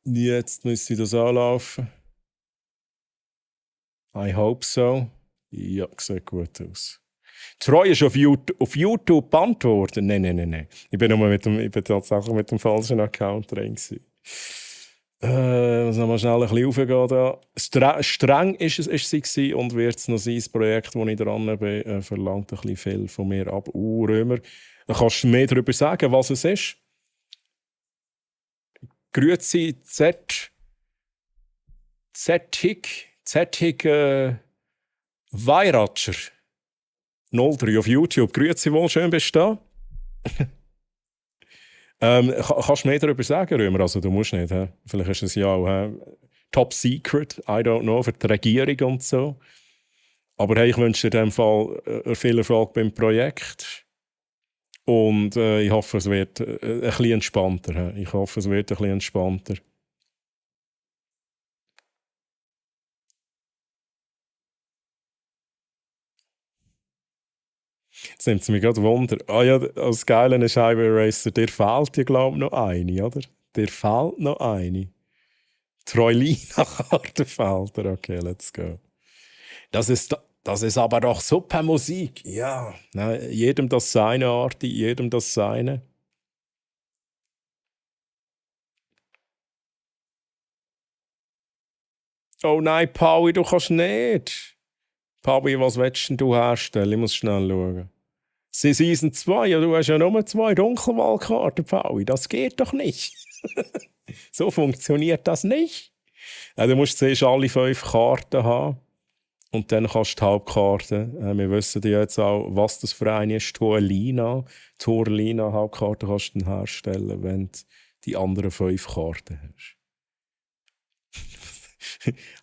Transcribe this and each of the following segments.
Jetzt müsste das anlaufen. I hope so. Ja, sieht gut aus. Troy ist auf YouTube beantwortet. Nein. Ich bin tatsächlich mit dem falschen Account drin gewesen. Muss noch mal schnell ein bisschen raufgehen da. Streng ist sie gewesen und wird es noch sein. Das Projekt, wo ich dran bin, verlangt ein bisschen viel von mir ab. Römer. Da kannst du mehr darüber sagen, was es ist. Grüezi Zettig Weiratscher 03 auf YouTube. Grüezi wohl, schön bist du da. Kannst du mehr darüber sagen, Römer? Also du musst nicht. He? Vielleicht ist es ja auch Top Secret, I don't know, für die Regierung und so. Aber hey, ich wünsche dir in dem Fall viel Erfolg beim Projekt. Und ich hoffe, es wird ein bisschen entspannter. He? Ich hoffe, es wird ein bisschen entspannter. Jetzt nimmt es mich gerade Wunder. Ah ja, als geiler Scheibe Racer, dir fehlt ja, glaube ich, noch eine, oder? Dir fehlt noch eine. Troilina-Karte fehlt dir. Okay, let's go. Das ist aber doch super Musik. Ja, jedem das seine Art, jedem das seine. Oh nein, Paui, du kannst nicht. Paui, was willst denn du herstellen? Ich muss schnell schauen. Sie Season 2, ja, du hast ja nur 2 Dunkelwahlkarten, Paui. Das geht doch nicht. So funktioniert das nicht. Du musst zuerst alle 5 Karten haben. Und dann kannst du die Hauptkarte. Wir wissen ja jetzt auch, was das für eine ist. Torlina. Hauptkarte kannst du dann herstellen, wenn du die anderen 5 Karten hast.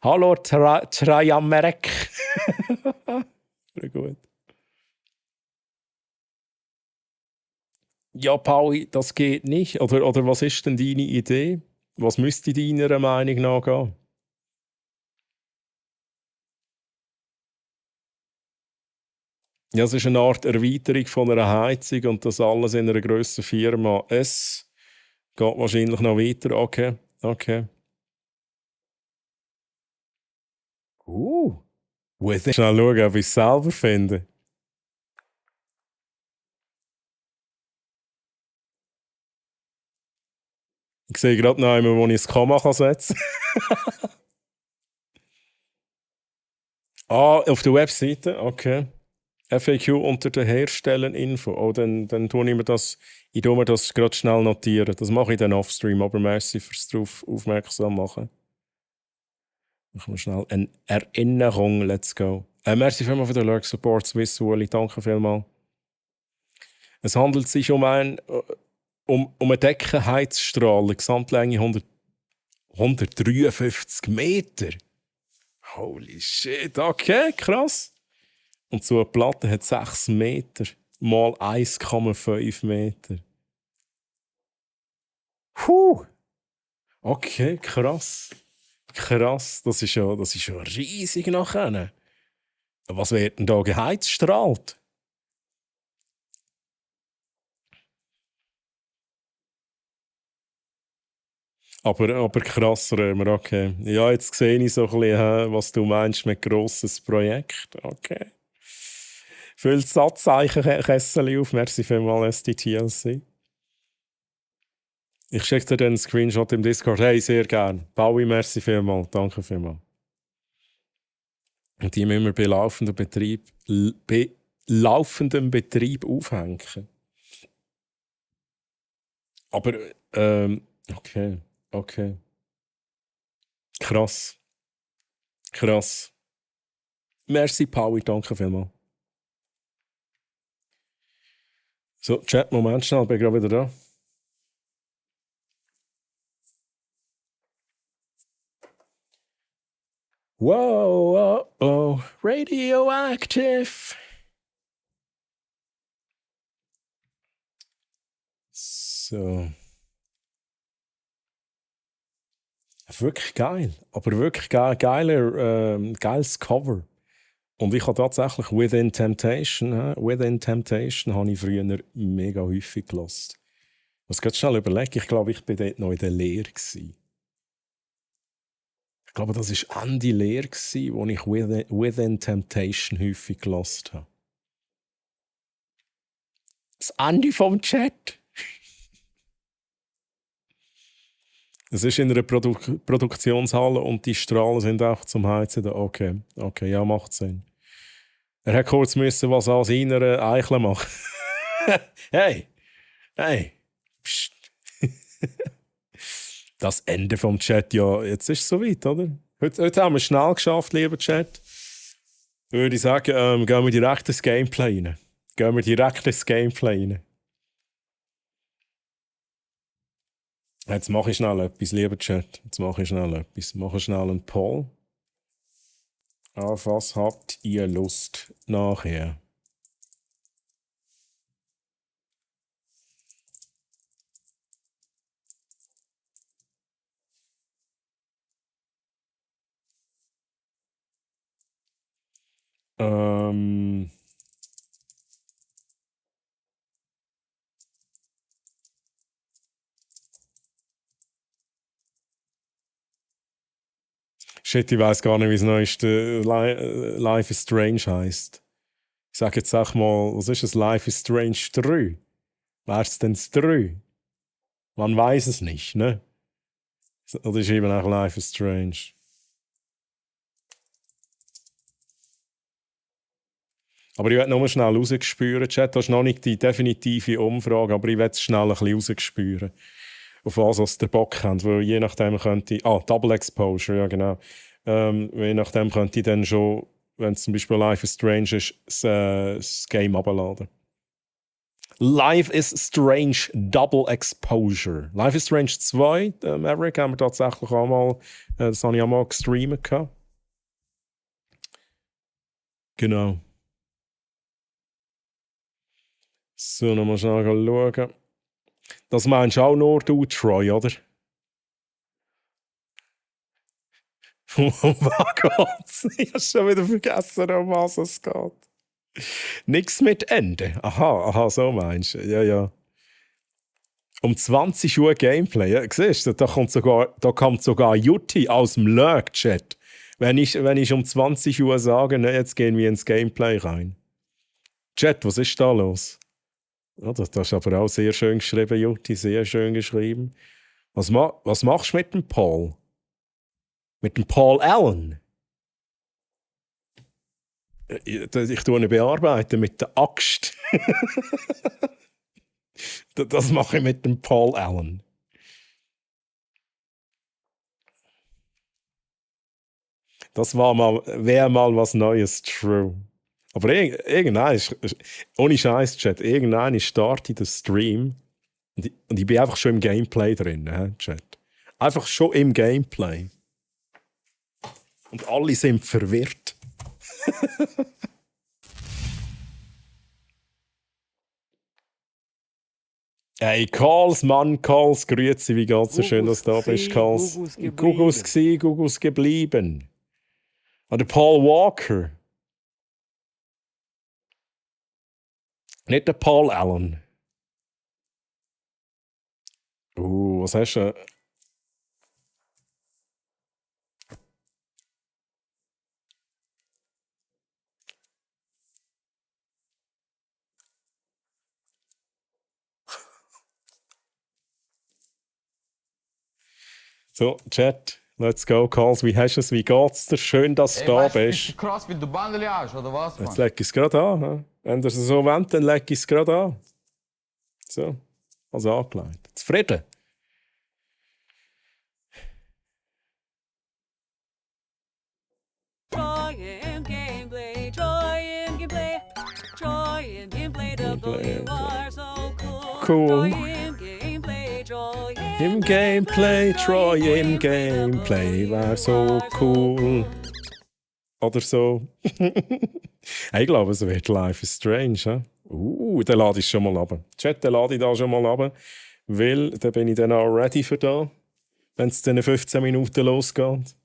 Hallo, Trajamerek. Sehr gut. Ja, Pauli, das geht nicht. Oder was ist denn deine Idee? Was müsste deiner Meinung nach gehen? Ja, es ist eine Art Erweiterung von einer Heizung und das alles in einer grösseren Firma. Es geht wahrscheinlich noch weiter. Okay. Schnell schauen, ob ich es selber finde. Ich sehe gerade noch einmal, wo ich das Komma setzen kann. Auf der Webseite, okay. FAQ unter der Herstellerinfo. Oh, dann tue ich mir das gerade schnell notieren. Das mache ich dann offstream, aber merci fürs darauf aufmerksam machen. Machen wir schnell eine Erinnerung, let's go. Merci vielmals für den Lurk Support, Swiss Uli, danke vielmals. Es handelt sich um eine Deckenheizstrahler, Gesamtlänge 153 Meter. Holy shit, okay, krass. Und so eine Platte hat 6 Meter mal 1,5 Meter. Okay, krass. Das ist ja riesig nachher. Was wird denn da geheizt strahlt? Aber krass, Römer, okay. Ja, jetzt sehe ich so ein bisschen, was du meinst mit grosses Projekt. Okay. Füllt Satzzeichen-Kessel auf. Merci vielmals, SDTLC. Ich schicke dir dann einen Screenshot im Discord. Hey, sehr gern. Paui, merci vielmals. Danke vielmals. Und die müssen wir bei laufendem Betrieb aufhängen. Aber, okay. Krass. Merci, Paui, danke vielmals. So, Chat, Moment schnell, bin gerade wieder da. Whoa, radioactive. So. Wirklich geil. Aber wirklich geiles Cover. Und ich habe tatsächlich Within Temptation habe ich früher mega häufig gehört. Was geht schnell überlegen? Ich glaube, ich war dort noch in der Lehre. Ich glaube, das war Andy Lear, wo ich Within Temptation häufig gehört habe. Das Andy vom Chat. Es ist in einer Produktionshalle und die Strahlen sind auch zum Heizen da. Okay, ja, macht Sinn. Er hat kurz müssen was an seiner Eichel machen. Hey! Psst. Das Ende vom Chat, ja, jetzt ist es soweit, oder? Heute haben wir es schnell geschafft, lieber Chat. Würde ich sagen, gehen wir direkt ins Gameplay rein. Jetzt mache ich schnell etwas, lieber Chat. Mache schnell einen Poll. Auf was habt ihr Lust nachher? Shit, ich weiß gar nicht, wie das neueste Life is Strange heisst. Ich sage jetzt auch mal, was ist es? Life is Strange 3? Wäre es denn das 3? Man weiß es nicht, ne? Oder ist eben auch Life is Strange? Aber ich werde nur schnell rausgespüren. Chat, das ist noch nicht die definitive Umfrage, aber ich werde es schnell ein bisschen rausgespüren. Auf was ihr Bock habt, weil je nachdem könnte ich... Double Exposure, ja genau. Je nachdem könnte ich dann schon, wenn es zum Beispiel Life is Strange ist, das Game abladen. Life is Strange Double Exposure. Life is Strange 2, Maverick, haben wir tatsächlich auch mal, das habe ich auch mal gestreamt. Genau. So, nochmal schnell schauen. Das meinst auch nur du, Troy, oder? Um was geht's? Ich habe schon wieder vergessen, um was es geht. Nichts mit Ende. Aha, so meinst du. Ja. Um 20 Uhr Gameplay. Ja, siehst du, da kommt sogar Jutti aus dem Lurk-Chat. Wenn ich um 20 Uhr sage, ne, jetzt gehen wir ins Gameplay rein. Chat, was ist da los? Ja, das ist aber auch sehr schön geschrieben, Jutti, sehr schön geschrieben. Was machst du mit dem Paul? Mit dem Paul Allen? Ich tue ihn bearbeiten mit der Axt. Das mache ich mit dem Paul Allen. Das wäre mal was Neues, true. Aber irgendwann, ohne Scheiß, Chat, irgendwann starte ich den Stream und ich bin einfach schon im Gameplay drin, Chat. Einfach schon im Gameplay. Und alle sind verwirrt. Hey, Karls, grüezi, wie geht's? So schön, dass du da bist, Karls. Gugus geblieben. Und der Paul Walker. Nicht der Paul Allen. Was hast du? So, Chat, let's go, Calls. Wie hast du es? Wie geht's dir? Schön, dass du da bist. Krass, wie du Bandel hast, oder was? Jetzt leg ich es gerade an. Wenn ihr es so wollt, dann leg ich es gerade an. So, also angelegt. Zufrieden? Cool. Im Gameplay, Troy im Gameplay wär so cool. Oder so. Ich glaube, es wird Life is Strange. Den lade ich schon mal ab. Chat, den lade ich da schon mal ab. Weil, da bin ich dann auch ready für da. Wenn es dann in 15 Minuten losgeht.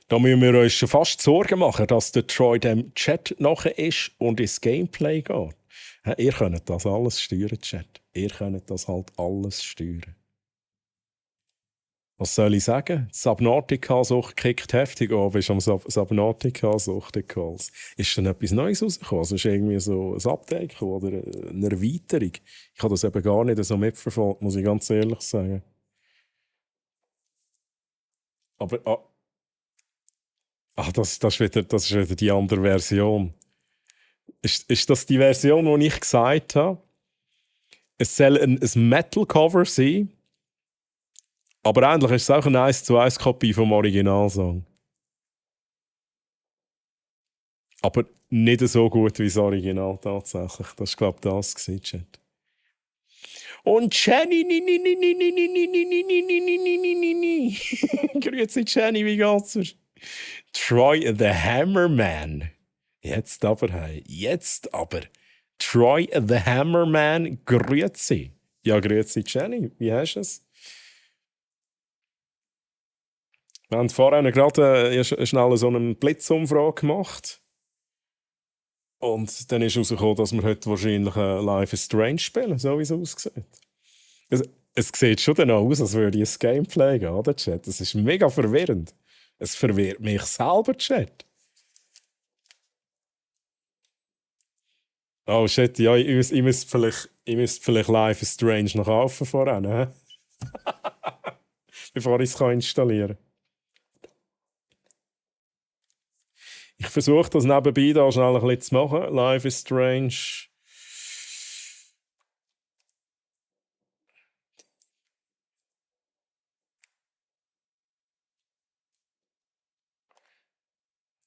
Da müssen wir uns schon fast Sorgen machen, dass der Troy dem Chat nachher ist und ins Gameplay geht. Ihr könnt das alles steuern, Chat. Ihr könnt das halt alles steuern. Was soll ich sagen? Die Subnautica-Sucht kickt heftig an, bist am Subnautica-Sucht-Calls. Ist dann etwas Neues rausgekommen? Also ist irgendwie so ein Update oder eine Erweiterung? Ich habe das eben gar nicht so mitverfolgt, muss ich ganz ehrlich sagen. Aber das ist wieder die andere Version. Ist das die Version, die ich gesagt habe? Es soll ein Metal-Cover sein, aber eigentlich ist es auch eine 1:1 Kopie vom Originalsong. Aber nicht so gut wie das Original tatsächlich. Das war, glaube ich, das gewesen, Chat. Und Jenny, grüezi Jenny, wie geht's dir? Troy the Hammerman. Jetzt aber, hey. Jetzt aber. Troy the Hammerman, grüezi. Ja, grüezi Jenny, wie hast du es? Wir haben vorhin gerade schnell so eine Blitzumfrage gemacht. Und dann ist herausgekommen, dass wir heute wahrscheinlich Life is Strange spielen, so wie es aussieht. Es sieht schon dann aus, als würde ich ein Gameplay gehen, oder, Chat? Das ist mega verwirrend. Es verwirrt mich selber, Chat. Oh shit, ja, ich müsste vielleicht Life is Strange noch kaufen voran, hä? Bevor ich es installieren kann. Ich versuche das nebenbei da schnell ein bisschen zu machen. Life is Strange.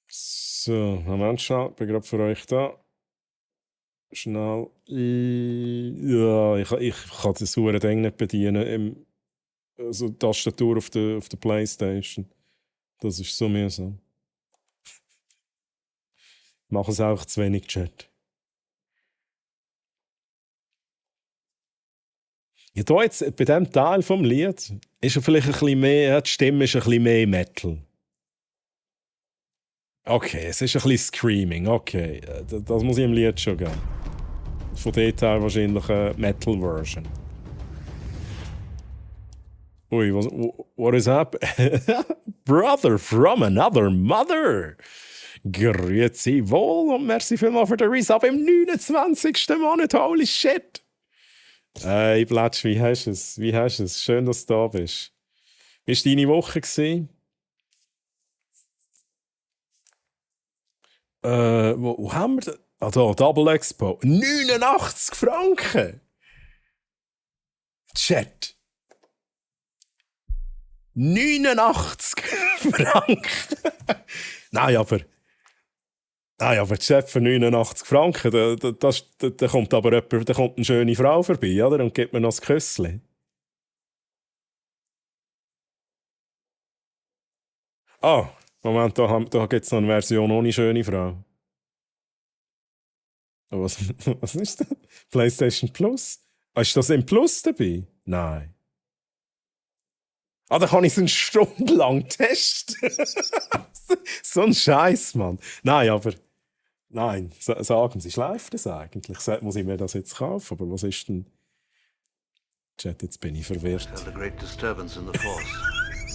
So, Moment schnell, ich bin gerade für euch da. Schnell. Ja, ich kann das sauren Ding nicht bedienen. Also die Tastatur auf der Playstation. Das ist so mühsam. Ich mache es auch zu wenig, Chat. Ja, da jetzt, bei diesem Teil vom Lied ist er vielleicht ein bisschen mehr, die Stimme ist ein bisschen mehr Metal. Okay, es ist ein bisschen Screaming, okay. Das muss ich im Lied schon geben. Von dort her wahrscheinlich eine Metal-Version. Ui, what is up? Brother from another mother! Grüezi wohl und merci vielmals für den Resub im 29. Monat, holy shit! Hey Blatsch, wie hast du es? Wie hast du es? Schön, dass du da bist. Wie war deine Woche gewesen? Wo haben wir das? Ah, da, Double Expo. 89 Franken! Chat. 89 Franken! Nein, aber Chat für 89 Franken, da kommt aber jemand, da kommt eine schöne Frau vorbei, oder? Und gibt mir noch ein Küsschen. Ah, Moment, da gibt es noch eine Version ohne schöne Frau. Was ist das? PlayStation Plus? Ah, ist das im Plus dabei? Nein. Ah, da kann ich es eine Stunde lang testen. So ein Scheiß, Mann. Nein, aber... Nein, sagen Sie, schleift das eigentlich? Muss ich mir das jetzt kaufen? Aber was ist denn... Chat, jetzt bin ich verwirrt. Felt a great disturbance in the force.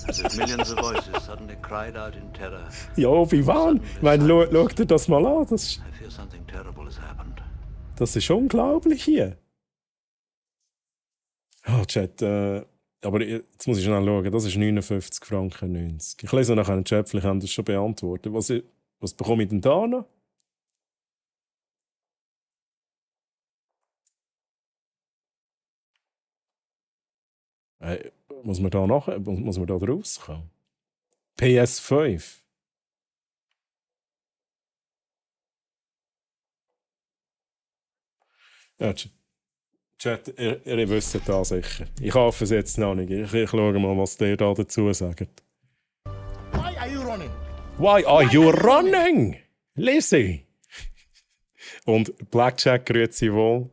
As if millions of voices suddenly cried out in terror. Ja, Obi-Wan, schau dir das mal an. I fear something terrible has happened. Das ist unglaublich hier. Oh, Chat, aber jetzt muss ich schnell schauen. Das ist 59 Franken 90. Ich lese nachher einen Chat, vielleicht haben das schon beantwortet. Was bekomme ich denn da noch? Muss man da rauskommen? PS5. Ja, Chat, ihr wisst das sicher. Ich hoffe es jetzt noch nicht. Ich schaue mal, was der da dazu sagt. Why are you running? Why are you running? Lizzie! Und Blackjack grüezi wohl.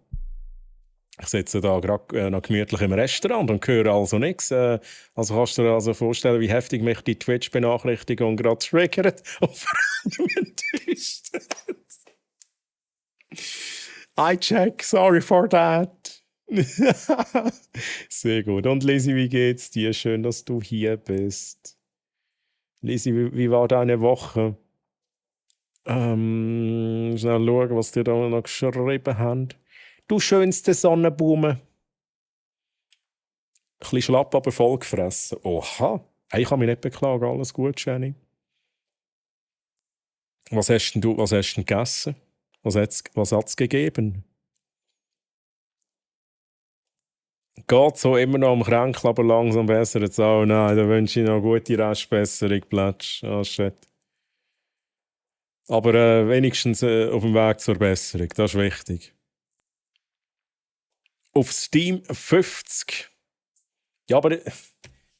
Ich sitze da gerade noch gemütlich im Restaurant und höre also nichts. Also kannst du dir also vorstellen, wie heftig mich die Twitch-Benachrichtigung gerade triggert und vor allem enttäuscht. I check, sorry for that. Sehr gut. Und Lisi, wie geht's dir? Schön, dass du hier bist. Lisi, wie war deine Woche? Schnell schauen, was die da noch geschrieben haben. Du schönste Sonnenblume. Ein bisschen schlapp, aber voll gefressen. Oha. Hey, ich kann mich nicht beklagen. Alles gut, Jenny. Was hast denn gegessen? Was hat's gegeben? Geht so immer noch am Kränkel, aber langsam besser jetzt auch. Nein, da wünsche ich noch eine gute Restbesserung, Plätsch. Ah, shit. Aber wenigstens auf dem Weg zur Besserung, das ist wichtig. Auf Steam 50. Ja, aber ich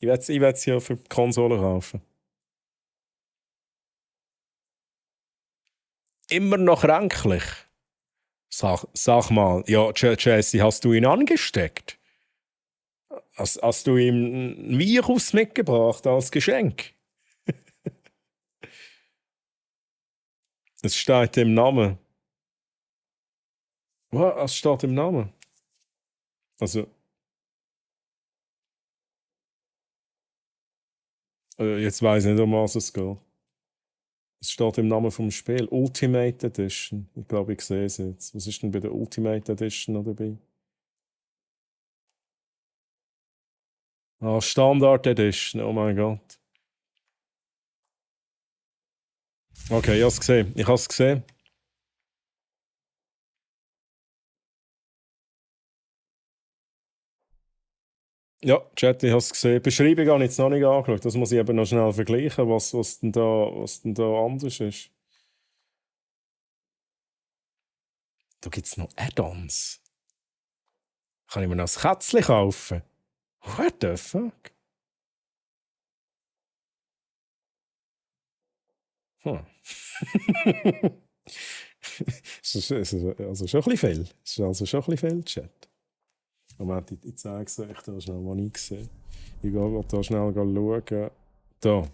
werde es ja für die Konsole kaufen. Immer noch kränklich. Sag mal, ja, Jesse, hast du ihn angesteckt? Hast du ihm ein Virus mitgebracht als Geschenk? Es steht im Namen. Was steht im Namen? Also, jetzt weiß ich nicht, um was es geht. Es steht im Namen vom Spiel. Ultimate Edition. Ich glaube, ich sehe es jetzt. Was ist denn bei der Ultimate Edition noch dabei? Ah, Standard Edition. Oh mein Gott. Okay, ich habe es gesehen. Ich habe es gesehen. Ja, Chat, ich habe es gesehen. Beschreibung habe ich jetzt noch nicht angeschaut. Das muss ich eben noch schnell vergleichen, was denn da anders ist. Da gibt es noch Add-ons. Kann ich mir noch ein Kätzchen kaufen? What the fuck? Hm. Es ist also schon ein bisschen viel. Es ist also schon ein bisschen viel, Chat. Moment, ich zeige es euch da schnell, was ich sehe. Ich gehe da schnell schauen. Da.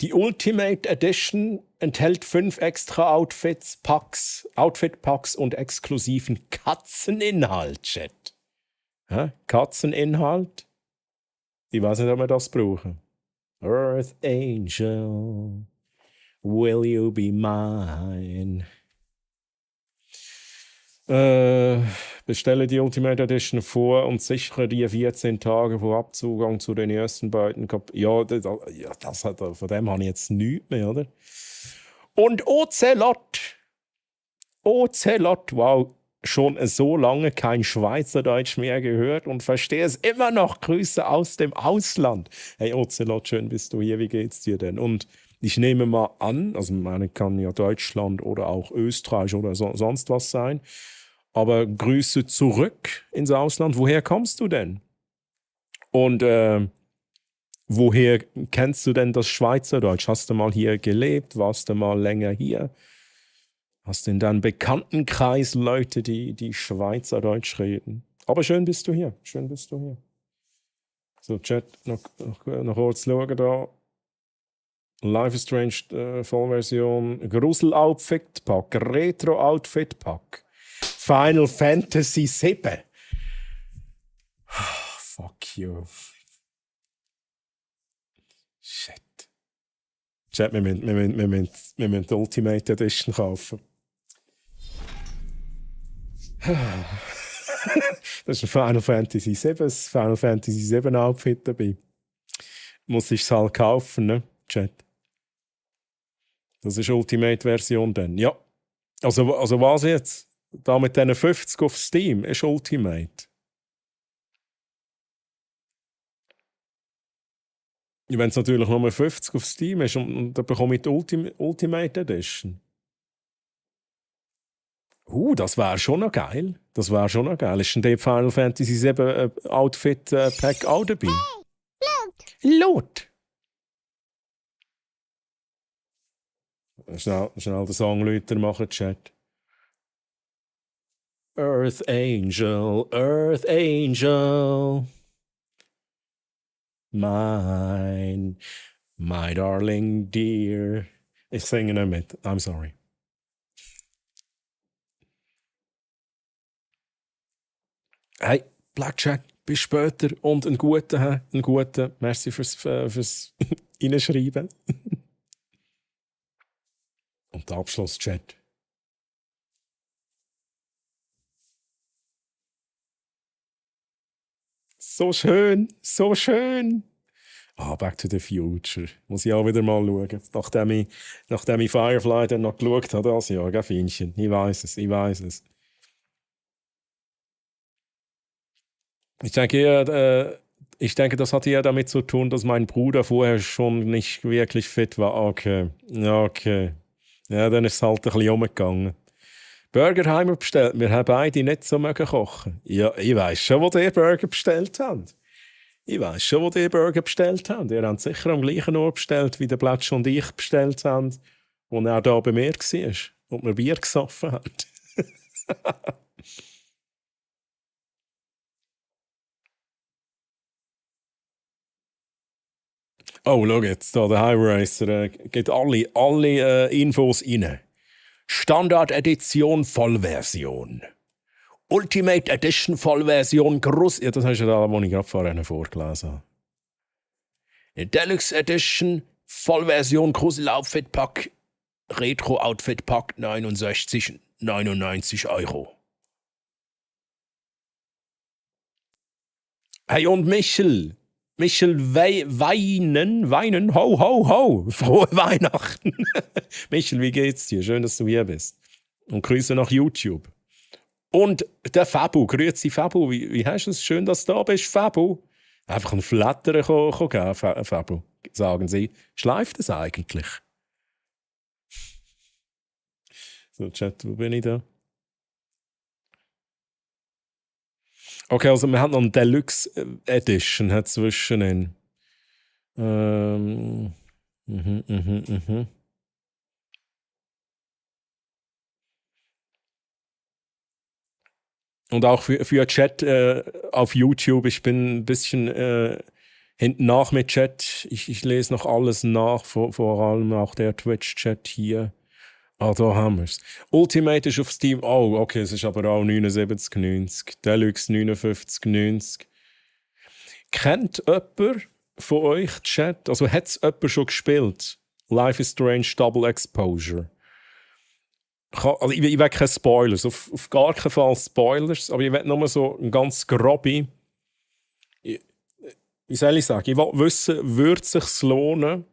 Die Ultimate Edition enthält 5 extra Outfit-Packs und exklusiven Katzeninhalt, Chat. Hä? Katzeninhalt? Ich weiß nicht, ob wir das brauchen. Earth Angel, will you be mine? Bestelle die Ultimate Edition vor und sichere dir 14 Tage vor Abzugang zu den ersten beiden von dem habe ich jetzt nichts mehr, oder? Und Ocelot, wow, schon so lange kein Schweizerdeutsch mehr gehört und verstehe es immer noch. Grüße aus dem Ausland. Hey Ocelot, schön bist du hier, wie geht's dir denn? Und ich nehme mal an, also meine kann ja Deutschland oder auch Österreich oder sonst was sein, aber Grüße zurück ins Ausland. Woher kommst du denn? Und woher kennst du denn das Schweizerdeutsch? Hast du mal hier gelebt? Warst du mal länger hier? Hast du in deinem Bekanntenkreis Leute, die Schweizerdeutsch reden? Aber schön bist du hier. Schön bist du hier. So, Chat, noch kurz schauen da. Life is Strange Vollversion. Grusel-Outfit-Pack. Retro-Outfit-Pack. Final Fantasy 7. Fuck you. Shit. Chat, wir müssen die Ultimate Edition kaufen. Das ist ein Final Fantasy 7, das Final Fantasy 7 Outfit dabei. Muss ich es halt kaufen, ne? Chat. Das ist Ultimate-Version dann. Ja. Also was jetzt? Da mit diesen 50 auf Steam ist Ultimate. Wenn es natürlich nur 50 auf Steam ist und dann bekomme ich die Ultimate Edition. Das wäre schon noch geil. Das wäre schon noch geil. Ist denn der Final Fantasy 7 Outfit Pack auch dabei? Hey, Lot! Schnell den Song lauter machen, Chat. Earth Angel, mine, my darling dear. Ich singe nicht mit. I'm sorry. Hey, Black Chat, bis später und einen guten. Merci fürs Reinschreiben. Und der Abschlusschat. So schön, so schön. Back to the Future. Muss ich auch wieder mal schauen. Nachdem ich Firefly dann noch geschaut habe, das Jahr, gell, Fienchen? Ich weiß es. Ich denke, das hat eher damit zu tun, dass mein Bruder vorher schon nicht wirklich fit war. Okay. Ja, dann ist es halt ein bisschen umgegangen. Burger haben wir bestellt. Wir haben beide nicht so mögen kochen. Ja, ich weiss schon, wo ihr Burger bestellt habt. Ihr habt sicher am gleichen Ort bestellt, wie der Blatsch und ich bestellt haben, wo er da bei mir war und wir Bier gesoffen haben. Oh, schau jetzt, da der High Racer geht alle Infos rein. Standard Edition Vollversion. Ultimate Edition Vollversion Groß. Ja, das hast du da, wo ich gerade vorhin vorgelesen habe. Deluxe Edition Vollversion Grusel Outfit Pack. Retro Outfit Pack 69,99 €. Hey, und Michel Weinen, ho, ho, ho, frohe Weihnachten. Michel, wie geht's dir? Schön, dass du hier bist. Und Grüße nach YouTube. Und der Fabu, grüezi Fabu, wie hast du es? Schön, dass du da bist, Fabu. Einfach ein Flattern geben, Fabu. Sagen Sie, schleift es eigentlich? So, Chat, wo bin ich da? Okay, also wir haben noch eine Deluxe Edition zwischen. Und auch für Chat auf YouTube, ich bin ein bisschen hinten nach mit Chat. Ich lese noch alles nach, vor allem auch der Twitch-Chat hier. Da haben wir es. Ultimate ist auf Steam. Oh, okay, es ist aber auch 79,90. Deluxe 59,90. Kennt jemand von euch Chat? Also hat es jemand schon gespielt? Life is Strange Double Exposure. Also ich will keine Spoilers, auf gar keinen Fall Spoilers, aber ich will nur so ein ganz grobe. Wie soll ich sagen? Ich will wissen, würde es sich lohnen,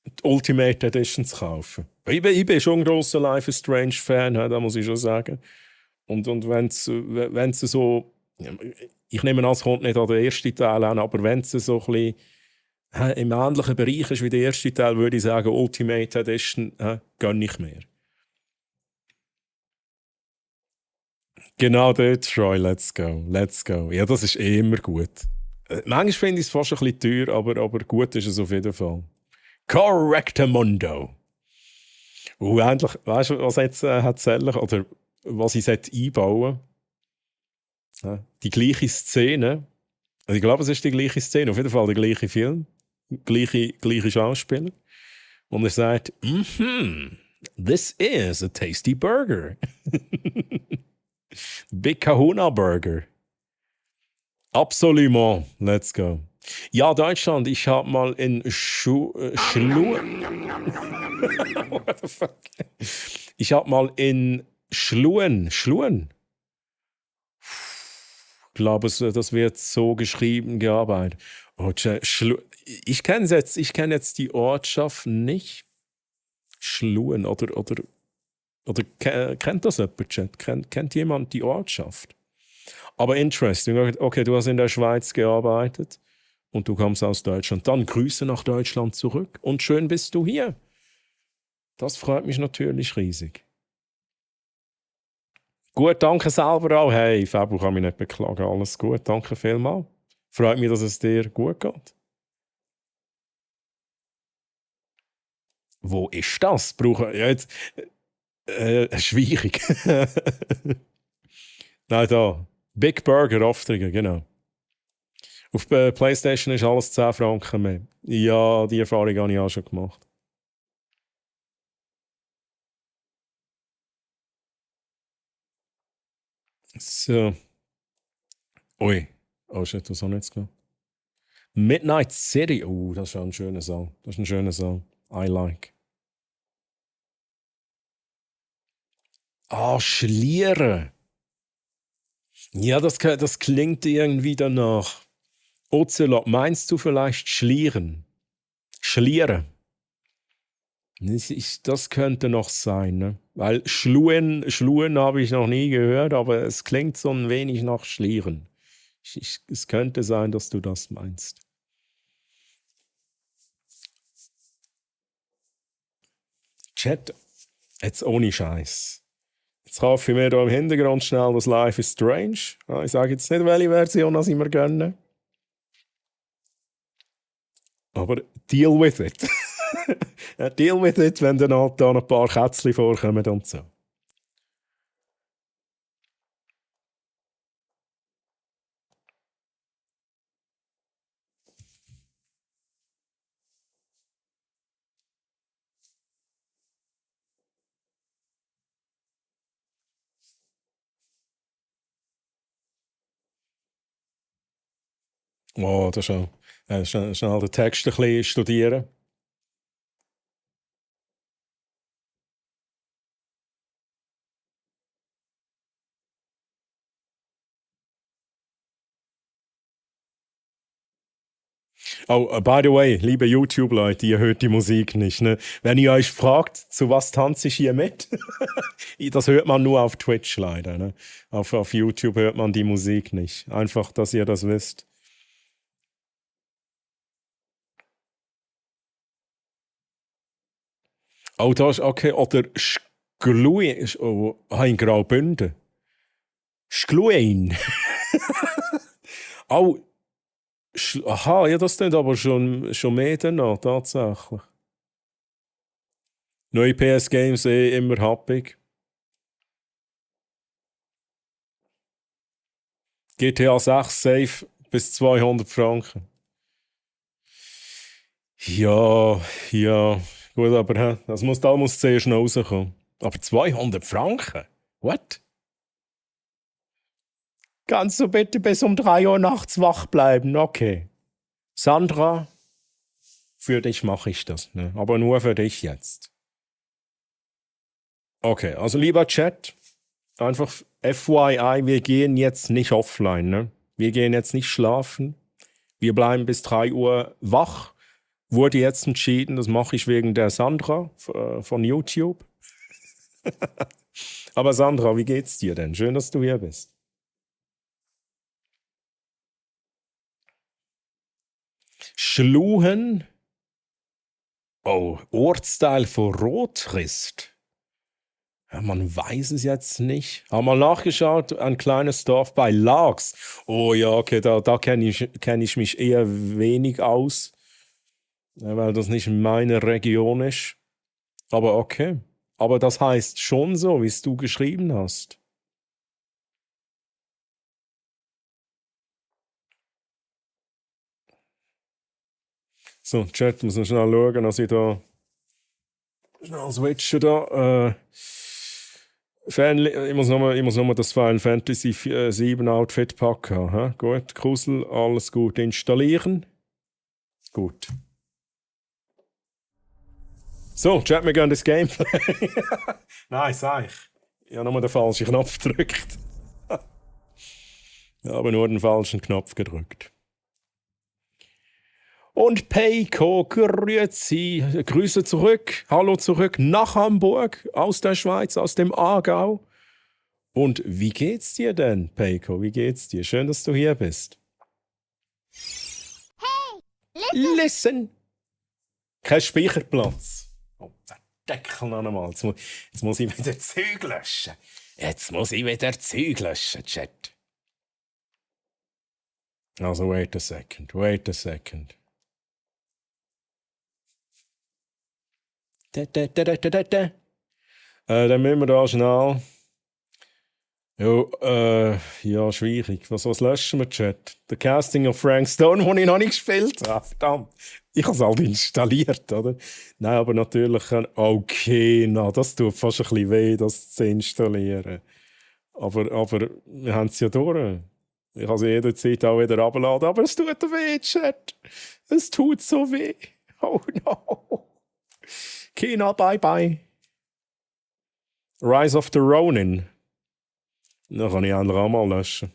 die Ultimate Edition zu kaufen? Ich bin schon ein grosser Life is Strange Fan, da muss ich schon sagen. Und wenn es so. Ich nehme an, es kommt nicht an den ersten Teil an, aber wenn es so ein bisschen im ähnlichen Bereich ist wie der erste Teil, würde ich sagen, Ultimate Edition gönne ich mehr. Genau dort, Troy, let's go. Ja, das ist immer gut. Manchmal finde ich es fast ein bisschen teuer, aber gut ist es auf jeden Fall. Correctamundo. Endlich, weißt du, was jetzt erzählen oder was ich einbauen sollte? Die gleiche Szene. Also ich glaube, es ist die gleiche Szene. Auf jeden Fall der gleiche Film. Gleiche Schauspieler. Und er sagt, this is a tasty burger. Big Kahuna Burger. Absolument. Let's go. Ja, Deutschland, ich habe mal in Schluen. What the fuck? Ich habe mal in Schluen. Ich glaube, das wird so geschrieben, gearbeitet. Oh, ich kenne jetzt die Ortschaft nicht. Schluen oder kennt das jemand, Chat? Kennt jemand die Ortschaft? Aber interesting. Okay, du hast in der Schweiz gearbeitet und du kommst aus Deutschland. Dann Grüße nach Deutschland zurück und schön bist du hier. Das freut mich natürlich riesig. Gut, danke selber auch. Hey, Fabu kann mich nicht beklagen. Alles gut, danke vielmals. Freut mich, dass es dir gut geht. Wo ist das? Brauche ja, jetzt schwierig. Nein, da. Big Burger Aufträge, genau. Auf der PlayStation ist alles 10 Franken mehr. Ja, die Erfahrung habe ich auch schon gemacht. So. Ui. Oh shit, was habe ich jetzt gemacht? Midnight City. Oh, das ist ja ein schöner Song. Das ist ein schöner Song. I like. Ah, Schlieren. Ja, das klingt irgendwie danach. Ocelot, meinst du vielleicht Schlieren? Schlieren. Das könnte noch sein, ne? Weil Schluen habe ich noch nie gehört, aber es klingt so ein wenig nach Schlieren. Es könnte sein, dass du das meinst. Chat, jetzt ohne Scheiß. Jetzt kaufe ich mir hier im Hintergrund schnell das Life is Strange. Ah, ich sage jetzt nicht, welche Version ich mir gönne. Aber deal with it. Ja, deal with it, wenn dann halt da ein paar Kätzchen vorkommen und so. Oh, das ist schon. Schnell den Text ein bisschen studieren. Oh, by the way, liebe YouTube-Leute, ihr hört die Musik nicht. Ne? Wenn ihr euch fragt, zu was tanze ich hier mit, das hört man nur auf Twitch leider. Ne? Auf YouTube hört man die Musik nicht. Einfach, dass ihr das wisst. Oh, da ist okay. Oder Schglui. Oh, in Graubünden. Schgluein. Oh, aha, ja, das klingt aber schon mehr danach, tatsächlich. Neue PS Games immer happig. GTA 6 safe bis 200 Franken. Ja, ja. Gut, aber da muss zuerst noch rauskommen. Aber 200 Franken? What? Kannst du bitte bis um 3 Uhr nachts wach bleiben? Okay. Sandra, für dich mache ich das. Ne? Aber nur für dich jetzt. Okay, also lieber Chat, einfach FYI, wir gehen jetzt nicht offline. Ne? Wir gehen jetzt nicht schlafen. Wir bleiben bis 3 Uhr wach. Wurde jetzt entschieden, das mache ich wegen der Sandra von YouTube. Aber Sandra, wie geht's dir denn? Schön, dass du hier bist. Schluhen. Oh, Ortsteil von Rotrist. Ja, man weiß es jetzt nicht. Haben mal nachgeschaut, ein kleines Dorf bei Laax. Oh ja, okay, da kenn ich mich eher wenig aus, weil das nicht meine Region ist. Aber okay. Aber das heißt schon so, wie es du geschrieben hast. So, Chat, muss noch schnell schauen, dass ich da schnell switchen da. Ich muss nochmal das Final Fantasy 7 Outfit packen. He? Gut, Kusel, alles gut installieren. Gut. So, Chat, wir gehen das Gameplay. Nein, sag ich. Ich habe nur den falschen Knopf gedrückt. Ich habe nur den falschen Knopf gedrückt. Und Peiko, Grüße zurück. Hallo zurück nach Hamburg, aus der Schweiz, aus dem Aargau. Und wie geht's dir denn, Peiko? Wie geht's dir? Schön, dass du hier bist. Hey, Listen! Kein Speicherplatz. Oh, der Deckel noch einmal. Jetzt muss ich wieder Zeug löschen. Chat. Also, wait a second. Dann müssen wir da schnell. Ja, schwierig. Was löschen wir, Chat? The Casting of Frank Stone, den ich noch nicht gespielt habe. Verdammt. Ich habe es halt installiert, oder? Nein, aber natürlich. Okay, das tut fast ein bisschen weh, das zu installieren. Aber wir haben es ja durch. Ich kann sie jederzeit auch wieder runterladen, aber es tut weh, Chat. Es tut so weh. Oh no. Kina, bye bye. Rise of the Ronin. Dann kann ich endlich auch mal löschen.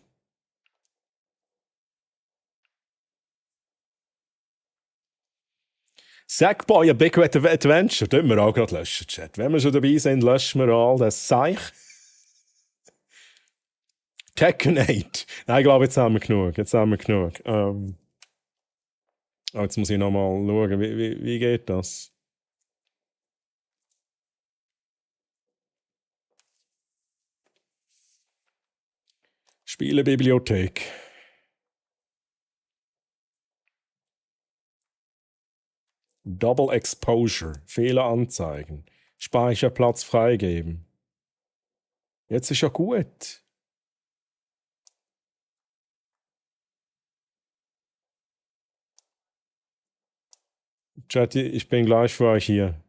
Sackboy, a Big Wet Adventure. Tun wir auch gerade löschen, Chat. Wenn wir schon dabei sind, löschen wir all das Zeich. Tekken 8. Nein, ich glaube, jetzt haben wir genug. Jetzt muss ich nochmal schauen, wie geht das? Spielebibliothek. Double Exposure. Fehler anzeigen. Speicherplatz freigeben. Jetzt ist ja gut. Chat, ich bin gleich für euch hier.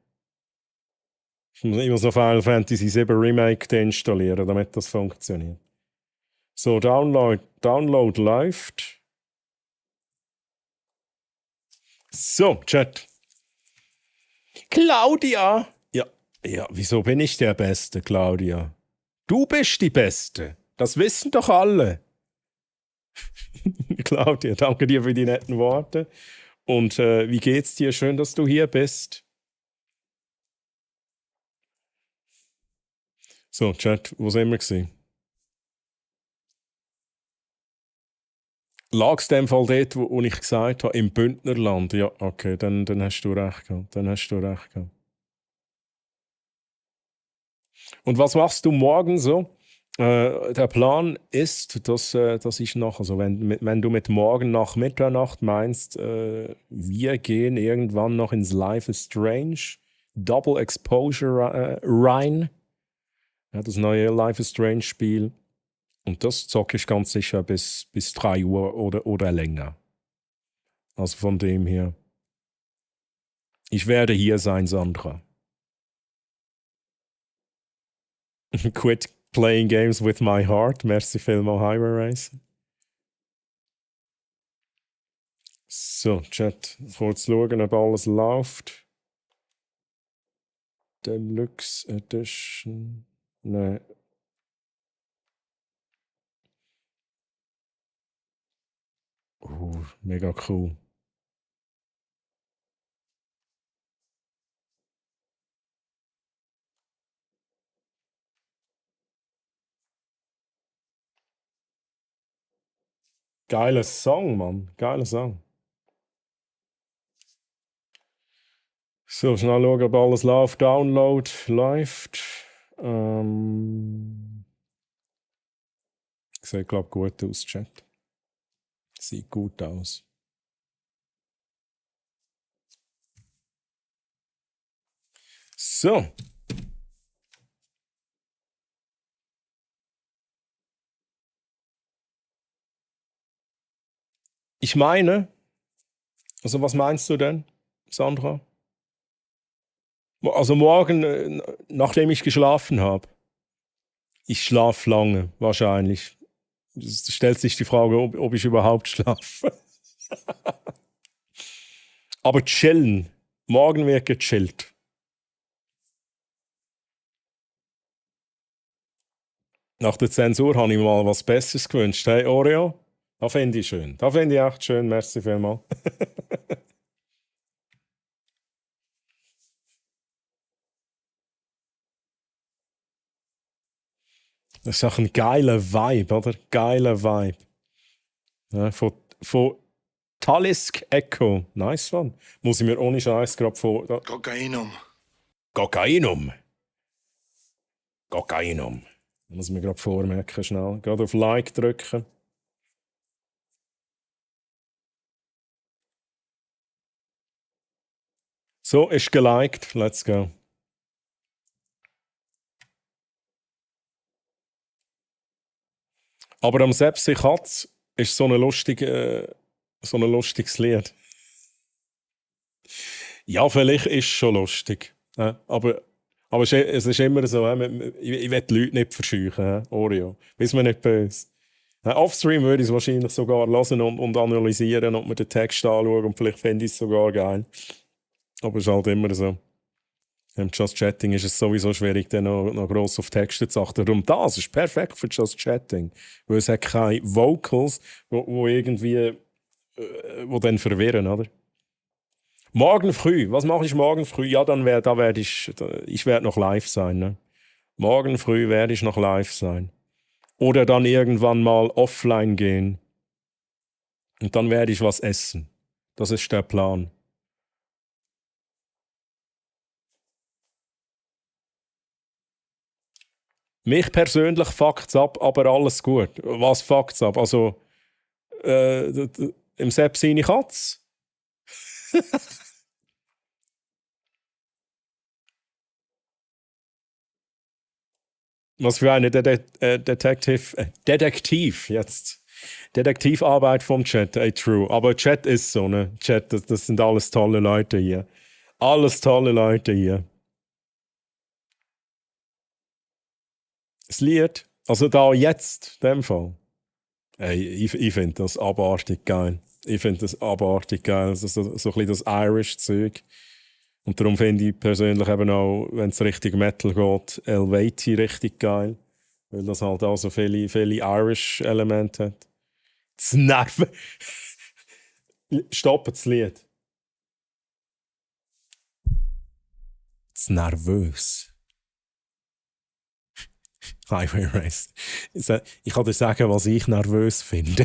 Ich muss noch Final Fantasy VII Remake deinstallieren, damit das funktioniert. So, Download läuft. So, Chat. Claudia! Ja, wieso bin ich der Beste, Claudia? Du bist die Beste. Das wissen doch alle. Claudia, danke dir für die netten Worte. Und wie geht's dir? Schön, dass du hier bist. So, Chat, wo sind wir gewesen? Lag es dem Fall dort, wo ich gesagt habe, im Bündnerland? Ja, okay, dann hast du recht gehabt. Und was machst du morgen so? Der Plan ist, dass ich noch, also wenn du mit morgen nach Mitternacht meinst, wir gehen irgendwann noch ins Life is Strange, Double Exposure rein. Ja, das neue Life is Strange Spiel. Und das zocke ich ganz sicher bis 3 Uhr oder länger. Also von dem her. Ich werde hier sein, Sandra. Quit playing games with my heart. Merci vielmals, Highway Racer. So, Chat. Kurz schauen, ob alles läuft. Deluxe Edition. Nein. Mega cool. Geiler Song, Mann. Geiler Song. So, schnell schauen, ob alles läuft. Download läuft. Sieht, glaube ich, gut aus, Chat. Sieht gut aus. So. Ich meine, also was meinst du denn, Sandra? Also morgen, nachdem ich geschlafen habe. Ich schlafe lange, wahrscheinlich. Es stellt sich die Frage, ob ich überhaupt schlafe. Aber chillen. Morgen wird gechillt. Nach der Zensur habe ich mir mal was Besseres gewünscht. Hey, Oreo? Das finde ich schön. Das finde ich echt schön. Merci vielmals. Das ist auch ein geiler Vibe, oder? Geiler Vibe. Ja, von Talisk Echo. Nice one. Muss ich mir ohne Scheiß gerade vor. Kokainum. Kokainum. Muss ich mir gerade vormerken, schnell. Gerade auf Like drücken. So, ist geliked. Let's go. Aber am Sepsi Katz ist so ein lustiges Lied. Ja, vielleicht ist es schon lustig. Aber es ist immer so, ich will die Leute nicht verscheuchen, Oreo. Bist mir nicht böse. Offstream würde ich es wahrscheinlich sogar hören und analysieren und mir den Text anschauen und vielleicht fände ich es sogar geil. Aber es ist halt immer so. Im Just Chatting ist es sowieso schwierig, dann noch gross auf Texte zu achten. Darum das ist perfekt für Just Chatting. Weil es hat keine Vocals, wo irgendwie wo dann verwirren, oder? Morgen früh, was mache ich morgen früh? Ja, dann werde ich werde noch live sein. Ne? Morgen früh werde ich noch live sein. Oder dann irgendwann mal offline gehen. Und dann werde ich was essen. Das ist der Plan. Mich persönlich fuckt's ab, aber alles gut. Was fuckt's ab? Also, im Sepp seine Katz. Was für eine Detektiv jetzt. Detektivarbeit vom Chat, true. Aber Chat ist so, ne? Chat, das sind alles tolle Leute hier. Alles tolle Leute hier. Das Lied, also da jetzt, in dem Fall. Ey, ich finde das abartig geil. Ich finde das abartig geil. Also so ein bisschen das Irish-Zeug. Und darum finde ich persönlich eben auch, wenn es Richtung Metal geht, Elvati richtig geil. Weil das halt auch so viele Irish-Elemente hat. Das Nerven. Stopp das Lied. Das nervös. Highway Race. Ich kann dir sagen, was ich nervös finde.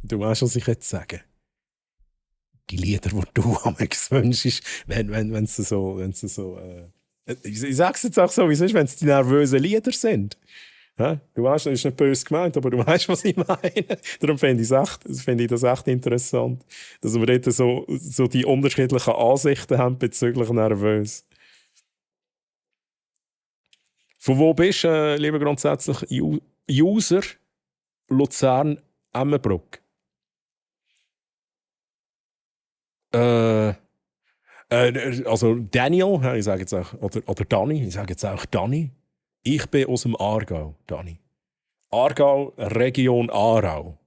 Du weißt, was ich jetzt sagen. Die Lieder, die du am wünschst, wenn sie so. Ich sag's jetzt auch so, wie es ist, wenn es die nervösen Lieder sind. Ja? Du weißt, das ist nicht böse gemeint, aber du weißt, was ich meine. Darum finde ich das echt interessant, dass wir dort so die unterschiedlichen Ansichten haben bezüglich nervös. Von wo bist du, lieber grundsätzlich User Luzern Emmenbruck? Also Daniel, ich sage jetzt auch, oder Dani, ich sage jetzt auch Dani. Ich bin aus dem Aargau, Dani. Aargau, Region Aarau.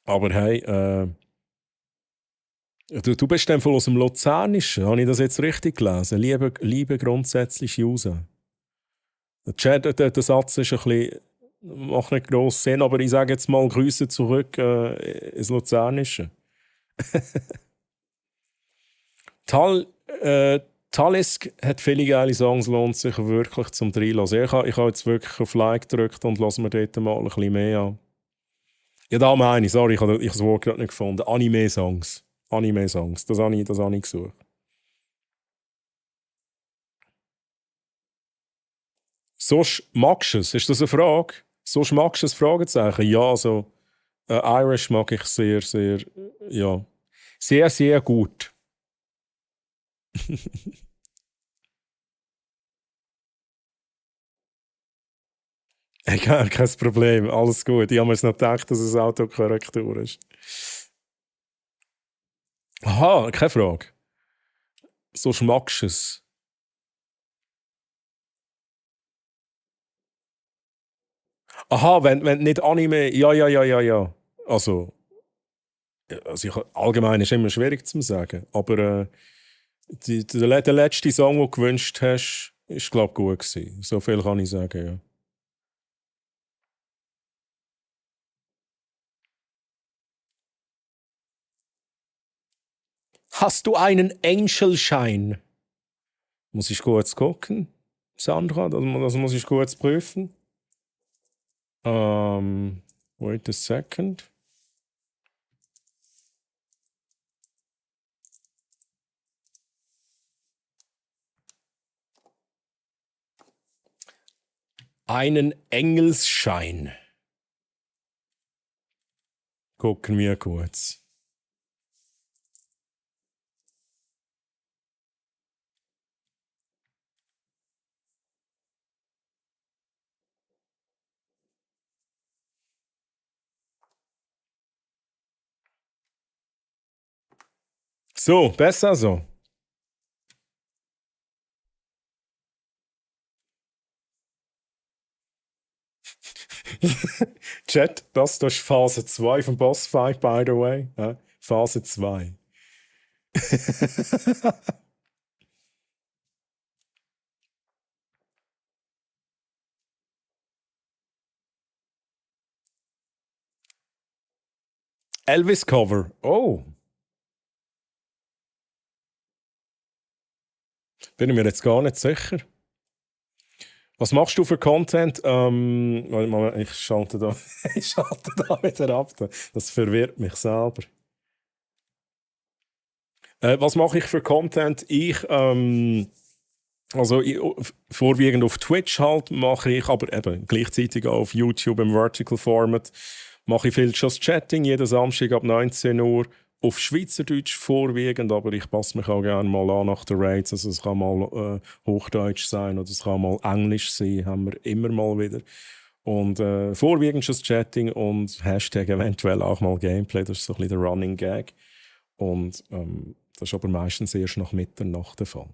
Aber hey, du bist dann voll aus dem Luzernischen, habe ich das jetzt richtig gelesen? Liebe grundsätzlich User. Der Satz ist ein bisschen, macht nicht gross Sinn, aber ich sage jetzt mal Grüße zurück ins Luzernische. Talisk hat viele geile Songs, lohnt sich wirklich zum Reinlassen. Ich habe jetzt wirklich auf Like gedrückt und lassen wir dort mal ein bisschen mehr an. Ja, da meine ich, sorry, ich habe das Wort gerade nicht gefunden. Anime-Songs. Anime-Songs, das habe ich gesucht. Sonst magst du es? Ist das eine Frage? Sonst magst du es? Fragezeichen? Ja, also Irish mag ich sehr, sehr, ja, sehr, sehr gut. Egal, kein Problem, alles gut. Ich habe mir jetzt noch gedacht, dass es Autokorrektur ist. Aha, keine Frage. Sonst magst du es? Aha, wenn nicht Anime, ja. Also allgemein ist immer schwierig zu sagen, aber der letzte Song, den du gewünscht hast, ist, glaube ich, gut gewesen. So viel kann ich sagen, ja. Hast du einen Angelschein? Muss ich kurz gucken, Sandra? Das muss ich kurz prüfen. Wait a second. Einen Engelsschein. Gucken wir kurz. So, besser so. Chat, das ist Phase 2 vom Bossfight, by the way. Ja, Phase 2. Elvis-Cover. Oh. Bin ich mir jetzt gar nicht sicher. Was machst du für Content? Ich schalte da, ich schalte da wieder ab. Das verwirrt mich selber. Was mache ich für Content? Vorwiegend auf Twitch halt mache ich, aber eben gleichzeitig auch auf YouTube im Vertical Format mache ich viel Just Chatting, jeden Samstag ab 19 Uhr auf Schweizerdeutsch vorwiegend, aber ich passe mich auch gerne mal an nach den Raids, also es kann mal Hochdeutsch sein oder es kann mal Englisch sein, haben wir immer mal wieder. Und vorwiegend Just Chatting und Hashtag eventuell auch mal Gameplay, das ist so ein bisschen der Running Gag. Und das ist aber meistens erst nach Mitternacht der Fall.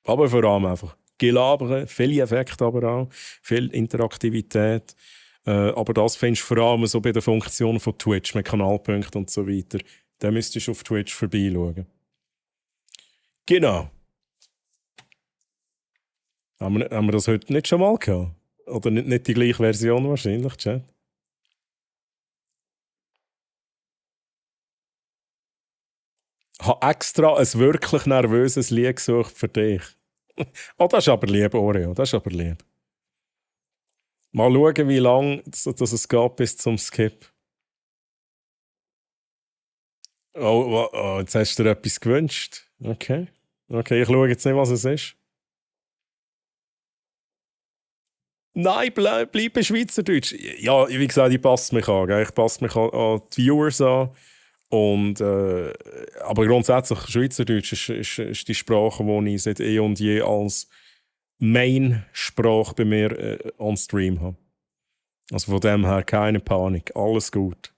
Aber vor allem einfach gelabere, viele Effekte aber auch, viel Interaktivität. Aber das findest du vor allem so bei der Funktion von Twitch, mit Kanalpunkten und so weiter. Da müsstest du auf Twitch vorbeischauen. Genau. Haben wir das heute nicht schon mal gehabt? Oder nicht die gleiche Version wahrscheinlich, Chat? Ich habe extra ein wirklich nervöses Lied gesucht für dich. Oh, das ist aber lieb, Oreo. Das ist aber lieb. Mal schauen, wie lange es geht bis zum Skip. Oh, jetzt hast du dir etwas gewünscht. Okay. Okay, ich schaue jetzt nicht, was es ist. Nein, bleib bei Schweizerdeutsch. Ja, wie gesagt, ich passe mich an. Gell? Ich passe mich an die Viewers an. Und, aber grundsätzlich, Schweizerdeutsch ist die Sprache, die ich seit eh und je als Main-Sprache bei mir on Stream habe. Also von dem her keine Panik, alles gut.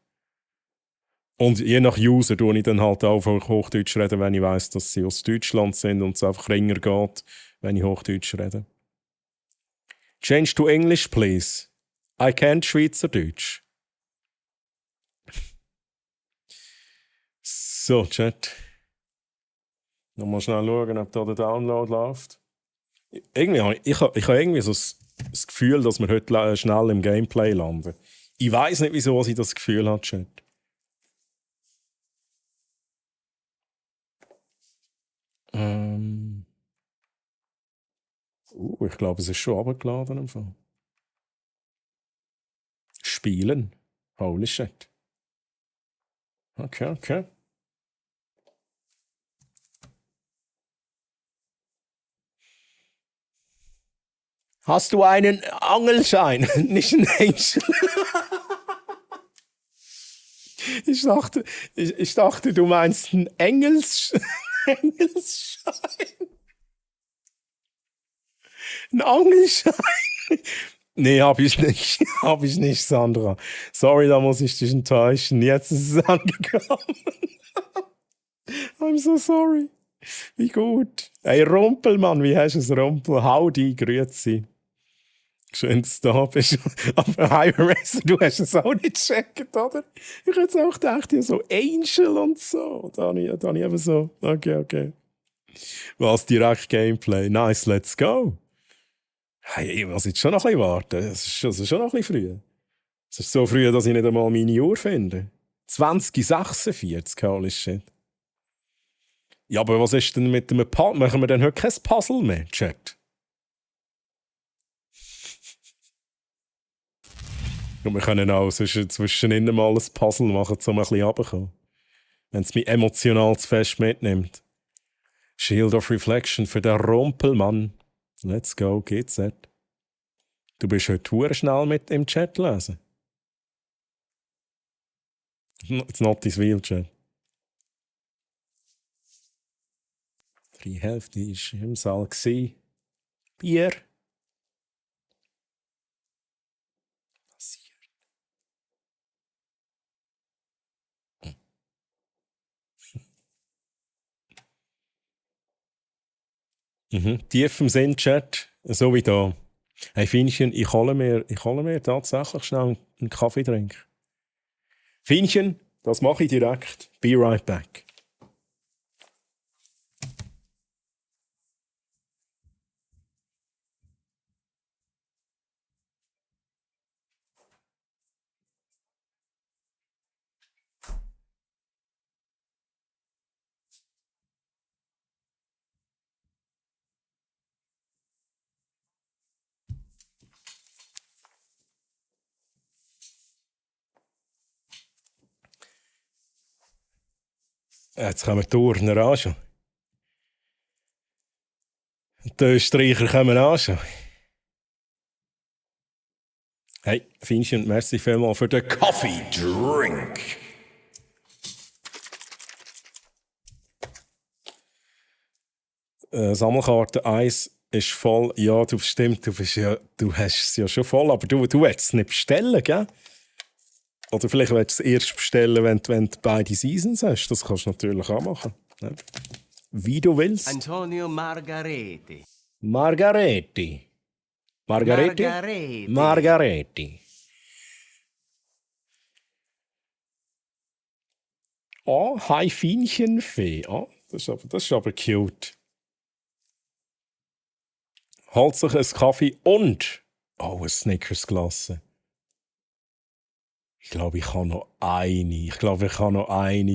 Und je nach User tue ich dann halt auch Hochdeutsch reden, wenn ich weiss, dass sie aus Deutschland sind und es einfach länger geht, wenn ich Hochdeutsch rede. Change to English, please. I can't Schweizerdeutsch. So, Chat. Nochmal schnell schauen, ob da der Download läuft. Irgendwie, ich habe irgendwie so das Gefühl, dass wir heute schnell im Gameplay landen. Ich weiß nicht, wieso ich das Gefühl habe, Chat. Ich glaube, es ist schon runtergeladen im Fall. Spielen. Holy shit. Okay. Hast du einen Angelschein? Nicht einen Angel. Ich dachte, du meinst einen Engelsschein. Ein Angelschein? Nee, hab ich nicht. Hab ich nicht, Sandra. Sorry, da muss ich dich enttäuschen. Jetzt ist es angekommen. I'm so sorry. Wie gut. Hey, Rumpelmann, wie hast du es, Rumpel? Howdy, grüezi. Schön, dass du da bist. Aber High Racer, du hast es auch nicht gecheckt, oder? Ich hätte jetzt auch gedacht, ja, so Angel und so. Da habe ich eben so. Okay. Was, direkt Gameplay? Nice, let's go. Hey, ich muss jetzt schon noch ein bisschen warten. Es ist schon noch ein bisschen früh. Es ist so früh, dass ich nicht einmal meine Uhr finde. 2046, holy shit. Ja, aber was ist denn mit dem Puzzle? Machen wir dann heute kein Puzzle mehr, Chat? Und wir können auch zwischendrin mal ein Puzzle machen, um ein bisschen runterzukommen. Wenn es mich emotional zu fest mitnimmt. Shield of Reflection für den Rumpelmann. Let's go, GZ. Du bist heute sehr schnell mit im Chat lesen. It's not this wheel, Chat. Die Hälfte war im Saal. Bier. Passiert. Tief im Sinn, Chat. So wie da. Hey, Finchen, ich hole mir tatsächlich schnell einen Kaffee trinken. Fienchen, das mache ich direkt. Be right back. Jetzt kommen die Turner an schon. Die Österreicher kommen an schon. Hey, Fienchen, merci vielmals für den Coffee Drink. Sammelkarte 1 ist voll. Ja, du stimmt, du hast es ja schon voll, aber du willst es nicht bestellen, gell? Oder vielleicht willst du es erst bestellen, wenn du beide Seasons hast. Das kannst du natürlich auch machen. Ne? Wie du willst. Antonio Margareti. Margareti. Margareti? Margareti. Margareti. Oh, hi Finchenfee. Oh, das ist aber cute. Holt sich ein Kaffee und ein Snickers-Glasse. Ich glaube, ich habe noch eine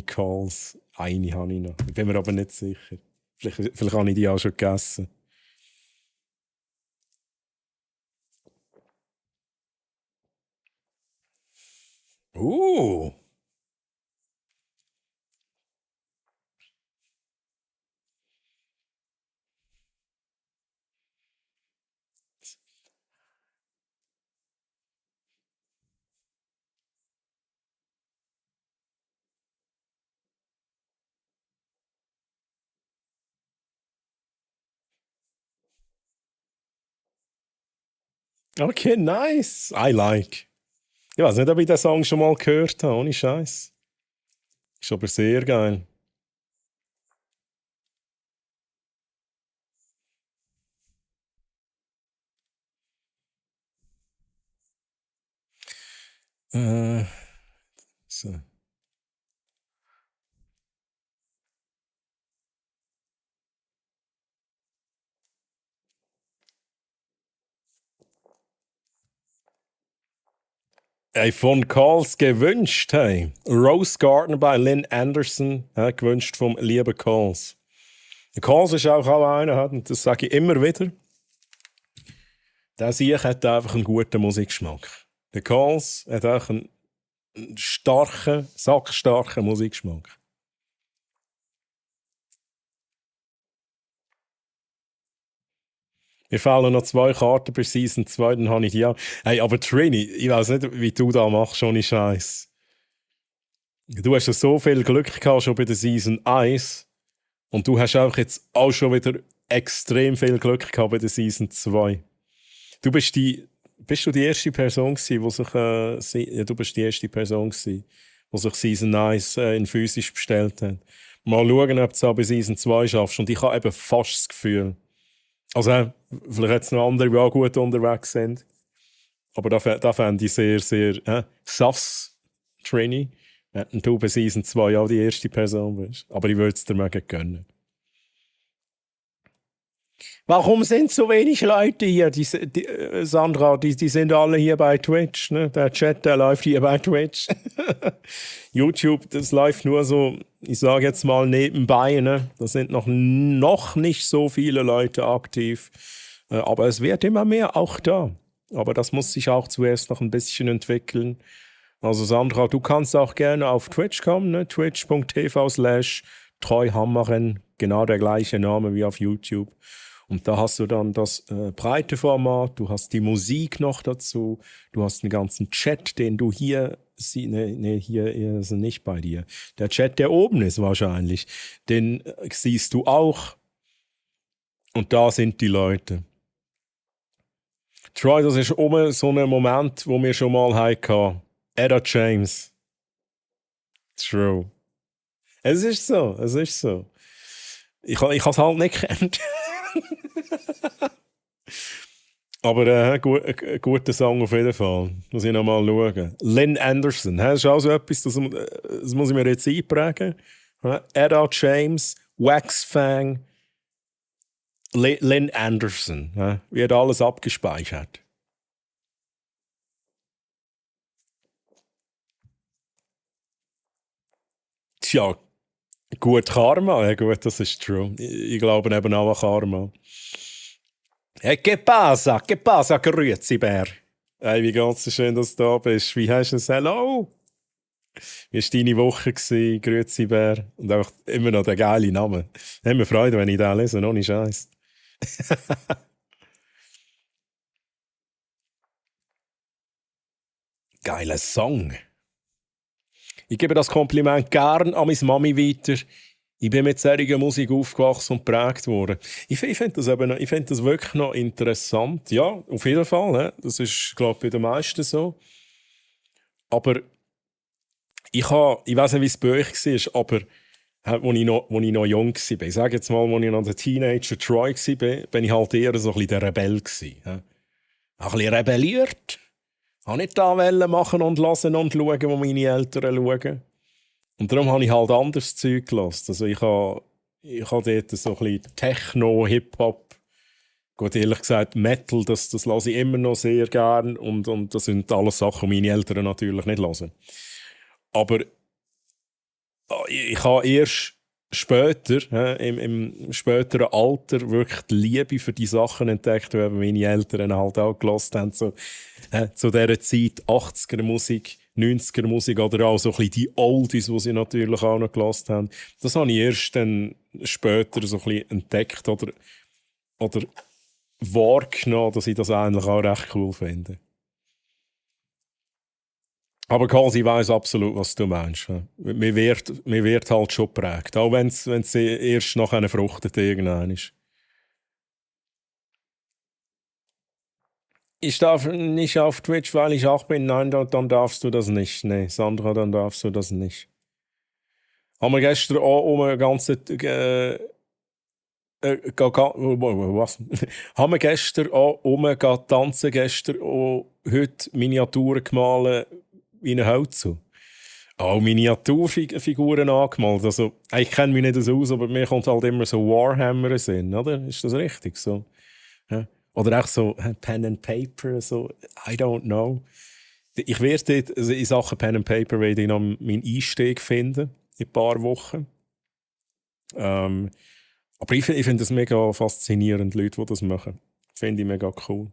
Calls. Eine habe ich noch. Ich bin mir aber nicht sicher. Vielleicht habe ich die auch schon gegessen. Okay, nice. I like. Ich weiß nicht, ob ich den Song schon mal gehört habe, ohne Scheiß. Ist aber sehr geil. So. Hey, von Calls gewünscht, hey. Rose Garden bei Lynn Anderson, gewünscht vom lieben Calls. Der Calls ist auch einer, und das sage ich immer wieder. Der Sieg hat einfach einen guten Musikgeschmack. Der Calls hat auch einen starken, sackstarken Musikgeschmack. Mir fehlen noch 2 Karten bei Season 2, dann habe ich die auch. Hey, aber Trini, ich weiß nicht, wie du da machst, ohne Scheiß. Du hast ja so viel Glück gehabt schon bei der Season 1 und du hast auch jetzt auch schon wieder extrem viel Glück gehabt bei der Season 2. Bist du die erste Person gewesen, du bist die erste Person gewesen, die sich Season 1 in physisch bestellt hat. Mal schauen, ob du es auch bei Season 2 schaffst. Und ich habe eben fast das Gefühl, also vielleicht hat es noch andere, die auch gut unterwegs sind, aber da fände ich sehr, sehr sass, Trini, wenn du bei Season 2 auch die erste Person bist. Aber ich würde es dir mega gönnen. Warum sind so wenig Leute hier? Sandra, die sind alle hier bei Twitch. Ne? Der Chat, der läuft hier bei Twitch. YouTube, das läuft nur so, ich sage jetzt mal nebenbei. Ne? Da sind noch nicht so viele Leute aktiv. Aber es wird immer mehr auch da. Aber das muss sich auch zuerst noch ein bisschen entwickeln. Also Sandra, du kannst auch gerne auf Twitch kommen. Ne? twitch.tv/treuhammeren. Genau der gleiche Name wie auf YouTube. Und da hast du dann das breite Format, du hast die Musik noch dazu, du hast den ganzen Chat, den du hier siehst. Nee, hier ist er nicht bei dir. Der Chat, der oben ist wahrscheinlich, den siehst du auch. Und da sind die Leute. Troy, das ist oben so ein Moment, wo wir schon mal hatten. Ada James. True. Es ist so. Ich habe es halt nicht gekannt. Aber ein guter Song auf jeden Fall. Muss ich noch mal schauen. Lynn Anderson. Das ist auch so etwas, das muss ich mir jetzt einprägen. Etta James, Wax Fang, Lynn Anderson. Wird alles abgespeichert. Tja, gut Karma. Ja gut, das ist true. Ich glaube eben auch an Karma. Hey, que pasa, grüezi, Bär? Hey, wie geht's? Schön, dass du da bist. Wie hast du es? Hello? Wie war deine Woche? Grüezi, Bär. Und auch immer noch der geile Name. Hat mir Freude, wenn ich den lese, ohne Scheiß. Geiler Song. Ich gebe das Kompliment gern an meine Mami weiter. Ich bin mit solcher Musik aufgewachsen und geprägt worden. Ich finde das wirklich noch interessant. Ja, auf jeden Fall. Ne? Das ist, glaube ich, bei den meisten so. Aber ich weiß nicht, wie es bei euch war, aber als ich noch jung war, ich sage jetzt mal, als ich noch der Teenager Troy war, bin ich halt eher so ein bisschen der Rebell gewesen. Ja? Ein bisschen rebelliert. Ich wollte nicht da machen und lassen und schauen, wo meine Eltern schauen. Und darum habe ich halt anderes Zeug gelassen. Also ich habe dort so ein bisschen Techno, Hip-Hop, gut ehrlich gesagt Metal, das lasse ich immer noch sehr gern. Und das sind alles Sachen, die meine Eltern natürlich nicht hören. Aber ich habe erst später, im späteren Alter, wirklich die Liebe für die Sachen entdeckt, die meine Eltern halt auch gehört haben. So, zu dieser Zeit 80er-Musik, 90er-Musik oder auch so ein bisschen die Oldies, die sie natürlich auch noch gehört haben. Das habe ich erst dann später so ein bisschen entdeckt oder wahrgenommen, dass ich das eigentlich auch recht cool finde. Aber Kasi weiss absolut, was du meinst. Mir wird halt schon geprägt. Auch wenn es erst noch eine fruchtet irgendwann ist. Ich darf nicht auf Twitch, weil ich 8 bin. Nein, dann darfst du das nicht. Nee, Sandra, dann darfst du das nicht. Haben wir gestern auch um eine ganze... was? Haben wir gestern auch tanzen, gestern auch heute Miniaturen gemalt wie eine Hölzer. Auch Miniaturfiguren angemalt. Also, ich kenne mich nicht so aus, aber mir kommt halt immer so Warhammer in den Sinn, oder? Ist das richtig so? Ja. Oder auch so Pen and Paper, so, I don't know. Ich werde dort, also in Sachen Pen and Paper werde ich noch meinen Einstieg finden, in ein paar Wochen. Aber ich finde es mega faszinierend, Leute, die das machen. Finde ich mega cool.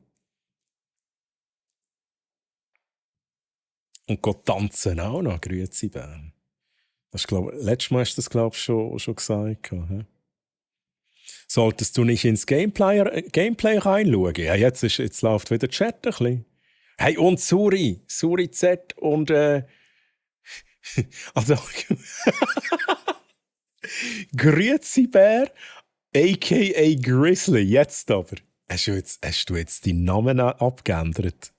Und geht tanzen auch noch, grüezi Bern. Letztes Mal hast du das, glaube ich, schon gesagt. He? Solltest du nicht ins Gameplay reinschauen? Ja, jetzt läuft wieder der Chat ein bisschen. Hey, und Suri Z und also grüezi Bär, a.k.a. Grizzly, jetzt aber. Hast du jetzt deinen Namen abgeändert?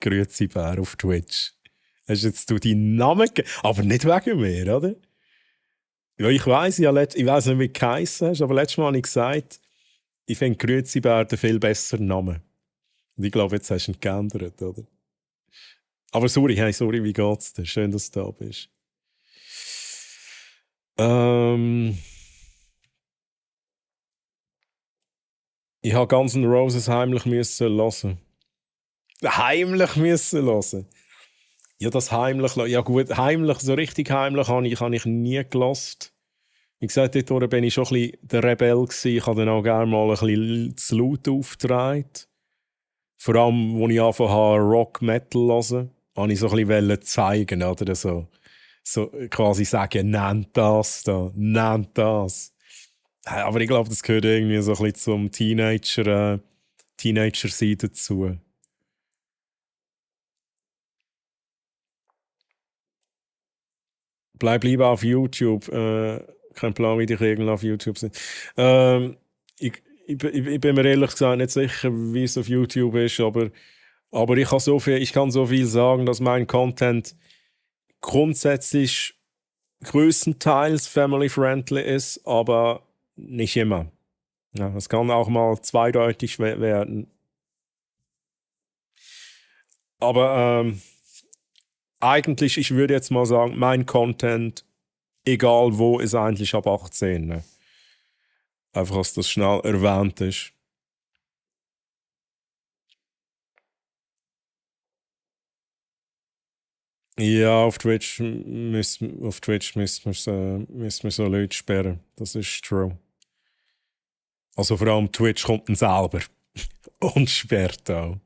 Grüezi Bär auf Twitch. Hast jetzt du deinen Namen aber nicht wegen mir, oder? Ja, ich weiss nicht, wie du geheissen hast, aber letztes Mal habe ich gesagt, ich finde Grüezi Bär einen viel besseren Namen. Und ich glaube, jetzt hast du ihn geändert, oder? Aber sorry, wie geht's dir? Schön, dass du da bist. Ich habe Guns N' Roses heimlich müssen hören. Heimlich müssen hören? Ja, das heimlich. Ja gut, heimlich, so richtig heimlich habe ich nie gelassen. Wie gesagt, dort bin ich schon ein bisschen der Rebell gewesen. Ich habe dann auch gerne mal ein bisschen zu laut aufgetragen. Vor allem, als ich angefangen habe, Rock, Metal zu hören, wollte ich so ein bisschen zeigen, oder so quasi sagen, nennt das da, nennt das. Aber ich glaube, das gehört irgendwie so ein bisschen zum Teenager-Sein dazu. Bleib lieber auf YouTube. Kein Plan, wie die Regeln auf YouTube sind. Ich bin mir ehrlich gesagt nicht sicher, wie es auf YouTube ist, aber ich kann so viel sagen, dass mein Content grundsätzlich größtenteils family-friendly ist, aber nicht immer. Ja, es kann auch mal zweideutig werden. Aber eigentlich, ich würde jetzt mal sagen, mein Content, egal wo, ist eigentlich ab 18. Ne? Einfach, dass das schnell erwähnt ist. Ja, auf Twitch müssen wir so Leute sperren. Das ist true. Also vor allem Twitch kommt dann selber und sperrt auch.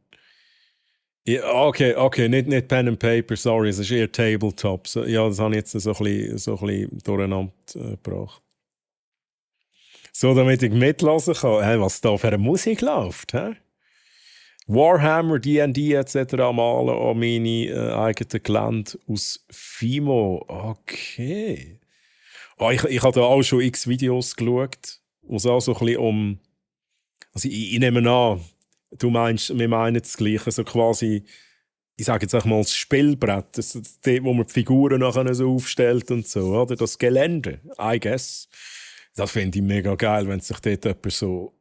Ja, okay, nicht Pen and Paper, sorry, es ist eher Tabletop. So, ja, das habe ich jetzt so ein bisschen durcheinander gebracht. So, damit ich mitlassen kann, was da für eine Musik läuft. He? Warhammer, D&D etc. malen an meine eigenen Gelände aus Fimo. Okay. Oh, ich habe da auch schon x Videos geschaut, wo es auch so ein bisschen also ich nehme an, wir meinen das Gleiche, so quasi, ich sage jetzt auch mal das Spielbrett, dort, wo man die Figuren nachher so aufstellt und so, oder? Das Gelände, I guess. Das finde ich mega geil, wenn sich dort jemand so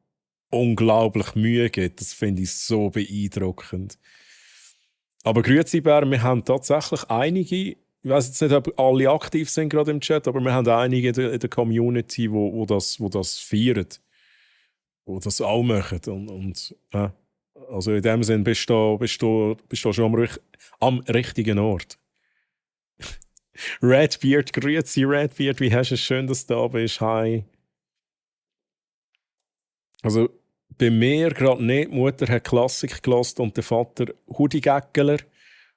unglaublich Mühe gibt. Das finde ich so beeindruckend. Aber grüezi Bär, wir haben tatsächlich einige, ich weiß jetzt nicht, ob alle aktiv sind gerade im Chat, aber wir haben einige in der Community, wo das feiern, wo das auch machen. Also in dem Sinn bist du schon am richtigen Ort. Redbeard, grüezi Redbeard, wie hast du es? Schön, dass du da bist. Hi. Also bei mir gerade nicht. Die Mutter hat Klassik gelassen und der Vater Hudi-Gäckeler.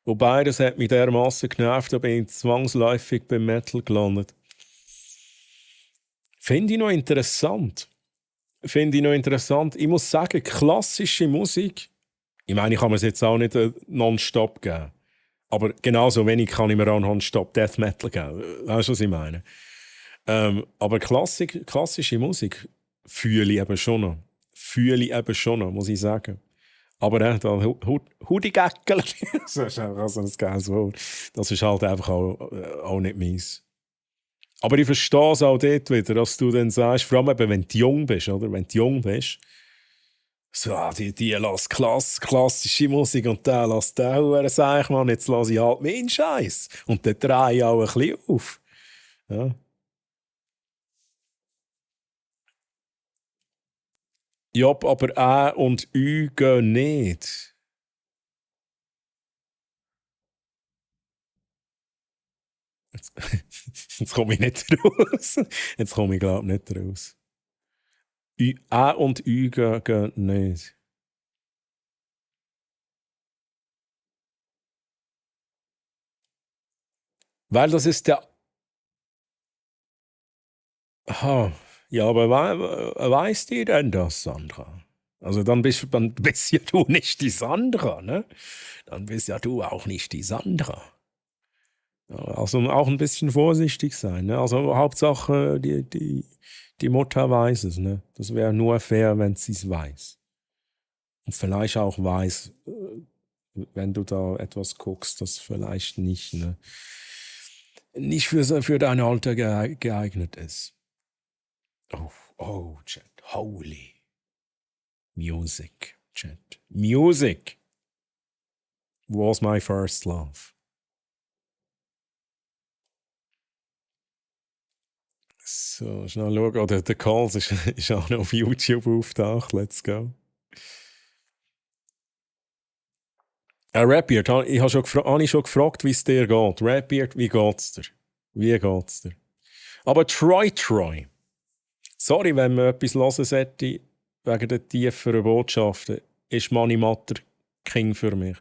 Wobei, das hat mich dermassen genervt, da bin ich zwangsläufig beim Metal gelandet. Finde ich noch interessant. Ich muss sagen, klassische Musik, ich meine, ich kann mir es jetzt auch nicht nonstop geben. Aber genauso wenig kann ich mir auch nonstop Death Metal geben. Weißt du, was ich meine? Aber klassische Musik fühle ich eben schon noch, muss ich sagen. Aber da Hudi-Gäckel, das ist einfach so ein geiles Wort. Das ist halt einfach auch nicht meins. Aber ich verstehe es auch dort wieder, dass du dann sagst, vor allem eben, wenn du jung bist, oder? Wenn du jung bist, so, die lassen klassische Musik und der lässt den Huren, sag ich mal, jetzt lasse ich halt meinen Scheiß. Und dann drehe ich auch ein bisschen auf. Ja. Ja, aber Ä und Ü gehen nicht. Jetzt komme ich nicht raus. Jetzt komme ich, glaube ich, nicht raus. Ä und Ü gehen nicht. Weil das ist der... Aha. Ja, aber weißt du denn das, Sandra? Also dann bist ja du nicht die Sandra, ne? Dann bist ja du auch nicht die Sandra. Ja, also auch ein bisschen vorsichtig sein, ne? Also Hauptsache, die Mutter weiß es, ne? Das wäre nur fair, wenn sie es weiß. Und vielleicht auch weiß, wenn du da etwas guckst, das vielleicht nicht, ne? Nicht für dein Alter geeignet ist. Oh, Chat. Holy. Music, Chat. Music was my first love. So, schnell schauen. Oh, der Calls ist auch noch auf YouTube auftaucht. Let's go. Rapbeard, habe ich schon gefragt, wie es dir geht. Rapbeard, wie geht's dir? Aber Troy. Sorry, wenn man etwas hören sollte, wegen der tieferen Botschaften, ist Mani Matter King für mich.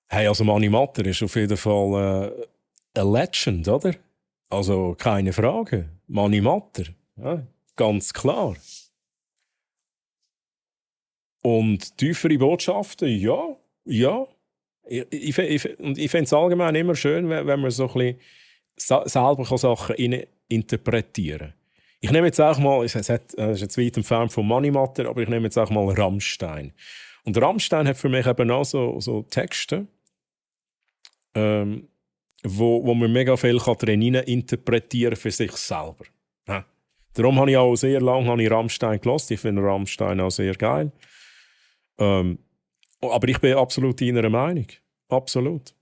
Hey, also Mani Matter ist auf jeden Fall eine Legend, oder? Also keine Frage. Mani Matter, ja, ganz klar. Und tiefere Botschaften, ja. Ich finde es allgemein immer schön, wenn man so ein bisschen selber Sachen interpretieren kann. Ich nehme jetzt auch mal, es ist jetzt weit entfernt von Mani Matter, aber ich nehme jetzt auch mal Rammstein. Und Rammstein hat für mich eben auch so Texte, wo man mega viel drin interpretieren für sich selber. Ja. Darum habe ich auch sehr lange Rammstein gehört. Ich finde Rammstein auch sehr geil. Aber ich bin absolut deiner Meinung. Absolut.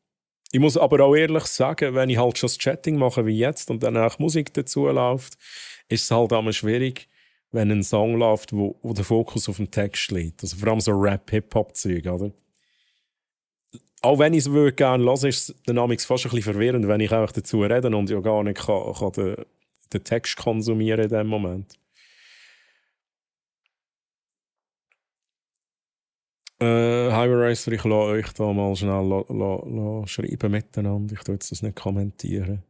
Ich muss aber auch ehrlich sagen, wenn ich halt schon das Chatting mache wie jetzt und dann auch Musik dazu läuft, ist es halt immer schwierig, wenn ein Song läuft, wo der Fokus auf dem Text liegt. Also vor allem so Rap-Hip-Hop-Zeug, oder? Auch wenn ich es gerne höre, ist es dann fast ein bisschen verwirrend, wenn ich einfach dazu rede und ja gar nicht kann den Text konsumieren in dem Moment. Highway Racer, ich lasse euch da mal schnell schreiben miteinander. Ich tue jetzt das nicht kommentieren.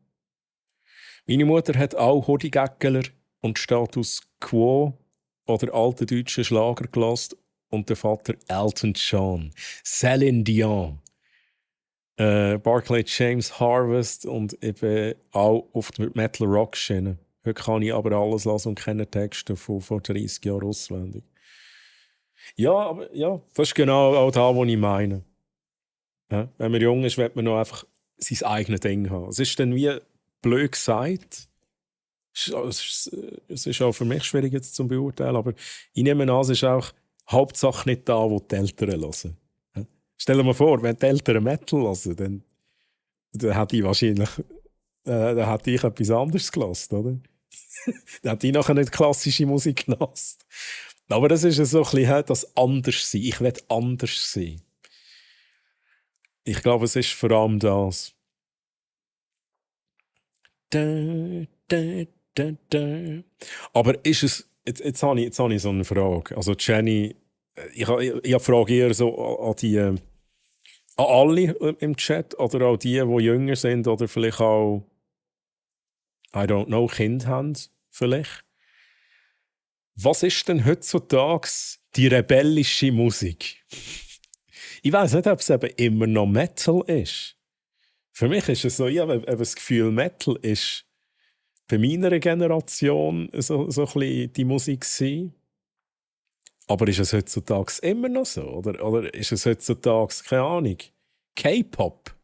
Meine Mutter hat auch Hodigäckeler und Status Quo oder alte deutsche Schlager gelassen und der Vater Elton John, Celine Dion, Barclay James Harvest und eben auch auf der Metal Rock Schiene. Heute kann ich aber alles lassen und kenne Texte von vor 30 Jahren auswendig. Ja, aber ja, das ist genau auch das, was ich meine. Ja, wenn man jung ist, will man noch einfach sein eigenes Ding haben. Es ist dann wie blöd gesagt. Es ist auch für mich schwierig jetzt zu beurteilen, aber ich nehme an, es ist auch Hauptsache nicht da, wo die Eltern hören. Ja? Stell dir mal vor, wenn die Eltern Metal hören, dann hätte ich wahrscheinlich dann hätte ich etwas anderes gelassen, oder? Dann hätte ich nachher nicht klassische Musik gelassen. Aber das ist so ein bisschen das Anderssein. Ich will anders sein. Ich glaube, es ist vor allem das. Aber ist es... Jetzt habe ich so eine Frage. Also Jenny, ich habe Frage eher so an die... an alle im Chat oder auch die jünger sind oder vielleicht auch... I don't know, Kinder haben vielleicht. Was ist denn heutzutage die rebellische Musik? Ich weiß nicht, ob es eben immer noch Metal ist. Für mich ist es so, ich habe eben das Gefühl, Metal ist bei meiner Generation so ein bisschen die Musik gewesen. Aber ist es heutzutage immer noch so? Oder ist es heutzutage, keine Ahnung, K-Pop?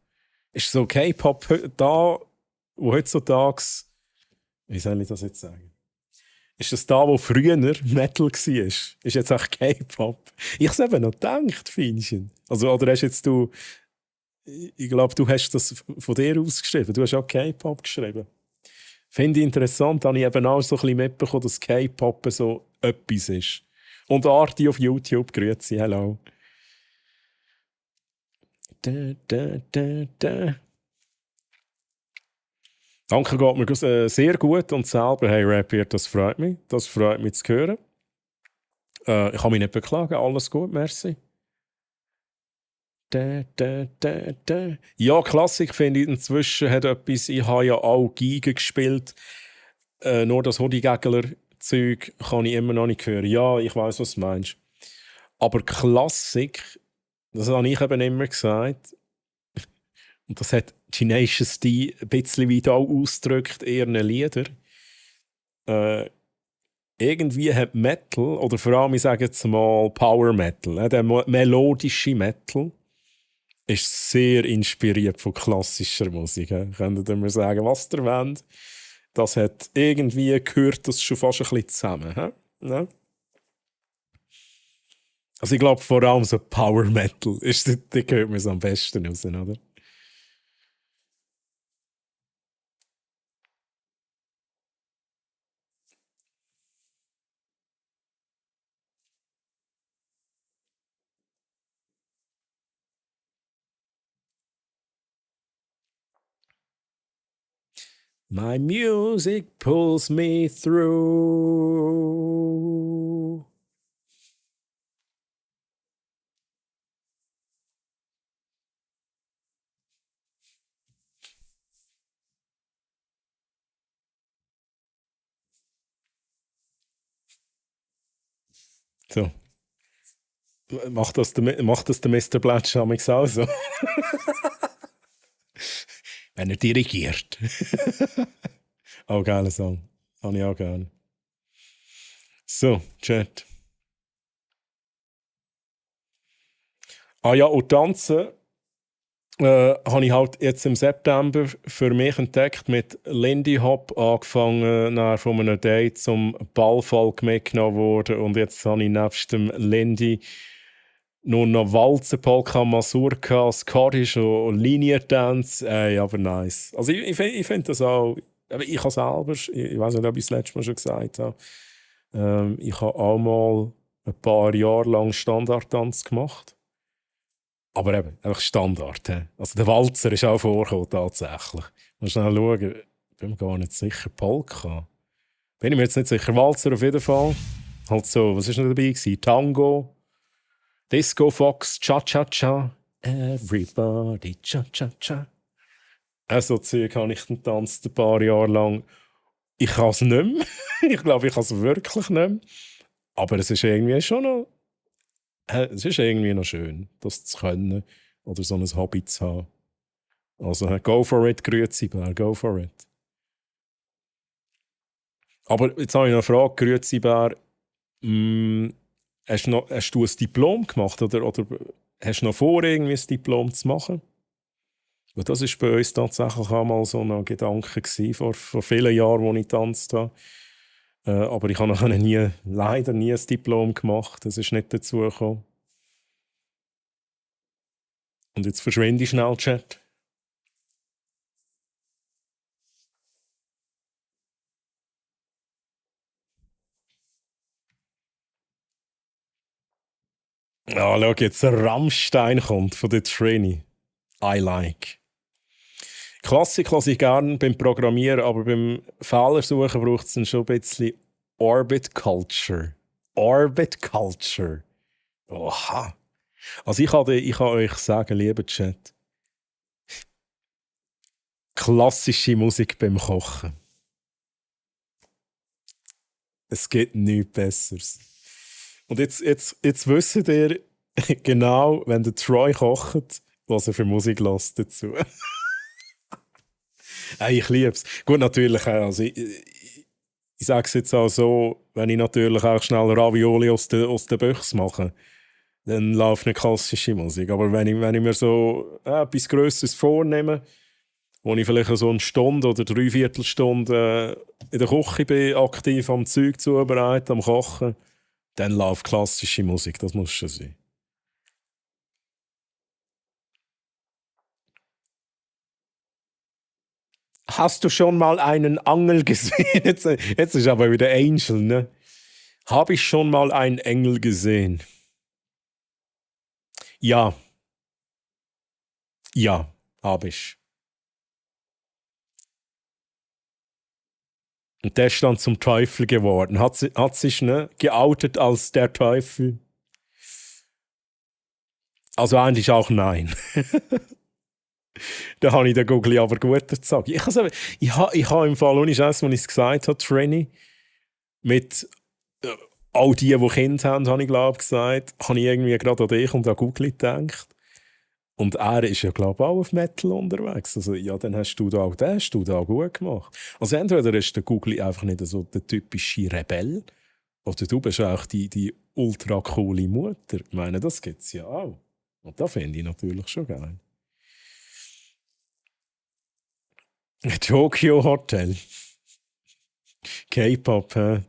Ist so K-Pop da, wo heutzutage, wie soll ich das jetzt sagen? Ist das da, wo früher Metal war? Ist jetzt auch K-Pop? Ich habe es eben noch gedacht, Finchen. Also, oder hast jetzt du... Ich glaube, du hast das von dir ausgeschrieben. Du hast auch K-Pop geschrieben. Finde ich interessant. Da habe ich eben auch so ein bisschen mitbekommen, dass K-Pop so etwas ist. Und Arti auf YouTube, grüezi, hello. Danke, geht mir sehr gut und selber, hey Rappier, das freut mich. Das freut mich zu hören. Ich kann mich nicht beklagen, alles gut, merci. Ja, Klassik finde ich inzwischen hat etwas, ich habe ja auch Geige gespielt, nur das Hodigägler-Zeug kann ich immer noch nicht hören. Ja, ich weiß, was du meinst. Aber Klassik, das habe ich eben immer gesagt, und das hat Tenacious D ein bisschen wie auch ausgedrückt, eher eine Lieder. Irgendwie hat Metal, oder vor allem, ich sage jetzt mal Power Metal, der melodische Metal, ist sehr inspiriert von klassischer Musik. Könnt ihr mir sagen, was ihr wollt? Das hat irgendwie gehört das schon fast ein bisschen zusammen. Ja? Also ich glaube vor allem so Power Metal, da gehört mir so am besten raus, oder? My music pulls me through. So. Macht das der Mr. Blatsch auch so? Wenn er dirigiert. Auch geiler Song. Habe ich auch gerne. So, Chat. Ah ja, und Tanzen habe ich halt jetzt im September für mich entdeckt, mit Lindy Hop angefangen, dann von einem Date zum Ballfolk mitgenommen worden und jetzt habe ich nebst dem Lindy nur noch Walzer, Polka, Mazurka, Scottish und Linientanz. Aber nice. Also ich finde das auch... Aber ich habe selber, ich weiß nicht, ob ich das letzte Mal schon gesagt habe, ich habe auch mal ein paar Jahre lang Standardtanz gemacht. Aber eben, einfach Standard. He. Also der Walzer ist auch vorgekommen, tatsächlich. Mal schnell schauen, ich bin mir gar nicht sicher. Polka. Bin ich mir jetzt nicht sicher. Walzer auf jeden Fall. Halt so, was war noch dabei gewesen? Tango, Disco Fox, Cha-Cha-Cha, Everybody Cha-Cha-Cha. So Zeug habe ich getanzt ein paar Jahre lang. Ich kann es nicht mehr. Ich glaube, ich kann es wirklich nicht mehr. Aber es ist irgendwie schon noch... Es ist irgendwie noch schön, das zu können oder so ein Hobby zu haben. Also, go for it, grüezi Bär, go for it. Aber jetzt habe ich noch eine Frage, grüezi Bär. Hast du ein Diplom gemacht oder hast du noch vor, irgendwie ein Diplom zu machen? Weil das war bei uns tatsächlich auch mal so ein Gedanke gewesen, vor vielen Jahren, als ich getanzt habe. Aber ich habe nachher leider nie ein Diplom gemacht. Das ist nicht dazu gekommen. Und jetzt verschwinde ich schnell, Chat. Ja, schau, jetzt ein Rammstein kommt von der Trini. I like. Klassik lasse ich gerne beim Programmieren, aber beim Fehlersuchen braucht es dann schon ein bisschen Orbit Culture. Orbit Culture. Oha. Also ich kann euch sagen, lieber Chat, klassische Musik beim Kochen. Es gibt nichts Besseres. Und jetzt wisst ihr genau, wenn der Troy kocht, was er für Musik lässt dazu. Ich liebe es. Gut, natürlich, also ich sage es jetzt auch so, wenn ich natürlich auch schnell Ravioli aus der Büchse mache, dann läuft eine klassische Musik. Aber wenn ich mir so etwas Grösseres vornehme, wo ich vielleicht so eine Stunde oder 3/4 Stunde in der Küche bin, aktiv am Zeug zubereiten, am Kochen, dann läuft klassische Musik. Das muss schon sein. Hast du schon mal einen Angel gesehen? Jetzt ist aber wieder Angel, ne? Habe ich schon mal einen Engel gesehen? Ja, ja, habe ich. Und der ist dann zum Teufel geworden. Hat sich geoutet als der Teufel. Also eigentlich auch nein. Da habe ich den Google aber gut gesagt. Ich habe im Fall, ohne Scheiß, als ich es gesagt habe, Trini, mit all die Kinder haben, habe ich glaube gesagt, habe ich irgendwie gerade an dich und an Google gedacht. Und er ist ja, glaube ich, auch auf Metal unterwegs. Also, ja, dann hast du da auch den, hast du da gut gemacht. Also, entweder ist der Google einfach nicht so der typische Rebell, oder du bist auch die ultra coole Mutter. Ich meine, das gibt es ja auch. Und das finde ich natürlich schon geil. Tokyo Hotel. K-Pop, hä?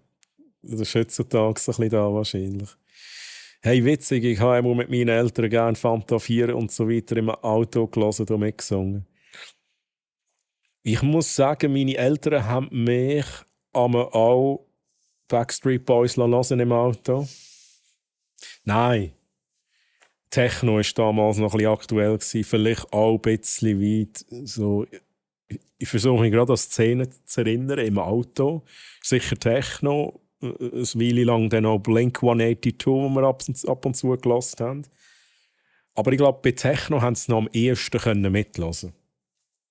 Das ist heutzutage ein bisschen da wahrscheinlich. Hey, witzig, ich habe einmal mit meinen Eltern gerne Fanta 4 und so weiter im Auto gelesen und mitgesungen. Ich muss sagen, meine Eltern haben mich aber auch Backstreet Boys hören im Auto. Nein. Techno war damals noch ein bisschen aktuell gewesen, vielleicht auch ein bisschen weit. So, ich versuche mich gerade an Szenen zu erinnern im Auto. Sicher Techno. Eine Weile lang dann auch Blink 182, wo wir ab und zu gelassen haben. Aber ich glaube, bei Techno haben sie noch am ehesten mitlassen.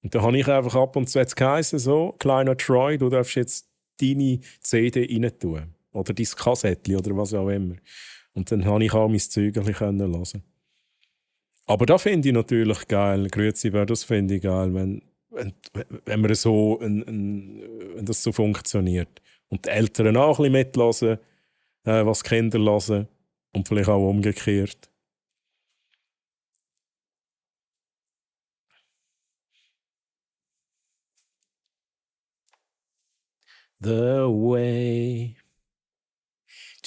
Und da habe ich einfach ab und zu geheißen, so, kleiner Troy, du darfst jetzt deine CD rein tun. Oder dein Kassettchen oder was auch immer. Und dann habe ich auch mein Zeug hören. Aber das finde ich natürlich geil. Grüezi, das finde ich geil, wenn man so wenn das so funktioniert. Und die Eltern auch ein bisschen mitlassen, was die Kinder hören. Und vielleicht auch umgekehrt. The way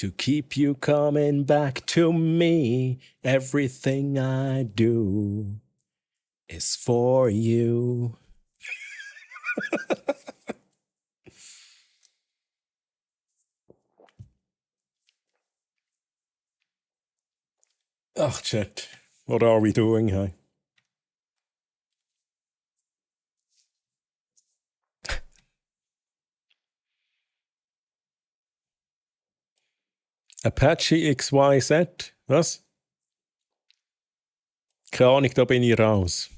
To keep you coming back to me, everything I do is for you. Ach, Chet, what are we doing, hey? Apache XYZ? Was? Keine Ahnung, da bin ich raus.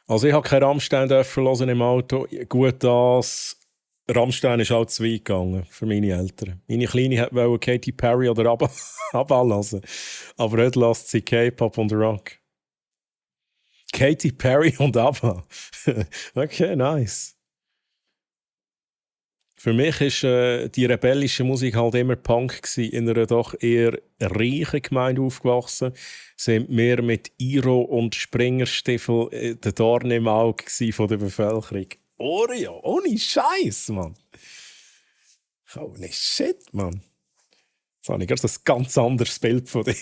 Also ich habe kein Rammstein hören im Auto. Gut, das Rammstein ist auch zu weit gegangen für meine Eltern. Meine Kleine wollte Katy Perry oder ABBA hören. Aber heute lässt sie K-Pop und Rock. Katy Perry und ABBA. Okay, nice. Für mich war die rebellische Musik halt immer Punk gewesen, in einer doch eher reichen Gemeinde aufgewachsen. Sind wir mit Iro und Springerstiefel der Dorn im Auge von der Bevölkerung. Oreo, ohne Scheiß, Mann. Holy shit, Mann. Jetzt habe ich gerade ein ganz anderes Bild von dir.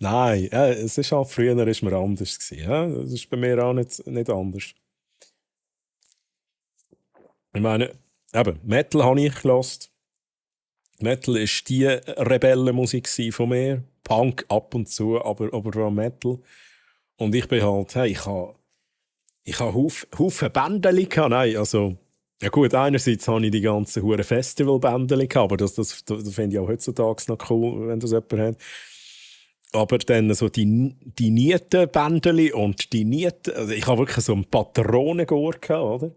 Nein, es ist halt früher ist mir anders gewesen. Ja? Das ist bei mir auch nicht anders. Ich meine, eben, Metal habe ich gehört. Metal war die Rebellenmusik von mir. Punk ab und zu, aber auch Metal. Und ich bin halt, hey, ich habe Haufen Bändeli gehabt. Nein, also, ja gut, einerseits habe ich die ganzen hure Festival-Bändeli gehabt, aber das finde ich auch heutzutage noch cool, wenn das jemand hat. Aber dann so die Nieten-Bändeli und die Nieten, also ich habe wirklich so einen Patronengurt gehabt, oder?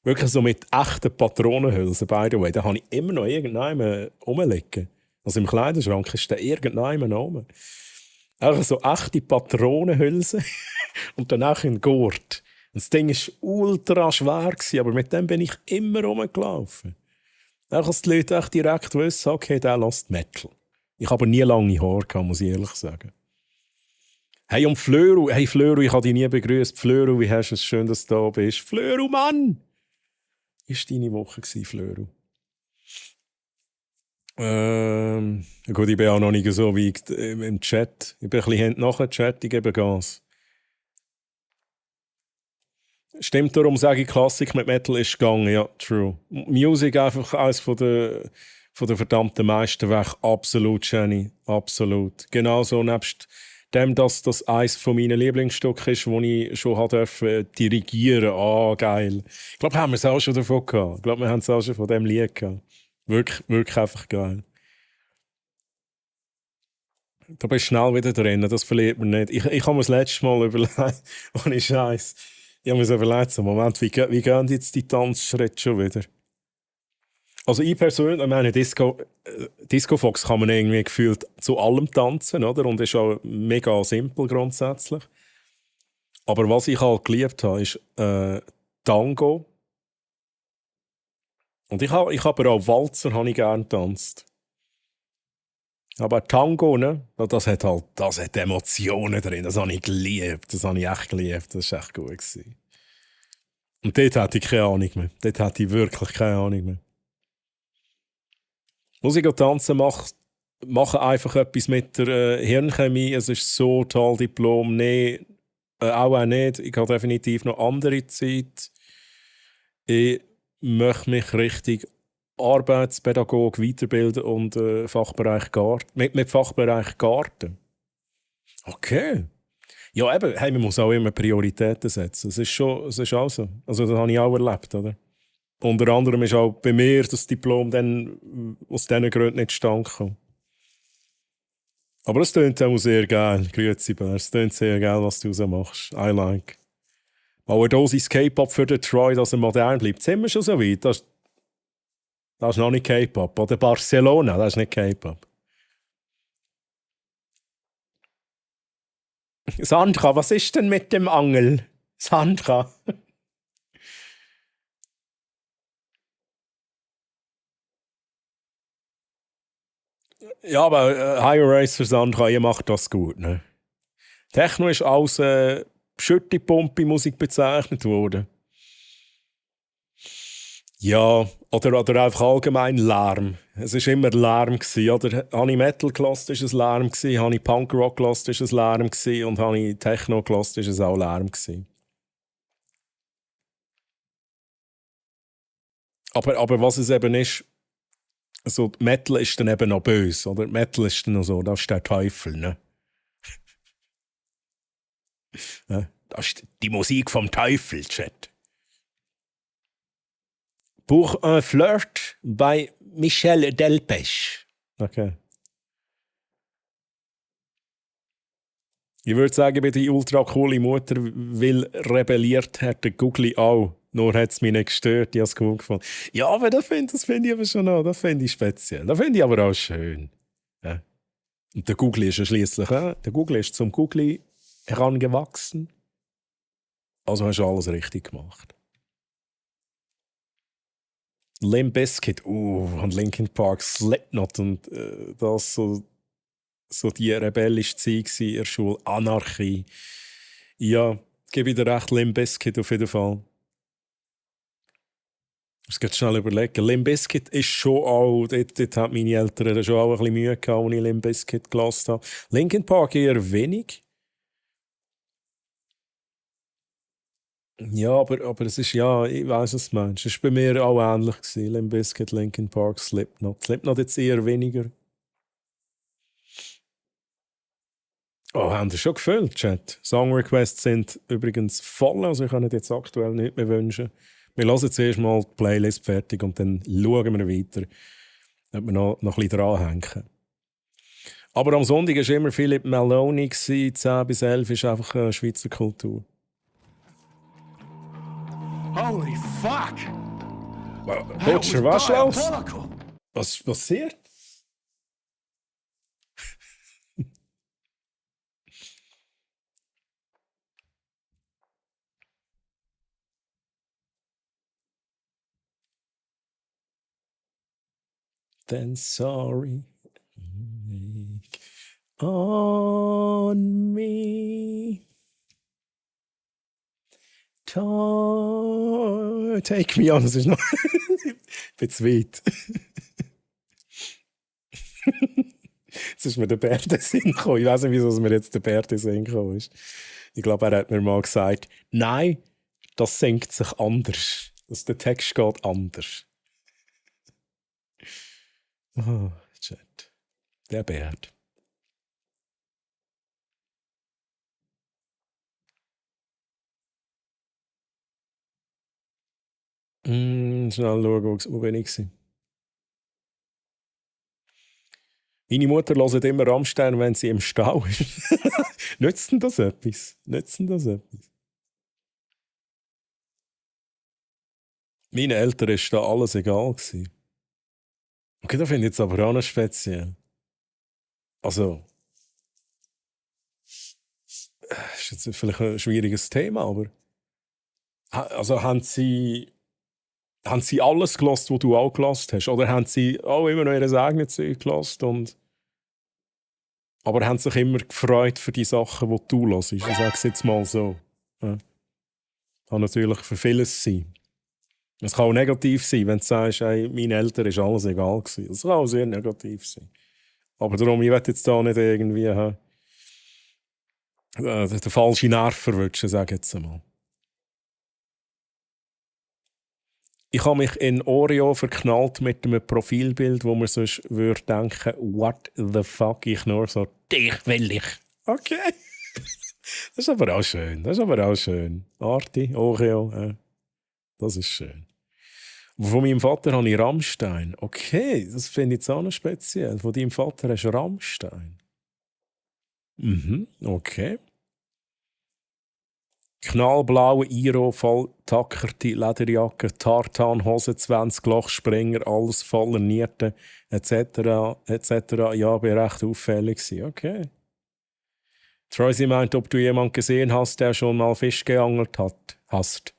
Wirklich so mit echten Patronenhülsen, by the way. Da habe ich immer noch irgendjemanden rumliegen. Also im Kleiderschrank ist der irgendjemand rum. Einfach so echte Patronenhülsen und dann auch ein Gurt. Und das Ding war ultra schwer, aber mit dem bin ich immer rumgelaufen. Einfach, dass die Leute echt direkt wissen, okay, der lässt Metal. Ich habe aber nie lange Haare gehabt, muss ich ehrlich sagen. Hey, und Flöru, ich habe dich nie begrüßt. Flöru, wie hast du es? Schön, dass du da bist. Flöru, Mann! Wie war deine Woche, Flöru? Gut, ich bin auch noch nicht so weit im Chat. Ich bin ein bisschen nach dem Chat, ich gebe Gas. Stimmt, darum sage ich, Klassik mit Metal ist gegangen, ja, true. Musik einfach eines von der verdammten Meisterwerke, absolut, Jenny, absolut. Genauso nebst dem, dass das eines von meinen Lieblingsstücke ist, das ich schon dirigieren durfte. Ah, geil. Ich glaube, haben wir es auch schon davon gehabt. Ich glaube, wir haben es auch schon von dem Lied gehabt. Wirklich, wirklich einfach geil. Da bist du schnell wieder drin, das verliert man nicht. Ich habe mir das letzte Mal überlegt, ohne Scheiß. Ich habe mir so überlegt, so, Moment, wie gehen jetzt die Tanzschritte schon wieder? Also ich persönlich, meine Disco Fox kann man irgendwie gefühlt zu allem tanzen, oder? Und ist auch mega simpel grundsätzlich. Aber was ich halt geliebt habe, ist Tango. Und ich habe auch Walzer habe ich gerne getanzt. Aber Tango, ne? Das hat Emotionen drin. Das habe ich geliebt. Das habe ich echt geliebt. Das war echt gut gewesen. Und dort hatte ich keine Ahnung mehr. Dort hatte ich wirklich keine Ahnung mehr. Musik und Tanzen machen einfach etwas mit der Hirnchemie. Es ist so toll, Diplom. Nee, auch nicht. Ich habe definitiv noch andere Zeit. Ich möchte mich richtig Arbeitspädagog weiterbilden und Fachbereich Garten. Mit Fachbereich Garten. Okay. Ja, eben, hey, man muss auch immer Prioritäten setzen. Es ist auch so. Also, das habe ich auch erlebt, oder? Unter anderem ist auch bei mir das Diplom dann aus diesen Gründen nicht zustande gekommen. Aber es klingt auch sehr geil, grüezi Bär. Es klingt sehr geil, was du so machst. I like. Aber eine Dosis K-Pop für den Troy, dass er modern bleibt. Sind wir schon so weit? Das ist noch nicht K-Pop. Oder Barcelona, das ist nicht K-Pop. Sandra, was ist denn mit dem Angel? Sandra. Ja, aber High Racer Sandra, ihr macht das gut, ne? Techno ist als Schütti-Pumpi-Musik bezeichnet worden. Ja, oder einfach allgemein Lärm. Es war immer Lärm. Oder habe ich Metal gehört, ist es Lärm. Habe ich Punkrock gehört, ist es Lärm. Und habe ich Techno gehört, ist es auch Lärm. Aber was es eben ist, so, Metal ist dann eben noch böse. Oder? Metal ist dann noch so, das ist der Teufel. Ne? Ja, das ist die Musik vom Teufel, Chat. Pour un Flirt bei Michel Delpech. Okay. Ich würde sagen, bei die ultra coole Mutter, weil rebelliert hat der Googly auch. Nur hat es mich nicht gestört, ich habe es cool gefunden. Ja, aber das finde ich aber schon noch, das finde ich speziell. Das finde ich aber auch schön. Ja. Und der Googly ist ja schliesslich, der Googly ist zum Googly herangewachsen. Also hast du alles richtig gemacht. Limp Bizkit, und Linkin Park, Slipknot und das so die rebellische Zeit in der Schule, Anarchie. Ja, gebe ich dir recht, Limp Bizkit auf jeden Fall. Ich muss schnell überlegen. Limp Bizkit ist schon auch, dort haben meine Eltern schon auch ein bisschen Mühe gehabt, als ich Limp Bizkit gelassen habe. Linkin Park eher wenig. Ja, aber es ist, ja, ich weiss, was du meinst. Es war bei mir auch ähnlich gewesen. Limp Bizkit, Linkin Park, Slipknot. Slipknot jetzt eher weniger. Oh, haben Sie schon gefüllt, Chat? Song Requests sind übrigens voll, also ich kann nicht jetzt aktuell nichts mehr wünschen. Wir hören zuerst mal die Playlist fertig und dann schauen wir weiter, ob wir noch ein bisschen dranhängen. Aber am Sonntag war immer Philipp Maloney, 10 bis 11 ist einfach Schweizer Kultur. Holy fuck! Butcher, was los? Was passiert? Then sorry on me. Take me on, das ist noch ein bisschen weit. Jetzt ist mir der Bär in den Sinn gekommen. Ich weiß nicht, wieso mir jetzt der Bär in den Sinn gekommen ist. Ich glaube, er hat mir mal gesagt, nein, das singt sich anders. Der Text geht anders. Oh, Chat. Der Bär. Schnell schauen, wo bin ich gewesen? Meine Mutter hört immer Rammstein, wenn sie im Stau ist. Nützt denn das etwas? Meinen Eltern war da alles egal gewesen. Okay, das finde ich jetzt aber auch noch speziell. Also, ist jetzt vielleicht ein schwieriges Thema, aber also haben sie alles gehört, was du auch gehört hast? Oder haben sie auch immer noch ihre eigenen Zeug gehört? Aber haben sich immer gefreut für die Sachen, die du hörst? Ich sage es jetzt mal so. Ja. Kann natürlich für vieles sein. Es kann auch negativ sein, wenn du sagst, hey, meinen Eltern ist alles egal gewesen. Das kann auch sehr negativ sein. Aber darum, ich will jetzt da nicht irgendwie den falschen Nerv verwünschen, sage ich jetzt einmal. Ich habe mich in Oreo verknallt mit einem Profilbild, wo man sonst würde denken, what the fuck, ich nur so, dich will ich. Okay. Das ist aber auch schön. Arti, Oreo, das ist schön. Aber von meinem Vater habe ich Rammstein. Okay, das finde ich jetzt auch noch speziell. Von deinem Vater hast du Rammstein. Okay. Knallblaue Iro, volltackerte Lederjacke, Tartanhose, 20 Lochspringer, alles voller Nieten, etc. Ja, bin recht auffällig gewesen. Okay. Troy meint, ob du jemanden gesehen hast, der schon mal Fisch geangelt hast.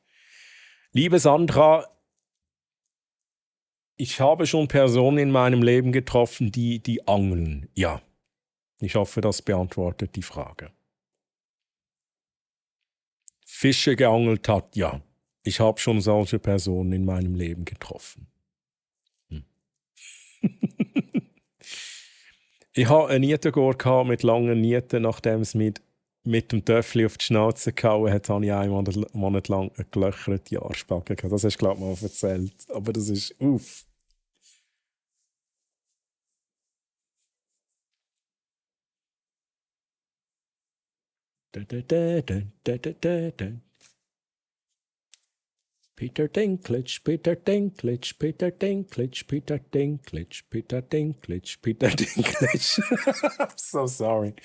Liebe Sandra, ich habe schon Personen in meinem Leben getroffen, die angeln. Ja. Ich hoffe, das beantwortet die Frage. Fische geangelt hat, ja. Ich habe schon solche Personen in meinem Leben getroffen. Ich hatte einen Nietengurt mit langen Nieten, nachdem es mit dem Töffel auf die Schnauze gehauen hat, habe ich einen Monat lang einen gelöcherten Arschbacken gehabt. Das hast du, glaube ich, mal erzählt. Aber das ist uff. Peter Dinklage, Peter Dinklage, Peter Dinklage, Peter Dinklage, Peter Dinklage, Peter Dinklage. I'm so sorry.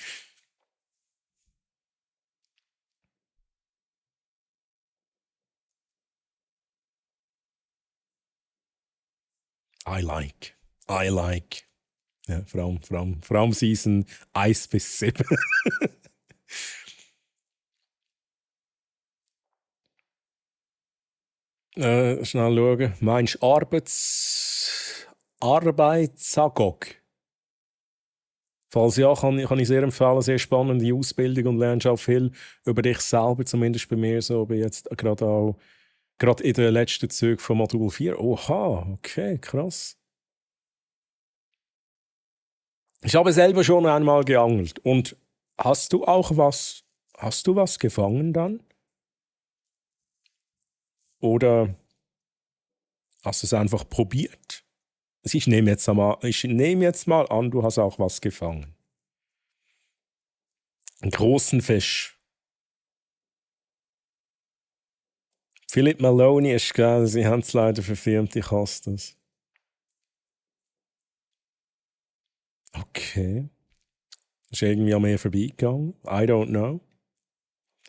I like. Ja, vor allem Season 1 bis 7. Schnell schauen. Meinst du Arbeitsagog? Falls ja, kann ich sehr empfehlen. Sehr spannende Ausbildung und lernst auch viel über dich selber, zumindest bei mir so. Bin jetzt gerade in den letzten Zügen von Modul 4. Oha, okay, krass. Ich habe selber schon einmal geangelt. Und hast du was gefangen dann? Oder hast du es einfach probiert? Also ich nehme jetzt mal an, du hast auch was gefangen. Einen großen Fisch. Philip Maloney ist geil, sie haben es leider verfilmt, ich hasse das. Okay. Ist irgendwie an mir vorbeigegangen. I don't know.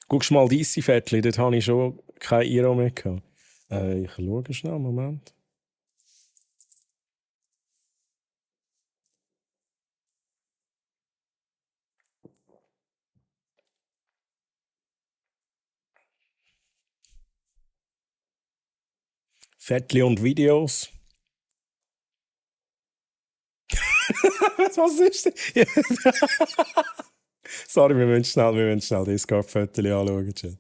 Guckst mal DC-Fettli, dort habe ich schon kein Iro mehr gehabt. Ich schaue schnell, Moment. Fettli und Videos. Was ist denn? Sorry, wir müssen schnell Discord-Fotos anschauen.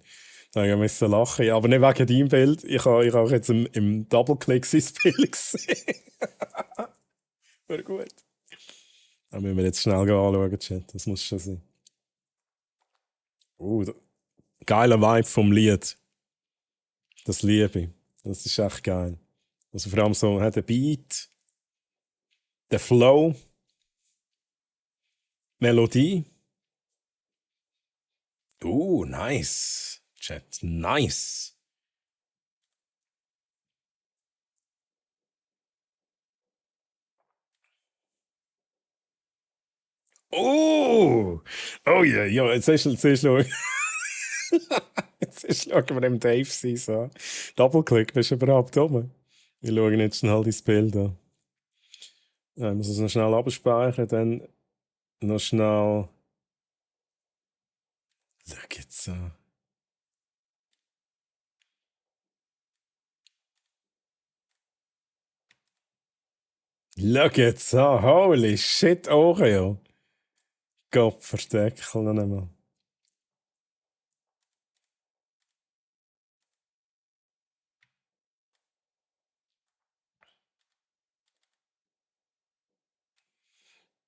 Ich musste lachen, ja, aber nicht wegen deinem Bild. Ich habe auch jetzt im Double-Click sein Bild gesehen. Wäre gut. Da müssen wir jetzt schnell anschauen, Chat. Das muss schon sein. Geiler Vibe vom Lied. Das liebe ich. Das ist echt geil. Also vor allem so der Beat, der Flow, Melodie. Nice. Chat, nice. Oh ja, jetzt ist schauen. Jetzt schauen wir dem Dave sein. So. Doppelklick, bist du überhaupt rum? Wir schauen jetzt schnell dein Bild an. Ja, ich muss es noch schnell abspeichern, dann noch schnell. Schau jetzt an. Schau jetzt an. Holy shit, Oreo. Gott, Verdeckel noch einmal.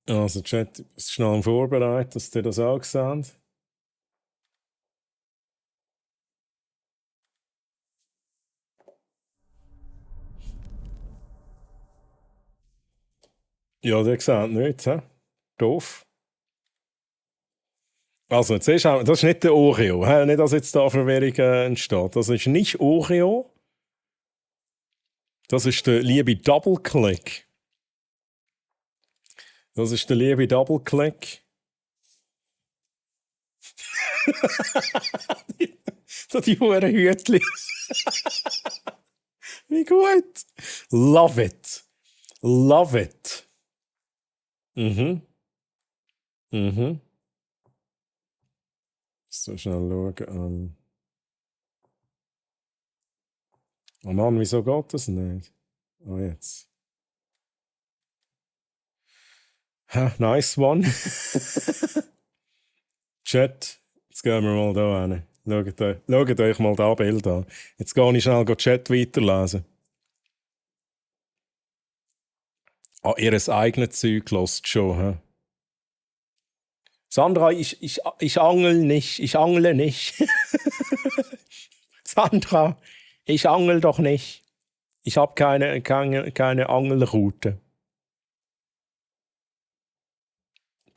Also, Chat ist schnell vorbereitet, dass ihr das auch seht. Ja, der sieht nichts, hä? Doof. Also, das ist nicht der Oreo, hä? Nicht, dass jetzt da Verwirrung entsteht. Das ist nicht Oreo. Das ist der liebe Double-Click. Das ist der liebe Double-Click. So die hohen Hütchen. Wie gut. Love it. Love it. So schnell schauen. Oh Mann, wieso geht das nicht? Oh, jetzt. Nice one. Chat, jetzt gehen wir mal da hin. Schaut euch mal das Bild an. Jetzt gehe ich schnell den Chat weiterlesen. Ah, ihr eigenes Zeug hört schon. He? Sandra, ich angle nicht. Ich angle nicht. Sandra, ich angel doch nicht. Ich habe keine Angelroute.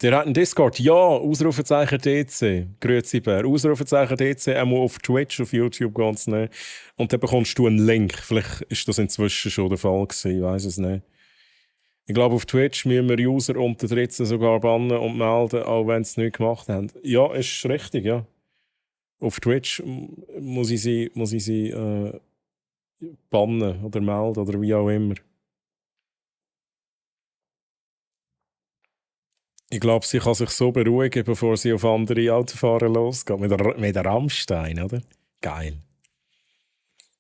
Der hat einen Discord. Ja, Ausrufezeichen DC. Grüezi Bär. Ausrufezeichen DC, einmal auf Twitch, auf YouTube ganz nicht. Und dann bekommst du einen Link. Vielleicht ist das inzwischen schon der Fall gewesen. Ich weiß es nicht. Ich glaube, auf Twitch müssen wir User unter 13 sogar bannen und melden, auch wenn sie es nicht gemacht haben. Ja, ist richtig, ja. Auf Twitch muss ich sie bannen oder melden oder wie auch immer. Ich glaube, sie kann sich so beruhigen, bevor sie auf andere Autofahrer losgeht. Mit der Rammstein, oder? Geil.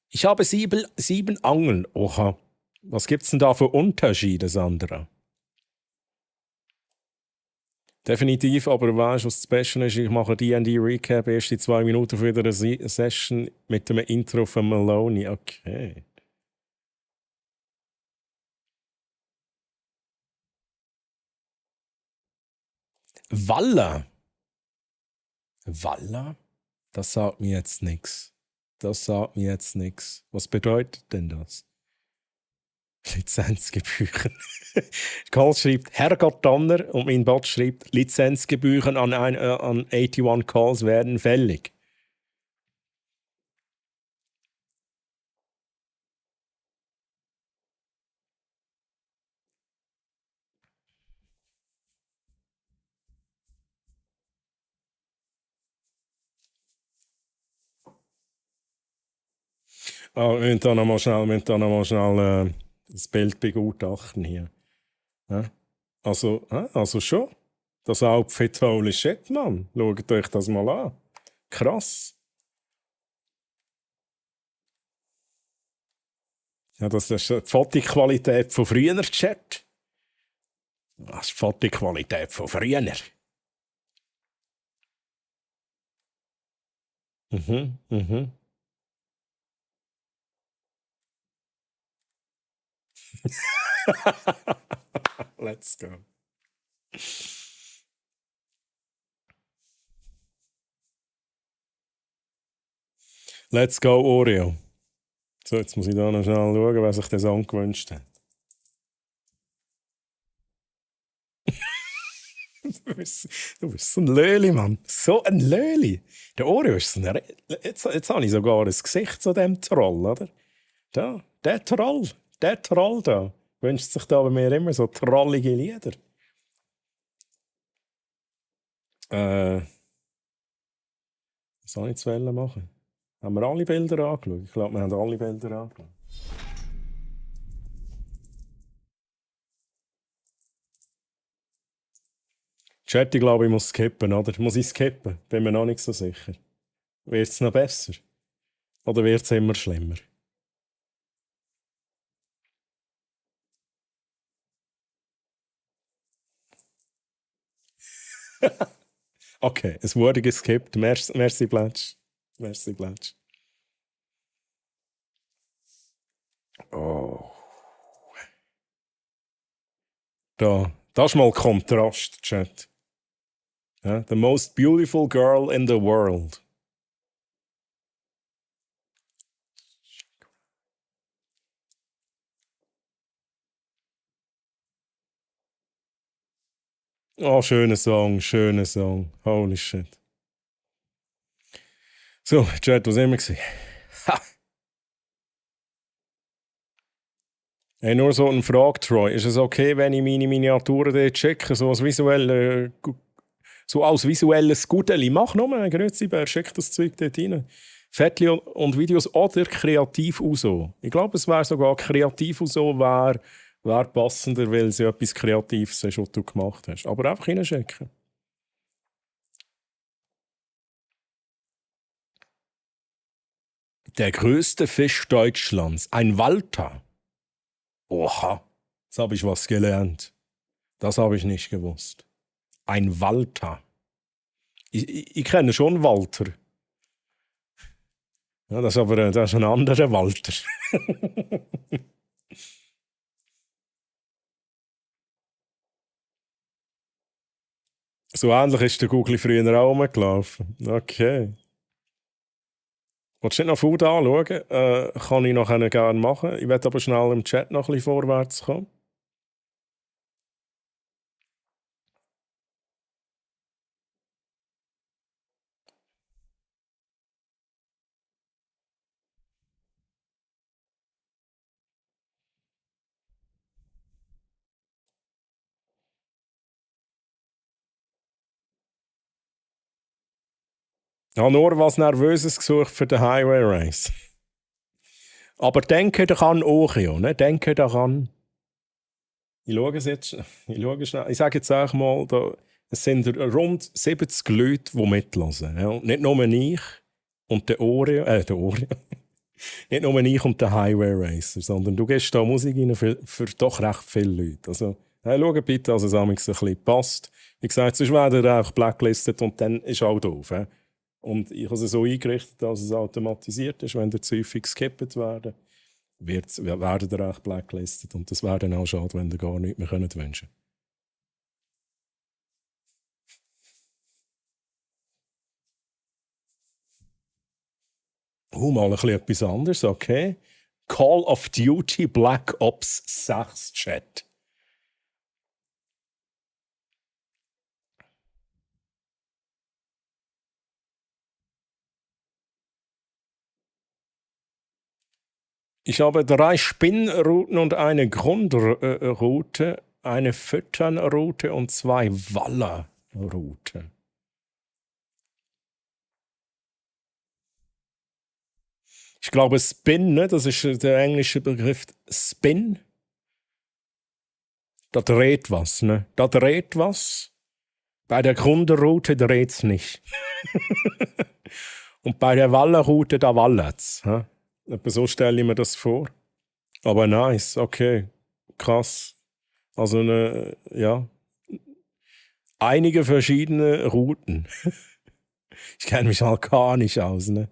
Ich habe 7 Angeln. Oha. Was gibt es denn da für Unterschiede, Sandra? Definitiv, aber weißt du, was das Beste ist? Ich mache D&D Recap, erste 2 Minuten für eine Session mit dem Intro von Maloney. Okay. Walla. Walla? Das sagt mir jetzt nichts. Was bedeutet denn das? Lizenzgebühren. Karl schreibt Herrgott Donner und mein Bot schreibt Lizenzgebühren an 81 Calls werden fällig. Wir müssen da noch mal schnell das Bild begutachten hier. Ja? Also schon. Das Outfit, holy shit, Mann. Schaut euch das mal an. Krass. Ja, das ist die Fotoqualität von früher, Chat. Das ist die Fotoqualität von früher. Mhm. Let's go. Let's go, Oreo. So, jetzt muss ich da noch schnell schauen, wer sich das angewünscht hat. Du bist so ein Löli, Mann. So ein Löli. Der Oreo ist so ein... Jetzt habe ich sogar das Gesicht zu dem Troll, oder? Da, der Troll da. Wünscht sich da bei mir immer so trollige Lieder. Was soll ich jetzt machen? Haben wir alle Bilder angeschaut? Ich glaube, wir haben alle Bilder angeschaut. Chat, ich glaube, ich muss skippen, oder? Muss ich skippen? Bin mir noch nicht so sicher. Wird es noch besser? Oder wird es immer schlimmer? Okay, es wurde geskippt. Merci, Blatsch. Oh. Das ist mal Kontrast, Chat. Ja, the most beautiful girl in the world. Oh, schöner Song. Holy shit. So, Chat, was haben wir gesehen? Hey, nur so eine Frage, Troy. Ist es okay, wenn ich meine Miniaturen dort checke, so als visuelles Gudeli? Mach nochmal, grüezi Bär, schick das Zeug dort rein. Fettli und Videos oder kreativ Uso. Ich glaube, es wäre sogar kreativ Uso, wäre passender, weil es ja etwas Kreatives ist, was du gemacht hast. Aber einfach reinschicken. Der größte Fisch Deutschlands, ein Walter. Oha, jetzt habe ich was gelernt. Das habe ich nicht gewusst. Ein Walter. Ich kenne schon Walter. Ja, das ist ein anderer Walter. So ähnlich ist der Google früher auch rumgelaufen. Okay. Willst du nicht noch Food anschauen? Kann ich noch gerne machen. Ich werde aber schnell im Chat noch ein bisschen vorwärts kommen. Ich habe nur was Nervöses gesucht für den Highway Race. Aber denke daran auch, ja, ne? Denke daran. Ich schaue es jetzt. Ich schaue schnell. Ich sage jetzt auch mal, es sind rund 70 Leute, die mitlassen. Ja? Und nicht nur ich und der Oreo. Nicht nur ich und der Highway Racer, sondern du gehst da Musik rein für doch recht viele Leute. Also, schau bitte, dass es ein bisschen passt. Wie gesagt, sonst werden ihr auch blacklistet und dann ist auch doof. Und ich habe es so eingerichtet, dass es automatisiert ist, wenn ihr zu häufig geskippt werden, werden ihr auch blacklistet. Und das wäre dann auch schade, wenn ihr gar nichts mehr wünschen könnt. Mal ein bisschen etwas anderes, okay. Call of Duty Black Ops 6 Chat. Ich habe 3 Spinnrouten und eine Grundroute, eine Fütternroute und 2 Wallerrouten. Ich glaube, Spin, ne? Das ist der englische Begriff Spin. Da dreht was, ne? Da dreht was. Bei der Grundroute dreht es nicht. Und bei der Wallerroute, da wallert es. Etwa so stelle ich mir das vor. Aber nice, okay. Krass. Also ja. Einige verschiedene Routen. Ich kenne mich halt gar nicht aus, ne?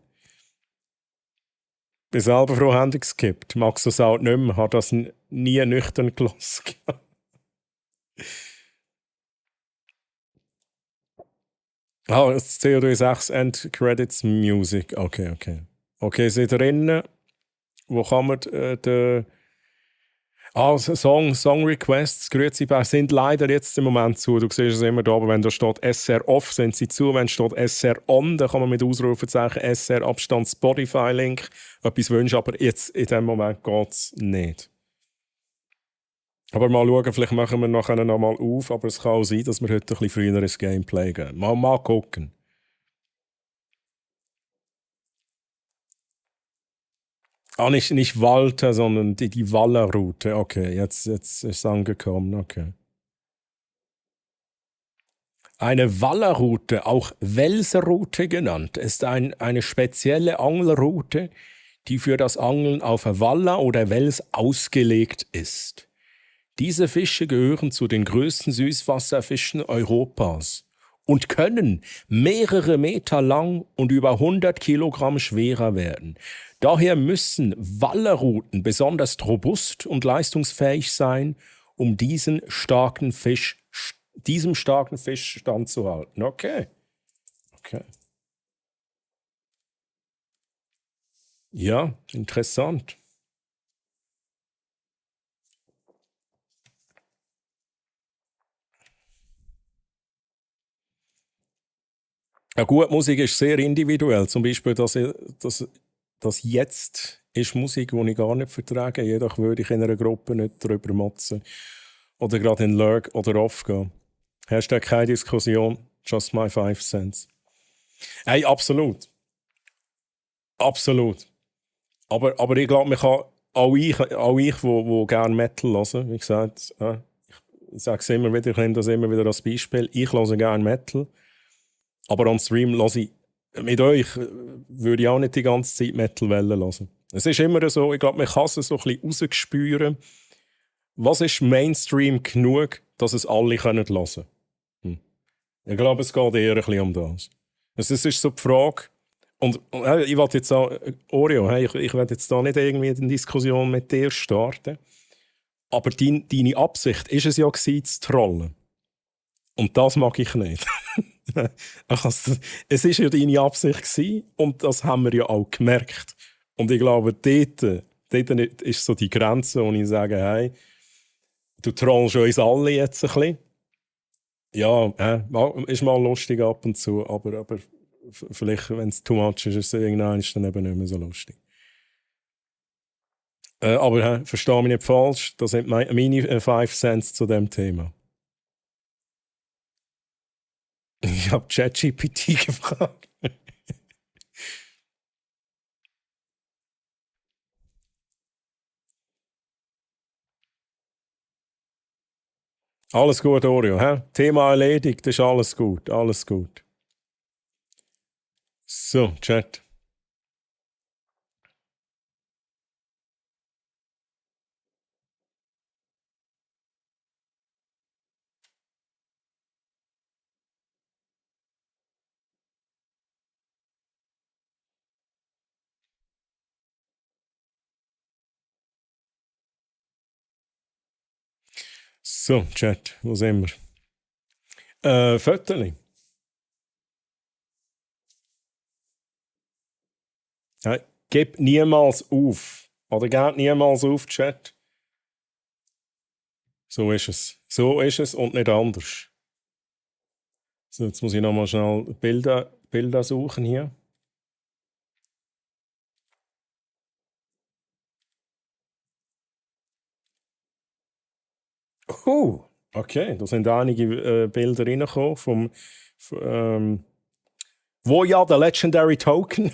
Bin selber froh, haben geskippt. Mag so halt nicht mehr. Habe das nie nüchtern gelassen. Das CO6 End Credits Music. Okay. Okay, seid ihr drinnen? Wo kann man den Song Requests, grüezi, sind leider jetzt im Moment zu. Du siehst es immer da, aber wenn da steht SR Off, sind sie zu. Wenn steht SR On, dann kann man mit Ausrufezeichen SR Abstand Spotify Link etwas wünschen, aber jetzt in dem Moment geht es nicht. Aber mal schauen, vielleicht machen wir nachher noch mal auf, aber es kann auch sein, dass wir heute ein bisschen früher ins Gameplay gehen. Mal gucken. Nicht Walter, sondern die Wallerroute. Okay, jetzt ist es angekommen. Okay. Eine Wallerroute, auch Welserroute genannt, ist eine spezielle Angelroute, die für das Angeln auf Waller oder Wels ausgelegt ist. Diese Fische gehören zu den größten Süßwasserfischen Europas und können mehrere Meter lang und über 100 Kilogramm schwerer werden. Daher müssen Wallerrouten besonders robust und leistungsfähig sein, um diesem starken Fisch standzuhalten. Okay. Ja, interessant. Ja gut, Musik ist sehr individuell. Zum Beispiel, das jetzt ist Musik, die ich gar nicht vertrage. Jedoch würde ich in einer Gruppe nicht darüber motzen. Oder gerade in Lurk oder Off gehen. Hashtag keine Diskussion, just my 5 cents. Hey, absolut. Absolut. Aber ich glaube, man kann auch ich, wo gerne Metal hören, wie gesagt, ich sage es immer wieder, ich nehme das immer wieder als Beispiel. Ich höre gerne Metal. Aber on Stream höre ich mit euch, würde ich auch nicht die ganze Zeit Metal-Wellen hören. Es ist immer so, ich glaube, man kann es so ein bisschen rausspüren. Was ist Mainstream genug, dass es alle hören können? Ich glaube, es geht eher ein bisschen um das. Es ist so die Frage, Und ich wollte jetzt auch, Oreo, hey, ich werde jetzt da nicht irgendwie eine Diskussion mit dir starten. Aber deine Absicht ist es ja gewesen, zu trollen. Und das mag ich nicht. Also, es ist ja deine Absicht gewesen, und das haben wir ja auch gemerkt. Und ich glaube, dort ist so die Grenze, wo ich sage, hey, du trollst uns alle jetzt ein bisschen. Ja, ist mal lustig ab und zu, aber vielleicht, wenn es too much ist, ist es irgendwann dann eben nicht mehr so lustig. Aber verstehe mich nicht falsch, das sind meine 5 Cents zu dem Thema. Ich habe ChatGPT gefragt. Alles gut, Oreo. Hä? Thema erledigt, ist alles gut. Alles gut. So, Chat. So, Chat, wo sind wir? Fötterli. Ja, gib niemals auf. Oder gebt niemals auf, Chat. So ist es. So ist es und nicht anders. So, jetzt muss ich nochmal schnell Bilder suchen hier. Okay, da sind einige Bilder reingekommen wo ja der Legendary Token.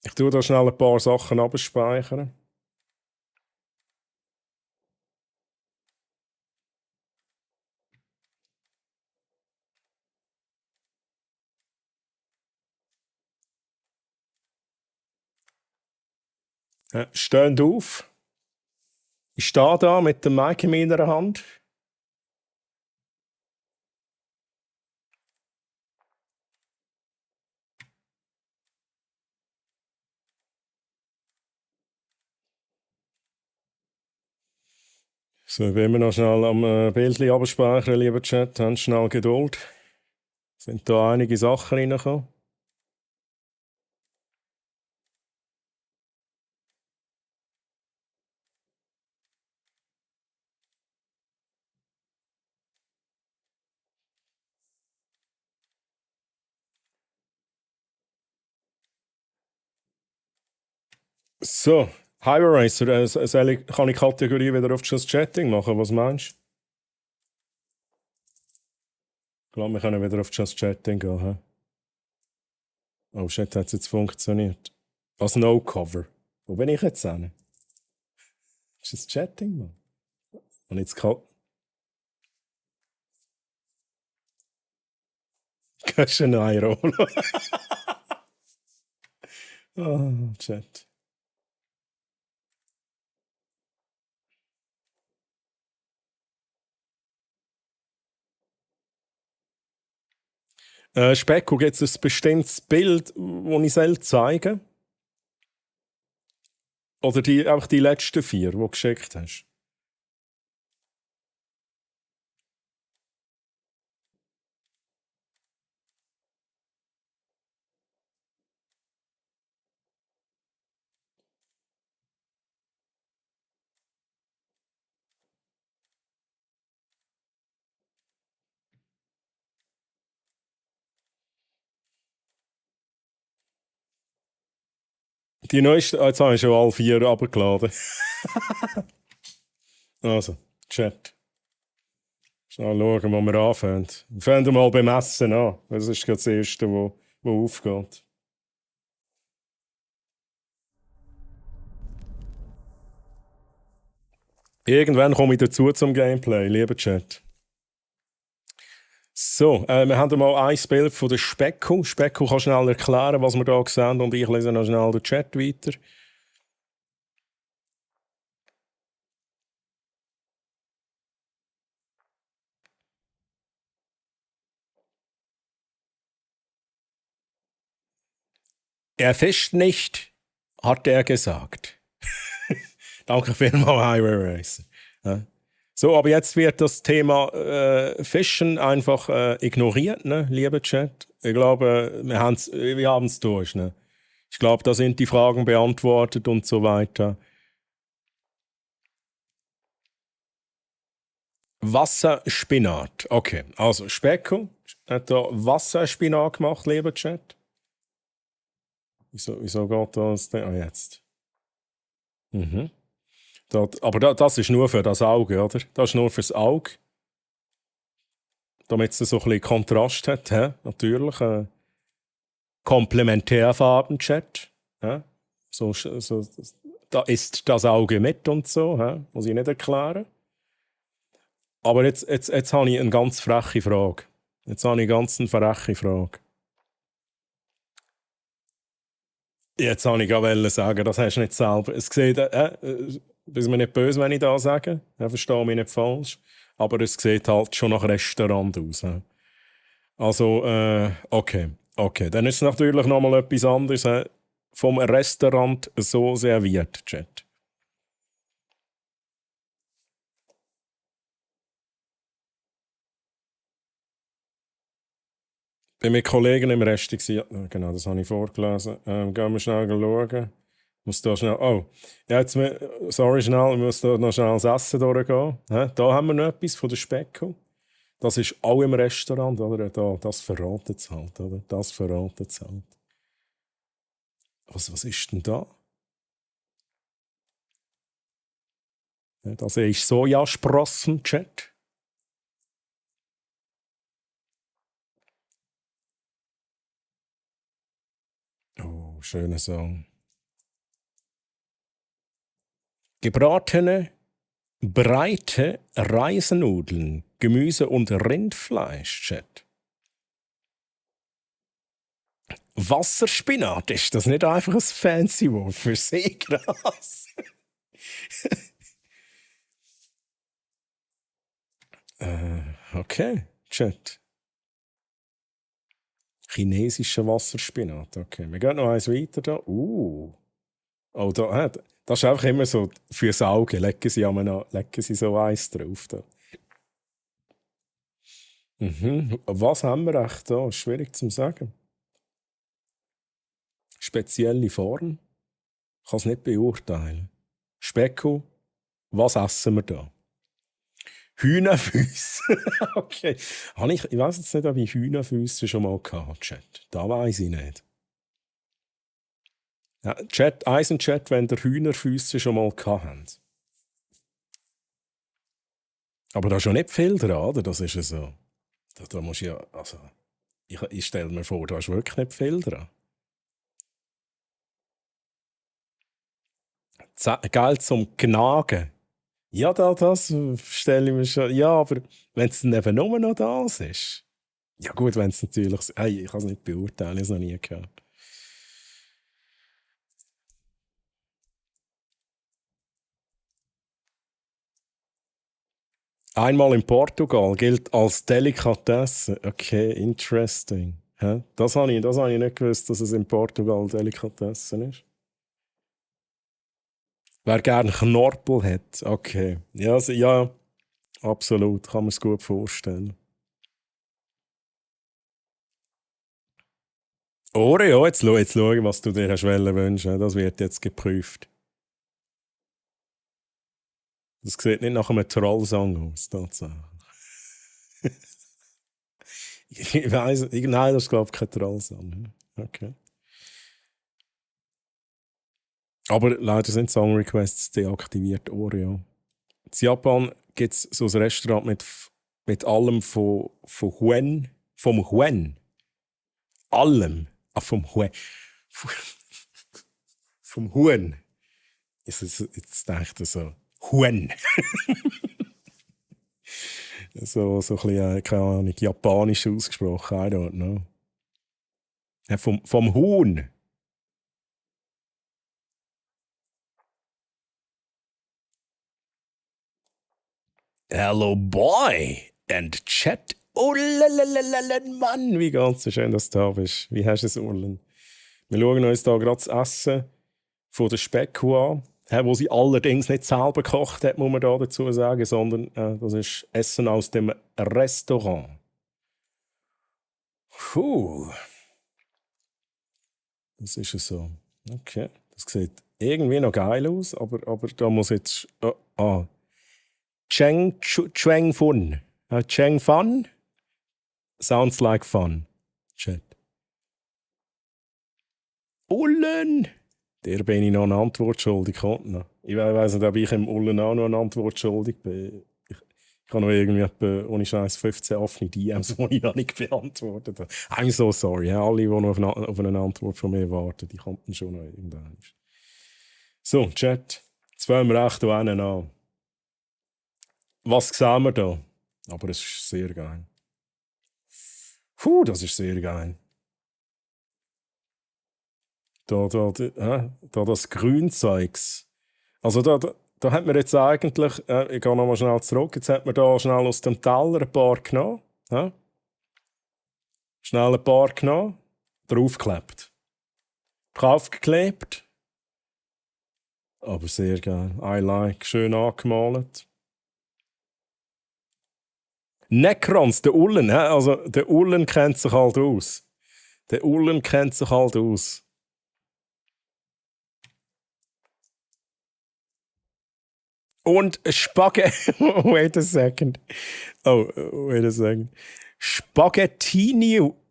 Ich tue da schnell ein paar Sachen abspeichern. Stehend auf. Ich stehe da mit dem Mic in meiner Hand. So, ich bin immer noch schnell am Bildchen abspeichern, lieber Chat. Habt schnell Geduld. Sind da einige Sachen reingekommen. So, Highway Racer, kann ich Kategorie wieder auf Just Chatting machen? Was meinst du? Ich glaube, wir können wieder auf Just Chatting gehen. He? Oh shit, hat es jetzt funktioniert? Als No-Cover. Wo bin ich jetzt hin? Just Chatting, Mann. Und jetzt kann. Kannst du einen einrollen? Oh, Chat. Specko, gibt es ein bestimmtes Bild, das ich zeigen soll? Oder einfach die letzten 4, die du geschickt hast? Die neuesten, jetzt habe ich schon alle 4 abgeladen. Also, Chat. Schnell schauen, wo wir anfangen. Wir fangen mal beim Essen an. Das ist gerade das Erste, was aufgeht. Irgendwann komme ich dazu zum Gameplay, lieber Chat. So, wir haben mal ein Bild von der Specko. Specko kann schnell erklären, was wir hier sehen, und ich lese noch schnell den Chat weiter. Er fischt nicht, hat er gesagt. Danke vielmals, Highway Racer. Ja. So, aber jetzt wird das Thema Fischen einfach ignoriert, ne, lieber Chat. Ich glaube, wir haben es durch. Ne? Ich glaube, da sind die Fragen beantwortet und so weiter. Wasserspinat. Okay, also Specko hat da Wasserspinat gemacht, lieber Chat. Wieso geht das denn? Ah, jetzt. Mhm. Das ist nur für das Auge, oder? Das ist nur fürs Auge. Damit es so ein bisschen Kontrast hat, he? Natürlich. Komplementärfarben-Chat. So, da ist das Auge mit und so. He? Muss ich nicht erklären. Aber jetzt habe ich eine ganz freche Frage. Jetzt habe ich eine ganz freche Frage. Jetzt wollte ich gerade sagen, das hast du nicht selber. Es sieht, bist mir nicht böse, wenn ich das sage. Verstehe mich nicht falsch. Aber es sieht halt schon nach Restaurant aus. Also, okay. Dann ist es natürlich nochmal etwas anderes. Vom Restaurant so serviert, Chat. Bin mit Kollegen im Rest. Ja, genau, das habe ich vorgelesen. Gehen wir schnell schauen. Muss da schnell. Oh, ja, jetzt, sorry, schnell, ich muss da noch schnell das Essen durchgehen. Da haben wir noch etwas von der Specko. Das ist auch im Restaurant, oder? Das verratet es halt, oder? Das verratet es halt. Was ist denn da? Ja, das ist Sojasprossen, Chat. Oh, schöner Song. Gebratene, breite Reisenudeln, Gemüse und Rindfleisch, Chat. Wasserspinat, ist das nicht einfach ein fancy Wort für Seegras? Okay, Chat. Chinesischer Wasserspinat, okay. Wir gehen noch eins weiter da. Oh, das ist einfach immer so fürs Auge. Legen Sie so eins drauf. Da. Was haben wir echt da? Schwierig zu sagen. Spezielle Form? Ich kann es nicht beurteilen. Specko, was essen wir da? Hühnerfüße. Okay. Ich weiß jetzt nicht, ob ich Hühnerfüße schon mal hatte, Chat. Da weiß ich nicht. Ja, Chat, Chat, wenn ihr Hühnerfüße schon mal habt. Aber da ist schon nicht viel dran, oder? Das ist ja so. Da musst du ja. Also, ich stelle mir vor, da ist wirklich nicht viel dran. Geld zum Knagen. Ja, das stelle ich mir schon. Ja, aber wenn es dann eben nur noch das ist. Ja, gut, wenn es natürlich. Hey, ich kann es nicht beurteilen, ich habe es noch nie gehört. Einmal in Portugal gilt als Delikatesse. Okay, interesting. Das habe ich nicht gewusst, dass es in Portugal Delikatessen ist. Wer gerne Knorpel hat, okay. Ja, absolut, kann man es gut vorstellen. Oreo, jetzt schau, was du dir hast wünschen. Das wird jetzt geprüft. Das sieht nicht nach einem Trollsong aus, tatsächlich. Ich weiss, nein, das ist, glaube ich, kein Trollsong. Okay. Aber leider sind Song-Requests deaktiviert, Oreo. In Japan gibt es so ein Restaurant mit allem vom Huen. Allem. Vom Huen. Vom Huhn. Jetzt denkt er so, Huhn. so ein bisschen, keine Ahnung, japanisch ausgesprochen, I don't know. Ja, vom Huhn. Hello boy and chat. Oh lalalala, Mann, wie geht's so schön, dass du da bist. Wie hast du es, Urlen? Wir schauen uns da gerade das Essen von der Specku an, wo sie allerdings nicht selber gekocht hat, muss man da dazu sagen, sondern das ist Essen aus dem Restaurant. Puh. Das ist es so. Okay. Das sieht irgendwie noch geil aus, aber da muss jetzt... Cheng Fun. Cheng Fun? Sounds like fun. Chat. Ullen! Der bin ich noch eine Antwort schuldig. Kommt noch. Ich weiss nicht, ob ich im Ullen auch noch eine Antwort schuldig bin. Ich habe noch irgendwie etwa, ohne Scheiß 15 offene DMs, die ich noch nicht beantwortet habe. I'm so sorry. Ja, alle, die noch auf eine Antwort von mir warten, die kommen dann schon noch irgendwann. So, Chat. Jetzt wollen wir echt hier an. Was sehen wir da? Aber es ist sehr geil. Das ist sehr geil. Da das Grünzeugs. Also da hat man jetzt eigentlich, ich gehe nochmal schnell zurück, jetzt hat man da schnell aus dem Teller ein paar genommen. Schnell ein paar genommen, draufgeklebt. Draufgeklebt. Aber sehr geil. I like, schön angemalt. Necrons, der Ullen, also der Ullen kennt sich halt aus. Der Ullen kennt sich halt aus. Und Spaghetti. Wait a second.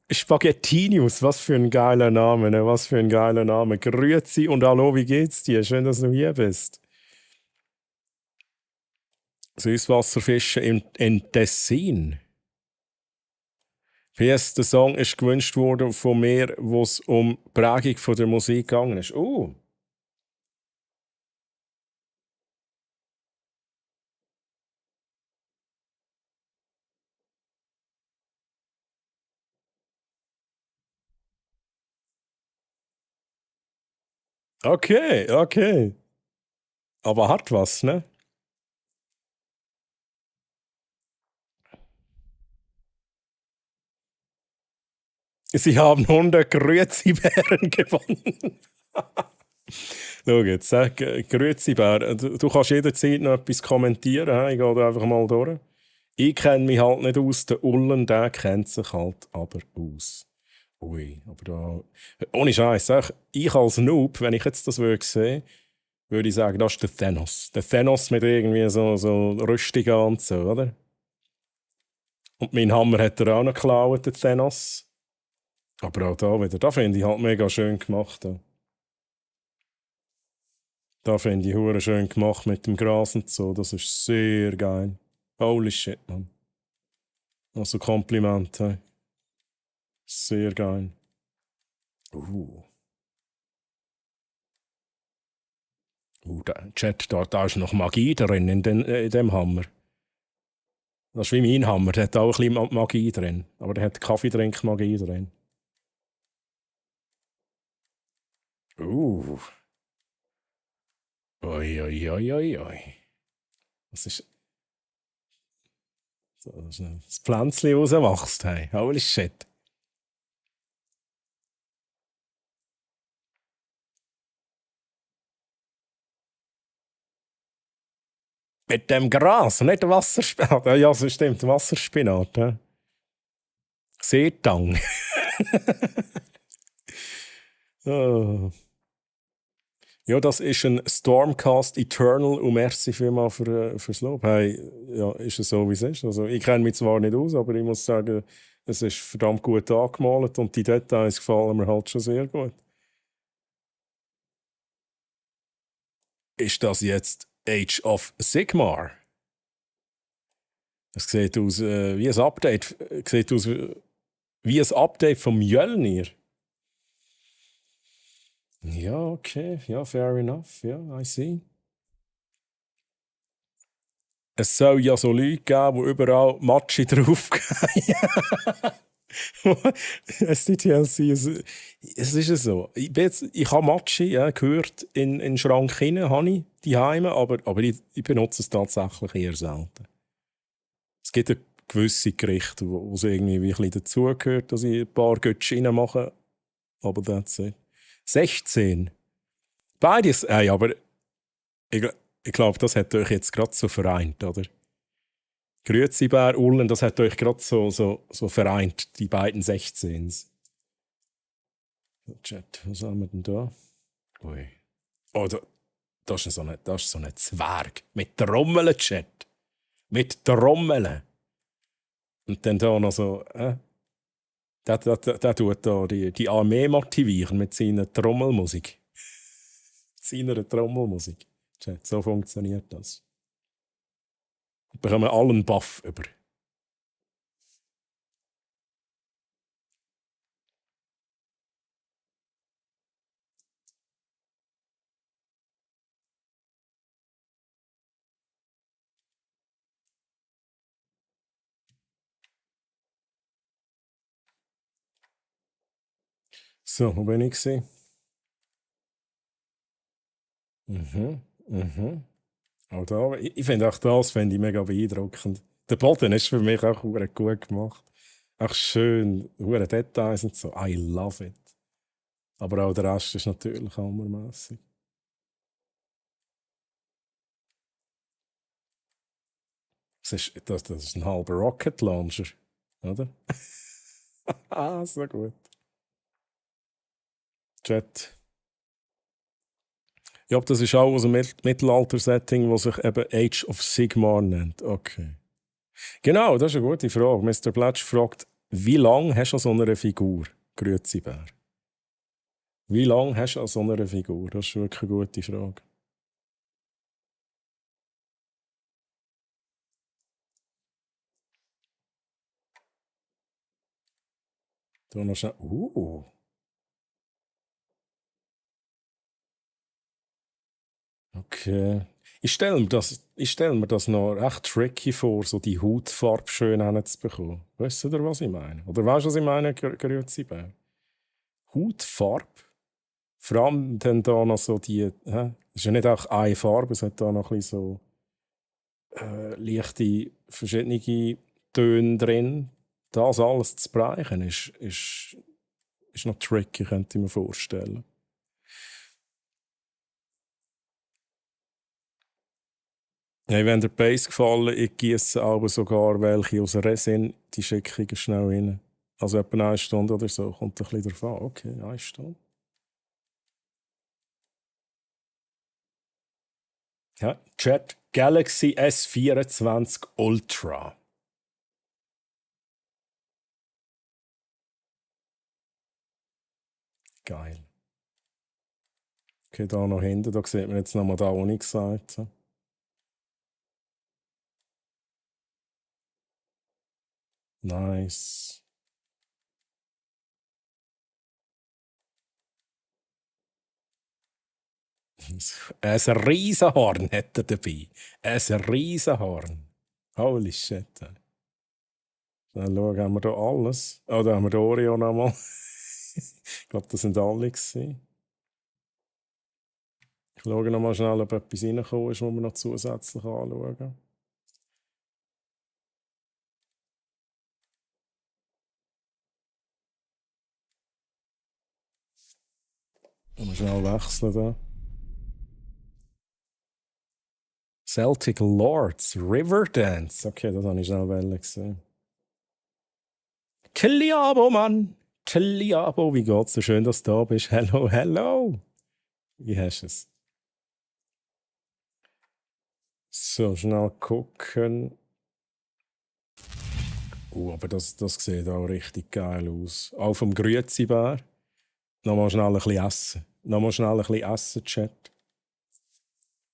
Spaghettinius, was für ein geiler Name, ne? Was für ein geiler Name. Grüezi und hallo, wie geht's dir? Schön, dass du hier bist. Süßwasserfische in Tessin. PS, der Song ist gewünscht worden von mir, wo es um die Prägung von der Musik gegangen ist. Okay. Aber hat was, ne? Sie haben 100 Grüezi-Bären gewonnen. Schau jetzt, Grüezi-Bären. Du kannst jederzeit noch etwas kommentieren. Ich gehe da einfach mal durch. Ich kenne mich halt nicht aus. Der Ullen, der kennt sich halt aber aus. Ui, aber da... Ohne Scheiß, ich als Noob, wenn ich jetzt das sehen würde ich sagen, das ist der Thanos. Der Thanos mit irgendwie so Rüstungen und so, oder? Und mein Hammer hat er auch noch geklaut, der Thanos. Aber auch da wieder, da finde ich halt mega schön gemacht. Da finde ich hure schön gemacht mit dem Gras und so. Das ist sehr geil. Holy shit, man. Also Kompliment, hey. Sehr geil. Chat, da ist noch Magie drin in dem Hammer. Das ist wie mein Hammer, der hat auch ein bisschen Magie drin. Aber der hat Kaffeetrink-Magie drin. Oi. Das ist... Das Pflänzchen rauswächst, hey. Holy shit. Mit dem Gras, nicht Wasserspinat. Ja, so stimmt, Wasserspinat. Ja. Seetang. Oh. Ja, das ist ein Stormcast Eternal und merci vielmals fürs Lob. Hey, ja, ist es so, wie es ist. Also, ich kenne mich zwar nicht aus, aber ich muss sagen, es ist verdammt gut angemalt und die Details gefallen mir halt schon sehr gut. Ist das jetzt Age of Sigmar? Es sieht aus wie ein Update. Sieht aus wie ein Update vom Mjölnir. Ja, okay. Ja, fair enough. Ja, I see. Es soll ja so Leute geben, die überall Matschi draufgehen. SDTLC, es ist so. Ich habe Matschi gehört in den Schrank hinein, habe ich die Heime, aber ich benutze es tatsächlich eher selten. Es gibt gewisse Gerichte, wo es irgendwie ein bisschen dazugehört, dass ich ein paar Götsch reinmache, aber that's it. 16. Beides, aber ich glaube, das hat euch jetzt gerade so vereint, oder? Grüezi Bär, Ullen, das hat euch gerade so vereint, die beiden 16s. Chat, was haben wir denn da? Ui. Oh, das ist so ein Zwerg. Mit Trommeln, Chat. Mit Trommeln. Und dann da noch so, der tut da die Armee motivieren mit seiner Trommelmusik. Seiner Trommelmusik. Chat, so funktioniert das. Wir bekommen allen Buff über. So, wo bin ich gewesen? Auch da, ich finde auch das finde ich mega beeindruckend. Der Boden ist für mich auch verdammt gut gemacht. Auch schön, hure Details und so. I love it. Aber auch der Rest ist natürlich hammermässig. Das ist ein halber Rocket Launcher, oder? So gut. Chat. Ja, das ist auch aus einem Mittelalter-Setting, das sich eben Age of Sigmar nennt. Okay. Genau, das ist eine gute Frage. Mr. Pletsch fragt, wie lange hast du an so einer Figur? Grüezi Bär. Wie lange hast du an so einer Figur? Das ist wirklich eine gute Frage. Da noch schnell. Okay. Ich stelle mir das noch recht tricky vor, so die Hautfarbe schön hinzubekommen. Weißt du, was ich meine? Oder weißt du, was ich meine, Grüezi Bär? Hautfarbe? Vor allem dann da noch so die. Es ist ja nicht auch eine Farbe, es hat da noch ein bisschen so leichte verschiedene Töne drin. Das alles zu bereichen, ist noch tricky, könnte ich mir vorstellen. Hey, wenn der Base gefallen, ich gieße aber sogar welche aus Resin, die schicke ich schnell rein. Also etwa 1 Stunde oder so, kommt ein bisschen drauf an. Okay, 1 Stunde. Ja, Chat Galaxy S24 Ultra. Geil. Okay, da noch hinten, da sieht man jetzt nochmal da, wo ich gesagt habe. Nice. Ein Riesenhorn hat er dabei. Ein Riesenhorn. Holy shit. Dann schauen, haben wir da alles. Oh, da haben wir den Oreo nochmal. Ich glaube, das sind alle gewesen. Ich schaue nochmal schnell, ob etwas reingekommen ist, was wir noch zusätzlich anschauen. Wir schnell wechseln da. Celtic Lords, Riverdance. Okay, das habe ich schnell gesehen. Tiliabo, Mann! Tiliabo, wie geht's dir? Schön, dass du da bist. Hello, hello! Wie hast du es? So, schnell gucken. Aber das sieht auch richtig geil aus. Auch vom Grüezi-Bär. Nochmal schnell ein bisschen essen. Nochmal schnell ein bisschen essen, Chat.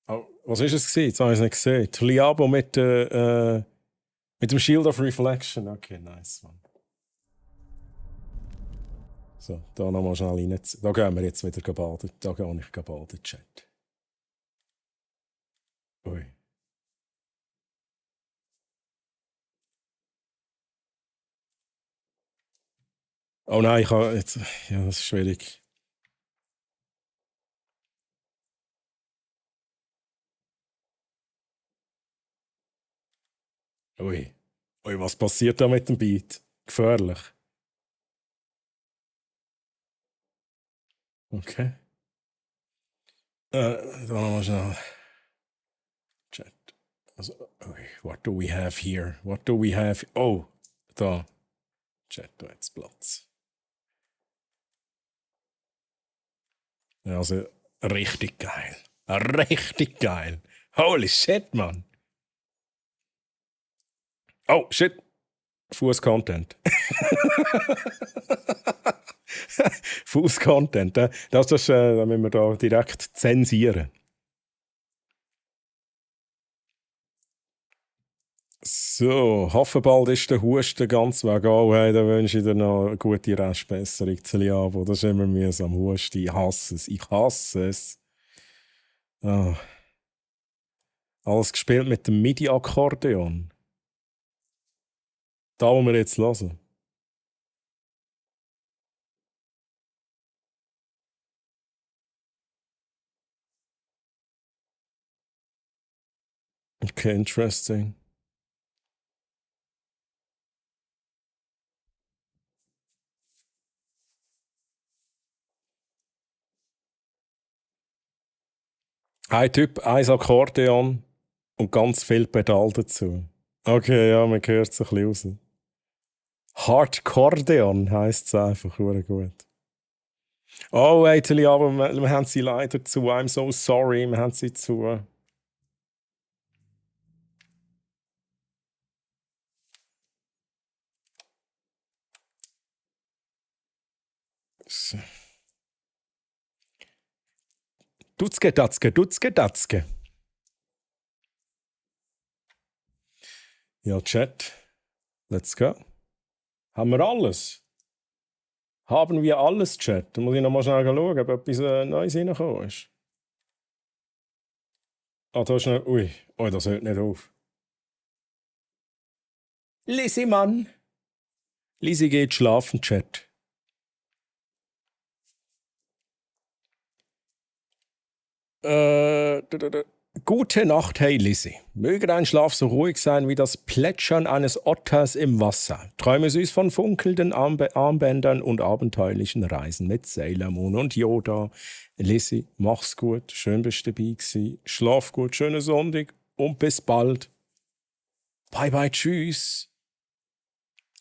Oh, was war es? Jetzt habe ich es nicht gesehen. Tliabo mit dem Shield of Reflection. Okay, nice, man. So, da nochmal schnell rein. Da gehen wir jetzt wieder baden. Da gehe ich baden, Chat. Ui. Oh nein, ich habe jetzt. Ja, das ist schwierig. Ui. Ui, was passiert da mit dem Beat? Gefährlich. Okay. Da nochmal schnell. Chat. Also, okay, what do we have here? What do we have? Oh, da. Chat, da hat's Platz. Ja, also, richtig geil. Richtig geil. Holy shit, Mann. Oh, shit. Fuß-Content. Fuß-Content. Das müssen wir da direkt zensieren. So, hoffe bald ist der Husten ganz weg. Oh, hey, dann wünsche ich dir noch eine gute Restbesserung, Zeliabo. Das ist immer mühsam. Husten, ich hasse es. Ich hasse es. Ah. Alles gespielt mit dem MIDI-Akkordeon. Da, wo wir jetzt hören. Okay, interesting. Ein Typ, ein Akkordeon und ganz viel Pedal dazu. Okay, ja, man hört es ein bisschen raus. Hardcordeon heisst es einfach, verdammt gut. Oh, Italy, aber wir haben sie leider zu. I'm so sorry, wir haben sie zu. So. Dutzke, Datzke, Dutzke, Datzke. Ja, Chat. Let's go. Haben wir alles? Haben wir alles, Chat? Da muss ich noch mal schnell schauen, ob etwas Neues reingekommen ist. Ah, da ist noch... Ui, oh, das hört nicht auf. Lisi, Mann. Lisi geht schlafen, Chat. Gute Nacht, hey Lizzie. Möge dein Schlaf so ruhig sein wie das Plätschern eines Otters im Wasser. Träume süß von funkelnden Armbändern und abenteuerlichen Reisen mit Sailor Moon und Yoda. Lizzie, mach's gut. Schön bist du dabei gewesen. Schlaf gut, schöne Sonntag und bis bald. Bye bye, tschüss.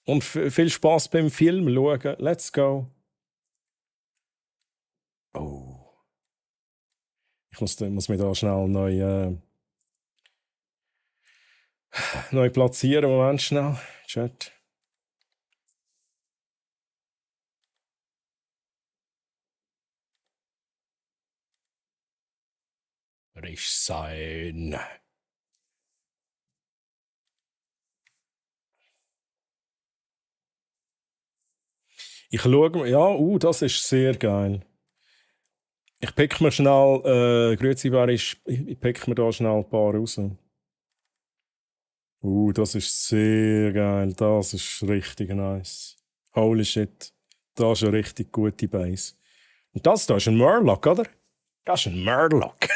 Und viel Spaß beim Film schauen. Let's go. Oh. Ich muss mich da schnell neu platzieren. Moment schnell. Chat. Risch sein. Ich schaue mir, ja, das ist sehr geil. Ich pick mir schnell, grüezi Barisch, ich pick mir da schnell ein paar raus. Das ist sehr geil, das ist richtig nice. Holy shit, das ist eine richtig gute Base. Und das da ist ein Murloc, oder? Das ist ein Murloc.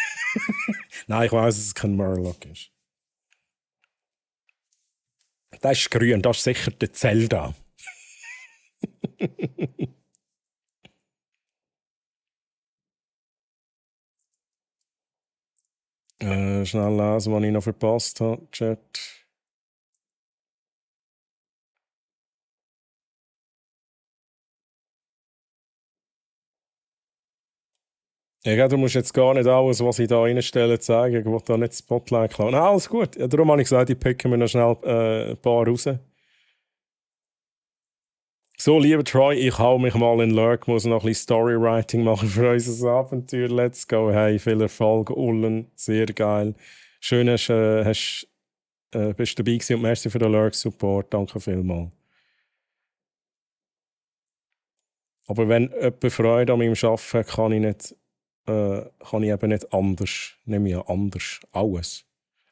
Nein, ich weiss, dass es kein Murloc ist. Das ist grün, das ist sicher der Zelda. Schnell lesen, was ich noch verpasst habe. Chat. Ja, du musst jetzt gar nicht alles, was ich da reinstelle, zeigen. Ich will da nicht das Spotlight klauen. Nein, alles gut. Ja, darum habe ich gesagt, ich picke mir noch schnell ein paar raus. So, lieber Troy, ich hau mich mal in Lurk, muss noch ein bisschen Storywriting machen für unser Abenteuer. Let's go. Hey, viel Erfolg, Ullen. Sehr geil. Schön, bist du dabei gewesen und merci für den Lurk-Support. Danke vielmals. Aber wenn jemand Freude an meinem Arbeiten hat, kann ich eben nicht anders. Nehme ich ja anders. Alles.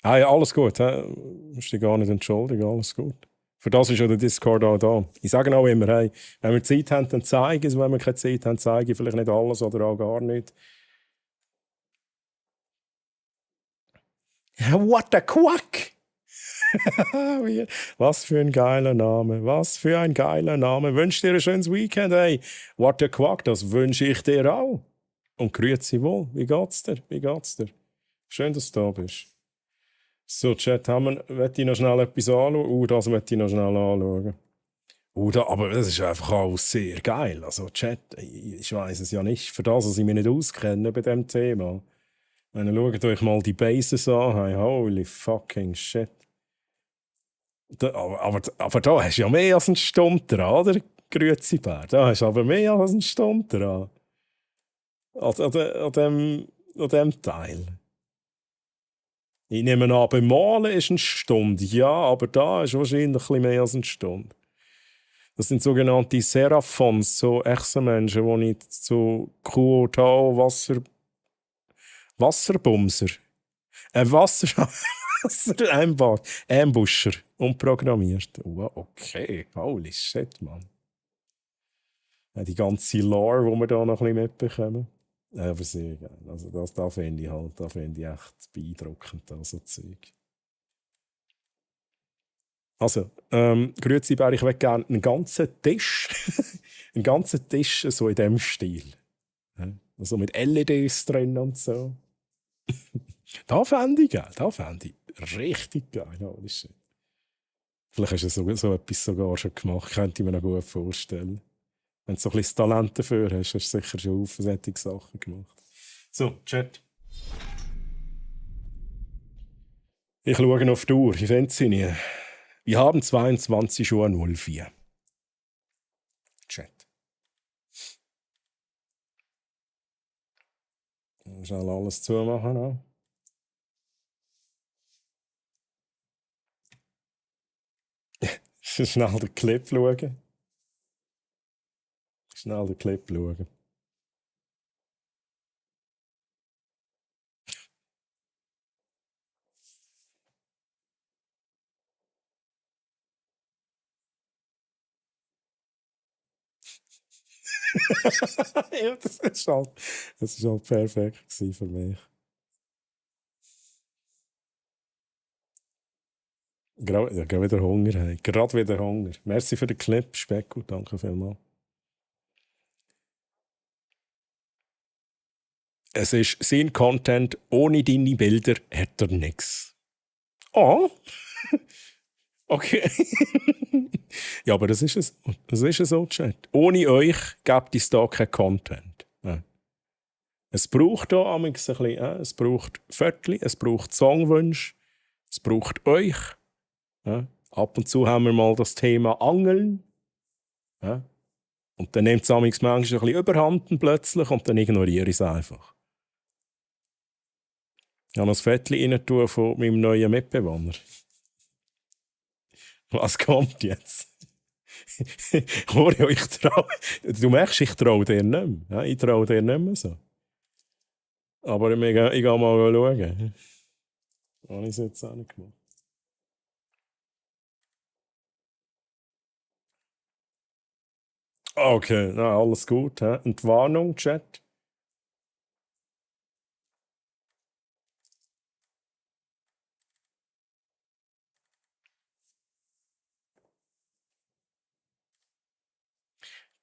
Ah, ja, alles gut. Musst dich gar nicht entschuldigen. Alles gut. Für das ist ja der Discord auch da. Ich sage auch immer, hey, wenn wir Zeit haben, dann zeigen es. Wenn wir keine Zeit haben, zeige ich vielleicht nicht alles oder auch gar nicht. What a quack! Was für ein geiler Name. Was für ein geiler Name. Wünsch dir ein schönes Weekend. Hey, what the quack, das wünsche ich dir auch. Und grüezi wohl. Wie geht's dir? Wie geht's dir? Schön, dass du da bist. So, Chat, möchte ich noch schnell etwas anschauen? Das möchte ich noch schnell anschauen. Aber das ist einfach auch sehr geil. Also, Chat, ich weiß es ja nicht. Für das, dass ich mich nicht auskenne bei diesem Thema. Schaut euch mal die Bases an. Hey, holy fucking shit. Aber da hast du ja mehr als einen Stunde dran, oder? Grüezi Bär. Da hast du aber mehr als einen Stunde dran. An dem Teil. Ich nehme an, beim Malen ist eine Stunde. Ja, aber da ist wahrscheinlich ein bisschen mehr als eine Stunde. Das sind sogenannte Seraphons, so Echsenmenschen, die ich zu Kuotao Wasserbumser. Ambusher umprogrammiert. Oh, okay, holy shit, Mann. Ja, die ganze Lore, die wir da noch ein bisschen mitbekommen. Aber sehr geil. Also da finde ich halt, echt beeindruckend, so Zeug. Also, grüezi Bär, ich möchte gerne einen ganzen Tisch, einen ganzen Tisch so in diesem Stil. Also mit LEDs drin und so. Da fände ich geil, richtig geil. Holy shit. Vielleicht hast du so etwas sogar schon gemacht, könnte ich mir noch gut vorstellen. Wenn du so ein bisschen Talent dafür hast, hast du sicher schon viele Sachen gemacht. So, Chat. Ich schaue auf die Uhr, ich finde sie nicht. Wir haben 22:04 Uhr. Chat. Schnell alles zumachen. Auch. Schnell den Clip schauen. Ja, das ist halt perfekt für mich. Gerade wieder Hunger. Hey. Gerade wieder Hunger. Merci für den Clip, Specko. Danke vielmals. Es ist sein Content. Ohne deine Bilder hat er nichts. Oh. Okay. Ja, aber das ist es. Das ist es so, Chat. Ohne euch gibt es da keinen Content. Ja. Es braucht da ein bisschen, es braucht Viertel, es braucht Songwünsche, es braucht euch. Ja. Ab und zu haben wir mal das Thema Angeln. Ja. Und dann nimmt es manchmal ein bisschen überhand plötzlich und dann ignoriere ich es einfach. Ich habe noch ein Viertel rein von meinem neuen Mitbewohner. Was kommt jetzt? Ich traue. Du merkst, ich traue dir nicht mehr. Ja, ich traue dir nicht mehr so. Aber ich gehe mal schauen. Habe ich es jetzt auch nicht gemacht. Okay, na, alles gut. He? Entwarnung, Chat.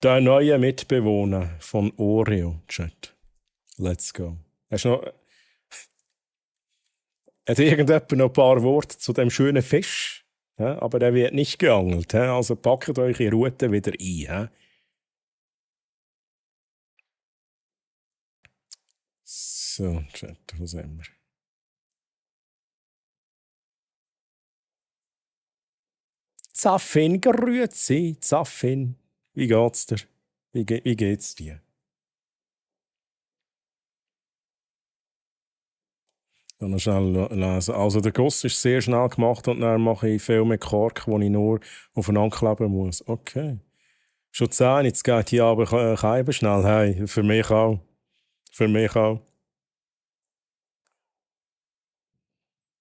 Der neue Mitbewohner von Oreo, Chat. Let's go. Hast du noch... Hat irgendjemand noch ein paar Worte zu dem schönen Fisch? Ja, aber der wird nicht geangelt. Ja? Also packt eure Route wieder ein. Ja? So, Chat, wo sind wir? Zaffin, grüezi, Zaffin. Wie geht's dir? Wie geht's dir? Dann schnell lesen. Also der Guss ist sehr schnell gemacht und dann mache ich viel mit Kork, wo ich nur aufeinander kleben muss. Okay. Schon 10, jetzt geht hier aber kein schnell. Hey, für mich auch. Für mich auch.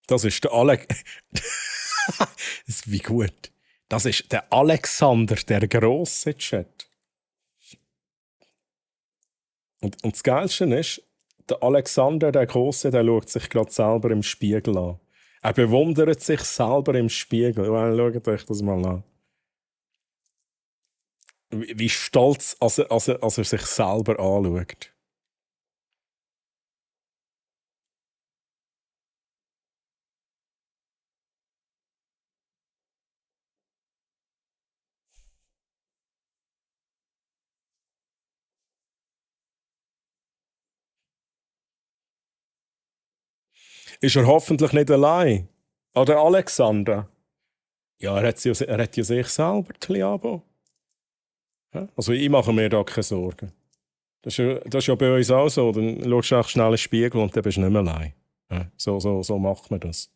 Das ist der Alex. Wie gut. Das ist der Alexander, der grosse Chat. Und das Geilste ist, der Alexander, der Grosse, der schaut sich gerade selber im Spiegel an. Er bewundert sich selber im Spiegel. Schaut euch das mal an. Wie stolz als er sich selber anschaut. Ist er hoffentlich nicht allein? Oder Alexandra? Ja, er hat ja sich selber, Tliabo. Ja? Also ich mache mir da keine Sorgen. Das ist ja bei uns auch so. Dann schaust du auch schnell in den Spiegel und dann bist du nicht mehr allein. Ja? So macht man das.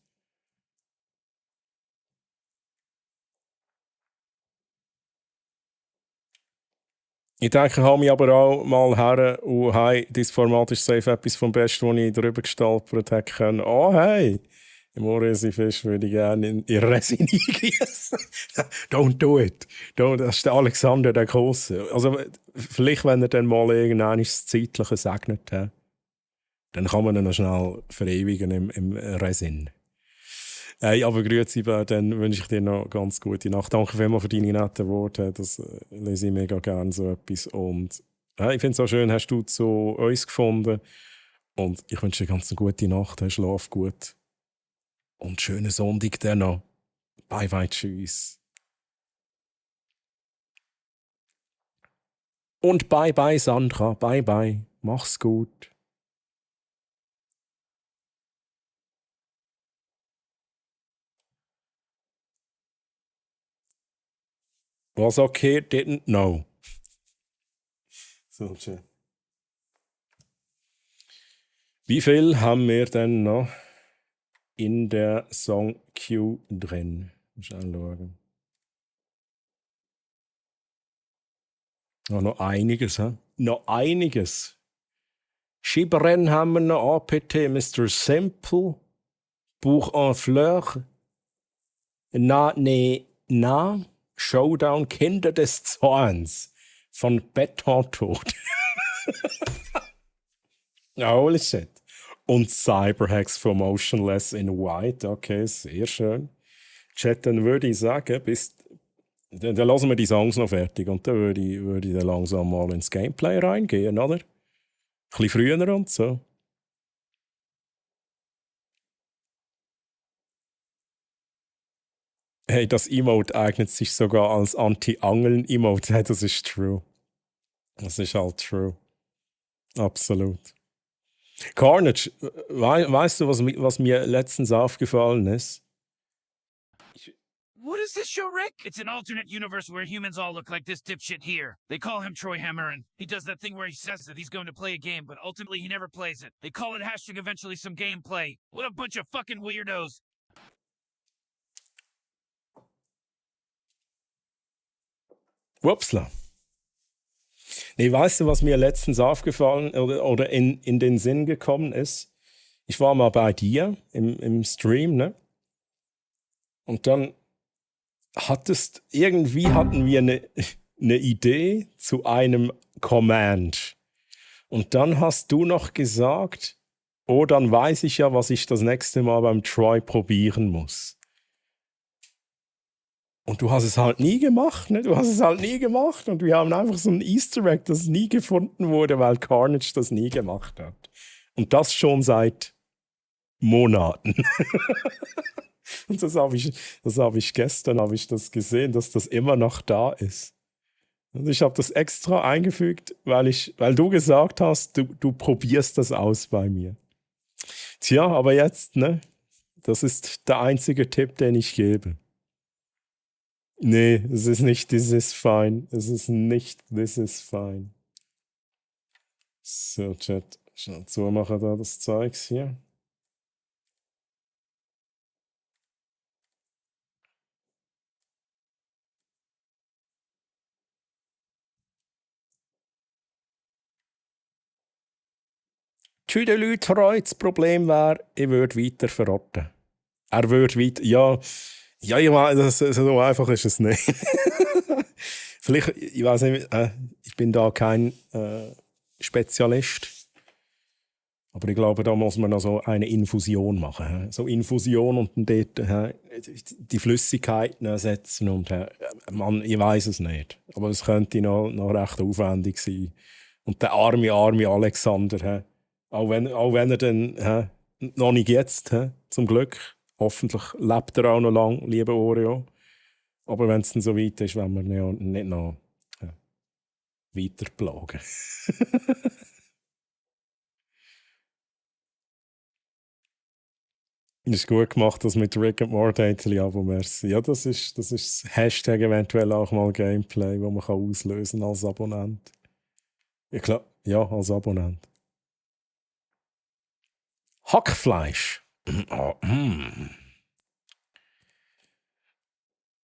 Ich denke, ich habe mich aber auch mal her und hey, dieses Format ist safe etwas vom Besten, was ich darüber gestolpert hätte können. Oh hey, im Oresi-Fisch würde ich gerne in Resin eingießen. Don't do it. Das ist der Alexander, der Große. Also vielleicht, wenn er dann mal irgendwann das Zeitliche segnet, dann kann man ihn noch schnell verewigen im Resin. Hey, aber grüezi, dann wünsche ich dir noch ganz gute Nacht. Danke vielmals für deine netten Worte. Das lese ich mega gerne, so etwas. Und ich finde es auch schön, hast du zu uns gefunden. Und ich wünsche dir ganz eine gute Nacht. Schlaf gut. Und schönen Sonntag dann noch. Bye, bye, tschüss. Und bye, bye, Sandra. Bye, bye. Mach's gut. Was okay didn't know. So schön. Wie viel haben wir denn noch in der Song Queue drin? Muss ich anschauen. Ja, noch einiges, hä? Noch einiges. Schiberen haben wir noch, APT, Mr. Simple, Buch en Fleur, Na, Showdown, Kinder des Zorns von Bettontod. Holy shit. Und Cyberhex von Motionless in White. Okay, sehr schön. Chat, dann würde ich sagen, dann lassen wir die Songs noch fertig und dann würde ich dann langsam mal ins Gameplay reingehen, oder? Ein bisschen früher und so. Hey, das Emote eignet sich sogar als Anti-Angeln-Emote. Hey, das ist true. Das ist halt true. Absolut. Carnage, weißt du, was mir letztens aufgefallen ist? What is this show, Rick? It's an alternate universe where humans all look like this dipshit here. They call him Troy Hammerin. He does that thing where he says that he's going to play a game, but ultimately he never plays it. They call it hashtag eventually some gameplay. What a bunch of fucking weirdos. Wupsla. Nee, weißt du, was mir letztens aufgefallen oder in den Sinn gekommen ist? Ich war mal bei dir im Stream, ne? Und dann hatten wir eine Idee zu einem Command. Und dann hast du noch gesagt, oh, dann weiß ich ja, was ich das nächste Mal beim Troy probieren muss. Und du hast es halt nie gemacht, ne? Du hast es halt nie gemacht. Und wir haben einfach so ein Easter Egg, das nie gefunden wurde, weil Carnage das nie gemacht hat. Und das schon seit Monaten. Und das hab ich gestern das gesehen, dass das immer noch da ist. Und ich habe das extra eingefügt, weil du gesagt hast, du probierst das aus bei mir. Tja, aber jetzt, ne? Das ist der einzige Tipp, den ich gebe. Nee, es ist nicht this is fine. Es ist nicht this is fine. So, Chat. Schnell zumachen da das Zeugs hier. Tüdelü treu, das Problem wäre, ich würde weiter verrotten. Er würde weiter, ja, ich meine, so einfach ist es nicht. Vielleicht, ich weiß nicht, ich bin da kein Spezialist. Aber ich glaube, da muss man noch so eine Infusion machen. So Infusion und dann dort die Flüssigkeiten ersetzen. Und, ich weiß es nicht. Aber es könnte noch recht aufwendig sein. Und der arme Alexander, auch wenn er dann noch nicht jetzt, zum Glück, hoffentlich lebt er auch noch lang, lieber Oreo. Aber wenn es dann so weit ist, wenn wir ihn nicht noch weiter plagen. Ist gut gemacht, das mit Rick and Morty Abo, merci. Ja, das ist das Hashtag eventuell auch mal Gameplay, das man auslösen als Abonnent. Ja, klar, ja, als Abonnent. Hackfleisch. Oh,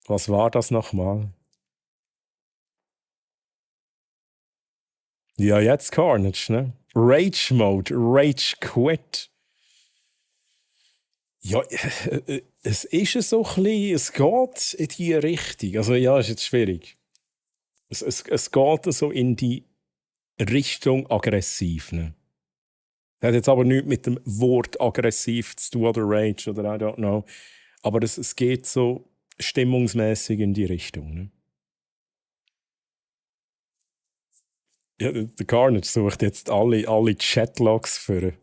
Was war das nochmal? Ja, jetzt Carnage, ne? Rage Mode, Rage Quit. Ja, es ist so ein bisschen, es geht in die Richtung. Also ja, ist jetzt schwierig. Es geht so in die Richtung aggressiv. Ne? Das hat jetzt aber nichts mit dem Wort aggressiv zu tun oder Rage oder I don't know. Aber es geht so stimmungsmäßig in die Richtung. Ne? Ja, der Carnage sucht jetzt alle Chatlogs für.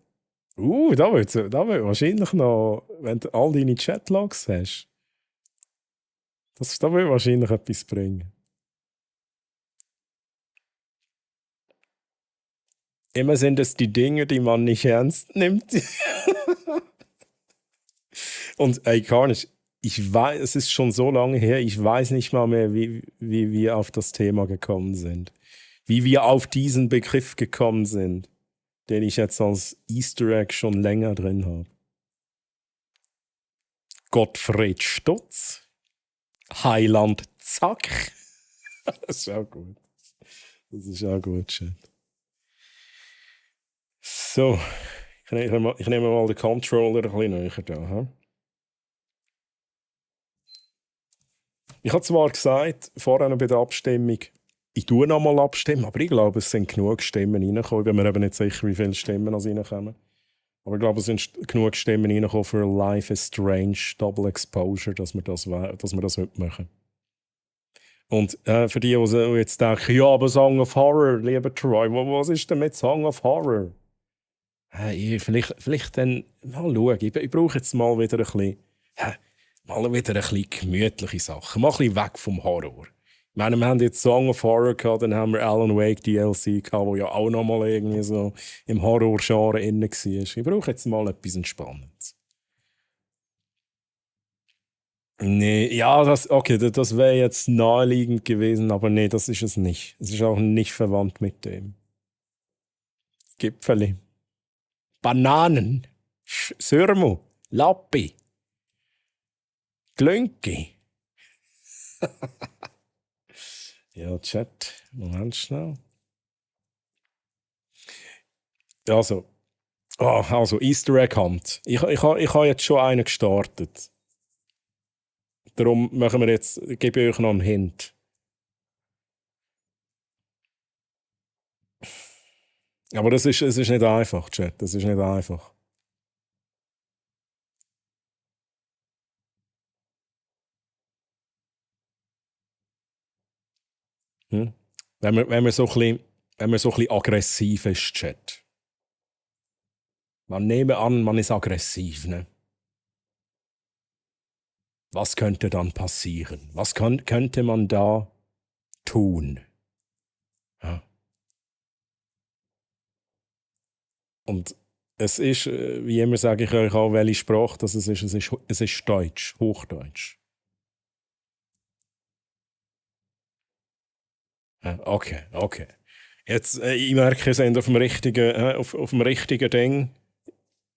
Da wird wahrscheinlich noch, wenn du all deine Chatlogs hast, da wird wahrscheinlich etwas bringen. Immer sind es die Dinge, die man nicht ernst nimmt. Und ey, Carnage, ich weiß, es ist schon so lange her, ich weiß nicht mal mehr, wie wir auf das Thema gekommen sind. Wie wir auf diesen Begriff gekommen sind, den ich jetzt als Easter Egg schon länger drin habe. Gottfried Stutz. Heiland Zack. Das ist auch gut. Das ist auch gut, shit. So, ich nehme mal den Controller ein bisschen näher da. Ich habe zwar gesagt, vorhin bei der Abstimmung, ich tue noch mal abstimmen, aber ich glaube, es sind genug Stimmen reingekommen. Ich bin mir eben nicht sicher, wie viele Stimmen noch reinkommen. Aber ich glaube, es sind genug Stimmen reingekommen für Life is Strange Double Exposure, dass wir das heute machen. Und für die jetzt denken, ja, aber Song of Horror, lieber Troy, was ist denn mit Song of Horror? Vielleicht dann mal schauen. Ich brauche jetzt mal wieder ein bisschen gemütliche Sachen. Mal ein bisschen weg vom Horror. Ich meine, wir haben jetzt Song of Horror gehabt, dann haben wir Alan Wake DLC gehabt, wo ja auch noch mal irgendwie so im Horror-Genre inne war. Ich brauche jetzt mal etwas Entspannendes. Nee, ja, das wäre jetzt naheliegend gewesen, aber nee, das ist es nicht. Es ist auch nicht verwandt mit dem. Gipfeli. Bananen. Sürmu. Lappi. Glönki. Ja, Chat. Moment schnell. Also Easter Egg Hunt. Ich habe jetzt schon einen gestartet. Darum gebe ich euch noch einen Hint. Aber es ist nicht einfach, Chat. Das ist nicht einfach. Wenn man so ein bisschen aggressiv ist, Chat. Man nehme an, man ist aggressiv, ne? Was könnte dann passieren? Was könnte man da tun? Ja. Und es ist, wie immer sage ich euch auch, welche Sprache das ist. Es ist Deutsch, Hochdeutsch. Okay. Jetzt, ich merke, ihr seid auf dem richtigen Ding,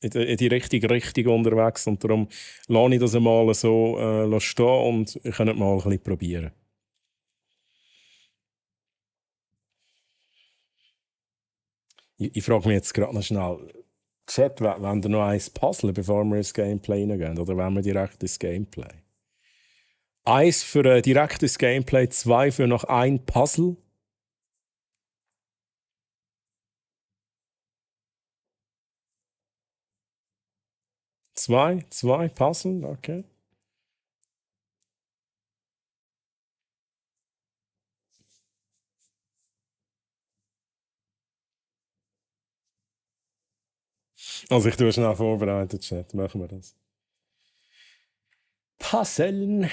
in die richtige Richtung unterwegs und darum lasse ich das einmal so stehen und ich kann mal ein bisschen probieren. Ich frage mich jetzt gerade noch schnell, Chat, wollen wir noch eins puzzeln, bevor wir ins Gameplay hineingehen, oder wollen wir direkt ins Gameplay? 1 für direktes Gameplay, 2 für noch ein Puzzle. Zwei Puzzle, okay. Also ich tue schnell vorbereitet, Chat. Machen wir das. Puzzeln.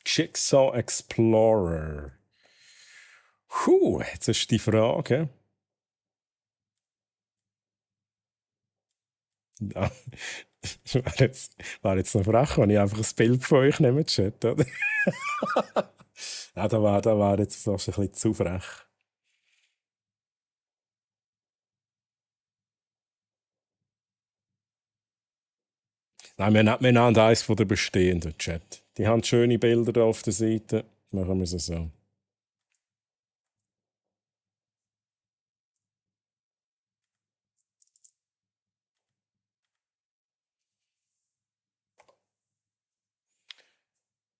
Jigsaw Explorer. Jetzt ist die Frage. Ja, wäre jetzt noch frech, wenn ich einfach ein Bild von euch nehme, Chat, oder? Ja, da war jetzt fast ein bisschen zu frech. Nein, wir nehmen eins von den bestehenden, Chat. Die haben schöne Bilder da auf der Seite. Machen wir es so.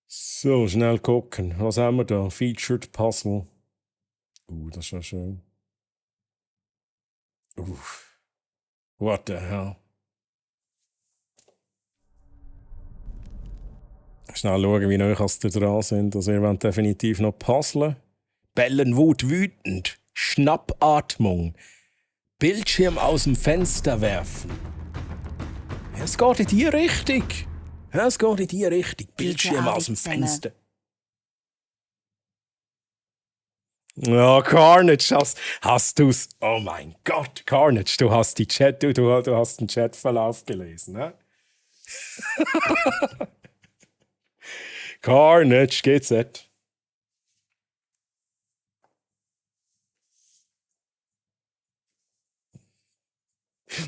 So, schnell gucken. Was haben wir da? Featured Puzzle. Das ist ja schön. What the hell? Schnell schauen, wie nahe ihr dran sind. Also ihr wollt definitiv noch puzzeln. Bellenwut wütend. Schnappatmung. Bildschirm aus dem Fenster werfen. Es geht in die Richtung. Es geht in die Richtung. Bildschirm aus dem Fenster. Ja, Carnage, hast du's? Oh mein Gott, Carnage, du hast die Chat, du hast den Chatverlauf gelesen, ne? Carnage, GZ.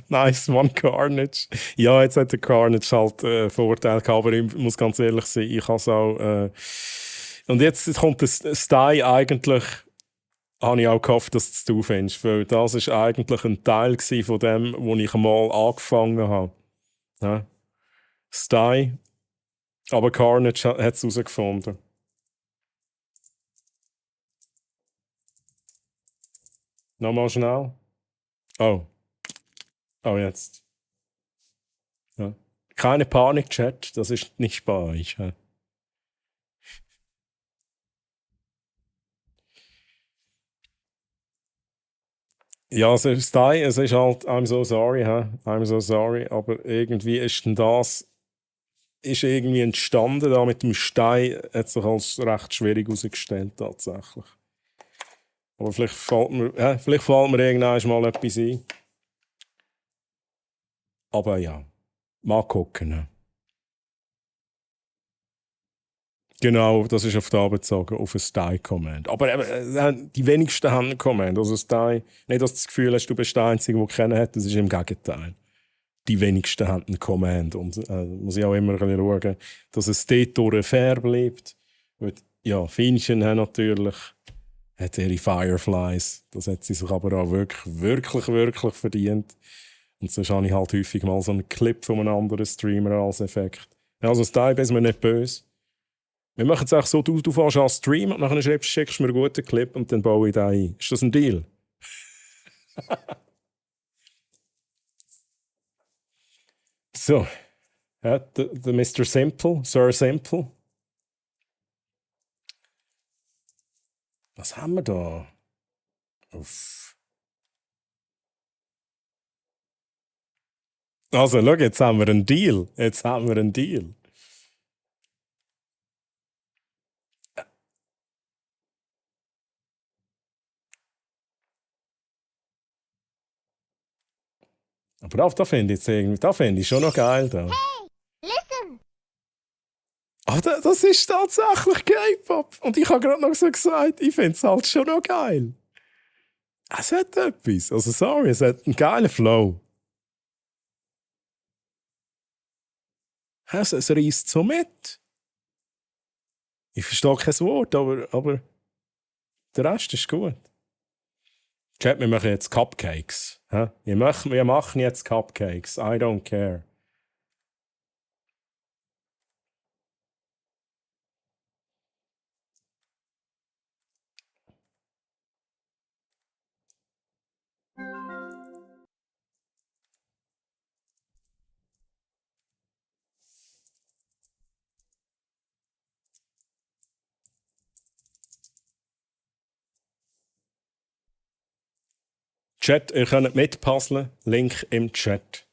Nice one, Carnage. Ja, jetzt hat der Carnage halt Vorteil gehabt, aber ich muss ganz ehrlich sein, ich habe es auch... Und jetzt kommt das Style eigentlich... Habe ich auch gehofft, dass du es du findest, weil das war eigentlich ein Teil von dem, wo ich mal angefangen habe. Ja? Style. Aber Carnage hat es herausgefunden. Nochmal schnell. Oh, jetzt. Ja. Keine Panik, Chat, das ist nicht bei euch. Ja. Ja, es ist halt, I'm so sorry, I'm so sorry, aber irgendwie ist denn das ist irgendwie entstanden, da mit dem Stein, hat sich als recht schwierig herausgestellt, tatsächlich. Aber vielleicht fällt mir irgendwann mal etwas ein. Aber ja, mal gucken. Ne? Genau, das ist auf die Arbeit bezogen, auf ein Style-Command. Aber die wenigsten haben ein Command. Also Style, nicht, dass du das Gefühl hast, du bist der Einzige, der kennen hat, das ist im Gegenteil. Die wenigsten haben ein Command. Und muss ich auch immer ein bisschen schauen, dass es dort durch fair bleibt. Und, ja, Fienchen haben natürlich hat ihre Fireflies. Das hat sie sich aber auch wirklich verdient. Und sonst habe ich halt häufig mal so einen Clip von einem anderen Streamer als Effekt. Ja, also Style ist mir nicht böse. Wir machen es auch so, du fährst an Stream und dann schickst du mir einen guten Clip und dann baue ich den ein. Ist das ein Deal? So. Ja, der Mr. Simple, Sir Simple. Was haben wir da? Uff. Also, schau, jetzt haben wir einen Deal. Aber da finde ich schon noch geil. Da. Hey, listen! Aber das ist tatsächlich K-Pop. Und ich habe gerade noch so gesagt, ich finde es halt schon noch geil. Es hat etwas. Also sorry, es hat einen geilen Flow. Es reisst so mit. Ich verstehe kein Wort, aber der Rest ist gut. Chat, wir machen jetzt Cupcakes. Wir machen jetzt Cupcakes. I don't care. Chat, ihr könnt mitpuzzeln. Link im Chat.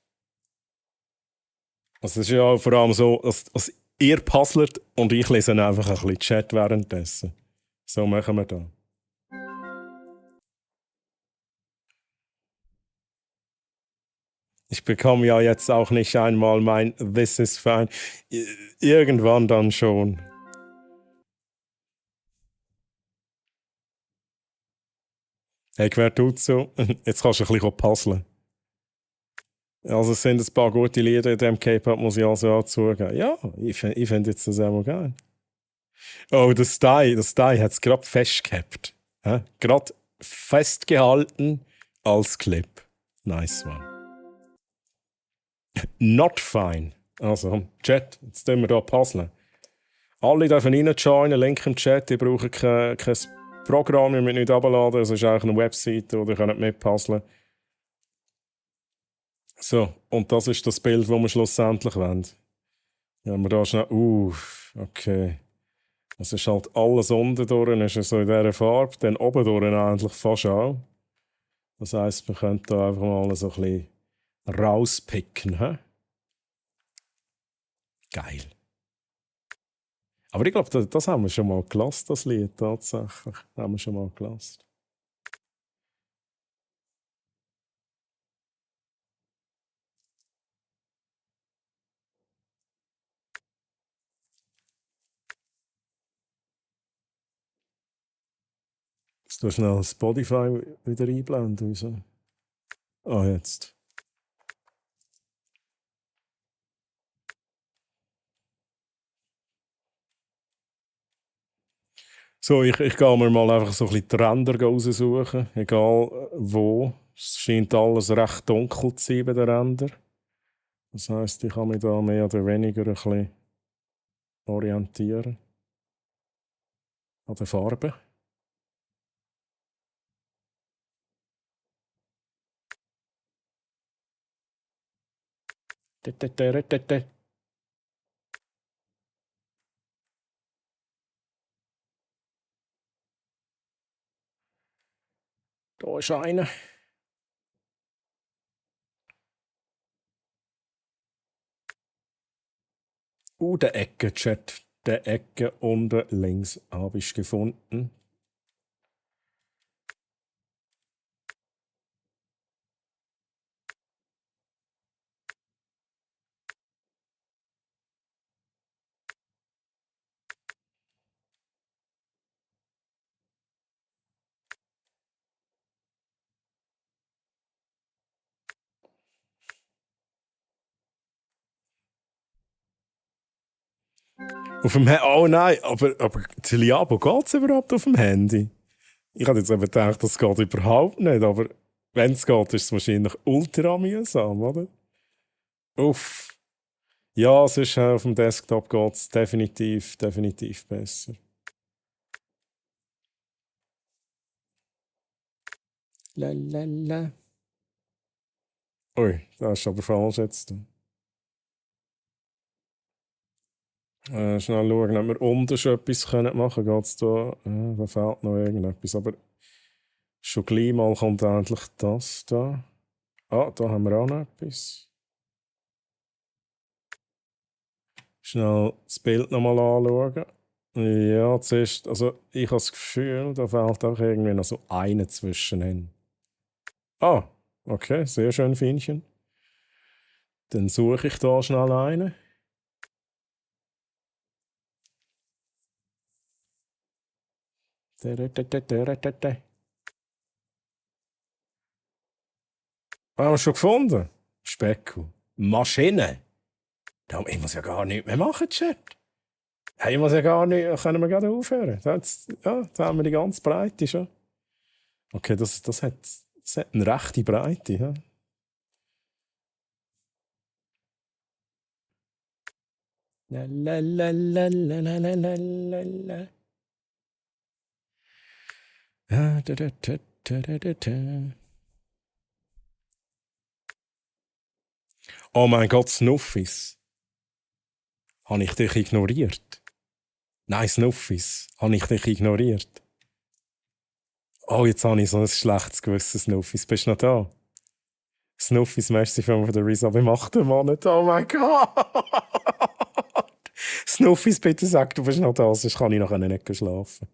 Also es ist ja vor allem so, dass ihr puzzelt und ich lese einfach ein bisschen Chat währenddessen. So machen wir das. Ich bekomme ja jetzt auch nicht einmal mein This is fine. Irgendwann dann schon. Hey, wer tut so? Jetzt kannst du ein bisschen puzzeln. Also es sind ein paar gute Lieder in diesem K-Pop, muss ich also auch zugeben. Ja, ich finde jetzt das auch geil. Oh, das Style hat es gerade festgehabt. Gerade festgehalten als Clip. Nice one. Not fine. Also, Chat, jetzt tun wir hier puzzeln. Alle dürfen reinjoinen, Link im Chat. Ihr braucht kein Programm, ihr müsst nicht runterladen. Es ist eigentlich eine Webseite, wo ihr könnt mitpuzzeln. So, und das ist das Bild, das wir schlussendlich wollen. Ja, wir da schnell. Okay. Es ist halt alles unten durch, ist so in dieser Farbe. Dann oben durch eigentlich fast auch. Das heisst, wir können da einfach mal so ein bisschen rauspicken. He? Geil. Aber ich glaube, das haben wir schon mal gelassen, das Lied tatsächlich. Das haben wir schon mal gelassen. Jetzt tust du schnell Spotify wieder einblenden. Wieso? Ah, jetzt. So, ich gehe mir mal einfach so ein bisschen die Ränder raussuchen, egal wo. Es scheint alles recht dunkel zu sein bei den Rändern. Das heisst, ich kann mich da mehr oder weniger ein bisschen orientieren. An der Farbe. Da ist einer. Der Ecke-Chat. Der Ecke unten links habe ich gefunden. Auf dem Handy? Oh nein, aber Tiliabo, geht es überhaupt auf dem Handy? Ich hatte jetzt eben gedacht, das geht überhaupt nicht, aber wenn es geht, ist es wahrscheinlich ultra mühsam, oder? Uff. Ja, sonst auf dem Desktop geht es definitiv besser. Lalala. Ui, das ist aber falsch jetzt. Schnell schauen, ob wir unten schon etwas machen können. Geht's da? Da fehlt noch irgendetwas. Aber schon gleich mal kommt endlich das da. Ah, da haben wir auch noch etwas. Schnell das Bild nochmal anschauen. Ja, zuerst, also ich habe das Gefühl, da fehlt auch irgendwie noch so eine zwischenhin. Ah, okay, sehr schön, Fienchen. Dann suche ich da schnell eine. Haben wir schon gefunden? Specku. Maschine. Ich muss ja gar nichts mehr machen, Chat. Hey, ich muss ja gar nicht, können wir gerade aufhören. Da haben wir die ganze Breite schon. Okay, das hat eine rechte Breite. Ja? Oh mein Gott, Snuffis. Habe ich dich ignoriert? Nein, Snuffis. Habe ich dich ignoriert? Oh, jetzt habe ich so ein schlechtes Gewissen, Snuffis. Bist du noch da? Snuffis, merci für den Resub im 8. Monat. Oh mein Gott! Snuffis, bitte sag, du bist noch da, sonst kann ich nachher nicht schlafen.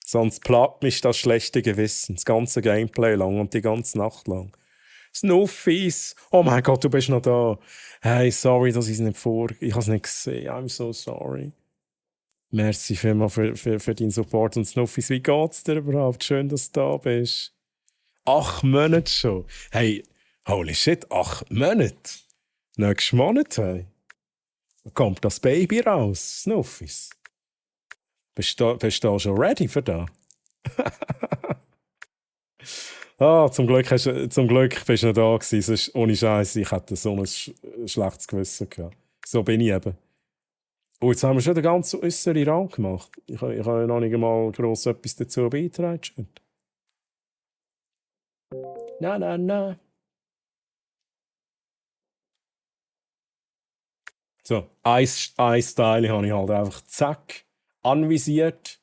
Sonst plagt mich das schlechte Gewissen, das ganze Gameplay lang und die ganze Nacht lang. Snuffis! Oh mein Gott, du bist noch da. Hey, sorry, dass ich es nicht Ich habe es nicht gesehen. I'm so sorry. Merci vielmals für deinen Support. Und Snuffis, wie geht's dir überhaupt? Schön, dass du da bist. 8 Monate schon. Hey, holy shit, 8 Monate. Nächsten Monat, hey. Kommt das Baby raus, Snuffis? Bist du schon ready für das? Zum Glück bist du noch da gewesen. Sonst, ohne Scheiß, ich hätte so ein schlechtes Gewissen gehabt. So bin ich eben. Oh, jetzt haben wir schon den ganzen äußeren Rang gemacht. Ich habe ja noch nicht mal gross etwas dazu beitragen. Na. So, ein Style habe ich halt einfach zack, anvisiert,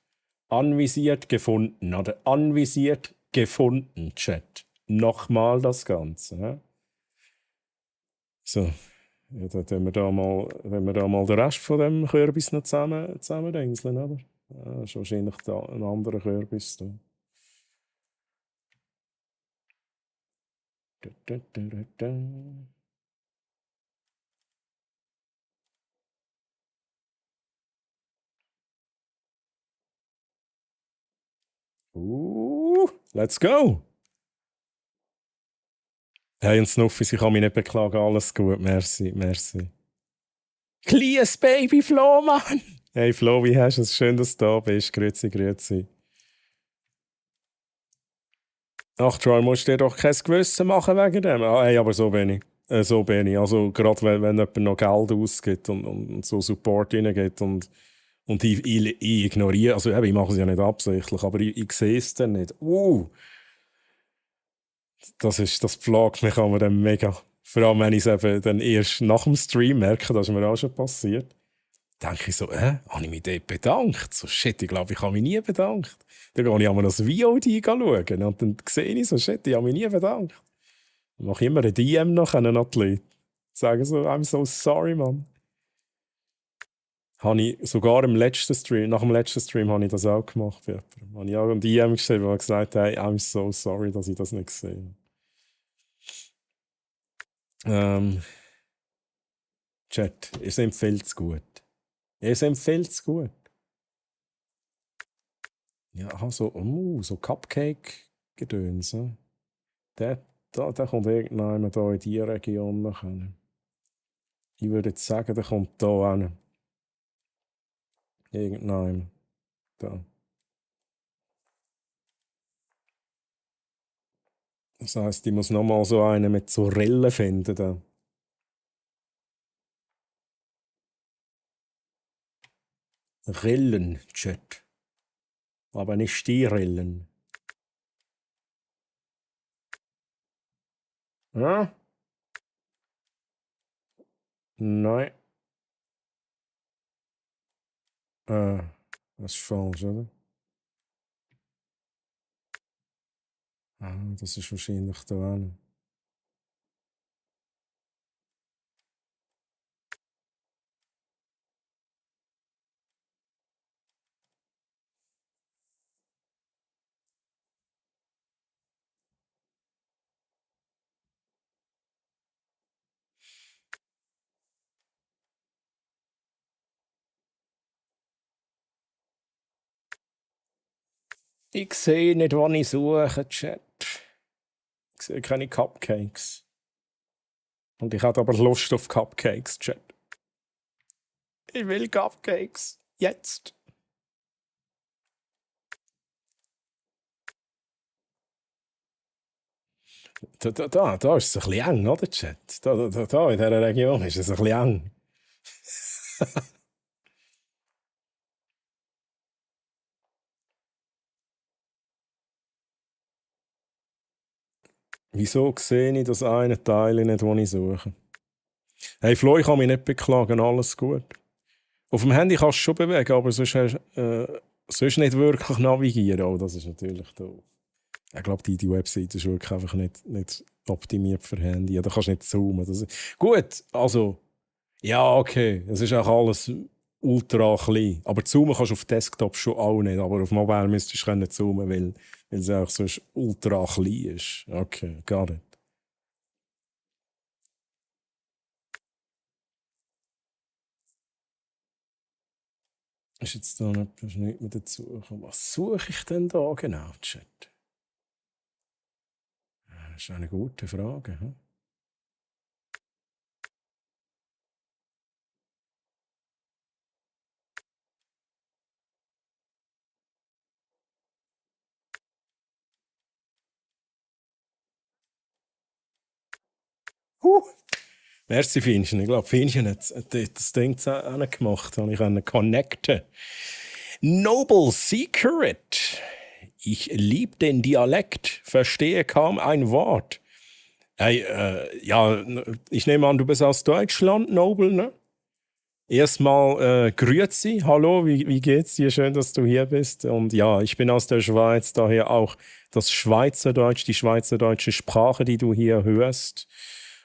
gefunden. Oder anvisiert, gefunden, Chat. Nochmal das Ganze. Ja? So, ja, dann tun wir da mal den Rest von dem Kürbis noch zusammen dingseln, oder? Ja, ist wahrscheinlich da ein anderer Kürbis. Da. Let's go! Hey, und Snuffis, ich kann mich nicht beklagen, alles gut, merci. Kleines Baby Flo, Mann! Hey Flo, wie hast du es? Schön, dass du da bist. Grüezi. Ach, Troy, musst du dir doch kein Gewissen machen wegen dem. Hey, aber so bin ich. Also, gerade wenn jemand noch Geld ausgibt und so Support reingeht und ich ignoriere, also ich mache es ja nicht absichtlich, aber ich sehe es dann nicht. Das plagt mich aber dann mega. Vor allem, wenn ich es eben dann erst nach dem Stream merke, das ist mir auch schon passiert. Denke ich so, habe ich mich dort bedankt? So, shit, ich glaube, ich habe mich nie bedankt. Dann gehe ich einmal das VOD schauen und dann sehe ich so, shit, ich habe mich nie bedankt. Dann mache ich immer eine DM nach einem Athlet. Sage so, I'm so sorry, Mann. Habe ich sogar nach dem letzten Stream habe ich das auch gemacht. Habe ich auch eine DM geschrieben und gesagt, hey, I'm so sorry, dass ich das nicht gesehen habe. Chat, ihr seid viel zu gut. Ja, so Cupcake-Gedöns. Der kommt irgendwann da in diese Region noch hin. Ich würde jetzt sagen, der kommt da hin. Irgendwann. Da. Das heisst, ich muss nochmal so einen mit so Rillen finden. Da. Rillen, Chat. Aber nicht die Rillen. Ja? Nein. Das ist falsch, oder? Das ist wahrscheinlich da auch. Ich sehe nicht, was ich suche, Chat. Ich sehe keine Cupcakes. Und ich habe aber Lust auf Cupcakes, Chat. Ich will Cupcakes. Jetzt. Da ist es ein bisschen eng, oder, Chat? Da in dieser Region ist es ein bisschen eng. Wieso sehe ich das eine Teil nicht, das ich suche? Hey Flo, ich kann mich nicht beklagen, alles gut. Auf dem Handy kannst du schon bewegen, aber sonst nicht wirklich navigieren. Oh, das ist natürlich doof. Ich glaube, die Webseite ist wirklich einfach nicht optimiert für Handy. Ja, da kannst du nicht zoomen. Gut, also, ja, okay. Es ist auch alles ultra klein. Aber zoomen kannst du auf Desktop schon auch nicht. Aber auf Mobile müsstest du können zoomen, weil es auch so ultra klein ist. Okay, got it. Ist jetzt da nicht mehr dazu gekommen? Was suche ich denn da genau, Chat? Das ist eine gute Frage. Hm? Merci, Fienchen. Ich glaube, Fienchen hat das Ding auch gemacht. Habe ich einen connecten. Noble Secret. Ich liebe den Dialekt, verstehe kaum ein Wort. Hey, ja, ich nehme an, du bist aus Deutschland, Noble, ne? Erstmal grüezi, hallo, wie geht's dir? Schön, dass du hier bist. Und ja, ich bin aus der Schweiz, daher auch das Schweizerdeutsch, die schweizerdeutsche Sprache, die du hier hörst.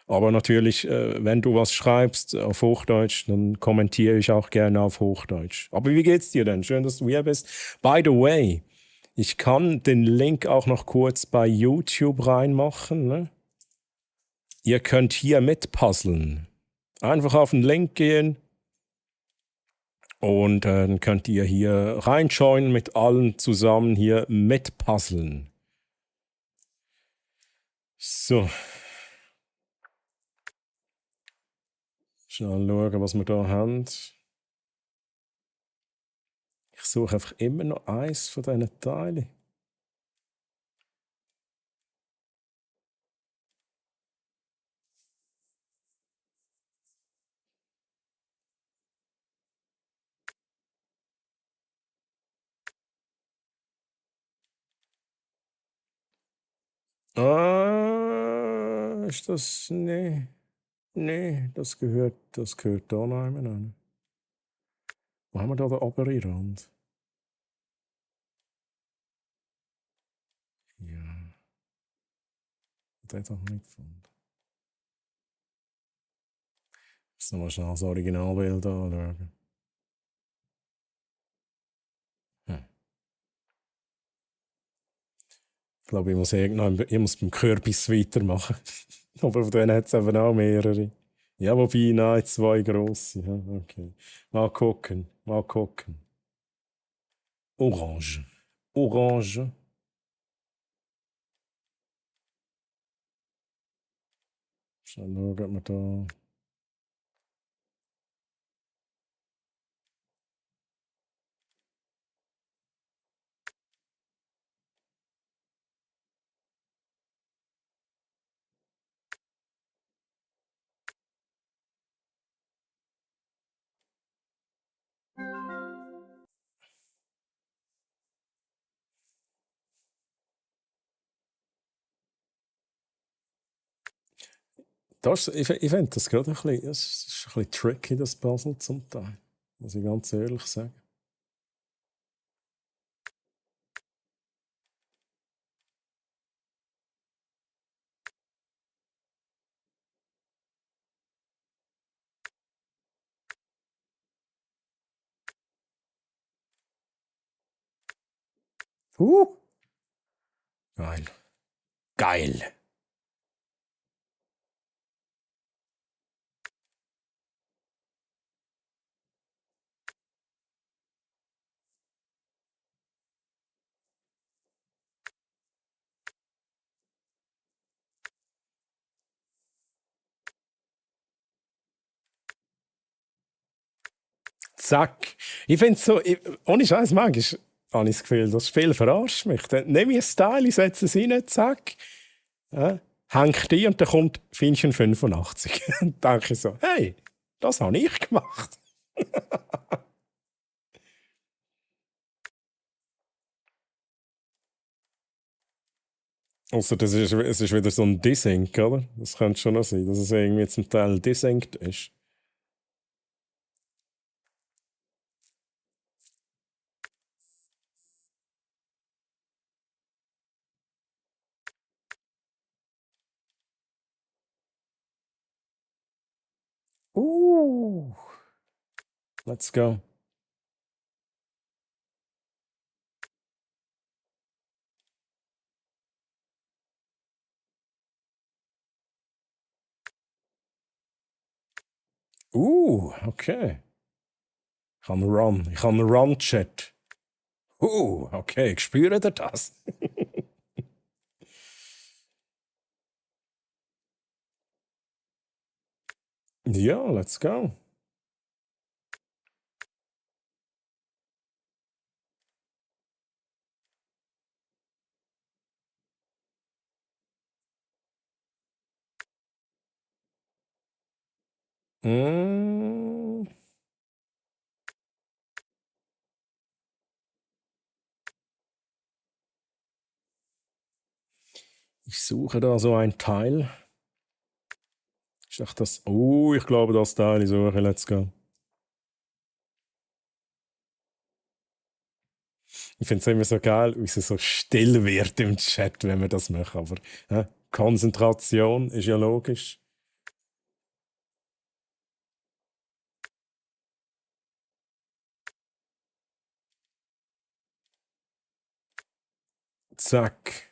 Aber natürlich, wenn du was schreibst auf Hochdeutsch, dann kommentiere ich auch gerne auf Hochdeutsch. Aber wie geht's dir denn? Schön, dass du hier bist. By the way, ich kann den Link auch noch kurz bei YouTube reinmachen. Ne? Ihr könnt hier mitpuzzeln. Einfach auf den Link gehen und dann könnt ihr hier reinjoinen mit allen zusammen hier mitpuzzeln. So. Schnell schauen, was wir da haben. Ich suche einfach immer noch eins von diesen Teilen. Ist das. Nee. Nee, das gehört da noch einmal an. Wo haben wir da den oberen Rand? Ja. Den habe ich nicht gefunden. Jetzt nochmal schnell das Originalbild anschauen. Ich glaube, ich muss beim Kürbis weitermachen. Aber von denen hat es eben auch mehrere. Ja, wobei, nein, zwei grosse. Ja, okay. Mal gucken. Orange. Schauen wir, ob wir da. Ich finde das gerade ein bisschen, es ist ein bisschen tricky, das Puzzle zum Teil. Muss ich ganz ehrlich sagen. Geil. Geil. Zack. Ich finde es so, ohne Scheiß, manchmal habe ich das Gefühl, das Spiel verarscht mich. Dann nehme ich ein Style, ich setze es rein, zack, hängt ein und dann kommt Finchen 85. Dann denke ich so, hey, das habe ich gemacht. Also es ist wieder so ein Desync, oder? Das könnte schon noch sein, dass es irgendwie zum Teil desynced ist. Let's go. Okay. Ich habe einen Run-Chat. Okay, spürt ihr das? Ja, let's go. Mm. Ich suche da so ein Teil. Ich dachte das. Ich glaube, das Teil ich suche. Let's go. Ich finde es immer so geil, wie es so still wird im Chat, wenn wir das machen. Aber Konzentration ist ja logisch. Zack.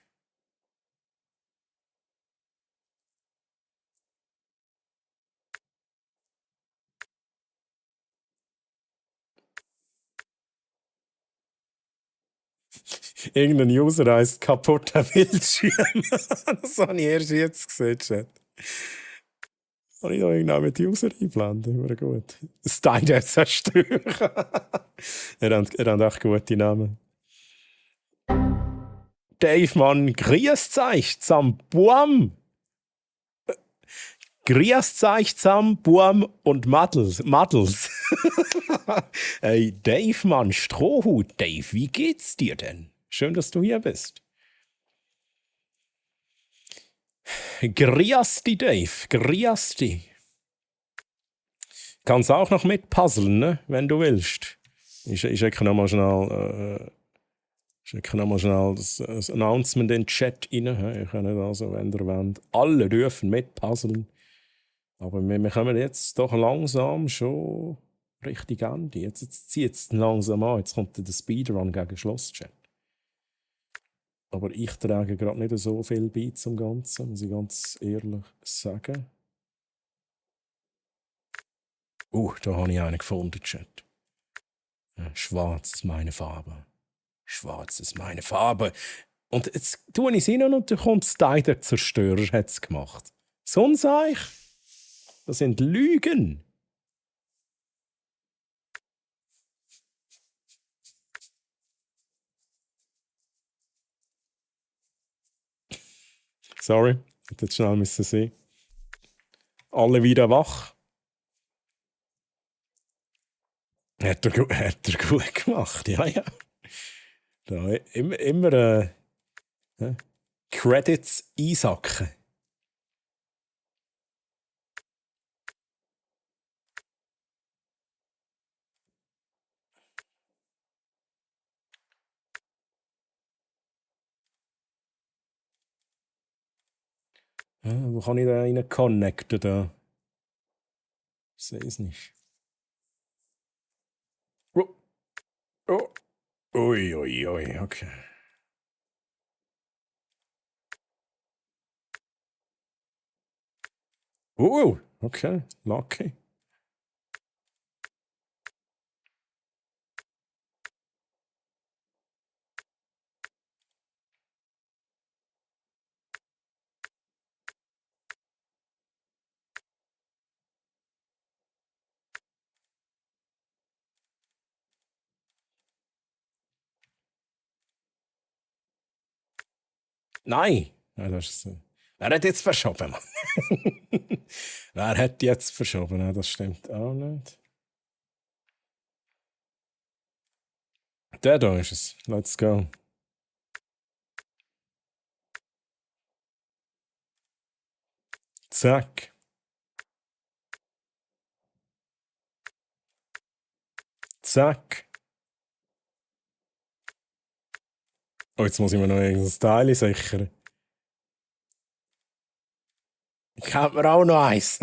Irgendein User heißt kaputter Bildschirm. Das habe ich erst jetzt gesehen, Chat. Kann ich da irgendwann mit User einblenden? Wäre gut. Steiner zerstören. Er hat echt gute Namen. Dave, Mann, grüßt euch zusammen, Buam. Grüßt euch zusammen, Buam und Maddels. Hey, Dave, Mann, Strohhut. Dave, wie geht's dir denn? Schön, dass du hier bist. Grüß Dave, grüß Kannst auch noch mit puzzeln, ne? Wenn du willst. Ich schicke nochmal schnell, das Announcement in den Chat rein. Ihr könnt also, wenn ihr wollt, alle dürfen mit puzzeln. Aber wir kommen jetzt doch langsam schon richtig Ende. Jetzt zieht es langsam an. Jetzt kommt der Speedrun gegen Schlusschat. Aber ich trage gerade nicht so viel bei zum Ganzen, muss ich ganz ehrlich sagen. Da habe ich einen gefunden, Chat. Schwarz ist meine Farbe. Schwarz ist meine Farbe. Und jetzt tue ich es rein und dann kommt Stein, der Zerstörer, hat es gemacht. Sonst sage ich, das sind Lügen. Sorry, hätte jetzt schnell müssen sehen. Alle wieder wach. Hat er gut gemacht, ja. Da immer Credits einsacken. Wo kann ich da rein connecten? Da? Ich sehe es nicht. Ui, okay. Okay, lucky. Nein! Ja, das ist, wer hat jetzt verschoben, Mann? Wer hat jetzt verschoben? Ja, das stimmt auch nicht. Der da ist es. Let's go. Zack. Zack. Jetzt muss ich mir noch irgendein Teil sichern. Ich habe mir auch noch eins.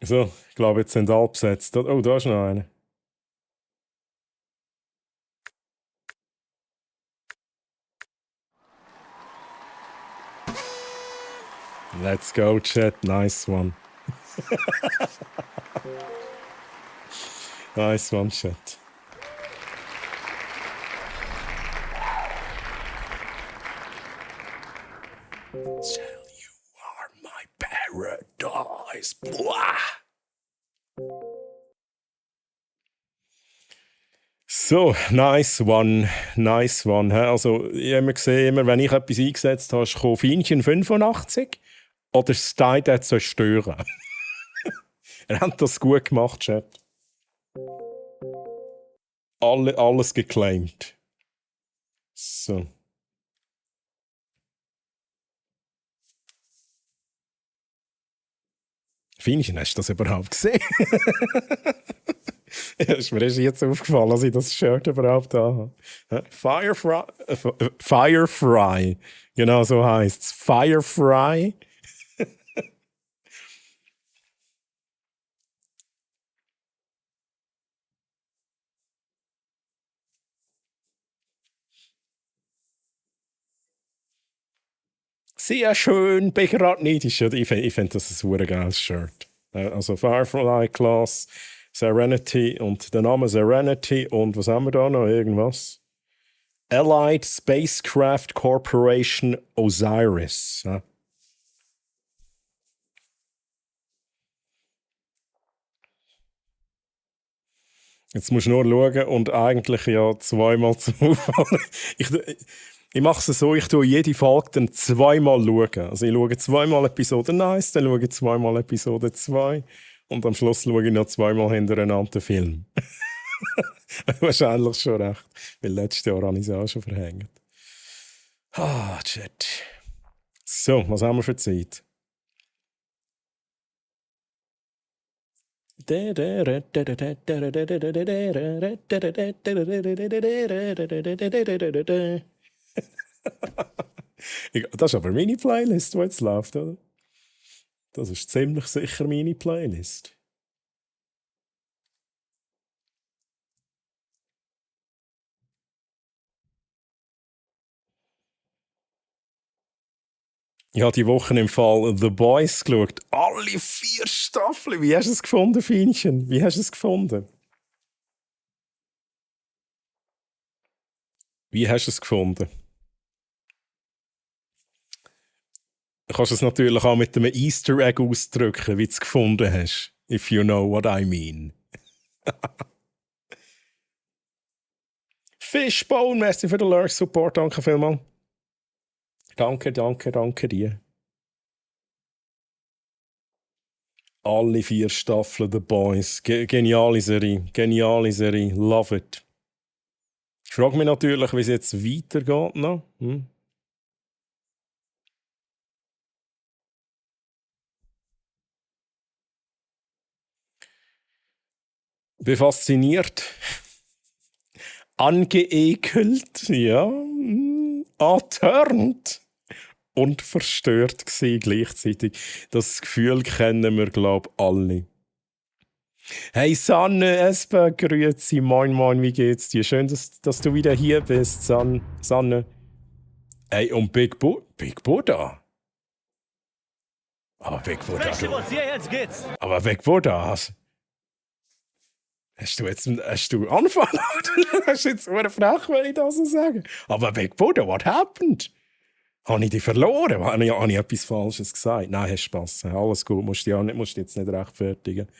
So, ich glaube, jetzt sind alle besetzt. Oh, da ist noch einer. Let's go, chat. Nice one. Nice one, chat. Tell you are my paradise. Blah. So, nice one. Nice one. hä? Also, ich habe gesehen, immer wenn ich etwas eingesetzt habe, kam Fienchen 85 oder Style zerstören. Er hat das gut gemacht, Chat. Alles geclaimed. So. Fienchen, hast du das überhaupt gesehen? Ja, ist mir erst jetzt aufgefallen, dass ich das Shirt überhaupt habe. Firefly. Genau so heisst es. Firefly. Sehr schön, bin gerade neidisch. Ich finde das ein super geiles Shirt. Also Firefly Class, Serenity und der Name Serenity und was haben wir da noch? Irgendwas? Allied Spacecraft Corporation Osiris. Ja. Jetzt musst du nur schauen und eigentlich ja zweimal zum Auffallen. Ich mache es so, ich tue jede Folge dann zweimal schauen. Also ich schaue zweimal Episode 1, dann schaue ich zweimal Episode 2 und am Schluss schaue ich noch zweimal hintereinander den Film. Wahrscheinlich schon recht, weil letztes Jahr habe ich es auch schon verhängt. Chat. So, was haben wir für Zeit? Das ist aber meine Playlist, die jetzt läuft, oder? Das ist ziemlich sicher meine Playlist. Ich habe die Woche im Fall The Boys geschaut. Alle 4 Staffeln. Wie hast du es gefunden, Fienchen? Wie hast du es gefunden? Wie hast du es gefunden? Du kannst es natürlich auch mit einem Easter Egg ausdrücken, wie du es gefunden hast. If you know what I mean. Fishbone, merci für den Lurk Support. Danke vielmals. Danke dir. Alle 4 Staffeln The Boys. Geniale Serie. Love it. Ich frage mich natürlich, wie es jetzt weitergeht noch. Bin fasziniert. Angeekelt, ja. Antörnt. Und verstört gewesen gleichzeitig. Das Gefühl kennen wir, glaube ich, alle. Hey Sanne, Espen, grüezi, moin, wie geht's dir? Schön, dass du wieder hier bist, Sanne. Hey, und Big Buddha? Aber Big Buddha, jetzt geht's. Aber Big Buddha, hast du Anfall? Hast du jetzt eine frech, wenn ich das so sage? Aber Big Buddha, what happened? Habe ich dich verloren? Habe ich etwas Falsches gesagt? Nein, hast Spass. Alles gut, musst dich jetzt nicht rechtfertigen.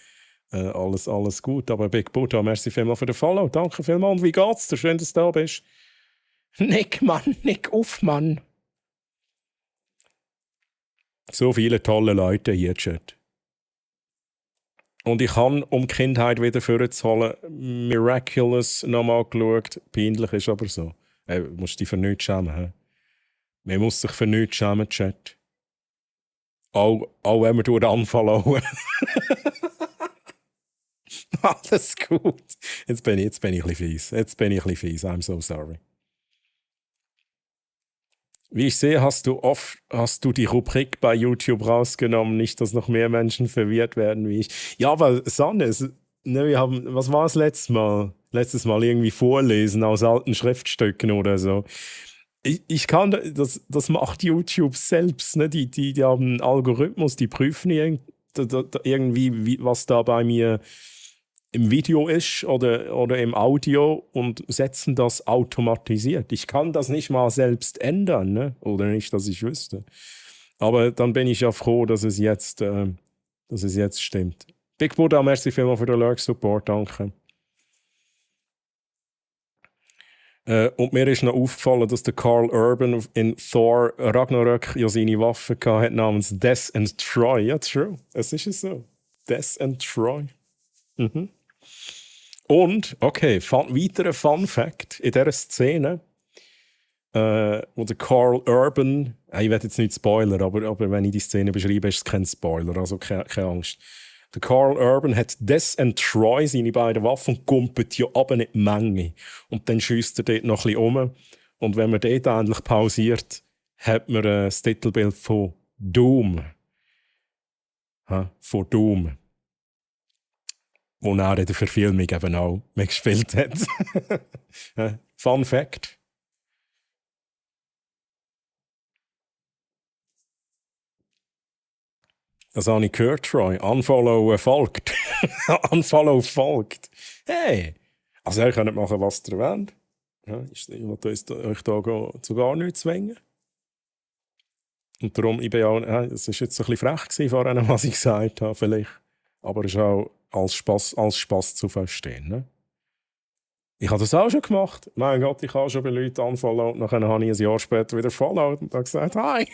Alles gut. Aber Big Buddha, merci vielmals für den Follow. Danke vielmals. Und wie geht's dir? Schön, dass du da bist. Nick, Mann, Nick auf, Mann. So viele tolle Leute hier, Chat. Und ich habe, um die Kindheit wieder vorzuholen, Miraculous nochmal geschaut. Peinlich ist aber so. Du musst dich für nichts schämen. He? Man muss sich für nichts schämen, Chat. Auch wenn wir durch den Anfall hauen. Alles gut. Jetzt bin ich ein bisschen fies. I'm so sorry. Wie ich sehe, hast du die Rubrik bei YouTube rausgenommen, nicht, dass noch mehr Menschen verwirrt werden wie ich. Ja, aber Sanne, wir haben, was war es letztes Mal? Letztes Mal irgendwie vorlesen aus alten Schriftstücken oder so. Ich kann, das macht YouTube selbst, ne? Die haben einen Algorithmus, die prüfen irgendwie, was da bei mir im Video ist oder im Audio und setzen das automatisiert. Ich kann das nicht mal selbst ändern, ne? Oder nicht, dass ich wüsste. Aber dann bin ich ja froh, dass es jetzt stimmt. Big Buddha, merci vielmals für den Lurk-Support, danke. Und mir ist noch aufgefallen, dass der Carl Urban in Thor Ragnarök ja seine Waffe hatte, namens Death and Troy. Ja, true. Es ist es so. Death and Troy. Mhm. Und, okay, weiterer Fun Fact in dieser Szene, wo der Carl Urban, ich werde jetzt nicht spoilern, aber wenn ich die Szene beschreibe, ist es kein Spoiler, also keine Angst. Der Carl Urban hat Death and Troy, seine beiden Waffen, und gumpelt ja aber nicht die Menge. Und dann schießt er dort noch ein bisschen um. Und wenn man dort endlich pausiert, hat man das Titelbild von Doom. Von Doom. Wo er in der Verfilmung eben auch mitgespielt hat. Fun Fact. Das habe ich gehört, Troy. Unfollow folgt. Unfollow folgt. Hey! Also ihr könnt machen, was ihr wollt. Ja, ich will euch da zu gar nichts zwingen. Und darum, es war jetzt ein bisschen frech vorhin, was ich gesagt habe, vielleicht. Aber es ist auch als Spass zu verstehen. Ne? Ich habe das auch schon gemacht. Mein Gott, ich habe schon bei Leuten unfollowed. Nachher habe ich ein Jahr später wieder followed und habe gesagt, hi,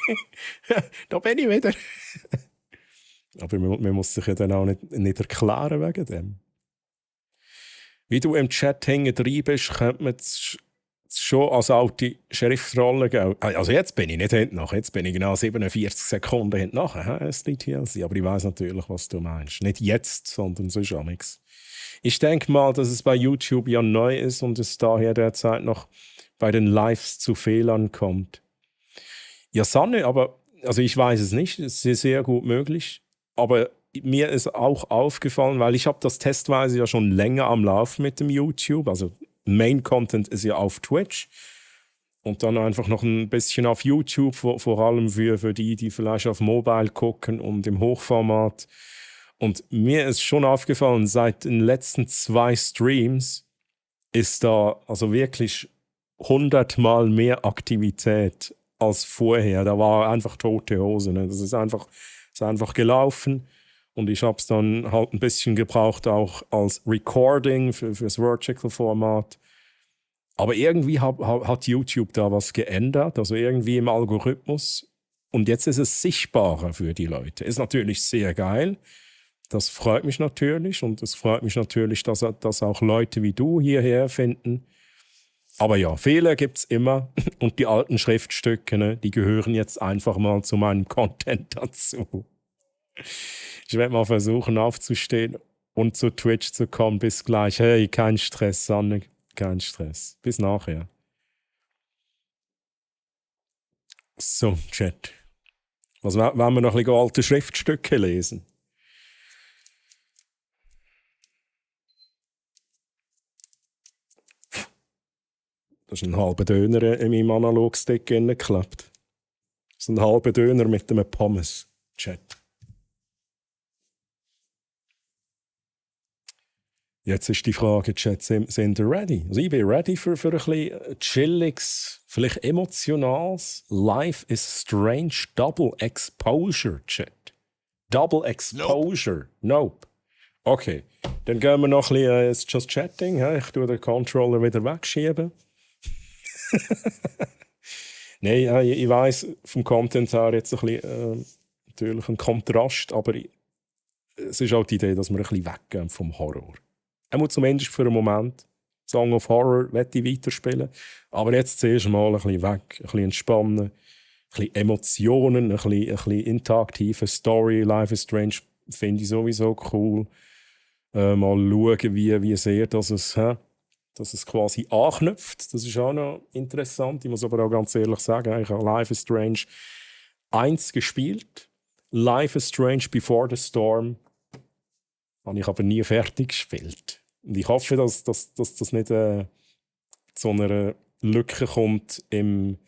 da bin ich wieder. Aber man muss sich ja dann auch nicht erklären wegen dem. Wie du im Chat hängen drin bist, könnte man es schon als alte Schriftrolle geben. Also jetzt bin ich nicht hinten nach. Jetzt bin ich genau 47 Sekunden hinten nach. Aber ich weiss natürlich, was du meinst. Nicht jetzt, sondern sonst auch nichts. Ich denke mal, dass es bei YouTube ja neu ist und es daher derzeit noch bei den Lives zu Fehlern kommt. Ja, Sanne, aber also ich weiß es nicht. Es ist sehr gut möglich. Aber mir ist auch aufgefallen, weil ich habe das testweise ja schon länger am Laufen mit dem YouTube. Also Main Content ist ja auf Twitch. Und dann einfach noch ein bisschen auf YouTube, vor allem für die vielleicht auf Mobile gucken und im Hochformat. Und mir ist schon aufgefallen, seit den letzten 2 Streams ist da also wirklich 100-mal mehr Aktivität als vorher. Da war einfach tote Hose. Ne? Das ist einfach gelaufen. Und ich habe es dann halt ein bisschen gebraucht, auch als Recording fürs Vertical-Format. Aber irgendwie hat YouTube da was geändert, also irgendwie im Algorithmus. Und jetzt ist es sichtbarer für die Leute. Ist natürlich sehr geil. Das freut mich natürlich. Und es freut mich natürlich, dass auch Leute wie du hierher finden. Aber ja, Fehler gibt es immer. Und die alten Schriftstücke, ne, die gehören jetzt einfach mal zu meinem Content dazu. Ich werde mal versuchen aufzustehen und zu Twitch zu kommen. Bis gleich. Hey, kein Stress, Sanne. Kein Stress. Bis nachher. So, Chat. Was wollen wir noch ein bisschen alte Schriftstücke lesen? Da ist ein halber Döner in meinem Analogstick geklebt. Das ist ein halber Döner mit einem Pommes. Chat. Jetzt ist die Frage, Chat, sind ihr ready? Also ich bin ready für ein bisschen chilliges, vielleicht emotionales Life is Strange Double Exposure, Chat. Double Exposure. Nope. Okay, dann gehen wir noch ein bisschen Just Chatting. Ich tue den Controller wieder wegschieben. Nein, ich weiss vom Content her jetzt ein bisschen natürlich ein Kontrast, aber es ist auch die Idee, dass wir ein bisschen weggehen vom Horror. Muss zumindest für einen Moment Song of Horror ich weiterspielen. Aber jetzt zuerst mal ein bisschen weg, ein bisschen entspannen, ein bisschen Emotionen, ein bisschen interaktive Story. Life is Strange finde ich sowieso cool. Mal schauen, wie sehr das es dass es quasi anknüpft. Das ist auch noch interessant. Ich muss aber auch ganz ehrlich sagen, ich habe Life is Strange 1 gespielt. Life is Strange Before the Storm habe ich aber nie fertig gespielt. Und ich hoffe, dass das nicht zu einer Lücke kommt im,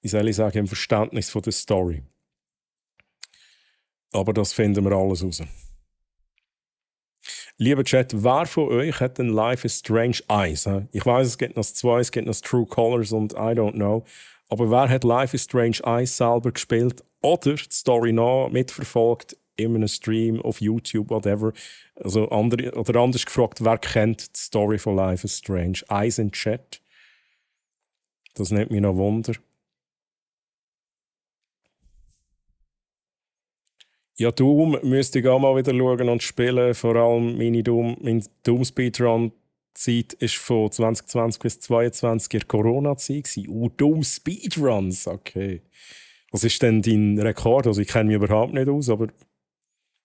wie soll ich sagen, im Verständnis von der Story. Aber das finden wir alles raus. Lieber Chat, wer von euch hat denn Life is Strange 1? Ich weiß, es gibt noch 2, es gibt noch True Colors und I don't know. Aber wer hat Life is Strange 1 selber gespielt oder die Story noch mitverfolgt in einem Stream auf YouTube, whatever? Also anders gefragt, wer kennt die Story von Life is Strange 1 in Chat? Das nimmt mich noch Wunder. Ja, Doom müsste ich auch mal wieder schauen und spielen. Vor allem mein Doom-Speedrun-Zeit war von 2020 bis 2022 in der Corona-Zeit. Doom Speedruns, okay. Was ist denn dein Rekord? Also ich kenne mich überhaupt nicht aus, aber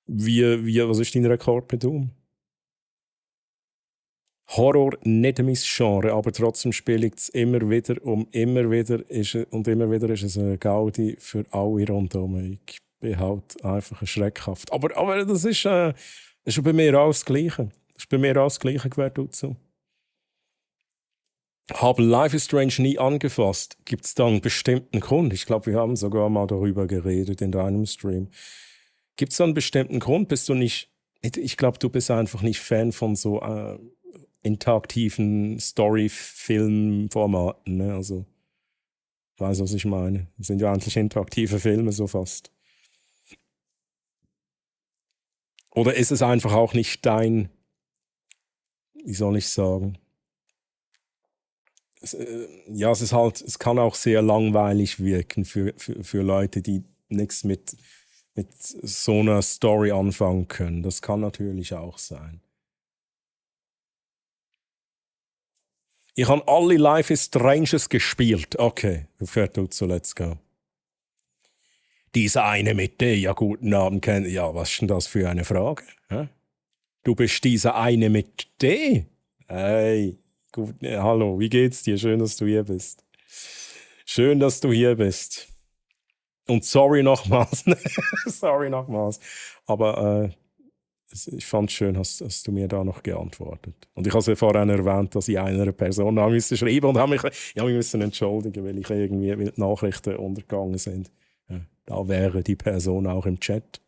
was ist dein Rekord bei Doom? Horror nicht mein Genre, aber trotzdem spiele ich es immer wieder und immer wieder ist es eine Gaudi für alle rundherum. Ich bin halt einfach schreckhaft. Aber das ist bei mir auch das Gleiche. Das ist bei mir auch das Gleiche gehört dazu. Habe Life is Strange nie angefasst. Gibt es da einen bestimmten Grund? Ich glaube, wir haben sogar mal darüber geredet in deinem Stream. Gibt es da einen bestimmten Grund? Bist du nicht... Ich glaube, du bist einfach nicht Fan von so interaktiven Story-Film-Formaten. Ne? Also, ich weiß, was ich meine. Das sind ja eigentlich interaktive Filme so fast. Oder ist es einfach auch nicht dein, wie soll ich sagen? Es kann auch sehr langweilig wirken für Leute, die nichts mit so einer Story anfangen können. Das kann natürlich auch sein. Ich habe alle Life is Stranges gespielt. Okay, gehört dazu, let's go. Dieser eine mit D, ja guten Abend, ja, was ist denn das für eine Frage? Hä? Du bist dieser eine mit D? Hey, gut, hallo, wie geht's dir? Schön, dass du hier bist. Schön, dass du hier bist. Und sorry nochmals. Sorry nochmals. Aber ich fand es schön, hast du mir da noch geantwortet. Und ich habe ja vorhin erwähnt, dass ich einer Person schreiben musste und habe mich entschuldigen, weil die Nachrichten untergegangen sind. Da wäre die Person auch im Chat.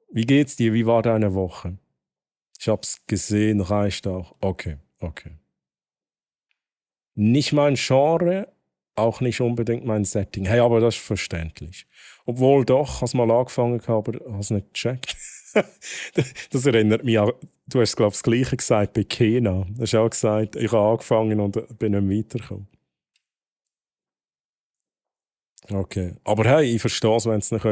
Wie geht's dir? Wie war deine Woche? Ich hab's gesehen, reicht auch. Okay. Nicht mein Genre, auch nicht unbedingt mein Setting. Hey, aber das ist verständlich. Obwohl doch, als mal angefangen habe, hast du nicht gecheckt. Das erinnert mich an, du hast, glaube ich, das Gleiche gesagt bei Kena. Du hast auch gesagt, ich habe angefangen und bin nicht weitergekommen. Okay. Aber hey, ich verstehe es, wenn es nicht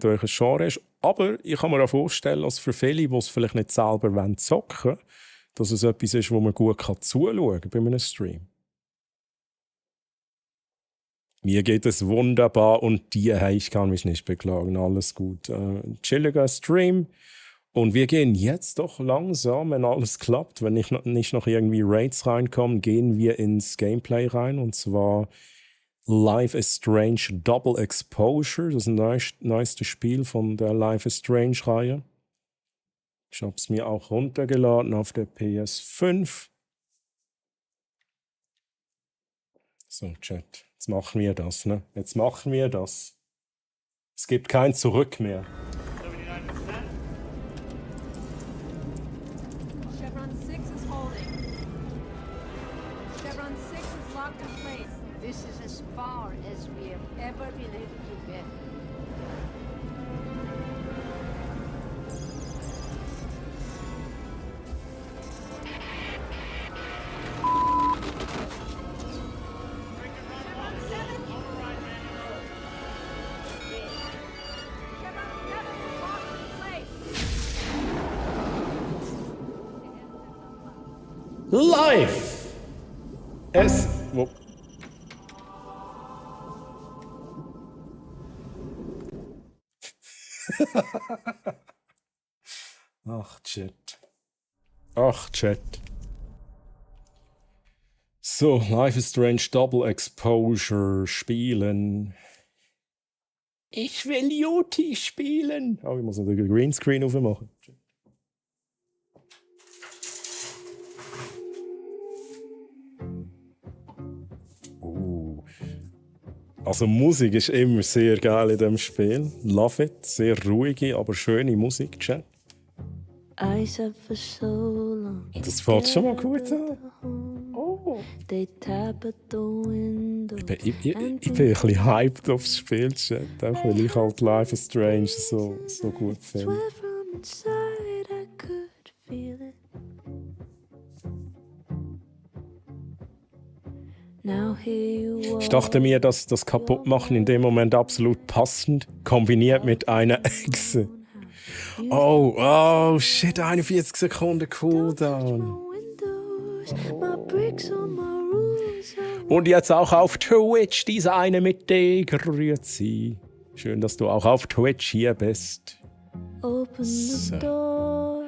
euer Genre ist. Aber ich kann mir auch vorstellen, dass für viele, die es vielleicht nicht selber zocken wollen, dass es etwas ist, wo man gut zuschauen kann bei einem Stream. Mir geht es wunderbar und dir, hey, ich kann mich nicht beklagen, alles gut. Chilliger Stream. Und wir gehen jetzt doch langsam, wenn alles klappt, wenn nicht noch irgendwie Raids reinkommen, gehen wir ins Gameplay rein. Und zwar Life is Strange Double Exposure. Das ist das neueste Spiel von der Life is Strange-Reihe. Ich habe es mir auch runtergeladen auf der PS5. So, Chat. Jetzt machen wir das, ne? Jetzt machen wir das. Es gibt kein Zurück mehr. Chevron 6 is holding. Chevron 6 is locked in place. This is as far as we have ever been able to get. Chevron 7 is locked in place. Life! Ach, Chat. So, Life is Strange Double Exposure spielen. Ich will Yuti spielen. Oh, ich muss noch den Greenscreen aufmachen. Also Musik ist immer sehr geil in diesem Spiel. Love it. Sehr ruhige, aber schöne Musik, Chat. Und das fängt schon mal gut an. Oh. Ich bin ein bisschen hyped aufs Spiel, Chat. Auch weil ich halt Life is Strange so gut finde. Ich dachte mir, dass das Kaputtmachen in dem Moment absolut passend kombiniert mit einer Echse. Oh, shit, 41 Sekunden Cooldown. Und jetzt auch auf Twitch, diese eine mit D, grüezi. Schön, dass du auch auf Twitch hier bist. So.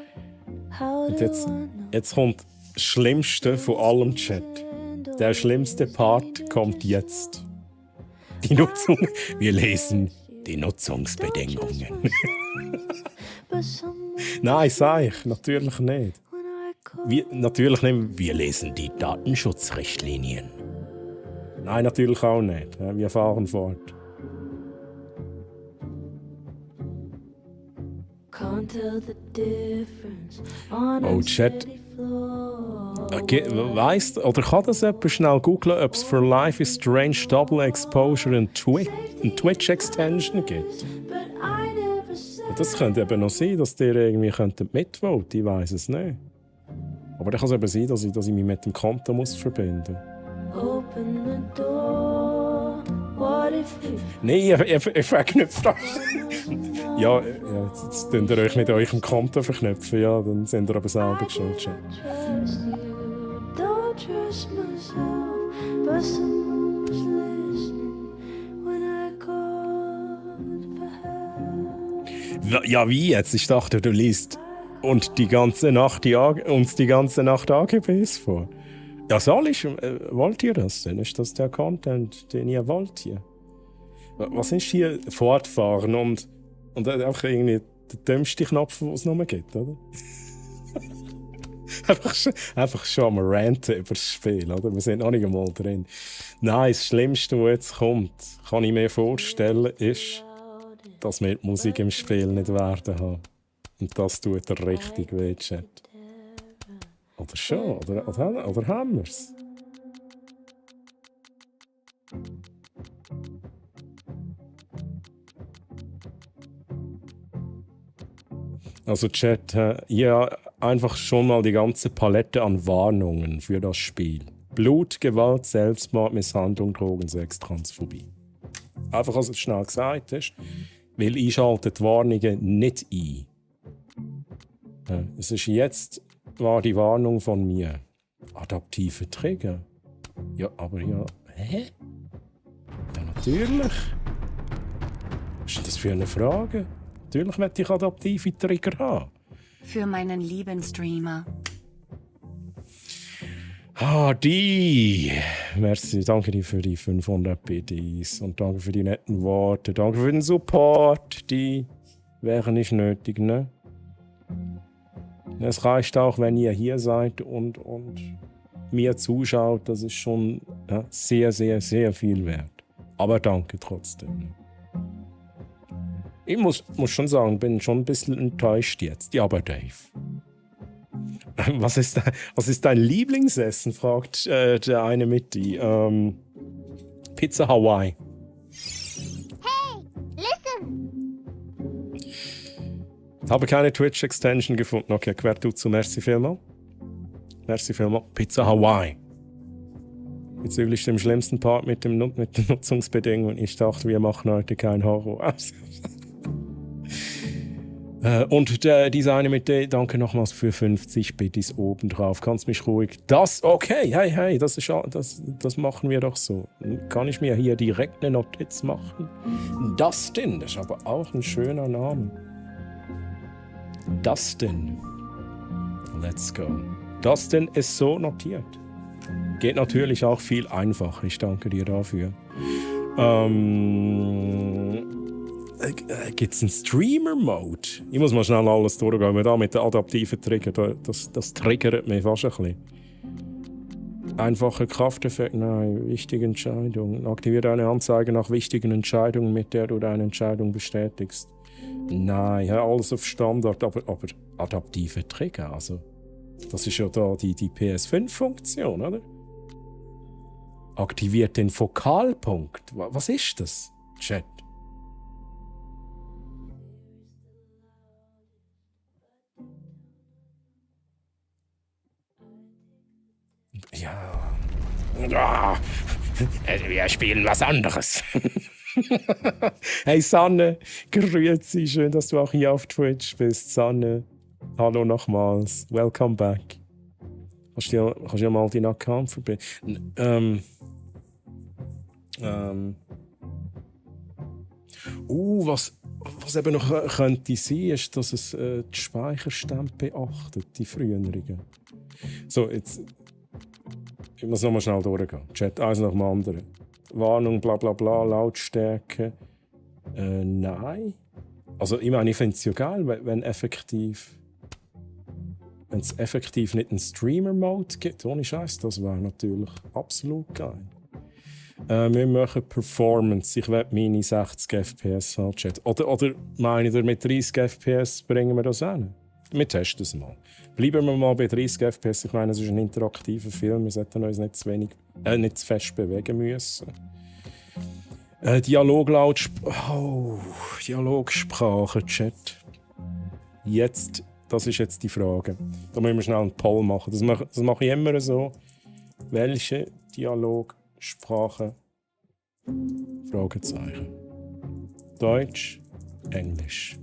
Und jetzt kommt das Schlimmste von allem, Chat. Der schlimmste Part kommt jetzt. Die Nutzung. Wir lesen die Nutzungsbedingungen. Nein, sag ich. Natürlich nicht. Natürlich nicht. Wir lesen die Datenschutzrichtlinien. Nein, natürlich auch nicht. Wir fahren fort. Oh, Chat. Okay, weißt oder kann das jemand schnell googlen, ob es für Life is Strange Double Exposure eine Twitch Extension gibt? Das könnte eben noch sein, dass die irgendwie mitvoten. Ich weiß es nicht. Aber dann kann es eben sein, dass ich mich mit dem Konto muss verbinden muss. Nein, ich verknüpfe das. Ja, jetzt könnt ihr euch mit eurem Konto verknüpfen, ja, dann sind ihr aber selber schuld. Ja, wie jetzt? Ich dachte, du liest uns die ganze Nacht AGBs vor. Ja, soll ich? Wollt ihr das denn? Ist das der Content, den ihr wollt hier? Was ist hier fortfahren und einfach irgendwie der dümmste Knopf, den es noch gibt, oder? einfach schon am Ranten über das Spiel, oder? Wir sind noch nicht einmal drin. Nein, das Schlimmste, was jetzt kommt, kann ich mir vorstellen, ist, dass wir die Musik im Spiel nicht werden haben. Und das tut er richtig weh, Chat. Oder schon? Oder haben wir es? Also Chat, ja, einfach schon mal die ganze Palette an Warnungen für das Spiel. Blut, Gewalt, Selbstmord, Misshandlung, Drogensex, Transphobie. Einfach, als es schnell gesagt ist, weil ich schalte die Warnungen nicht ein. Es ist jetzt, war die Warnung von mir. Adaptive Trigger? Ja, aber ja, hä? Ja, natürlich. Was ist das für eine Frage? Natürlich möchte ich adaptive Trigger haben. Für meinen lieben Streamer. Die. Merci, danke dir für die 500 BDs und danke für die netten Worte. Danke für den Support. Die wären nicht nötig, ne? Es reicht auch, wenn ihr hier seid und mir zuschaut. Das ist schon sehr, sehr, sehr viel wert. Aber danke trotzdem. Ich muss schon sagen, bin schon ein bisschen enttäuscht jetzt. Ja, aber Dave. Was ist dein Lieblingsessen? Fragt der eine mit die. Pizza Hawaii. Hey, listen! Ich habe keine Twitch-Extension gefunden. Okay, quer du zu. Merci vielmals. Merci vielmals. Pizza Hawaii. Bezüglich dem schlimmsten Part mit den Nutzungsbedingungen. Ich dachte, wir machen heute keinen Horror. Und diese eine mit der, danke nochmals für 50 Bittis obendrauf. Kannst mich ruhig. Okay, hey, das machen wir doch so. Kann ich mir hier direkt eine Notiz machen? Dustin, das ist aber auch ein schöner Name. Dustin. Let's go. Dustin ist so notiert. Geht natürlich auch viel einfacher. Ich danke dir dafür. Gibt es einen Streamer-Mode? Ich muss mal schnell alles durchgehen, weil da mit den adaptiven Trigger, das triggert mich fast ein bisschen. Einfacher Krafteffekt, nein, wichtige Entscheidung. Aktiviere eine Anzeige nach wichtigen Entscheidungen, mit der du deine Entscheidung bestätigst. Nein, ja, alles auf Standard, aber adaptive Trigger, also das ist ja da die PS5-Funktion, oder? Aktiviert den Fokalpunkt. Was ist das, Chat? Ja. Wir spielen was anderes. Hey Sanne, grüezi, schön, dass du auch hier auf Twitch bist. Sanne, hallo nochmals. Welcome back. Kannst du ja mal deinen Account verbinden? Was eben noch könnte sein, ist, dass es die Speicherstände beachtet, die früheren. So, jetzt. Ich muss nochmal schnell durchgehen. Chat, eins nach dem anderen. Warnung, bla bla bla, Lautstärke. Nein. Also, ich meine, ich finde es ja geil, wenn es effektiv nicht einen Streamer-Mode gibt. Ohne Scheiß, das wäre natürlich absolut geil. Wir machen Performance. Ich will meine 60 FPS haben, Chat. Oder meine ihr, mit 30 FPS bringen wir das hin? Wir testen es mal. Bleiben wir mal bei 30 FPS. Ich meine, es ist ein interaktiver Film. Wir sollten uns nicht zu fest bewegen müssen. Dialogsprache, Chat. Das ist jetzt die Frage. Da müssen wir schnell einen Poll machen. Das mache ich immer so. Welche Dialogsprache? Fragezeichen. Deutsch, Englisch.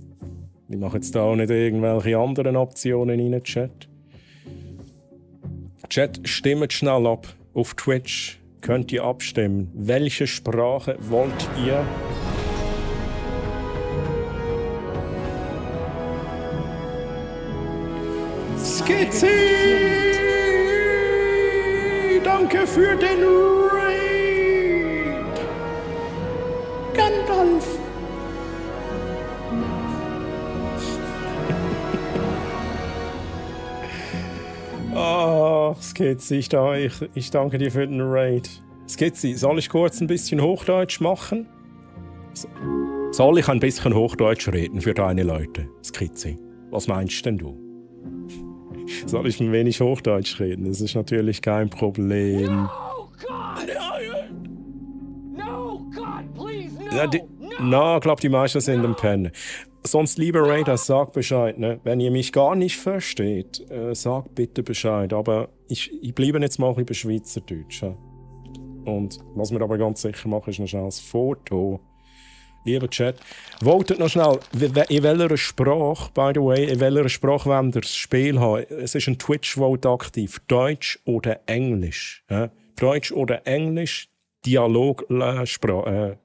Ich mache jetzt da auch nicht irgendwelche anderen Optionen rein, Chat. Chat, stimmt schnell ab. Auf Twitch könnt ihr abstimmen. Welche Sprache wollt ihr? Skizzy! Danke für den Raid! Gandalf! Skizzy, ich danke dir für den Raid. Skizzy, soll ich kurz ein bisschen Hochdeutsch machen? Soll ich ein bisschen Hochdeutsch reden für deine Leute? Skizzy, was meinst denn du? Soll ich ein wenig Hochdeutsch reden? Das ist natürlich kein Problem. No, God! No, God, please, no! Na, ich glaube, die meisten sind am Pennen. Sonst, lieber Raider, sag Bescheid. Ne? Wenn ihr mich gar nicht versteht, sag bitte Bescheid. Aber ich bleibe jetzt mal ein bisschen Schweizerdeutsch. Ja? Und was wir aber ganz sicher machen, ist noch schnell ein Foto. Lieber Chat, votet noch schnell, in welcher Sprache, by the way, in welcher Sprache wollt ihr das Spiel haben? Es ist ein Twitch-Vote aktiv. Deutsch oder Englisch? Ja? Deutsch oder Englisch, Dialogsprache.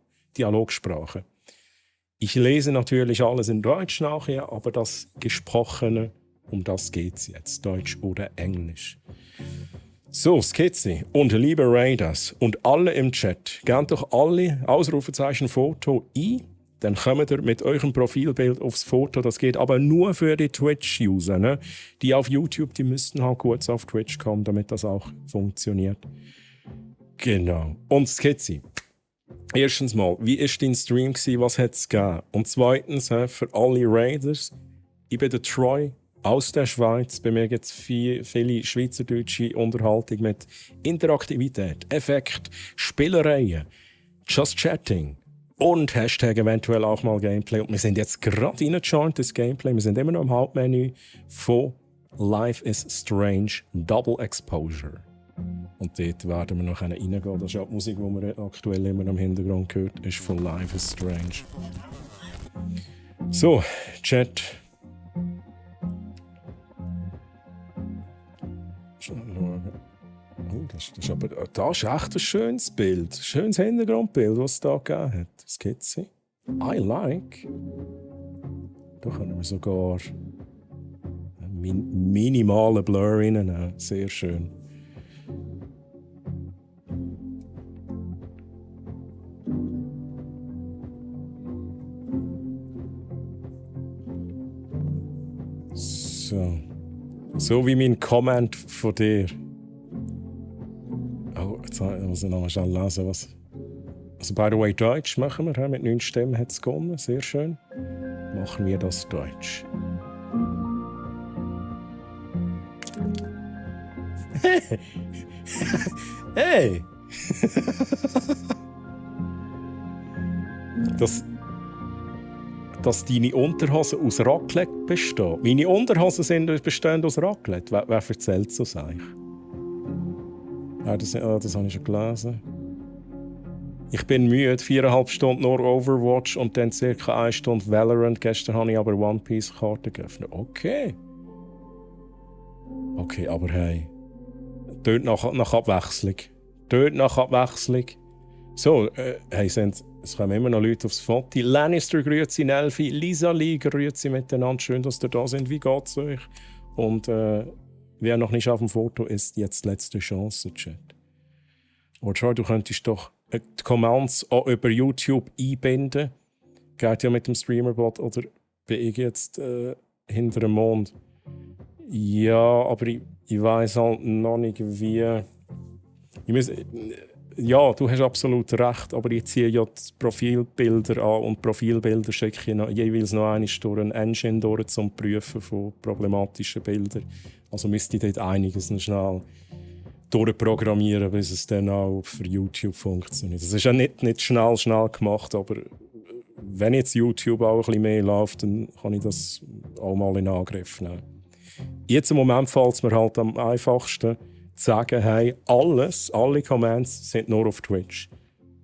Ich lese natürlich alles in Deutsch nachher, aber das Gesprochene, um das geht es jetzt. Deutsch oder Englisch. So, Skizzy und liebe Raiders und alle im Chat, gebt doch alle Ausrufezeichen Foto ein, dann kommt ihr mit eurem Profilbild aufs Foto. Das geht aber nur für die Twitch-User. Ne? Die auf YouTube, die müssten halt kurz auf Twitch kommen, damit das auch funktioniert. Genau. Und Skizzy. Erstens mal, wie war dein Stream? Was hat es gegeben? Und zweitens, für alle Raiders, ich bin der Troy aus der Schweiz. Bei mir gibt es viele schweizerdeutsche Unterhaltung mit Interaktivität, Effekt, Spielereien, Just Chatting und Hashtag eventuell auch mal Gameplay. Und wir sind jetzt gerade reingejoint, das Gameplay. Wir sind immer noch im Hauptmenü von Life is Strange Double Exposure. Und dort werden wir noch reingehen. Das ist ja die Musik, die man aktuell immer im Hintergrund hört, ist von Life is Strange. So, Chat. Oh, das ist echt ein schönes Bild. Ein schönes Hintergrundbild, was es da gegeben hat. Skizzy. I like. Da können wir sogar einen minimalen Blur reinnehmen. Sehr schön. So wie mein Comment von dir. Oh, jetzt muss ich nochmal schnell lesen, was... Also, by the way, Deutsch machen wir. Mit 9 Stimmen hat es gewonnen. Sehr schön. Machen wir das Deutsch. Hey! Dass deine Unterhosen aus Raclette bestehen. Meine Unterhosen bestehen aus Raclette. Wer erzählt es uns eigentlich? Das habe ich schon gelesen. Ich bin müde. 4,5 Stunden nur Overwatch und dann ca. 1 Stunde Valorant. Gestern habe ich aber One Piece Karten geöffnet. Okay. Okay, aber hey. Tönt nach Abwechslung. So, hey, es kommen immer noch Leute aufs Foto. Lannister grüezi, Nelfi, Lisa Lee grüezi miteinander. Schön, dass ihr da sind. Wie geht's euch? Und wer noch nicht auf dem Foto ist, jetzt letzte Chance, Chat. Und schau, du könntest doch die Commands auch über YouTube einbinden. Geht ja mit dem Streamerbot, oder bin ich jetzt hinter dem Mond? Ja, aber ich weiss halt noch nicht, wie... Ja, du hast absolut recht, aber ich ziehe ja die Profilbilder an und Profilbilder schicke ich jeweils noch einmal durch einen Engine durch zum Prüfen von problematischen Bildern. Also müsste ich dort einiges noch schnell durchprogrammieren, bis es dann auch für YouTube funktioniert. Das ist ja nicht schnell gemacht, aber wenn jetzt YouTube auch ein bisschen mehr läuft, dann kann ich das auch mal in Angriff nehmen. Jetzt im Moment fällt es mir halt am einfachsten, zu sagen, hey, alle Commands sind nur auf Twitch.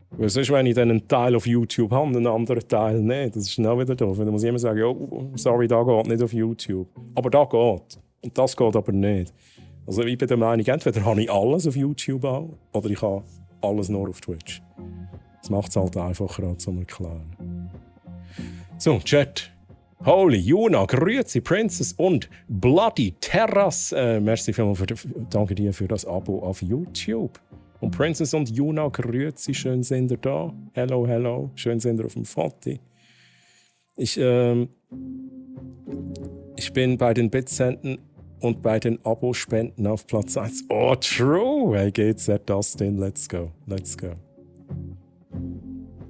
Weil sonst, wenn ich dann einen Teil auf YouTube habe und einen anderen Teil nicht, das ist dann auch wieder doof. Dann muss ich immer sagen, oh, sorry, da geht nicht auf YouTube. Aber da geht. Und das geht aber nicht. Also ich bin der Meinung, entweder habe ich alles auf YouTube an, oder ich habe alles nur auf Twitch. Das macht es halt einfacher zum Erklären. So, Chat. Holy, Juna, Grüezi, Princess und Bloody Terras. Merci vielmals danke dir für das Abo auf YouTube. Und Princess und Juna, Grüezi, schön sind ihr da. Hello, schön sind ihr auf dem Foto. Ich bin bei den Bitsenden und bei den Abo-Spenden auf Platz 1. Oh, true! Hey, geht's, Dustin? Let's go.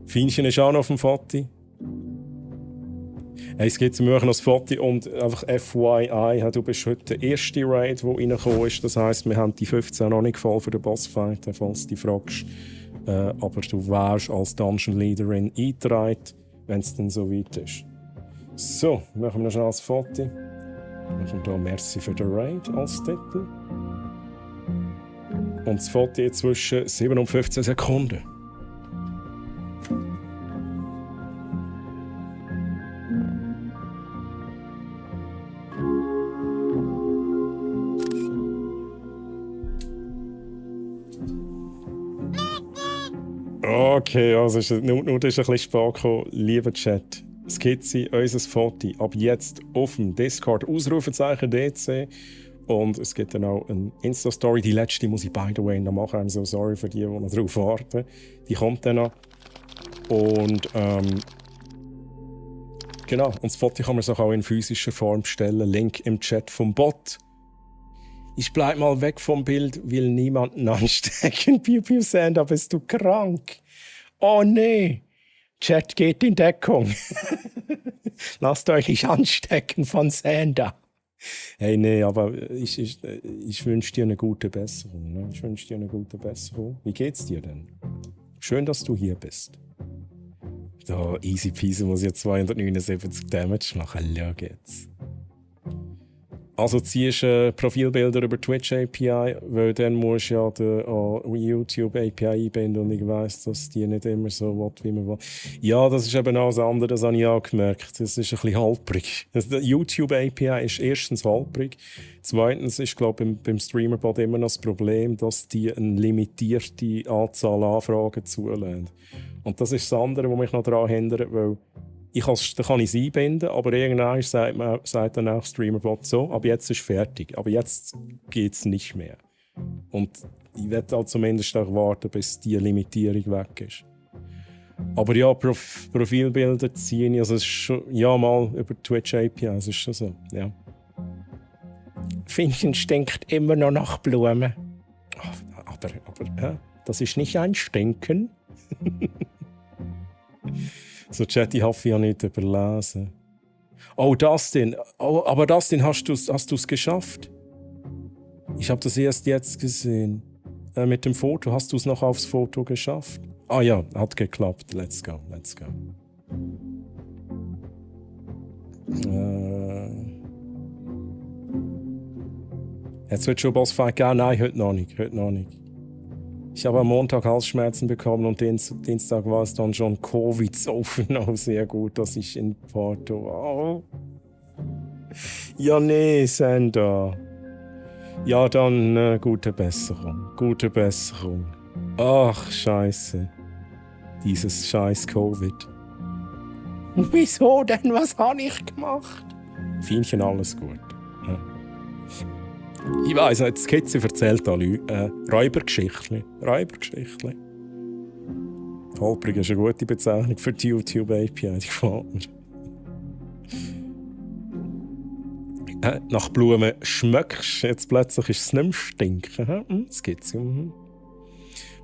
Fienchen ist auch noch auf dem Foto. Hey, es gibt zum Beispiel noch das Foto und einfach FYI, du bist heute der erste Raid, der reingekommen ist. Das heisst, wir haben die 15 noch nicht voll für den Bossfight, falls du dich fragst. Aber du wärst als Dungeon Leaderin eingetragen, wenn es dann so weit ist. So, machen wir noch schnell das Foto. Machen wir hier «Merci für den Raid» als Titel. Und das Foto jetzt zwischen 7 und 15 Sekunden. Okay, also nur das ist ein bisschen spät gekommen. Lieber Chat, Skizze, unser Foto ab jetzt auf dem Discord, Ausrufezeichen DC. Und es gibt dann auch eine Insta-Story. Die letzte muss ich by the way noch machen. I'm so sorry für die noch darauf warten. Die kommt dann noch. Und genau, und das Foto kann man sich auch in physischer Form bestellen. Link im Chat vom Bot. Ich bleib mal weg vom Bild, will niemanden anstecken. Piu Sanda, bist du krank? Oh nee, Chat geht in Deckung. Lasst euch nicht anstecken von Sanda. Hey, nee, aber ich wünsche dir eine gute Besserung. Ne? Ich wünsche dir eine gute Besserung. Wie geht's dir denn? Schön, dass du hier bist. So, easy peasy muss ich jetzt 279 Damage machen. Schau geht's. Also ziehst du Profilbilder über Twitch API, weil dann musst du ja die YouTube API einbinden und ich weiss, dass die nicht immer so will, wie man will. Ja, das ist eben auch das andere, das habe ich auch gemerkt. Das ist ein bisschen holprig. Die YouTube API ist erstens holprig. Zweitens ist, glaube ich, beim Streamerbot immer noch das Problem, dass die eine limitierte Anzahl Anfragen zulassen. Und das ist das andere, was mich noch daran hindert, weil da kann ich es einbinden, aber irgendwann sagt dann auch Streamerbot so, aber jetzt ist fertig, aber jetzt geht es nicht mehr. Und ich werde halt zumindest auch warten, bis die Limitierung weg ist. Aber ja, Profilbilder ziehen, also es ist schon, ja mal über Twitch API, das ist schon so, ja. Finnchen stinkt immer noch nach Blumen. Aber das ist nicht ein Stinken. So, Chat, ich hoffe, ich habe nicht überlesen. Oh, Dustin. Oh, aber Dustin, hast du es geschafft? Ich habe das erst jetzt gesehen. Mit dem Foto, hast du es noch aufs Foto geschafft? Ah ja, hat geklappt. Let's go. Jetzt wird schon Bossfight gehen? Nein, heute noch nicht. Ich habe am Montag Halsschmerzen bekommen und Dienstag war es dann schon Covid. So sehr gut, dass ich in Porto war. Oh. Ja, nee, Sender. Ja, dann gute Besserung. Ach, scheiße. Dieses scheiß Covid. Wieso denn? Was habe ich gemacht? Fienchen, alles gut. Ja. Ich weiss, die Skizze erzählt alle Räubergeschichtli. Holprig ist eine gute Bezeichnung für die YouTube API. Die gefällt mir. Nach Blumen schmeckst, jetzt plötzlich ist es nicht mehr stinken. Skizze.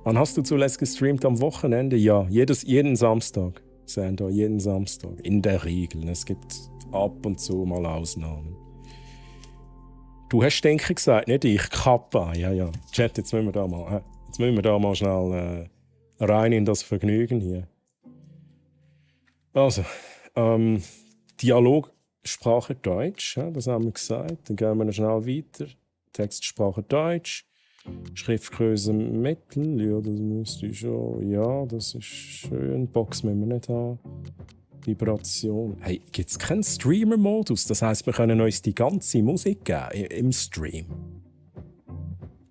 Wann hast du zuletzt gestreamt? Am Wochenende? Ja, jeden Samstag. Sender, jeden Samstag. In der Regel. Es gibt ab und zu mal Ausnahmen. Du hast Stinken gesagt, nicht ich. Kappa. Ja. Chat, jetzt müssen wir da mal schnell rein in das Vergnügen hier. Also, Dialogsprache Deutsch, das haben wir gesagt. Dann gehen wir noch schnell weiter. Textsprache Deutsch. Schriftgröße Mittel, ja, das müsste schon. Ja, das ist schön. Box müssen wir nicht haben. Vibration. Hey, gibt es keinen Streamer-Modus? Das heisst, wir können uns die ganze Musik geben im Stream.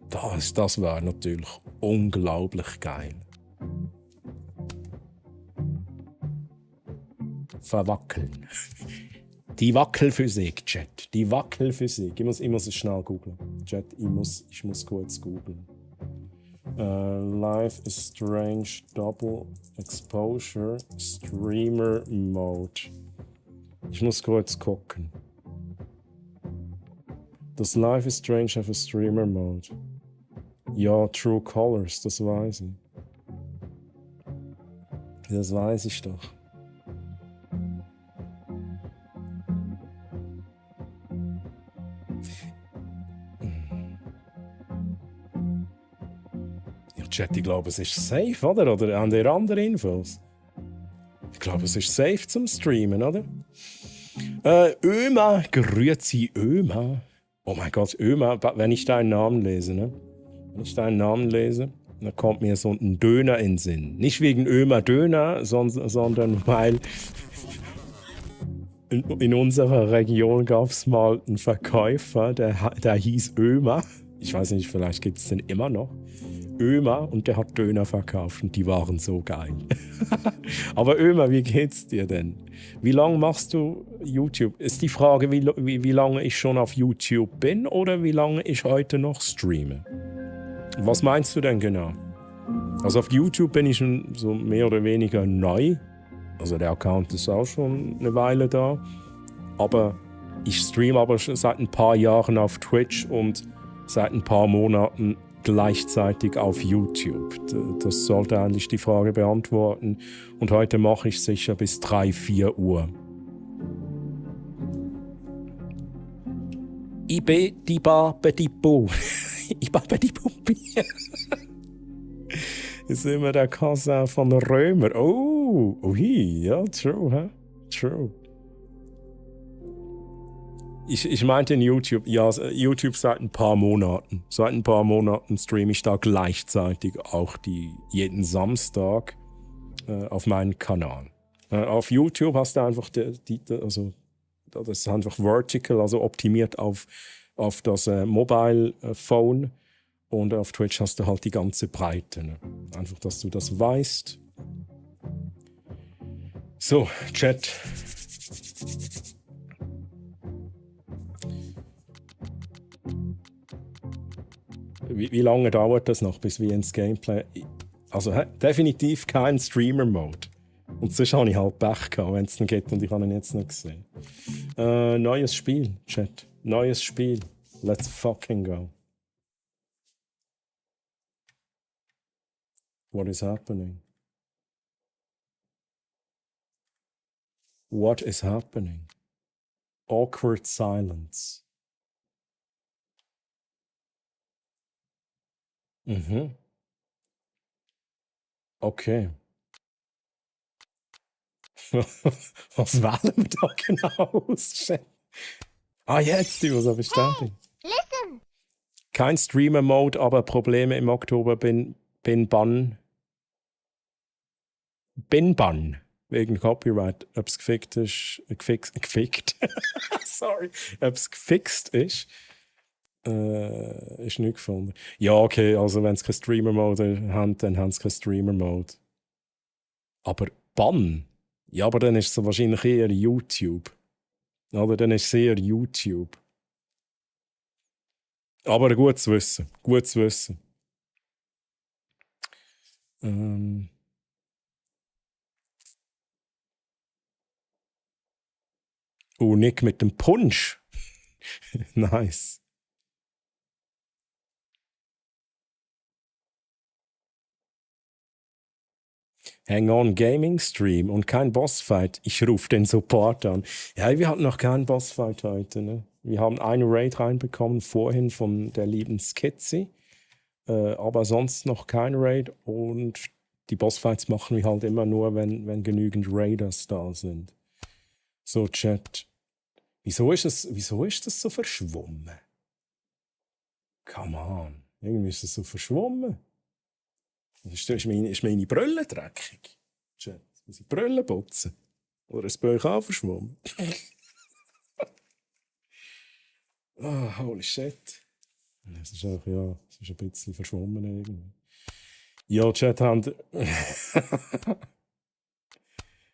Das wäre natürlich unglaublich geil. Verwackeln. Die Wackelphysik, Chat. Die Wackelphysik. Ich muss es schnell googeln. Chat, ich muss kurz googeln. Live is Strange Double Exposure Streamer Mode. Ich muss kurz gucken. Does Live is Strange have a Streamer Mode? Ja, True Colors, das weiß ich. Das weiß ich doch. Chat, ich glaube, es ist safe, oder? Oder haben ihr andere Infos? Ich glaube, es ist safe zum Streamen, oder? Öma, grüezi Öma. Oh mein Gott, Öma, wenn ich deinen Namen lese, ne? Dann kommt mir so ein Döner in den Sinn. Nicht wegen Öma Döner, sondern weil in unserer Region gab es mal einen Verkäufer, der hieß Öma. Ich weiß nicht, vielleicht gibt es den immer noch. Öma, und der hat Döner verkauft und die waren so geil. Aber Öma, wie geht's dir denn? Wie lange machst du YouTube? Ist die Frage, wie lange ich schon auf YouTube bin oder wie lange ich heute noch streame? Was meinst du denn genau? Also auf YouTube bin ich schon so mehr oder weniger neu. Also der Account ist auch schon eine Weile da. Aber ich streame aber schon seit ein paar Jahren auf Twitch und seit ein paar Monaten gleichzeitig auf YouTube. Das sollte eigentlich die Frage beantworten. Und heute mache ich sicher bis 3-4 Uhr. Ibe di ba be di bu. Iba be di bubi. Ist immer der Cousin von Römer. Oh, ja, true, hä? True. Ich meinte in YouTube, ja, YouTube seit ein paar Monaten. Seit ein paar Monaten streame ich da gleichzeitig auch jeden Samstag auf meinen Kanal. Auf YouTube hast du einfach also das ist einfach vertical, also optimiert auf das Mobile Phone, und auf Twitch hast du halt die ganze Breite. Ne? Einfach, dass du das weißt. So, Chat. Wie lange dauert das noch, bis wir ins Gameplay... Also definitiv kein Streamer-Mode. Und sonst habe ich halt Pech gehabt, wenn es dann geht, und ich habe ihn jetzt nicht gesehen. Neues Spiel, Chat. Neues Spiel. Let's fucking go. What is happening? What is happening? Awkward silence. Mhm. Okay. Was wählen wir da genau aus? Ah, jetzt, du, was bestätigen. Listen! Kein Streamer-Mode, aber Probleme im Oktober bin Bann. Bin Bann. Wegen Copyright. Ob es gefickt ist. Gefickt. Sorry. Ob es gefixt ist. Ist nicht gefunden. Ja, okay, also wenn es keinen Streamer-Mode haben, dann haben sie keinen Streamer-Mode. Aber Bann? Ja, aber dann ist es wahrscheinlich eher YouTube. Oder dann ist es eher YouTube. Aber gut zu wissen. Gut zu wissen. Oh, Nick mit dem Punsch. Nice. Hang on Gaming Stream und kein Bossfight. Ich rufe den Support an. Ja, wir hatten noch keinen Bossfight heute. Ne? Wir haben eine Raid reinbekommen vorhin von der lieben Skizzy. Aber sonst noch kein Raid. Und die Bossfights machen wir halt immer nur, wenn genügend Raiders da sind. So, Chat. Wieso ist das so verschwommen? Come on. Irgendwie ist das so verschwommen. Ist meine Brille dreckig? Chat, muss ich Brille putzen? Oder ist es bei euch auch verschwommen? Holy shit. Es ist auch, ja, es ist ein bisschen verschwommen irgendwie. Ja, Chat,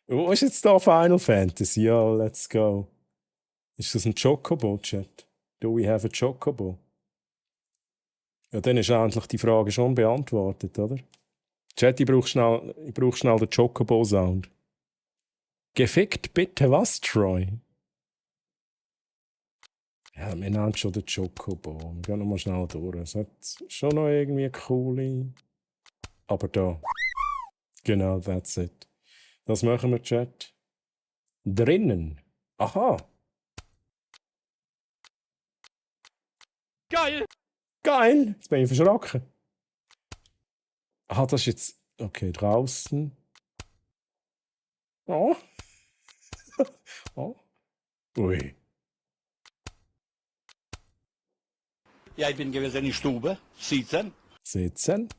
wo ist jetzt da Final Fantasy? Ja, let's go. Ist das ein Chocobo, Chat? Do we have a Chocobo? Ja, dann ist eigentlich die Frage schon beantwortet, oder? Chat, ich brauche schnell den Chocobo-Sound. Gefickt bitte was, Troy? Ja, wir nehmen schon den Chocobo. Wir gehen nochmal schnell durch. Es hat schon noch irgendwie coole... Aber da. Genau, that's it. Das machen wir, Chat. Drinnen. Aha. Geil! Geil! Jetzt bin ich verschrocken. Ah, das ist jetzt... Okay, draußen. Oh. Oh. Ui. Ja, ich bin gewesen in die Stube, sitzen. Sitzen.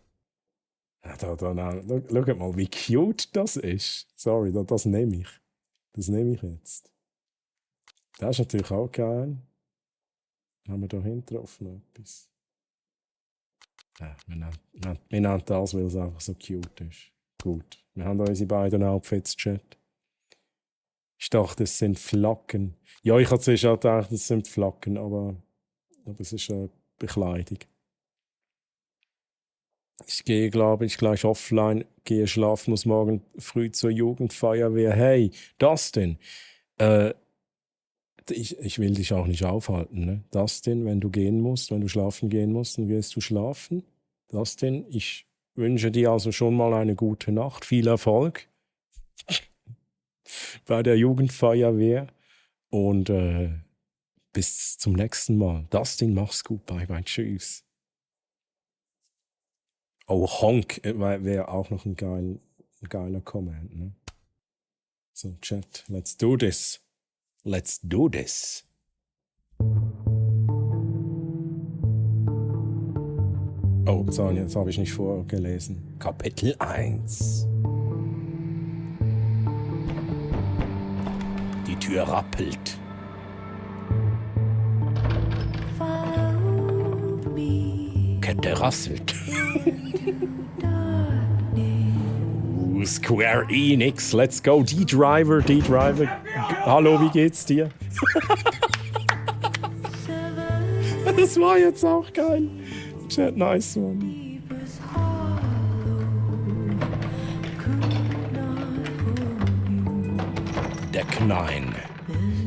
Ja, schau mal, wie cute das ist. Sorry, das nehme ich. Das nehme ich jetzt. Das ist natürlich auch geil. Haben wir da hinten drauf noch etwas? Ja, wir nehmen das, weil es einfach so cute ist. Gut. Wir haben da unsere beiden Outfits, Chat. Ich dachte, es sind Flaggen. Ja, ich habe zuerst auch gedacht, es sind Flaggen, aber es ist eine Bekleidung. Ich gehe, glaube ich, gleich offline, gehe schlafen, muss morgen früh zur Jugendfeuerwehr. Hey, Dustin, ich will dich auch nicht aufhalten, ne? Dustin, wenn du schlafen gehen musst, dann wirst du schlafen. Dustin, ich wünsche dir also schon mal eine gute Nacht, viel Erfolg bei der Jugendfeuerwehr und bis zum nächsten Mal. Dustin, mach's gut, bye bye, tschüss. Oh, Honk wäre auch noch ein geiler Comment, ne? So, Chat, let's do this. Let's do this. Oh, sorry, jetzt habe ich nicht vorgelesen. Kapitel 1. Die Tür rappelt. Kette rasselt. Square Enix, let's go. D-Driver. Hallo, wie geht's dir? Das war jetzt auch geil. Chat, nice one. Der Knein.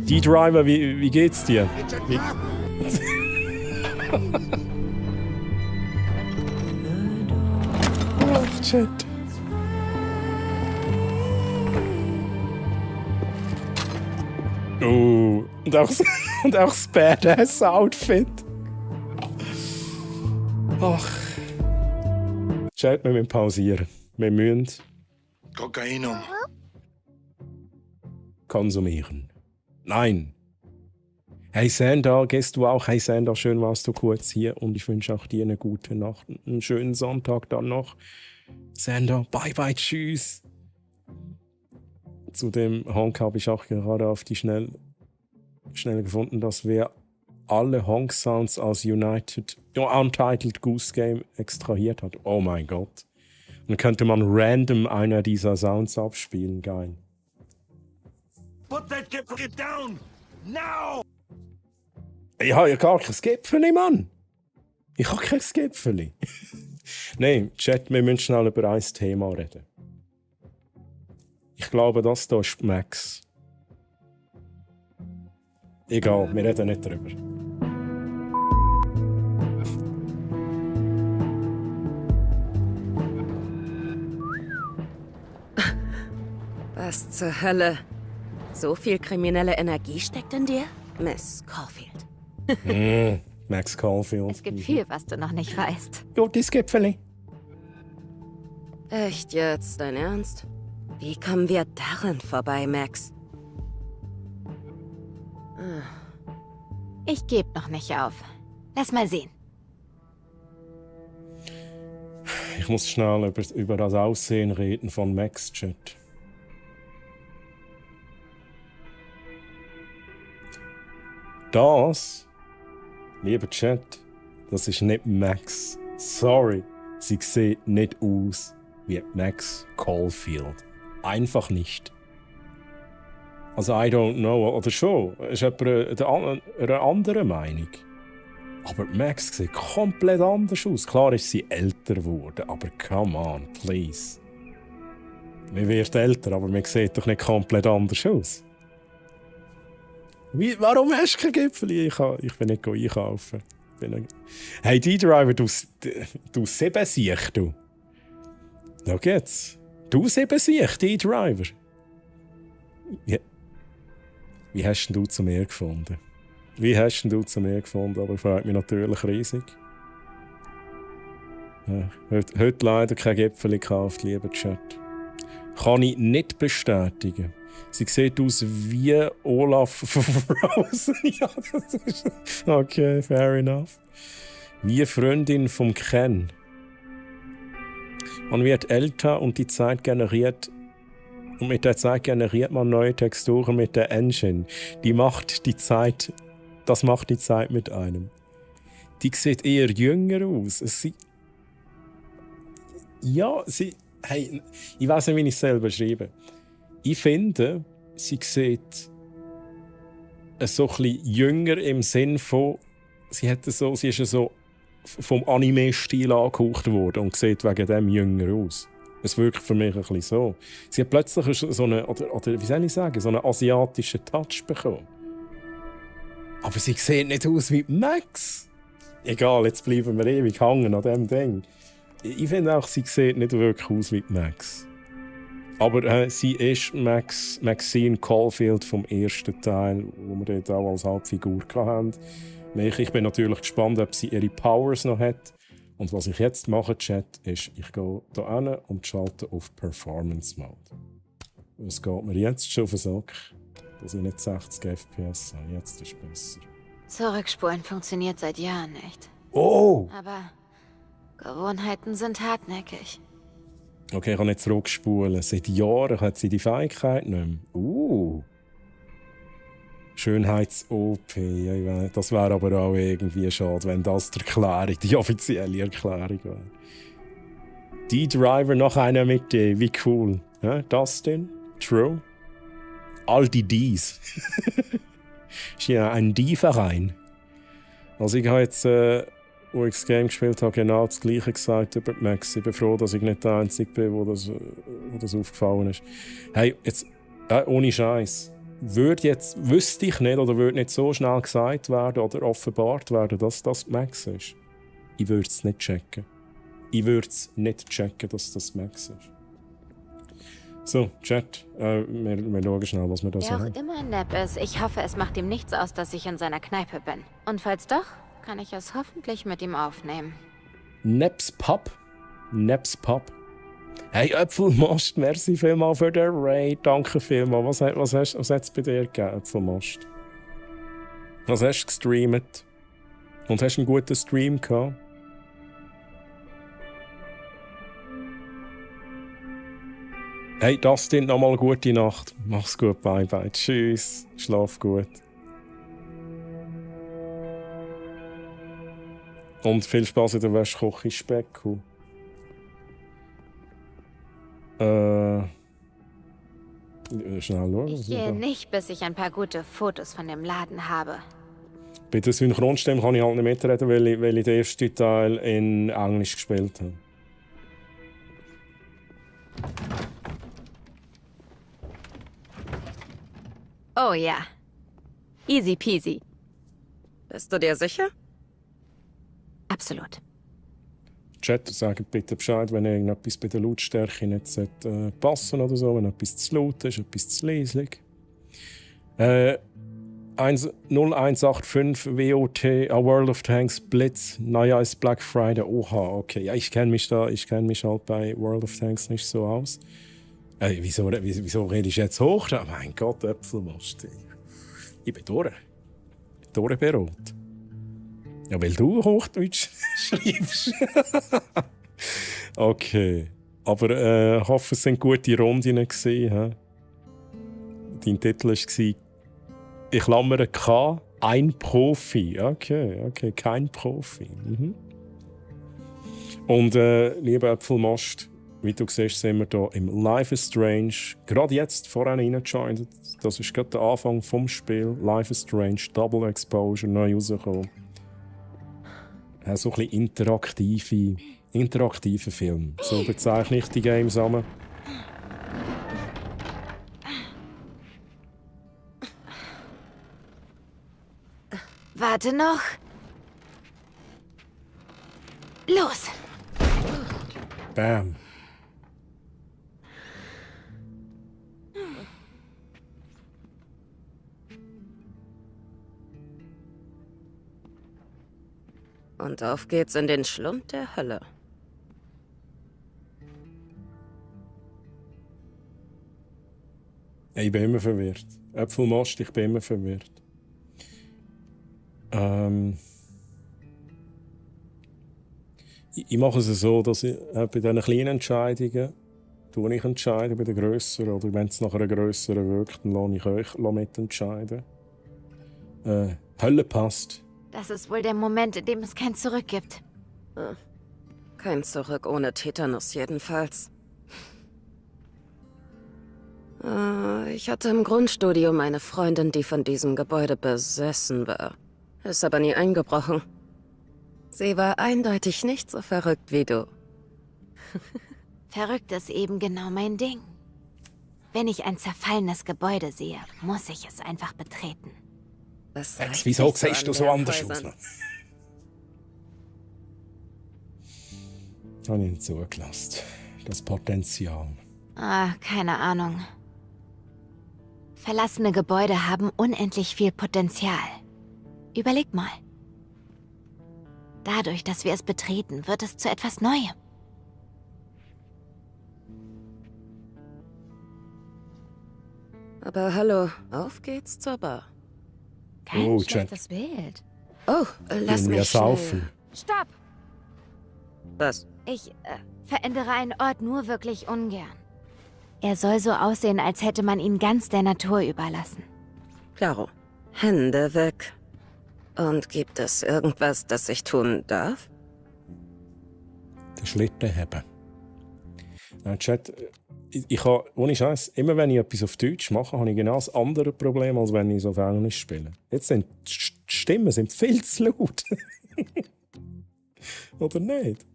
D-Driver, wie geht's dir? Ach, Chat. Und auch das Badass-Outfit. Ach. Chat, wir müssen pausieren. Wir müssen Kokainum. konsumieren. Nein. Hey Sander, gehst du auch? Hey Sander, schön warst du kurz hier und ich wünsche auch dir eine gute Nacht, einen schönen Sonntag dann noch. Sander, bye bye, tschüss. Zu dem Honk habe ich auch gerade auf die schnell gefunden, dass wer alle Honk-Sounds aus Untitled Goose Game extrahiert hat. Oh mein Gott. Dann könnte man random einer dieser Sounds abspielen, geil. Put that Gipfel down! Now! Ich habe ja gar kein Gipfeli, Mann. Ich habe kein Gipfeli. Nein, Chat, wir müssen schnell über ein Thema reden. Ich glaube, das hier ist Max. Egal, wir reden nicht drüber. Was zur Hölle? So viel kriminelle Energie steckt in dir? Miss Caulfield. Max Caulfield. Es gibt viel, was du noch nicht weißt. Ja, das Gipfeli. Echt jetzt? Dein Ernst? Wie kommen wir daran vorbei, Max? Ich geb noch nicht auf. Lass mal sehen. Ich muss schnell über das Aussehen reden von Max, Chat. Das, lieber Chat, das ist nicht Max. Sorry, sie sieht nicht aus wie Max Caulfield. Einfach nicht. Also, I don't know. Oder schon, ist jemand eine andere Meinung. Aber Max sieht komplett anders aus. Klar ist sie älter geworden, aber come on, please. Man wird älter, aber man sieht doch nicht komplett anders aus. Warum hast du kein Gipfeli? Ich bin nicht einkaufen. Hey, D-Driver, du 7 Sicht, du. Da geht's. Du 7 Sicht, D-Driver. Wie hast du zu mir gefunden? Aber freut mich natürlich riesig. Ja, heute leider kein Gipfeli gekauft, lieber Chat. Kann ich nicht bestätigen. Sie sieht aus wie Olaf von Frozen. Ja, das ist... Okay, fair enough. Wie Freundin vom Ken. Man wird älter und die Zeit generiert... Und mit der Zeit generiert man neue Texturen mit der Engine. Das macht die Zeit mit einem. Die sieht eher jünger aus. Hey, ich weiß nicht, wie ich es selber schreibe. Ich finde, sie sieht so ein bisschen jünger im Sinn von, sie ist so vom Anime-Stil angehaucht worden und sieht wegen dem jünger aus. Es wirkt für mich ein bisschen so. Sie hat plötzlich so einen, oder wie soll ich sagen, so einen asiatischen Touch bekommen. Aber sie sieht nicht aus wie Max. Egal, jetzt bleiben wir ewig hängen an diesem Ding. Ich finde auch, sie sieht nicht wirklich aus wie Max. Aber sie ist Maxine Caulfield vom ersten Teil, wo wir dort auch als Hauptfigur hatten. Ich bin natürlich gespannt, ob sie ihre Powers noch hat. Und was ich jetzt mache, Chat, ist, ich gehe hier hin und schalte auf Performance Mode. Es geht mir jetzt schon auf den Sack, dass ich nicht 60 FPS habe. Jetzt ist es besser. Zurückspulen funktioniert seit Jahren nicht. Oh! Aber Gewohnheiten sind hartnäckig. Okay, ich kann nicht zurückspulen. Seit Jahren hat sie die Fähigkeit nicht mehr. Schönheits-OP. Ja, das wäre aber auch irgendwie schade, wenn das die offizielle Erklärung wäre. Die Driver noch einer mit D. Wie cool. Ja, Dustin, True. All die Ds. Ist ja ein D-Verein. Also ich habe jetzt, wo ich das Game gespielt habe, genau das Gleiche gesagt über Max. Ich bin froh, dass ich nicht der Einzige bin, wo das aufgefallen ist. Hey, jetzt, ohne Scheiß. wüsste ich nicht oder würde nicht so schnell gesagt werden oder offenbart werden, dass das Max ist. Ich würde es nicht checken. Dass das Max ist. So, Chat, wir schauen schnell, was wir da Wer auch sagen. immer Neb ist, ich hoffe, es macht ihm nichts aus, dass ich in seiner Kneipe bin. Und falls doch, kann ich es hoffentlich mit ihm aufnehmen. Nebs Pub. Hey, Äpfelmost, merci vielmals für den Raid. Danke vielmals. Was hat es bei dir gegeben, Äpfelmost? Was hast du gestreamt? Und hast du einen guten Stream gehabt? Hey, Dustin, nochmal eine gute Nacht. Mach's gut, bye bye. Tschüss, schlaf gut. Und viel Spaß in der Wäschküche Specku. Schnell schauen. Ich gehe nicht, bis ich ein paar gute Fotos von dem Laden habe. Bei der Synchronstimme kann ich halt nicht mitreden, weil ich den ersten Teil in Englisch gespielt habe. Oh ja. Easy peasy. Bist du dir sicher? Absolut. Chat, sagt bitte Bescheid, wenn irgendetwas bei der Lautstärke nicht passen oder so, wenn etwas zu laut ist, etwas zu leislich. 0185 WOT, A World of Tanks, Blitz, naja, ist Black Friday. Oha, okay. Ja, ich kenne mich halt bei World of Tanks nicht so aus. Wieso redest du jetzt hoch? Oh mein Gott, Äpfelmost. Ich bin durchberot. Ja, weil du Hochdeutsch schreibst. Okay. Aber ich hoffe, es waren gute Runden gewesen. Dein Titel war «Ich klammere K, ein Profi». Okay, kein Profi. Mhm. Und lieber Äpfelmost, wie du siehst, sind wir hier im Life is Strange. Gerade jetzt vorhin reingejoint. Das ist gerade der Anfang vom Spiel. Life is Strange, Double Exposure, neu rausgekommen. So ein bisschen interaktive Film. So bezeichne ich die Games an. Warte noch. Los! Bam. Und auf geht's in den Schlund der Hölle. Ich bin immer verwirrt. Äpfelmost, ich bin immer verwirrt. Ich mache es so, dass ich bei diesen kleinen Entscheidungen entscheide, bei den grösseren. Oder wenn es nach einer grösseren wirkt, dann lasse ich euch mitentscheiden. Hölle passt. Das ist wohl der Moment, in dem es kein Zurück gibt. Kein Zurück ohne Tetanus jedenfalls. Ich hatte im Grundstudium eine Freundin, die von diesem Gebäude besessen war. Ist aber nie eingebrochen. Sie war eindeutig nicht so verrückt wie du. Verrückt ist eben genau mein Ding. Wenn ich ein zerfallenes Gebäude sehe, muss ich es einfach betreten. Jetzt, wieso siehst du so anders aus? Ich habe ihn zugelassen. Das Potenzial. Keine Ahnung. Verlassene Gebäude haben unendlich viel Potenzial. Überleg mal. Dadurch, dass wir es betreten, wird es zu etwas Neuem. Aber hallo, auf geht's zur Bar. Kein schlechtes Bild. Oh, lass Gehen wir mich saufen. Stopp! Was? Ich verändere einen Ort nur wirklich ungern. Er soll so aussehen, als hätte man ihn ganz der Natur überlassen. Klaro. Hände weg. Und gibt es irgendwas, das ich tun darf? Den Schlitten haben. Chat, ich habe, ohne Scheiß, immer wenn ich etwas auf Deutsch mache, habe ich genau das andere Problem, als wenn ich es auf Englisch spiele. Jetzt sind die Stimmen viel zu laut. Oder nicht?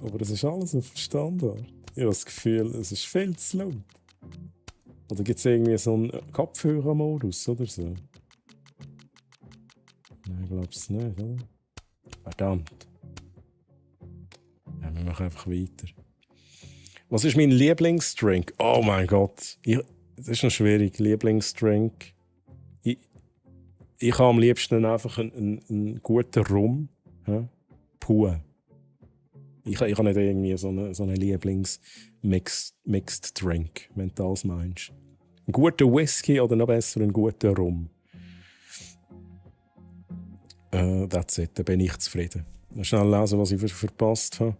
Aber das ist alles auf Standard. Ich habe das Gefühl, es ist viel zu laut. Oder gibt es irgendwie so einen Kopfhörermodus oder so? Nein, ich glaube es nicht, oder? Verdammt. Ja, wir machen einfach weiter. Was ist mein Lieblingsdrink? Oh mein Gott. Das ist noch schwierig. Lieblingsdrink. Ich habe am liebsten einfach einen guten Rum. Ja? Pur. Ich habe nicht irgendwie so einen Lieblings-Mixed Drink, wenn du das meinst. Ein guter Whisky oder noch besser ein guter Rum. That's it, da bin ich zufrieden. Schnell lesen, was ich verpasst habe.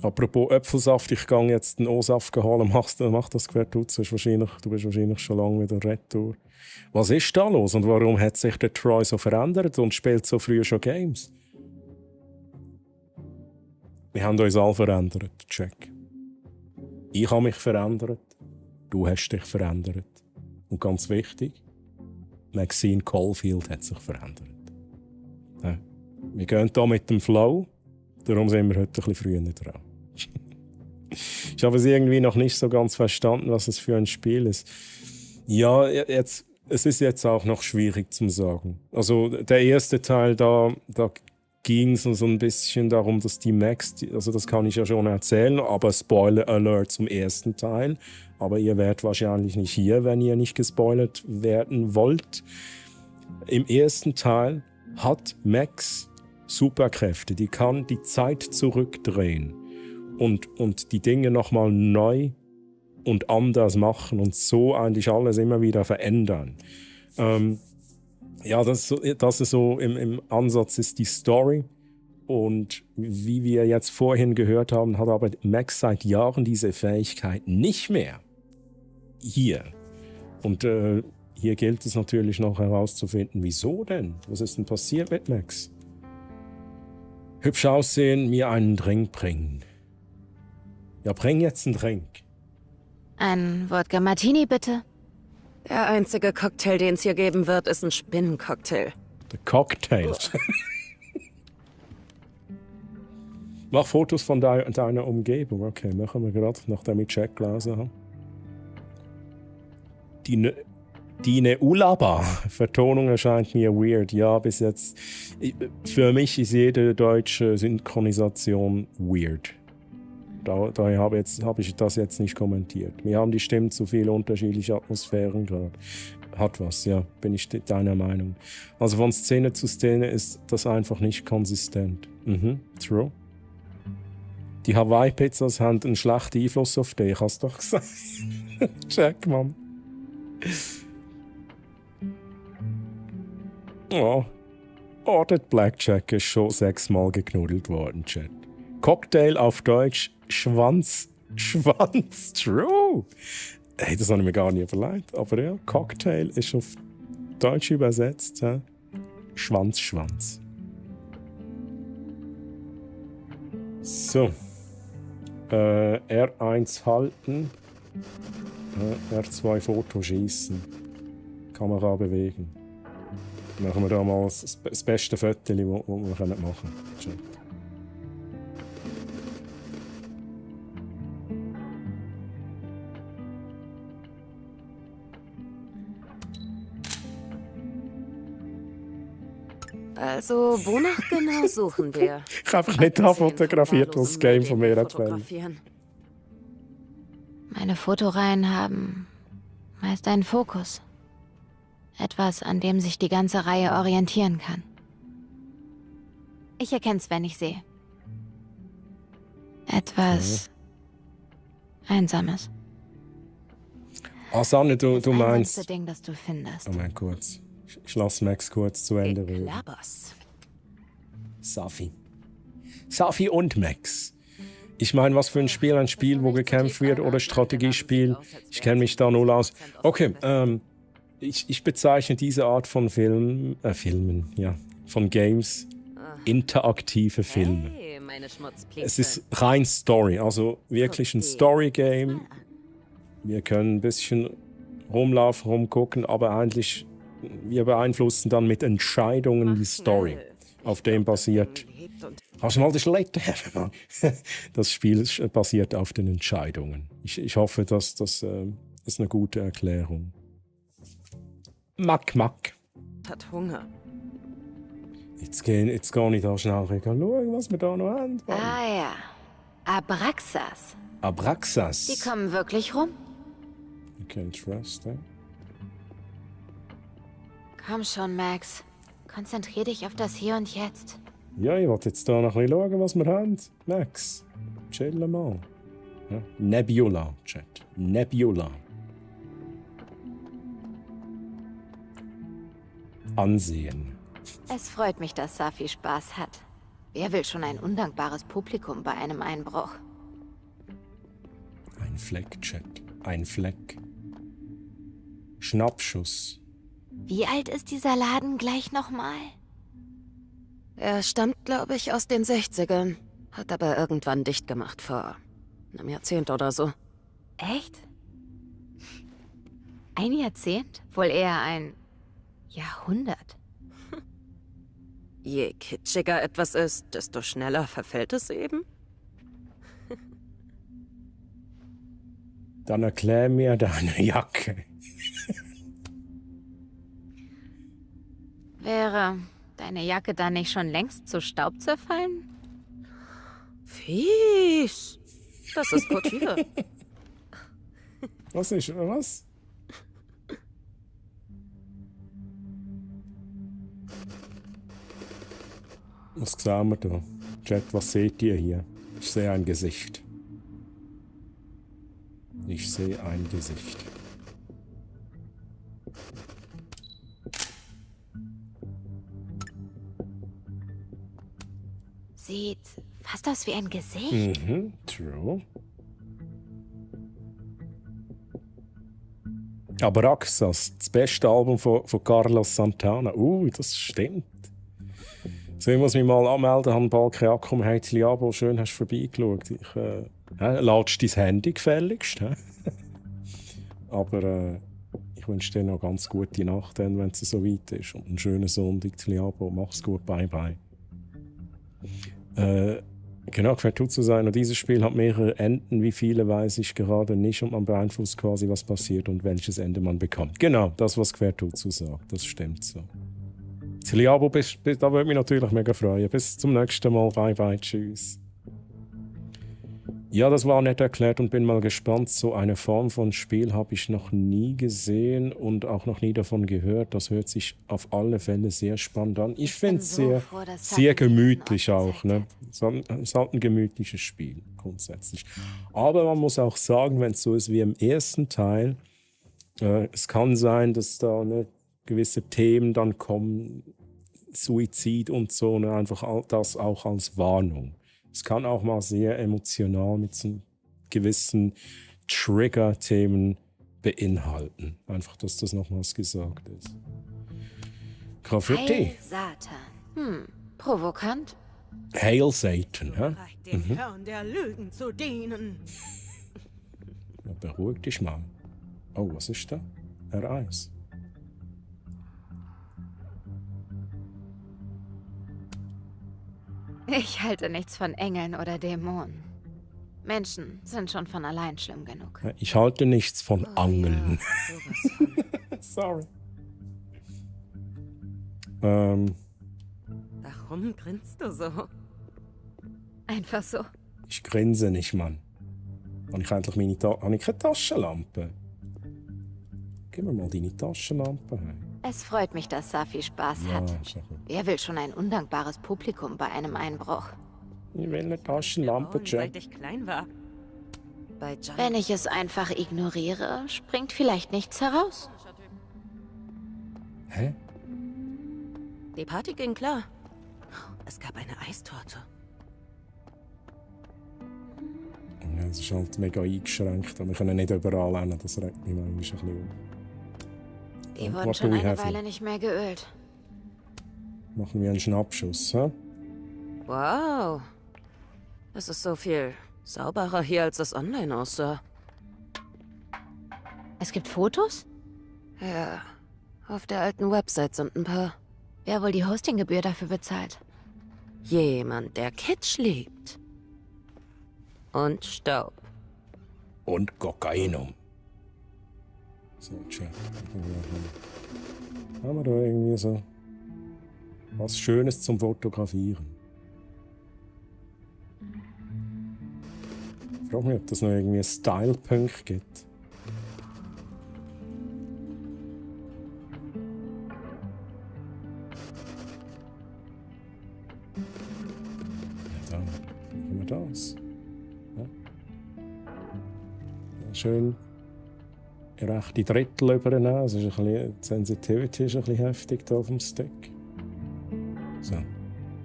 Apropos Äpfelsaft, ich gehe jetzt den O-Saft holen. Mach das Quertutz, du bist wahrscheinlich schon lange wieder retour. Was ist da los und warum hat sich der Troy so verändert und spielt so früh schon Games? Wir haben uns alle verändert, check. Ich habe mich verändert, du hast dich verändert. Und ganz wichtig, Maxine Caulfield hat sich verändert. Ja. Wir gehen hier mit dem Flow, darum sind wir heute ein bisschen früher dran. Ich habe es irgendwie noch nicht so ganz verstanden, was es für ein Spiel ist. Ja, es ist jetzt auch noch schwierig zu sagen. Also der erste Teil, da ging es so ein bisschen darum, dass die Max, also das kann ich ja schon erzählen, aber Spoiler Alert zum ersten Teil. Aber ihr werdet wahrscheinlich nicht hier, wenn ihr nicht gespoilert werden wollt. Im ersten Teil hat Max Superkräfte, die kann die Zeit zurückdrehen und die Dinge nochmal neu und anders machen und so eigentlich alles immer wieder verändern. Ja, das ist so im Ansatz ist die Story. Und wie wir jetzt vorhin gehört haben, hat aber Max seit Jahren diese Fähigkeit nicht mehr. Hier. Und hier gilt es natürlich noch herauszufinden, wieso denn? Was ist denn passiert mit Max? Hübsch aussehen, mir einen Drink bringen. Ja, bring jetzt einen Drink. Ein Wodka Martini, bitte. Der einzige Cocktail, den es hier geben wird, ist ein Spinnencocktail. Der Cocktail. Mach Fotos von deiner Umgebung. Okay, machen wir gerade, nachdem ich Check gelesen habe. Die Ulaba. Vertonung erscheint mir weird. Ja, bis jetzt. Für mich ist jede deutsche Synchronisation weird. Daher habe ich das jetzt nicht kommentiert. Wir haben die Stimmen zu viele unterschiedliche Atmosphären gerade. Hat was, ja, bin ich deiner Meinung. Also von Szene zu Szene ist das einfach nicht konsistent. True. Die Hawaii-Pizzas haben einen schlechten Einfluss auf dich, hast du doch gesagt. Check, Mann. Oh, der Blackjack ist schon 6-mal geknuddelt worden, Chat. Cocktail auf Deutsch, Schwanz, true. Hey, das habe ich mir gar nicht überlegt. Aber ja, Cocktail ist auf Deutsch übersetzt. Ja? Schwanz. So. R1 halten. R2 Foto schießen. Kamera bewegen. Machen wir da mal das beste Foto, das wir machen können. Schön. Also, wonach genau suchen wir? Ich habe einfach nicht fotografiert, was das Game von mir erzählt. Meine Fotoreihen haben meist einen Fokus. Etwas, an dem sich die ganze Reihe orientieren kann. Ich erkenne es, wenn ich sehe. Etwas Einsames. Ah, Sanne, du Das meinst... einsamste Ding, das du findest. Moment, kurz. Ich lasse Max kurz zu Ende reden. Klabers. Safi und Max. Ich meine, was für ein Spiel, wo gekämpft wird oder Strategiespiel. Ich kenne mich da null aus. Okay, ich bezeichne diese Art von von Games, interaktive Filme. Hey, meine Schmutzpiezel. Es ist rein Story, also wirklich ein Story-Game. Wir können ein bisschen rumlaufen, rumgucken, aber eigentlich, wir beeinflussen dann mit Entscheidungen die Story, auf dem basiert Hast du mal den Schletter? Das Spiel basiert auf den Entscheidungen. Ich hoffe, dass das ist eine gute Erklärung. Mack. Hat Hunger. Jetzt gehe ich da schnell schauen, was wir da noch haben. Ah ja. Abraxas. Abraxas. Die kommen wirklich rum? You can trust, eh? Komm schon, Max. Konzentrier dich auf das Hier und Jetzt. Ja, ich wollte jetzt da noch ein bisschen schauen, was wir haben. Max, chill mal. Ja? Nebula, Chat. Nebula. Ansehen. Es freut mich, dass Safi Spaß hat. Wer will schon ein undankbares Publikum bei einem Einbruch? Ein Fleck, Chat. Ein Fleck. Schnappschuss. Wie alt ist dieser Laden gleich nochmal? Er stammt, glaube ich, aus den 60ern. Hat aber irgendwann dicht gemacht, vor einem Jahrzehnt oder so. Echt? Ein Jahrzehnt? Wohl eher ein Jahrhundert. Je kitschiger etwas ist, desto schneller verfällt es eben. Dann erklär mir deine Jacke. Wäre deine Jacke dann nicht schon längst zu Staub zerfallen? Fies. Das ist Couture. Was ist, was? Was sehen wir da? Chat, was seht ihr hier? Ich sehe ein Gesicht. Ich sehe ein Gesicht. Sieht fast aus wie ein Gesicht. Mhm, true. Abraxas, das beste Album von Carlos Santana. Das stimmt. So, ich muss mich mal anmelden, habe bald kein Akku mehr. Heizli Abo, schön hast du vorbeigeschaut. Ladest dein Handy gefälligst. Aber ich wünsche dir noch ganz gute Nacht, wenn es so weit ist. Und einen schönen Sonntag, Abo. Mach's gut, bye bye. Genau, gefällt zu sein. Und dieses Spiel hat mehrere Enden, wie viele weiß ich gerade nicht. Und man beeinflusst quasi, was passiert und welches Ende man bekommt. Genau, das, was Quertutsu sagt. Das stimmt so. Abo, da würde mich natürlich mega freuen. Bis zum nächsten Mal. Bye bye, tschüss. Ja, das war nett erklärt und bin mal gespannt. So eine Form von Spiel habe ich noch nie gesehen und auch noch nie davon gehört. Das hört sich auf alle Fälle sehr spannend an. Ich finde es sehr gemütlich auch. Ne? Es ist halt ein gemütliches Spiel, grundsätzlich. Aber man muss auch sagen, wenn es so ist wie im ersten Teil, es kann sein, dass da gewisse Themen dann kommen, Suizid und so, ne? Einfach das auch als Warnung. Es kann auch mal sehr emotional mit so gewissen Trigger-Themen beinhalten. Einfach, dass das nochmals gesagt ist. Graffiti. Heil Satan. Provokant. Hail Satan, hä? Dem Herrn der Lügen zu dienen. Ja, beruhig dich mal. Oh, was ist da? R1. Ich halte nichts von Engeln oder Dämonen. Menschen sind schon von allein schlimm genug. Ich halte nichts von Angeln. Ja, Sorry. Warum grinst du so? Einfach so. Ich grinse nicht, Mann. Habe ich endlich habe ich keine Taschenlampe? Gib mir mal deine Taschenlampe. Es freut mich, dass Safi Spaß hat. Wer will schon ein undankbares Publikum bei einem Einbruch? Ich will eine Taschenlampe, Seit ich klein war. Bei John. Wenn ich es einfach ignoriere, springt vielleicht nichts heraus. Hä? Die Party ging klar. Es gab eine Eistorte. Ja, es ist halt mega eingeschränkt. Wir können nicht überall rennen, das regt mich manchmal ein bisschen auf. Die wurden schon eine Weile nicht mehr geölt. Machen wir einen Schnappschuss, hä? Wow. Es ist so viel sauberer hier, als es online aussah. Es gibt Fotos? Ja, auf der alten Website sind ein paar. Wer wohl die Hostinggebühr dafür bezahlt? Jemand, der Kitsch liebt. Und Staub. Und Kokainum. So, Chat. Haben wir da irgendwie so was Schönes zum Fotografieren? Ich frage mich, ob das noch irgendwie einen Style-Punk gibt. Ja, da machen wir das. Ja. Schön rechte Drittel übernehmen. Also ist ein bisschen, die Sensitivity ist ein bisschen heftig hier auf dem Stick.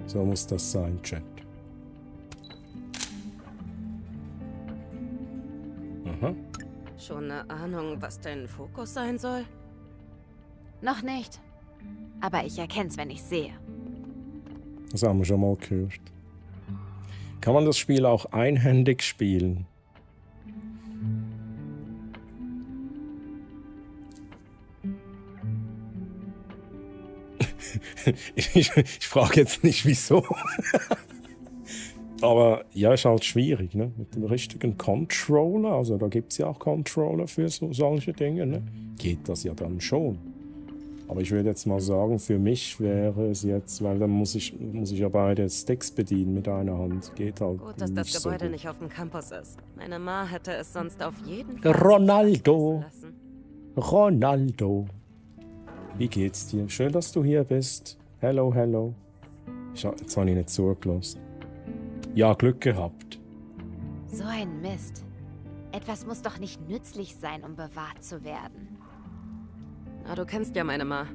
So muss das sein, Chat. Aha. Schon eine Ahnung, was dein Fokus sein soll? Noch nicht. Aber ich erkenn's, wenn ich sehe. Das haben wir schon mal gehört. Kann man das Spiel auch einhändig spielen? ich frage jetzt nicht, wieso. Aber ja, ist halt schwierig, ne? Mit dem richtigen Controller. Also da gibt es ja auch Controller für solche Dinge, ne? Geht das ja dann schon. Aber ich würde jetzt mal sagen, für mich wäre es jetzt, weil dann muss ich ja beide Sticks bedienen mit einer Hand. Geht halt Gut, dass nicht das so Gebäude gut. nicht auf dem Campus ist. Meine Ma hätte es sonst auf jeden Fall Ronaldo! lassen. Ronaldo! Wie geht's dir? Schön, dass du hier bist. Hello, hello. Jetzt habe ich nicht zugelassen. Ja, Glück gehabt. So ein Mist. Etwas muss doch nicht nützlich sein, um bewahrt zu werden. Na, du kennst ja meine Ma.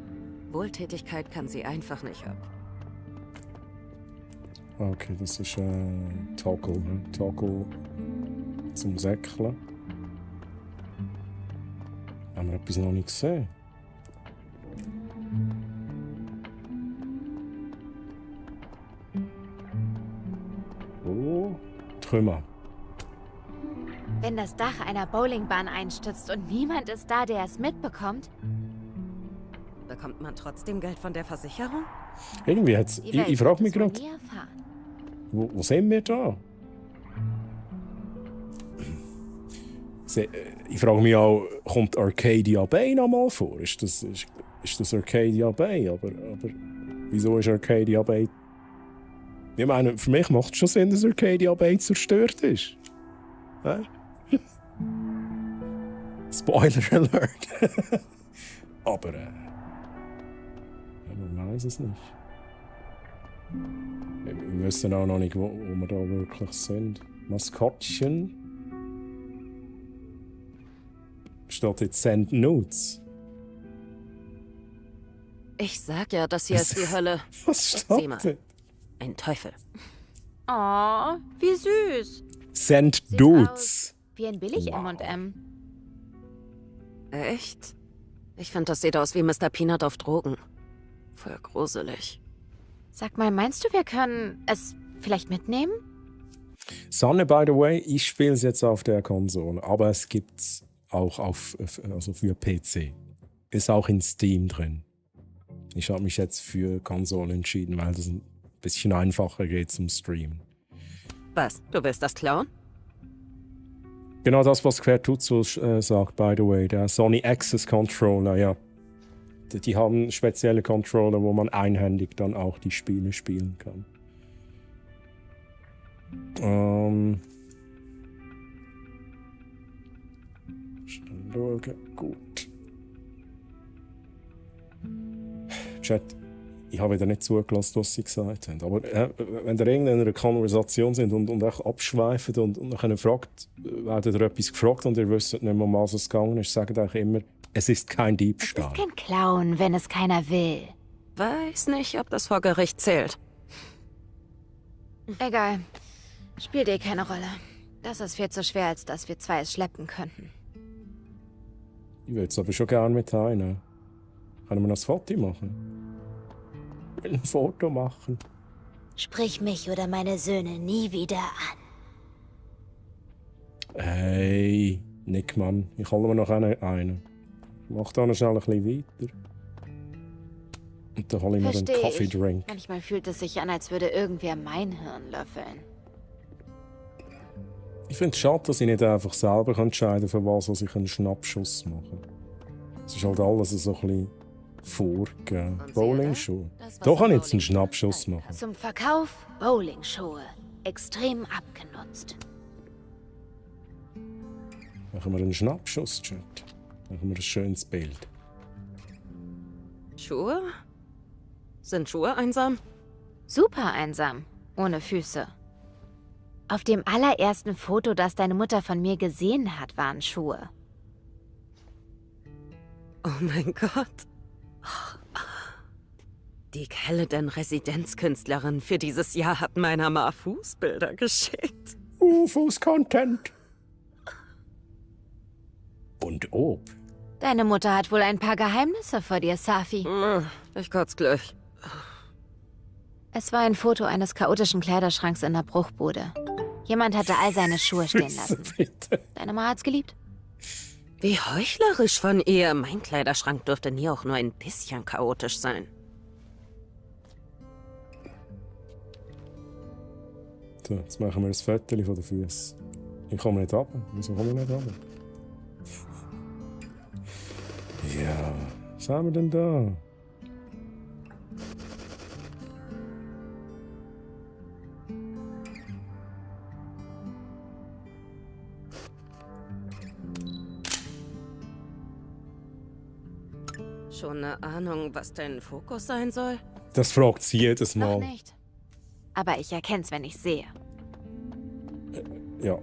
Wohltätigkeit kann sie einfach nicht ab. Okay, das ist Toggle, ne? Toggle zum Säckeln. Haben wir etwas noch nicht gesehen? Oh, Trümmer. Wenn das Dach einer Bowlingbahn einstürzt und niemand ist da, der es mitbekommt, Bekommt man trotzdem Geld von der Versicherung? Irgendwie hat's. die Welt Ich frage mich wird es gerade, wohl nie erfahren. wo sind wir da? Ich frage mich auch, kommt Arcadia Bay noch mal vor? Ist das Arcadia Bay? Aber wieso ist Arcadia Bay? Ich meine, für mich macht es schon Sinn, dass Arcadia Bay zerstört ist. Hä? Spoiler Alert. Aber man weiß es nicht. Wir wissen auch noch nicht, wo wir da wirklich sind. Maskottchen. Steht jetzt Send Nudes. Ich sag ja, das hier ist die Hölle. Was Sieh steht mal. denn? Ein Teufel. Oh, wie süß. Send Sieht Dudes. aus wie ein billig Wow. M&M. Echt? Ich finde, das sieht aus wie Mr. Peanut auf Drogen. Voll gruselig. Sag mal, meinst du, wir können es vielleicht mitnehmen? Sonne, by the way, ich spiele es jetzt auf der Konsole, aber es gibt es auch also für PC. Ist auch in Steam drin. Ich habe mich jetzt für Konsole entschieden, weil das ein bisschen einfacher geht zum Streamen. Was? Du willst das klauen? Genau das, was Quertuzzo sagt, by the way. Der Sony Access Controller, ja. Die haben spezielle Controller, wo man einhändig dann auch die Spiele spielen kann. Schnell schauen. Gut. Chat, ich habe wieder nicht zugelassen, was sie gesagt haben. Aber wenn ihr in einer Konversation sind und echt abschweift und nachher fragt, werdet ihr etwas gefragt und ihr wisst nicht mehr, um was es gegangen ist, sagt euch immer, es ist kein Es Diebstahl. ist kein Clown, wenn es keiner will. Weiß nicht, ob das vor Gericht zählt. Egal. Spielt eh keine Rolle. Das ist viel zu schwer, als dass wir zwei es schleppen könnten. Ich würde es aber schon gerne mit rein. Können wir noch ein Foto machen? Ich will ein Foto machen. Sprich mich oder meine Söhne nie wieder an. Hey, Nick, Mann. Ich hole mir noch einen. Mach da noch schnell ein bisschen weiter. Und da hole ich mir einen Verstehe Coffee ich. Drink. Manchmal fühlt es sich an, als würde irgendwer mein Hirn löffeln. Ich finde es schade, dass ich nicht einfach selber entscheiden kann, für was ich einen Schnappschuss mache. Es ist halt alles so ein bisschen vorgegeben. Und Bowlingschuhe. Das, was Da kann ich im jetzt einen Bowling- Schnappschuss machen. Zum Verkauf Bowlingschuhe. Extrem abgenutzt. Machen wir einen Schnappschuss, Chat. Machen wir ein schönes Bild. Schuhe? Sind Schuhe einsam? Super einsam. Ohne Füße. Auf dem allerersten Foto, das deine Mutter von mir gesehen hat, waren Schuhe. Oh mein Gott. Die Caledon-Residenzkünstlerin für dieses Jahr hat meiner Ma Fußbilder geschickt. Fuß-Content. Und ob. Deine Mutter hat wohl ein paar Geheimnisse vor dir, Safi. Ich kotz gleich. Es war ein Foto eines chaotischen Kleiderschranks in der Bruchbude. Jemand hatte all seine Schuhe stehen lassen. Bitte. Deine Ma hat's geliebt? Wie heuchlerisch von ihr. Mein Kleiderschrank dürfte nie auch nur ein bisschen chaotisch sein. So, jetzt machen wir ein Foto von den Füßen. Ich komme nicht runter. Wieso komme ich nicht runter? Ja, was haben wir denn da? Schon eine Ahnung, was dein Fokus sein soll? Das fragt sie jedes Noch Mal. nicht. Aber ich erkenn's, wenn ich sehe. Ja.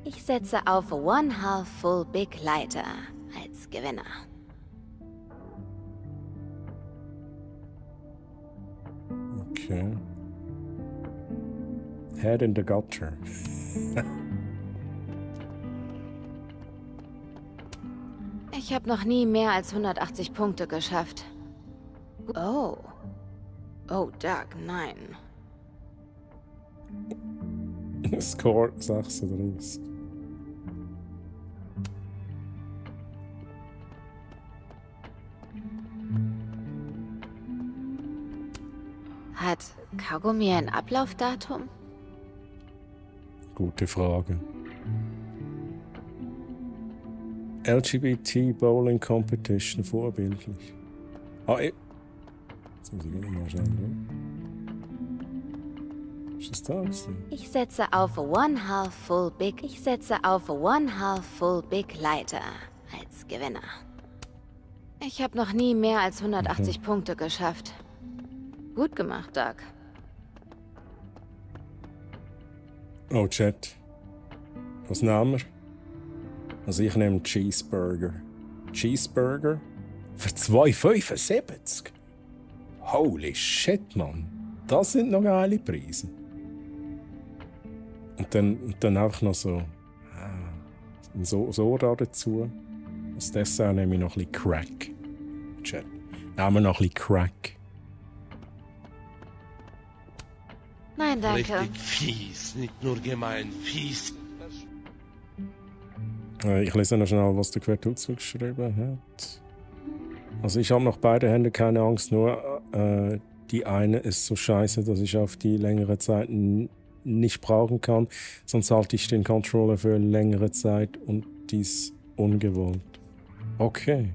Ich setze auf One Half Full Big Lighter als Gewinner. Okay. Head in the gutter. Ich habe noch nie mehr als 180 Punkte geschafft. Oh. Oh, Doug, nein. Score 36. Hat Kaugummi ein Ablaufdatum? Gute Frage. LGBT Bowling Competition, vorbildlich. Jetzt muss ich mal schauen. Ist das da? Ich setze auf One Half Full Big. Ich setze auf One Half Full Big Lighter als Gewinner. Ich habe noch nie mehr als 180 Punkte geschafft. Gut gemacht, Doug. Oh, Chat. Was nehmen wir? Also ich nehme Cheeseburger. Cheeseburger? Für 2,75? Holy shit, Mann. Das sind noch geile Preise. Und dann einfach noch so ein Soda dazu. Als Dessert nehme ich noch ein bisschen Crack. Chat. Nehmen wir noch ein bisschen Crack. Nein, danke. Richtig fies, nicht nur gemein, fies. Ich lese noch schnell, was der Quertuzzo geschrieben hat. Also ich habe noch beide Hände, keine Angst, nur die eine ist so scheiße, dass ich auf die längere Zeit nicht brauchen kann. Sonst halte ich den Controller für längere Zeit und dies ungewollt. Okay.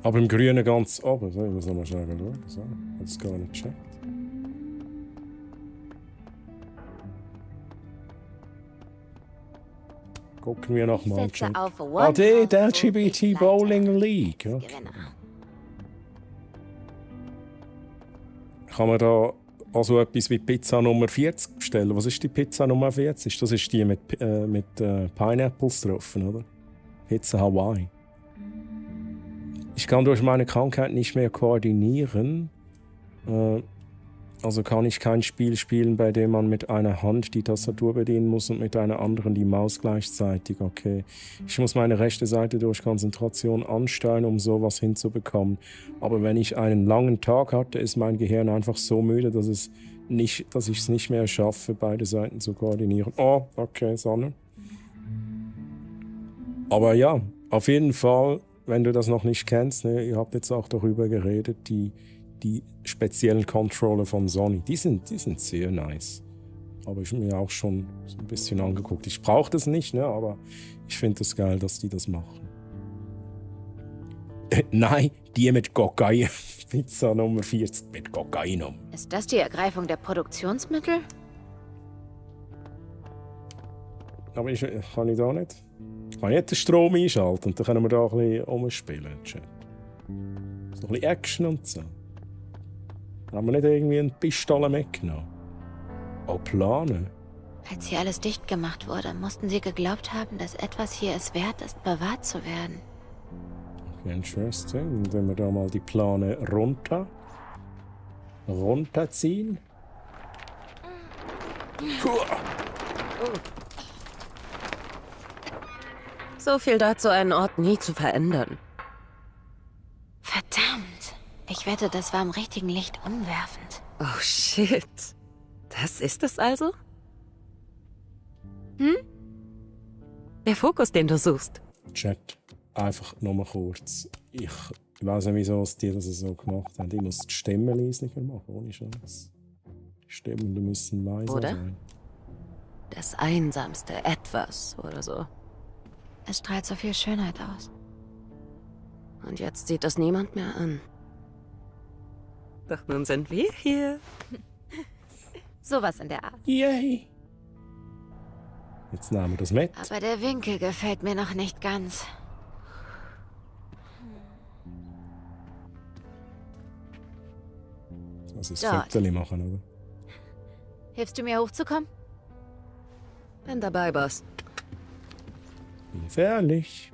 Aber im Grünen ganz oben. So, ich muss noch mal schnell schauen. So, jetzt gar nicht checkt. Gucken wir noch mal. Ich setze auf One Die Half Full Big LGBT Lighter Bowling League. als Okay. Gewinner. Kann man da also etwas wie Pizza Nummer 40 bestellen? Was ist die Pizza Nummer 40? Das ist die mit Pineapples drauf, oder? Pizza Hawaii. Ich kann durch meine Krankheit nicht mehr koordinieren. Also kann ich kein Spiel spielen, bei dem man mit einer Hand die Tastatur bedienen muss und mit einer anderen die Maus gleichzeitig. Okay. Ich muss meine rechte Seite durch Konzentration ansteuern, um sowas hinzubekommen. Aber wenn ich einen langen Tag hatte, ist mein Gehirn einfach so müde, dass es dass ich es nicht mehr schaffe, beide Seiten zu koordinieren. Oh, okay, Sonne. Aber ja, auf jeden Fall, wenn du das noch nicht kennst, ne, ihr habt jetzt auch darüber geredet, die speziellen Controller von Sony, die sind sehr nice. Aber ich habe mir auch schon so ein bisschen angeguckt. Ich brauche das nicht, ne, aber ich finde es geil, dass die das machen. Nein, die mit Kokain. Pizza Nummer 40 mit Kokain. Ist das die Ergreifung der Produktionsmittel? Aber kann ich da nicht? Kann ich nicht den Strom einschalten und dann können wir da ein bisschen rumspielen. So ein bisschen Action und so. Haben wir nicht irgendwie eine Pistole mitgenommen? Auch planen? Als hier alles dicht gemacht wurde, mussten sie geglaubt haben, dass etwas hier es wert ist, bewahrt zu werden. Interesting. Und wenn wir da mal die Plane runterziehen. So viel dazu, einen Ort nie zu verändern. Verdammt. Ich wette, das war im richtigen Licht umwerfend. Oh shit. Das ist es also? Der Fokus, den du suchst. Chat, einfach nur mal kurz. Ich weiß nicht, wieso die das so gemacht haben. Ich muss die Stimmen leislicher machen, ohne Scheiß. Die Stimmen, die müssen leiser Oder? sein. Das einsamste Etwas oder so. Es strahlt so viel Schönheit aus. Und jetzt sieht das niemand mehr an. Doch nun sind wir hier. Sowas in der Art. Yay! Jetzt nehmen wir das mit. Aber der Winkel gefällt mir noch nicht ganz. Das ist Dort. Fotos machen, oder? Hilfst du mir hochzukommen? Bin dabei, Boss. Gefährlich.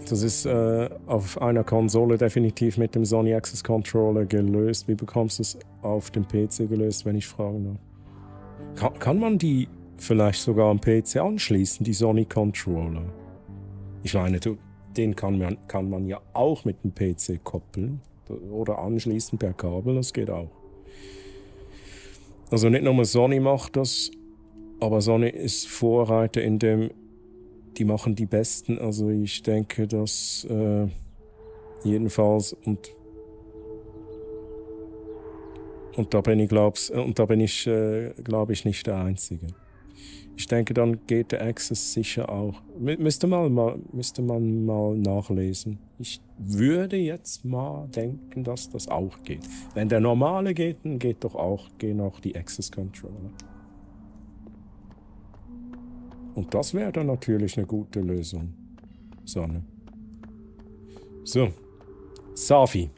Das ist auf einer Konsole definitiv mit dem Sony Access Controller gelöst. Wie bekommst du es auf dem PC gelöst, wenn ich fragen darf? Kann man die vielleicht sogar am PC anschließen, die Sony Controller? Ich meine, den kann man ja auch mit dem PC koppeln oder anschließen per Kabel, das geht auch. Also nicht nur Sony macht das, aber Sony ist Vorreiter in dem, die machen die besten. Also ich denke, dass jedenfalls und da bin ich glaube ich nicht der Einzige. Ich denke, dann geht der Access sicher auch. Müsste man mal nachlesen. Ich würde jetzt mal denken, dass das auch geht. Wenn der normale geht, dann gehen auch die Access Controller. Und das wäre dann natürlich eine gute Lösung. Sonne. So. Safi.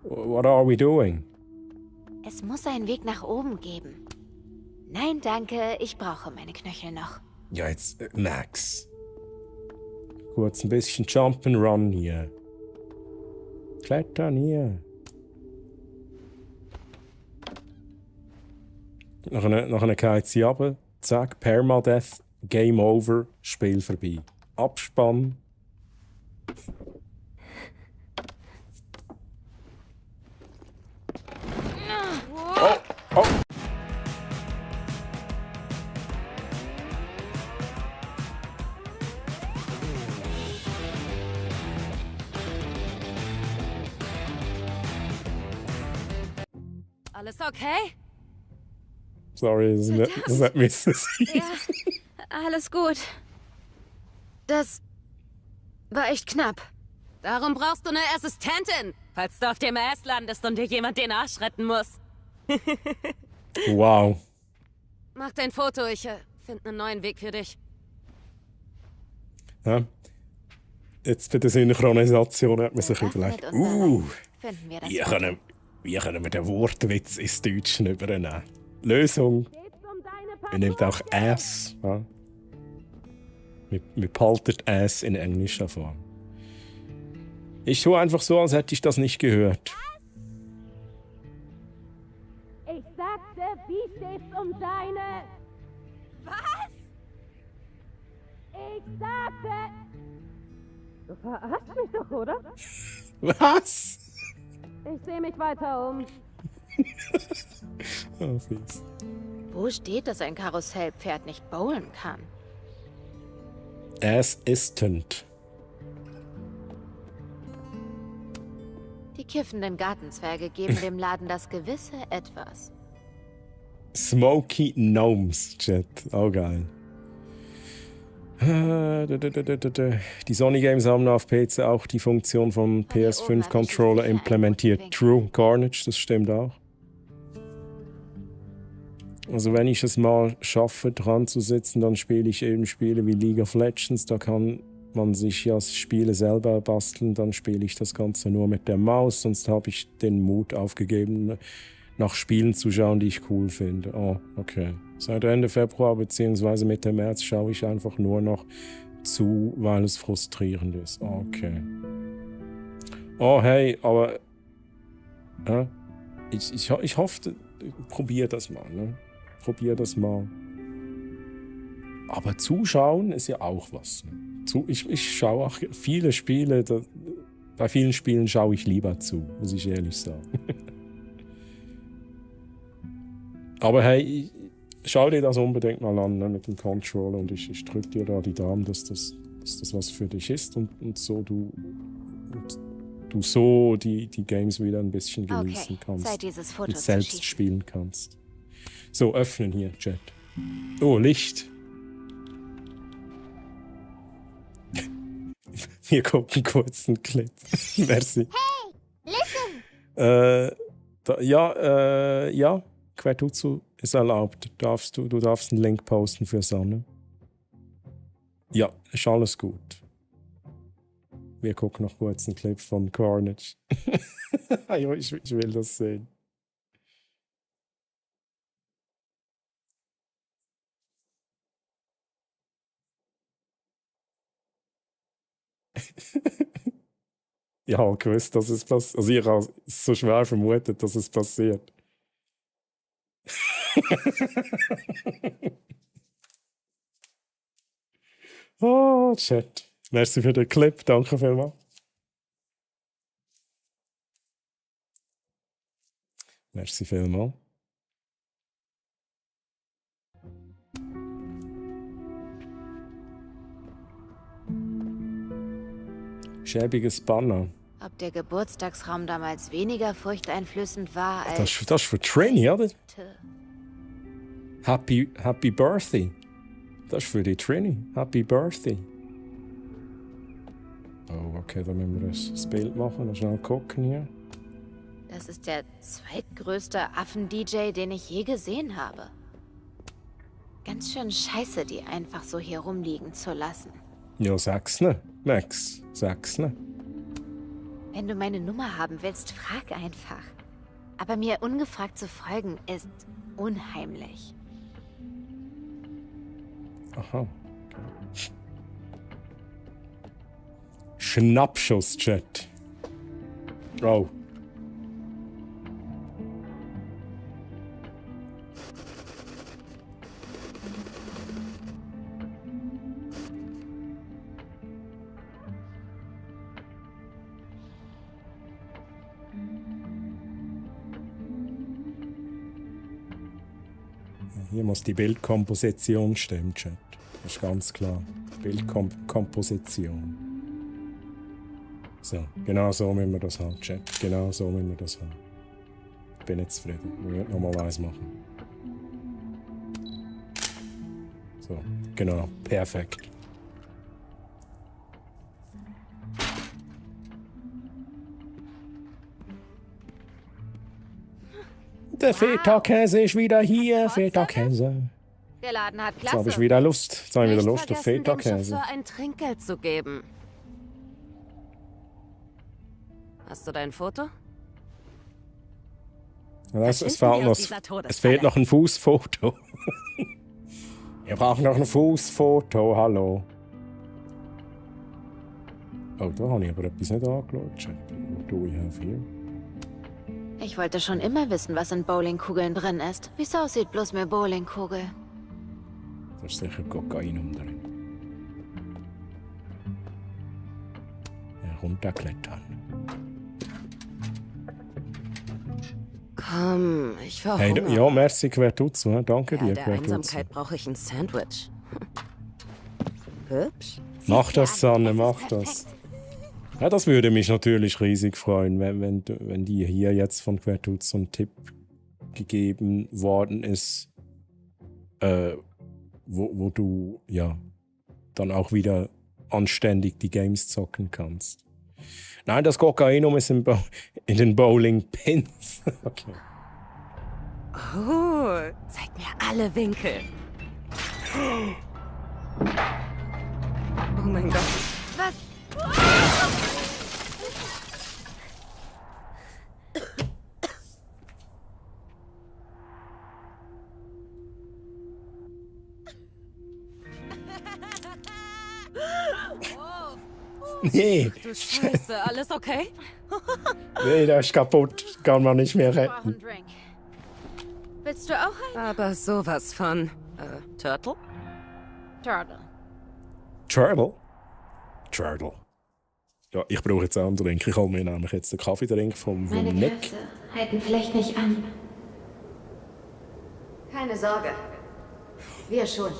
What are we doing? Es muss einen Weg nach oben geben. Nein, danke, ich brauche meine Knöchel noch. Ja, jetzt, Max. Kurz ein bisschen Jump'n'Run hier. Klettern hier. Nach einer geht sie runter. Zack, Permadeath, Game Over, Spiel vorbei. Abspann. Oh, oh. Alles okay? Sorry, das hat mich sein. Ja, alles gut. Das war echt knapp. Darum brauchst du eine Assistentin, falls du auf dem Ass landest und dir jemand den Arsch retten muss. Wow. Mach dein Foto, ich finde einen neuen Weg für dich. Ja. Jetzt bei der Synchronisation hat man sich überlegt, Finden wir das wie können wir den Wortwitz ins Deutsche übernehmen? Lösung. Wir nehmen auch Ass. Ja. Wir behalten Ass in englischer Form. Ich tue einfach so, als hätte ich das nicht gehört. Ich sagte, wie steht's um deine... Was? Ich sagte... Du verarschst mich doch, oder? Was? Ich sehe mich weiter um. Oh, fies. Wo steht, dass ein Karussellpferd nicht bowlen kann? Es istend. Die kiffenden Gartenzwerge geben dem Laden das gewisse Etwas. Smoky Gnomes, Chat. Auch geil. Die Sony Games haben auf PC auch die Funktion vom PS5-Controller implementiert. True, Carnage, das stimmt auch. Also wenn ich es mal schaffe, dran zu sitzen, dann spiele ich eben Spiele wie League of Legends. Da kann man sich ja Spiele selber basteln. Dann spiele ich das Ganze nur mit der Maus. Sonst habe ich den Mut aufgegeben, nach Spielen zu schauen, die ich cool finde. Oh, okay. Seit Ende Februar bzw. Mitte März schaue ich einfach nur noch zu, weil es frustrierend ist. Okay. Oh, hey, aber ich hoffe, probier das mal, ne? Probier das mal. Aber zuschauen ist ja auch was. Ne? Ich schaue auch viele Spiele, bei vielen Spielen schaue ich lieber zu, muss ich ehrlich sagen. Aber hey, schau dir das unbedingt mal an, ne, mit dem Controller, und ich drücke dir da die Daumen, dass das was für dich ist und so du so die Games wieder ein bisschen genießen kannst. Zeit, dieses Foto und selbst spielen kannst. So, öffnen hier, Chat. Oh, Licht. Wir gucken kurz einen Clip. Merci. Hey, listen! Ja, Quertutsu ist erlaubt. Du darfst einen Link posten für Sonne. Ja, ist alles gut. Wir gucken noch kurz einen Clip von Carnage. Ja, ich will das sehen. Ich habe gewusst, dass es passiert. Also ich habe es so schwer vermutet, dass es passiert. Oh, Chat. Merci für den Clip. Danke vielmals. Merci vielmals. Schäbiges Banner. Ob der Geburtstagsraum damals weniger furchteinflößend war als... Das ist für Trini, oder? Happy Birthday. Das ist für die Trini. Happy Birthday. Oh, okay, dann müssen wir das Bild machen und schnell gucken hier. Das ist der zweitgrößte Affen-DJ, den ich je gesehen habe. Ganz schön scheiße, die einfach so hier rumliegen zu lassen. Ja, sag's ne, Max. Sag's ne. Wenn du meine Nummer haben willst, frag einfach. Aber mir ungefragt zu folgen ist unheimlich. Aha. Okay. Schnappschuss-Chat. Oh. Hier muss die Bildkomposition stimmen, Chat. Das ist ganz klar. Bildkomposition. So, genau so müssen wir das haben, Chat. Genau so müssen wir das haben. Ich bin jetzt zufrieden. Wir werden nochmal eins machen. So, genau. Perfekt. Der Feta-Käse ist wieder hier. Feta-Käse. Der Laden hat Jetzt Klasse. habe ich wieder Lust. Jetzt habe ich wieder Lust auf Vergessen, dem Feta-Käse. Chauffeur ein Trinkgeld zu geben. Hast du dein Foto? Es fehlt noch ein Fußfoto. Wir brauchen noch ein Fußfoto. Hallo. Oh, da habe ich aber etwas nicht angeschaut. Chat. What do we have here? Ich wollte schon immer wissen, was in Bowlingkugeln drin ist. Wie es aussieht, bloß mehr Bowlingkugel. Da ist sicher Kokain drin. Runterklettern. Komm, ich Hey, verhungere. ja, merci, Quertuzzo. Danke Bei dir, der Quertuzzo. Einsamkeit brauche ich ein Sandwich. Hübsch. Mach Sieh's dir das, an, Sanne, es ist mach das. perfekt. Ja, das würde mich natürlich riesig freuen, wenn dir hier jetzt von Quertuzzo ein Tipp gegeben worden ist, wo du ja dann auch wieder anständig die Games zocken kannst. Nein, das Kokainum ist in den Bowling-Pins. Okay. Oh, zeig mir alle Winkel. Oh mein Gott. Was? Nee, Du Scheiße, alles okay? nee, der ist kaputt. Kann man nicht mehr Ich brauche retten. einen Drink. Willst du auch einen? Aber sowas von. Turtle? Turtle. Turtle? Turtle. Ja, ich brauche jetzt auch einen Drink. Ich hole mir nämlich jetzt den Kaffeedrink vom Meine Nick. Kräfte halten vielleicht nicht an. Keine Sorge. Wir schon.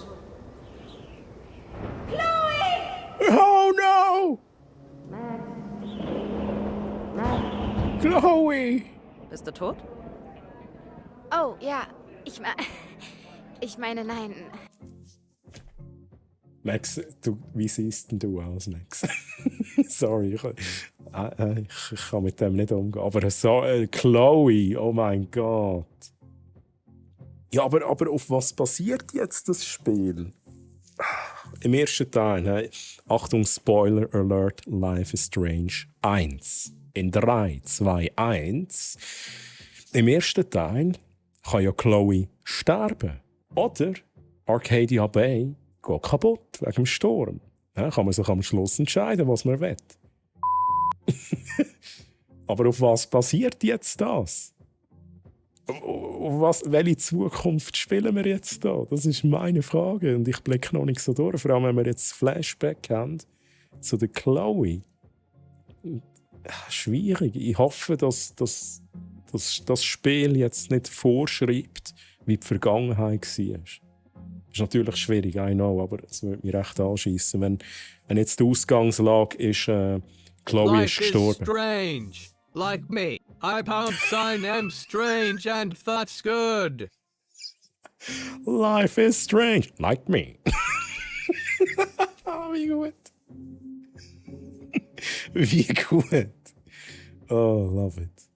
Oh no! Chloe! Bist du tot? Oh, ja. Ich meine, nein. Max, wie siehst denn du aus, Max? Sorry, ich kann mit dem nicht umgehen. Aber so, Chloe, oh mein Gott. Ja, aber auf was basiert jetzt das Spiel? Im ersten Teil, hey, Achtung, Spoiler Alert, Life is Strange 1. In 3, 2, 1. Im ersten Teil kann ja Chloe sterben. Oder Arcadia Bay geht kaputt wegen dem Sturm. Ja, kann man sich am Schluss entscheiden, was man will. Aber auf was basiert jetzt das? Welche Zukunft spielen wir jetzt da? Das ist meine Frage und ich blicke noch nicht so durch. Vor allem, wenn wir jetzt Flashback haben zu der Chloe. Schwierig. Ich hoffe, dass das Spiel jetzt nicht vorschreibt, wie die Vergangenheit war. Ist natürlich schwierig, I know, aber es würde mich recht anschiessen, wenn jetzt die Ausgangslage ist, Chloe ist gestorben. Strange. Like me. I #sign strange and that's good. Life is strange, like me. Wie gut. Wie gut. Oh, love it.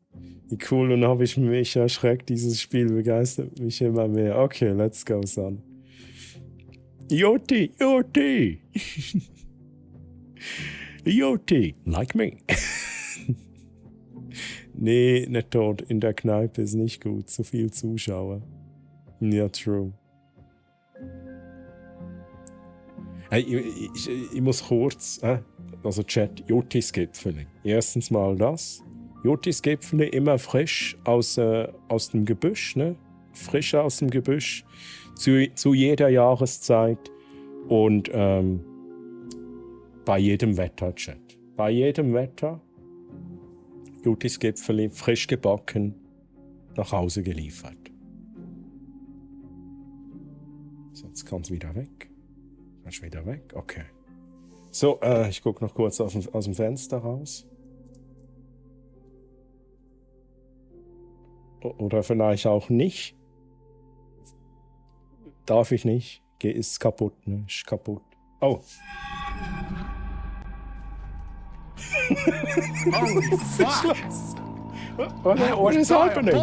Wie cool, und habe ich mich erschreckt, dieses Spiel begeistert mich immer mehr. Okay, let's go, son. Yoti, Yoti. Yoti, like me. Nee, nicht tot. In der Kneipe ist nicht gut. Zu viel Zuschauer. Ja, true. Hey, ich muss kurz, also Chat, Jotis Gipfeli. Erstens mal das. Jotis Gipfeli immer frisch aus dem Gebüsch, ne? Frisch aus dem Gebüsch. Zu jeder Jahreszeit. Und bei jedem Wetter, Chat. Bei jedem Wetter. Jotis Gipfeli, frisch gebacken, nach Hause geliefert. So, jetzt kann es wieder weg. Kannst wieder weg? Okay. So, ich gucke noch kurz aus dem Fenster raus. Oder vielleicht auch nicht. Darf ich nicht. Ist kaputt, ne? Ist kaputt. Oh. Holy fuck! What is happening?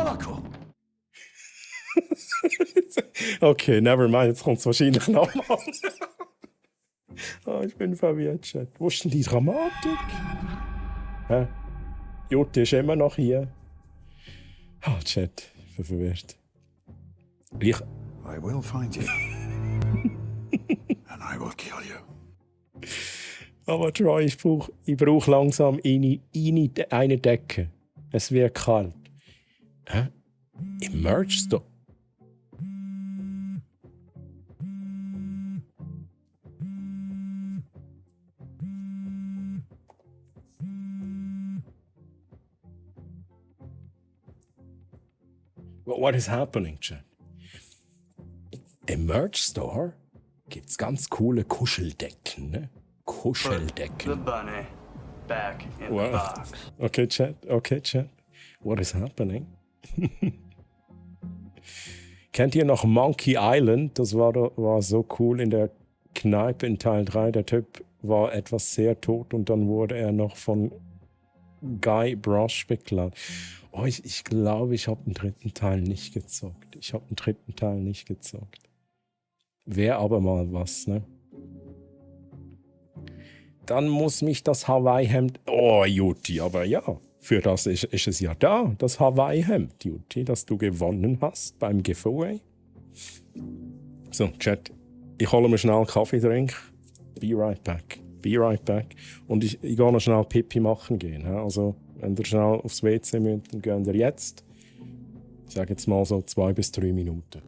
Okay, never mind. Jetzt kommt es wahrscheinlich nochmal. Oh, ich bin verwirrt, Chat. Wo ist denn die Dramatik? Hä? Jutta ist immer noch hier. Oh, Chat. Ich bin verwirrt. I will find you. And I will kill you. Aber Troy, ich brauch langsam eine Decke. Es wird kalt. Hä? Im Merch Store? What is happening, Chat? Im Merch Store gibt's ganz coole Kuscheldecken, ne? Kuscheldecken. bunny back in Wow. box. Okay, Chat. Okay, Chat. What is happening? Kennt ihr noch Monkey Island? Das war so cool in der Kneipe in Teil 3. Der Typ war etwas sehr tot und dann wurde er noch von Guy Brush beklaut. Oh, ich glaube, ich habe den dritten Teil nicht gezockt. Wäre aber mal was, ne? Dann muss mich das Hawaii-Hemd... Oh, Juti, aber ja, für das ist es ja da, das Hawaii-Hemd, Juti, das du gewonnen hast beim Giveaway. So, Chat, ich hole mir schnell einen Kaffeetrink. Be right back. Und ich gehe noch schnell Pipi machen gehen. Ja? Also, wenn ihr schnell aufs WC müsst, dann gehen ihr jetzt. Ich sage jetzt mal so 2 bis 3 Minuten.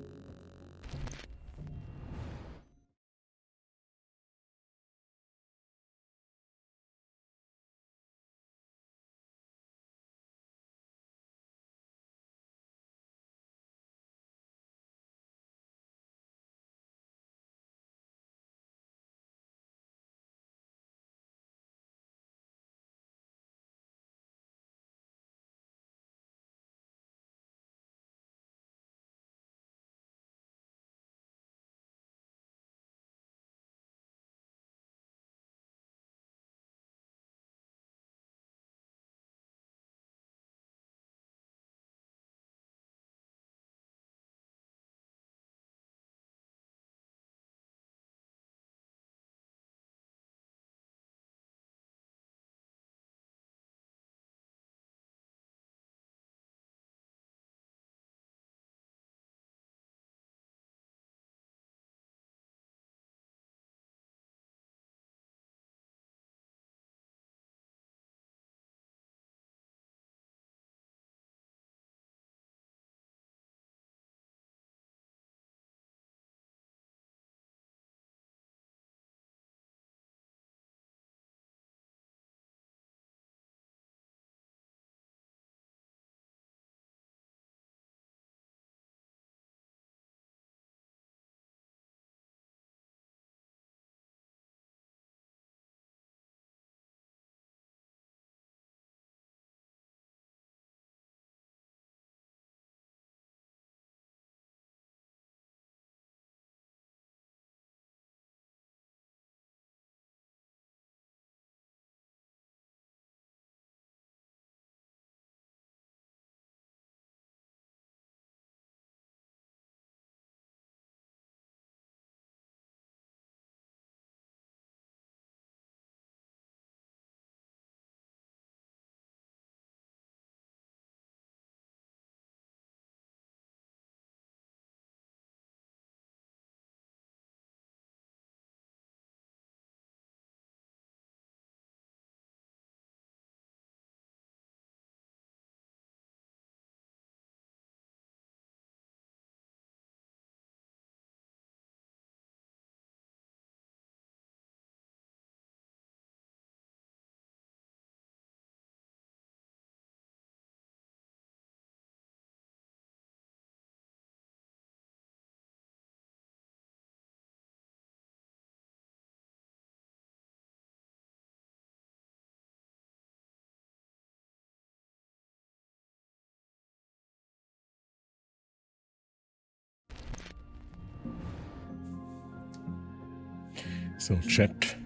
So, Chat.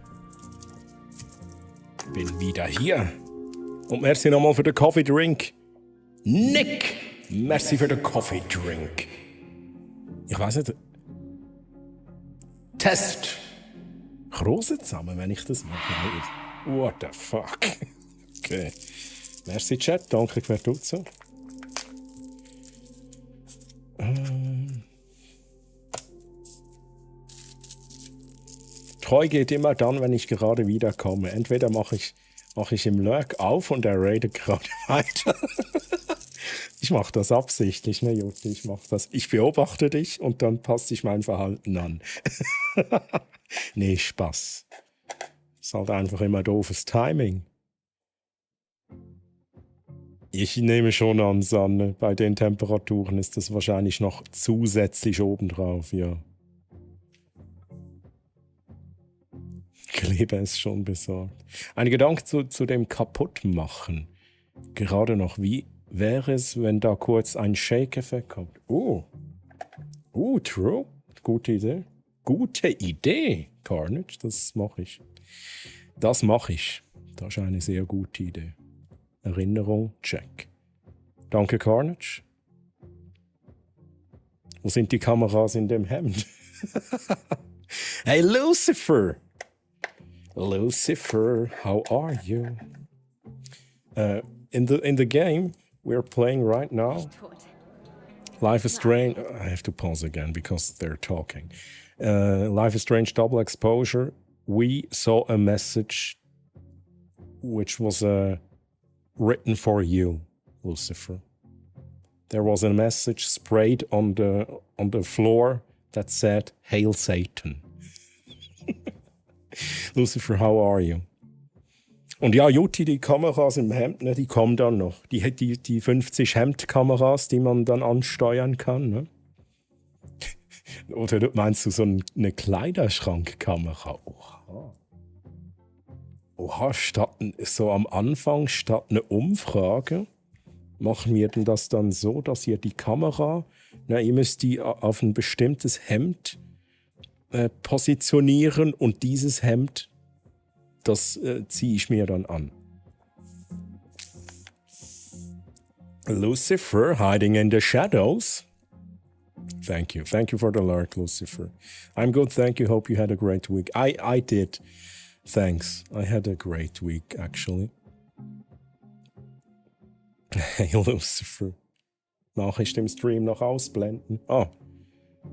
Bin wieder hier. Und merci nochmal für den Coffee Drink. Nick! Merci für den Coffee Drink. Ich weiß nicht. Test! Große zusammen, wenn ich das mache. What the fuck? Okay. Merci, Chat. Danke für die Nutzung. Treu geht immer dann, wenn ich gerade wiederkomme. Entweder mache ich im Lurk auf und er raidet gerade weiter. Ich mache das absichtlich, ne, Jutti? Ich beobachte dich und dann passe ich mein Verhalten an. Nee, Spaß. Ist halt einfach immer doofes Timing. Ich nehme schon an, Sanne, bei den Temperaturen ist das wahrscheinlich noch zusätzlich obendrauf, ja. Klebe ist schon besorgt. Ein Gedanke zu dem Kaputtmachen. Gerade noch, wie wäre es, wenn da kurz ein Shake-Effekt kommt? True. Gute Idee. Gute Idee, Carnage. Das mache ich. Das ist eine sehr gute Idee. Erinnerung, check. Danke, Carnage. Wo sind die Kameras in dem Hemd? Hey, Lucifer! Lucifer, how are you? In the game we're playing right now, Life is Strange. I have to pause again because they're talking. Life is Strange Double Exposure. We saw a message which was written for you, Lucifer. There was a message sprayed on the floor that said, "Hail Satan." Lucifer, how are you? Und ja, Jutti, die Kameras im Hemd, ne, die kommen dann noch. Die 50 Hemdkameras, die man dann ansteuern kann. Ne? Oder meinst du so eine Kleiderschrankkamera? Oha, so am Anfang statt eine Umfrage, machen wir denn das dann so, dass ihr die Kamera, ihr müsst die auf ein bestimmtes Hemd positionieren und dieses Hemd, das ziehe ich mir dann an. Lucifer, hiding in the shadows. Thank you. Thank you for the alert, Lucifer. I'm good, thank you. Hope you had a great week. I did. Thanks. I had a great week, actually. Hey, Lucifer. Nachricht im Stream noch ausblenden. Oh,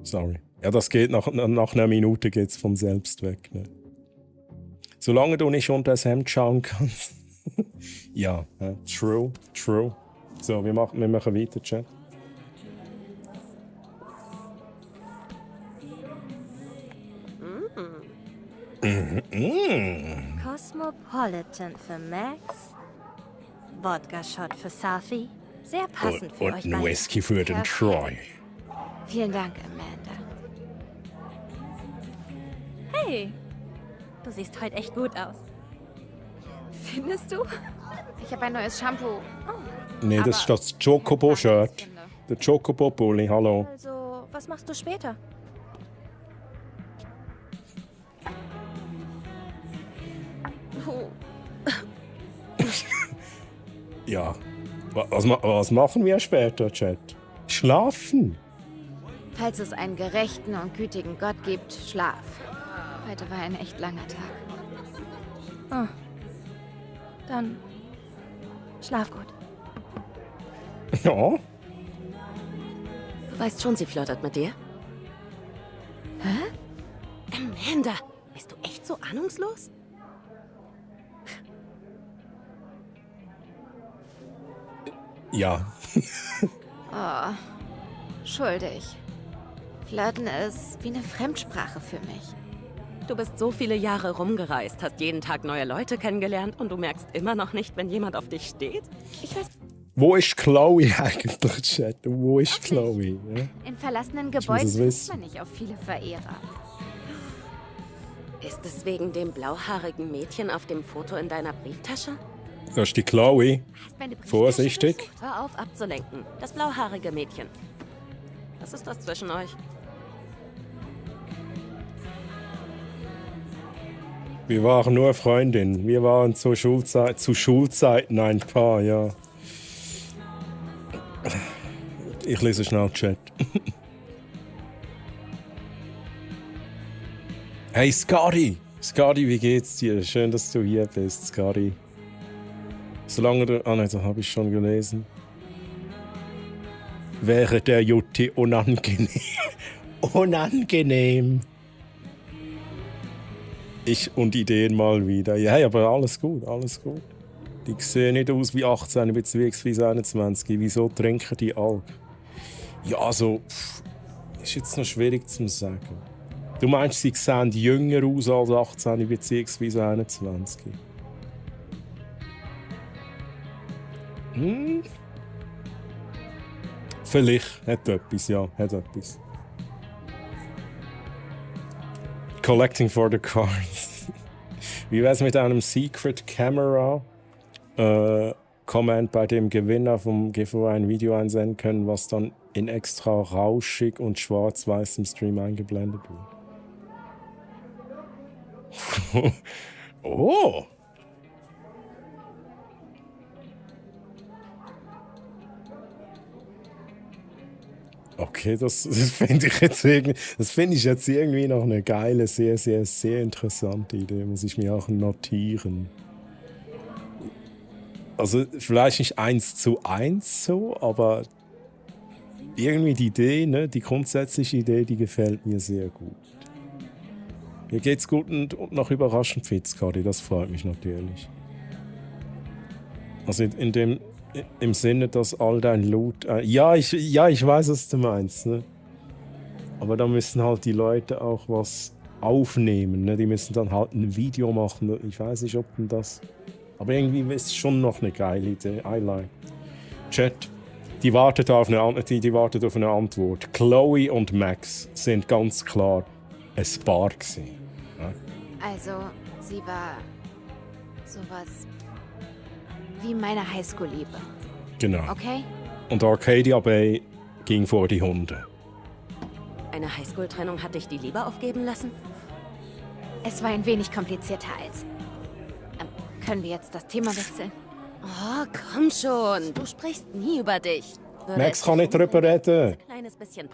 sorry. Ja, das geht nach einer Minute geht's von selbst weg. Ne? Solange du nicht unter das Hemd schauen kannst. Ja, true. So, wir machen weiter, Chat. Cosmopolitan für Max. Wodka-Shot für Safi. Sehr passend für euch Und ein beide. Whisky für den Troy. Vielen Dank, Amanda. Hey, du siehst heute echt gut aus. Findest du? Ich habe ein neues Shampoo. Nee, das ist das Chocobo-Shirt. Der Chocobo-Bully, hallo. Also, was machst du später? Ja. Was machen wir später, Chat? Schlafen. Falls es einen gerechten und gütigen Gott gibt, Schlaf. Heute war ein echt langer Tag. Oh. Dann schlaf gut. Ja. Du weißt schon, sie flirtet mit dir. Hä? Amanda, bist du echt so ahnungslos? Ja. Oh, schuldig. Flirten ist wie eine Fremdsprache für mich. Du bist so viele Jahre rumgereist, hast jeden Tag neue Leute kennengelernt und du merkst immer noch nicht, wenn jemand auf dich steht? Ich weiß Wo ist Chloe eigentlich, Chat? Wo ist Chloe? Ja? In verlassenen muss Gebäuden es trifft wissen. man nicht auf viele Verehrer. Ist es wegen dem blauhaarigen Mädchen auf dem Foto in deiner Brieftasche? Das ist die Chloe. Meine Brieftasche Vorsichtig. ist- Hör auf abzulenken. Das blauhaarige Mädchen. Was ist das zwischen euch? Wir waren nur Freundinnen. Wir waren zu Schulzeiten ein Paar, ja. Ich lese schnell Chat. Hey Scotty! Scotty, wie geht's dir? Schön, dass du hier bist, Scotty. Solange du... Ah nein, das habe ich schon gelesen. Wäre der Jutti unangenehm. Unangenehm. Ich und Ideen mal wieder. Ja, aber alles gut, alles gut. Die sehen nicht aus wie 18 bzw. 21. Wieso trinken die Alk? Ja, also... Ist jetzt noch schwierig zu sagen. Du meinst, sie sehen jünger aus als 18 bzw. 21? Vielleicht. Hat etwas, ja. Hat etwas. Collecting for the cards. Wie wär's mit einem Secret Camera Comment bei dem Gewinner vom Giveaway ein Video einsenden können, was dann in extra rauschig und schwarz-weiß im Stream eingeblendet wird? Oh! Okay, das finde ich jetzt irgendwie noch eine geile, sehr, sehr, sehr interessante Idee. Muss ich mir auch notieren. Also vielleicht nicht 1:1 so, aber irgendwie die Idee, ne, die grundsätzliche Idee, die gefällt mir sehr gut. Mir geht's gut und noch überraschend fit, Scotty, das freut mich natürlich. Also im Sinne, dass all dein Loot... ja, ich weiß, was du meinst. Ne? Aber da müssen halt die Leute auch was aufnehmen. Ne? Die müssen dann halt ein Video machen. Ich weiß nicht, ob denn das... Aber irgendwie ist es schon noch eine geile Idee. I like. Chat, die wartet auf eine Antwort. Chloe und Max sind ganz klar ein Paar gewesen. Ja? Also, sie war sowas wie meine Highschool-Liebe. Genau. Okay? Und Arcadia Bay ging vor die Hunde. Eine Highschool-Trennung hat dich die Liebe aufgeben lassen? Es war ein wenig komplizierter als... können wir jetzt das Thema wechseln? Oh, komm schon. Du sprichst nie über dich. Max kann nicht darüber reden.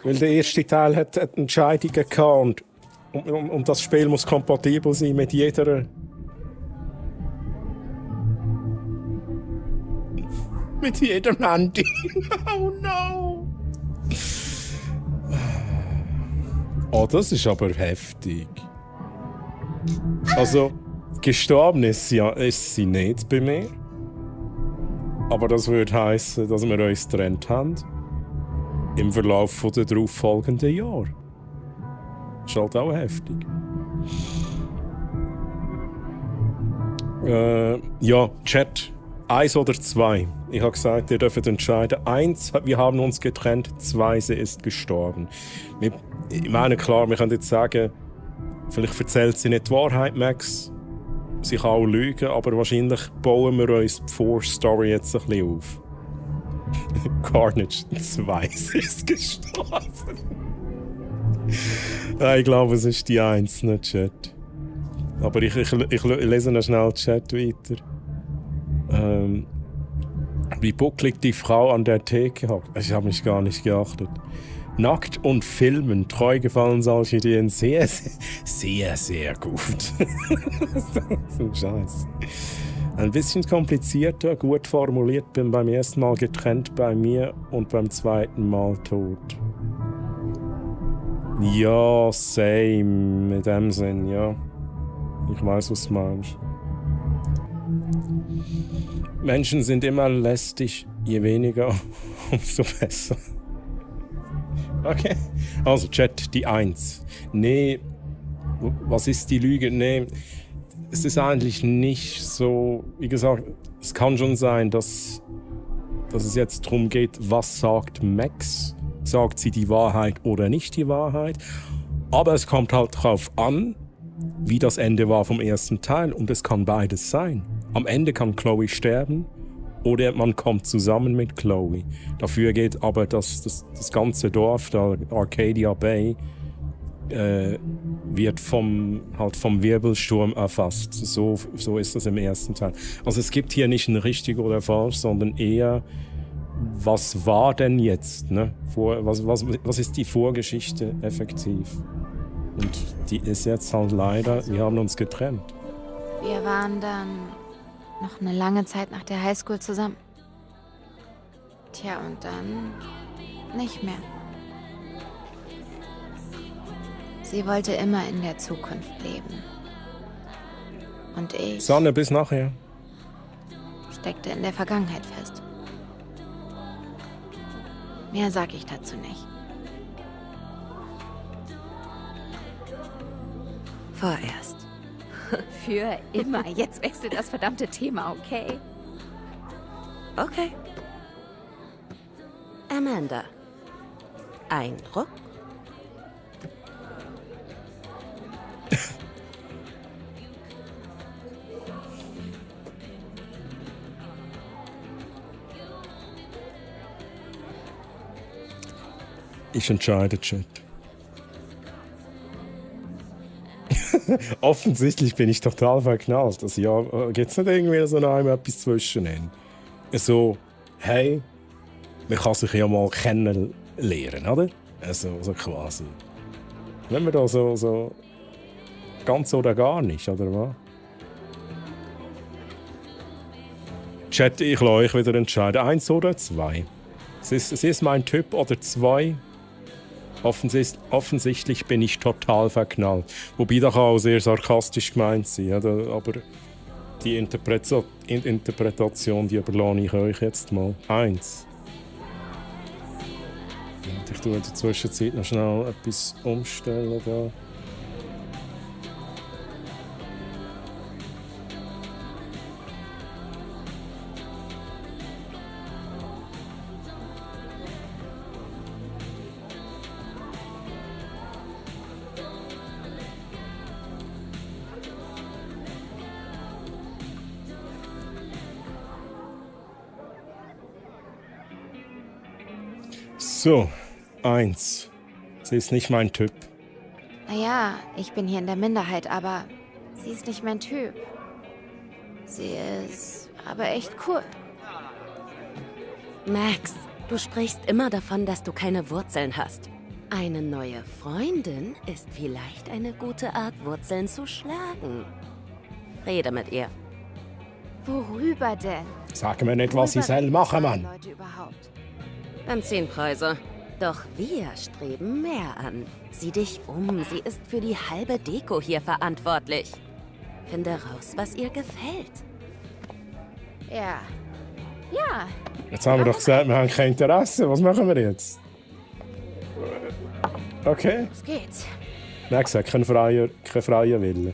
Weil der erste Teil hat Entscheidungen gehabt und das Spiel muss kompatibel sein mit jeder... mit jedem Handy. Oh no! Oh, das ist aber heftig. Also, gestorben ist sie nicht bei mir. Aber das würde heißen, dass wir uns getrennt haben. Im Verlauf der darauffolgenden Jahre. Ist halt auch heftig. Ja, Chat. 1 oder 2. Ich habe gesagt, ihr dürft entscheiden. 1, wir haben uns getrennt. 2, sie ist gestorben. Ich meine, klar, wir können jetzt sagen, vielleicht erzählt sie nicht die Wahrheit, Max. Sie kann auch lügen, aber wahrscheinlich bauen wir uns die Vorstory jetzt ein bisschen auf. Carnage 2, sie ist gestorben. Ich glaube, es ist die 1, nicht Chat. Aber ich lese noch schnell den Chat weiter. Wie bucklig die Frau an der Theke hat. Ich habe mich gar nicht geachtet. Nackt und filmen. Treu gefallen solche Ideen sehr, sehr, sehr gut. Das ist ein Scheiß. Ein bisschen komplizierter, gut formuliert. Bin beim ersten Mal getrennt bei mir und beim zweiten Mal tot. Ja, same. Mit dem Sinn, ja. Ich weiß, was du meinst. Menschen sind immer lästig, je weniger, umso besser. Okay, also Chat, die 1. Nee, was ist die Lüge? Nee, es ist eigentlich nicht so, wie gesagt, es kann schon sein, dass es jetzt darum geht, was sagt Max? Sagt sie die Wahrheit oder nicht die Wahrheit? Aber es kommt halt darauf an, wie das Ende war vom ersten Teil und es kann beides sein. Am Ende kann Chloe sterben oder man kommt zusammen mit Chloe. Dafür geht aber das ganze Dorf, der Arcadia Bay, wird vom Wirbelsturm erfasst. So ist das im ersten Teil. Also es gibt hier nicht ein richtig oder falsch, sondern eher, was war denn jetzt? Ne? Was ist die Vorgeschichte effektiv? Und die ist jetzt halt leider, wir haben uns getrennt. Wir waren dann noch eine lange Zeit nach der Highschool zusammen. Tja, und dann nicht mehr. Sie wollte immer in der Zukunft leben. Und ich Sonne, bis nachher. steckte in der Vergangenheit fest. Mehr sag ich dazu nicht. Vorerst. Für immer. Jetzt wechselt das verdammte Thema, okay? Okay. Amanda. Ein Ruck. Ich entscheide, Chat. Offensichtlich bin ich total verknallt. Also ja, geht's nicht irgendwie so noch einmal etwas zwischendrin? So, hey, man kann sich ja mal kennenlernen, oder? Also so quasi. Wenn wir da so ganz oder gar nicht, oder was? Chat, ich lasse euch wieder entscheiden. 1 oder 2. Sie ist mein Typ oder 2. Offensichtlich bin ich total verknallt. Wobei das kann auch sehr sarkastisch gemeint sein. Oder? Aber die Interpretation, die überlasse ich euch jetzt mal. 1. Und ich tue in der Zwischenzeit noch schnell etwas umstellen. Da. So, 1. Sie ist nicht mein Typ. Naja, ich bin hier in der Minderheit, aber sie ist nicht mein Typ. Sie ist aber echt cool. Max, du sprichst immer davon, dass du keine Wurzeln hast. Eine neue Freundin ist vielleicht eine gute Art, Wurzeln zu schlagen. Rede mit ihr. Worüber denn? Sag mir nicht, was ich soll machen, Mann. Leute überhaupt. Benzinpreise. Doch wir streben mehr an. Sieh dich um, sie ist für die halbe Deko hier verantwortlich. Finde raus, was ihr gefällt. Ja. Ja. Jetzt haben wir doch gesagt, wir haben kein Interesse. Was machen wir jetzt? Okay. Es geht's. Nein, gesagt, kein freier Wille.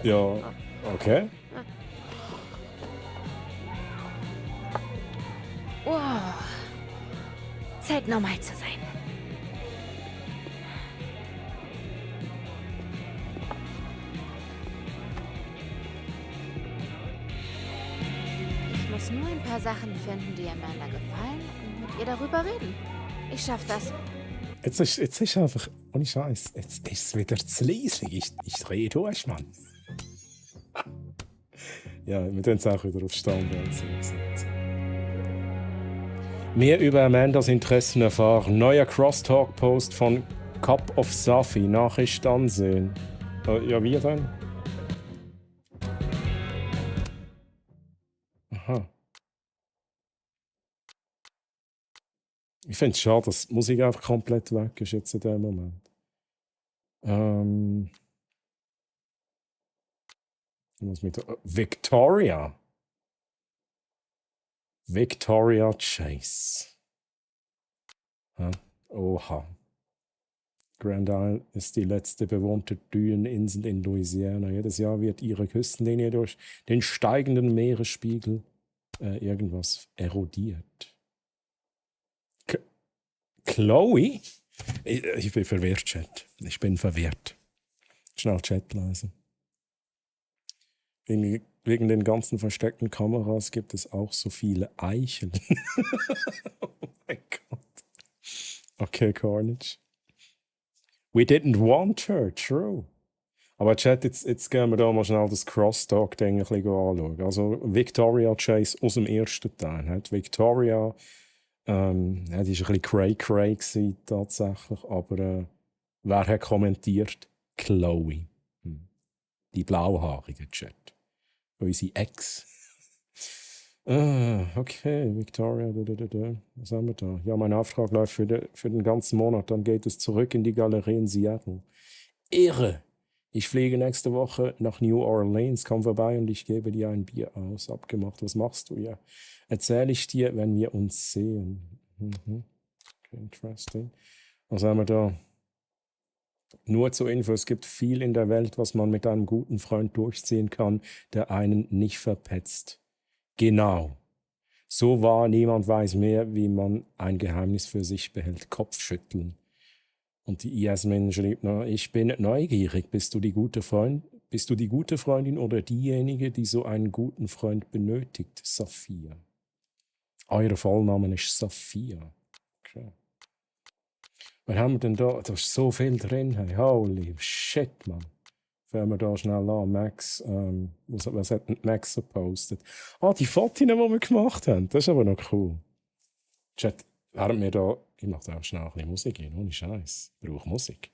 Ja, okay. Wow. Zeit, normal zu sein. Ich muss nur ein paar Sachen finden, die Amanda gefallen und mit ihr darüber reden. Ich schaff das. Jetzt ist einfach, ohne Scheiß, jetzt ist es wieder zu leise. Ich drehe durch, Mann. Ja, wir tun es auch wieder auf Standard setzen. Mehr über Amandas Interessen erfahren. Neuer Crosstalk-Post von Cup of Safi. Nachricht ansehen. Ja, wie denn? Aha. Ich finde es schade, dass die Musik einfach komplett weg ist jetzt in dem Moment. Ich muss mit Victoria Chase. Ja. Oha. Grand Isle ist die letzte bewohnte Düneninsel in Louisiana. Jedes Jahr wird ihre Küstenlinie durch den steigenden Meeresspiegel irgendwas erodiert. Chloe? Ich bin verwirrt, Chat. Ich bin verwirrt. Schnell Chat lesen. Wegen den ganzen versteckten Kameras gibt es auch so viele Eicheln. Oh mein Gott. Okay, Carnage. We didn't want her, true. Aber Chat, jetzt gehen wir da mal schnell das Crosstalk-Ding ein bisschen anschauen. Also Victoria Chase aus dem ersten Teil. Hat Victoria, die war ein bisschen cray-cray gewesen, tatsächlich, aber wer hat kommentiert? Chloe. Die blauhaarige Chat. Unsere Ex. Okay, Victoria. Was haben wir da? Ja, mein Auftrag läuft für den ganzen Monat. Dann geht es zurück in die Galerie in Seattle. Irre! Ich fliege nächste Woche nach New Orleans. Komm vorbei und ich gebe dir ein Bier aus. Abgemacht. Was machst du? Ja, erzähle ich dir, wenn wir uns sehen. Okay, interesting. Was haben wir da? Nur zur Info, es gibt viel in der Welt, was man mit einem guten Freund durchziehen kann, der einen nicht verpetzt. Genau. So wahr, niemand weiß mehr, wie man ein Geheimnis für sich behält. Kopfschütteln. Und die Jasmin schrieb noch, ich bin neugierig. Bist du die gute Freundin oder diejenige, die so einen guten Freund benötigt? Sophia. Euer Vollname ist Sophia. Okay. Was haben wir denn da? Da ist so viel drin. Hey. Holy shit, Mann. Fangen wir da schnell an. Max, was hat denn Max so gepostet? Die Fotos, die wir gemacht haben. Das ist aber noch cool. Chat, während wir da... Ich mache da auch schnell ein bisschen Musik hin, ohne Scheiß. Ich brauche Musik.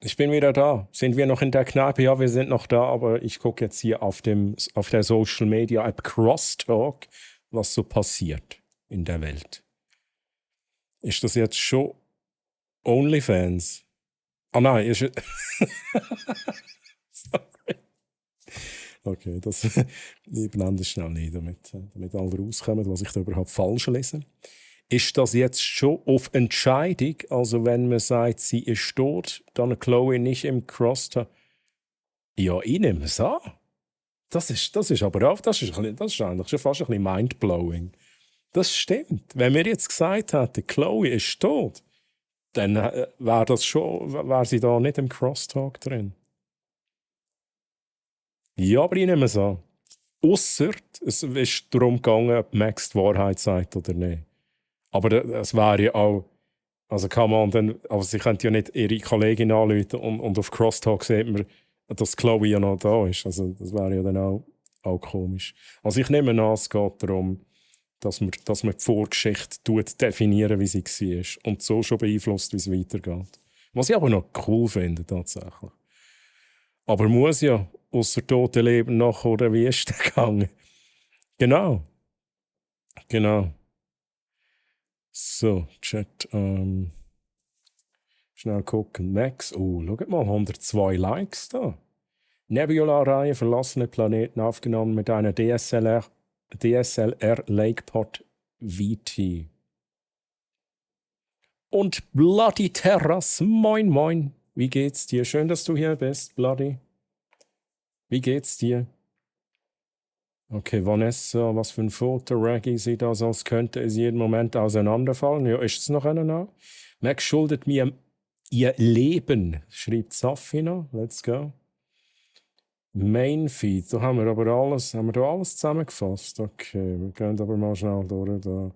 Ich bin wieder da. Sind wir noch in der Kneipe? Ja, wir sind noch da, aber ich gucke jetzt hier auf der Social Media App Crosstalk, was so passiert in der Welt. Ist das jetzt schon OnlyFans? Ah nein, ist es... Sorry. Okay, ich blende das schnell nicht, damit alle rauskommen, was ich da überhaupt falsch lese. Ist das jetzt schon auf Entscheidung? Also wenn man sagt, sie ist tot, dann Chloe nicht im Crosstalk? Ja, ich nehme es an. Das ist aber auch, das ist eigentlich schon fast ein bisschen mindblowing. Das stimmt. Wenn wir jetzt gesagt hätten, Chloe ist tot, dann wäre sie da nicht im Crosstalk drin. Ja, aber ich nehme es an. Ausser es ist darum gegangen, ob Max die Wahrheit sagt oder nicht. Aber es wäre ja auch... Also kann man dann... Aber sie könnte ja nicht ihre Kollegin anrufen und auf Crosstalk sieht man, dass Chloe ja noch da ist. Also das wäre ja dann auch komisch. Also ich nehme an, es geht darum, dass man die Vorgeschichte definieren, wie sie war. Und so schon beeinflusst, wie es weitergeht. Was ich aber noch cool finde, tatsächlich. Aber muss ja außer toten Leben noch, oder wie ist der gegangen? Genau. So, Chat. Schnell gucken. Max. Schaut mal, 102 Likes da. Nebula-Reihe, verlassene Planeten aufgenommen mit einer DSLR Lakepod VT. Und Bloody Terras. Moin, moin. Wie geht's dir? Schön, dass du hier bist, Bloody. Wie geht's dir? Okay, Vanessa, was für ein Foto. Reggie sieht aus, als könnte es jeden Moment auseinanderfallen. Ja, ist es noch einer noch? Max schuldet mir ihr Leben, schreibt Safina. Let's go. Mainfeed, da haben wir aber alles zusammengefasst. Okay, wir gehen aber mal schnell durch. Da.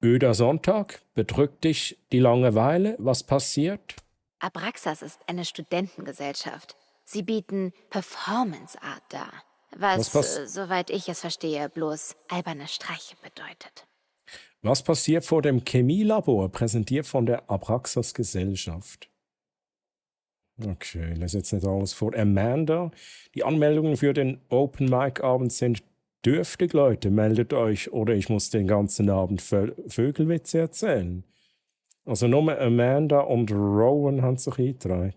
Öder Sonntag, bedrückt dich die Langeweile? Was passiert? Abraxas ist eine Studentengesellschaft. Sie bieten Performance Art dar, was soweit ich es verstehe, bloß alberne Streiche bedeutet. Was passiert vor dem Chemielabor, präsentiert von der Abraxas Gesellschaft? Okay, ich lese jetzt nicht alles vor. Amanda, die Anmeldungen für den Open Mic Abend sind dürftig, Leute. Meldet euch oder ich muss den ganzen Abend Vögelwitze erzählen. Also nur Amanda und Rowan haben sich eingetragen.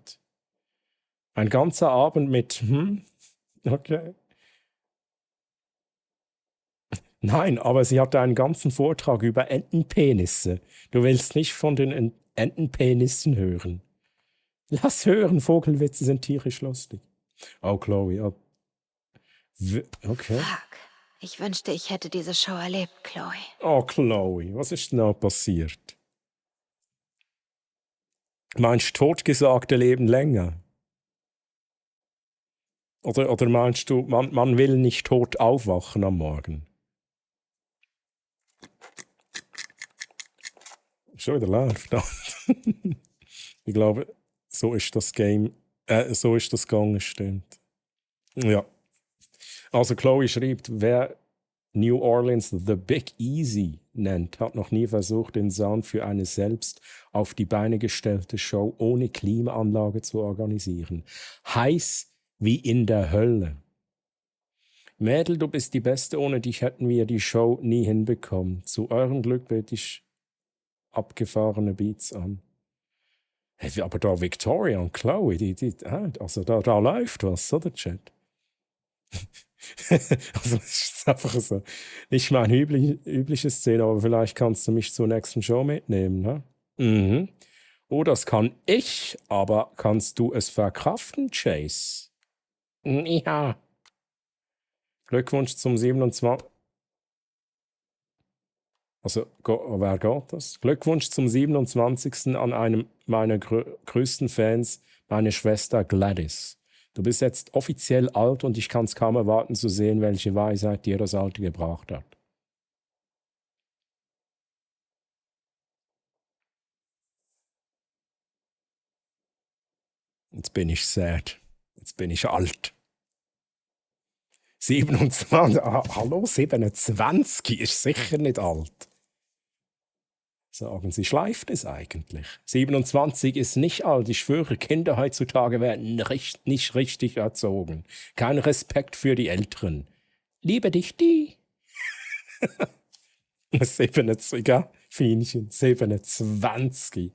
Ein ganzer Abend mit okay. Nein, aber sie hatte einen ganzen Vortrag über Entenpenisse. Du willst nicht von den Entenpenissen hören. Lass hören, Vogelwitze sind tierisch lustig. Oh, Chloe. Oh. Okay. Fuck. Ich wünschte, ich hätte diese Show erlebt, Chloe. Oh, Chloe, was ist denn da passiert? Meinst du, totgesagte leben länger? Oder meinst du, man will nicht tot aufwachen am Morgen? Schon wieder leer, verdammt. Ich glaube, so ist das Game, so ist das gegangen, stimmt. Ja. Also Chloe schreibt, wer New Orleans The Big Easy nennt, hat noch nie versucht, den Sound für eine selbst auf die Beine gestellte Show ohne Klimaanlage zu organisieren. Heiß wie in der Hölle. Mädel, du bist die Beste, ohne dich hätten wir die Show nie hinbekommen. Zu eurem Glück bete ich abgefahrene Beats an. Hey, aber da Victoria und Chloe, also da läuft was, oder Chat? Also das ist einfach so. Nicht meine übliche Szene, aber vielleicht kannst du mich zur nächsten Show mitnehmen, ne? Mhm. Oh, das kann ich, aber kannst du es verkraften, Chase? Ja. Glückwunsch zum 27. Also, wer geht das? Glückwunsch zum 27. an einem meiner größten Fans, meine Schwester Gladys. Du bist jetzt offiziell alt und ich kann es kaum erwarten zu sehen, welche Weisheit dir das Alte gebracht hat. Jetzt bin ich sad. Jetzt bin ich alt. 27, hallo, 27 ist sicher nicht alt. Sagen Sie, schleift es eigentlich? 27 ist nicht alt. Ich schwöre, Kinder heutzutage werden nicht richtig erzogen. Kein Respekt für die Älteren. Liebe dich, die. 27, ja, Fienchen, 27.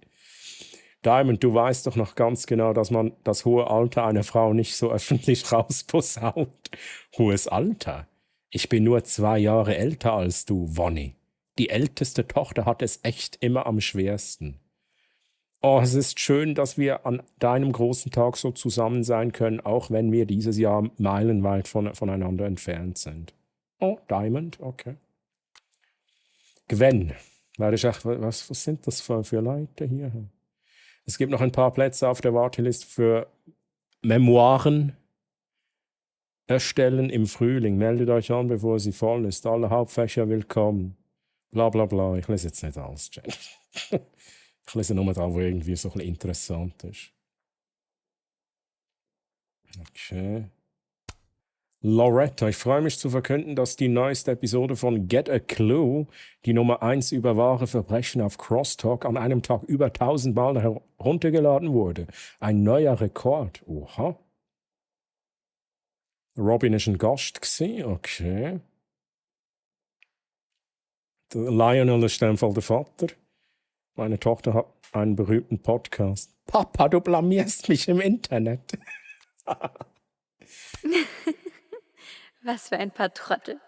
Diamond, du weißt doch noch ganz genau, dass man das hohe Alter einer Frau nicht so öffentlich rausposaunt. Hohes Alter? Ich bin nur 2 Jahre älter als du, Wonny. Die älteste Tochter hat es echt immer am schwersten. Oh, es ist schön, dass wir an deinem großen Tag so zusammen sein können, auch wenn wir dieses Jahr meilenweit voneinander entfernt sind. Oh, Diamond, okay. Gwen, was sind das für Leute hier? Es gibt noch ein paar Plätze auf der Warteliste für Memoiren erstellen im Frühling. Meldet euch an, bevor sie voll ist. Alle Hauptfächer willkommen. Bla bla bla. Ich lese jetzt nicht alles, Jen. Ich lese nur da, wo irgendwie so ein bisschen interessant ist. Okay. Loretta, ich freue mich zu verkünden, dass die neueste Episode von Get a Clue, die Nummer 1 über wahre Verbrechen auf Crosstalk, an einem Tag über 1000 Mal heruntergeladen wurde. Ein neuer Rekord. Oha. Robin ist ein Gast gewesen. Okay. Der Lionel ist in dem Fall der Vater. Meine Tochter hat einen berühmten Podcast. Papa, du blamierst mich im Internet. Was für ein paar Trottel.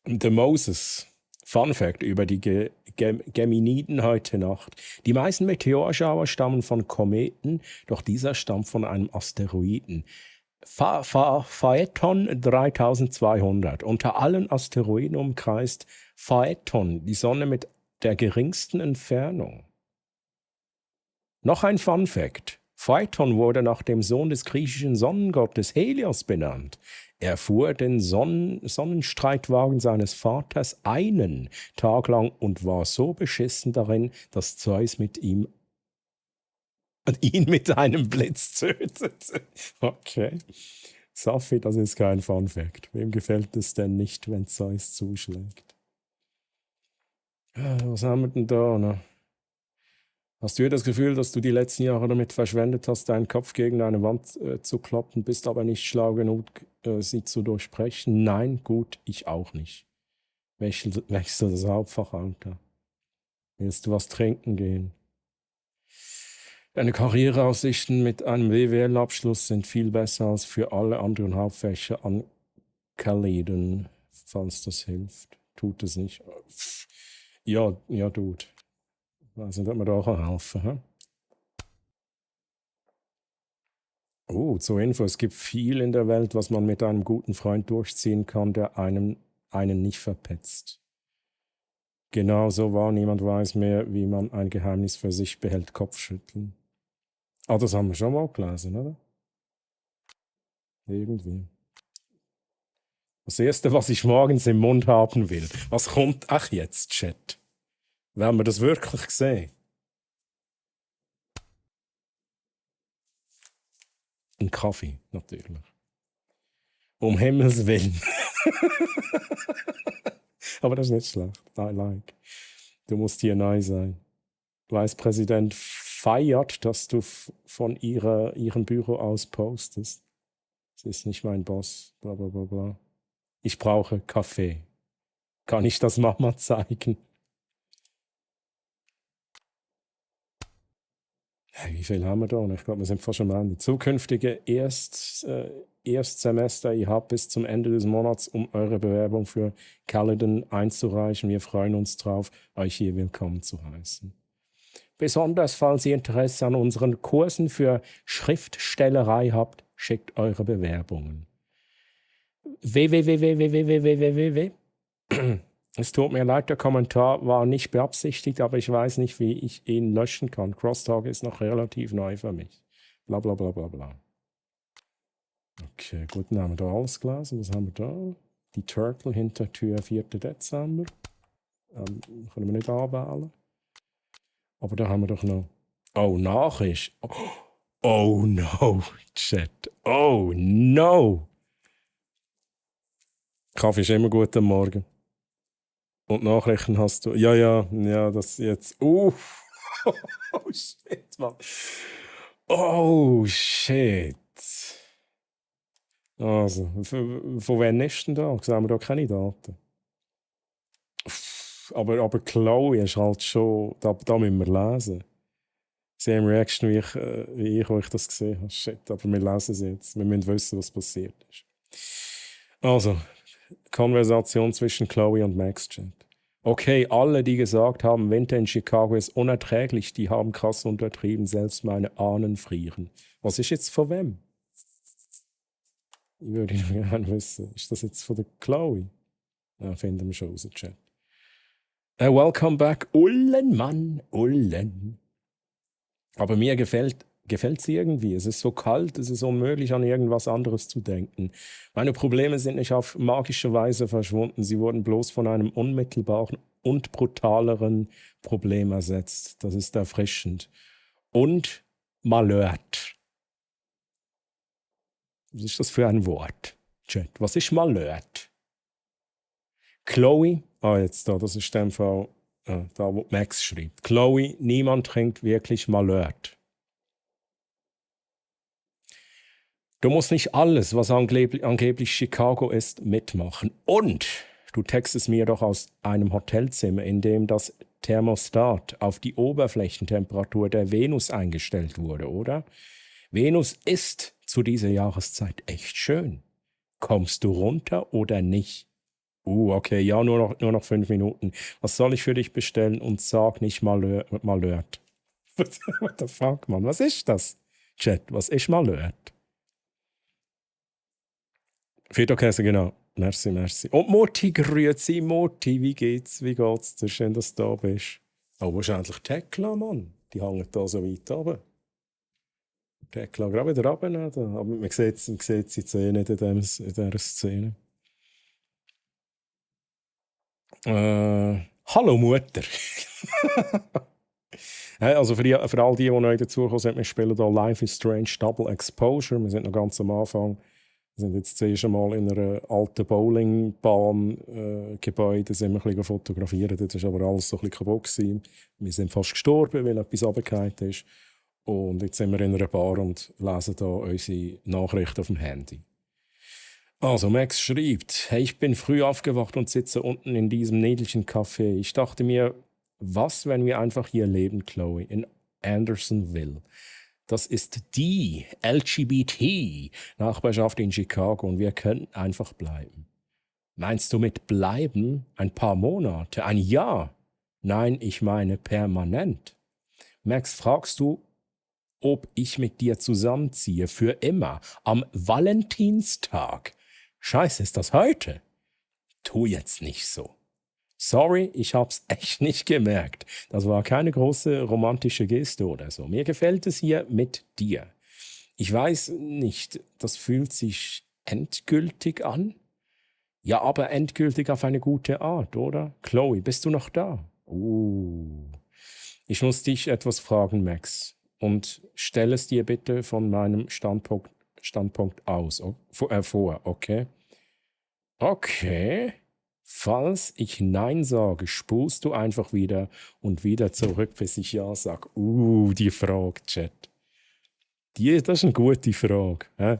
Der Moses. Fun Fact über die Geminiden heute Nacht. Die meisten Meteorschauer stammen von Kometen, doch dieser stammt von einem Asteroiden. Phaeton 3200. Unter allen Asteroiden umkreist Phaeton die Sonne mit der geringsten Entfernung. Noch ein Fun Fact. Phaeton wurde nach dem Sohn des griechischen Sonnengottes Helios benannt. Er fuhr den Sonnenstreitwagen seines Vaters einen Tag lang und war so beschissen darin, dass Zeus ihn mit einem Blitz tötete. Okay. Safi, das ist kein Fun Fact. Wem gefällt es denn nicht, wenn Zeus zuschlägt? Was haben wir denn da noch? Hast du das Gefühl, dass du die letzten Jahre damit verschwendet hast, deinen Kopf gegen eine Wand zu kloppen, bist aber nicht schlau genug, sie zu durchbrechen? Nein, gut, ich auch nicht. Wechsel das Hauptfach, Alter. Willst du was trinken gehen? Deine Karriereaussichten mit einem WWL-Abschluss sind viel besser als für alle anderen Hauptfächer an Kaleden, falls das hilft. Tut es nicht. Ja, Dude. Also, das mir da auch helfen. Hm? Zur Info, es gibt viel in der Welt, was man mit einem guten Freund durchziehen kann, der einen nicht verpetzt. Genauso war, niemand weiß mehr, wie man ein Geheimnis für sich behält, Kopfschütteln. Das haben wir schon mal gelesen, oder? Irgendwie. Das Erste, was ich morgens im Mund haben will. Was kommt? Ach jetzt, Chat. Werden wir das wirklich sehen? Ein Kaffee, natürlich. Um Himmels Willen. Aber das ist nicht schlecht. I like. Du musst hier neu sein. Vicepräsident feiert, dass du von ihrem Büro aus postest. Sie ist nicht mein Boss. Bla bla bla bla. Ich brauche Kaffee. Kann ich das Mama zeigen? Wie viel haben wir da? Ich glaube, wir sind fast am Ende. Zukünftige Erstsemester, ihr habt bis zum Ende des Monats, um eure Bewerbung für Caledon einzureichen. Wir freuen uns drauf, euch hier willkommen zu heißen. Besonders, falls ihr Interesse an unseren Kursen für Schriftstellerei habt, schickt eure Bewerbungen. www. Es tut mir leid, der Kommentar war nicht beabsichtigt, aber ich weiß nicht, wie ich ihn löschen kann. Crosstalk ist noch relativ neu für mich. Bla bla bla bla bla. Okay, gut, dann haben wir da alles gelesen. Was haben wir da? Die Turtle Hintertür 4. Dezember. Können wir nicht anwählen. Aber da haben wir doch noch... Oh, Nachricht. Oh no, Chat. Oh no. Kaffee ist immer gut am Morgen. Und Nachrichten hast du... Ja, das jetzt... Oh shit, Mann. Oh shit. Also, von wann ist denn da? Sehen wir da keine Daten? Aber Chloe ist halt schon... Da müssen wir lesen. Same Reaction, wie ich das gesehen habe. Shit, aber wir lesen es jetzt. Wir müssen wissen, was passiert ist. Also, Konversation zwischen Chloe und Max Chat. Okay, alle, die gesagt haben, Winter in Chicago ist unerträglich, die haben krass untertrieben, selbst meine Ahnen frieren. Was ist jetzt von wem? Ich würde gerne wissen. Ist das jetzt von der Chloe? Ja, finden wir schon raus, Chat. Welcome back, Ullen, Mann, Ullen. Aber mir gefällt sie irgendwie. Es ist so kalt, es ist unmöglich, an irgendwas anderes zu denken. Meine Probleme sind nicht auf magische Weise verschwunden. Sie wurden bloß von einem unmittelbaren und brutaleren Problem ersetzt. Das ist erfrischend. Und malhört. Was ist das für ein Wort, Chat? Was ist malhört? Chloe, jetzt da, das ist der Fall, da wo Max schreibt. Chloe, niemand trinkt wirklich malhört. Du musst nicht alles, was angeblich Chicago ist, mitmachen. Und du textest mir doch aus einem Hotelzimmer, in dem das Thermostat auf die Oberflächentemperatur der Venus eingestellt wurde, oder? Venus ist zu dieser Jahreszeit echt schön. Kommst du runter oder nicht? Okay, ja, nur noch 5 Minuten. Was soll ich für dich bestellen? Und sag nicht malhört. What the fuck, Mann? Was ist das? Chat, was ist malhört? Feta-Käse, genau. Merci. Und Mutti, grüezi, Mutti, wie geht's? Schön, dass du da bist. Oh, wo ist endlich Tekla, Mann? Die hängt da so weit runter. Tekla gerade wieder runter. Aber man sieht sie Zähne in dieser Szene. Hallo Mutter. Also für all die neu dazugekommen sind, wir spielen hier Life is Strange Double Exposure. Wir sind noch ganz am Anfang. Wir sind jetzt zuerst einmal in einer alten Bowlingbahn-Gebäude, sind wir ein bisschen fotografieren. Das war aber alles so ein bisschen kaputt gewesen. Wir sind fast gestorben, weil etwas runtergefallen ist. Und jetzt sind wir in einer Bar und lesen hier unsere Nachrichten auf dem Handy. Also, Max schreibt, hey, ich bin früh aufgewacht und sitze unten in diesem niedlichen Café. Ich dachte mir, was, wenn wir einfach hier leben, Chloe, in Andersonville? Das ist die LGBT-Nachbarschaft in Chicago und wir könnten einfach bleiben. Meinst du mit bleiben ein paar Monate, ein Jahr? Nein, ich meine permanent. Max, fragst du, ob ich mit dir zusammenziehe für immer am Valentinstag? Scheiße, ist das heute? Tu jetzt nicht so. Sorry, ich hab's echt nicht gemerkt. Das war keine große romantische Geste oder so. Mir gefällt es hier mit dir. Ich weiß nicht, das fühlt sich endgültig an? Ja, aber endgültig auf eine gute Art, oder? Chloe, bist du noch da? Ich muss dich etwas fragen, Max. Und stell es dir bitte von meinem Standpunkt aus, vor, okay? Okay. Falls ich Nein sage, spulst du einfach wieder und wieder zurück, bis ich Ja sage. Die Frage, Chat. Das ist eine gute Frage.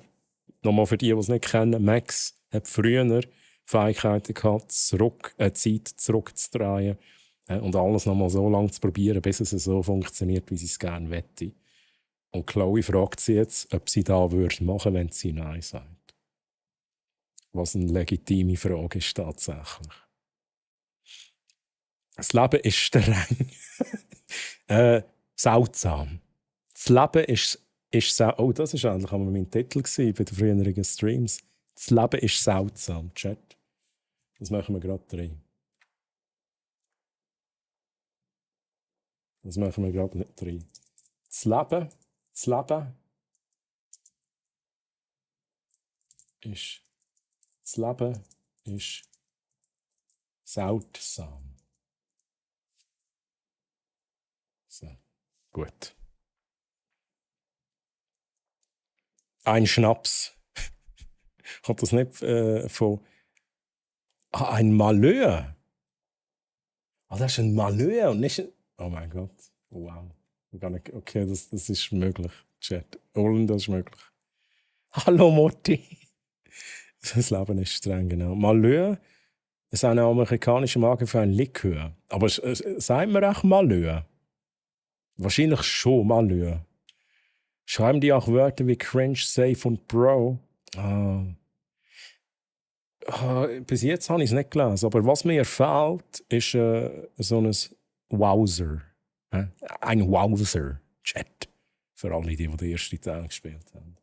Nochmal für die, die es nicht kennen. Max hat früher Fähigkeiten gehabt, Zeit zurückzudrehen und alles nochmal so lange zu probieren, bis es so funktioniert, wie sie es gerne wette. Und Chloe fragt sie jetzt, ob sie da würde machen, wenn sie Nein sagt. Was eine legitime Frage ist tatsächlich. Das Leben ist streng. Seltsam. Das Leben ist das war mein Titel bei den früheren Streams. Das Leben ist seltsam, Chat. Das machen wir gerade rein. Das machen wir gerade nicht rein. Das Leben ist seltsam. So, gut. Ein Schnaps. Hat das nicht von... ein Malheur. Das ist ein Malheur und nicht... Oh mein Gott. Wow. Okay, das ist möglich. Chat. Olin, das ist möglich. Hallo Motti. Das Leben ist streng, genau. Malheur ist eine amerikanische Marke für ein Likör. Aber sagen wir auch Malheur? Wahrscheinlich schon Malheur. Schreiben die auch Wörter wie cringe, safe und bro? Bis jetzt habe ich es nicht gelesen. Aber was mir fehlt, ist so ein Wowser. Ein Wowser-Chat. Für alle, die den ersten Teil gespielt haben.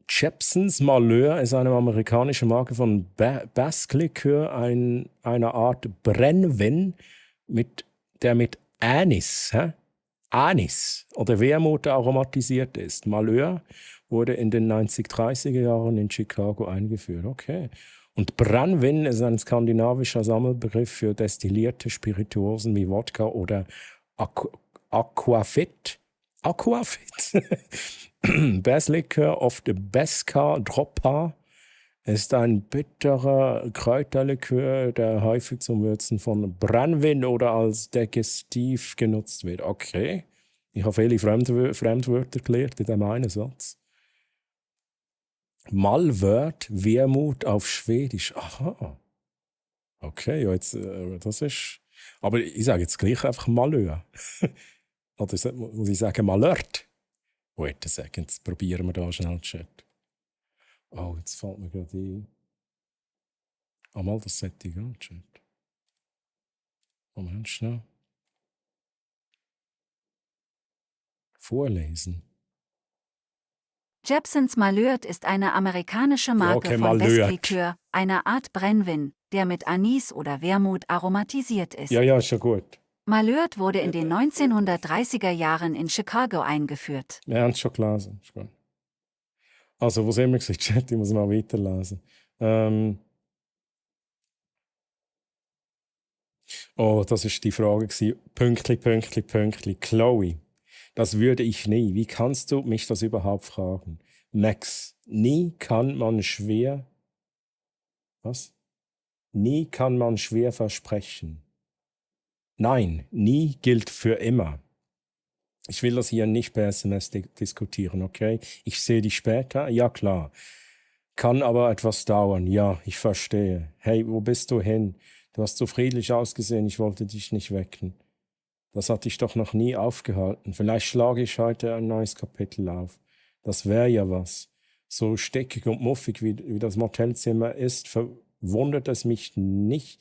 Jepsons Malheur ist eine amerikanische Marke von Basque-Likör, eine Art Brennwein, der mit Anis oder Wermut aromatisiert ist. Malheur wurde in den 1930er Jahren in Chicago eingeführt. Okay. Und Brennwein ist ein skandinavischer Sammelbegriff für destillierte Spirituosen wie Wodka oder Aquavit. Basque-Likör of the Beska Droppa ist ein bitterer Kräuterlikör, der häufig zum Würzen von Brennwein oder als Digestiv genutzt wird. Okay. Ich habe viele Fremdwörter gelernt in diesem einen Satz. Malwort, Wermut auf Schwedisch. Aha. Okay, ja, jetzt, das ist... Aber ich sage jetzt gleich einfach Malheur. Oder muss ich sagen Malhört? Wait a second, jetzt probieren wir da schnell Chat. Oh, jetzt fällt mir gerade ein. Mal das Setting an, Chat. Moment, schnell. Vorlesen. Jepsons Malheur ist eine amerikanische Marke von Basque-Likör, einer Art Brennwein, der mit Anis oder Wermut aromatisiert ist. Ja, ist schon gut. Malheur wurde in den 1930er Jahren in Chicago eingeführt. Wir haben es schon gelesen. Also, wo sind wir gesagt? Chat, ich muss mal weiterlesen. Oh, das war die Frage. Pünktli. Chloe, das würde ich nie. Wie kannst du mich das überhaupt fragen? Max, nie kann man schwer... Was? Nie kann man schwer versprechen. Nein, nie gilt für immer. Ich will das hier nicht per SMS diskutieren, okay? Ich sehe dich später, ja klar. Kann aber etwas dauern, ja, ich verstehe. Hey, wo bist du hin? Du hast so friedlich ausgesehen, ich wollte dich nicht wecken. Das hat dich doch noch nie aufgehalten. Vielleicht schlage ich heute ein neues Kapitel auf. Das wäre ja was. So steckig und muffig wie das Motelzimmer ist, verwundert es mich nicht.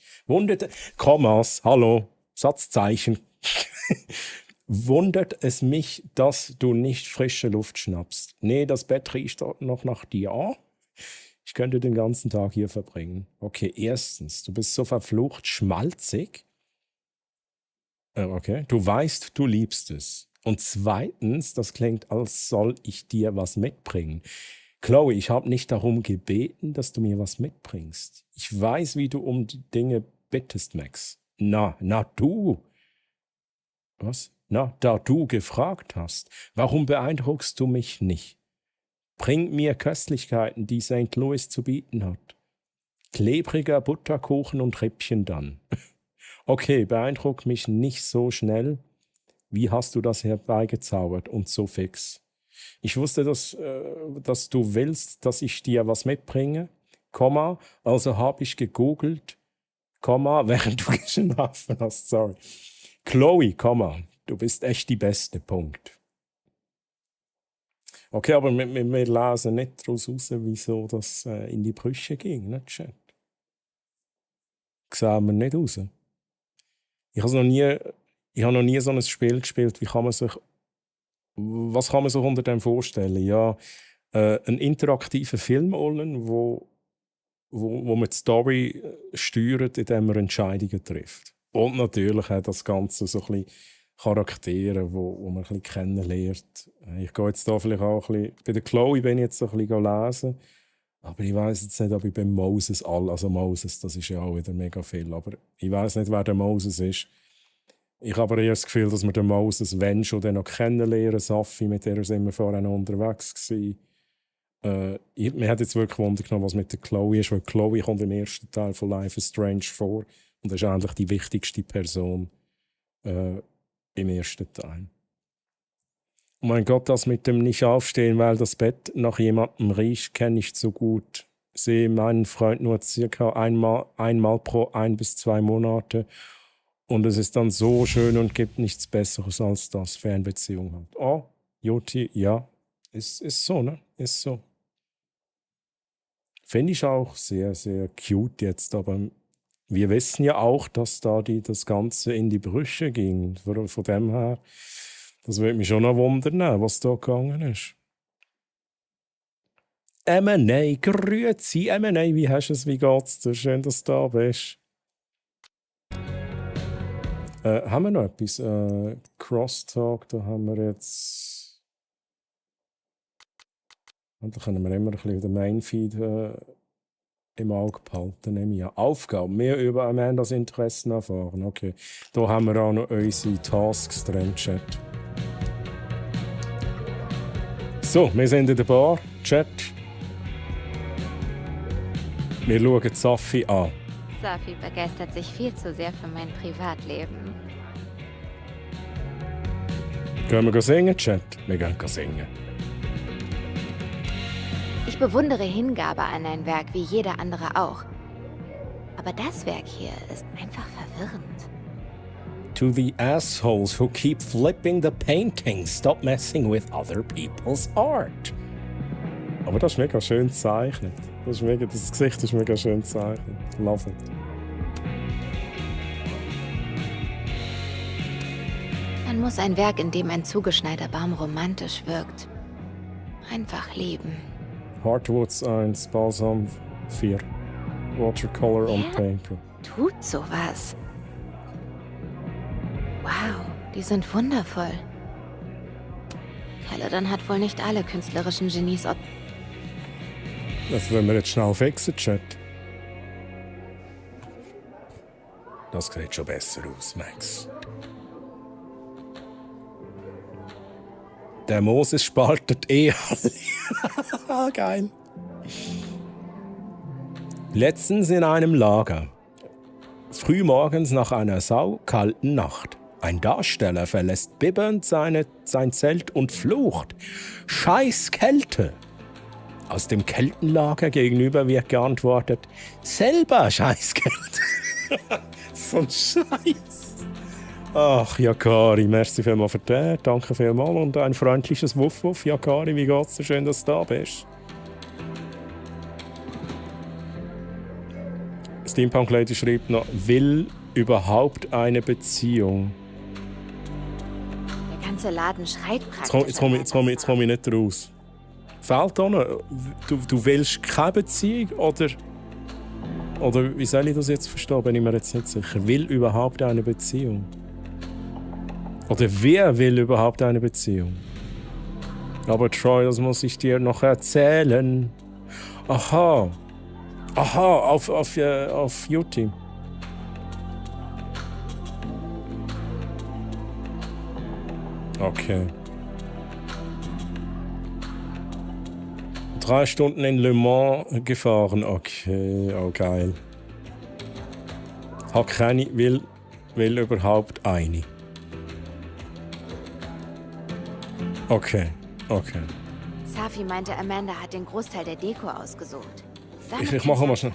Kommas, hallo. Satzzeichen. Wundert es mich, dass du nicht frische Luft schnappst? Nee, das Bett riecht noch nach dir. Ich könnte den ganzen Tag hier verbringen. Okay, erstens, du bist so verflucht schmalzig. Okay, du weißt, du liebst es. Und zweitens, das klingt, als soll ich dir was mitbringen. Chloe, ich habe nicht darum gebeten, dass du mir was mitbringst. Ich weiß, wie du um die Dinge bittest, Max. Na, du. Was? Na, da du gefragt hast. Warum beeindruckst du mich nicht? Bring mir Köstlichkeiten, die St. Louis zu bieten hat. Klebriger Butterkuchen und Rippchen dann. Okay, beeindruck mich nicht so schnell. Wie hast du das herbeigezaubert und so fix? Ich wusste, dass du willst, dass ich dir was mitbringe, Komma, also habe ich gegoogelt, Komma, während du geschlafen hast, sorry. Chloe, Komma, du bist echt die Beste, Punkt. Okay, aber wir lesen nicht daraus raus, wieso das in die Brüche ging, nicht Chat? Sehen wir nicht raus. Ich habe noch nie so ein Spiel gespielt, was kann man sich unter dem vorstellen? Ja, einen interaktiven Film holen, wo man die Story steuert, indem man Entscheidungen trifft. Und natürlich hat das Ganze so ein bisschen Charaktere, wo man ein bisschen kennenlernt. Ich gehe jetzt da vielleicht auch ein bisschen... Bei der Chloe bin ich jetzt ein bisschen lesen. Aber ich weiss jetzt nicht, ob ich bei Moses also Moses, das ist ja auch wieder mega viel. Aber ich weiss nicht, wer der Moses ist. Ich habe aber eher das Gefühl, dass wir den Moses, wenn schon, dann noch kennenlernen. Safi, mit der sind wir vorher noch unterwegs gewesen. Mir hat jetzt wirklich Wunder genommen, was mit der Chloe ist, weil Chloe kommt im ersten Teil von Life is Strange vor. Und das ist eigentlich die wichtigste Person im ersten Teil. Oh mein Gott, das mit dem nicht aufstehen, weil das Bett nach jemandem riecht, kenne ich zu gut. Sehe meinen Freund nur circa einmal pro 1 bis 2 Monate. Und es ist dann so schön und gibt nichts Besseres als das, Fernbeziehung hat. Oh, Joti, ja, ist so, ne? Ist so. Finde ich auch sehr, sehr cute jetzt, aber wir wissen ja auch, dass da das Ganze in die Brüche ging. Von dem her, das würde mich schon noch wundern, was da gegangen ist. M&A, grüezi, M&A, wie hast du es, wie geht's dir? Schön, dass du da bist. Haben wir noch etwas? Crosstalk, da haben wir jetzt... Und da können wir immer ein bisschen den Mainfeed im Auge behalten. Nehme ich an. Aufgaben. Mehr über Amandas Interessen erfahren. Okay. Da haben wir auch noch unsere Tasks drin, Chat. So, wir sind in der Bar. Chat. Wir schauen Safi an. Safi begeistert sich viel zu sehr für mein Privatleben. Gehen wir singen, Chat? Wir gehen singen. Ich bewundere Hingabe an ein Werk wie jeder andere auch. Aber das Werk hier ist einfach verwirrend. To the assholes who keep flipping the painting, stop messing with other people's art. Aber das ist mega schön gezeichnet. Das Gesicht ist mega schön gezeichnet. Love it. Man muss ein Werk, in dem ein zugeschneiter Baum romantisch wirkt, einfach lieben. Hardwoods 1, Balsam 4. Watercolor on paper. Tut sowas. Wow, die sind wundervoll. Caladan hat wohl nicht alle künstlerischen Genies. Das wollen wir jetzt schnell fixen, Chat. Das sieht schon besser aus, Max. Der Moses spaltet eh alle. Geil. Letztens in einem Lager. Frühmorgens nach einer saukalten Nacht. Ein Darsteller verlässt bibbernd sein Zelt und flucht. Scheiß Kälte! Aus dem Keltenlager gegenüber wird geantwortet: Selber scheiß Kälte! So ein Scheiß! Ach, Yakari, merci vielmals für den. Danke vielmals und ein freundliches Wuff-Wuff. Yakari, wie geht's dir? Schön, dass du da bist. Steampunk Lady schreibt noch: Will überhaupt eine Beziehung? Der ganze Laden schreit praktisch. Jetzt komm ich nicht raus. Fehlt da noch? Du willst keine Beziehung oder wie soll ich das jetzt verstehen? Bin ich mir jetzt nicht sicher. Will überhaupt eine Beziehung? Oder wer will überhaupt eine Beziehung? Aber Troy, das muss ich dir noch erzählen. Aha, auf YouTube. Okay. 3 Stunden in Le Mans gefahren. Okay, oh geil. Hat keine, will überhaupt eine. Okay. Safi meinte, Amanda hat den Großteil der Deko ausgesucht. Ich mache mal schnell.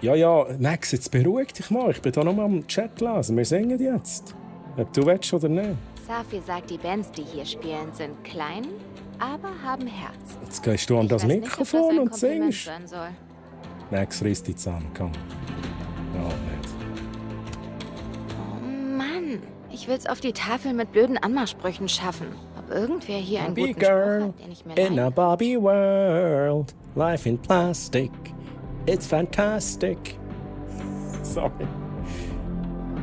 Ja, Max, jetzt beruhig dich mal. Ich bin da noch mal am Chat lesen. Wir singen jetzt. Ob du willst oder nicht. Safi sagt, die Bands, die hier spielen, sind klein, aber haben Herz. Jetzt gehst du an das Mikrofon und singst. Soll. Max, riss die zusammen, komm. Ja, nicht. Oh Mann, ich will's auf die Tafel mit blöden Anmachsprüchen schaffen. irgendwer hier einen Barbie guten Spruch girl hat, den ich mir in a leihe. Barbie world. Life in plastic. It's fantastic. Sorry.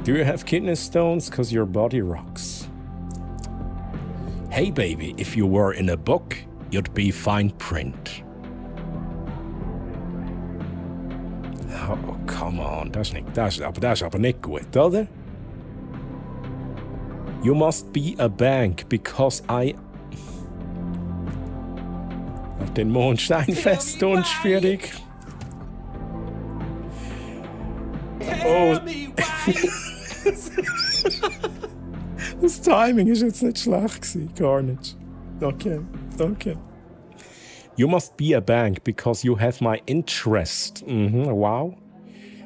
Do you have kidney stones? Cause your body rocks. Hey baby, if you were in a book, you'd be fine print. Oh, come on. Das ist aber nicht gut, oder? You must be a bank because I... Auf den Mondstein fest und schwierig. Oh. Das Timing ist jetzt nicht schlecht gewesen, gar nicht. Okay. You must be a bank because you have my interest. Wow.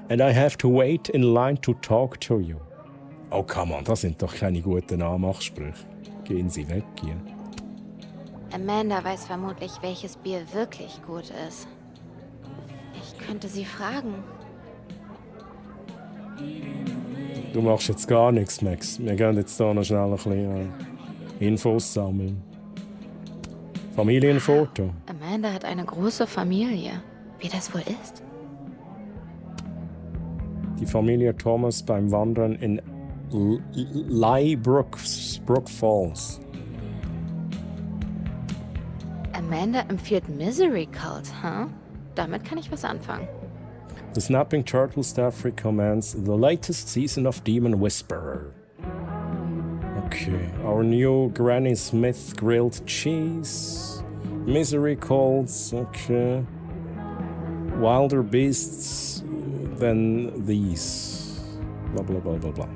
And I have to wait in line to talk to you. Oh, come on, das sind doch keine guten Anmachsprüche. Gehen Sie weg hier. Amanda weiß vermutlich, welches Bier wirklich gut ist. Ich könnte sie fragen. Du machst jetzt gar nichts, Max. Wir gehen jetzt hier noch schnell ein bisschen Infos sammeln. Familienfoto. Amanda hat eine große Familie. Wie das wohl ist? Die Familie Thomas beim Wandern in Brook Falls. Amanda empfiehlt Misery Cult, huh? Damit kann ich was anfangen. The Snapping Turtle staff recommends the latest season of Demon Whisperer. Okay, our new Granny Smith grilled cheese. Misery Cults, okay. Wilder beasts than these. Blah blah blah blah blah.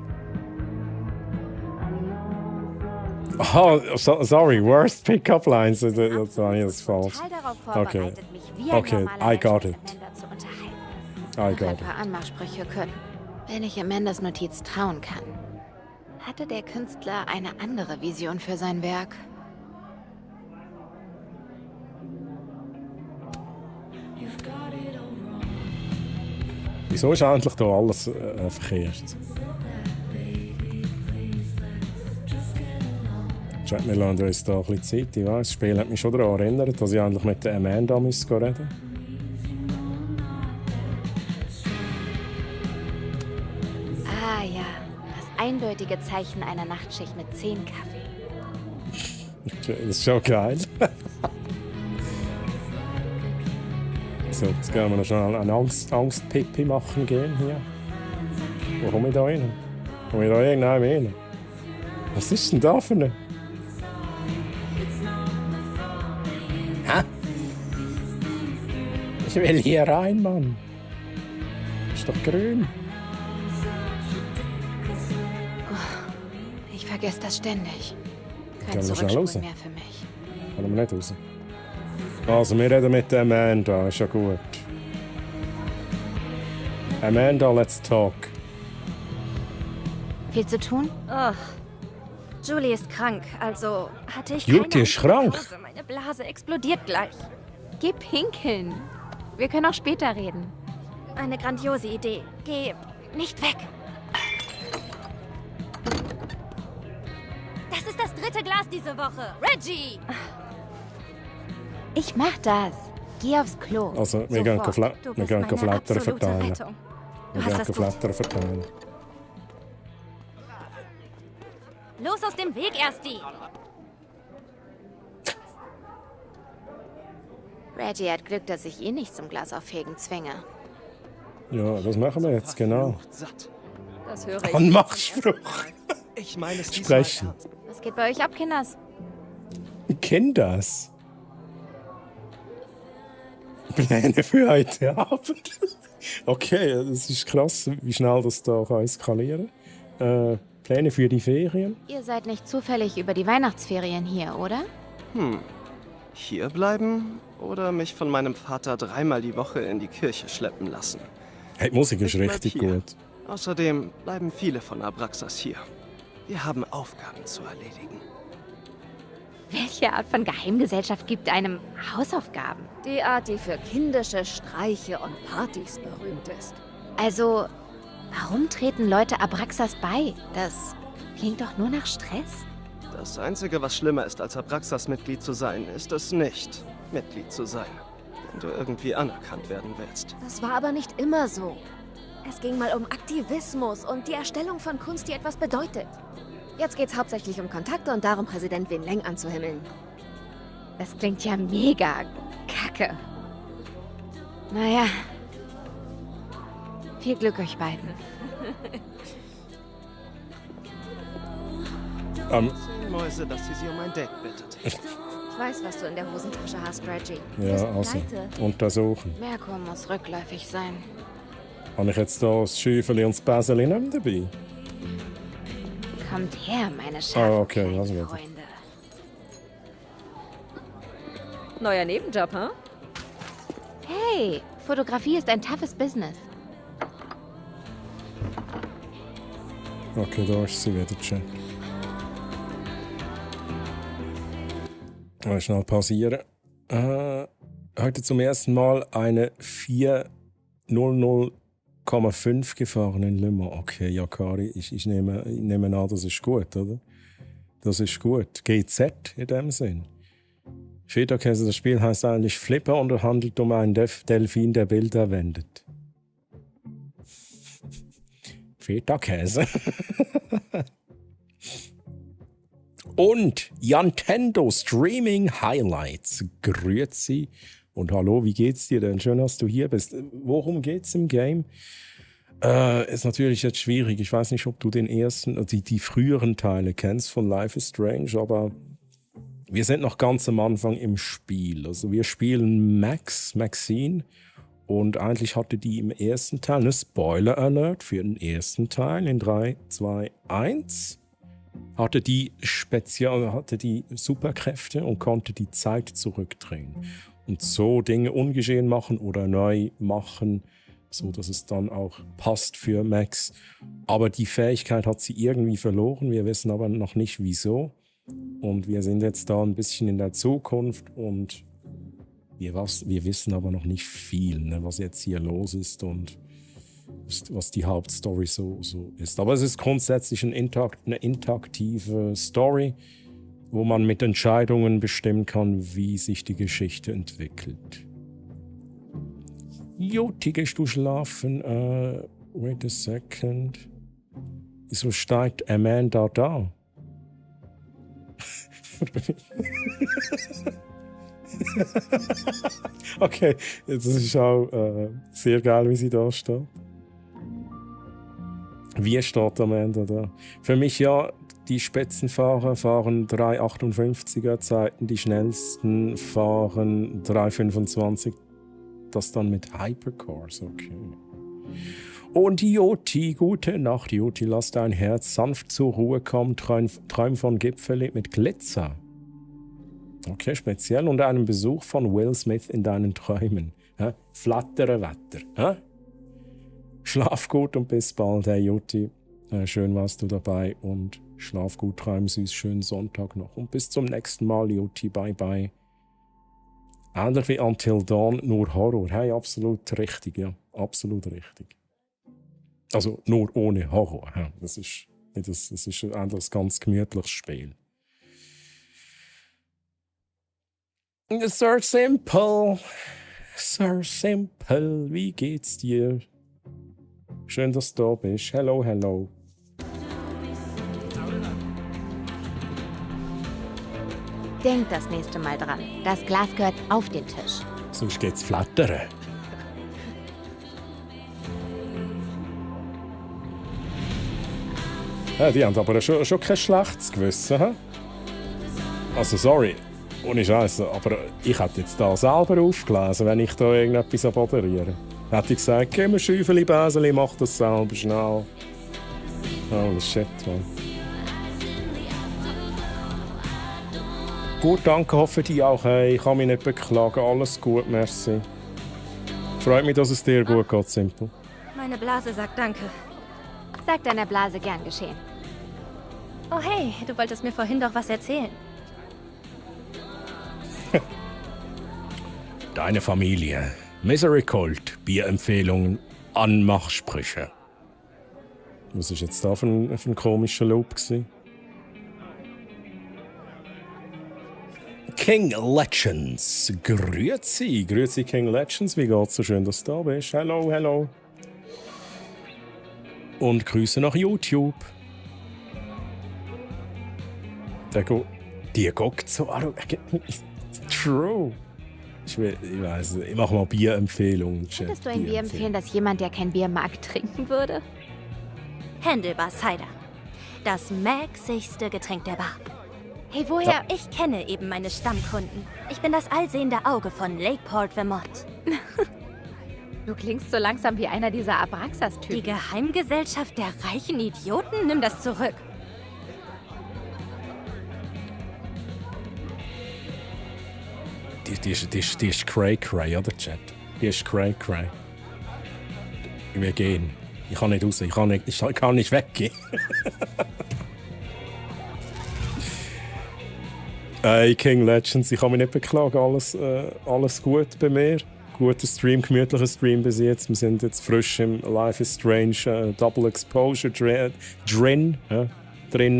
Oh, sorry, worst pickup lines. That's false. Okay, I got it. Ein paar Anmachsprüche können, wenn ich Amandas Notiz trauen kann. Hatte der Künstler eine andere Vision für sein Werk? Wieso ist eigentlich da alles verkehrt? Wir lassen uns da ein bisschen Zeit. Ich weiss, das Spiel hat mich schon daran erinnert, dass ich eigentlich mit der Amanda reden musste. Ah ja, das eindeutige Zeichen einer Nachtschicht mit 10 Kaffee. Okay, das ist schon geil. So, jetzt gehen wir noch schnell einen Angstpipi machen gehen hier. Wo komme ich da rein? Komme ich da irgendwann rein? Was ist denn da für eine? Hä? Ich will hier rein, Mann. Ist doch grün. Ich vergesse das ständig. Kein Gehen wir schnell Zurückspulen raus? mehr für mich. Können wir nicht raus? Also, wir reden mit der Amanda, ist ja gut. Amanda, let's talk. Viel zu tun? Oh. Julie ist krank, also hatte ich Julie keine ist krank? Pause. Meine Blase explodiert gleich. Geh pinkeln. Wir können auch später reden. Eine grandiose Idee. Geh nicht weg. Das ist das 3. Glas diese Woche. Reggie! Ich mach das. Geh aufs Klo. Also, wir gehen Flattern absolute verteilen. Rettung. Wir Du hast gehen das gut. Flattern verteilen. Los aus dem Weg, Ersti! Reggie hat Glück, dass ich ihn nicht zum Glas aufhegen zwinge. Ja, das machen wir jetzt, genau. Das höre ich. Ein Machspruch. Ich meine es Sprechen. Was geht bei euch ab, Kinders? Kinders. Pläne für heute Abend. Okay, das ist krass, wie schnell das da kann eskalieren kann. Pläne für die Ferien? Ihr seid nicht zufällig über die Weihnachtsferien hier, oder? Hier bleiben oder mich von meinem Vater 3-mal die Woche in die Kirche schleppen lassen? Hey, die Musik ist Ich bleib richtig hier. gut. Außerdem bleiben viele von Abraxas hier. Wir haben Aufgaben zu erledigen. Welche Art von Geheimgesellschaft gibt einem Hausaufgaben? Die Art, die für kindische Streiche und Partys berühmt ist. Also, warum treten Leute Abraxas bei? Das klingt doch nur nach Stress. Das Einzige, was schlimmer ist, als Abraxas-Mitglied zu sein, ist es nicht, Mitglied zu sein. Wenn du irgendwie anerkannt werden willst. Das war aber nicht immer so. Es ging mal um Aktivismus und die Erstellung von Kunst, die etwas bedeutet. Jetzt geht's hauptsächlich um Kontakte und darum, Präsident Win Leng anzuhimmeln. Das klingt ja mega kacke. Naja. Viel Glück euch beiden. Mäuse, dass sie um ein Date bittet. Ich weiß, was du in der Hosentasche hast, Reggie. Ja, also, untersuchen. Merkur muss rückläufig sein. Habe ich jetzt da das Schäufeli und das Bäseli nicht mehr dabei? Kommt her, meine scharfen okay, also gut. Freunde. Neuer Nebenjob, hm? Hey, Fotografie ist ein toughes Business. Okay, da ist sie wieder, check. Mal schnell pausieren. Heute zum ersten Mal eine 4:00,5 gefahren in Le Mans. Okay, ja, Kari, ich nehme an, das ist gut, oder? Das ist gut. GZ in dem Sinn. Feta-Käse, das Spiel heißt eigentlich Flipper und handelt um einen Delfin, der Bilder wendet. Feta-Käse. Und Nintendo Streaming Highlights. Grüezi und hallo, wie geht's dir denn? Schön, dass du hier bist. Worum geht's im Game? Ist natürlich jetzt schwierig. Ich weiß nicht, ob du den ersten, also die früheren Teile kennst von Life is Strange, aber wir sind noch ganz am Anfang im Spiel. Also wir spielen Maxine, und eigentlich hatte die im ersten Teil, eine Spoiler Alert für den ersten Teil in 3, 2, 1. Hatte die Superkräfte und konnte die Zeit zurückdrehen. Und so Dinge ungeschehen machen oder neu machen, so dass es dann auch passt für Max. Aber die Fähigkeit hat sie irgendwie verloren. Wir wissen aber noch nicht wieso. Und wir sind jetzt da ein bisschen in der Zukunft und wir wissen aber noch nicht viel, ne, was jetzt hier los ist und was die Hauptstory so ist. Aber es ist grundsätzlich eine interaktive Story, wo man mit Entscheidungen bestimmen kann, wie sich die Geschichte entwickelt. Joti, gehst du schlafen? Wait a second. Wieso steigt Amanda da? Okay, das ist auch sehr geil, wie sie da steht. Wie steht Amanda da? Für mich ja, die Spitzenfahrer fahren 3,58er Zeiten, die schnellsten fahren 3,25. Das dann mit Hypercars, okay. Und Joti, gute Nacht, Joti, lass dein Herz sanft zur Ruhe kommen, träum von Gipfeln mit Glitzer. Okay, speziell und einem Besuch von Will Smith in deinen Träumen. Flattere Wetter. Schlaf gut und bis bald, hey Joti. Schön warst du dabei und schlaf gut, träum süß, schönen Sonntag noch. Und bis zum nächsten Mal, Joti, bye bye. Ähnlich wie Until Dawn, nur Horror. Hey, absolut richtig, ja. Absolut richtig. Also nur ohne Horror. Ja. Das ist ein anderes, ganz gemütliches Spiel. Sir Simple. Sir Simple, wie geht's dir? Schön, dass du da bist. Hello, hello. Denk das nächste Mal dran. Das Glas gehört auf den Tisch. Sonst geht's flattern. Ja, die haben aber schon kein schlechtes Gewissen. He? Also, sorry. Ohne Scheiße, aber ich hätte jetzt da selber aufgelesen, wenn ich da irgendetwas aboderiere. Hätte ich gesagt, geh mir Schäufeli, Bäseli, mach das selber schnell. Oh shit, man. Gut, danke, hoffe die auch. Hey, ich kann mich nicht beklagen, alles gut, merci. Freut mich, dass es dir gut geht, Simple. Meine Blase sagt danke. Sag deiner Blase gern geschehen. Oh hey, du wolltest mir vorhin doch was erzählen. Deine Familie. Misery Cult, Bierempfehlungen, Anmachsprüche. Was ist jetzt da für ein komischer Loop gewesen? King Legends. Grüezi King Legends. Wie geht's? So schön, dass du da bist. Hello, hello. Und Grüße nach YouTube. Die guckt so an. True. Ich weiß, ich mache mal Bierempfehlungen. Würdest du ein Bier empfehlen, das jemand, der kein Bier mag, trinken würde? Handelbar Cider. Das maxigste Getränk der Bar. Hey, woher? Ich kenne eben meine Stammkunden. Ich bin das allsehende Auge von Lakeport, Vermont. Du klingst so langsam wie einer dieser Abraxas-Typen. Die Geheimgesellschaft der reichen Idioten? Nimm das zurück. Die ist cray-cray, oder, Chat? Die ist cray-cray. Ich will gehen. Ich kann nicht raus. Ich kann nicht weggehen. King Legends, ich kann mich nicht beklagen. Alles gut bei mir. Guter Stream, gemütlicher Stream bis jetzt. Wir sind jetzt frisch im Life is Strange Double Exposure drin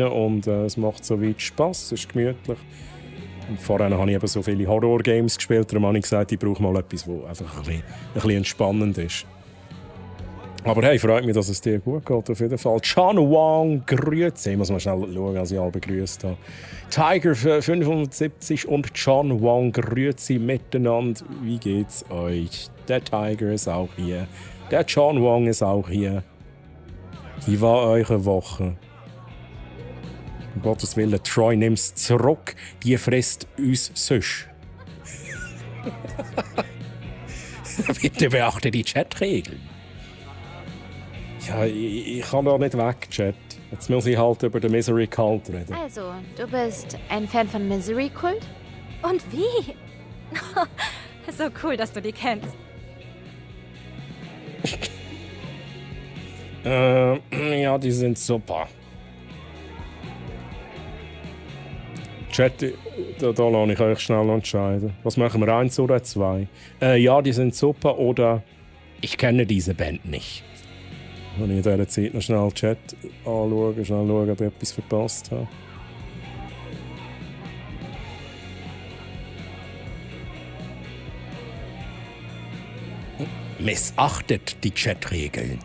und es macht soweit Spass. Es ist gemütlich. Und vorher habe ich eben so viele Horror-Games gespielt, darum habe ich gesagt, ich brauche mal etwas, das einfach ein bisschen entspannend ist. Aber hey, freut mich, dass es dir gut geht, auf jeden Fall. Chan Wang, grüezi. Ich muss mal schnell schauen, als ich alle begrüßt habe. Tiger 570 und Chan Wang, grüezi miteinander. Wie geht's euch? Der Tiger ist auch hier. Der Chan Wang ist auch hier. Wie war eure Woche? Um Gottes Willen, Troy, nimm's zurück. Die frisst uns sonst. Bitte beachte die Chatregeln. Ja, ich kann da nicht weg, Chat. Jetzt muss ich halt über den Misery Cult reden. Also, du bist ein Fan von Misery Cult? Und wie? So cool, dass du die kennst. Ja, die sind super. Chat, da lasse ich euch schnell entscheiden. Was machen wir, 1 oder 2? Ja, die sind super oder ich kenne diese Band nicht. Wenn ich in dieser Zeit noch schnell Chat anschaue, ob ich etwas verpasst habe. Missachtet die Chatregeln.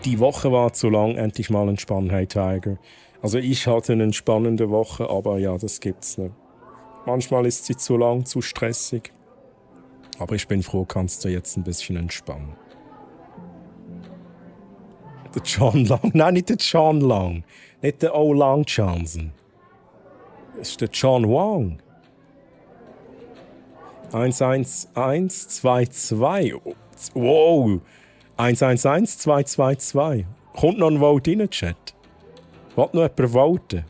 Die Woche war zu lang, endlich mal entspannen, hey Tiger. Also ich hatte eine entspannende Woche, aber ja, das gibt's nicht. Manchmal ist sie zu lang, zu stressig. Aber ich bin froh, kannst du jetzt ein bisschen entspannen. Der John Long. Nein, nicht der John Long. Nicht der O. Long Johnson. Das ist der John Wang. 111-222. Wow. 111-222. Kommt noch ein Vote rein, Chat? Wollt noch jemand voten?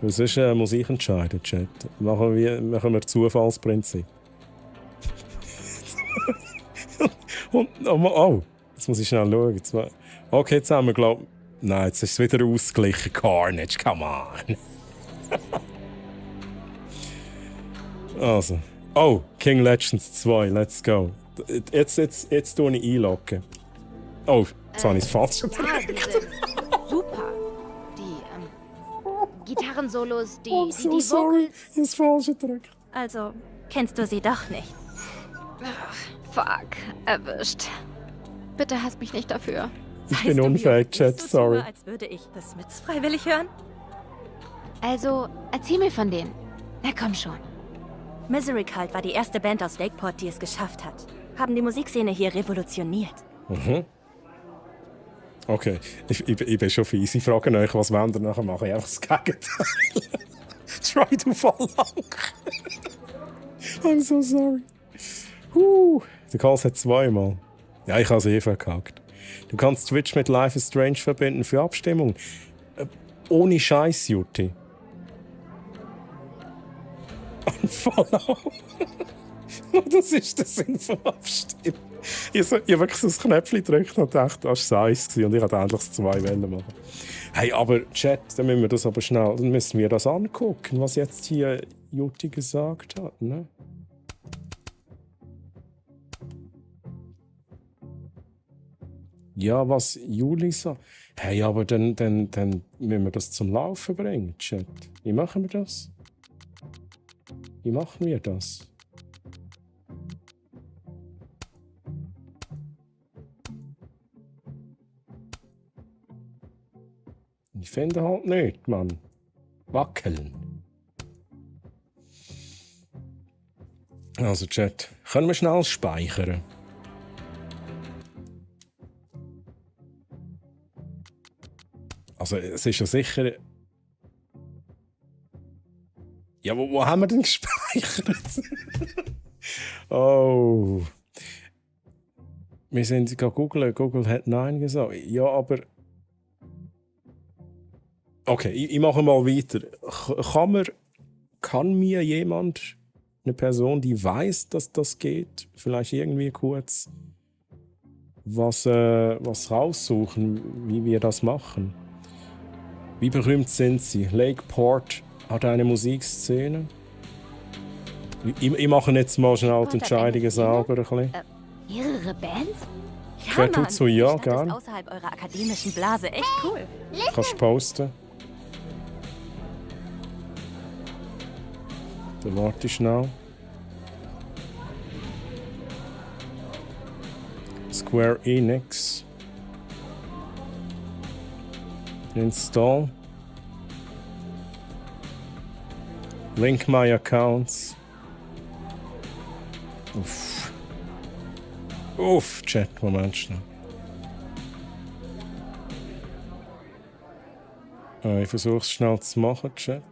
Was ist muss ich entscheiden, Chat? Machen wir Zufallsprinzip. Und, oh, jetzt muss ich schnell schauen. Okay, jetzt haben wir, glaube ich... Nein, jetzt ist es wieder ausgeglichen. Carnage, come on. Also. Oh, King Legends 2, let's go. Jetzt tue ich einloggen. Oh, jetzt habe ich es falsch gedrückt. Super. Die Gitarrensolos, die sorry, ich habe es falsch gedrückt. Also, kennst du sie doch nicht. Ach, fuck, erwischt. Bitte hasst mich nicht dafür. Ich bin unfähig, Chat, sorry. So, als würde ich The Smiths freiwillig hören? Also, erzähl mir von denen. Na komm schon. Misery Cult war die erste Band aus Lakeport, die es geschafft hat. Haben die Musikszene hier revolutioniert. Mhm. Okay, ich bin schon fies. Ich frage euch, was wollt ihr nachher machen? Einfach das Gegenteil. Try to fall lang. I'm so sorry. Der Karls hat 2-mal. Ja, ich habe es verkackt. Du kannst Twitch mit Life is Strange verbinden für Abstimmung. Ohne Scheiß, Jutti. Unfollow. Das ist der Sinn von Abstimmen. Ich habe wirklich so ein Knöpfchen gedrückt und dachte, das war es und ich wollte endlich 2 Wellen machen. Hey, aber Chat, dann müssen wir das aber schnell, dann müssen wir das angucken, was jetzt hier Jutti gesagt hat, ne? Ja, was Juli sagt. Hey, aber dann müssen wir das zum Laufen bringen, Chat. Wie machen wir das? Wie machen wir das? Ich finde halt nicht, Mann. Wackeln. Also, Chat, können wir schnell speichern? Also, es ist ja sicher. Ja, wo haben wir denn gespeichert? Oh. Wir sind gerade googeln. Google hat Nein gesagt. Ja, aber. Okay, ich mache mal weiter. Kann mir jemand, eine Person, die weiß, dass das geht, vielleicht irgendwie kurz was raussuchen, wie wir das machen? Wie berühmt sind sie? Lakeport hat eine Musikszene. Ich mache jetzt mal schnell die Entscheidungen selber ein bisschen. Mehrere Bands? Wer tut so? Ja, Die Stadt gern. ist außerhalb eurer akademischen Blase echt cool. Kannst du posten. Dann warte ich schnell. Square Enix. Install. Link my accounts. Uff. Uff, Chat, Moment schnell. Ich versuche es schnell zu machen, Chat.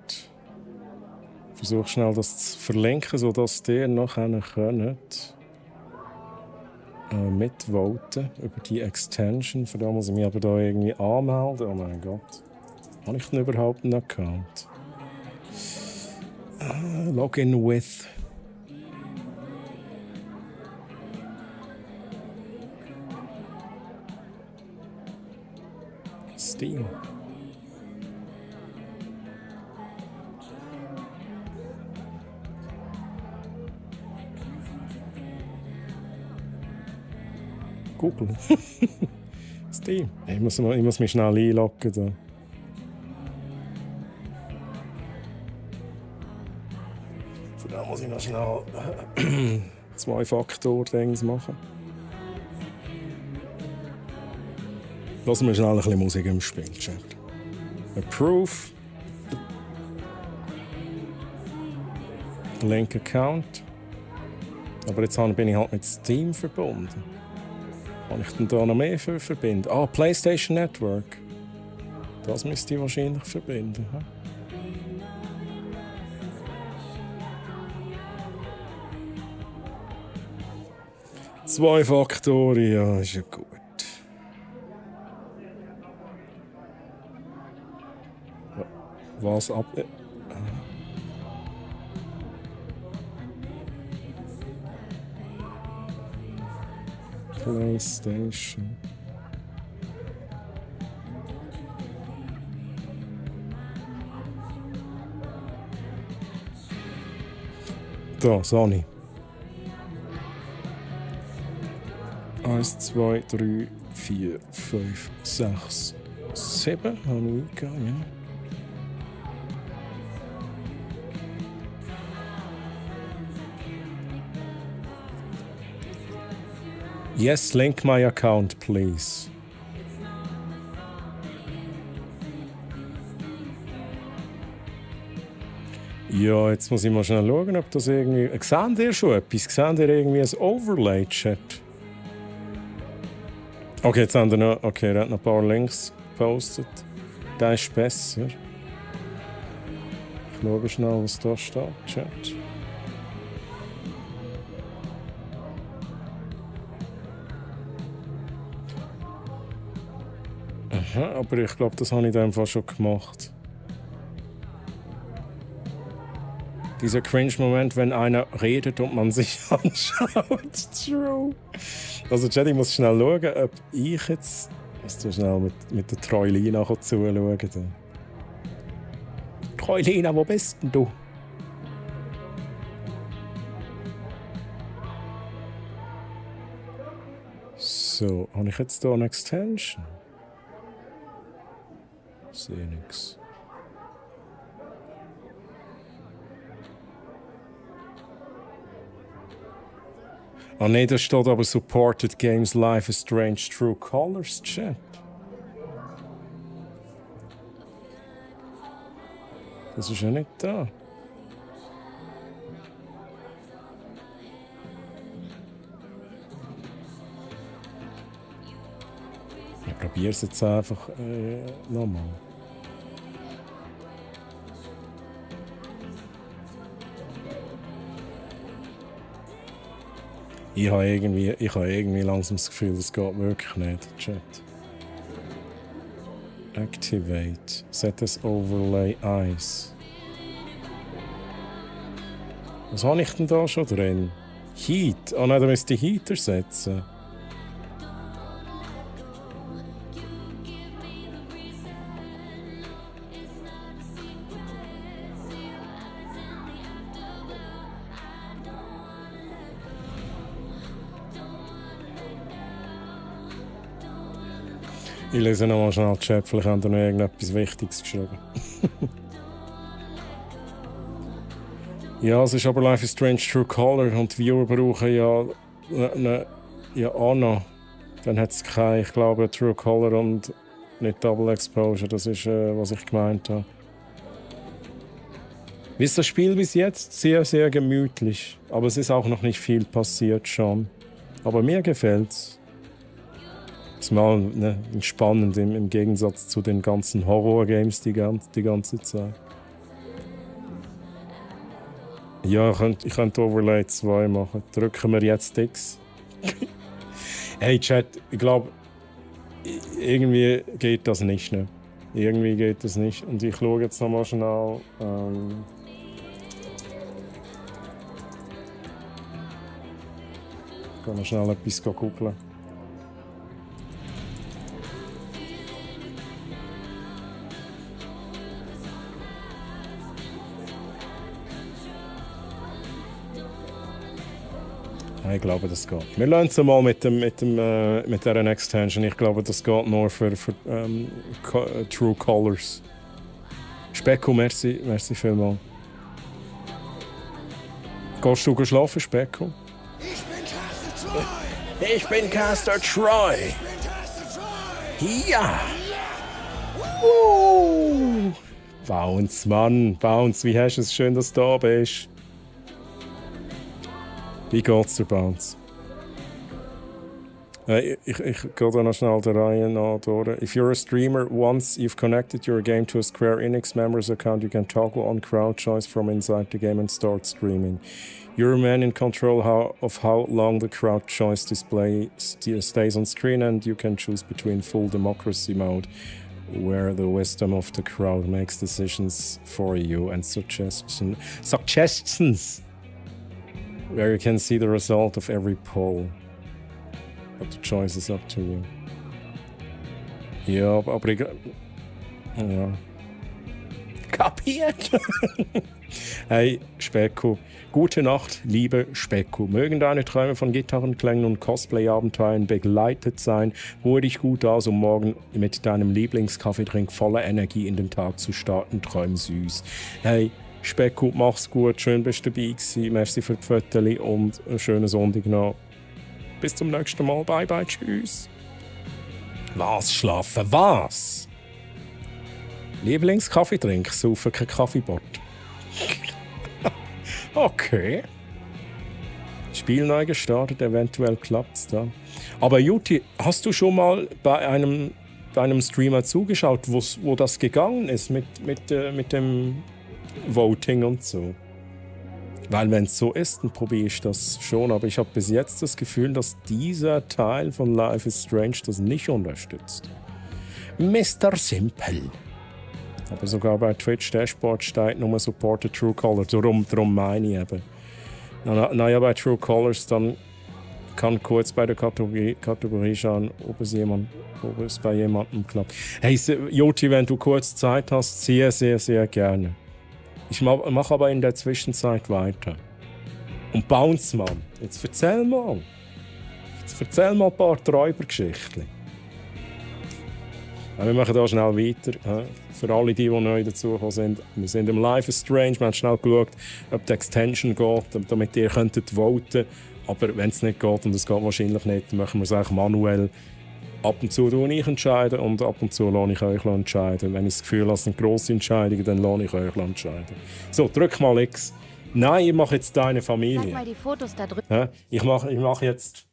Ich versuche schnell das zu verlinken, sodass ihr nachher könnt mitvoten über die Extension. Für da muss ich mich aber da irgendwie anmelden. Oh mein Gott. Habe ich denn überhaupt einen Account? Login with. Steam. Google. Steam. Ich muss mich schnell einloggen. Da. Für da muss ich noch schnell 2-Faktor-Dings machen. Lassen wir schnell ein bisschen Musik im Spiel, Chat. Approve. Link Account. Aber jetzt bin ich halt mit Steam verbunden. Kann ich denn da noch mehr verbinden? Ah, PlayStation Network. Das müsste ich wahrscheinlich verbinden. He? Zwei Faktoren, ja, ist ja gut. Was ab... PlayStation. Da, Sony. 1, 2, 3, 4, 5, 6, 7 habe ich eingegeben, ja. Yes, link my account, please. Ja, jetzt muss ich mal schnell schauen, ob das irgendwie... Seht ihr schon etwas? Seht ihr irgendwie ein Overlay-Chat? Okay, jetzt haben wir noch... Okay, er hat noch ein paar Links gepostet. Der ist besser. Ich schaue schnell, was da steht, Chat. Aha, aber ich glaube, das habe ich in dem Fall schon gemacht. Dieser Cringe-Moment, wenn einer redet und man sich anschaut. True. Also, Chat, ich muss schnell schauen, ob ich jetzt. Muss du schnell mit der Troilina zuschauen. Troilina, wo bist denn du? So, habe ich jetzt hier eine Extension? Ich sehe nichts. Ah nein, da steht aber Supported Games Life is Strange True Colors Chat. Das ist ja nicht da. Ich probiere es jetzt einfach nochmal. Ich habe irgendwie langsam das Gefühl, das geht wirklich nicht. Chat. Activate. Set as Overlay Eyes. Was habe ich denn da schon drin? Heat. Oh nein, da müsste ich Heat ersetzen. Ich lese nochmal schnell den Chat, vielleicht haben da noch irgendetwas Wichtiges geschrieben. Ja, es ist aber Life is Strange True Color und die Viewer brauchen ja auch noch. Dann hat es kein, ich glaube, True Color und nicht Double Exposure. Das ist, was ich gemeint habe. Wie ist das Spiel bis jetzt? Sehr, sehr gemütlich. Aber es ist auch noch nicht viel passiert schon. Aber mir gefällt's. Ist mal entspannend im Gegensatz zu den ganzen Horror-Games die ganze Zeit. Ja, ich könnte Overlay 2 machen. Drücken wir jetzt X. Hey Chat, ich glaube, irgendwie geht das nicht. Ne? Irgendwie geht das nicht. Und ich schaue jetzt nochmal schnell. Ich kann noch schnell etwas googeln. Ich glaube, das geht. Wir lernen es mal mit dieser Extension. Ich glaube, das geht nur für True Colors. Specko, merci vielmals. Gehst du schlafen, Specko? Ich bin Caster Troy. Ja. Bounce, Mann. Bounce, wie hast du es? Schön, dass du da bist. Wie geht's dir, Bounce? Ich gehe da noch schnell der Reihe nach durch. If you're a streamer, once you've connected your game to a Square Enix members account, you can toggle on crowd choice from inside the game and start streaming. You're a man in control of how long the crowd choice display stays on screen, and you can choose between full democracy mode, where the wisdom of the crowd makes decisions for you, and suggestions, where you can see the result of every poll. But the choice is up to you. Ja, aber ich... Ja. Kapiert? Hey, Specko. Gute Nacht, liebe Specko. Mögen deine Träume von Gitarrenklängen und Cosplay-Abenteuern begleitet sein. Ruhe dich gut aus, um morgen mit deinem Lieblingskaffeetrink voller Energie in den Tag zu starten. Träum süß. Hey, Specko, mach's gut. Schön, bist du dabei gewesen. Merci für die Fotos und einen schönen Sonntag noch. Bis zum nächsten Mal. Bye, bye, tschüss. Was, schlafen, was? Lieblingskaffeetrink, saufen kein Kaffeebot. Okay. Spiel neu gestartet, eventuell klappt's da. Aber Juti, hast du schon mal bei einem Streamer zugeschaut, wo das gegangen ist mit dem Voting und so? Weil wenn es so ist, dann probiere ich das schon. Aber ich habe bis jetzt das Gefühl, dass dieser Teil von Life is Strange das nicht unterstützt. Mr. Simple. Aber sogar bei Twitch Dashboard steht nur Supported True Colors. Darum meine ich eben. Naja, bei True Colors dann kann kurz bei der Kategorie schauen, ob es bei jemandem klappt. Hey, Joti, wenn du kurz Zeit hast, sehr, sehr, sehr gerne. Ich mache aber in der Zwischenzeit weiter. Und Bounce, Mann. Jetzt erzähl mal ein paar Träubergeschichten. Ja, wir machen hier schnell weiter. Für alle, die neu dazugekommen sind. Wir sind im Life is Strange. Wir haben schnell geschaut, ob die Extension geht, damit ihr könntet voten. Aber wenn es nicht geht, und es geht wahrscheinlich nicht, dann machen wir es eigentlich manuell. Ab und zu ich entscheiden und ab und zu lasse ich euch entscheiden. Wenn ich das Gefühl habe, es sind grosse Entscheidungen, dann lasse ich euch entscheiden. So, drück mal X. Nein, ich mache jetzt deine Familie. Sag mal die Fotos da drüben. Ja, ich mach jetzt...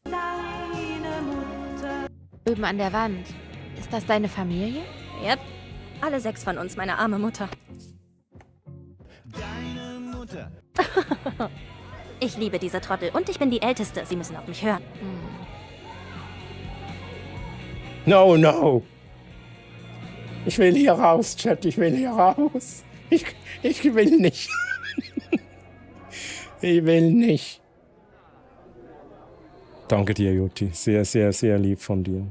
Drüben an der Wand. Ist das deine Familie? Yep. Alle 6 von uns, meine arme Mutter. Deine Mutter. Ich liebe diese Trottel und ich bin die Älteste. Sie müssen auf mich hören. No. Ich will hier raus, Chat. Ich will hier raus. Ich will nicht. Ich will nicht. Danke dir, Jutti. Sehr, sehr, sehr lieb von dir.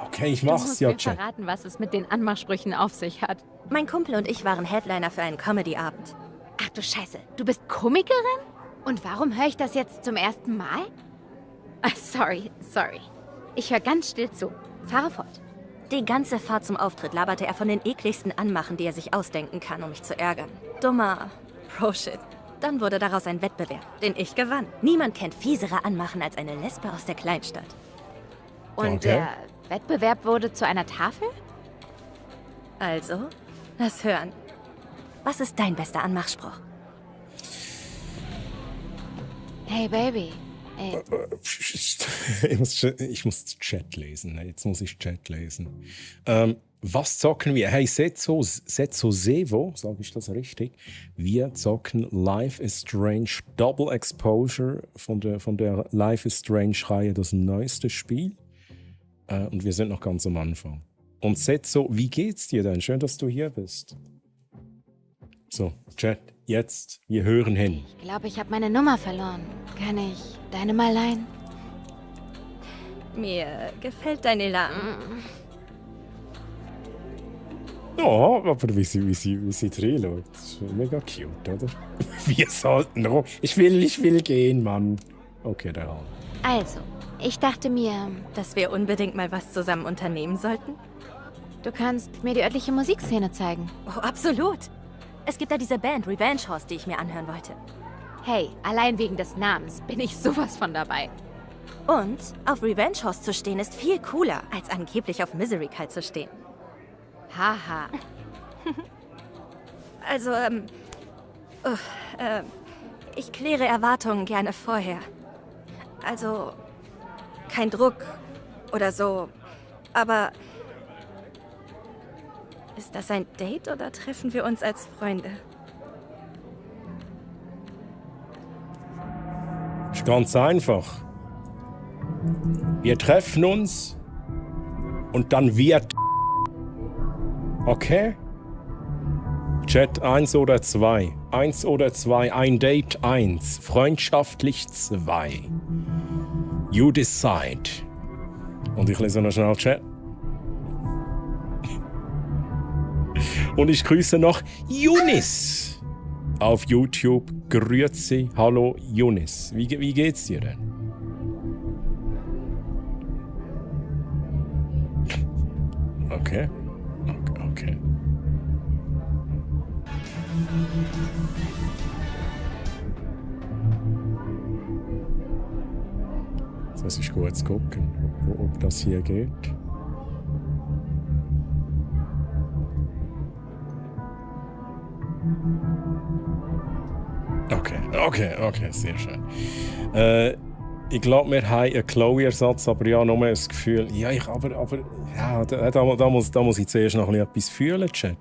Okay, ich mach's ja, Chat. Du musst mir verraten, was es mit den Anmachsprüchen auf sich hat. Mein Kumpel und ich waren Headliner für einen Comedy-Abend. Ach du Scheiße, du bist Komikerin? Und warum höre ich das jetzt zum ersten Mal? Sorry. Ich höre ganz still zu. Fahre fort. Die ganze Fahrt zum Auftritt laberte er von den ekligsten Anmachen, die er sich ausdenken kann, um mich zu ärgern. Dummer Pro-Shit. Dann wurde daraus ein Wettbewerb, den ich gewann. Niemand kennt fiesere Anmachen als eine Lesbe aus der Kleinstadt. Und der Wettbewerb wurde zu einer Tafel? Also, lass hören. Was ist dein bester Anmachspruch? Hey, Baby. Ich muss Chat lesen. Jetzt muss ich Chat lesen. Was zocken wir? Hey, Setzo Sevo, sage ich das richtig? Wir zocken Life is Strange Double Exposure von der Life is Strange-Reihe, das neueste Spiel. Und wir sind noch ganz am Anfang. Und Setzo, wie geht's dir denn? Schön, dass du hier bist. So, Chat, jetzt, wir hören hin. Ich glaube, ich habe meine Nummer verloren. Kann ich deine mal leihen? Mir gefällt dein Elan. Oh, aber wie sie reinschaut. Das ist mega cute, oder? Wir sollten rum. Ich will gehen, Mann. Okay, der Arm. Also, ich dachte mir, dass wir unbedingt mal was zusammen unternehmen sollten. Du kannst mir die örtliche Musikszene zeigen. Oh, absolut. Es gibt da diese Band Revenge Horse, die ich mir anhören wollte. Hey, allein wegen des Namens bin ich sowas von dabei. Und auf Revenge Horse zu stehen ist viel cooler, als angeblich auf Misery Kite zu stehen. Haha. Also, ich kläre Erwartungen gerne vorher. Also, kein Druck oder so, aber ist das ein Date oder treffen wir uns als Freunde? Ist ganz einfach. Wir treffen uns und dann wird. Okay? Chat 1 oder 2. 1 oder 2. Ein Date 1. Freundschaftlich 2. You decide. Und ich lese noch schnell Chat. Und ich grüße noch Yunis auf YouTube. Grüezi, hallo Yunis. Wie geht's dir denn? Okay. Jetzt muss ich kurz gucken, ob das hier geht. Okay, sehr schön. Ich glaube, wir haben einen Chloe-Ersatz, aber ja, nur das Gefühl. Ja, da muss ich zuerst noch etwas fühlen, Chat.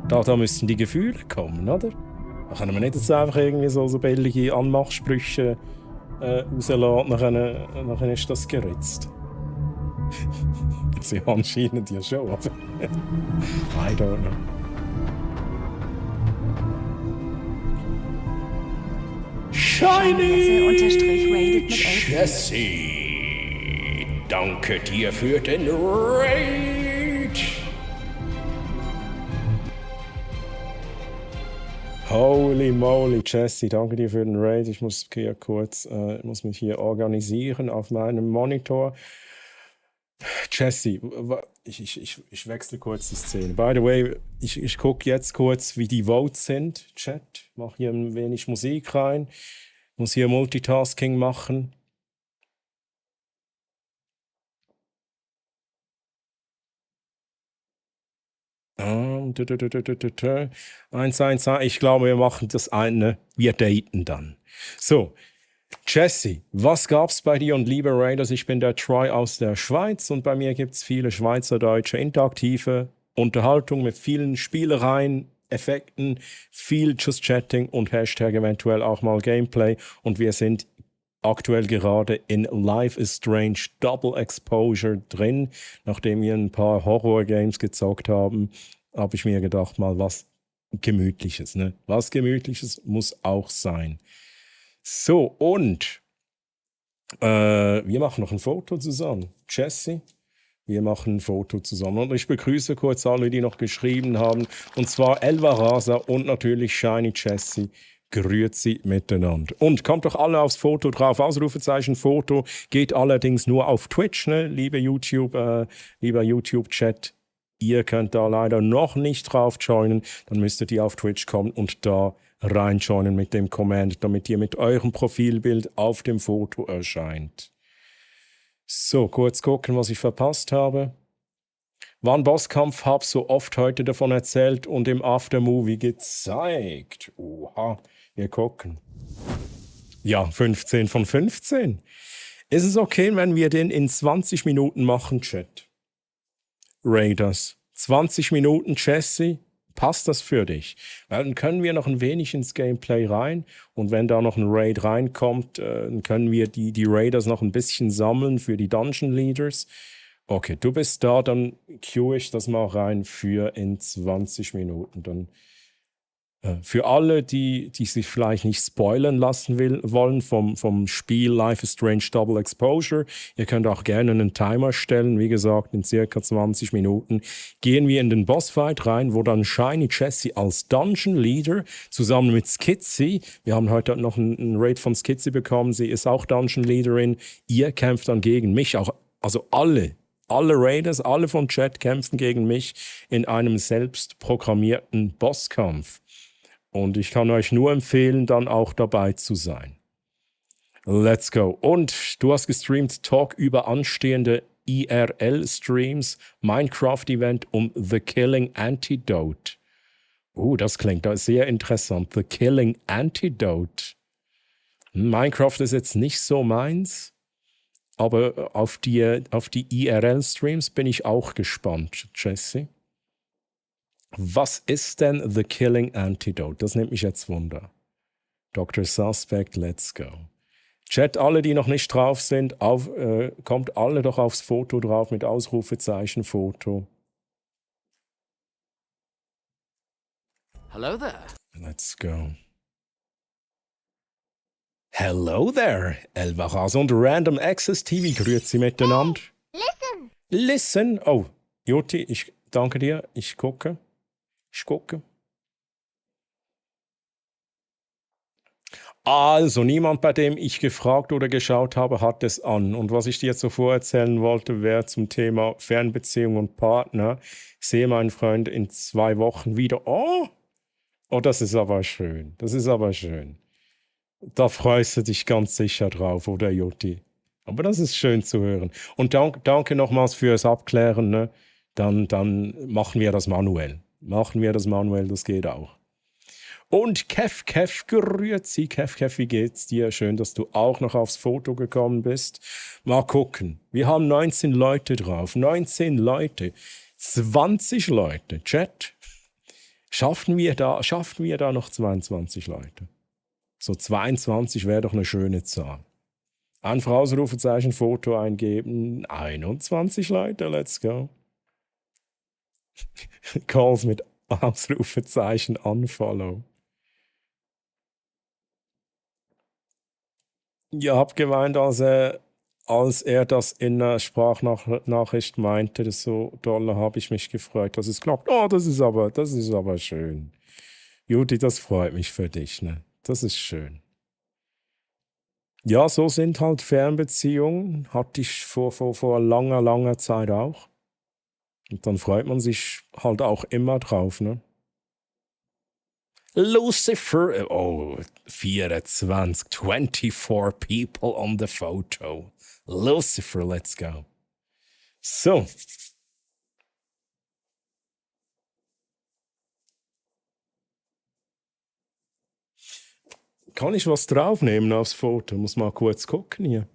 Da müssen die Gefühle kommen, oder? Da können wir nicht jetzt einfach irgendwie so billige Anmachsprüche rauslassen, nachher ist das geritzt. Sie anscheinend ja schon, aber I don't know. Shiny Jesse, danke dir für den Raid. Holy moly, Jesse, danke dir für den Raid. Ich muss hier kurz, muss mich hier organisieren auf meinem Monitor. Jesse, ich wechsle kurz die Szene. By the way, ich gucke jetzt kurz, wie die Votes sind. Chat, mache hier ein wenig Musik rein. Muss hier Multitasking machen. Ah, 111, ich glaube, wir machen das eine. Wir daten dann. So, Jesse, was gab's bei dir? Und liebe Raiders, ich bin der Troy aus der Schweiz und bei mir gibt's viele schweizerdeutsche interaktive Unterhaltung mit vielen Spielereien, Effekten, viel Just Chatting und Hashtag eventuell auch mal Gameplay. Und wir sind aktuell gerade in Life is Strange Double Exposure drin. Nachdem wir ein paar Horror-Games gezockt haben, habe ich mir gedacht, mal was Gemütliches. Ne? Was Gemütliches muss auch sein. So, und wir machen noch ein Foto zusammen. Jesse, wir machen ein Foto zusammen. Und ich begrüße kurz alle, die noch geschrieben haben. Und zwar Elva Rasa und natürlich Shiny Jesse. Grüezi miteinander. Und kommt doch alle aufs Foto drauf. Ausrufezeichen Foto. Geht allerdings nur auf Twitch, ne? Lieber YouTube-Chat. Ihr könnt da leider noch nicht drauf joinen. Dann müsstet ihr auf Twitch kommen und da reinjoinen mit dem Command, damit ihr mit eurem Profilbild auf dem Foto erscheint. So, kurz gucken, was ich verpasst habe. War ein Bosskampf, hab so oft heute davon erzählt und im Aftermovie gezeigt. Oha, wir gucken. Ja, 15 von 15. Ist es okay, wenn wir den in 20 Minuten machen, Chat? Raiders. 20 Minuten, Jesse. Passt das für dich? Weil dann können wir noch ein wenig ins Gameplay rein und wenn da noch ein Raid reinkommt, dann können wir die Raiders noch ein bisschen sammeln für die Dungeon Leaders. Okay, du bist da, dann cue ich das mal rein für in 20 Minuten. Dann für alle, die sich vielleicht nicht spoilern lassen wollen vom Spiel Life is Strange Double Exposure, ihr könnt auch gerne einen Timer stellen. Wie gesagt, in circa 20 Minuten gehen wir in den Bossfight rein, wo dann Shiny Jesse als Dungeon Leader zusammen mit Skizzy, wir haben heute noch einen Raid von Skizzy bekommen, sie ist auch Dungeon Leaderin, ihr kämpft dann gegen mich, auch, also alle Raiders, alle vom Chat kämpfen gegen mich in einem selbst programmierten Bosskampf. Und ich kann euch nur empfehlen, dann auch dabei zu sein. Let's go. Und du hast gestreamt Talk über anstehende IRL-Streams, Minecraft-Event und The Killing Antidote. Das klingt da sehr interessant. The Killing Antidote. Minecraft ist jetzt nicht so meins, aber auf die IRL-Streams bin ich auch gespannt, Jesse. Was ist denn The Killing Antidote? Das nimmt mich jetzt Wunder. Dr. Suspect, let's go. Chat, alle, die noch nicht drauf sind, kommt alle doch aufs Foto drauf mit Ausrufezeichen Foto. Hello there. Let's go. Hello there, Elva Rasa und Random Access TV. Grüezi miteinander. Listen! Listen! Oh, Joti, ich danke dir. Ich gucke. Also, niemand, bei dem ich gefragt oder geschaut habe, hat es an. Und was ich dir jetzt so vorerzählen wollte, wäre zum Thema Fernbeziehung und Partner. Ich sehe meinen Freund in 2 Wochen wieder. Oh, das ist aber schön. Da freust du dich ganz sicher drauf, oder Joti? Aber das ist schön zu hören. Und danke nochmals fürs Abklären. Ne? Dann machen wir das manuell. Das geht auch. Und Kev, grüezi. Kev, wie geht's dir? Schön, dass du auch noch aufs Foto gekommen bist. Mal gucken. Wir haben 19 Leute drauf. 19 Leute. 20 Leute. Chat. Schaffen wir da noch 22 Leute? So 22 wäre doch eine schöne Zahl. Einfach Ausrufezeichen, Foto eingeben. 21 Leute, let's go. Calls mit Ausrufezeichen unfollow. Ja, hab gemeint, als er das in einer Sprachnachricht meinte, das so doll, habe ich mich gefreut, dass es klappt. Oh, das ist aber schön. Judy, das freut mich für dich, ne? Das ist schön. Ja, so sind halt Fernbeziehungen. Hatte ich vor langer Zeit auch. Und dann freut man sich halt auch immer drauf, ne? Lucifer. Oh, 24 people on the photo. Lucifer, let's go. So. Kann ich was draufnehmen aufs Foto? Muss mal kurz gucken hier.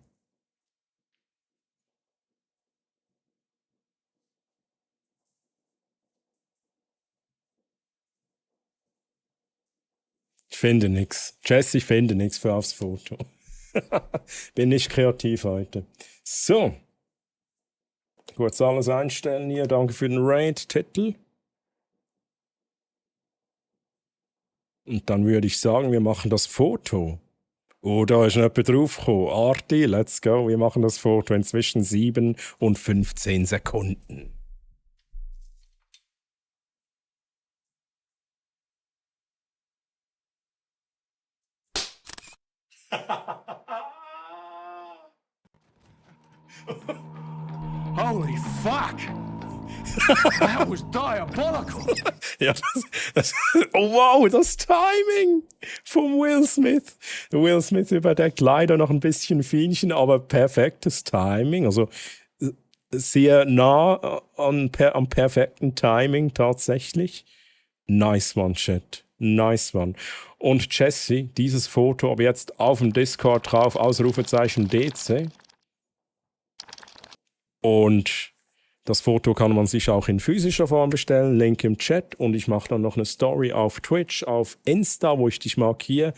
Ich finde nichts. Jesse, ich finde nichts für aufs Foto. Bin nicht kreativ heute. So. Kurz alles einstellen hier. Danke für den Raid-Titel. Und dann würde ich sagen, wir machen das Foto. Oh, da ist noch jemand draufgekommen. Arti, let's go. Wir machen das Foto in zwischen 7 und 15 Sekunden. Holy fuck! That was diabolical! Ja, oh wow, das Timing vom Will Smith. Der Will Smith überdeckt leider noch ein bisschen Fienchen, aber perfektes Timing. Also sehr nah am perfekten Timing tatsächlich. Nice one, Chat. Nice one. Und Jesse, dieses Foto aber jetzt auf dem Discord drauf, Ausrufezeichen DC. Und das Foto kann man sich auch in physischer Form bestellen, Link im Chat. Und ich mache dann noch eine Story auf Twitch, auf Insta, wo ich dich markiere.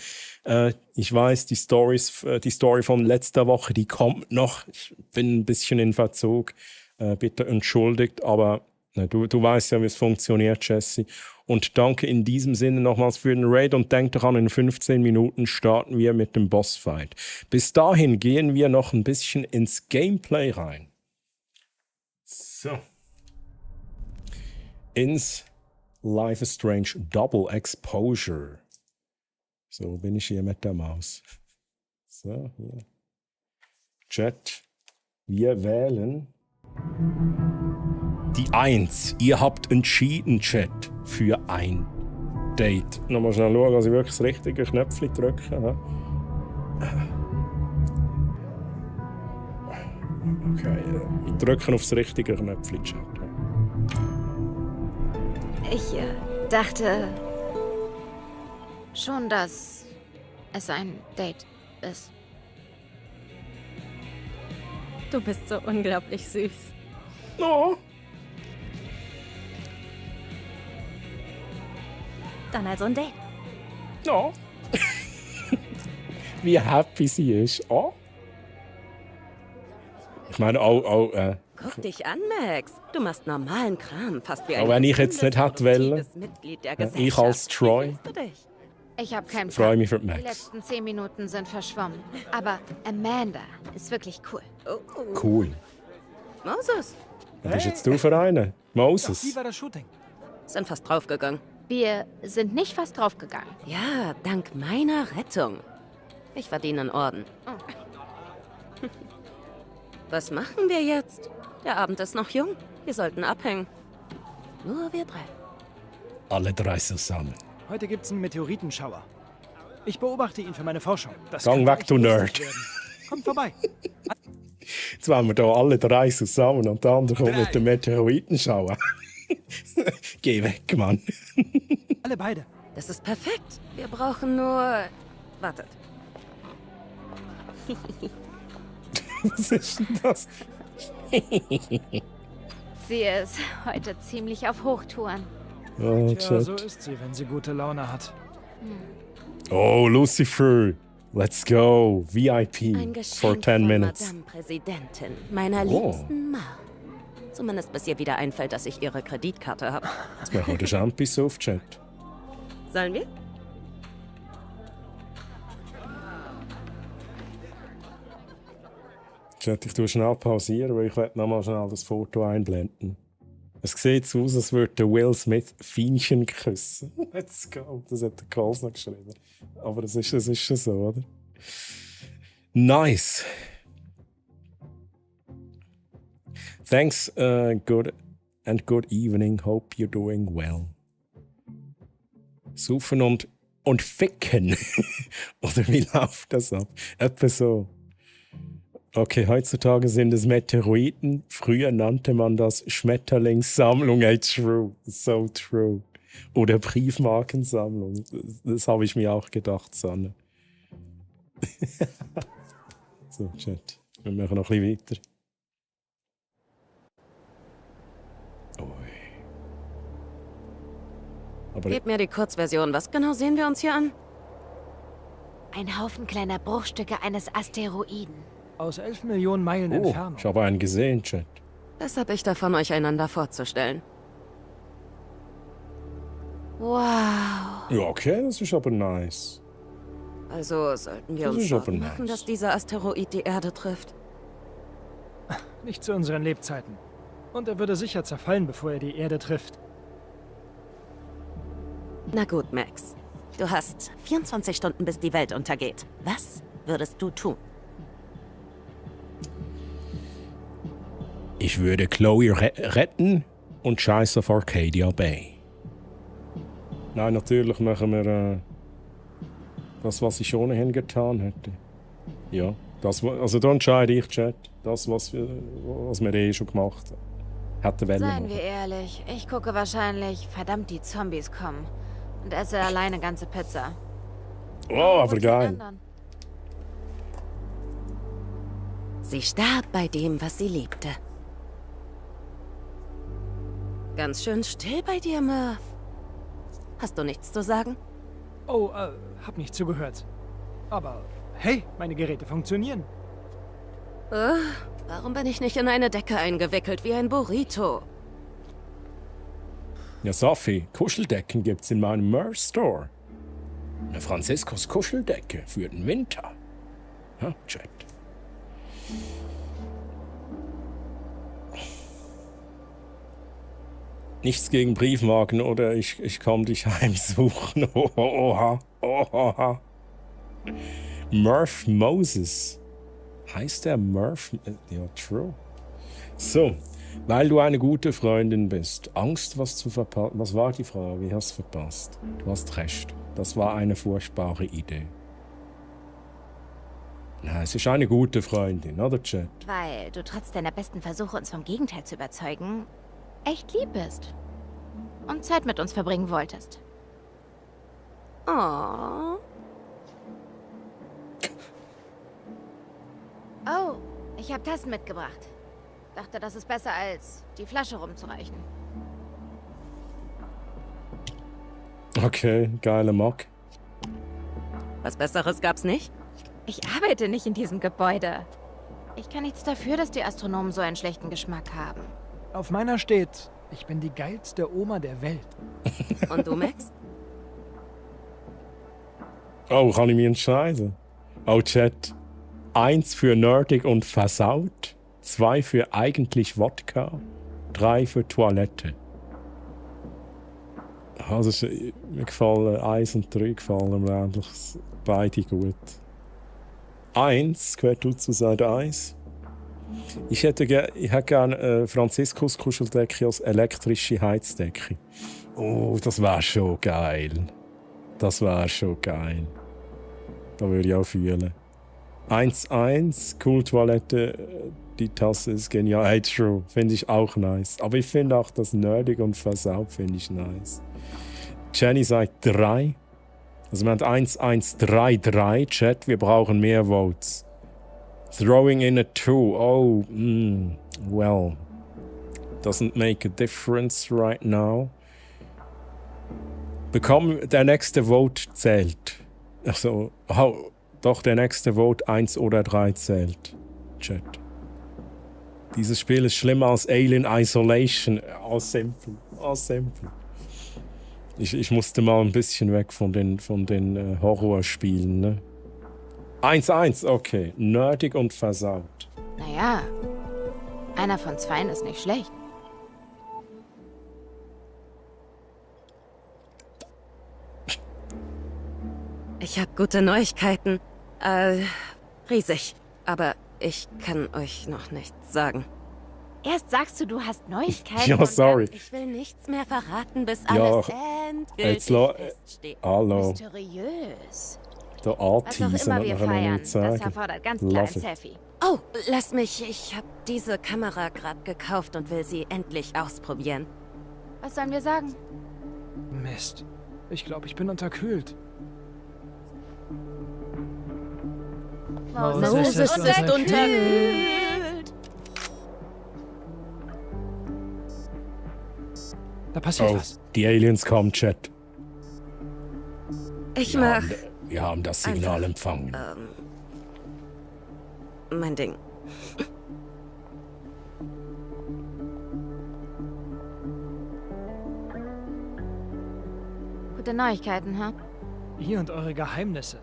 Ich weiß, die Story von letzter Woche, die kommt noch. Ich bin ein bisschen in Verzug, bitte entschuldigt, aber du weißt ja, wie es funktioniert, Jesse. Und danke in diesem Sinne nochmals für den Raid und denkt daran, in 15 Minuten starten wir mit dem Bossfight. Bis dahin gehen wir noch ein bisschen ins Gameplay rein. So. Ins Life is Strange Double Exposure. So bin ich hier mit der Maus. So, hier. Chat. Wir wählen die 1. Ihr habt entschieden, Chat, für ein Date. Nochmal schnell schauen, dass ich wirklich das richtige Knöpfchen drücke. Okay, wir drücken auf das richtige Knöpfchen, Chat. Ich dachte schon, dass es ein Date ist. Du bist so unglaublich süß. Oh. Dann also ein Date. Oh. Wie happy sie ist. Oh. Ich meine, Guck dich an, Max. Du machst normalen Kram, fast wie ein... auch wenn ich jetzt nicht hätte wollen, Mitglied der ich als Troy, Wie fühlst du dich? Ich habe keinen freue Plan. mich für Die Max. letzten 10 Minuten sind verschwommen. Aber Amanda ist wirklich cool. Cool. Moses. Was bist jetzt du für einen? Moses. Wie war das Shooting? Sind fast draufgegangen. Wir sind nicht fast draufgegangen. Ja, dank meiner Rettung. Ich verdiene einen Orden. Oh. Was machen wir jetzt? Der Abend ist noch jung. Wir sollten abhängen. Nur wir 3. Alle 3 zusammen. Heute gibt's einen Meteoritenschauer. Ich beobachte ihn für meine Forschung. Das Gang kann weg, echt du lustig Nerd. werden. Kommt vorbei. Jetzt waren wir hier alle 3 zusammen und der andere kommt mit dem Meteoritenschauer. Geh weg, Mann. Alle beide. Das ist perfekt. Wir brauchen nur... Wartet. Was ist denn das? Sie ist heute ziemlich auf Hochtouren. Oh, Tja, Chat. so ist sie, wenn sie gute Laune hat. Oh, Lucifer. Let's go. VIP Ein for Geschenk 10 von minutes. Madame Präsidentin, meiner Oh. liebsten Ma. Zumindest bis ihr wieder einfällt, dass ich ihre Kreditkarte habe. Jetzt machen wir den Champis auf, Chat. Sollen wir? Chat, ich tue schnell pausieren, weil ich nochmal schnell das Foto einblenden. Es sieht so aus, als würde Will Smith Fienchen küssen. Let's go. Das hat der Coles noch geschrieben. Aber das ist schon so, oder? Nice. Thanks, good evening. Hope you're doing well. Saufen und und ficken. Oder wie läuft das ab? Etwa so. Okay, heutzutage sind es Meteoriten. Früher nannte man das Schmetterlingssammlung. Hey, true. So true. Oder Briefmarkensammlung. Das habe ich mir auch gedacht, Sanne. So, Chat. Wir machen noch ein bisschen weiter. Aber Gib mir die Kurzversion. Was genau sehen wir uns hier an? Ein Haufen kleiner Bruchstücke eines Asteroiden. Aus 11 Millionen Meilen Entfernung. Ich habe einen gesehen, Chat. Das habe ich davon, euch einander vorzustellen. Wow. Ja, okay, das ist aber nice. Also sollten wir Das uns ist aber Sorgen machen, nice. dass dieser Asteroid die Erde trifft. Nicht zu unseren Lebzeiten. Und er würde sicher zerfallen, bevor er die Erde trifft. Na gut, Max. Du hast 24 Stunden, bis die Welt untergeht. Was würdest du tun? Ich würde Chloe retten und scheiß auf Arcadia Bay. Nein, natürlich machen wir das, was ich ohnehin getan hätte. Ja, also da entscheide ich, Chat. Das, was wir eh schon gemacht hätten wollen. Seien wir ehrlich, ich gucke wahrscheinlich, verdammt, die Zombies kommen. Und esse alleine ganze Pizza. Oh, aber geil. Sie starb bei dem, was sie liebte. Ganz schön still bei dir, Murph. Hast du nichts zu sagen? Oh, hab nicht zugehört. Aber hey, meine Geräte funktionieren. Warum bin ich nicht in eine Decke eingewickelt wie ein Burrito? Ja, Safi, Kuscheldecken gibt's in meinem Merch-Store. Eine Franziskus Kuscheldecke für den Winter. Ja, Chat. Nichts gegen Briefmarken oder ich komm dich heimsuchen. Oha, oha. Murph Moses. Heißt der Murph? Ja, true. So, weil du eine gute Freundin bist. Angst, was zu verpassen. Was war die Frage? Wie hast du verpasst? Du hast recht. Das war eine furchtbare Idee. Na, es ist eine gute Freundin, oder, Chat? Weil du trotz deiner besten Versuche, uns vom Gegenteil zu überzeugen, echt lieb bist. Und Zeit mit uns verbringen wolltest. Oh. Oh, ich habe Tassen mitgebracht. Dachte, das ist besser, als die Flasche rumzureichen. Okay, geile Mock. Was Besseres gab's nicht? Ich arbeite nicht in diesem Gebäude. Ich kann nichts dafür, dass die Astronomen so einen schlechten Geschmack haben. Auf meiner steht, ich bin die geilste Oma der Welt. Und du, Max? Oh, kann ich mich entscheiden? Oh, Chat. 1 für nerdig und versaut. 2 für eigentlich Wodka. 3 für Toilette. Also, mir gefallen 1 und 3 gefallen mir eigentlich beide gut. 1 gehört zu Seite 1. Ich hätte gerne Franziskus Kuscheldecke als elektrische Heizdecke. Oh, das wäre schon geil. Das wäre schon geil. Da würde ich auch fühlen. 1-1, cool Toilette, die Tasse ist genial. Hey, true, finde ich auch nice. Aber ich finde auch das nerdig und versaut finde ich nice. Jenny sagt 3. Also wir haben 1-1-3-3, Chat, wir brauchen mehr Votes. Throwing in a 2, oh, well, doesn't make a difference right now. Der nächste Vote zählt. Also, doch, der nächste Vote 1 oder 3 zählt. Chat. Dieses Spiel ist schlimmer als Alien Isolation. Simple. Ich musste mal ein bisschen weg von den Horrorspielen, ne? 1-1, okay. Nerdig und versaut. Naja, einer von 2 ist nicht schlecht. Ich habe gute Neuigkeiten. Riesig. Aber ich kann euch noch nichts sagen. Erst sagst du, du hast Neuigkeiten. Ja, sorry. Ich will nichts mehr verraten, bis Ja, alles jetzt endgültig feststeht. Hallo. Mysteriös. Der Was auch Artteaser immer hat wir nachher feiern, nicht das sagen. erfordert ganz klar ein Love it. Selfie. Oh, lass mich. Ich habe diese Kamera gerade gekauft und will sie endlich ausprobieren. Was sollen wir sagen? Mist. Ich glaube, ich bin unterkühlt. Moses ist unterkühlt. Da passiert Oh, was. die Aliens kommen, Chat. Ich mach Wir haben das Signal empfangen. mein Ding. Gute Neuigkeiten, ha? Ihr und eure Geheimnisse.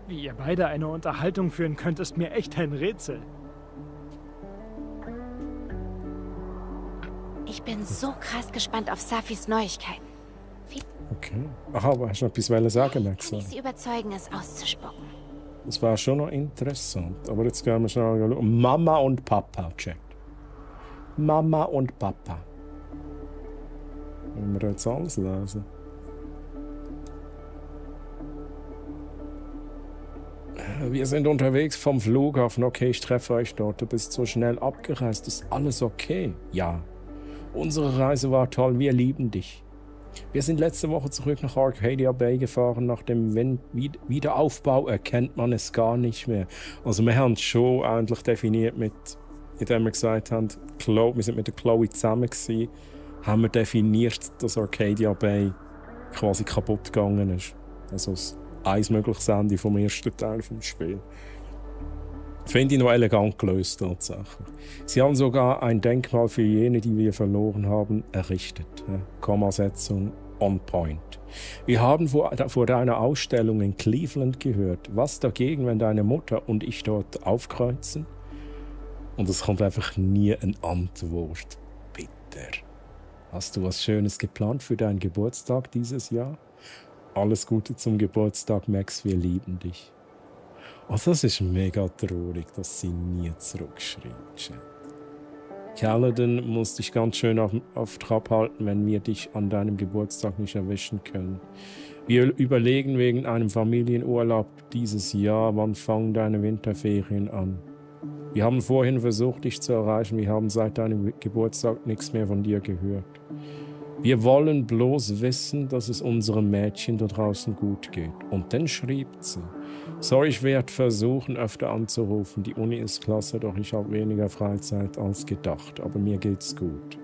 Wie ihr beide eine Unterhaltung führen könnt, ist mir echt ein Rätsel. Ich bin so krass gespannt auf Safis Neuigkeiten. Okay. Aha, aber hast du noch etwas sagen, Max? Kann ich sie überzeugen, es auszuspucken? Das war schon noch interessant. Aber jetzt gehen wir schnell schauen. Mama und Papa, checkt. Mama und Papa. Wollen wir jetzt alles lesen? Wir sind unterwegs vom Flughafen. Okay, ich treffe euch dort. Du bist so schnell abgereist. Ist alles okay? Ja. Unsere Reise war toll. Wir lieben dich. Wir sind letzte Woche zurück nach Arcadia Bay gefahren. Nach dem Wiederaufbau erkennt man es gar nicht mehr. Also wir haben es schon eigentlich definiert indem wir gesagt haben, wir sind mit der Chloe zusammen gewesen, haben wir definiert, dass Arcadia Bay quasi kaputt gegangen ist. Also ein mögliches Ende vom ersten Teil des Spiels. Finde ich noch elegant gelöst tatsächlich. Sie haben sogar ein Denkmal für jene, die wir verloren haben, errichtet. Kommasetzung on point. Wir haben vor deiner Ausstellung in Cleveland gehört. Was dagegen, wenn deine Mutter und ich dort aufkreuzen? Und es kommt einfach nie eine Antwort. Bitte. Hast du was Schönes geplant für deinen Geburtstag dieses Jahr? Alles Gute zum Geburtstag, Max, wir lieben dich. Oh, das ist mega traurig, dass sie nie zurückschreibt. Caledon muss dich ganz schön auf Trab halten, wenn wir dich an deinem Geburtstag nicht erwischen können. Wir überlegen wegen einem Familienurlaub dieses Jahr, wann fangen deine Winterferien an. Wir haben vorhin versucht, dich zu erreichen, wir haben seit deinem Geburtstag nichts mehr von dir gehört. Wir wollen bloß wissen, dass es unserem Mädchen da draußen gut geht. Und dann schrieb sie: Sorry, ich werde versuchen, öfter anzurufen. Die Uni ist klasse, doch ich habe weniger Freizeit als gedacht. Aber mir geht's gut.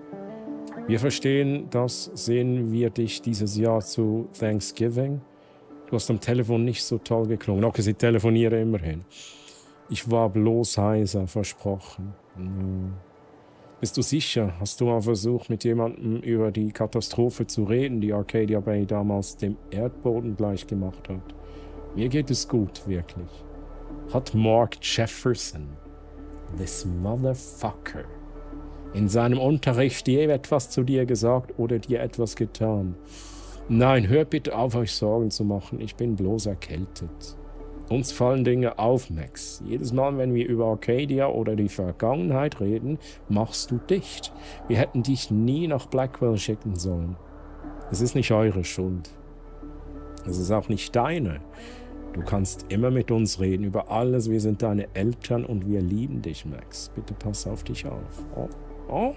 Wir verstehen das. Sehen wir dich dieses Jahr zu Thanksgiving? Du hast am Telefon nicht so toll geklungen. Okay, sie telefonieren immerhin. Ich war bloß heiser, versprochen. Bist du sicher? Hast du mal versucht, mit jemandem über die Katastrophe zu reden, die Arcadia Bay damals dem Erdboden gleichgemacht hat? Mir geht es gut, wirklich. Hat Mark Jefferson, this motherfucker, in seinem Unterricht je etwas zu dir gesagt oder dir etwas getan? Nein, hört bitte auf, euch Sorgen zu machen. Ich bin bloß erkältet. Uns fallen Dinge auf, Max. Jedes Mal, wenn wir über Arcadia oder die Vergangenheit reden, machst du dicht. Wir hätten dich nie nach Blackwell schicken sollen. Es ist nicht eure Schuld. Es ist auch nicht deine. Du kannst immer mit uns reden über alles. Wir sind deine Eltern und wir lieben dich, Max. Bitte pass auf dich auf. Oh?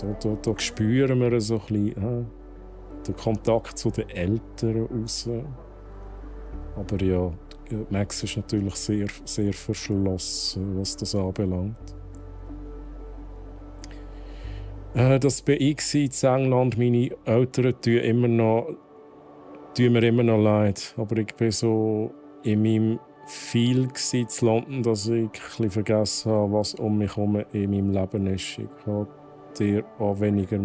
Da spüren wir so ein bisschen den Kontakt zu den Eltern raus. Aber ja, Max ist natürlich sehr, sehr verschlossen, was das anbelangt. Das BX in England, meine Eltern tun mir immer noch leid. Aber ich bin so in meinem Feel in London, dass ich ein bisschen vergessen habe, was um mich herum in meinem Leben ist. Ich habe auch weniger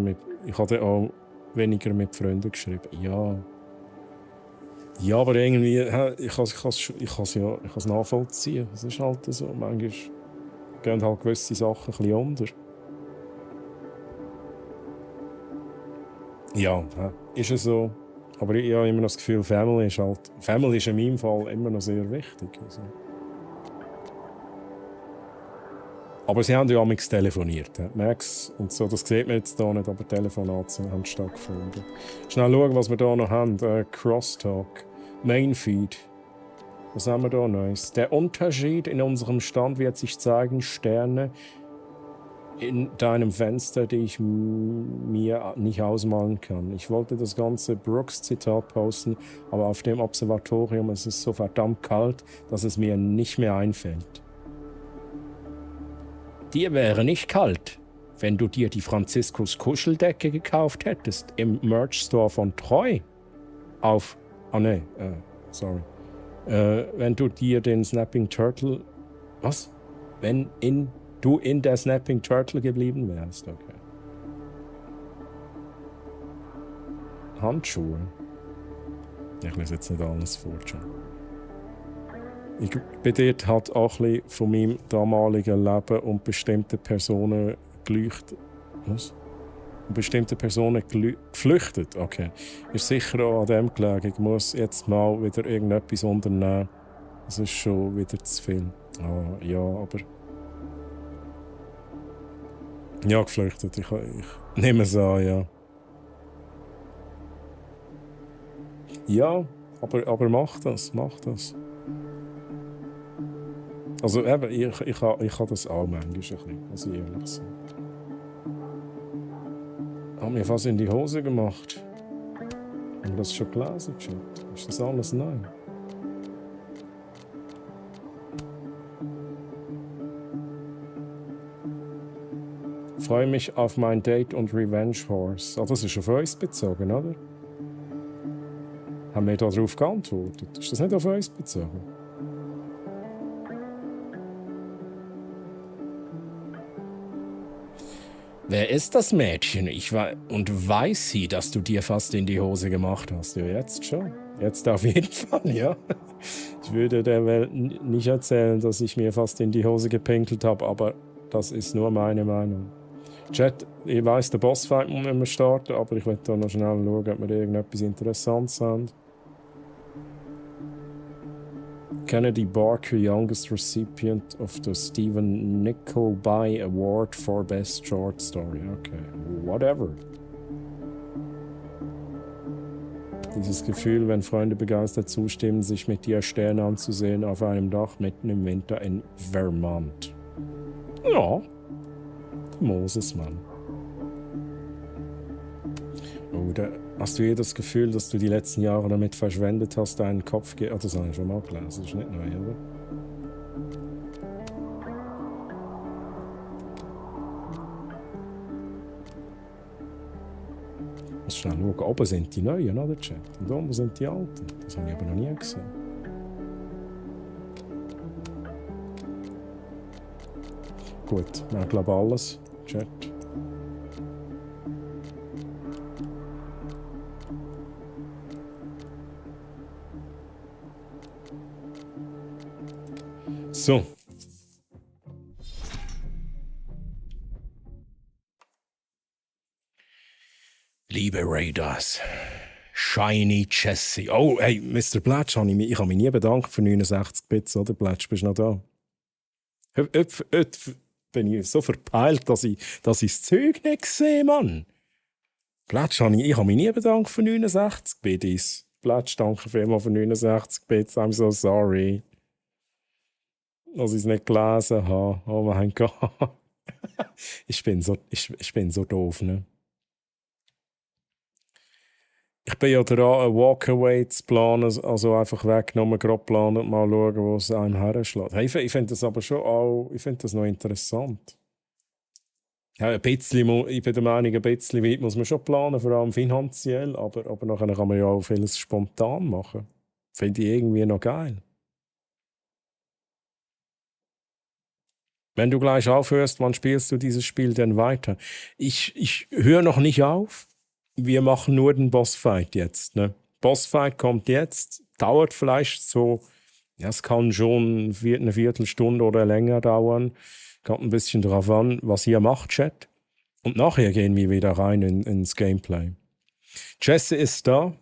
mit Freunden geschrieben. Ja, aber irgendwie, ich kann es nachvollziehen. Es ist halt so. Manchmal gehen halt gewisse Sachen ein bisschen unter. Ja, ist es so. Aber ich habe immer noch das Gefühl, Family ist in meinem Fall immer noch sehr wichtig. Also. Aber sie haben ja auch telefoniert. Max und so, das sieht man jetzt hier nicht, aber Telefonate haben stattgefunden. Schnell schauen, was wir hier noch haben. Crosstalk, Mainfeed. Was haben wir da Neues? Der Unterschied in unserem Stand wird sich zeigen. Sterne in deinem Fenster, die ich mir nicht ausmalen kann. Ich wollte das ganze Brooks-Zitat posten, aber auf dem Observatorium ist es so verdammt kalt, dass es mir nicht mehr einfällt. Dir wäre nicht kalt, wenn du dir die Franziskus Kuscheldecke gekauft hättest im Merch-Store von Treu. Wenn du dir den Snapping Turtle... Was? Wenn du in der Snapping Turtle geblieben wärst, okay. Handschuhe. Ich lese jetzt nicht alles vor, schon. Ich bin dort halt auch ein bisschen von meinem damaligen Leben und bestimmten Personen geleuchtet. Was? Und bestimmte Personen geflüchtet. Okay. Ist sicher auch an dem gelegen. Ich muss jetzt mal wieder irgendetwas unternehmen. Das ist schon wieder zu viel. Ah, ja, aber... Ja, geflüchtet. Ich nehme es an, ja. Ja, aber mach das. Also eben, ich habe das auch manchmal ein bisschen, muss ich ehrlich sagen. Haben mir fast in die Hose gemacht. Haben wir das schon gelesen, Chat? Ist das alles neu? Freue mich auf mein Date und Revenge Horse. Ah, das ist auf uns bezogen, oder? Haben wir darauf geantwortet? Ist das nicht auf uns bezogen? Wer ist das Mädchen? Und weiß sie, dass du dir fast in die Hose gemacht hast? Ja, jetzt schon. Jetzt auf jeden Fall, ja. Ich würde der Welt nicht erzählen, dass ich mir fast in die Hose gepinkelt habe, aber das ist nur meine Meinung. Chat, ich weiss, der Bossfight muss immer starten, aber ich will da noch schnell schauen, ob wir irgendetwas Interessantes haben. Kennedy Barker, youngest recipient of the Stephen Nickleby Award for Best Short Story. Okay, whatever. Dieses Gefühl, wenn Freunde begeistert zustimmen, sich mit dir Sterne anzusehen auf einem Dach mitten im Winter in Vermont. Ja, der Mosesmann. Oder hast du das Gefühl, dass du die letzten Jahre damit verschwendet hast, deinen Kopf... das habe ich schon mal gelesen, das ist nicht neu, oder? Ich muss schnell schauen. Oben sind die Neuen, oder, Chat? Und unten sind die Alten. Das habe ich aber noch nie gesehen. Gut, ich glaube alles, Chat. So. Liebe Raiders, Shiny Jesse. Oh, hey, Mr. Blatsch, ich habe mich nie bedankt für 69 Bits, oder? Blatsch, bist du noch da? Heute bin ich so verpeilt, dass ich das Zeug nicht sehe, Mann. Blatsch, ich habe mich nie bedankt für 69 Bits. Blatsch, danke vielmals für 69 Bits. I'm so sorry. Dass ich es nicht gelesen habe. Oh mein Gott. Ich bin so doof, ne? Ich bin ja dran, ein Walkaway zu planen, also einfach weggenommen, gerade planen und mal schauen, wo es einem herschlägt. Hey, ich finde das aber schon auch, ich finde das noch interessant. Ja, ein bisschen, ich bin der Meinung, ein bisschen weit muss man schon planen, vor allem finanziell, aber nachher kann man ja auch vieles spontan machen. Finde ich irgendwie noch geil. Wenn du gleich aufhörst, wann spielst du dieses Spiel denn weiter? Ich höre noch nicht auf. Wir machen nur den Bossfight jetzt. Ne? Bossfight kommt jetzt, dauert vielleicht so, ja, es kann schon eine Viertelstunde oder länger dauern. Kommt ein bisschen drauf an, was ihr macht, Chat. Und nachher gehen wir wieder rein ins Gameplay. Jesse ist da.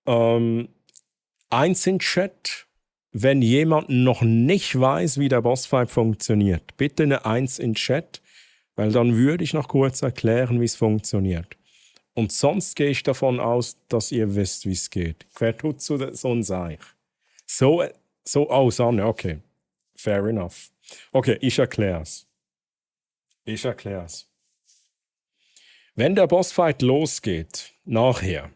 Eins in Chat. wenn jemand noch nicht weiß, wie der Bossfight funktioniert, bitte eine 1 in den Chat, weil dann würde ich noch kurz erklären, wie es funktioniert. Und sonst gehe ich davon aus, dass ihr wisst, wie es geht. Wer tut so ein Seich? Sanne, okay. Fair enough. Okay, ich erkläre es. Wenn der Bossfight losgeht, nachher,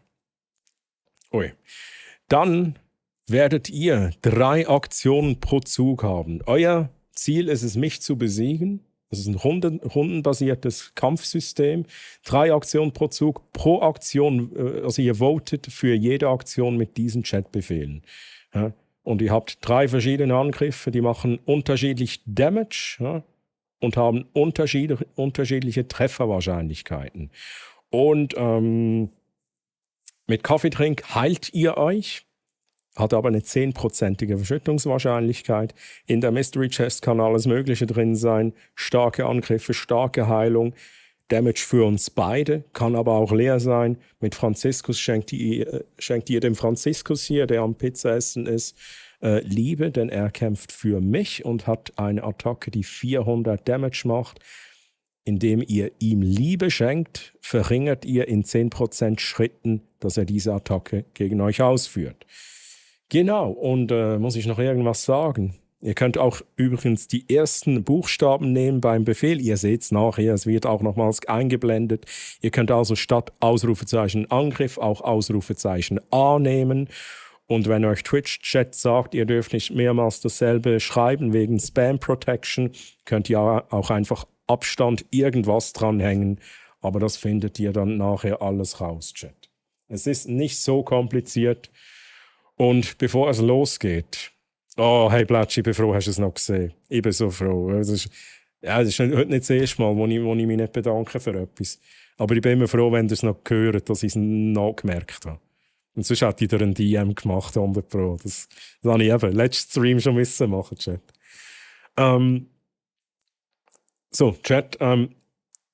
dann werdet ihr 3 Aktionen pro Zug haben. Euer Ziel ist es, mich zu besiegen. Das ist ein rundenbasiertes Kampfsystem. 3 Aktionen pro Zug. Pro Aktion, also ihr votet für jede Aktion mit diesen Chatbefehlen. Ja? Und ihr habt 3 verschiedene Angriffe, die machen unterschiedlich Damage, ja? Und haben unterschiedliche Trefferwahrscheinlichkeiten. Und mit Kaffeetrink heilt ihr euch, hat aber eine 10%ige Verschüttungswahrscheinlichkeit. In der Mystery Chest kann alles Mögliche drin sein. Starke Angriffe, starke Heilung, Damage für uns beide, kann aber auch leer sein. Mit Franziskus schenkt ihr dem Franziskus hier, der am Pizzaessen ist, Liebe, denn er kämpft für mich und hat eine Attacke, die 400 Damage macht. Indem ihr ihm Liebe schenkt, verringert ihr in 10% Schritten, dass er diese Attacke gegen euch ausführt. Genau, und muss ich noch irgendwas sagen? Ihr könnt auch übrigens die ersten Buchstaben nehmen beim Befehl. Ihr seht es nachher, es wird auch nochmals eingeblendet. Ihr könnt also statt Ausrufezeichen Angriff auch Ausrufezeichen A nehmen. Und wenn euch Twitch-Chat sagt, ihr dürft nicht mehrmals dasselbe schreiben wegen Spam Protection, könnt ihr auch einfach Abstand irgendwas dranhängen. Aber das findet ihr dann nachher alles raus, Chat. Es ist nicht so kompliziert. Und bevor es losgeht, oh, hey Blatsch, ich bin froh, hast du es noch gesehen. Ich bin so froh. Das ist heute nicht das erste Mal, wo ich mich nicht bedanke für etwas. Aber ich bin immer froh, wenn ihr es noch hört, dass ich es noch gemerkt habe. Und sonst hätte ich dir einen DM gemacht, 100 Pro. Das habe ich eben letzten Stream schon müssen machen, Chat. Chat,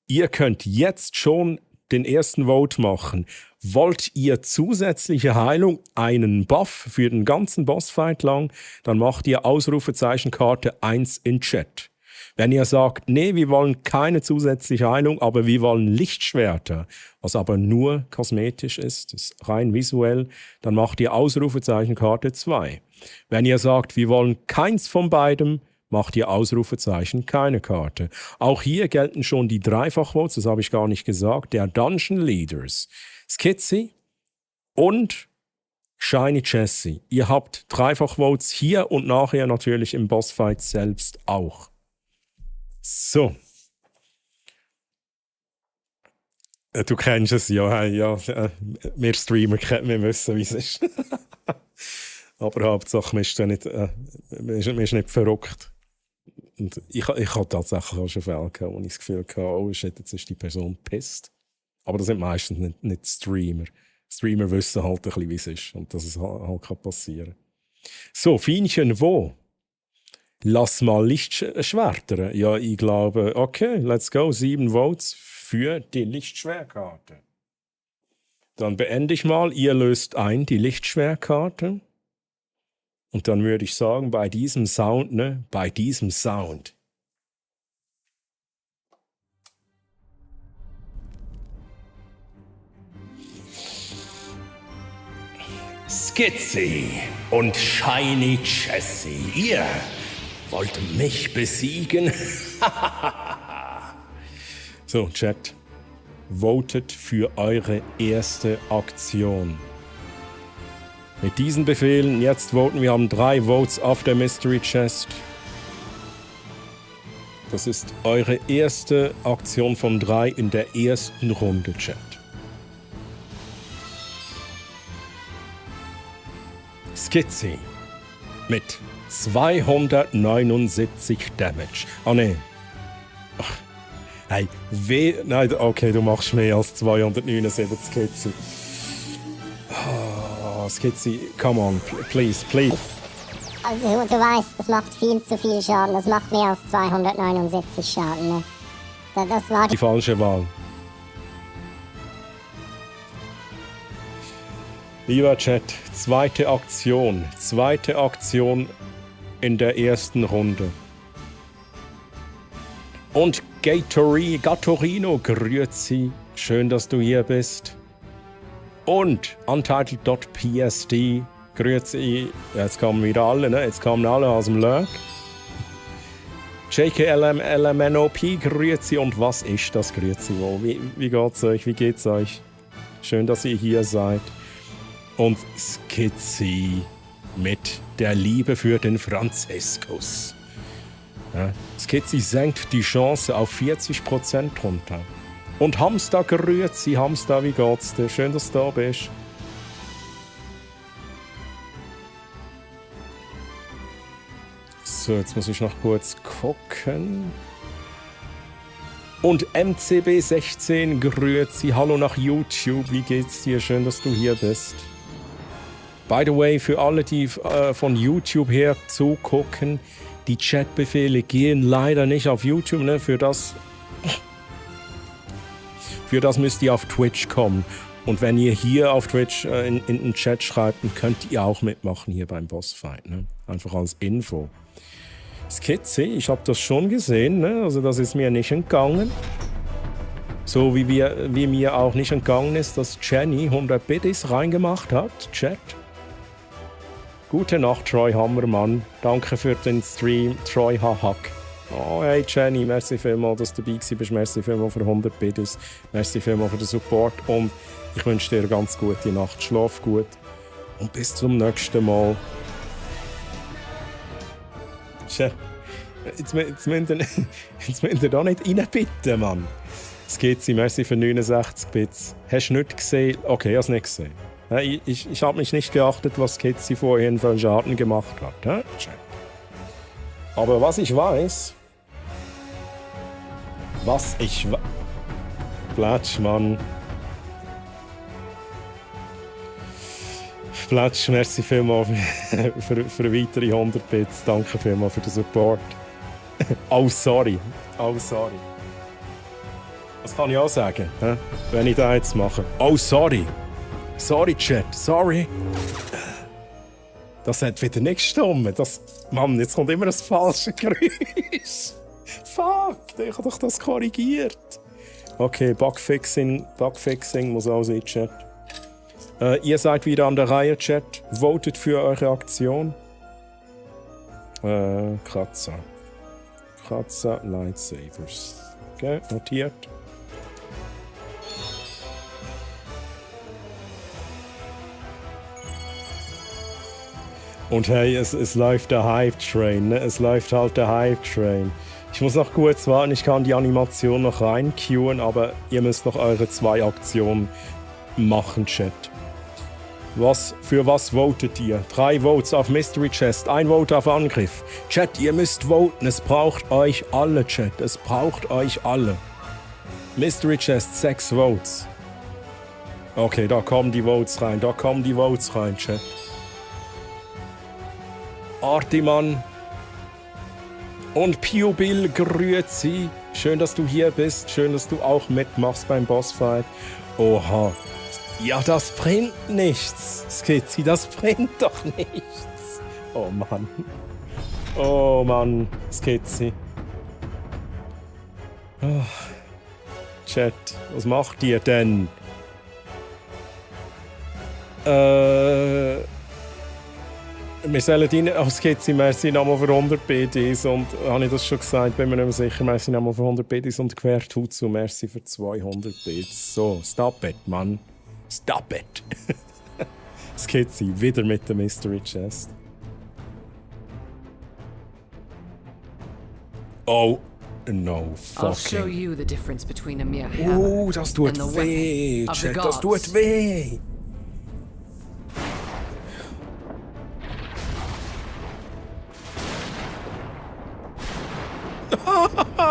ihr könnt jetzt schon den ersten Vote machen. Wollt ihr zusätzliche Heilung, einen Buff für den ganzen Bossfight lang, dann macht ihr Ausrufezeichenkarte 1 in Chat. Wenn ihr sagt, nee, wir wollen keine zusätzliche Heilung, aber wir wollen Lichtschwerter, was aber nur kosmetisch ist rein visuell, dann macht ihr Ausrufezeichenkarte 2. Wenn ihr sagt, wir wollen keins von beidem, macht ihr Ausrufezeichen keine Karte. Auch hier gelten schon die Dreifachvotes, das habe ich gar nicht gesagt, der Dungeon Leaders. Skizzy und Shiny Jesse. Ihr habt Dreifachvotes hier und nachher natürlich im Bossfight selbst auch. So. Du kennst es, ja. Wir Streamer kennen, wir wissen, wie es ist. Aber Hauptsache, man ist nicht verrückt. Und ich habe tatsächlich auch schon Fälle gehabt, wo ich das Gefühl hatte, oh shit, jetzt ist die Person pisst. Aber das sind meistens nicht Streamer. Streamer wissen halt ein bisschen, wie es ist. Und dass es halt passieren kann. So, Fienchen, wo? Lass mal Lichtschwerter. Ja, ich glaube, okay, let's go. 7 Votes für die Lichtschwerkarte. Dann beende ich mal. Ihr löst ein die Lichtschwerkarte. Und dann würde ich sagen, bei diesem Sound, Skizzy und Shiny Jesse, ihr wollt mich besiegen? So, Chat, votet für eure erste Aktion. Mit diesen Befehlen jetzt voten. Wir haben 3 Votes auf der Mystery Chest. Das ist eure erste Aktion von 3 in der ersten Runde, Chat. Skizzy mit 279 Damage. Oh ne. Hey, nein, okay, du machst mehr als 279 Skizzy. Oh, Skizzy, come on, please. Also, du weißt, das macht viel zu viel Schaden. Das macht mehr als 279 Schaden, ne? Das war die falsche Wahl. Lieber Chat, zweite Aktion. Zweite Aktion in der ersten Runde. Und Gatorino, grüezi. Schön, dass du hier bist. Und Untitled.psd, grüezi. Jetzt kommen wieder alle, ne? Jetzt kommen alle aus dem Lurk. JKLMNOP, grüezi. Und was ist das, grüezi wohl? Wie geht's euch? Wie geht's euch? Schön, dass ihr hier seid. Und Skizzy mit der Liebe für den Franziskus. Ja, Skizzy senkt die Chance auf 40% runter. Und Hamster, grüezi, Hamster, wie geht's dir? Schön, dass du da bist. So, jetzt muss ich noch kurz gucken. Und MCB16, grüezi, hallo nach YouTube, wie geht's dir? Schön, dass du hier bist. By the way, für alle, die von YouTube her zugucken, die Chatbefehle gehen leider nicht auf YouTube, ne? Für das müsst ihr auf Twitch kommen. Und wenn ihr hier auf Twitch in den Chat schreibt, dann könnt ihr auch mitmachen hier beim Bossfight, ne? Einfach als Info. Skizzy, ich habe das schon gesehen, ne? Also das ist mir nicht entgangen. So wie mir auch nicht entgangen ist, dass Jenny 100 Biddies reingemacht hat, Chat. Gute Nacht, Troy Hammermann. Danke für den Stream, Troy Hahak. Oh, hey Jenny, merci vielmals, dass du dabei bist. Merci vielmals für 100 Biddies. Merci vielmals für den Support. Und ich wünsche dir eine ganz gute Nacht. Schlaf gut. Und bis zum nächsten Mal. Jetzt müsst ihr da nicht reinbitten, Mann. Skizzy, merci für 69 Bits. Hast du nicht gesehen? Okay, ich habe es nicht gesehen. Ich habe mich nicht geachtet, was Skizzy vorhin für einen Schaden gemacht hat. Aber was ich weiß... Platsch, Mann. Platsch, merci vielmals für weitere 100 Bits. Danke vielmals für den Support. Oh, sorry. Das kann ich auch sagen, wenn ich das jetzt mache. Oh, sorry. Sorry, Chat. Sorry. Das hat wieder nicht gestimmt. Mann, jetzt kommt immer das falsche Geräusch. Fuck, ich habe doch das korrigiert. Okay, Bugfixing muss auch sein, Chat. Ihr seid wieder an der Reihe, Chat. Votet für eure Aktion. Kratzer, Lightsabers. Okay, notiert. Und hey, es läuft der Hype-Train, ne? Es läuft halt der Hype-Train. Ich muss noch kurz warten, ich kann die Animation noch reinqueuen, aber ihr müsst noch eure 2 Aktionen machen, Chat. Für was votet ihr? 3 Votes auf Mystery Chest, 1 Vote auf Angriff. Chat, ihr müsst voten, es braucht euch alle, Chat. Es braucht euch alle. Mystery Chest, 6 Votes. Okay, da kommen die Votes rein, Chat. Artiman und Pio Bill, grüezi. Schön, dass du hier bist. Schön, dass du auch mitmachst beim Bossfight. Oha. Ja, das bringt nichts, Skizzy. Das bringt doch nichts. Oh Mann, Skizzy. Oh. Chat, was macht ihr denn? Wir sollen rein auf Skizzy, merci nochmal für 100 BDs und habe ich das schon gesagt, bin mir nicht mehr sicher, merci nochmal für 100 BDs und Quertutsu, merci für 200 Bits. So, stop it, Mann. Stop it. Skizzy, wieder mit der Mystery Chest. Oh, no fucking. I'll show you the difference between a mere hammer das tut weh, Chat, das tut weh.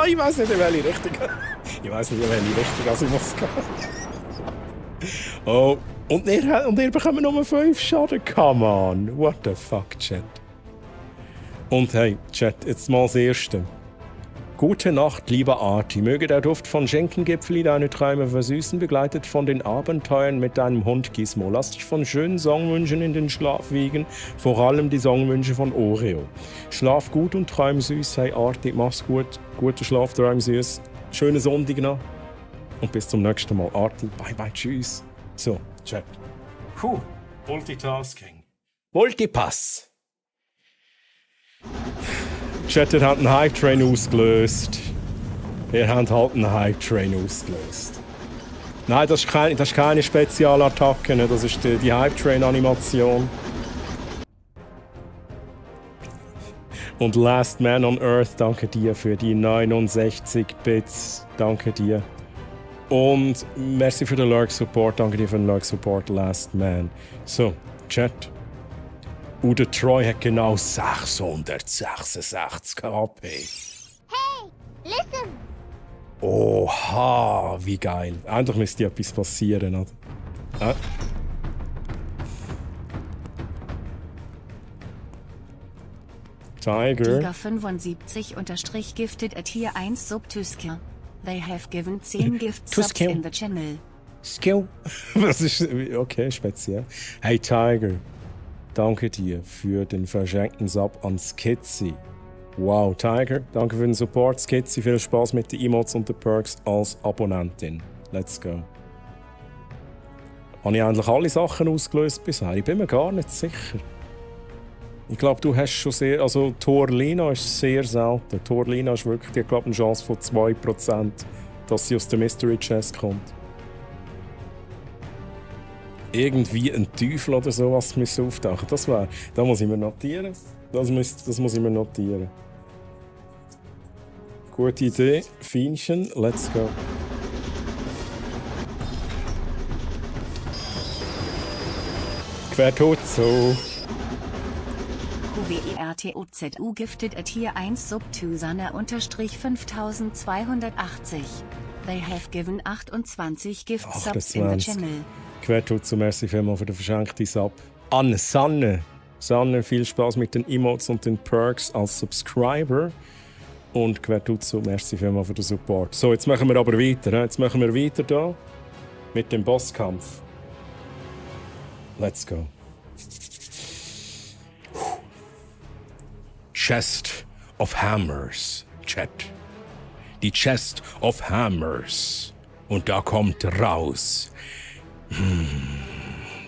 Ich weiß nicht, in welche Richtung. Also ich muss gehen. Oh, und ihr bekommt nur 5 Schaden. Come on. What the fuck, Chat. Und hey, Chat, jetzt mal das Erste. Gute Nacht, lieber Arti. Möge der Duft von Schenkengipfeli deine Träume versüßen, begleitet von den Abenteuern mit deinem Hund Gizmo. Lass dich von schönen Songwünschen in den Schlaf wiegen, vor allem die Songwünsche von Oreo. Schlaf gut und träum süß. Hey Arti, mach's gut. Guten Schlaf, träum süß. Schönen Sonntag noch. Und bis zum nächsten Mal. Arti, bye bye, tschüss. So, Chat. Multitasking. Multipass. Chat, ihr habt einen Hype-Train ausgelöst. Ihr habt halt einen Hype-Train ausgelöst. Nein, das ist keine Spezialattacke, ne? Das ist die Hype-Train-Animation. Und Last Man on Earth, danke dir für die 69 Bits. Danke dir. Und merci für den Lurk-Support. Danke dir für den Lurk-Support, Last Man. So, Chat. Udo Troy hat genau 666 KP. Hey, listen! Oha, wie geil. Eigentlich müsste etwas passieren, oder? Tiger 75 gifted at Tier 1 Sub Tusker. They have given 10 gift subs in the channel. Skill. Das ist okay, speziell. Hey Tiger, danke dir für den verschenkten Sub an Skizzy. Wow, Tiger, danke für den Support. Skizzy, viel Spaß mit den Emotes und den Perks als Abonnentin. Let's go. Habe ich eigentlich alle Sachen ausgelöst bisher? Ich bin mir gar nicht sicher. Ich glaube, du hast schon sehr... Also, Torlina ist sehr selten. Torlina ist wirklich, ich glaube, eine Chance von 2%, dass sie aus der Mystery Chest kommt. Irgendwie ein Teufel oder sowas müsste auftauchen. Das wäre... Da muss ich mir notieren. Das muss ich mir notieren. Gute Idee. Fienchen. Let's go. Quertuzzo. QWERTOZU gifted at Tier 1 Sub Tusana _5280. They have given 28 gift subs in the channel. Quertuzzo, merci vielmals für den verschenkten Sub. An Sanne. Sanne, viel Spaß mit den Emotes und den Perks als Subscriber. Und Quertuzzo, merci vielmals für den Support. So, jetzt machen wir aber weiter. Jetzt machen wir weiter da mit dem Bosskampf. Let's go. Chest of Hammers, Chat. Die Chest of Hammers. Und da kommt raus.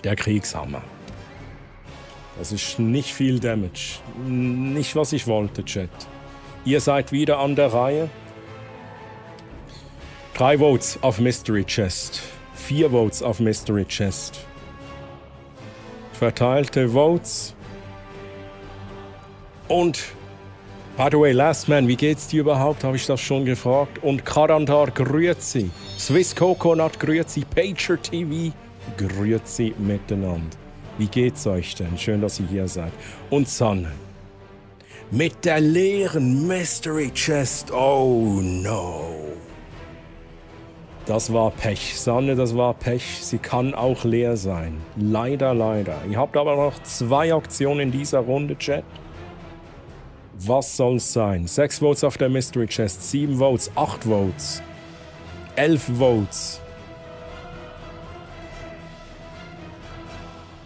Der Kriegshammer. Das ist nicht viel Damage. Nicht, was ich wollte, Chat. Ihr seid wieder an der Reihe. 3 Votes auf Mystery Chest. 4 Votes auf Mystery Chest. Verteilte Votes. Und, by the way, Last Man, wie geht's dir überhaupt? Habe ich das schon gefragt. Und Karandar, grüezi. Swiss Coconut, grüezi. Pager TV, grüezi miteinander. Wie geht's euch denn? Schön, dass ihr hier seid. Und Sanne. Mit der leeren Mystery Chest. Oh no. Das war Pech. Sanne, das war Pech. Sie kann auch leer sein. Leider, leider. Ihr habt aber noch 2 Aktionen in dieser Runde, Chat. Was soll's sein? 6 Votes auf der Mystery Chest, 7 Votes, 8 Votes, 11 Votes,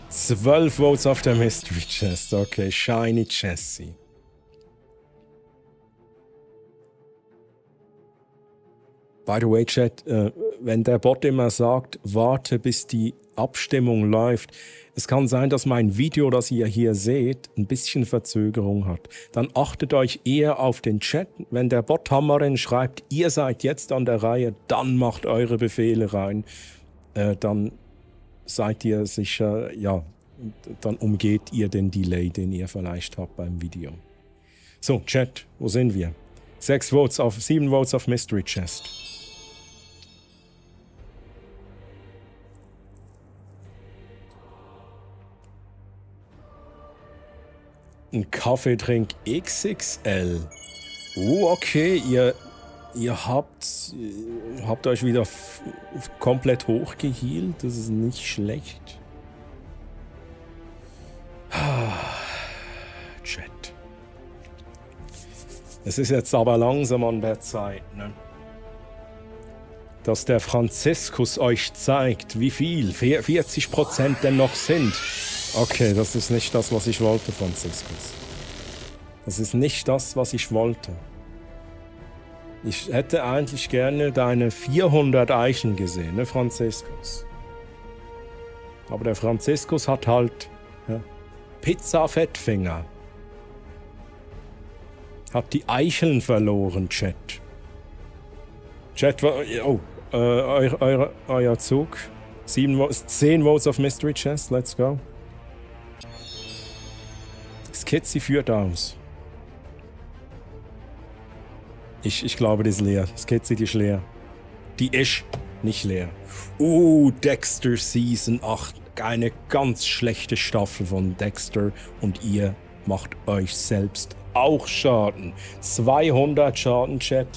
12 Votes auf der Mystery Chest. Okay, Shiny Jessie. By the way, Chat, wenn der Bot immer sagt, warte bis die Abstimmung läuft, es kann sein, dass mein Video, das ihr hier seht, ein bisschen Verzögerung hat. Dann achtet euch eher auf den Chat. Wenn der Bot Hammerin schreibt, ihr seid jetzt an der Reihe, dann macht eure Befehle rein. Dann seid ihr sicher, ja, dann umgeht ihr den Delay, den ihr vielleicht habt beim Video. So, Chat, wo sind wir? 7 Votes auf Mystery Chest. Ein Kaffeetrink XXL. Okay, ihr habt euch wieder komplett hochgehealt. Das ist nicht schlecht. Chat. Es ist jetzt aber langsam an der Zeit, ne? Dass der Franziskus euch zeigt, wie viel 40% denn noch sind. Okay, das ist nicht das, was ich wollte, Franziskus. Das ist nicht das, was ich wollte. Ich hätte eigentlich gerne deine 400 Eichen gesehen, ne, Franziskus? Aber der Franziskus hat halt Pizza-Fettfinger. Hat die Eicheln verloren, Chat. Chat, oh, euer Zug. 10 Votes auf Mystery Chest, let's go. Skizzy führt aus. Ich glaube, die ist leer. Skizzy, die ist leer. Die ist nicht leer. Dexter Season 8. Eine ganz schlechte Staffel von Dexter. Und ihr macht euch selbst auch Schaden. 200 Schaden, Chat.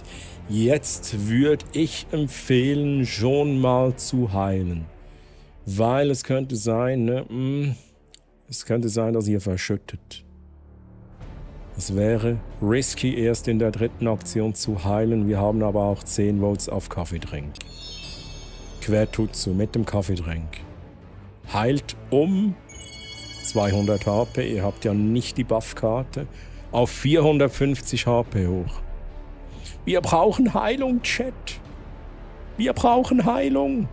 Jetzt würde ich empfehlen, schon mal zu heilen. Weil es könnte sein, ne? Es könnte sein, dass ihr verschüttet. Es wäre risky, erst in der dritten Aktion zu heilen. Wir haben aber auch 10 Votes auf Kaffeedrink. Quertutsu mit dem Kaffeedrink. Heilt um 200 HP. Ihr habt ja nicht die Buffkarte. Auf 450 HP hoch. Wir brauchen Heilung, Chat. Wir brauchen Heilung.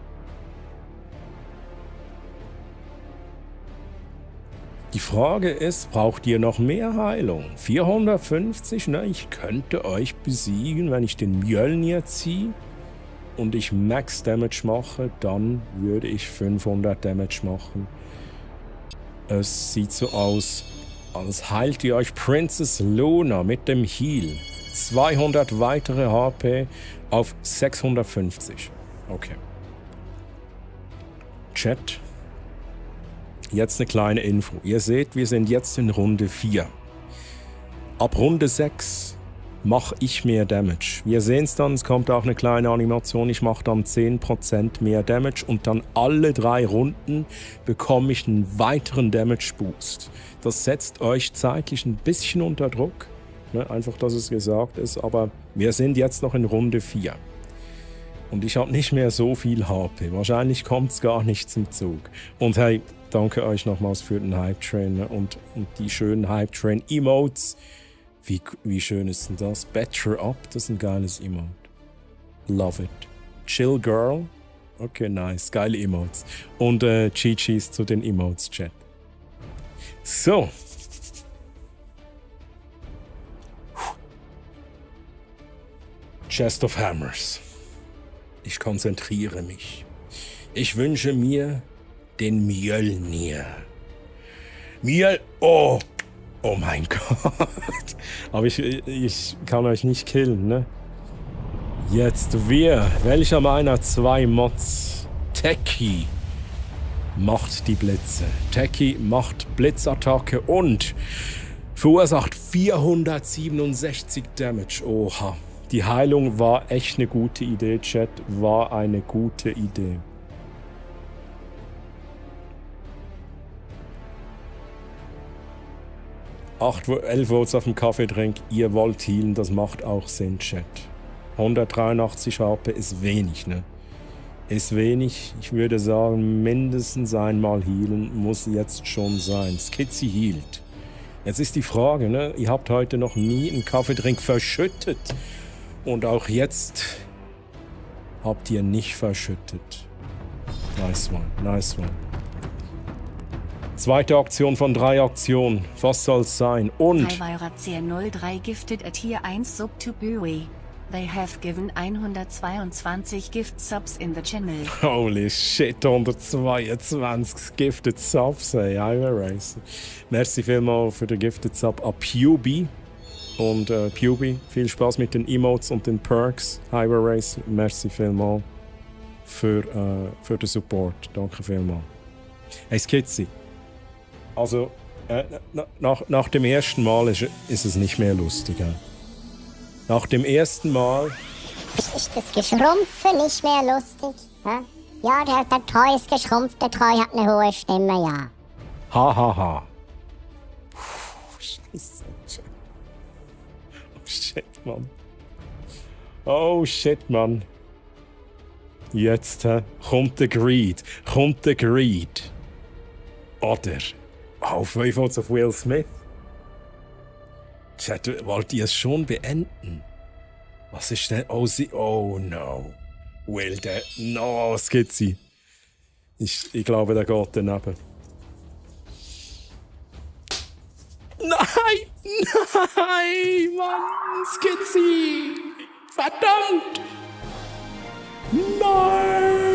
Die Frage ist, braucht ihr noch mehr Heilung? 450? Na, ich könnte euch besiegen, wenn ich den Mjölnir ziehe und ich Max Damage mache, dann würde ich 500 Damage machen. Es sieht so aus, als heilt ihr euch Princess Luna mit dem Heal. 200 weitere HP auf 650. Okay. Chat. Jetzt eine kleine Info. Ihr seht, wir sind jetzt in Runde 4. Ab Runde 6 mache ich mehr Damage. Wir sehen es dann, es kommt auch eine kleine Animation. Ich mache dann 10% mehr Damage und dann alle 3 Runden bekomme ich einen weiteren Damage Boost. Das setzt euch zeitlich ein bisschen unter Druck. Ne? Einfach, dass es gesagt ist. Aber wir sind jetzt noch in Runde 4. Und ich habe nicht mehr so viel HP. Wahrscheinlich kommt es gar nicht zum Zug. Und hey, danke euch nochmals für den Hype Train, ne? und die schönen Hype Train Emotes. Wie schön ist denn das? Better Up, das ist ein geiles Emote. Love it. Chill Girl. Okay, nice. Geile Emotes. Und Chi-Chis zu den Emotes, Chat. So. Chest of Hammers. Ich konzentriere mich. Ich wünsche mir den Mjölnir. Oh mein Gott. Aber ich kann euch nicht killen, ne? Jetzt welcher meiner 2 Mods? Techie macht die Blitze. Techie macht Blitzattacke und verursacht 467 Damage. Oha. Die Heilung war echt eine gute Idee, Chat. War eine gute Idee. Acht 11 Votes auf dem Kaffeedrink. Ihr wollt healen, das macht auch Sinn, Chat. 183 HP ist wenig, ne? Ist wenig. Ich würde sagen, mindestens einmal healen muss jetzt schon sein. Skizzy healt. Jetzt ist die Frage, ne? Ihr habt heute noch nie einen Kaffeedrink verschüttet. Und auch jetzt habt ihr nicht verschüttet. Nice one, nice one. Zweite Aktion von 3 Aktionen. Was soll's sein? Und... Highwire03 gifted a Tier 1 Sub to Buoy. They have given 122 Gift Subs in the channel. Holy shit, 122 Gifted Subs, ey. Highwire. Merci vielmals für den Gifted Sub an Pubi. Und Pubi, viel Spaß mit den Emotes und den Perks. Highway Race, merci vielmals für den Support. Danke vielmals. Hey Skizzy, also nach dem ersten Mal ist es nicht mehr lustig. Nach dem ersten Mal... Ist das Geschrumpfen nicht mehr lustig? Ja, der Treu ist geschrumpft, der Treu hat eine hohe Stimme, ja. Hahaha. Scheiße. Shit. Mann. Oh shit, Mann. Jetzt kommt der Greed. Oder auf 5 auf Will Smith. Chat, wollt ihr es schon beenden? Was ist denn? Oh no. Will der. No, Skizzy. Ich glaube, der geht daneben. Nein! Nein, Mann! Skizzy! Verdammt! Nein!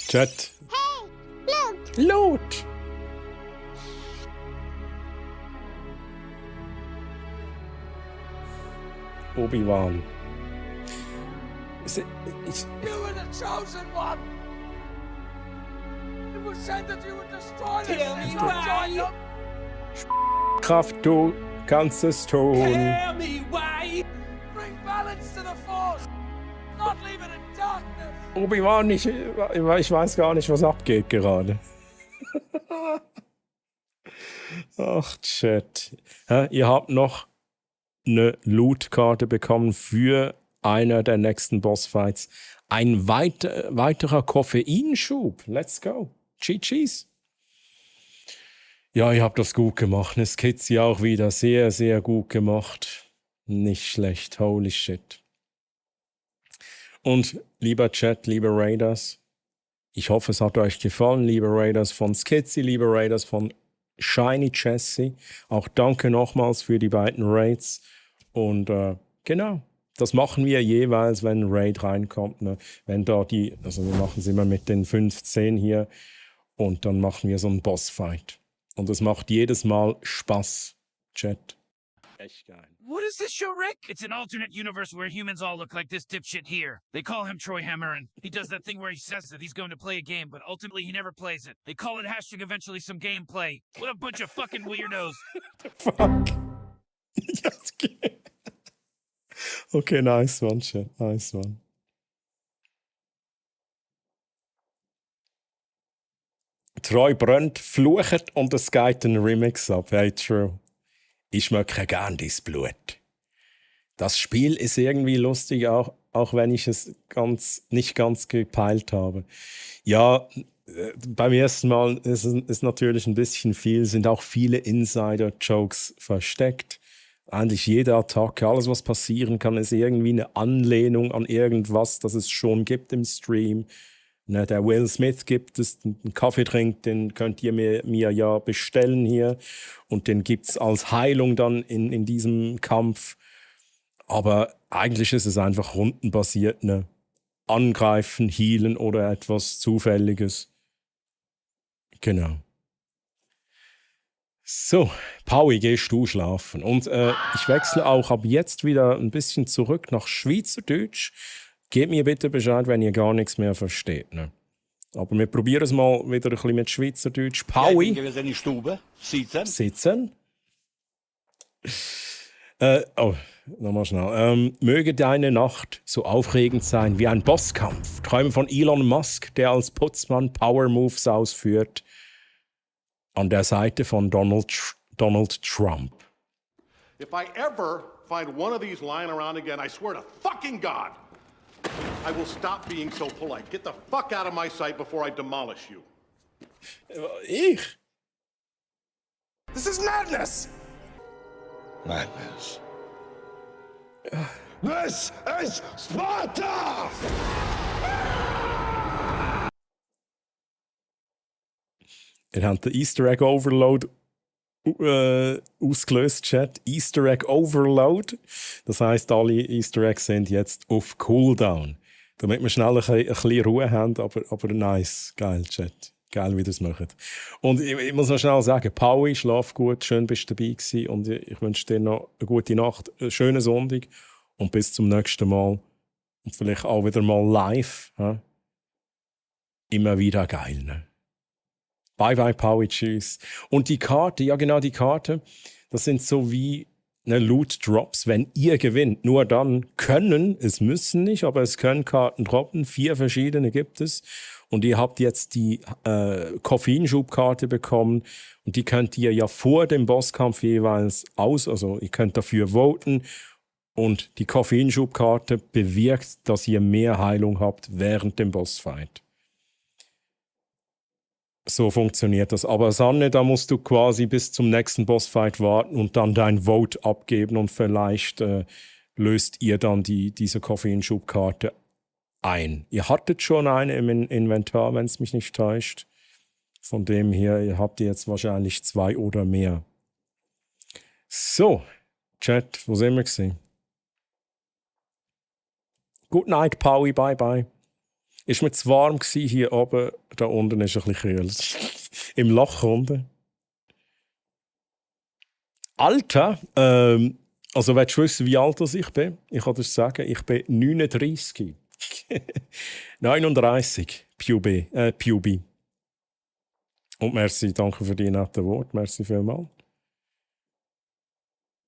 Chat. Hey, Loot! Obi-Wan. You were the chosen one! It was said that you would destroy them and not join them! Kraft, du kannst es tun. Tell me why! Bring balance to the Force! Not leave it in darkness! Obi-Wan, ich weiß gar nicht, was abgeht gerade. Ach, Chat. Ihr habt noch eine Loot-Karte bekommen für einer der nächsten Bossfights. Ein weiterer Koffeinschub. Let's go. GG's. Ja, ihr habt das gut gemacht. Das Skizzy auch wieder sehr, sehr gut gemacht. Nicht schlecht. Holy shit. Und lieber Chat, liebe Raiders, ich hoffe, es hat euch gefallen, liebe Raiders von Skizzy, liebe Raiders von Shiny Jesse. Auch danke nochmals für die beiden Raids. Und genau, das machen wir jeweils, wenn ein Raid reinkommt. Ne? Wenn da also wir machen es immer mit den 15 hier und dann machen wir so einen Bossfight. Und es macht jedes Mal Spaß, Chat. Echt geil. What is this show, Rick? It's an alternate universe where humans all look like this dipshit here. They call him Troy Hammerin. He does that thing where he says that he's going to play a game, but ultimately he never plays it. They call it hashtag eventually some gameplay. What a bunch of fucking weirdos. Fuck. Okay, nice one, Chat. Nice one. Treu brennt, flucht und es geht ein Remix ab. Hey, true. Ich schmecke gern dieses Blut. Das Spiel ist irgendwie lustig, auch wenn ich es nicht ganz gepeilt habe. Ja, beim ersten Mal ist es natürlich ein bisschen viel, sind auch viele Insider-Jokes versteckt. Eigentlich jede Attacke, alles was passieren kann, ist irgendwie eine Anlehnung an irgendwas, das es schon gibt im Stream. Ne, der Will Smith gibt es, einen Kaffeetrink, den könnt ihr mir ja bestellen hier. Und den gibt es als Heilung dann in diesem Kampf. Aber eigentlich ist es einfach rundenbasiert, ne? Angreifen, healen oder etwas Zufälliges. Genau. So, Paui, gehst du schlafen. Und ich wechsle auch ab jetzt wieder ein bisschen zurück nach Schweizerdeutsch. Gebt mir bitte Bescheid, wenn ihr gar nichts mehr versteht. Ne? Aber wir probieren es mal wieder ein bisschen mit Schweizerdeutsch. Paui. Ich bin in die Stube. Sitzen. Sitzen. Nochmal schnell. Möge deine Nacht so aufregend sein wie ein Bosskampf. Träume von Elon Musk, der als Putzmann Power Moves ausführt. An der Seite von Donald Trump. If I ever find one of these lying around again, I swear to fucking God, I will stop being so polite. Get the fuck out of my sight before I demolish you. Ich? This is madness! Madness. This is Sparta! Er hat den Easter Egg Overload ausgelöst, Chat. Easter Egg Overload. Das heisst, alle Easter Eggs sind jetzt auf Cooldown. Damit wir schnell ein bisschen Ruhe haben, aber nice. Geil, Chat. Geil, wie ihr es macht. Und ich muss noch schnell sagen, Paui, schlaf gut, schön bist du dabei gewesen und ich wünsche dir noch eine gute Nacht, einen schönen Sonntag und bis zum nächsten Mal. Und vielleicht auch wieder mal live. Ja? Immer wieder geil, ne? Bye bye, Paui, tschüss. Und die Karte, ja genau, die Karte, das sind so wie Loot Drops, wenn ihr gewinnt. Nur dann können, es müssen nicht, aber es können Karten droppen. 4 verschiedene gibt es. Und ihr habt jetzt die Koffeinschubkarte bekommen. Und die könnt ihr ja vor dem Bosskampf jeweils also ihr könnt dafür voten. Und die Koffeinschubkarte bewirkt, dass ihr mehr Heilung habt während dem Bossfight. So funktioniert das. Aber Sanne, da musst du quasi bis zum nächsten Bossfight warten und dann dein Vote abgeben und vielleicht löst ihr dann diese Koffeinschubkarte ein. Ihr hattet schon eine im Inventar, wenn es mich nicht täuscht. Von dem her habt ihr jetzt wahrscheinlich 2 oder mehr. So, Chat, wo sind wir gewesen? Good night, Paui, bye bye. Ist mir zu warm gewesen hier oben, da unten ist ein bisschen kühl. Im Loch unten. Alter, also willst du wissen, wie alt ich bin? Ich kann dir sagen, ich bin 39. 39, Pubi. Und merci, danke für die netten Worte, merci vielmals.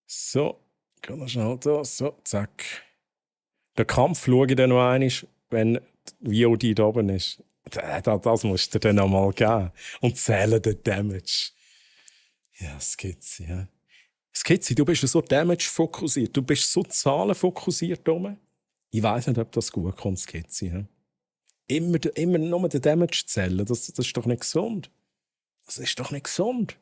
So, kann ich schnell da, so, zack. Den Kampf schaue ich dann noch einmal, wenn VOD da oben ist. Das musst du dir dann noch mal geben. Und zählen den Damage. Ja, Skizzy, ja. Skizzy, du bist so Damage-fokussiert. Du bist so zahlenfokussiert, Dome. Ich weiss nicht, ob das gut kommt, Skizzy. Ja. Immer nur den Damage zählen, das ist doch nicht gesund. Das ist doch nicht gesund.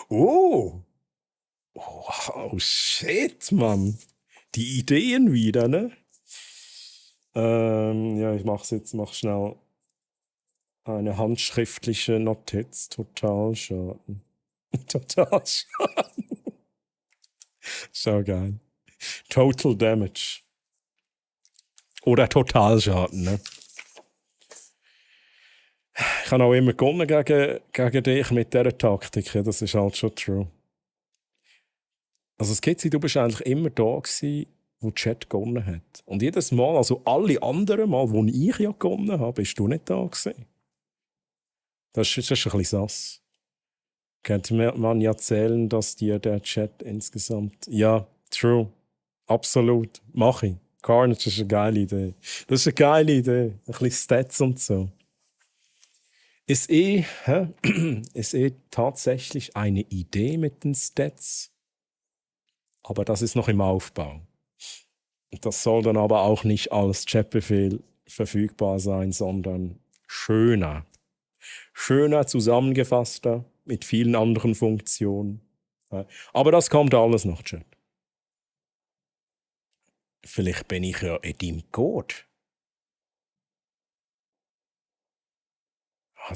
Oh, shit, Mann. Die Ideen wieder, ne? Ja, ich mach schnell eine handschriftliche Notiz. Totalschaden. Totalschaden. So geil. Total Damage. Oder Totalschaden, ne? Ich habe auch immer gewonnen gegen dich mit dieser Taktik. Das ist halt schon true. Also Skizzy, du bist eigentlich immer da gewesen, wo Chat gewonnen hat. Und jedes Mal, also alle anderen Mal, wo ich ja gewonnen habe, bist du nicht da gewesen. Das ist ein bisschen sass. Könnte man ja zählen, dass dir der Chat insgesamt... Ja, true. Absolut. Mach ich. Carnage ist eine geile Idee. Das ist eine geile Idee. Ein bisschen Stats und so. Ist tatsächlich eine Idee mit den Stats. Aber das ist noch im Aufbau. Das soll dann aber auch nicht als Chatbefehl verfügbar sein, sondern schöner. Schöner, zusammengefasster, mit vielen anderen Funktionen. Aber das kommt alles noch, Chat. Vielleicht bin ich ja in deinem Code.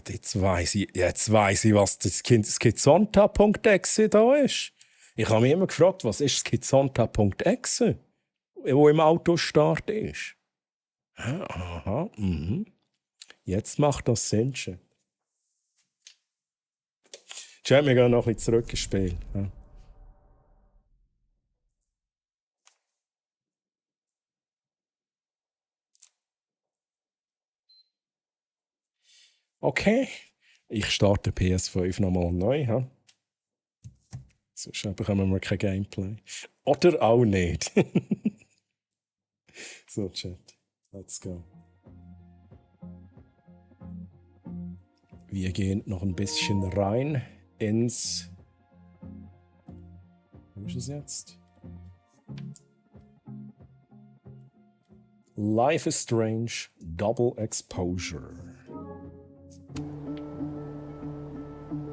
Jetzt weiss ich, was das Skizonta.exe da ist. Ich habe mich immer gefragt, was ist Skizonta.exe, wo im Autostart ist. Aha, Jetzt macht das Sinn. Chat, wir gehen noch ein bisschen zurück ins Spiel. Ja. Okay, ich starte PS5 nochmal neu. Ja? Sonst bekommen wir kein Gameplay. Oder auch nicht. So, Chat, let's go. Wir gehen noch ein bisschen rein ins... Wo ist es jetzt? Life is Strange Double Exposure.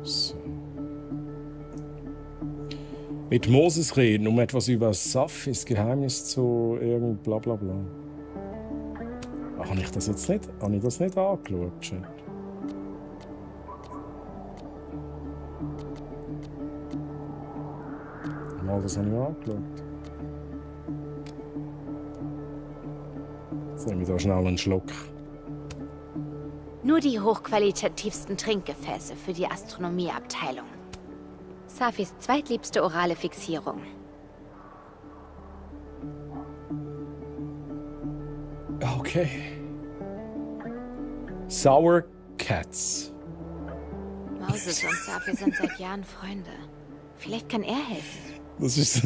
So. Mit Moses reden, um etwas über Safis Geheimnis zu irgend bla bla bla. Habe ich das jetzt nicht? Habe ich das nicht angeschaut, Chat? Mal, das habe ich angeschaut. Jetzt nehme ich da schnell einen Schluck. Nur die hochqualitativsten Trinkgefäße für die Astronomieabteilung. Safis zweitliebste orale Fixierung. Okay. Sour Cats. Moses und Safi sind seit Jahren Freunde. Vielleicht kann er helfen. Das ist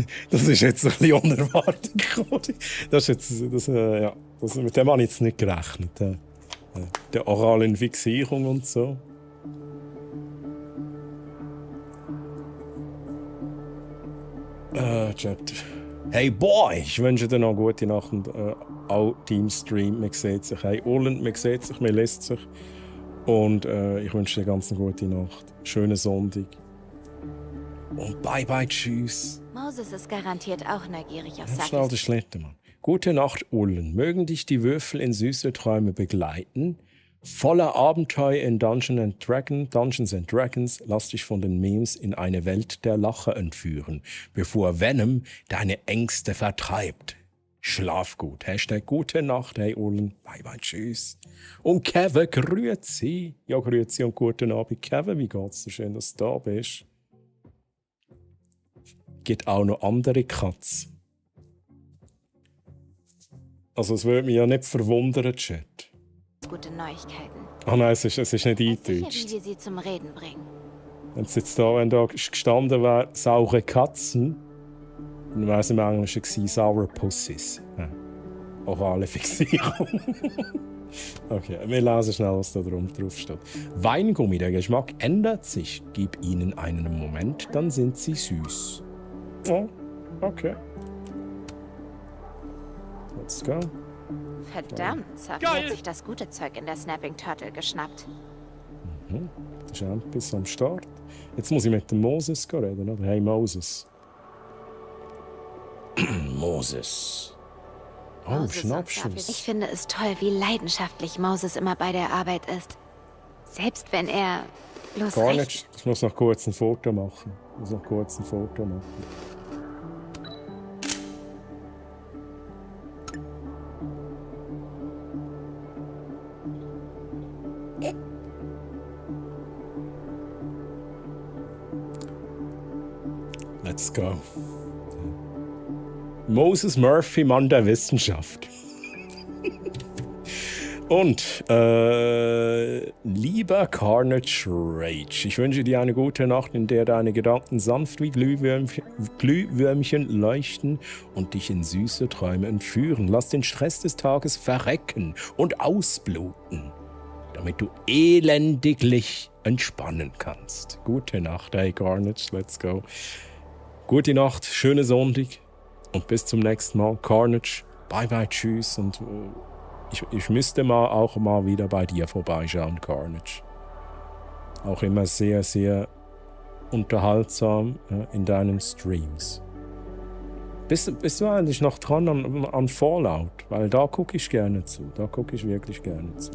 jetzt ein bisschen unerwartet gekommen. Mit dem habe ich jetzt nicht gerechnet. Der oralen Fixierung und so. Chapter. Hey Boy, ich wünsche dir noch eine gute Nacht und auch Teamstream. Man sieht sich. Hey Ullen, man sieht sich, man lässt sich. Und ich wünsche dir ganz eine gute Nacht. Schönen Sonntag. Und bye bye, tschüss. Moses ist garantiert auch neugierig auf Safis. Schnell der Schlettermann. Gute Nacht, Ullen. Mögen dich die Würfel in süße Träume begleiten. Voller Abenteuer in Dungeons and Dragons, lass dich von den Memes in eine Welt der Lacher entführen, bevor Venom deine Ängste vertreibt. Schlaf gut. Hashtag gute Nacht, hey Ullen. Bye bye, tschüss. Und Kevin, grüezi. Ja, grüezi und guten Abend. Kevin, wie geht's dir? Schön, dass du da bist. Gibt auch noch andere Katzen. Also es würde mich ja nicht verwundern, Chat. Gute Neuigkeiten. Ah nein, es ist nicht eingedeutscht. Sicher, wie wir sie zum Reden bringen. Wenn da gestanden wäre, saure Katzen, dann wäre es im Englischen gewesen, saure Pussies. Ja. Orale Fixierung. Okay, wir lesen schnell, was da drauf steht. Weingummi, der Geschmack ändert sich. Gib ihnen einen Moment, dann sind sie süß. Oh, okay. Let's go. Verdammt, Safi hat sich das gute Zeug in der Snapping Turtle geschnappt. Mhm. Der Champ ist am Start. Jetzt muss ich mit dem Moses reden, oder? Hey Moses. Moses. Oh, Schnappschuss. Ich finde es toll, wie leidenschaftlich Moses immer bei der Arbeit ist. Selbst wenn er bloß Gar nicht. Ich muss noch kurz ein Foto machen. Let's go. Moses Murphy, Mann der Wissenschaft. Und, lieber Carnage Rage, ich wünsche dir eine gute Nacht, in der deine Gedanken sanft wie Glühwürmchen leuchten und dich in süße Träume entführen. Lass den Stress des Tages verrecken und ausbluten, damit du elendiglich entspannen kannst. Gute Nacht, hey Carnage, let's go. Gute Nacht, schöne Sonntag und bis zum nächsten Mal. Carnage, bye bye, tschüss und ich müsste auch mal wieder bei dir vorbeischauen, Carnage. Auch immer sehr, sehr unterhaltsam in deinen Streams. Bist du eigentlich noch dran an Fallout? Weil da gucke ich gerne zu. Da gucke ich wirklich gerne zu.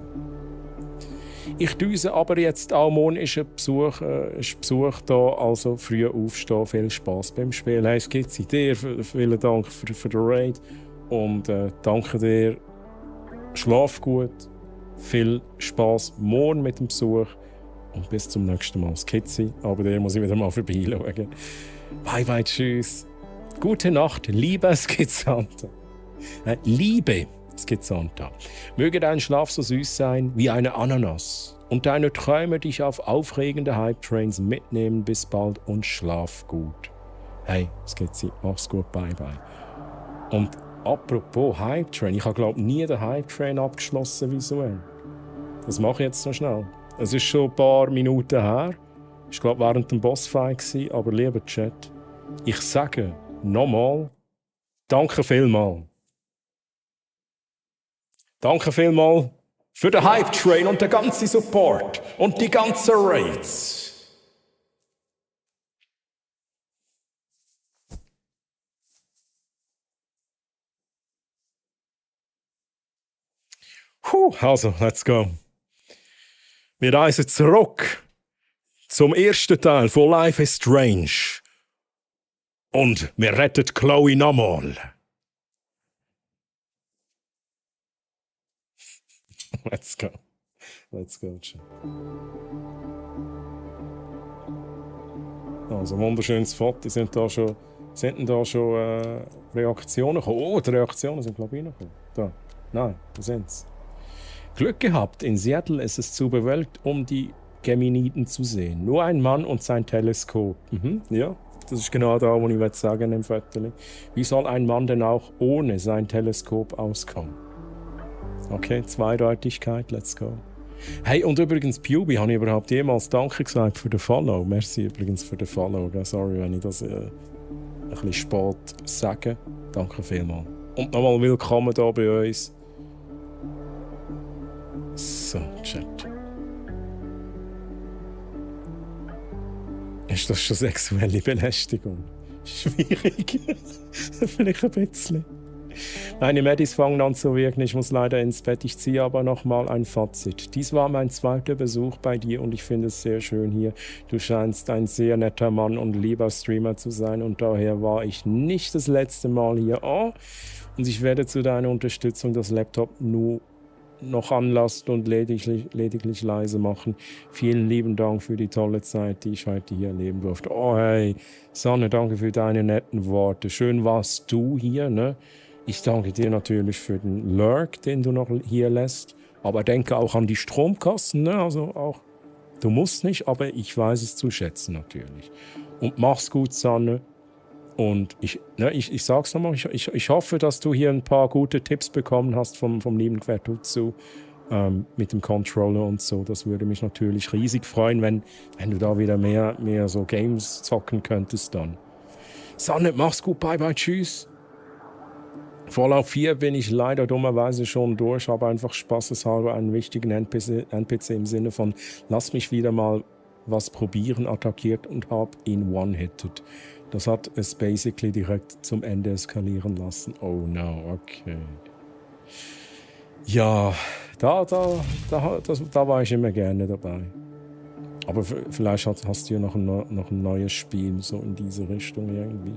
Ich düse aber jetzt auch morgen ist Besuch da, also früh aufstehen, viel Spaß beim Spielen. Hey, es gibt dir, vielen Dank für den Raid und danke dir. Schlaf gut, viel Spaß morgen mit dem Besuch und bis zum nächsten Mal. Skizzi, aber der muss ich wieder mal vorbeischauen. Bye bye, tschüss. Gute Nacht, lieber Skizanta. Liebe Skizanta. Möge dein Schlaf so süß sein wie eine Ananas und deine Träume dich auf aufregende Hype-Trains mitnehmen. Bis bald und schlaf gut. Hey, Skizzi, mach's gut, bye bye. Und apropos Hype Train, ich habe glaube nie den Hype Train abgeschlossen visuell. Das mache ich jetzt noch schnell. Es ist schon ein paar Minuten her. Ich glaube während dem Bossfight gewesen, aber lieber Chat, ich sage nochmal, danke vielmals. Danke vielmals für den Hype Train und den ganzen Support und die ganzen Raids. Also, let's go. Wir reisen zurück zum ersten Teil von Life is Strange. Und wir retten Chloe nochmal. Let's go. Let's go. Also, wunderschönes Foto. Sind da schon Reaktionen gekommen? Oh, die Reaktionen sind, glaube ich, reingekommen. Da. Nein, wo sind's? Glück gehabt, in Seattle ist es zu bewölkt, um die Geminiden zu sehen. Nur ein Mann und sein Teleskop. Ja, das ist genau da, wo ich sagen in dem Viertel. Wie soll ein Mann denn auch ohne sein Teleskop auskommen? Okay, Zweideutigkeit, let's go. Hey, und übrigens, Pubi, habe ich überhaupt jemals Danke gesagt für den Follow? Merci übrigens für den Follow. Sorry, wenn ich das ein bisschen spät sage. Danke vielmals. Und nochmal willkommen hier bei uns. So, Chat. Ist das schon sexuelle Belästigung? Schwierig. Vielleicht ein bisschen. Meine Medis fangen an zu wirken. Ich muss leider ins Bett. Ich ziehe aber nochmal ein Fazit. Dies war mein zweiter Besuch bei dir und ich finde es sehr schön hier. Du scheinst ein sehr netter Mann und lieber Streamer zu sein und daher war ich nicht das letzte Mal hier. Oh. Und ich werde zu deiner Unterstützung das Laptop nur noch anlassen und lediglich leise machen. Vielen lieben Dank für die tolle Zeit, die ich heute hier erleben durfte. Oh hey, Sanne, danke für deine netten Worte. Schön warst du hier, ne? Ich danke dir natürlich für den Lurk, den du noch hier lässt. Aber denke auch an die Stromkosten, ne? Also auch, du musst nicht, aber ich weiß es zu schätzen natürlich. Und mach's gut, Sanne. Und ich sag's nochmal, ich hoffe, dass du hier ein paar gute Tipps bekommen hast vom lieben Quertutsu mit dem Controller und so. Das würde mich natürlich riesig freuen, wenn du da wieder mehr so Games zocken könntest dann. Sanne, mach's gut, bye bye, tschüss. Fallout 4 bin ich leider dummerweise schon durch, habe einfach spaßeshalber einen wichtigen NPC im Sinne von lass mich wieder mal was probieren, attackiert und habe ihn one-hitted. Das hat es basically direkt zum Ende eskalieren lassen. Oh no, okay. Ja, da war ich immer gerne dabei. Aber vielleicht hast du ja noch ein neues Spiel, so in diese Richtung irgendwie.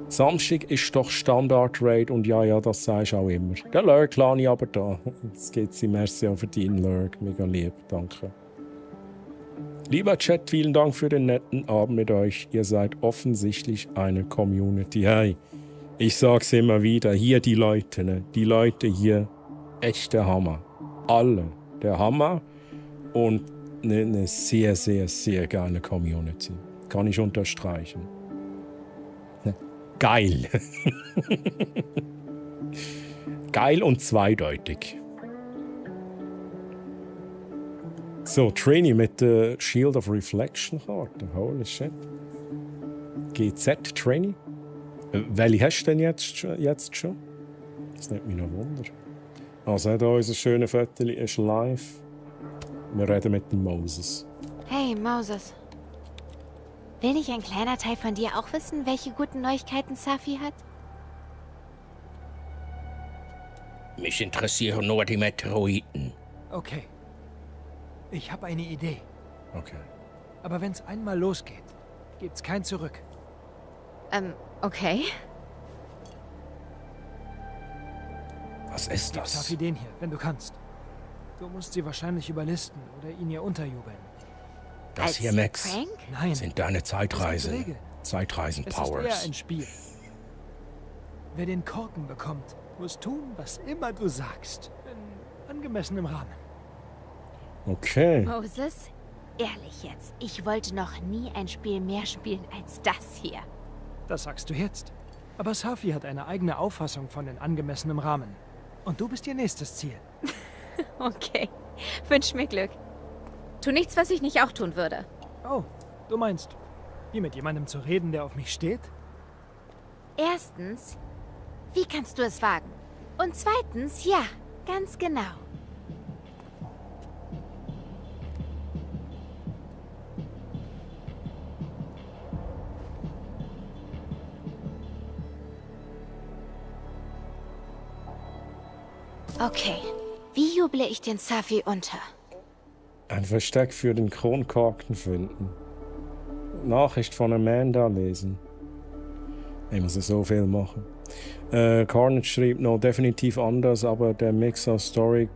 Samstag ist doch Standard-Raid und ja, das sage ich auch immer. Der Lurk lasse ich aber da. Jetzt geht sie merci auch für deinen Lurk. Mega lieb, danke. Lieber Chat, vielen Dank für den netten Abend mit euch. Ihr seid offensichtlich eine Community. Hey, ich sag's immer wieder, hier die Leute, ne? Die Leute hier, echt der Hammer. Alle der Hammer und eine sehr, sehr, sehr geile Community. Kann ich unterstreichen. Geil. Geil und zweideutig. So, Trini mit der Shield of Reflection Karte. Holy shit. GZ Trini. Welche hast du denn jetzt schon? Das nimmt mich noch Wunder. Also, hier unser schönes Viertel ist live. Wir reden mit dem Moses. Hey, Moses. Will nicht ein kleiner Teil von dir auch wissen, welche guten Neuigkeiten Safi hat? Mich interessieren nur die Meteoriten. Okay. Ich habe eine Idee. Okay. Aber wenn es einmal losgeht, gibt's kein Zurück. Okay. Was ist das? Safi den hier, wenn du kannst. Du musst sie wahrscheinlich überlisten oder ihn ihr unterjubeln. Das hier, Max, Prank? Nein. sind deine Zeitreisen. Zeitreisen-Powers. Es ist eher ein Spiel. Wer den Korken bekommt, muss tun, was immer du sagst. In angemessenem Rahmen. Okay. Moses, ehrlich jetzt, ich wollte noch nie ein Spiel mehr spielen als das hier. Das sagst du jetzt. Aber Safi hat eine eigene Auffassung von in angemessenem Rahmen. Und du bist ihr nächstes Ziel. Okay, wünsch mir Glück. Tu nichts, was ich nicht auch tun würde. Oh, du meinst, wie mit jemandem zu reden, der auf mich steht? Erstens, wie kannst du es wagen? Und zweitens, ja, ganz genau. Okay, wie juble ich den Safi unter? Ein Versteck für den Kronkorken finden. Nachricht von Amanda lesen. Ich muss so viel machen. Carnage schrieb noch definitiv anders, aber der Mix aus Story,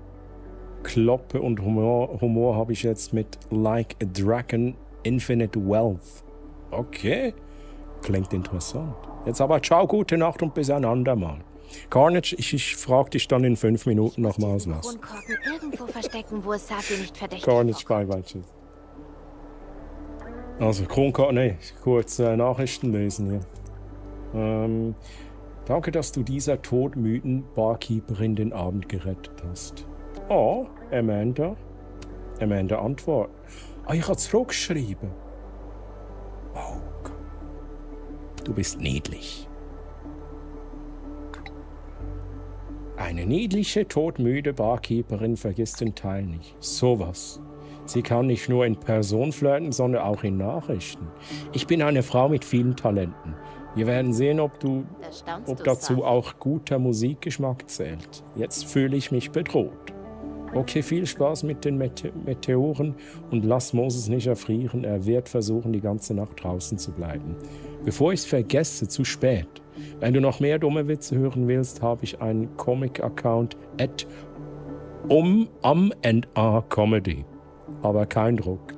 Kloppe und Humor habe ich jetzt mit Like a Dragon Infinite Wealth. Okay, klingt interessant. Jetzt aber ciao, gute Nacht und bis ein andermal. Carnage, ich frage dich dann in 5 Minuten nochmals was. Kronkorken irgendwo verstecken, wo es Safi nicht verdächtig Carnage, bye, tschüss. Also, Kronkorken, nee, kurz Nachrichten lesen hier. Danke, dass du dieser todmüden Barkeeperin den Abend gerettet hast. Oh, Amanda. Amanda antwortet. Ah, ich habe zurückgeschrieben. Oh Gott. Du bist niedlich. Eine niedliche, todmüde Barkeeperin vergisst den Teil nicht. Sowas. Sie kann nicht nur in Person flirten, sondern auch in Nachrichten. Ich bin eine Frau mit vielen Talenten. Wir werden sehen, ob dazu auch guter Musikgeschmack zählt. Jetzt fühle ich mich bedroht. Okay, viel Spaß mit den Meteoren und lass Moses nicht erfrieren. Er wird versuchen, die ganze Nacht draußen zu bleiben. Bevor ich es vergesse, zu spät. Wenn du noch mehr dumme Witze hören willst, habe ich einen Comic-Account @am&a-comedy. Aber kein Druck.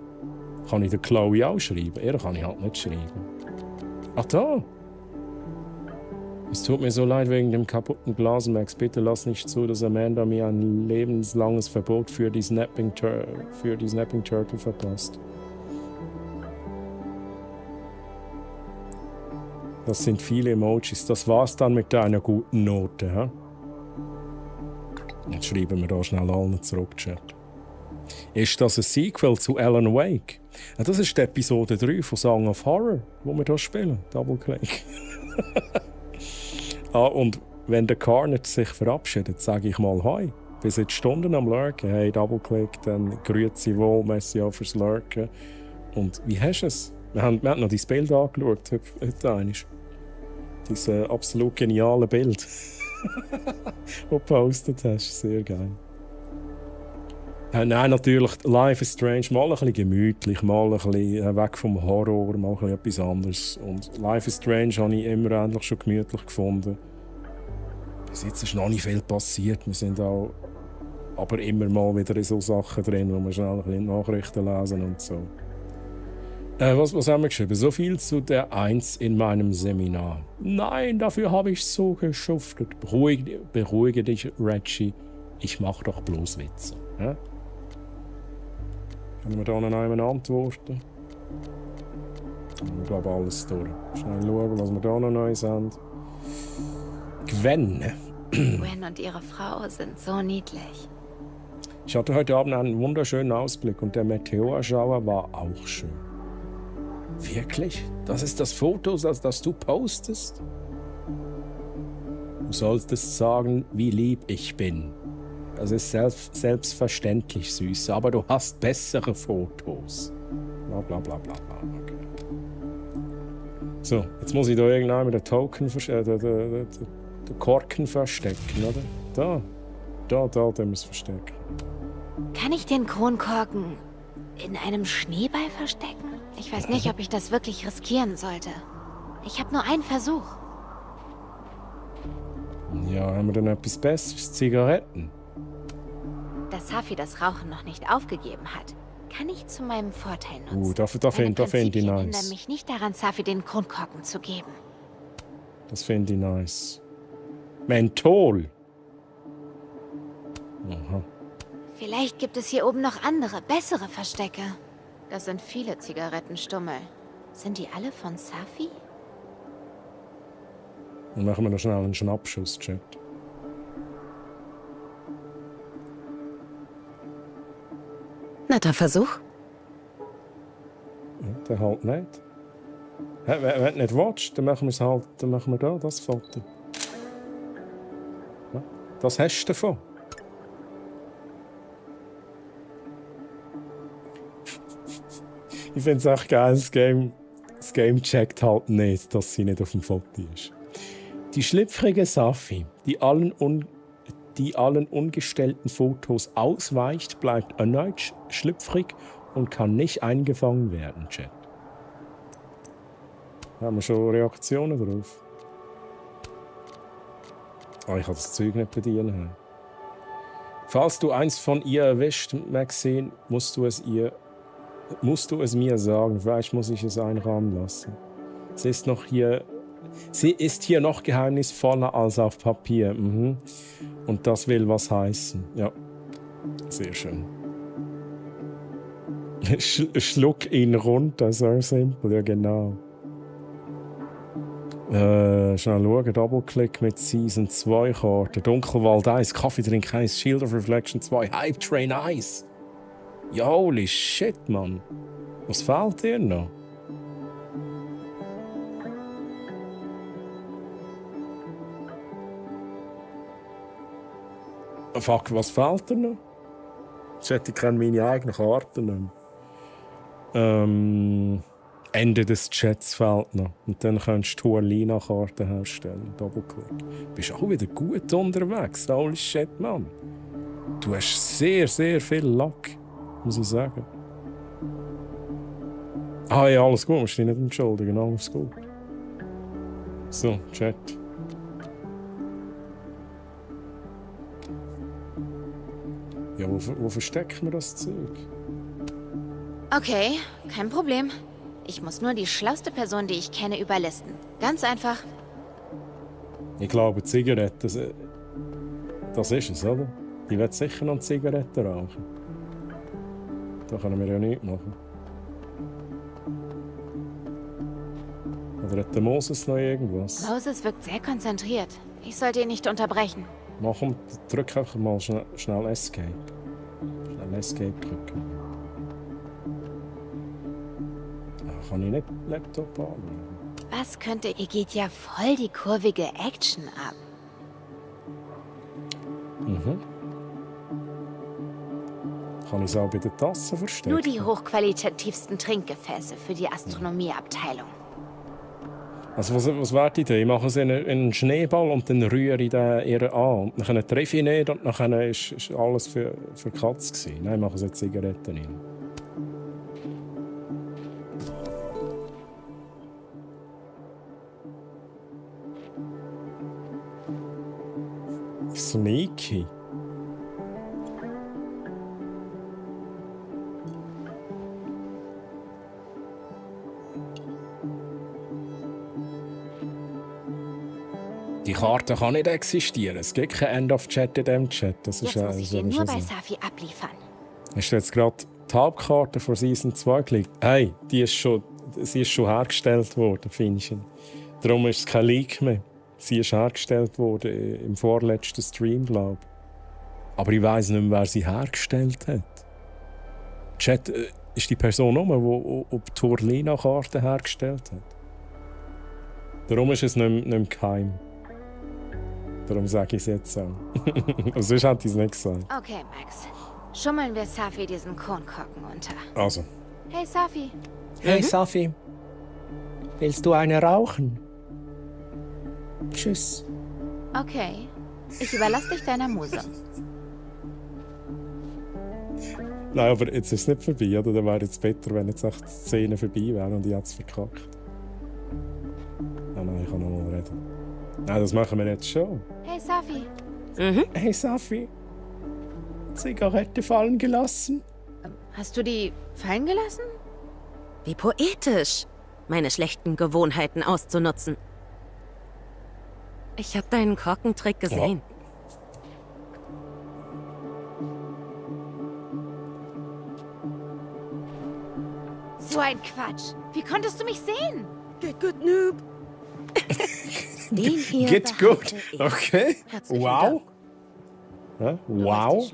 Kann ich der Chloe auch schreiben? Er kann ich halt nicht schreiben. Ach da! Es tut mir so leid wegen dem kaputten Glas, Max. Bitte lass nicht zu, dass Amanda mir ein lebenslanges Verbot für die Snapping Turtle verpasst. Das sind viele Emojis. Das war's dann mit deiner guten Note. He? Jetzt schreiben wir da schnell allen zurück, Chat. Ist das ein Sequel zu Alan Wake? Ja, das ist die Episode 3 von Song of Horror, wo wir hier spielen. Double-Click. Und wenn der Carnage sich verabschiedet, sage ich mal Hi. Bis jetzt Stunden am Lurken. Hey, Double-Click, dann grüezi wohl, merci auch fürs Lurken. Und wie hast du es? Wir haben noch dein Bild angeschaut, heute einmal. Dieses absolut geniale Bild, das du gepostet hast. Sehr geil. Nein, natürlich, Life is Strange, mal ein bisschen gemütlich, mal ein bisschen weg vom Horror, mal ein bisschen etwas anderes. Und Life is Strange habe ich immer endlich schon gemütlich gefunden. Bis jetzt ist noch nicht viel passiert, wir sind auch aber immer mal wieder in so Sachen drin, wo wir schnell ein bisschen Nachrichten lesen und so. Was haben wir geschrieben? So viel zu der 1 in meinem Seminar. Nein, dafür habe ich so geschuftet. Beruhige dich, Reggie. Ich mache doch bloß Witze. Ja? Können wir da noch einmal antworten? Ich glaube, alles durch. Schnell schauen, was wir da noch Neues haben. Gwen. Gwen und ihre Frau sind so niedlich. Ich hatte heute Abend einen wunderschönen Ausblick und der Meteorschauer war auch schön. Wirklich? Das ist das Foto, das du postest? Du solltest sagen, wie lieb ich bin. Das ist selbstverständlich süß, aber du hast bessere Fotos. Bla bla bla bla bla. Okay. So, jetzt muss ich da irgendwann den Token den Korken verstecken, oder? Da müssen wir es verstecken. Kann ich den Kronkorken in einem Schneeball verstecken? Ich weiß nicht, ob ich das wirklich riskieren sollte. Ich habe nur einen Versuch. Ja, haben wir denn etwas Besseres? Zigaretten? Da Safi das Rauchen noch nicht aufgegeben hat, kann ich zu meinem Vorteil nutzen. Da finde ich nice. Hindern mich nicht daran, Safi den Kronkorken zu geben. Das finde ich nice. Menthol. Aha. Vielleicht gibt es hier oben noch andere, bessere Verstecke. Das sind viele Zigarettenstummel. Sind die alle von Safi? Dann machen wir noch schnell einen Schnappschuss, Chat. Netter Versuch. Ja, der halt nicht. Wenn du nicht willst, dann machen wir es halt, dann machen wir da das Foto. Ja, das hast du davon. Ich finde es echt geil, das Game checkt halt nicht, dass sie nicht auf dem Foto ist. Die schlüpfrige Safi, die allen ungestellten Fotos ausweicht, bleibt erneut schlüpfrig und kann nicht eingefangen werden, Chat. Haben wir schon Reaktionen drauf? Ich kann das Zeug nicht bedienen. Falls du eins von ihr erwischt, Maxine, musst du es mir sagen. Vielleicht muss ich es einrahmen lassen. Sie ist noch hier Sie ist hier noch geheimnisvoller als auf Papier. Mhm. Und das will was heißen. Ja, sehr schön. Schluck ihn runter, so simpel, ja genau. Schnell schauen, Doppelklick mit Season 2 Karten. Dunkelwald 1, Kaffeetrink 1, Shield of Reflection 2, Hype Train 1. Ja, holy shit, Mann. Was fehlt dir noch? Fuck, was fehlt dir noch? Ich kenne meine eigenen Karten nicht mehr. Ende des Chats fehlt noch. Und dann kannst du Tualina-Karten herstellen. Doppelklick. Du bist auch wieder gut unterwegs. Holy shit, Mann. Du hast sehr, sehr viel Luck, muss ich sagen. Ah ja, alles gut. Musst dich nicht entschuldigen. Alles gut. So, Chat. Ja, wo verstecken wir das Zeug? Okay, kein Problem. Ich muss nur die schlauste Person, die ich kenne, überlisten. Ganz einfach. Ich glaube, Zigaretten, das ist es, oder? Die wird sicher noch Zigaretten rauchen. Da können wir ja nichts machen. Oder hat der Moses noch irgendwas? Moses wirkt sehr konzentriert. Ich sollte ihn nicht unterbrechen. Drück einfach mal schnell Escape. Schnell Escape drücken. Kann ich nicht Laptop anschauen? Was könnte... Ihr geht ja voll die kurvige Action ab. Mhm. Kann ich es auch bei der Tasse verstecken? Nur die hochqualitativsten Trinkgefäße für die Astronomieabteilung. Also was wäre die Idee? Ich mache sie in einen Schneeball und dann rühre ich den ihr an. Und dann treffe ich nicht und dann ist alles für Katz gewesen. Nein, ich mache jetzt Zigaretten rein. Sneaky. Die Karte kann nicht existieren. Es gibt kein End-of-Chat in diesem Chat. Das Jetzt ist muss ich den nur bei Safi abliefern. Hast du jetzt gerade die Hauptkarte von Season 2 geklickt? Hey, sie ist schon hergestellt worden, findest du? Darum ist es kein Leak mehr. Sie ist hergestellt worden im vorletzten Stream, glaube ich. Aber ich weiss nicht mehr, wer sie hergestellt hat. Chat, ist die Person die die Turlina-Karte hergestellt hat? Darum ist es nicht mehr geheim. Darum sage ich es jetzt auch. Aber sonst hätte ich es nicht gesagt. Okay, Max. Schummeln wir Safi diesen Kronkorken unter. Also. Hey, Safi. Hey, Safi. Willst du eine rauchen? Tschüss. Okay. Ich überlasse dich deiner Muse. Nein, aber jetzt ist es nicht vorbei, oder? Dann wäre es besser, wenn jetzt echt die Szene vorbei wäre und ich hätte es verkackt. Nein, ich kann noch mal reden. Nein, das machen wir jetzt schon. Hey, Safi. Hey, Safi. Zigarette fallen gelassen? Hast du die fallen gelassen? Wie poetisch, meine schlechten Gewohnheiten auszunutzen. Ich habe deinen Korkentrick gesehen. So ein Quatsch. Wie konntest du mich sehen? Get good, Noob. Den hier Get good. ich. Okay. Herzlichen Wow. Dank. Ja, wow.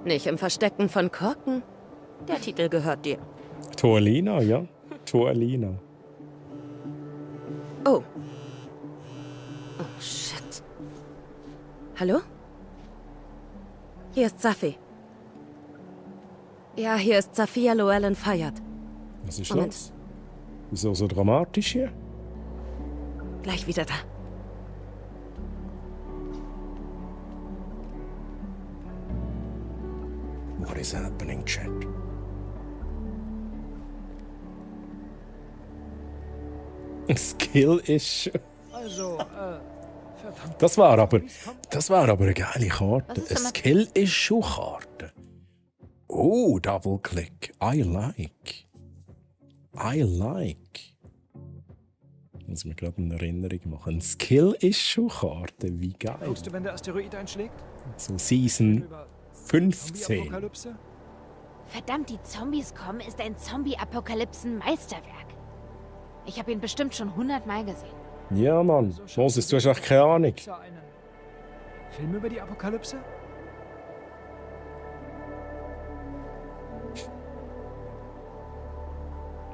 Nicht im Verstecken von Korken. Der Titel gehört dir. Tualina, ja. Tualina. Oh. Oh, shit. Hallo? Hier ist Safi. Ja, hier ist Safia Llewellyn Fayad. Was ist Moment. los? Wieso so dramatisch hier? Gleich wieder da. What is happening, chat? Skill Issue. Also, verdammt. Das war aber eine geile Karte. Eine Skill Issue Karte. Oh, Double Click. I like. Muss mir gerade eine Erinnerung machen. Eine Skill-Issue-Karte, wie geil. Guckst du, wenn der Asteroid einschlägt? So Season 15. Verdammt, die Zombies kommen ist ein Zombie-Apokalypsen-Meisterwerk. Ich habe ihn bestimmt schon 100-mal gesehen. Ja, Mann. Moses, du hast echt keine Ahnung. Film über die Apokalypse?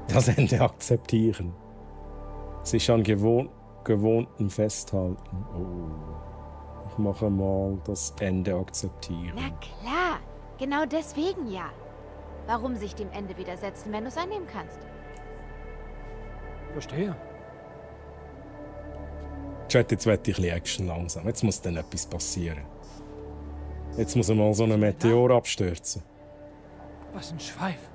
Das Ende akzeptieren. Sich an Gewohnten festhalten. Oh. Ich mache mal das Ende akzeptieren. Na klar, genau deswegen ja. Warum sich dem Ende widersetzen, wenn du es annehmen kannst? Verstehe. Chat, jetzt wette ich Action langsam. Jetzt muss dann etwas passieren. Jetzt muss mal so ein Meteor abstürzen. Was ein Schweif.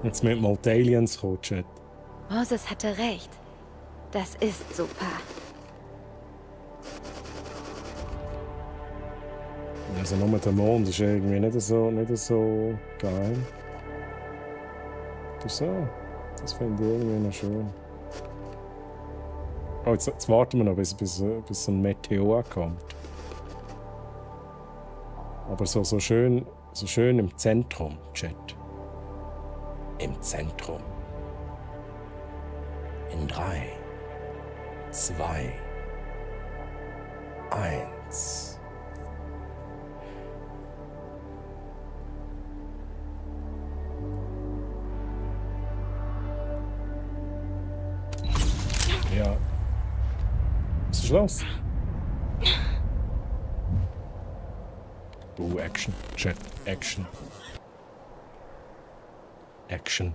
Jetzt mit mal die Aliens kommen, Chat. Moses hatte recht. Das ist super. Also nur der Mond ist irgendwie nicht so geil. Das finde ich irgendwie noch schön. Oh, jetzt warten wir noch, bis ein Meteor kommt. Aber so schön im Zentrum, Chat. Im Zentrum. In 3, 2, 1. Ja. Was ist los? Action. Chat. Action. Action.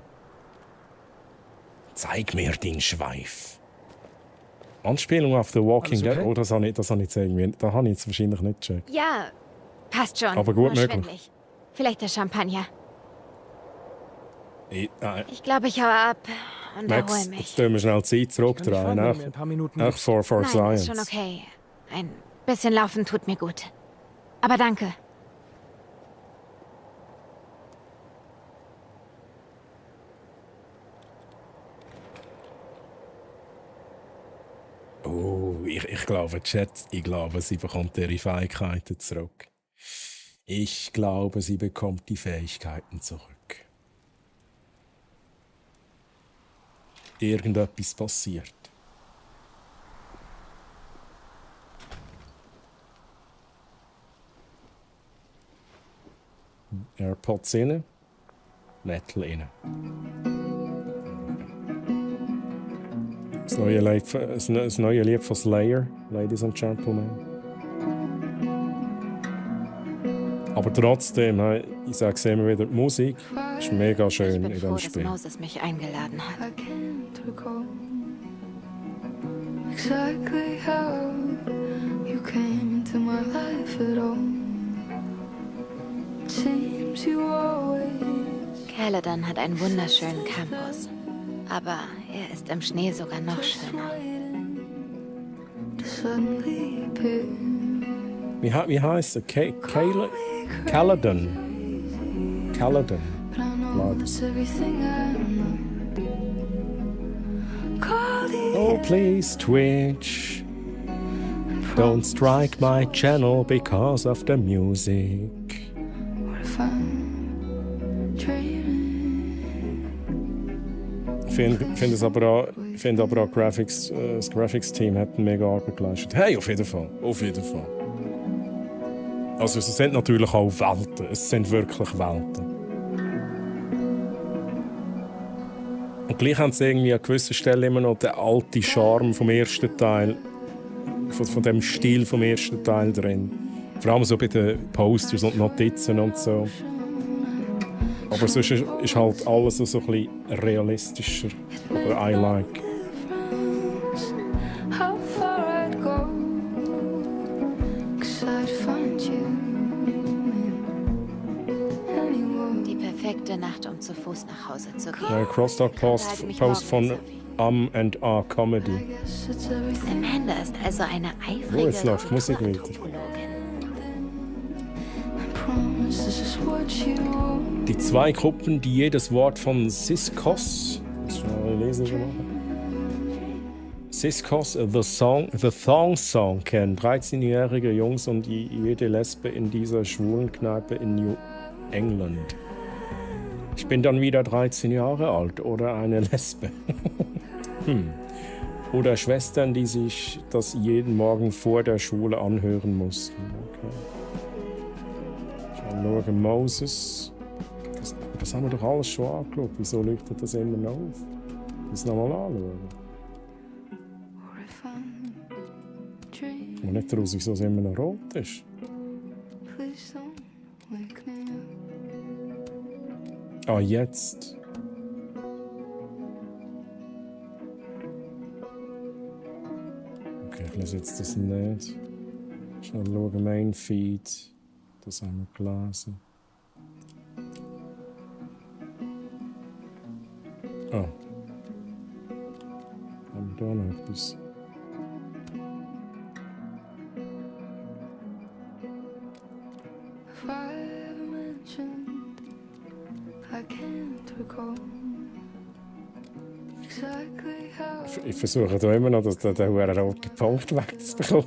Zeig mir den Schweif. Anspielung auf The Walking Dead. Oh, das habe ich jetzt irgendwie. Da habe ich jetzt wahrscheinlich nicht gecheckt. Ja, passt schon. Aber gut Nur möglich. schwindelig. Vielleicht der Champagner. Ich glaube, ich hau ab und erhole Max, mich. jetzt tun wir schnell Zeit zurückdrehen. Ach, for Nein, Science. ist schon okay. Ein bisschen laufen tut mir gut. Aber danke. Oh, ich glaube, Chat, sie bekommt ihre Fähigkeiten zurück. Ich glaube, sie bekommt die Fähigkeiten zurück. Irgendetwas passiert. AirPods inne, Metal inne. Das neue Lied von Slayer, Ladies and Gentlemen. Aber trotzdem, ich sage es immer wieder, die Musik ist mega schön in diesem Spiel. Dass Moses mich eingeladen hat. Exactly how you came into my life at all. Seems you always. Caledon hat einen wunderschönen Campus. Aber er ist im Schnee sogar noch schöner. Wie heißt er? Caledon. Caledon. Oh, please, Twitch. Don't strike my channel because of the music. Ich finde aber auch das Graphics-Team hat eine mega Arbeit geleistet. Hey, auf jeden Fall. Auf jeden Fall. Also es sind natürlich auch Welten. Es sind wirklich Welten. Und gleich haben sie irgendwie an gewissen Stellen immer noch den alten Charme vom ersten Teil, von dem Stil vom ersten Teil drin. Vor allem so bei den Posters und Notizen und so. Aber sonst ist halt alles so ein bisschen realistischer. Aber I like. Die perfekte Nacht, um zu Fuß nach Hause zu gehen. Crosstalk-Post von and A Comedy. Amanda ist also eine eifrige Jetzt läuft Musik weiter. promise this is what you want. Die zwei Gruppen, die jedes Wort von Siskos, lesen wir mal. Siskos, The Thong Song kennen. 13-jährige Jungs und jede Lesbe in dieser schwulen Kneipe in New England. Ich bin dann wieder 13 Jahre alt oder eine Lesbe. Oder Schwestern, die sich das jeden Morgen vor der Schule anhören mussten. Okay. Schauen, Moses. Das haben wir doch alles schon angeschaut. Wieso leuchtet das immer noch auf? Das nochmal anschauen. Und nicht daraus, wieso es immer noch rot ist. Ah, jetzt. Okay, ich lese jetzt das nicht. Schnell schauen, Main Feed. Das haben wir gelesen. Ah. Haben wir da noch etwas? Ich versuche da immer noch, dass der rote Punkt wegzubekommen.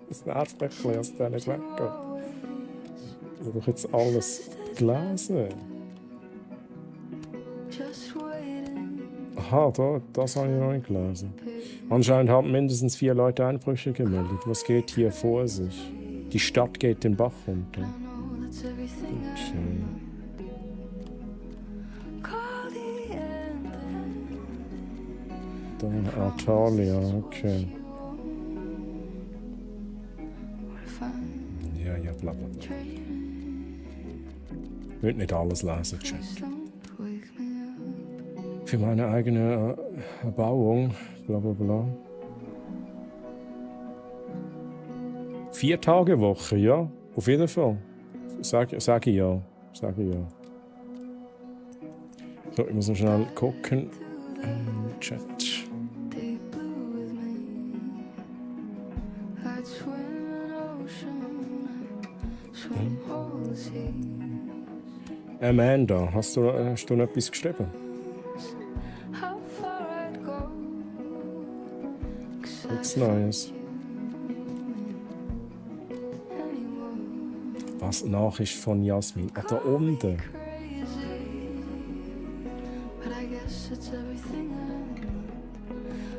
Das nervt mich ein bisschen, dass der nicht weggeht. Ich habe doch jetzt alles gelesen. Aha, das habe ich noch nicht gelesen. Anscheinend haben mindestens 4 Leute Einbrüche gemeldet. Was geht hier vor sich? Die Stadt geht den Bach runter. Okay. Dann Artalia, okay. Ja, bla bla bla. Ich will nicht alles lesen, Chat. Für meine eigene Erbauung, bla bla bla. 4-Tage-Woche, ja, auf jeden Fall. Sage ja. Sage ja. So, ich muss noch schnell gucken. Chat. Amanda, hast du noch etwas geschrieben? Nichts Neues. Was? Nachricht von Jasmin? Ah, da unten.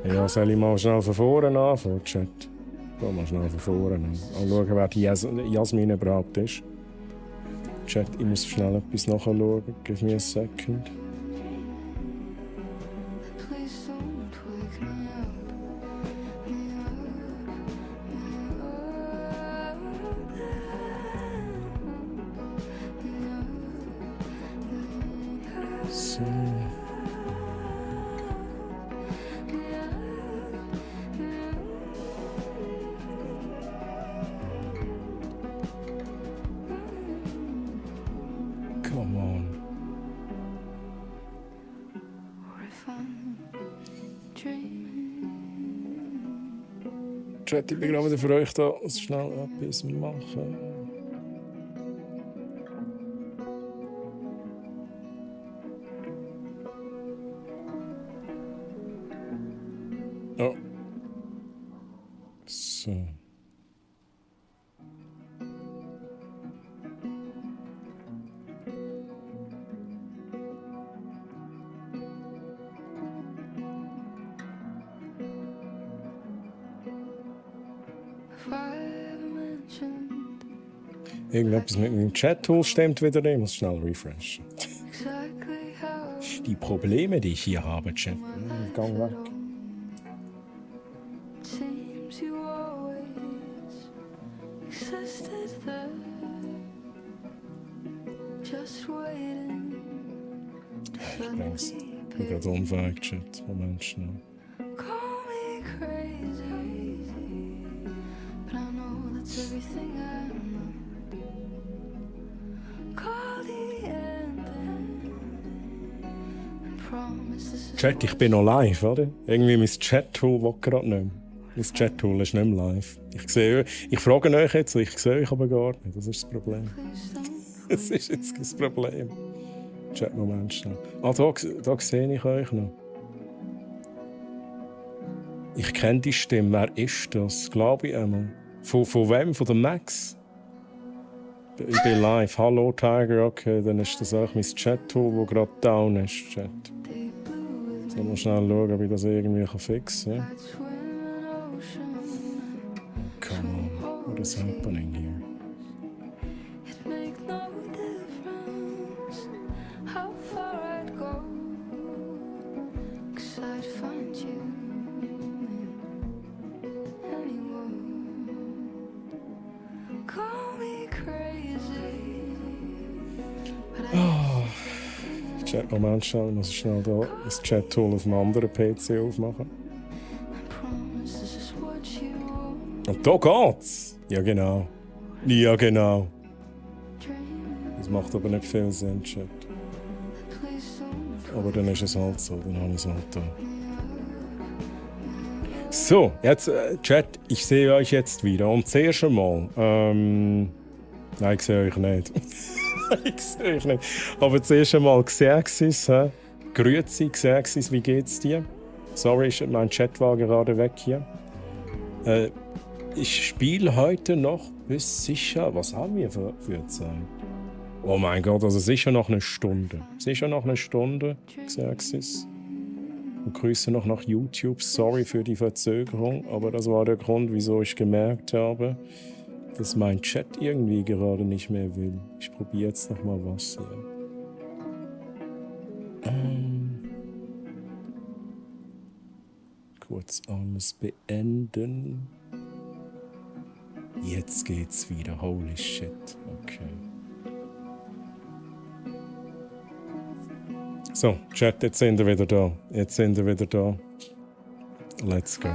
Ja, soll ich mal schnell von vorne anfangen, Chat? Geh mal schnell von vorne an. Mal schauen, wer die Jasmin überhaupt ist. Chat, ich muss schnell etwas nachschauen. Give me a second. So. Come on. Chat, ich bin gerade wieder für euch da schnell etwas machen. Oh. So. Irgendetwas mit dem Chat-Tool stimmt wieder nicht. Ich muss schnell refreshen. Die Probleme, die ich hier habe, Chat. Gang weg. Ich bring's. Ich bin gerade unfähig, Chat. Moment schnell. Chat, ich bin noch live, oder? Irgendwie mein Chat-Tool will gerade nicht mehr. Mein Chat-Tool ist nicht mehr live. Ich frage euch jetzt, ich sehe euch aber gar nicht. Das ist das Problem. Das ist jetzt das Problem. Chat-Moment schnell. Ah, da sehe ich euch noch. Ich kenne die Stimme. Wer ist das? Glaube ich einmal. Von wem? Von der Max? Ich bin live. Hallo Tiger. Okay, dann ist das auch mein Chat-Tool, das gerade down ist. Chat. Jetzt muss ich schnell schauen, ob ich das irgendwie fixen kann. Come on. What is happening here? Moment schnell, ich muss schnell da das Chat-Tool auf einem anderen PC aufmachen. Und da geht's! Ja genau. Ja genau. Das macht aber nicht viel Sinn, Chat. Aber dann ist es halt so, dann habe ich es halt da. So, jetzt Chat, ich sehe euch jetzt wieder. Und zuerst einmal, nein, ich sehe euch nicht. Ich sehe euch nicht. Aber zuerst einmal Xerxes, Grüezi, Xerxes, wie geht's dir? Sorry, mein Chat war gerade weg hier. Ich spiele heute noch bis sicher, was haben wir für Zeit? Oh mein Gott, also sicher noch eine Stunde. Sicher noch eine Stunde, Xerxes. Und Grüße noch nach YouTube. Sorry für die Verzögerung, aber das war der Grund, wieso ich gemerkt habe, dass mein Chat irgendwie gerade nicht mehr will. Ich probiere jetzt noch mal was hier. Kurz alles beenden. Jetzt geht's wieder. Holy shit. Okay. So, Chat, jetzt sind wir wieder da. Jetzt sind wir wieder da. Let's go.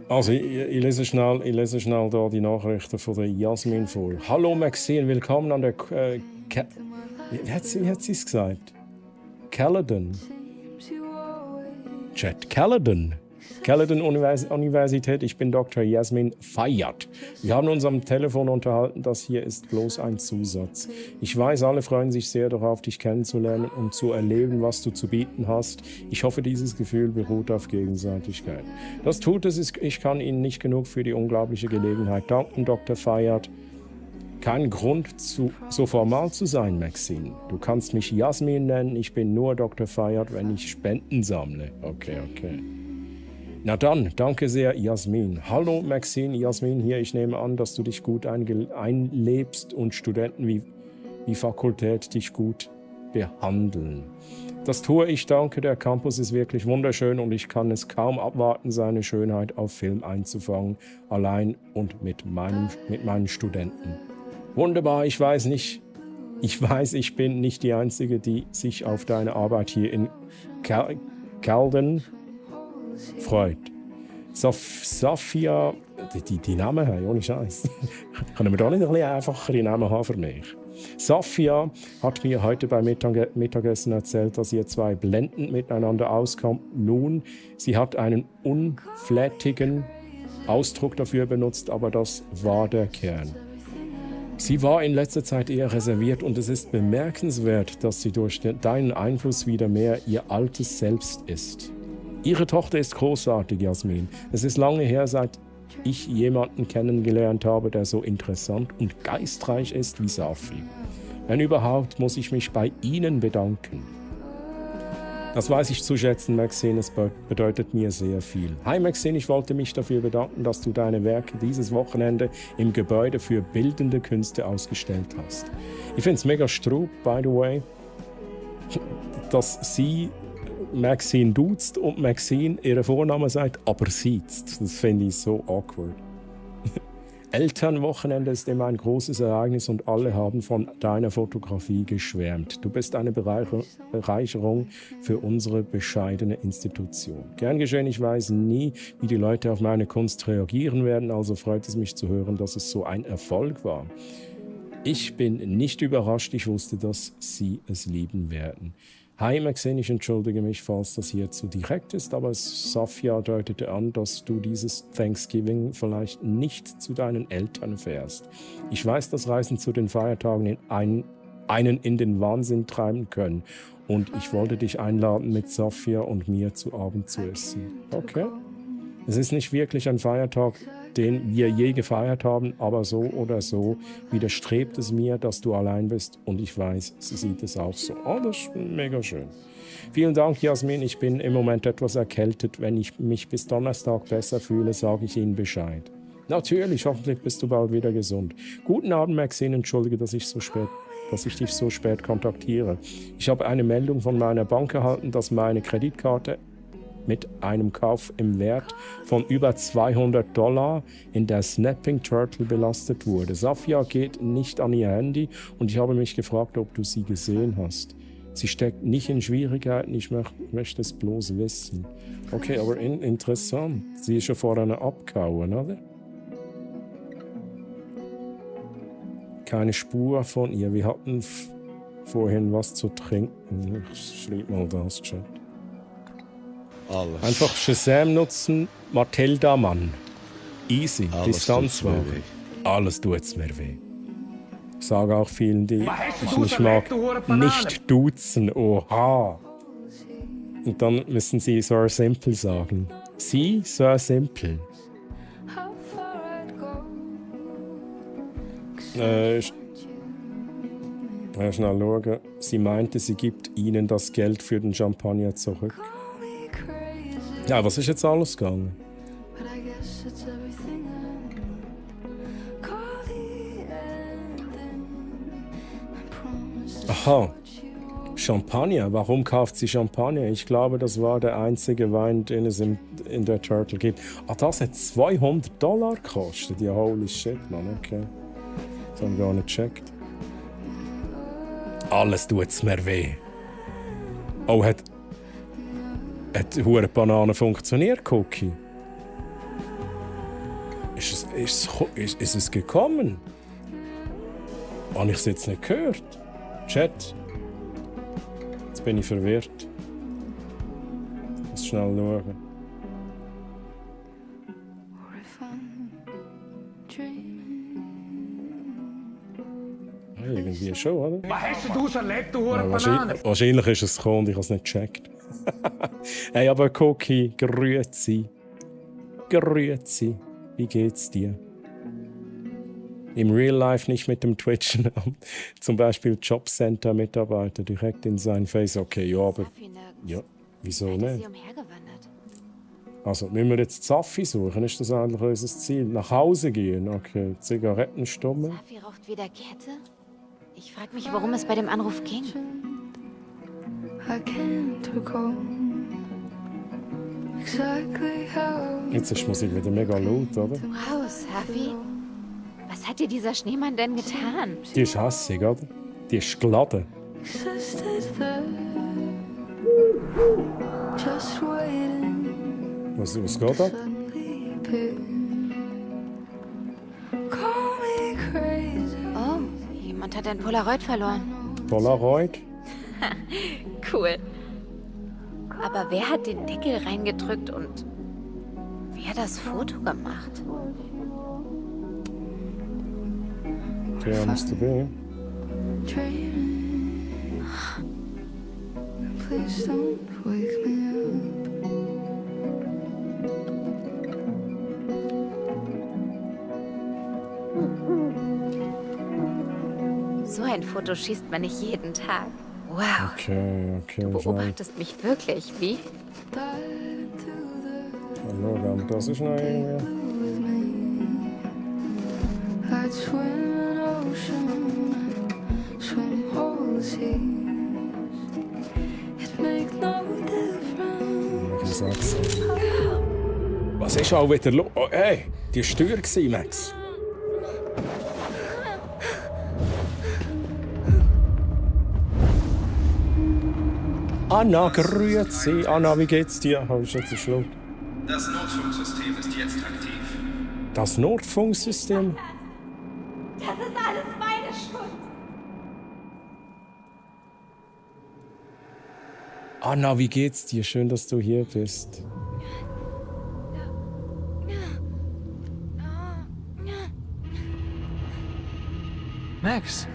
Also, ich lese schnell da die Nachrichten von der Jasmin vor. Hallo Maxine, willkommen an der wie hat sie es gesagt? Caledon. Chat, Caledon. Caledon Universität, ich bin Dr. Jasmin Fayyad. Wir haben uns am Telefon unterhalten, das hier ist bloß ein Zusatz. Ich weiß, alle freuen sich sehr darauf, dich kennenzulernen und zu erleben, was du zu bieten hast. Ich hoffe, dieses Gefühl beruht auf Gegenseitigkeit. Das tut es, ich kann Ihnen nicht genug für die unglaubliche Gelegenheit danken, Dr. Fayyad. Kein Grund, so formal zu sein, Maxine. Du kannst mich Jasmin nennen, ich bin nur Dr. Fayyad, wenn ich Spenden sammle. Okay. Na dann, danke sehr, Jasmin. Hallo Maxine, Jasmin hier. Ich nehme an, dass du dich gut einlebst und Studenten wie Fakultät dich gut behandeln. Das tue ich, danke. Der Campus ist wirklich wunderschön und ich kann es kaum abwarten, seine Schönheit auf Film einzufangen, allein und mit meinen Studenten. Wunderbar, ich weiß, ich bin nicht die Einzige, die sich auf deine Arbeit hier in Caledon freut. Safia, die Namen haben, ohne Scheiß. Können wir da nicht ein bisschen einfachere Namen haben für mich? Safia hat mir heute beim Mittagessen erzählt, dass ihr zwei blendend miteinander auskommt. Nun, sie hat einen unflätigen Ausdruck dafür benutzt, aber das war der Kern. Sie war in letzter Zeit eher reserviert und es ist bemerkenswert, dass sie durch deinen Einfluss wieder mehr ihr altes Selbst ist. Ihre Tochter ist großartig, Jasmin. Es ist lange her, seit ich jemanden kennengelernt habe, der so interessant und geistreich ist wie Safi. Wenn überhaupt, muss ich mich bei Ihnen bedanken. Das weiß ich zu schätzen, Maxine, es bedeutet mir sehr viel. Hi Maxine, ich wollte mich dafür bedanken, dass du deine Werke dieses Wochenende im Gebäude für bildende Künste ausgestellt hast. Ich finde es mega strub, by the way, dass sie Maxine duzt und Maxine ihren Vornamen sagt, aber sieht. Das finde ich so awkward. Elternwochenende ist immer ein großes Ereignis und alle haben von deiner Fotografie geschwärmt. Du bist eine Bereicherung für unsere bescheidene Institution. Gern geschehen, ich weiß nie, wie die Leute auf meine Kunst reagieren werden, also freut es mich zu hören, dass es so ein Erfolg war. Ich bin nicht überrascht, ich wusste, dass sie es lieben werden. Hi Maxine, ich entschuldige mich, falls das hier zu direkt ist, aber Safia deutete an, dass du dieses Thanksgiving vielleicht nicht zu deinen Eltern fährst. Ich weiß, dass Reisen zu den Feiertagen einen in den Wahnsinn treiben können. Und ich wollte dich einladen, mit Safia und mir zu Abend zu essen. Okay? Es ist nicht wirklich ein Feiertag, den wir je gefeiert haben, aber so oder so widerstrebt es mir, dass du allein bist und ich weiß, sie sieht es auch so. Oh, das ist mega schön. Vielen Dank, Jasmin. Ich bin im Moment etwas erkältet. Wenn ich mich bis Donnerstag besser fühle, sage ich Ihnen Bescheid. Natürlich, hoffentlich bist du bald wieder gesund. Guten Abend, Maxine. Entschuldige, dass ich dich so spät kontaktiere. Ich habe eine Meldung von meiner Bank erhalten, dass meine Kreditkarte mit einem Kauf im Wert von über $200 in der Snapping Turtle belastet wurde. Safia geht nicht an ihr Handy und ich habe mich gefragt, ob du sie gesehen hast. Sie steckt nicht in Schwierigkeiten, ich möchte es bloß wissen. Okay, aber interessant. Sie ist schon vor einer abgehauen, oder? Keine Spur von ihr. Wir hatten vorhin was zu trinken. Ich schreibe mal das, Chat. Alles. Einfach Shazam nutzen, Matilda Mann. Easy, Distanzwaffe. Alles tut's mir weh. Ich sage auch vielen, die ich nicht mag, nicht duzen. Oha. Und dann müssen sie Sir Simple sagen. Sie, Sir Simple. Schnell schauen. Sie meinte, sie gibt ihnen das Geld für den Champagner zurück. Ja, was ist jetzt alles gegangen? Aha, Champagner. Warum kauft sie Champagner? Ich glaube, das war der einzige Wein, den es in der Turtle gibt. Ah, das hat $200 gekostet. Ja, holy shit, Mann, okay. Das haben wir gar nicht gecheckt. Alles tut's mir weh. Oh, hat die Banane funktioniert, Cookie? Ist es gekommen? Habe ich es jetzt nicht gehört? Chat? Jetzt bin ich verwirrt. Ich muss schnell schauen. Ja, irgendwie schon, oder? Was hast du erlebt, du Ja, wahrscheinlich ist es gekommen und ich habe es nicht gecheckt. Hey, aber Cookie, grüezi. Grüezi. Wie geht's dir? Im Real Life nicht mit dem Twitchen. Zum Beispiel Jobcenter-Mitarbeiter direkt in sein Face. Okay, ja, aber... Ja, wieso nicht? Also, müssen wir jetzt Safi suchen? Ist das eigentlich unser Ziel? Nach Hause gehen? Okay, Zigarettenstummel. Safi raucht wieder Kette? Ich frage mich, worum es bei dem Anruf ging. Jetzt ist die Musik wieder mega laut, oder? Wow, Safi. Was hat dir dieser Schneemann denn getan? Die ist hässig, oder? Die ist geladen. Was geht da? Oh, jemand hat ein Polaroid verloren. Polaroid? Cool. Aber wer hat den Deckel reingedrückt und wer hat das Foto gemacht? Ja, müsste be. Please don't wake me So ein Foto schießt man nicht jeden Tag. Wow. Okay. Du beobachtest mich wirklich, wie? Hallo, das ist noch irgendwie... I'd swim an ocean, swim whole seas. It make no difference. Was ist auch wieder los? Oh, hey, die war teuer, Max. Anna, grüezi. Anna, wie geht's dir? Habe ich jetzt geschluckt? Das Notfunksystem ist jetzt aktiv. Das Notfunksystem? Das ist alles meine Schuld. Anna, wie geht's dir? Schön, dass du hier bist. Max!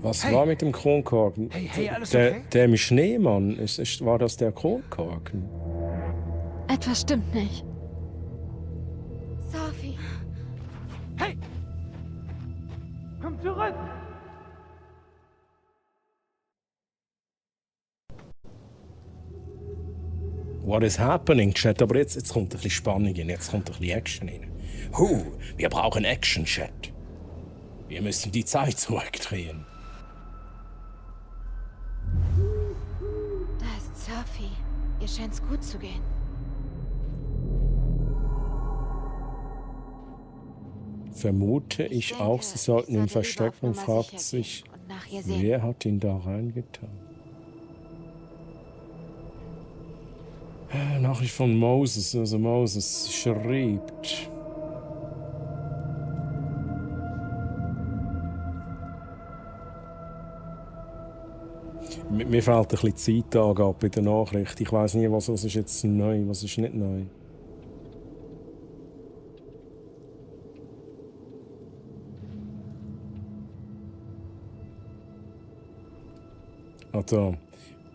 Was war mit dem Kronkorken? Hey, alles okay? Der im Schneemann, war das der Kronkorken? Etwas stimmt nicht. Sophie! Hey! Komm zurück! What is happening, Chat? Aber jetzt kommt ein bisschen Spannung rein, jetzt kommt ein bisschen Action rein. Wir brauchen Action, Chat. Wir müssen die Zeit zurückdrehen. Da ist Sophie. Ihr scheint's gut zu gehen. Vermute ich auch, sie sollten ihn verstecken und fragt sich, wer hat ihn da reingetan? Nachricht von Moses, also Moses schreibt. Mir fehlt ein bisschen Zeitangabe bei der Nachricht. Ich weiss nie, was ist jetzt neu, was ist nicht neu. Also,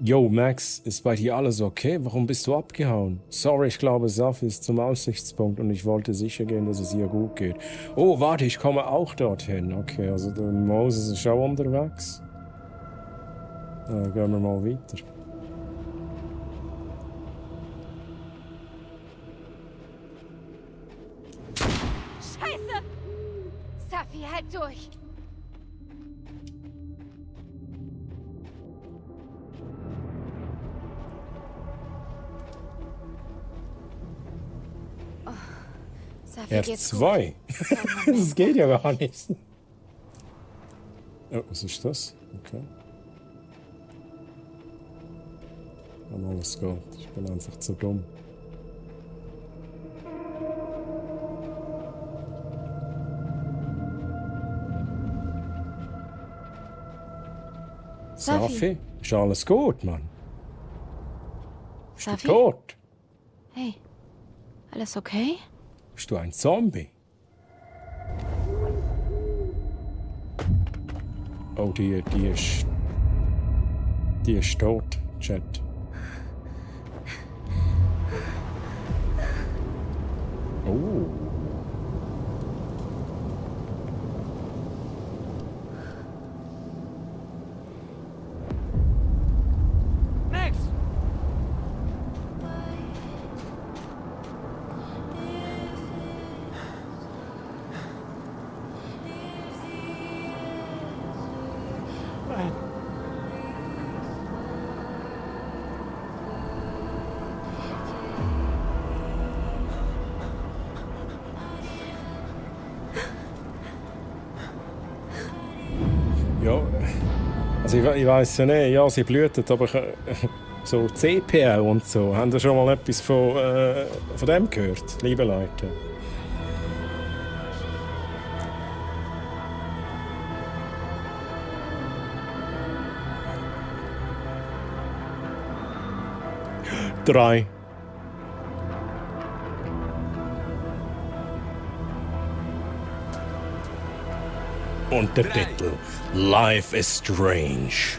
yo Max, ist bei dir alles okay? Warum bist du abgehauen? Sorry, ich glaube, Safi ist zum Aussichtspunkt und ich wollte sicher gehen, dass es ihr gut geht. Oh, warte, ich komme auch dorthin. Okay, also der Moses ist auch unterwegs. Gehen wir mal weiter. Scheiße! Safi, halt durch! Oh, Safi, geht's R2? Das geht ja gar nicht. Oh, was ist das? Okay. Aber alles gut. Ich bin einfach zu dumm. Safi, ist alles gut, Mann? Bist du tot? Hey, alles okay? Bist du ein Zombie? Oh, die ist tot, Chat. Oh. Max! Nein. Ja, also ich weiss ja nicht, ja, sie blüht, aber so CPL und so, haben Sie schon mal etwas von dem gehört, liebe Leute? Drei. Und der Titel Life is Strange.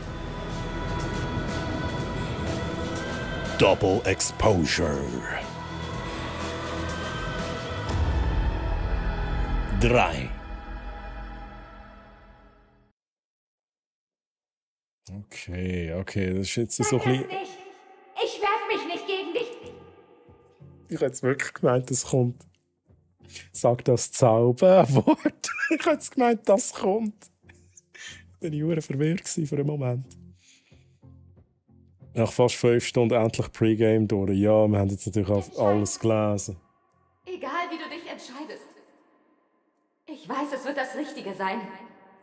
Double Exposure. 3. Okay, das ist jetzt so ein bisschen... Ich werf mich nicht gegen dich. Ich hätte wirklich gemeint, das kommt. Sag das Zauberwort. Ich hätte gemeint, das kommt. Ich war verwirrt für einen Moment. Nach fast 5 Stunden endlich Pre-Game durch. Ja, wir haben jetzt natürlich alles gelesen. Egal, wie du dich entscheidest. Ich weiß, es wird das Richtige sein.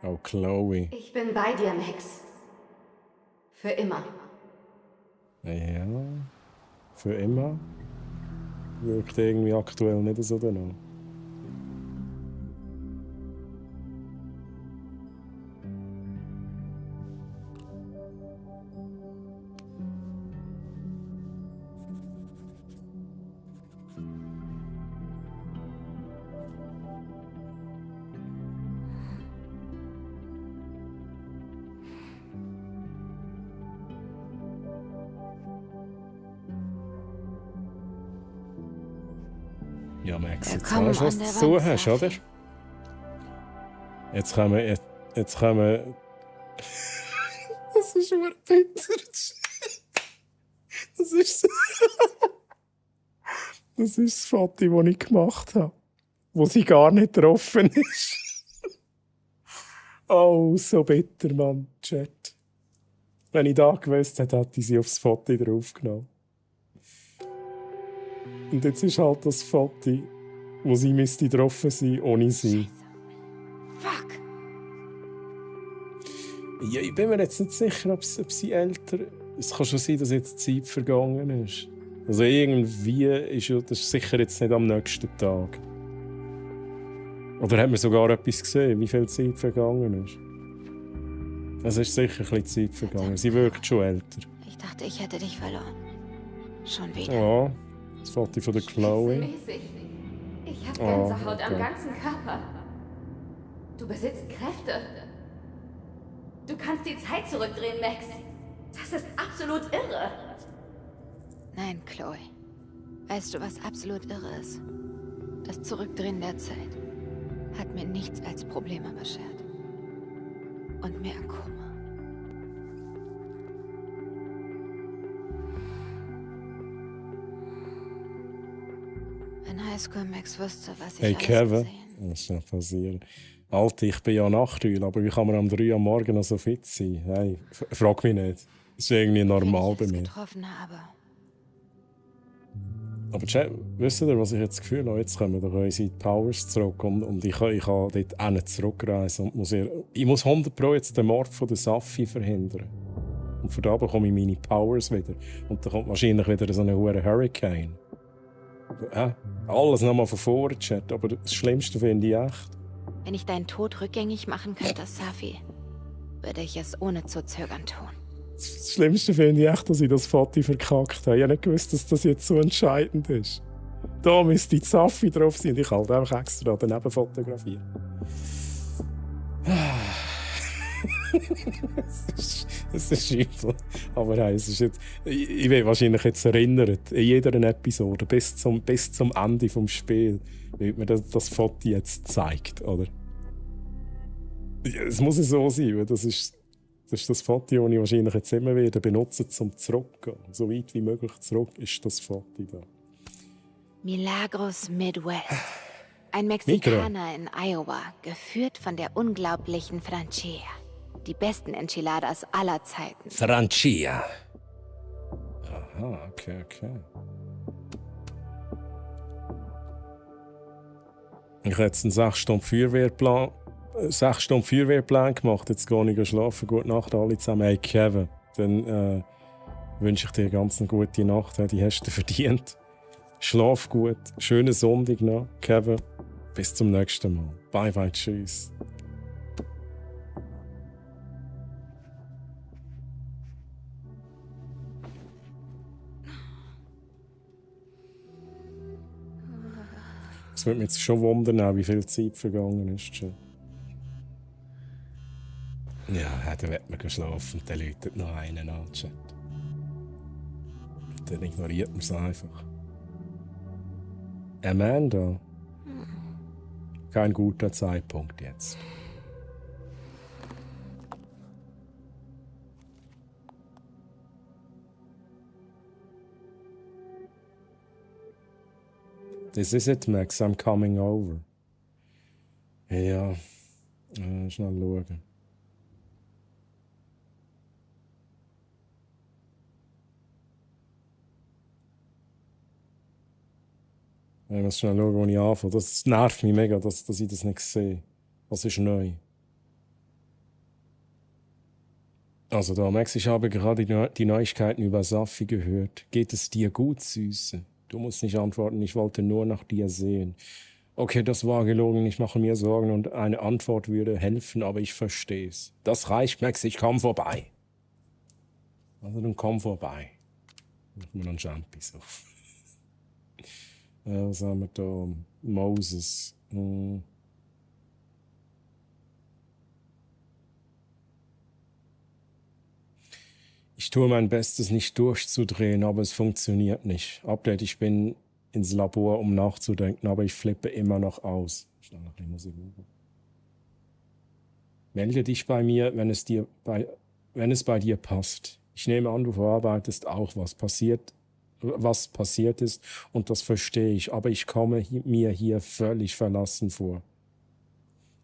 Oh, Chloe. Ich bin bei dir, Max. Für immer. Ja, für immer. Wirkt irgendwie aktuell nicht so danach. Ja, Max, jetzt weißt du, was du zu hast, oder? Jetzt kommen... Das ist schon bitter. Das ist das Foto, das ich gemacht habe. Wo sie gar nicht getroffen ist. Oh, so bitter, Mann, Chat. Wenn ich da gewusst hätte, hätte ich sie aufs Foto draufgenommen. Und jetzt ist halt das Foto, wo sie müsste getroffen sein, ohne sie. Fuck. Ja, ich bin mir jetzt nicht sicher, ob sie älter... Es kann schon sein, dass jetzt Zeit vergangen ist. Also irgendwie ist das sicher jetzt nicht am nächsten Tag. Oder hat man sogar etwas gesehen, wie viel Zeit vergangen ist? Es ist sicher ein bisschen Zeit vergangen. Sie wirkt schon älter. Ich dachte, ich hätte dich verloren. Schon wieder. Ja, das Foto von der Chloe. Ich hab Gänsehaut am ganzen Körper. Du besitzt Kräfte. Du kannst die Zeit zurückdrehen, Max. Das ist absolut irre. Nein, Chloe. Weißt du, was absolut irre ist? Das Zurückdrehen der Zeit hat mir nichts als Probleme beschert. Und mehr Kummer. Wenn Highschool Max wüsste, was ich Hey alles Kevin, gesehen. was ist denn passiert? Alter, ich bin ja Nachteuil, aber wie kann man am 3 Uhr am Morgen noch so fit sein? Hey, frag mich nicht. Das ist irgendwie normal bei mir. Getroffen habe. Aber Chat, wisst ihr, was ich jetzt das Gefühl habe? Jetzt kommen doch unsere Powers zurück und ich kann dort auch nicht zurückreisen. Und ich muss 100% jetzt den Mord von der Safi verhindern. Und von da bekomme ich meine Powers wieder. Und dann kommt wahrscheinlich wieder so ein hoher Hurricane. Alles nochmal von vorne, Chat. Aber das Schlimmste finde ich echt. Wenn ich deinen Tod rückgängig machen könnte, Safi, würde ich es ohne zu zögern tun. Das Schlimmste finde ich echt, dass ich das Foto verkackt habe. Ich habe nicht gewusst, dass das jetzt so entscheidend ist. Da müsste die Safi drauf sein und ich halt einfach extra daneben fotografieren. Es ist übel. Aber hey, es ist jetzt, ich werde wahrscheinlich jetzt erinnert, in jeder Episode, bis zum Ende des Spiels, wird mir das Foto jetzt zeigt, oder? Es muss so sein, weil das ist das Foto, das ich wahrscheinlich jetzt immer wieder benutze, um zurückzugehen. So weit wie möglich zurück ist das Foto da. Milagros Midwest. Ein Mexikaner in Iowa, geführt von der unglaublichen Franchia. Die besten Enchiladas aller Zeiten. Franchia. Aha, okay. Ich habe jetzt einen 6 Stunden Feuerwehrplan gemacht. Jetzt gehe ich schlafen. Gute Nacht alle zusammen. Hey Kevin, dann wünsche ich dir ganz eine gute Nacht. Die hast du verdient. Schlaf gut. Schönen Sonntag noch. Kevin, bis zum nächsten Mal. Bye bye, tschüss. Es würde mich jetzt schon wundern, wie viel Zeit vergangen ist. Schon. Ja, dann wird man geschlafen und dann läutet noch einen an. Chat. Dann ignoriert man es einfach. Amanda. Kein guter Zeitpunkt jetzt. This is it, Max. I'm coming over. Ja, schnell schauen. Ich muss schnell schauen, wo ich anfange. Das nervt mich mega, dass ich das nicht sehe. Was ist neu? Also da, Max, ich habe gerade die Neuigkeiten über Safi gehört. Geht es dir gut, Süße? Du musst nicht antworten, ich wollte nur nach dir sehen. Okay, das war gelogen, ich mache mir Sorgen und eine Antwort würde helfen, aber ich versteh's. Das reicht, Max, ich komm vorbei. Also dann komm vorbei. Machen wir noch einen Jumpy so. Was haben wir da? Moses. Ich tue mein Bestes, nicht durchzudrehen, aber es funktioniert nicht. Update, ich bin ins Labor, um nachzudenken, aber ich flippe immer noch aus. Melde dich bei mir, wenn es bei dir passt. Ich nehme an, du verarbeitest auch, was passiert ist, und das verstehe ich, aber ich komme mir hier völlig verlassen vor.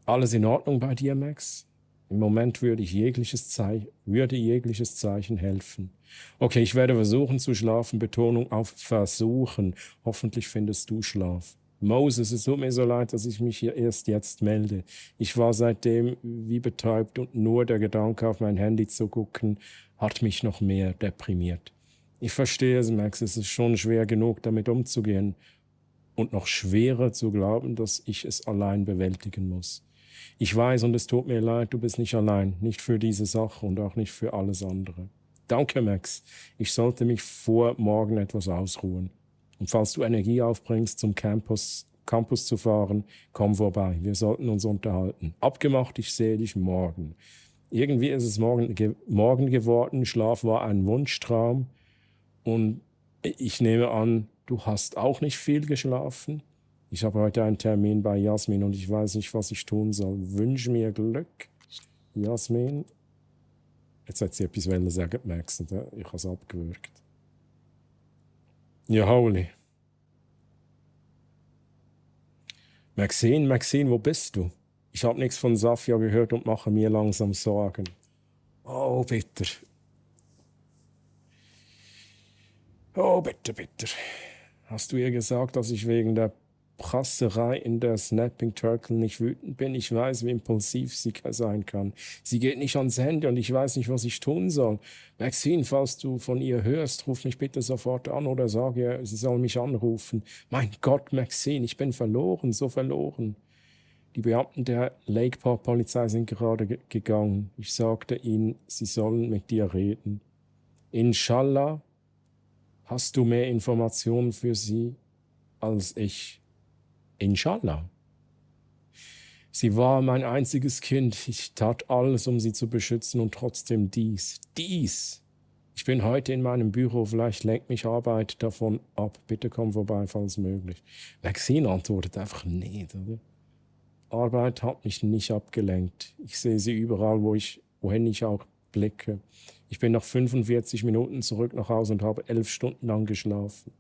Alles in Ordnung bei dir, Max? Im Moment würde jegliches Zeichen helfen. Okay, ich werde versuchen zu schlafen. Betonung auf versuchen. Hoffentlich findest du Schlaf. Moses, es tut mir so leid, dass ich mich hier erst jetzt melde. Ich war seitdem wie betäubt und nur der Gedanke, auf mein Handy zu gucken, hat mich noch mehr deprimiert. Ich verstehe es, Max, es ist schon schwer genug, damit umzugehen und noch schwerer zu glauben, dass ich es allein bewältigen muss. Ich weiß und es tut mir leid, du bist nicht allein, nicht für diese Sache und auch nicht für alles andere. Danke, Max. Ich sollte mich vor morgen etwas ausruhen. Und falls du Energie aufbringst, zum Campus zu fahren, komm vorbei. Wir sollten uns unterhalten. Abgemacht, ich sehe dich morgen. Irgendwie ist es morgen geworden. Schlaf war ein Wunschtraum. Und ich nehme an, du hast auch nicht viel geschlafen. Ich habe heute einen Termin bei Jasmin und ich weiß nicht, was ich tun soll. Wünsch mir Glück, Jasmin. Jetzt hat sie etwas sagen, Max, und ich habe es abgewürgt. Ja, holy. Maxine, wo bist du? Ich habe nichts von Safia gehört und mache mir langsam Sorgen. Oh, bitte. Oh, bitte, bitte. Hast du ihr gesagt, dass ich wegen der Prasserei in der Snapping Turtle nicht wütend bin? Ich weiß, wie impulsiv sie sein kann. Sie geht nicht ans Handy und ich weiß nicht, was ich tun soll. Maxine, falls du von ihr hörst, ruf mich bitte sofort an oder sag ihr, sie soll mich anrufen. Mein Gott, Maxine, ich bin verloren, so verloren. Die Beamten der Lake Park Polizei sind gerade gegangen. Ich sagte ihnen, sie sollen mit dir reden. Inshallah hast du mehr Informationen für sie als ich. Inshallah. Sie war mein einziges Kind. Ich tat alles, um sie zu beschützen und trotzdem dies. Ich bin heute in meinem Büro, vielleicht lenkt mich Arbeit davon ab. Bitte komm vorbei, falls möglich. Maxine antwortet einfach nicht, oder? Arbeit hat mich nicht abgelenkt. Ich sehe sie überall, wohin ich auch blicke. Ich bin nach 45 Minuten zurück nach Hause und habe 11 Stunden lang geschlafen.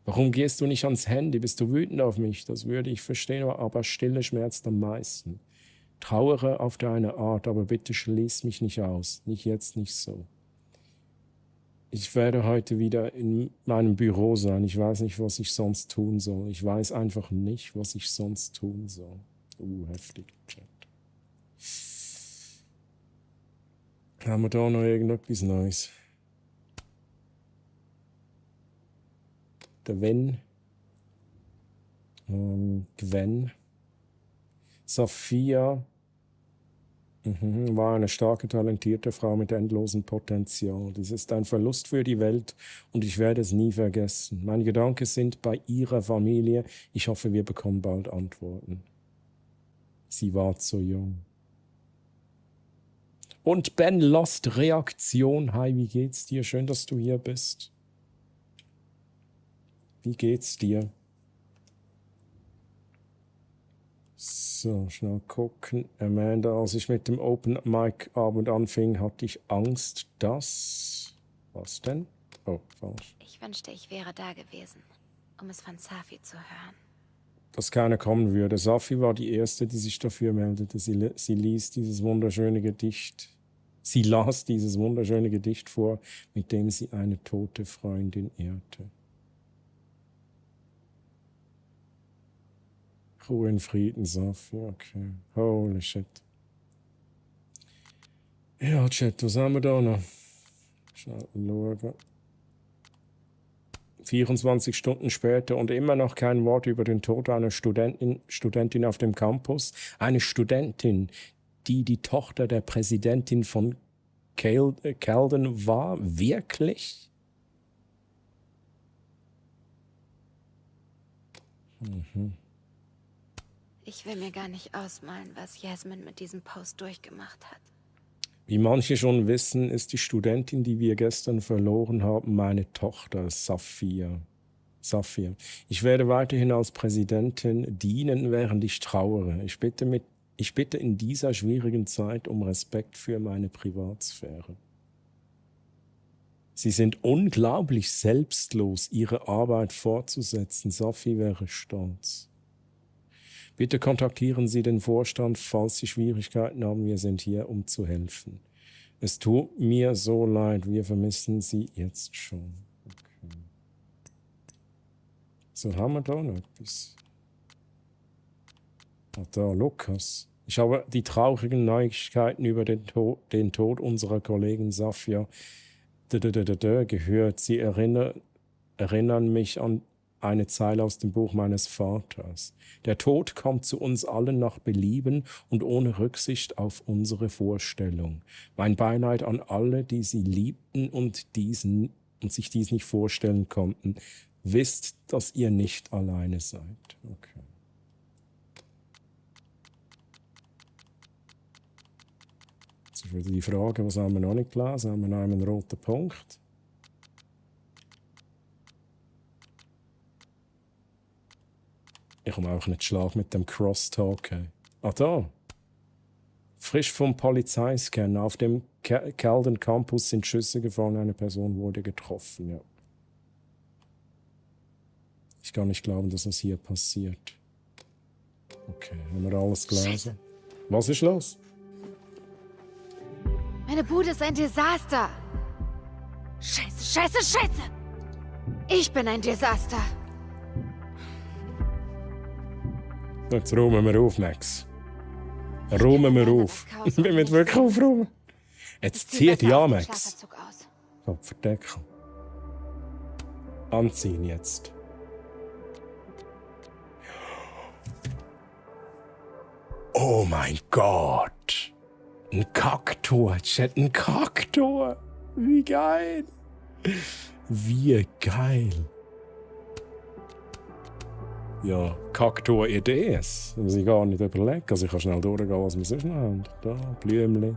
Warum gehst du nicht ans Handy? Bist du wütend auf mich? Das würde ich verstehen, aber Stille schmerzt am meisten. Trauere auf deine Art, aber bitte schließ mich nicht aus. Nicht jetzt, nicht so. Ich werde heute wieder in meinem Büro sein. Ich weiß nicht, was ich sonst tun soll. Ich weiß einfach nicht, was ich sonst tun soll. Heftig, Chat. Haben wir da noch irgendetwas Neues? Der Gwen. Safia war eine starke, talentierte Frau mit endlosem Potenzial. Dies ist ein Verlust für die Welt und ich werde es nie vergessen. Meine Gedanken sind bei ihrer Familie. Ich hoffe, wir bekommen bald Antworten. Sie war zu jung. Und Ben Lost Reaktion. Hi, wie geht's dir? Schön, dass du hier bist. Wie geht's dir? So, schnell gucken. Amanda, als ich mit dem Open Mic Abend anfing, hatte ich Angst, dass... Was denn? Oh, falsch. Ich wünschte, ich wäre da gewesen, um es von Safi zu hören. Dass keiner kommen würde. Safi war die Erste, die sich dafür meldete. Sie las dieses wunderschöne Gedicht vor, mit dem sie eine tote Freundin ehrte. Ruhe in Frieden, Safi, okay. Holy shit. Ja, Chat, was haben wir da noch? Schnell schauen. 24 Stunden später und immer noch kein Wort über den Tod einer Studentin auf dem Campus. Eine Studentin, die die Tochter der Präsidentin von Calden war. Wirklich? Ich will mir gar nicht ausmalen, was Jasmine mit diesem Post durchgemacht hat. Wie manche schon wissen, ist die Studentin, die wir gestern verloren haben, meine Tochter, Safia. Safia. Ich werde weiterhin als Präsidentin dienen, während ich trauere. Ich bitte in dieser schwierigen Zeit um Respekt für meine Privatsphäre. Sie sind unglaublich selbstlos, ihre Arbeit fortzusetzen. Safi wäre stolz. Bitte kontaktieren Sie den Vorstand, falls Sie Schwierigkeiten haben. Wir sind hier, um zu helfen. Es tut mir so leid, wir vermissen Sie jetzt schon. Okay. So, haben wir da noch etwas? Ach, da, Lukas. Ich habe die traurigen Neuigkeiten über den Tod unserer Kollegin Safia gehört. Sie erinnern mich an eine Zeile aus dem Buch meines Vaters. Der Tod kommt zu uns allen nach Belieben und ohne Rücksicht auf unsere Vorstellung. Mein Beileid an alle, die sie liebten und sich dies nicht vorstellen konnten. Wisst, dass ihr nicht alleine seid. Okay. Jetzt ist wieder die Frage, was haben wir noch nicht gelesen? Haben wir noch einen roten Punkt? Ich komme auch nicht Schlag mit dem Crosstalk. Ah, da. Frisch vom Polizeiscan. Auf dem Calden Campus sind Schüsse gefallen. Eine Person wurde getroffen. Ja. Ich kann nicht glauben, dass das hier passiert. Okay, haben wir alles gelesen? Scheiße. Was ist los? Meine Bude ist ein Desaster. Scheiße, scheiße, scheiße. Ich bin ein Desaster. Jetzt räumen wir auf, Max. Räumen wir auf. Wir müssen wirklich aufräumen. Jetzt zieht ja, Max. Kopfverdeckel. Anziehen jetzt. Oh mein Gott. Ein Kaktor. Chat, ein Kaktor. Wie geil. Wie geil. Ja, Kaktor-Idees. Das muss ich gar nicht überlegen. Also ich kann schnell durchgehen, was wir sonst noch haben. Da, Blümli,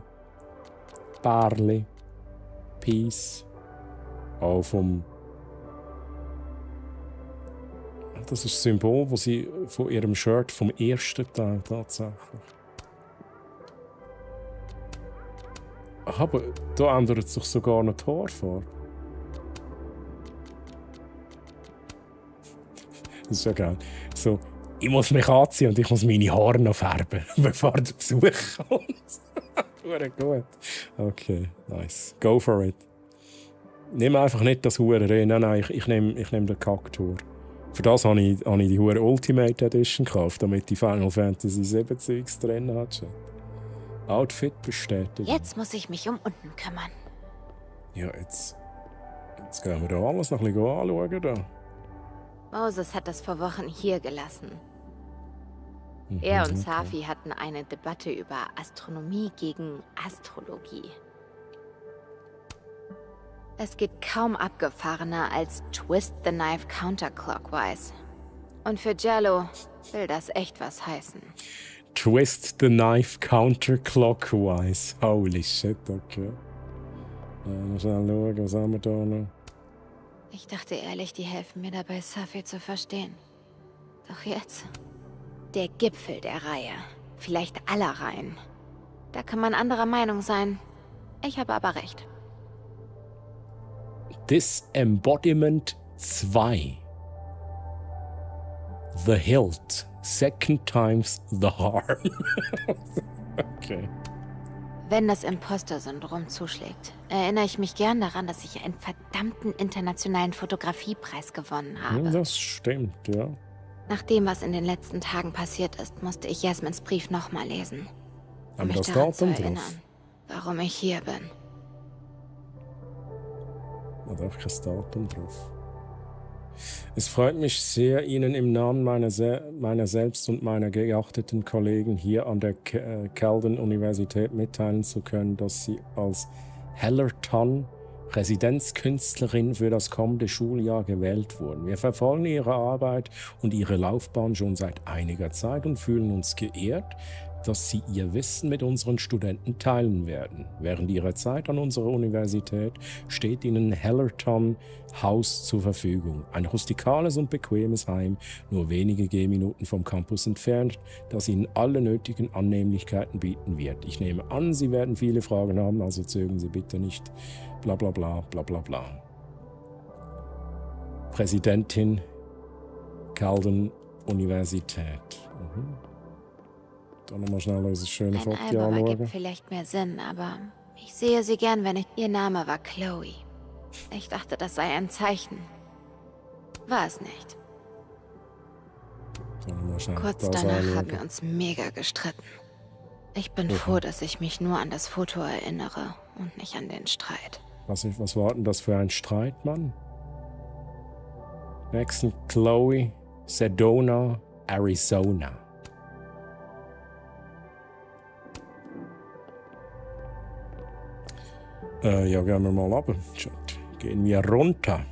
Bärli, Peace. Auch vom... Das ist das Symbol, das sie von ihrem Shirt vom ersten Teil tatsächlich. Aber da ändert sich sogar noch die Haarfarbe. Das ist ja geil. So, ich muss mich anziehen und ich muss meine Haare noch färben, bevor der Besuch kommt. Gut. Okay, nice. Go for it. Nimm einfach nicht das Hure rein. Nein, ich nehm den Kaktor. Für das habe ich die Hure Ultimate Edition gekauft, damit die Final Fantasy 7 Zeugs drin hat. Outfit bestätigt. Jetzt muss ich mich um unten kümmern. Ja, jetzt gehen wir da alles noch ein bisschen anschauen. Da. Moses hat das vor Wochen hier gelassen. Er und Safi hatten eine Debatte über Astronomie gegen Astrologie. Es geht kaum abgefahrener als Twist the Knife counterclockwise. Und für Jello will das echt was heißen. Twist the Knife counterclockwise. Holy shit, okay. Mal schauen, was haben wir da noch? Ich dachte ehrlich, die helfen mir dabei, Safi zu verstehen. Doch jetzt... Der Gipfel der Reihe. Vielleicht aller Reihen. Da kann man anderer Meinung sein. Ich habe aber recht. Disembodiment 2. The Hilt. Second times the harm. Okay. Wenn das Imposter-Syndrom zuschlägt, erinnere ich mich gern daran, dass ich einen verdammten internationalen Fotografiepreis gewonnen habe. Das stimmt, ja. Nach dem, was in den letzten Tagen passiert ist, musste ich Jasmins Brief nochmal lesen. Um mich das daran zu Datum erinnern, drauf? warum ich hier bin. Da darf kein Datum drauf. Es freut mich sehr, Ihnen im Namen meiner selbst und meiner geachteten Kollegen hier an der Calden-Universität mitteilen zu können, dass Sie als Hellerton Residenzkünstlerin für das kommende Schuljahr gewählt wurden. Wir verfolgen Ihre Arbeit und Ihre Laufbahn schon seit einiger Zeit und fühlen uns geehrt, dass sie ihr Wissen mit unseren Studenten teilen werden. Während ihrer Zeit an unserer Universität steht ihnen Hellerton House zur Verfügung. Ein rustikales und bequemes Heim, nur wenige Gehminuten vom Campus entfernt, das ihnen alle nötigen Annehmlichkeiten bieten wird. Ich nehme an, Sie werden viele Fragen haben, also zögern Sie bitte nicht. Bla bla bla bla bla bla. Präsidentin Calden Universität. Dann nochmal schnell unser schönes Foto Ein Album anschauen. ergibt vielleicht mehr Sinn, aber ich sehe sie gern, wenn ich... Ihr Name war Chloe. Ich dachte, das sei ein Zeichen. War es nicht. Kurz danach haben wir uns mega gestritten. Ich bin froh, dass ich mich nur an das Foto erinnere und nicht an den Streit. Was war denn das für ein Streit, Mann? Nächsten Chloe, Sedona, Arizona. Ja, gehen wir mal runter. Gehen wir runter.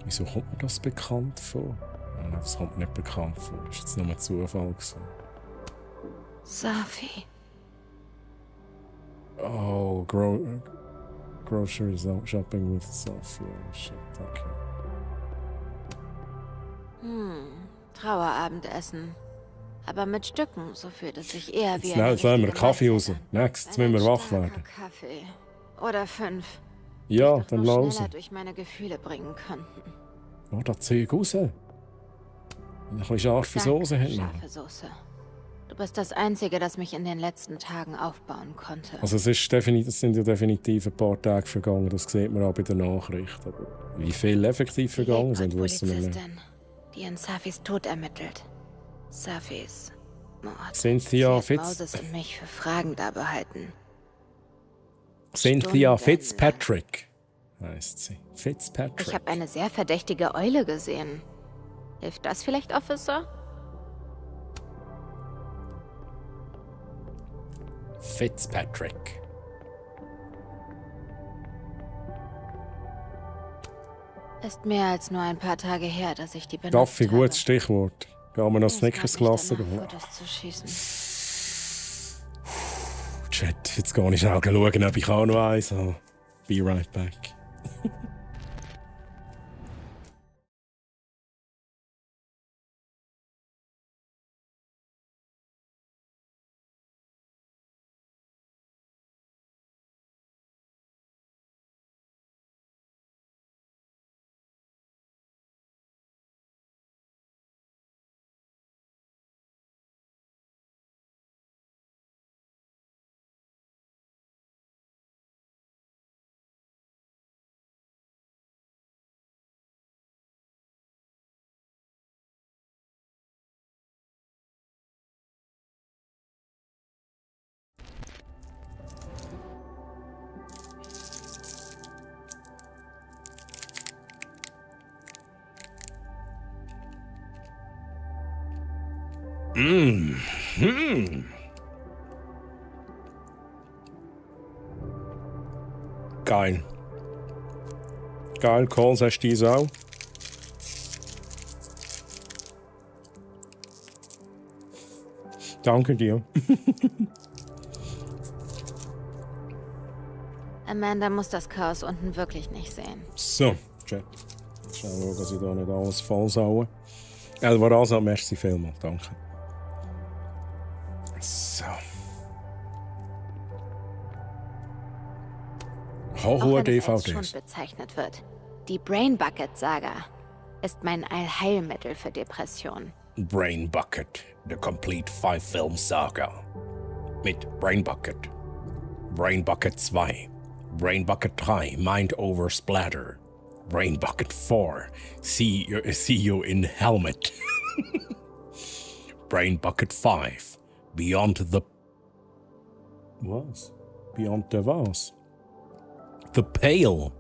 Wieso kommt mir das bekannt vor? Nein, das kommt mir nicht bekannt vor. Das war jetzt nur ein Zufall. Safi. Oh, grocery shopping with Safi. Oh, shit, okay. Trauerabendessen. Aber mit Stücken, so fühlt es sich eher wie Jetzt nehmen wir Kaffee raus. Next, müssen wir wach werden. Kaffee. Oder 5. Ja, die dann noch los. schneller durch meine Gefühle bringen könnten. Oh, das Zeug raus. Ein bisschen scharfe Soße hätten wir. Scharfe Soße. Du bist das Einzige, das mich in den letzten Tagen aufbauen konnte. Also es sind ja definitiv ein paar Tage vergangen, das sieht man auch bei den Nachrichten. Aber wie viel effektiv vergangen sind, wissen wir nicht. Polizistin, die in Safis Tod ermittelt. Safis Mord. Cynthia Sie hat Moses und mich für Fragen da behalten. Cynthia Fitzpatrick heißt sie. Fitzpatrick. Ich habe eine sehr verdächtige Eule gesehen. Hilft das vielleicht, Officer? Fitzpatrick. Ist mehr als nur ein paar Tage her, dass ich die benutzt Kaffee, habe. gutes Stichwort. Gehen wir noch Snickers gelassen. Fotos zu schießen. Chat, jetzt gehe ich schnell schauen, ob ich auch noch eins habe. Be right back. Geil. Geil, Coles, hast du diese auch? Danke dir. Amanda muss das Chaos unten wirklich nicht sehen. So, Chat. Schauen wir, dass ich da nicht alles vollsaue. Alvarado, merci vielmals, danke. So. Hohe Auch wenn es als DVDs. Schund bezeichnet wird. Die Brain Bucket Saga ist mein Allheilmittel für Depressionen. Brain Bucket, the complete 5-Film Saga. Mit Brain Bucket, Brain Bucket 2, Brain Bucket 3, Mind Over Splatter, Brain Bucket 4, See You in Helmet, Brain Bucket 5, Beyond the... Was? Beyond the was? The Pale.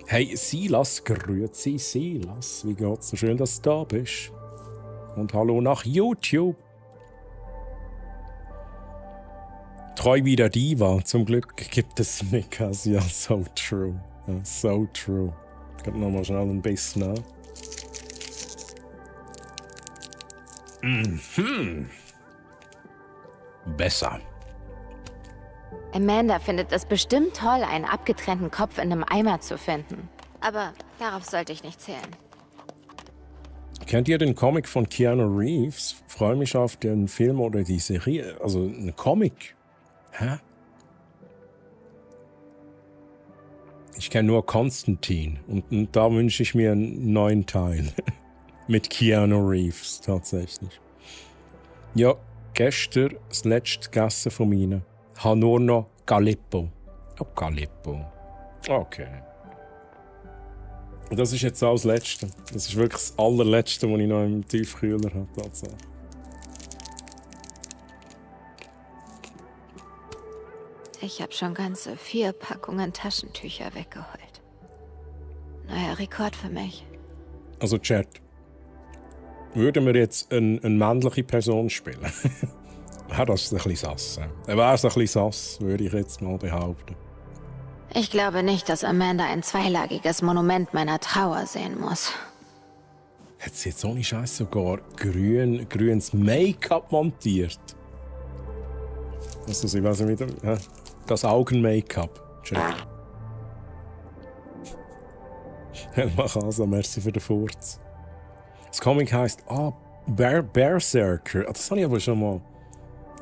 Hey Silas, grüezi Silas, wie geht's? So schön, dass du da bist. Und hallo nach YouTube. Treu wie der Diva, zum Glück gibt es Mikas. Ja, so true. Ja, so true. Geht nochmal schnell ein bisschen an. Mhm. Besser. Amanda findet es bestimmt toll, einen abgetrennten Kopf in einem Eimer zu finden. Aber darauf sollte ich nicht zählen. Kennt ihr den Comic von Keanu Reeves? Freue mich auf den Film oder die Serie. Also ein Comic. Hä? Ich kenne nur Konstantin. Und da wünsche ich mir einen neuen Teil. Mit Keanu Reeves tatsächlich. Ja, gestern das letzte Gegessen von mir. Habe nur noch Galippo. Oh, Galippo. Okay. Und das ist jetzt auch das Letzte. Das ist wirklich das allerletzte, was ich noch im Tiefkühler habe. Tatsächlich. Ich habe schon ganze 4 Packungen Taschentücher weggeholt. Neuer Rekord für mich. Also Chat, würden wir jetzt eine männliche Person spielen? Wäre das ein bisschen sass. Wäre es ein bisschen sass, würde ich jetzt mal behaupten. Ich glaube nicht, dass Amanda ein zweilagiges Monument meiner Trauer sehen muss. Hat sie jetzt ohne Scheiß sogar grünes Make-up montiert? Also, ich weiß nicht, das Augen-Make-up. Helma Casa, merci für den Furz. Das Comic heisst Berserker. Das habe ich aber schon mal.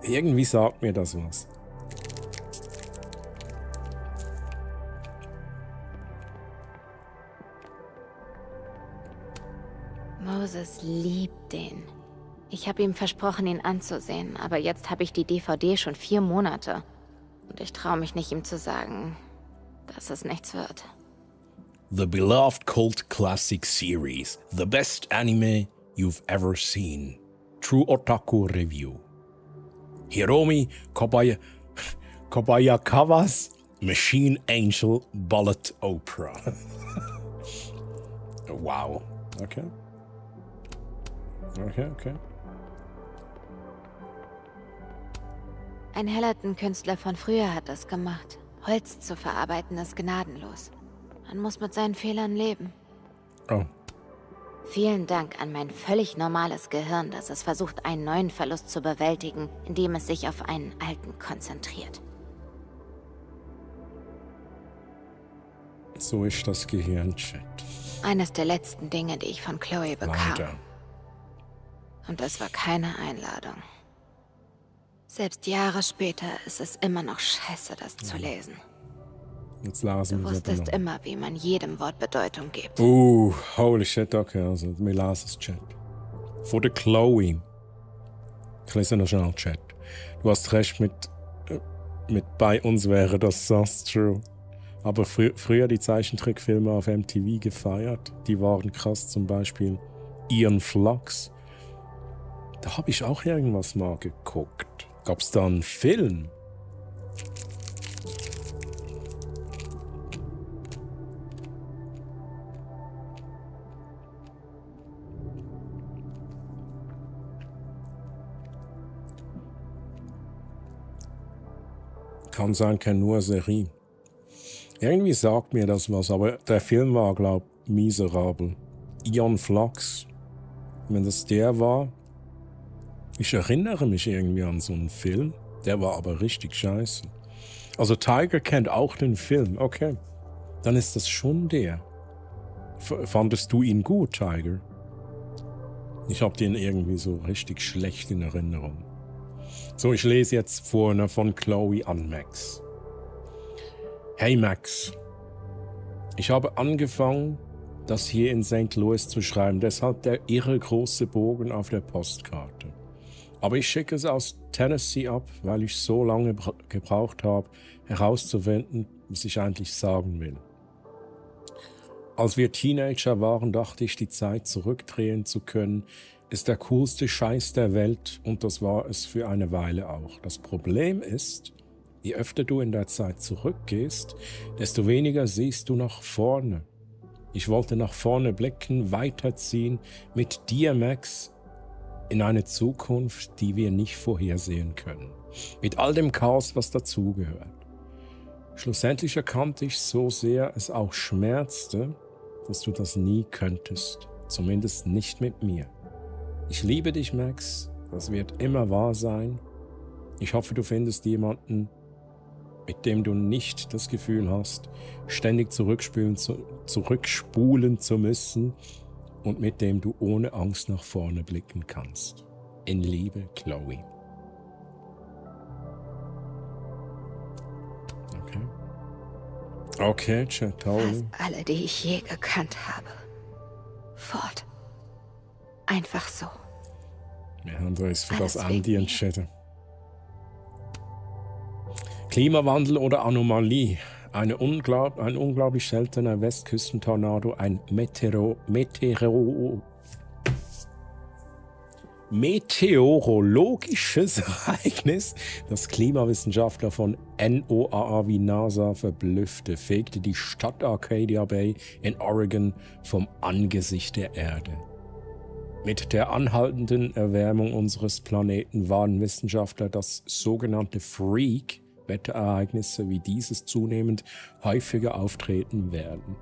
Irgendwie sagt mir das was. Moses liebt den. Ich habe ihm versprochen, ihn anzusehen, aber jetzt habe ich die DVD schon 4 Monate. Und ich traue mich nicht, ihm zu sagen, dass es nichts wird. The beloved cult classic series. The best anime you've ever seen. True Otaku Review. Hiromi Kobayakawa's Machine Angel Bullet Opera. Wow. Okay. Okay. Ein Hellerton-Künstler von früher hat das gemacht. Holz zu verarbeiten ist gnadenlos. Man muss mit seinen Fehlern leben. Oh. Vielen Dank an mein völlig normales Gehirn, das es versucht, einen neuen Verlust zu bewältigen, indem es sich auf einen alten konzentriert. So ist das Gehirn, Chat. Eines der letzten Dinge, die ich von Chloe bekam. Leider. Und es war keine Einladung. Selbst Jahre später ist es immer noch scheiße, das zu lesen. Jetzt lesen Du wir es wusstest immer, wie man jedem Wort Bedeutung gibt. Holy shit, okay, also wir lesen es, Chat. Von der Chloe. Ich lese noch schnell, Chat. Du hast recht mit bei uns wäre das so true. Aber früher die Zeichentrickfilme auf MTV gefeiert. Die waren krass, zum Beispiel Ian Flux. Da habe ich auch irgendwas mal geguckt. Gab's da einen Film? Kann sein, keine nur Serie. Irgendwie sagt mir das was, aber der Film war, glaub ich, miserabel. Ian Flux. Wenn das der war. Ich erinnere mich irgendwie an so einen Film. Der war aber richtig scheiße. Also Tiger kennt auch den Film. Okay. Dann ist das schon der. Fandest du ihn gut, Tiger? Ich hab den irgendwie so richtig schlecht in Erinnerung. So, ich lese jetzt vorne von Chloe an Max. Hey Max, ich habe angefangen, das hier in St. Louis zu schreiben, deshalb der irre große Bogen auf der Postkarte. Aber ich schicke es aus Tennessee ab, weil ich so lange gebraucht habe, herauszufinden, was ich eigentlich sagen will. Als wir Teenager waren, dachte ich, die Zeit zurückdrehen zu können, ist der coolste Scheiß der Welt und das war es für eine Weile auch. Das Problem ist, je öfter du in der Zeit zurückgehst, desto weniger siehst du nach vorne. Ich wollte nach vorne blicken, weiterziehen, mit dir, Max, in eine Zukunft, die wir nicht vorhersehen können. Mit all dem Chaos, was dazugehört. Schlussendlich erkannte ich, so sehr es auch schmerzte, dass du das nie könntest. Zumindest nicht mit mir. Ich liebe dich, Max. Das wird immer wahr sein. Ich hoffe, du findest jemanden, mit dem du nicht das Gefühl hast, ständig zurückspulen zu müssen und mit dem du ohne Angst nach vorne blicken kannst. In Liebe, Chloe. Okay, Chat, Fast alle, die ich je gekannt habe. Fort. Einfach so. Wir haben uns für das Alles Ende entschieden. Klimawandel oder Anomalie? Ein unglaublich seltener Westküstentornado, ein meteorologisches Ereignis, das Klimawissenschaftler von NOAA wie NASA verblüffte, fegte die Stadt Arcadia Bay in Oregon vom Angesicht der Erde. Mit der anhaltenden Erwärmung unseres Planeten warnen Wissenschaftler, dass sogenannte Freak-Wetterereignisse wie dieses zunehmend häufiger auftreten werden.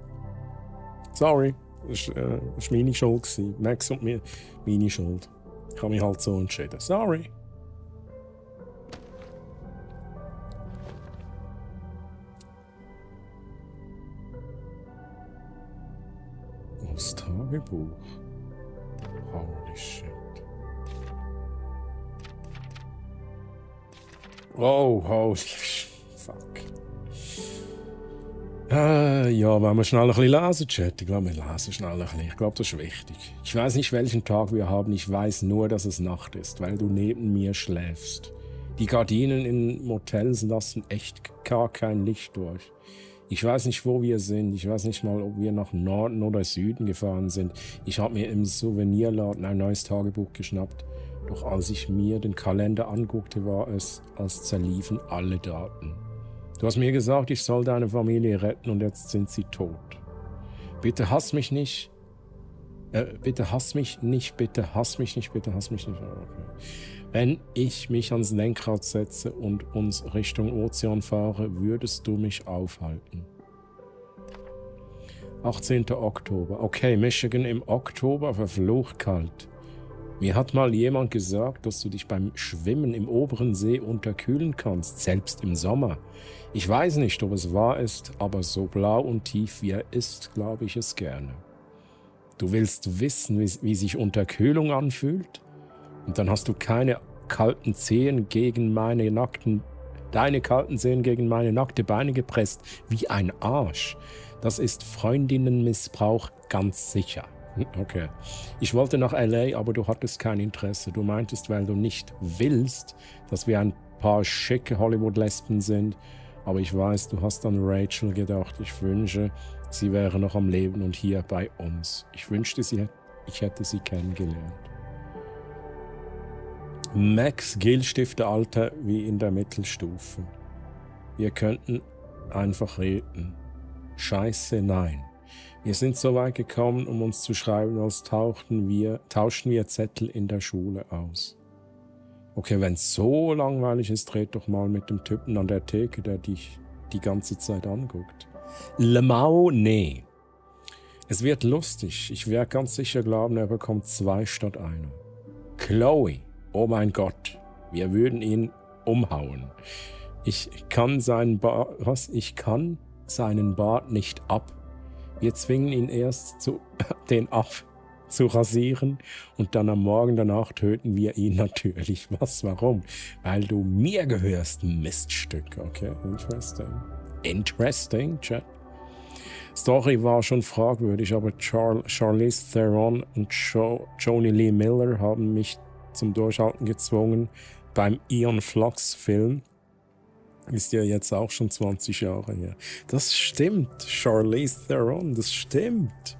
Sorry, das war meine Schuld. Max und mir, meine Schuld. Ich habe mich halt so entschieden. Sorry. Das Tagebuch. Holy shit. Oh, holy fuck. Ja, wenn wir schnell ein bisschen lesen, Chat. Ich glaube, wir lesen schnell ein bisschen. Ich glaube, das ist wichtig. Ich weiß nicht, welchen Tag wir haben. Ich weiß nur, dass es Nacht ist, weil du neben mir schläfst. Die Gardinen in Motels lassen echt gar kein Licht durch. Ich weiß nicht, wo wir sind. Ich weiß nicht mal, ob wir nach Norden oder Süden gefahren sind. Ich habe mir im Souvenirladen ein neues Tagebuch geschnappt. Doch als ich mir den Kalender anguckte, war es, als zerliefen alle Daten. Du hast mir gesagt, ich soll deine Familie retten und jetzt sind sie tot. Bitte hass mich nicht. Bitte hass mich nicht, bitte hass mich nicht, bitte hass mich nicht. Okay. Wenn ich mich ans Lenkrad setze und uns Richtung Ozean fahre, würdest du mich aufhalten. 18. Oktober. Okay, Michigan im Oktober, verflucht kalt. Mir hat mal jemand gesagt, dass du dich beim Schwimmen im oberen See unterkühlen kannst, selbst im Sommer. Ich weiß nicht, ob es wahr ist, aber so blau und tief wie er ist, glaube ich es gerne. Du willst wissen, wie sich Unterkühlung anfühlt? Und dann hast du keine kalten Zehen gegen deine kalten Zehen gegen meine nackte Beine gepresst, wie ein Arsch. Das ist Freundinnenmissbrauch ganz sicher. Okay. Ich wollte nach L.A., aber du hattest kein Interesse. Du meintest, weil du nicht willst, dass wir ein paar schicke Hollywood-Lesben sind. Aber ich weiß, du hast an Rachel gedacht. Ich wünsche, sie wäre noch am Leben und hier bei uns. Ich wünschte, ich hätte sie kennengelernt. Max Gelstifte-Alter wie in der Mittelstufe. Wir könnten einfach reden. Scheiße, nein. Wir sind so weit gekommen, um uns zu schreiben, als tauschten wir Zettel in der Schule aus. Okay, wenn es so langweilig ist, red doch mal mit dem Typen an der Theke, der dich die ganze Zeit anguckt. Lemau, nee. Es wird lustig. Ich werde ganz sicher glauben, er bekommt 2 statt 1. Chloe, oh mein Gott, wir würden ihn umhauen. Ich kann seinen Bart nicht ab. Wir zwingen ihn erst den abzurasieren und dann am Morgen danach töten wir ihn natürlich. Was, warum? Weil du mir gehörst, Miststück. Okay, interesting. Interesting, Chat. Story war schon fragwürdig, aber Charlize Theron und Joni Lee Miller haben mich zum Durchhalten gezwungen beim Ian Flux Film. Ist ja jetzt auch schon 20 Jahre her. Das stimmt, Charlize Theron, das stimmt.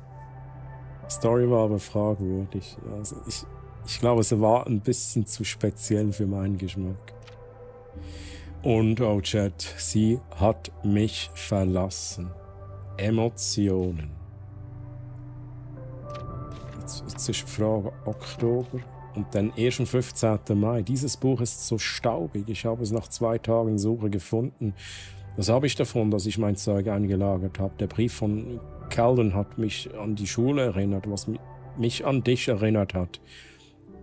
Die Story war aber fragwürdig. Also ich glaube, es war ein bisschen zu speziell für meinen Geschmack. Und, oh Chat, sie hat mich verlassen. Emotionen. Jetzt ist die Frage Oktober. Und dann erst am 15. Mai. Dieses Buch ist so staubig. Ich habe es nach 2 Tagen Suche gefunden. Was habe ich davon, dass ich mein Zeug eingelagert habe? Der Brief von Calden hat mich an die Schule erinnert, was mich an dich erinnert hat,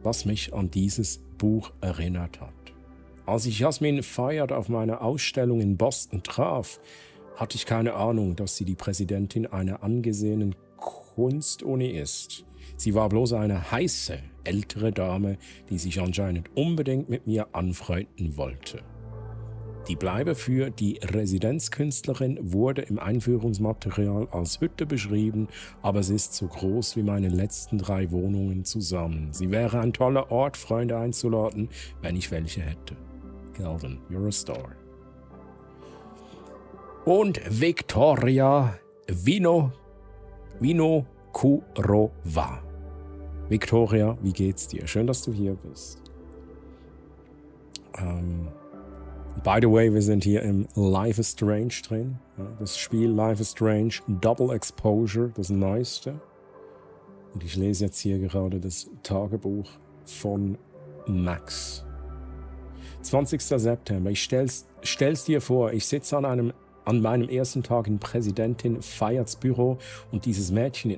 was mich an dieses Buch erinnert hat. Als ich Jasmin Fired auf meiner Ausstellung in Boston traf, hatte ich keine Ahnung, dass sie die Präsidentin einer angesehenen Kunstuni ist. Sie war bloß eine heiße, ältere Dame, die sich anscheinend unbedingt mit mir anfreunden wollte. Die Bleibe für die Residenzkünstlerin wurde im Einführungsmaterial als Hütte beschrieben, aber sie ist so groß wie meine letzten 3 Wohnungen zusammen. Sie wäre ein toller Ort, Freunde einzuladen, wenn ich welche hätte. Calden, you're a star. Und Victoria Vinokurova. Victoria, wie geht's dir? Schön, dass du hier bist. By the way, wir sind hier im Life is Strange drin. Das Spiel Life is Strange Double Exposure, das Neueste. Und ich lese jetzt hier gerade das Tagebuch von Max. 20. September. Ich stell's dir vor, ich sitze an meinem ersten Tag in Präsidentin Fayards Büro und dieses Mädchen ja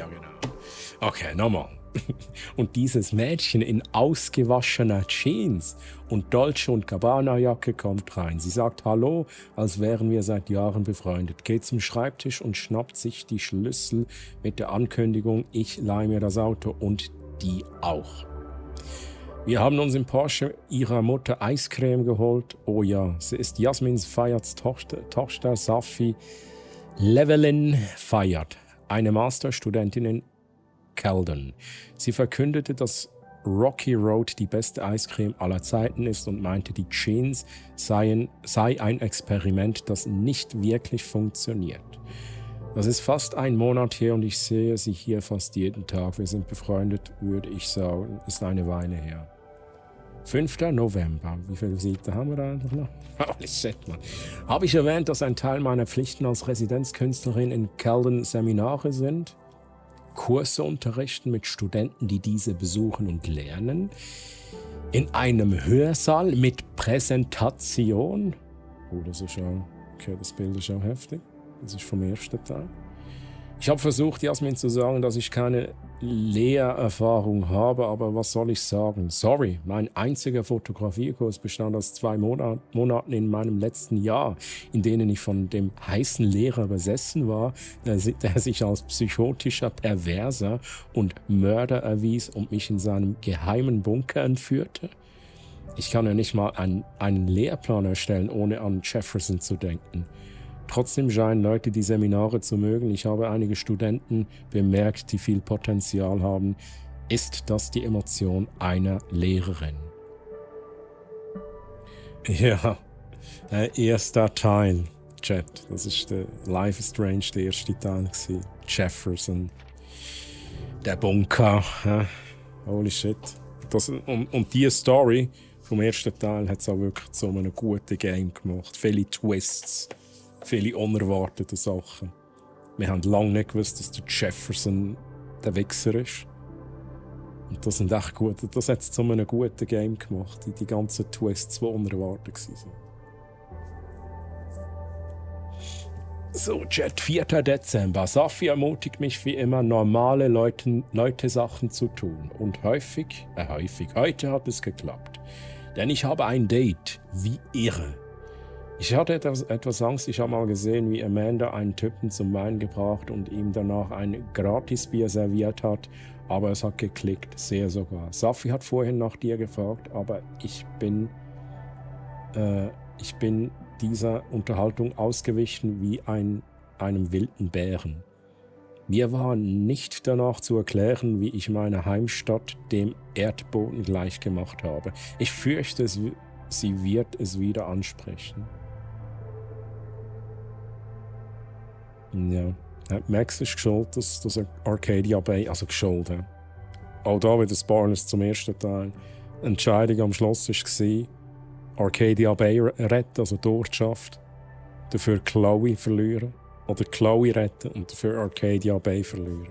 genau. Okay, nochmal. Und dieses Mädchen in ausgewaschener Jeans und Dolce & Gabbana Jacke kommt rein. Sie sagt Hallo, als wären wir seit Jahren befreundet, geht zum Schreibtisch und schnappt sich die Schlüssel mit der Ankündigung, ich leihe mir das Auto und die auch. Wir haben uns im Porsche ihrer Mutter Eiscreme geholt. Oh ja, sie ist Jasmin Fayards Tochter Safi Llewellyn Fayard, eine Masterstudentin in Calden. Sie verkündete, dass Rocky Road die beste Eiscreme aller Zeiten ist und meinte, die Jeans sei ein Experiment, das nicht wirklich funktioniert. Das ist fast ein Monat her und ich sehe sie hier fast jeden Tag. Wir sind befreundet, würde ich sagen. Ist eine Weile her. 5. November. Wie viele Seiten haben wir da einfach noch? Holy shit, Mann. Habe ich erwähnt, dass ein Teil meiner Pflichten als Residenzkünstlerin in Calden Seminare sind? Kurse unterrichten mit Studenten, die diese besuchen und lernen. In einem Hörsaal mit Präsentation. Oh, das ist schon... Okay, das Bild ist auch heftig. Das ist vom ersten Teil. Ich habe versucht, Jasmin zu sagen, dass ich keine Lehrerfahrung habe, aber was soll ich sagen? Sorry, mein einziger Fotografiekurs bestand aus 2 Monaten in meinem letzten Jahr, in denen ich von dem heißen Lehrer besessen war, der sich als psychotischer Perverser und Mörder erwies und mich in seinem geheimen Bunker entführte. Ich kann ja nicht mal einen Lehrplan erstellen, ohne an Jefferson zu denken. Trotzdem scheinen Leute die Seminare zu mögen. Ich habe einige Studenten bemerkt, die viel Potenzial haben. Ist das die Emotion einer Lehrerin? Ja, erster Teil, Chat. Das ist der Life is Strange, der erste Teil gewesen. Jefferson, der Bunker. Holy shit. Und die Story vom ersten Teil hat es auch wirklich zu einem guten Game gemacht. Viele Twists. Viele unerwartete Sachen. Wir haben lange nicht gewusst, dass der Jefferson der Wichser ist. Und das sind echt gut. Das hat es zu einem guten Game gemacht. Die ganzen Twists, die unerwartet waren. So, Chat, 4. Dezember. Safi ermutigt mich wie immer, normale Leute Sachen zu tun. Und häufig, heute hat es geklappt. Denn ich habe ein Date, wie irre. Ich hatte etwas Angst, ich habe mal gesehen, wie Amanda einen Typen zum Wein gebracht und ihm danach ein Gratisbier serviert hat, aber es hat geklickt, sehr sogar. Safi hat vorhin nach dir gefragt, aber ich bin dieser Unterhaltung ausgewichen wie einem wilden Bären. Mir war nicht danach zu erklären, wie ich meine Heimstadt dem Erdboden gleichgemacht habe. Ich fürchte, sie wird es wieder ansprechen. Ja, Max ist geschuld, dass Arcadia Bay, also geschuld. Auch da wieder Spoilers zum ersten Teil. Die Entscheidung am Schluss war, Arcadia Bay retten, also dort schafft, dafür Chloe verlieren. Oder Chloe retten und dafür Arcadia Bay verlieren.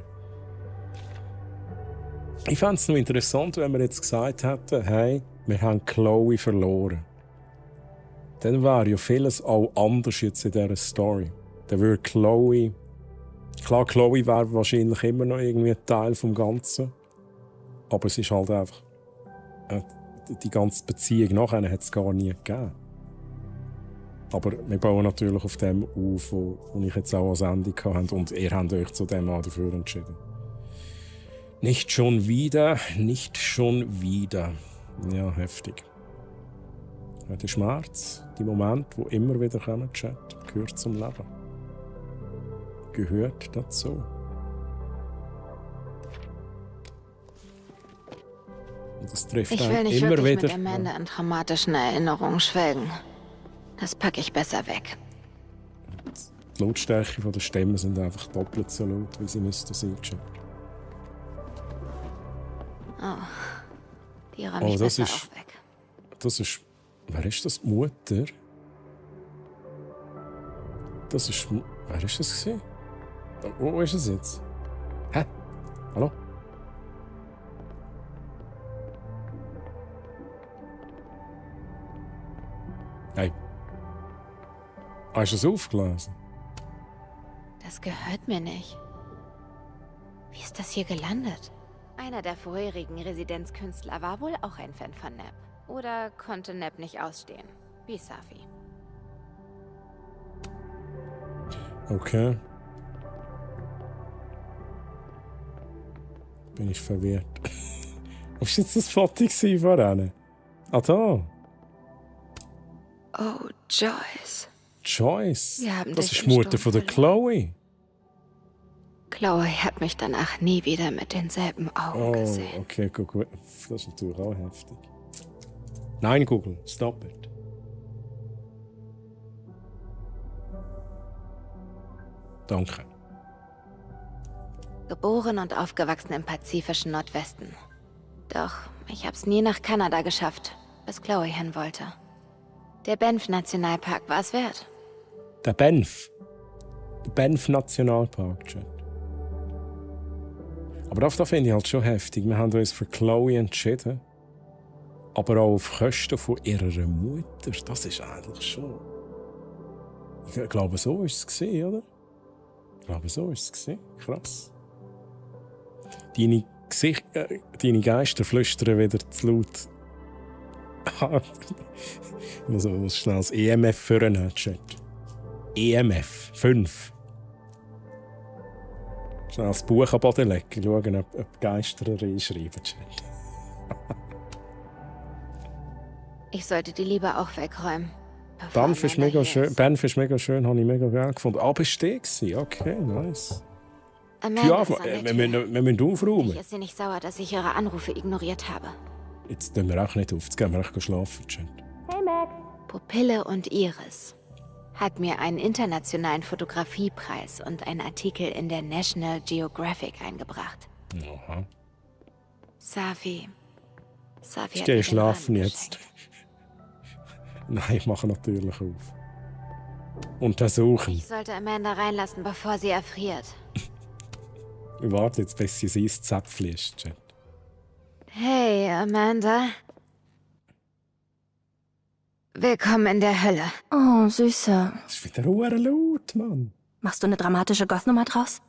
Ich fände es noch interessant, wenn wir jetzt gesagt hätten, hey, wir haben Chloe verloren. dann wäre ja vieles auch anders jetzt in dieser Story. Dann würde Chloe... Klar, Chloe wäre wahrscheinlich immer noch irgendwie ein Teil vom Ganzen. Aber es ist halt einfach... Die ganze Beziehung nachher hat es gar nie gegeben. Aber wir bauen natürlich auf dem auf, wo ich jetzt auch als Ende hatte. Und ihr habt euch zu dem auch dafür entschieden. Nicht schon wieder, nicht schon wieder. Ja, heftig. Der Schmerz, die Momente, die immer wieder kommen, Chat, gehört zum Leben. Gehört dazu. Und das trifft Ich will nicht immer wirklich wieder. mit Amanda an traumatischen Erinnerungen schwelgen. Das packe ich besser weg. Die Lautstärke der Stimmen sind einfach doppelt so laut, wie sie müssten sein. Oh, die räume ich besser auch weg. Das ist... Wer ist das? Die Mutter? Das ist... Wer ist das gewesen? Wo ist es jetzt? Hä? Hallo? Hey. Hast du es aufgelesen? Das gehört mir nicht. Wie ist das hier gelandet? Einer der vorherigen Residenzkünstler war wohl auch ein Fan von Nap. Oder konnte Nap nicht ausstehen. Wie Safi. Okay. Bin ich verwirrt. Was war jetzt das Foto von ihnen? Ah, da. Oh, Joyce. Joyce? Wir haben Das dich ist im die Mutter Sturm von der Chloe. Chloe hat mich danach nie wieder mit denselben Augen gesehen. Oh, okay, gut. Das ist natürlich auch heftig. Nein, Google, stop it. Danke. Geboren und aufgewachsen im pazifischen Nordwesten. Doch ich hab's nie nach Kanada geschafft, bis Chloe hin wollte. Der Banff-Nationalpark war es wert. Der Banff. Der Banff-Nationalpark, Chat. Aber das finde ich halt schon heftig. Wir haben uns für Chloe entschieden. Aber auch auf Kosten von ihrer Mutter. Das ist eigentlich schon... Ich glaube, so war es, oder? Ich glaube, so war es. Krass. Deine Geister flüstern wieder zu laut. Ich muss schnell das EMF führen, Chat. EMF 5. Schnell das Buch am Boden legen, schauen, ob Geister reinschreiben, Chat. Ich sollte die lieber auch wegräumen. Banff ist mega schön. Banff ist mega schön, habe ich mega geil gefunden. Aber ist der gewesen? Okay, nice. Amanda ist wir müssen aufräumen. Ich ist sie nicht sauer, dass ich ihre Anrufe ignoriert habe. Jetzt tun wir auch nicht auf. Jetzt gehen wir auch schlafen, Chat. Hey Max. Pupille und Iris hat mir einen internationalen Fotografiepreis und einen Artikel in der National Geographic eingebracht. Aha. Safi Ich gehe schlafen jetzt. Nein, ich mache natürlich auf. Untersuchen. Ich sollte Amanda reinlassen, bevor sie erfriert. Ich warte jetzt, bis sie ins Zäpfchen ist, Chat. Hey, Amanda. Willkommen in der Hölle. Oh, Süße. Das ist wieder laut, Mann. Machst du eine dramatische Goth-Nummer draus?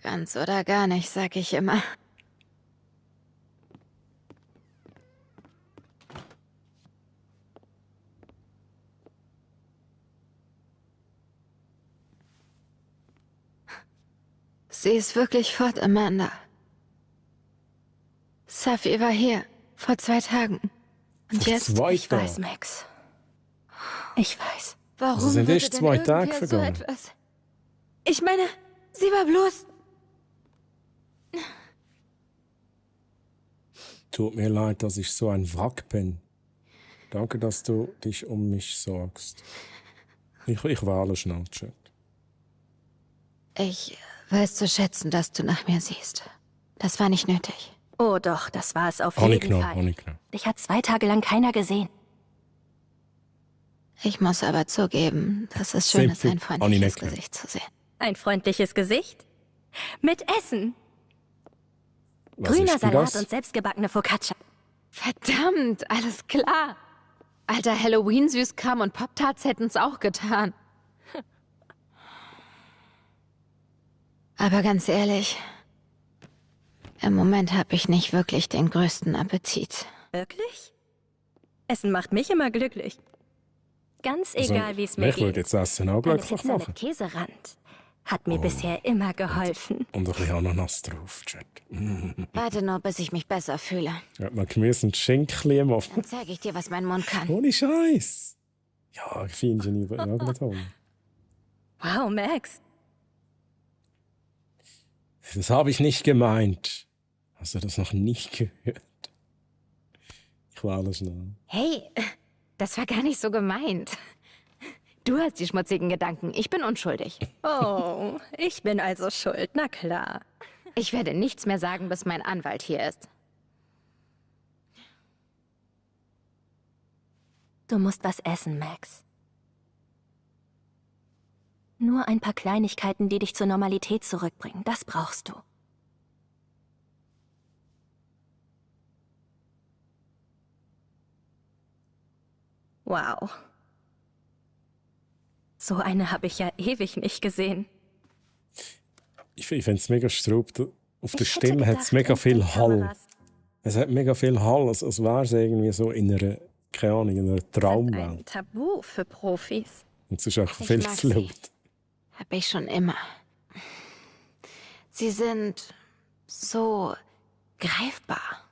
Ganz oder gar nicht, sag ich immer. Sie ist wirklich fort, Amanda. Safi war hier, vor 2 Tagen. Und Vor jetzt... 2 Ich weiß, Tagen? Max. Ich weiß. Warum Also sind würde erst denn 2 Tage irgendwer so vergangen? etwas? Ich meine, sie war bloß... Tut mir leid, dass ich so ein Wrack bin. Danke, dass du dich um mich sorgst. Ich wähle schnell, Chat. Ich weiß zu schätzen, dass du nach mir siehst. Das war nicht nötig. Oh doch, das war es auf jeden Fall. Honig. Dich hat 2 Tage lang keiner gesehen. Ich muss aber zugeben, dass es schön ist, ein freundliches Gesicht zu sehen. Ein freundliches Gesicht? Mit Essen. Was Grüner ist denn Salat das? und selbstgebackene Focaccia. Verdammt, alles klar. Alter, Halloween-Süßkram und Pop-Tarts hätten's auch getan. Aber ganz ehrlich, im Moment habe ich nicht wirklich den größten Appetit. Wirklich? Essen macht mich immer glücklich. Ganz egal, wie es mir Ich würde geht. jetzt Essen auch Eine glücklich Pizza machen. mit Käserand hat mir bisher immer geholfen. Und ein bisschen Ananas drauf, Chat. Warte nur, bis ich mich besser fühle. Ja, man Gemüse und Schinken auf. Dann zeige ich dir, was mein Mund kann. Ohne Scheiß. Ja, ich finde ihn ja nicht toll. Wow, Max. Das habe ich nicht gemeint. Hast du das noch nicht gehört? Ich war alles schnell. Hey, das war gar nicht so gemeint. Du hast die schmutzigen Gedanken, ich bin unschuldig. Oh, ich bin also schuld, na klar. Ich werde nichts mehr sagen, bis mein Anwalt hier ist. Du musst was essen, Max. Nur ein paar Kleinigkeiten, die dich zur Normalität zurückbringen. Das brauchst du. Wow. So eine habe ich ja ewig nicht gesehen. Ich finde es mega straubt. Auf der Stimme hat es mega viel Hall. Es hat mega viel Hall, als wäre es irgendwie so in einer, keine Ahnung, in einer Traumwelt. Ein Tabu für Profis. Und es ist auch Ich viel mag zu sie. laut. Hab ich schon immer. Sie sind so greifbar.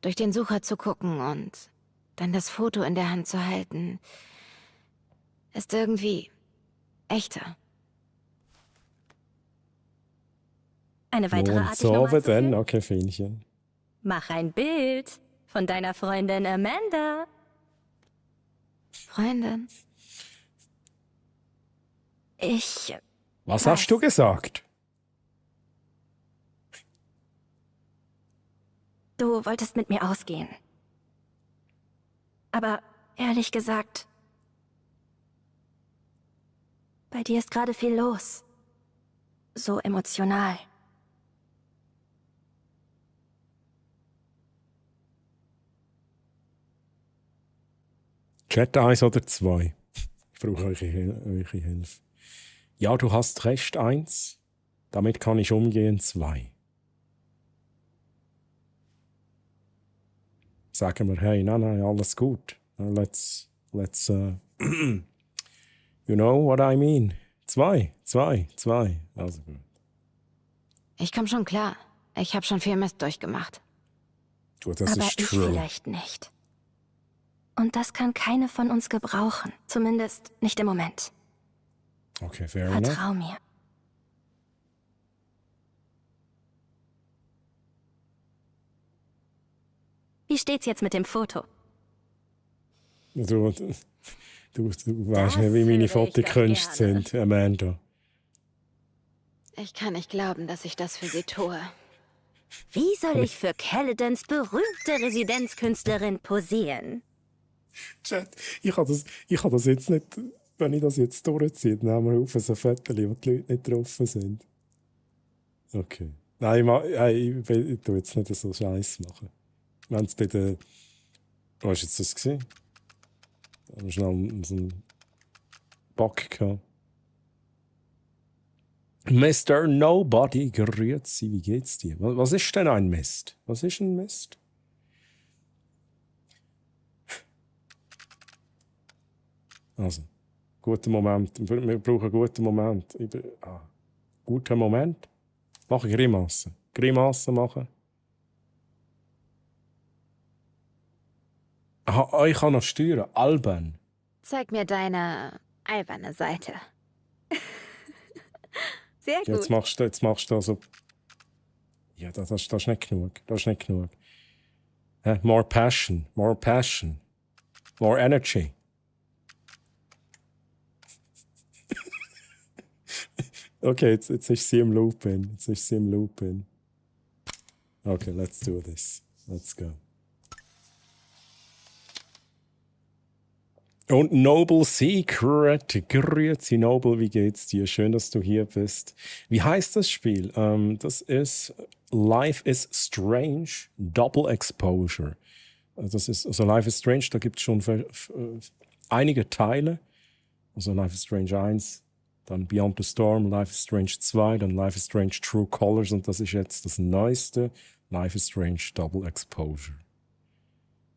Durch den Sucher zu gucken und dann das Foto in der Hand zu halten, ist irgendwie echter. Eine weitere Und Art, dich so nochmal zu dann, filmen? okay, Fähnchen. Mach ein Bild von deiner Freundin Amanda. Freundin? Was hast du gesagt? Du wolltest mit mir ausgehen. Aber ehrlich gesagt, bei dir ist gerade viel los. So emotional. Chat 1 oder 2? Ich brauche eure Hilfe. Ja, du hast recht, 1. Damit kann ich umgehen, 2. Sagen wir, hey, nein, alles gut. Let's you know what I mean. 2. Also gut. Ich komm schon klar. Ich habe schon viel Mist durchgemacht. Du, das Aber ist ich true. vielleicht nicht. Und das kann keine von uns gebrauchen. Zumindest nicht im Moment. Okay, fair enough. Vertrau mir. Wie steht's jetzt mit dem Foto? Du weißt nicht, wie meine Fotokünste sind, Amanda. Ich kann nicht glauben, dass ich das für sie tue. Wie soll ich für Caledons berühmte Residenzkünstlerin posieren? Chat, ich habe das jetzt nicht, wenn ich das jetzt durchziehe, dann nehmen wir auf so Fotos, wo die Leute nicht drauf sind. Okay. Nein, ich tue jetzt nicht so Scheiß machen. Wenn es bei der... Was war jetzt das gewesen? Da haben wir schnell so einen Bug gehabt. Mr. Nobody, grüezi, wie geht's dir? Was ist denn ein Mist? Was ist ein Mist? Also, guter Moment. Wir brauchen einen guten Moment. Guter Moment. Mache Grimassen. Grimassen machen. Aha, ich kann noch steuern. Alben. Zeig mir deine alberne Seite. Sehr gut. Jetzt machst du also... Ja, das ist nicht genug. Das ist nicht genug. More passion. More passion. More energy. Okay, jetzt ist sie im Loop in. Okay, let's do this. Let's go. Und Noble Secret. Grüezi, Noble, wie geht's dir? Schön, dass du hier bist. Wie heißt das Spiel? Das ist Life is Strange Double Exposure. Das ist, also Life is Strange, da gibt es schon einige Teile. Also Life is Strange 1, dann Beyond the Storm, Life is Strange 2, dann Life is Strange True Colors und das ist jetzt das neueste, Life is Strange Double Exposure.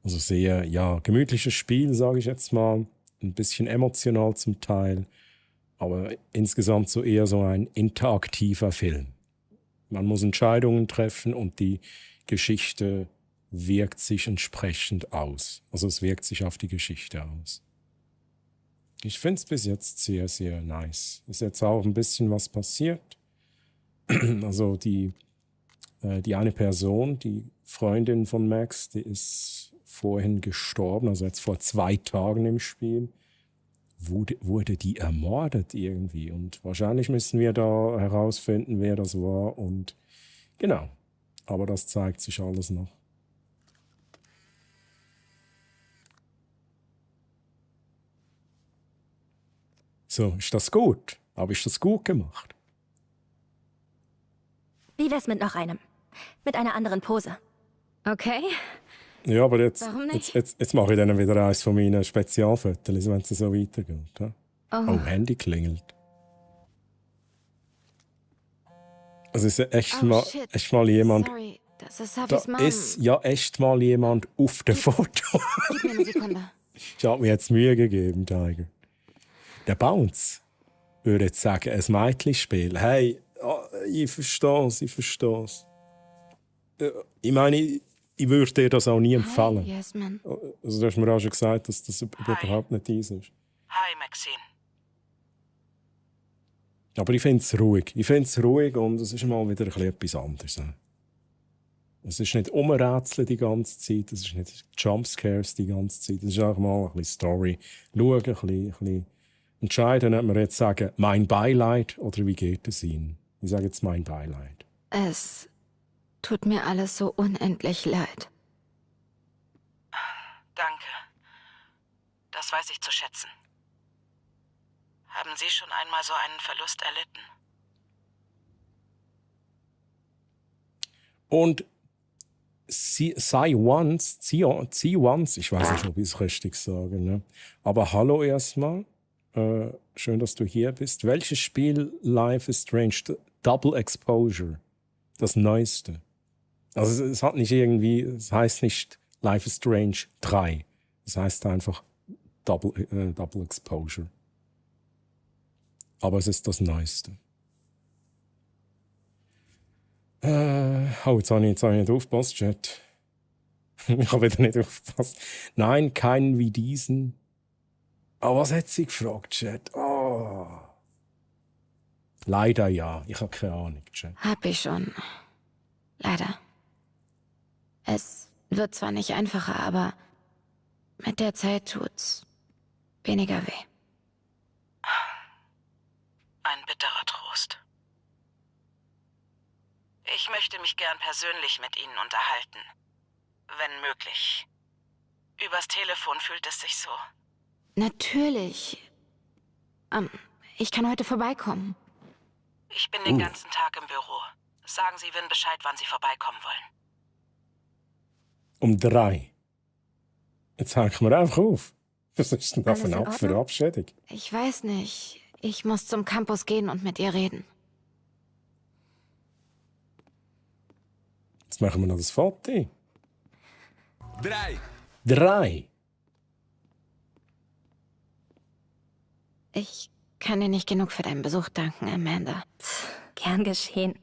Also sehr, ja, gemütliches Spiel, sage ich jetzt mal. Ein bisschen emotional zum Teil, aber insgesamt so eher so ein interaktiver Film. Man muss Entscheidungen treffen und die Geschichte wirkt sich entsprechend aus. Also es wirkt sich auf die Geschichte aus. Ich finde es bis jetzt sehr, sehr nice. Ist jetzt auch ein bisschen was passiert. Also die eine Person, die Freundin von Max, die ist vorhin gestorben, also jetzt vor 2 Tagen im Spiel, wurde die ermordet irgendwie. Und wahrscheinlich müssen wir da herausfinden, wer das war. Und genau, aber das zeigt sich alles noch. So, ist das gut? Habe ich das gut gemacht? Wie wär's mit noch einem? Mit einer anderen Pose. Okay. Ja, aber jetzt mache ich dann wieder eines von meinen Spezialfotos, wenn es so weitergeht. Ja? Oh, Handy klingelt. Also ist echt mal jemand. Sorry, das ist Da ist ja echt mal jemand auf dem Foto. Gib mir eine Sekunde. Ich habe mir jetzt Mühe gegeben, Tiger. Der Bounce würde jetzt sagen, ein Mädchenspiel. Hey, ich verstehe es. Ich meine, ich würde dir das auch nie empfehlen. Hi, Yasmin. Also, du hast mir auch schon gesagt, dass das überhaupt nicht deins ist. Hi, Maxine. Aber ich finde es ruhig. Und es ist mal wieder etwas anderes. Es ist nicht Umrätseln die ganze Zeit, es ist nicht Jumpscares die ganze Zeit. Es ist auch mal ein bisschen Story. Schauen, ein bisschen entscheiden, ob wir jetzt sagen, mein Beileid oder wie geht es Ihnen? Ich sage jetzt mein Beileid. Es tut mir alles so unendlich leid. Danke. Das weiß ich zu schätzen. Haben Sie schon einmal so einen Verlust erlitten? Und zieh once, ich weiß nicht, ob ich es richtig sage, ne? Aber hallo erstmal. Schön, dass du hier bist. Welches Spiel Life is Strange? Double Exposure. Das Neueste. Also es hat nicht irgendwie, es heißt nicht Life is Strange 3. Es heißt einfach Double Exposure. Aber es ist das Neueste. Jetzt habe ich nicht aufgepasst, Chat. Ich habe wieder nicht aufgepasst. Nein, keinen wie diesen. Aber was hat sie gefragt, Chat? Oh. Leider ja. Ich habe keine Ahnung, Chat. Hab ich schon. Leider. Es wird zwar nicht einfacher, aber mit der Zeit tut's weniger weh. Ein bitterer Trost. Ich möchte mich gern persönlich mit Ihnen unterhalten. Wenn möglich. Übers Telefon fühlt es sich so. Natürlich. Ich kann heute vorbeikommen. Ich bin den ganzen Tag im Büro. Sagen Sie Vin Bescheid, wann Sie vorbeikommen wollen. Um 3. Jetzt hängen wir einfach auf. Was ist denn da für eine Verabschiedung? Ich weiß nicht. Ich muss zum Campus gehen und mit ihr reden. Jetzt machen wir noch das Foto. 3. Ich kann dir nicht genug für deinen Besuch danken, Amanda. Gern geschehen.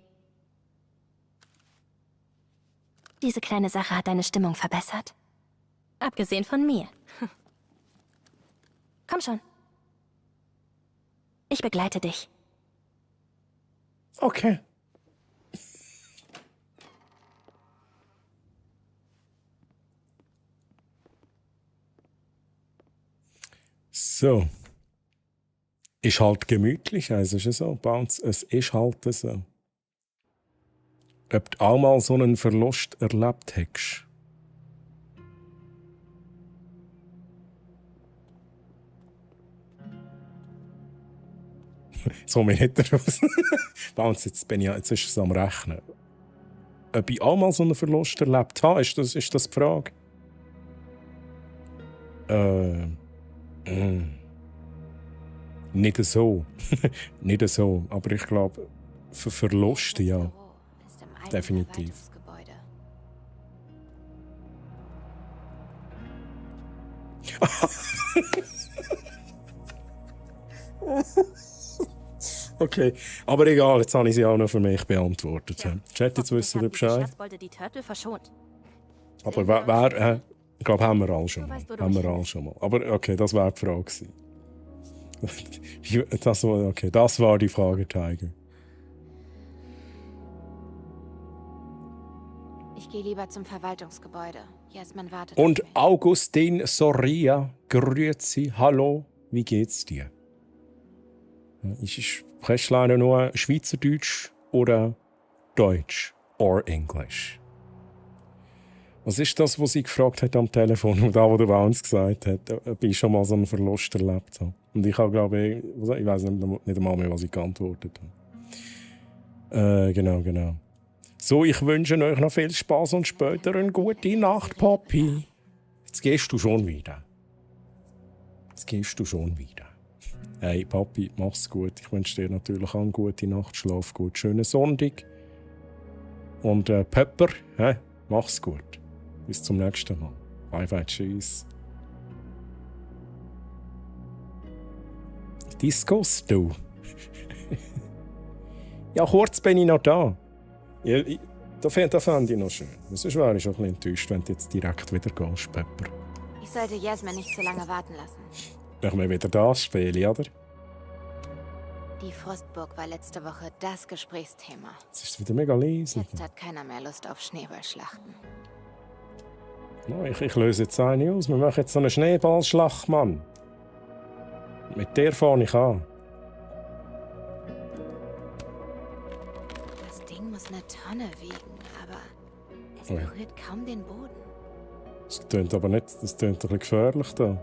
Diese kleine Sache hat deine Stimmung verbessert. Abgesehen von mir. Komm schon. Ich begleite dich. Okay. So. Ist halt gemütlich, also ist es so. Bounce, es ist halt so. Ob du auch mal so einen Verlust erlebt hast? So mir nicht raus. Bounce, jetzt ist es am Rechnen. Ob ich auch mal so einen Verlust erlebt habe, ist das die Frage? Nicht so. Nicht so. Aber ich glaube, für Verluste, ja. Definitiv. Okay, aber egal, jetzt habe ich sie auch noch für mich beantwortet. Ja. Chat, jetzt wissen wir Bescheid. Die Turtle verschont. Aber wer ich glaube, haben wir alle schon mal. Aber okay, das wäre die Frage gewesen. Das war die Frage, Tiger. Ich gehe lieber zum Verwaltungsgebäude. Jasmin wartet. Und Augustin Soria, grüezi, hallo, wie geht's dir? Sprichst du nur Schweizerdeutsch oder Deutsch oder Englisch? Was ist das, was sie gefragt hat am Telefon und was der Vance gesagt hat, ob ich schon mal so einen Verlust erlebt habe? Und ich habe, glaube ich weiß nicht einmal mehr, was ich geantwortet habe. Genau. So, ich wünsche euch noch viel Spaß und später eine gute Nacht, Papi. Jetzt gehst du schon wieder. Hey, Papi, mach's gut. Ich wünsche dir natürlich auch eine gute Nacht. Schlaf gut. Schönen Sonntag. Und Pepper, mach's gut. Bis zum nächsten Mal. Bye, tschüss. Discos, du. Ja, kurz bin ich noch da. Das fände ich noch schön. Sonst wäre ich schon ein bisschen enttäuscht, wenn du jetzt direkt wieder gehst, Pepper. Ich sollte Jasmin nicht zu lange warten lassen. Machen wir wieder das Spiel, oder? Die Frostburg war letzte Woche das Gesprächsthema. Jetzt ist es wieder mega leise. Jetzt hat keiner mehr Lust auf Schneeballschlachten. No, ich löse jetzt eine aus. Wir machen jetzt so eine Schneeballschlacht, Mann. Mit der fange ich an. Das Ding muss eine Tonne wiegen, aber es berührt kaum den Boden. Das tönt aber nicht, das tönt ein bisschen gefährlich da.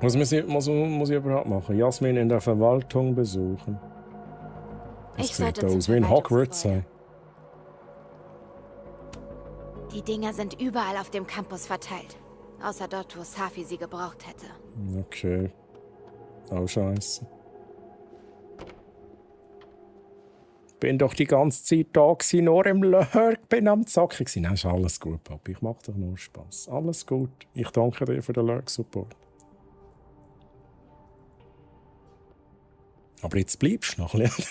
Was muss ich überhaupt machen? Jasmin in der Verwaltung besuchen. Das sieht aus wie in Hogwarts sein. Die Dinger sind überall auf dem Campus verteilt. Außer dort, wo Safi sie gebraucht hätte. Okay. Oh, scheiße. Bin doch die ganze Zeit da gewesen, nur im Lurk, bin am Zocken gewesen. Nein, ist alles gut, Papi. Ich mache doch nur Spass. Alles gut. Ich danke dir für den Lurk-Support. Aber jetzt bleibst du noch ein bisschen.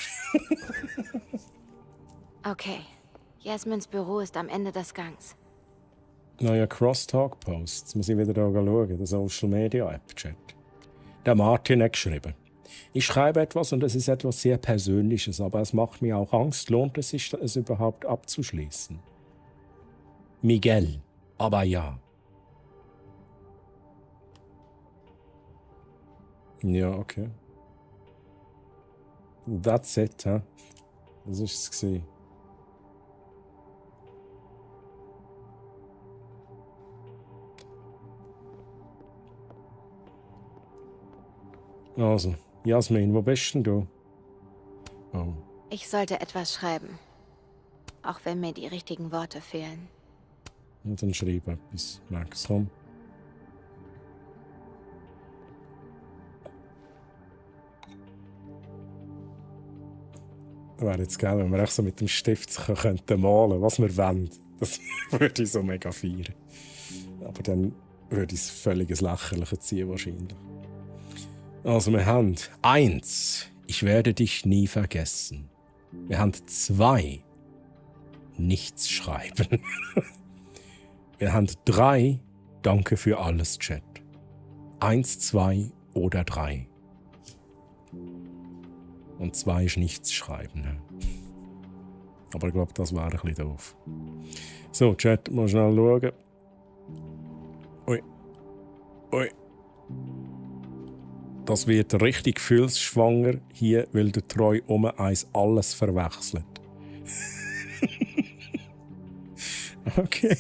Okay. Jasmins Büro ist am Ende des Gangs. Neuer Crosstalk-Post. Jetzt muss ich wieder da schauen, der Social-Media-App-Chat. Der Martin hat geschrieben. Ich schreibe etwas und es ist etwas sehr Persönliches, aber es macht mir auch Angst. Lohnt es sich, es überhaupt abzuschließen? Miguel. Aber ja. Ja, okay. That's it, hä? Das war es. Also, Jasmin, wo bist denn du? Oh. Ich sollte etwas schreiben. Auch wenn mir die richtigen Worte fehlen. Ja, dann schreib etwas, Max, komm. Wäre jetzt geil, wenn wir echt so mit dem Stift könnten malen, was wir wollen. Das würde ich so mega feiern. Aber dann würde ich es völlig ins Lächerliche ziehen, wahrscheinlich. Also, wir haben 1, ich werde dich nie vergessen. Wir haben 2, nichts schreiben. Wir haben 3, danke für alles, Chat. 1, 2 oder 3. Und 2 ist nichts schreiben. Ne? Aber ich glaube, das wäre ein bisschen doof. So, Chat, mal schnell schauen. Ui. Das wird richtig gefühlsschwanger hier, weil der Treu eins alles verwechselt. Okay.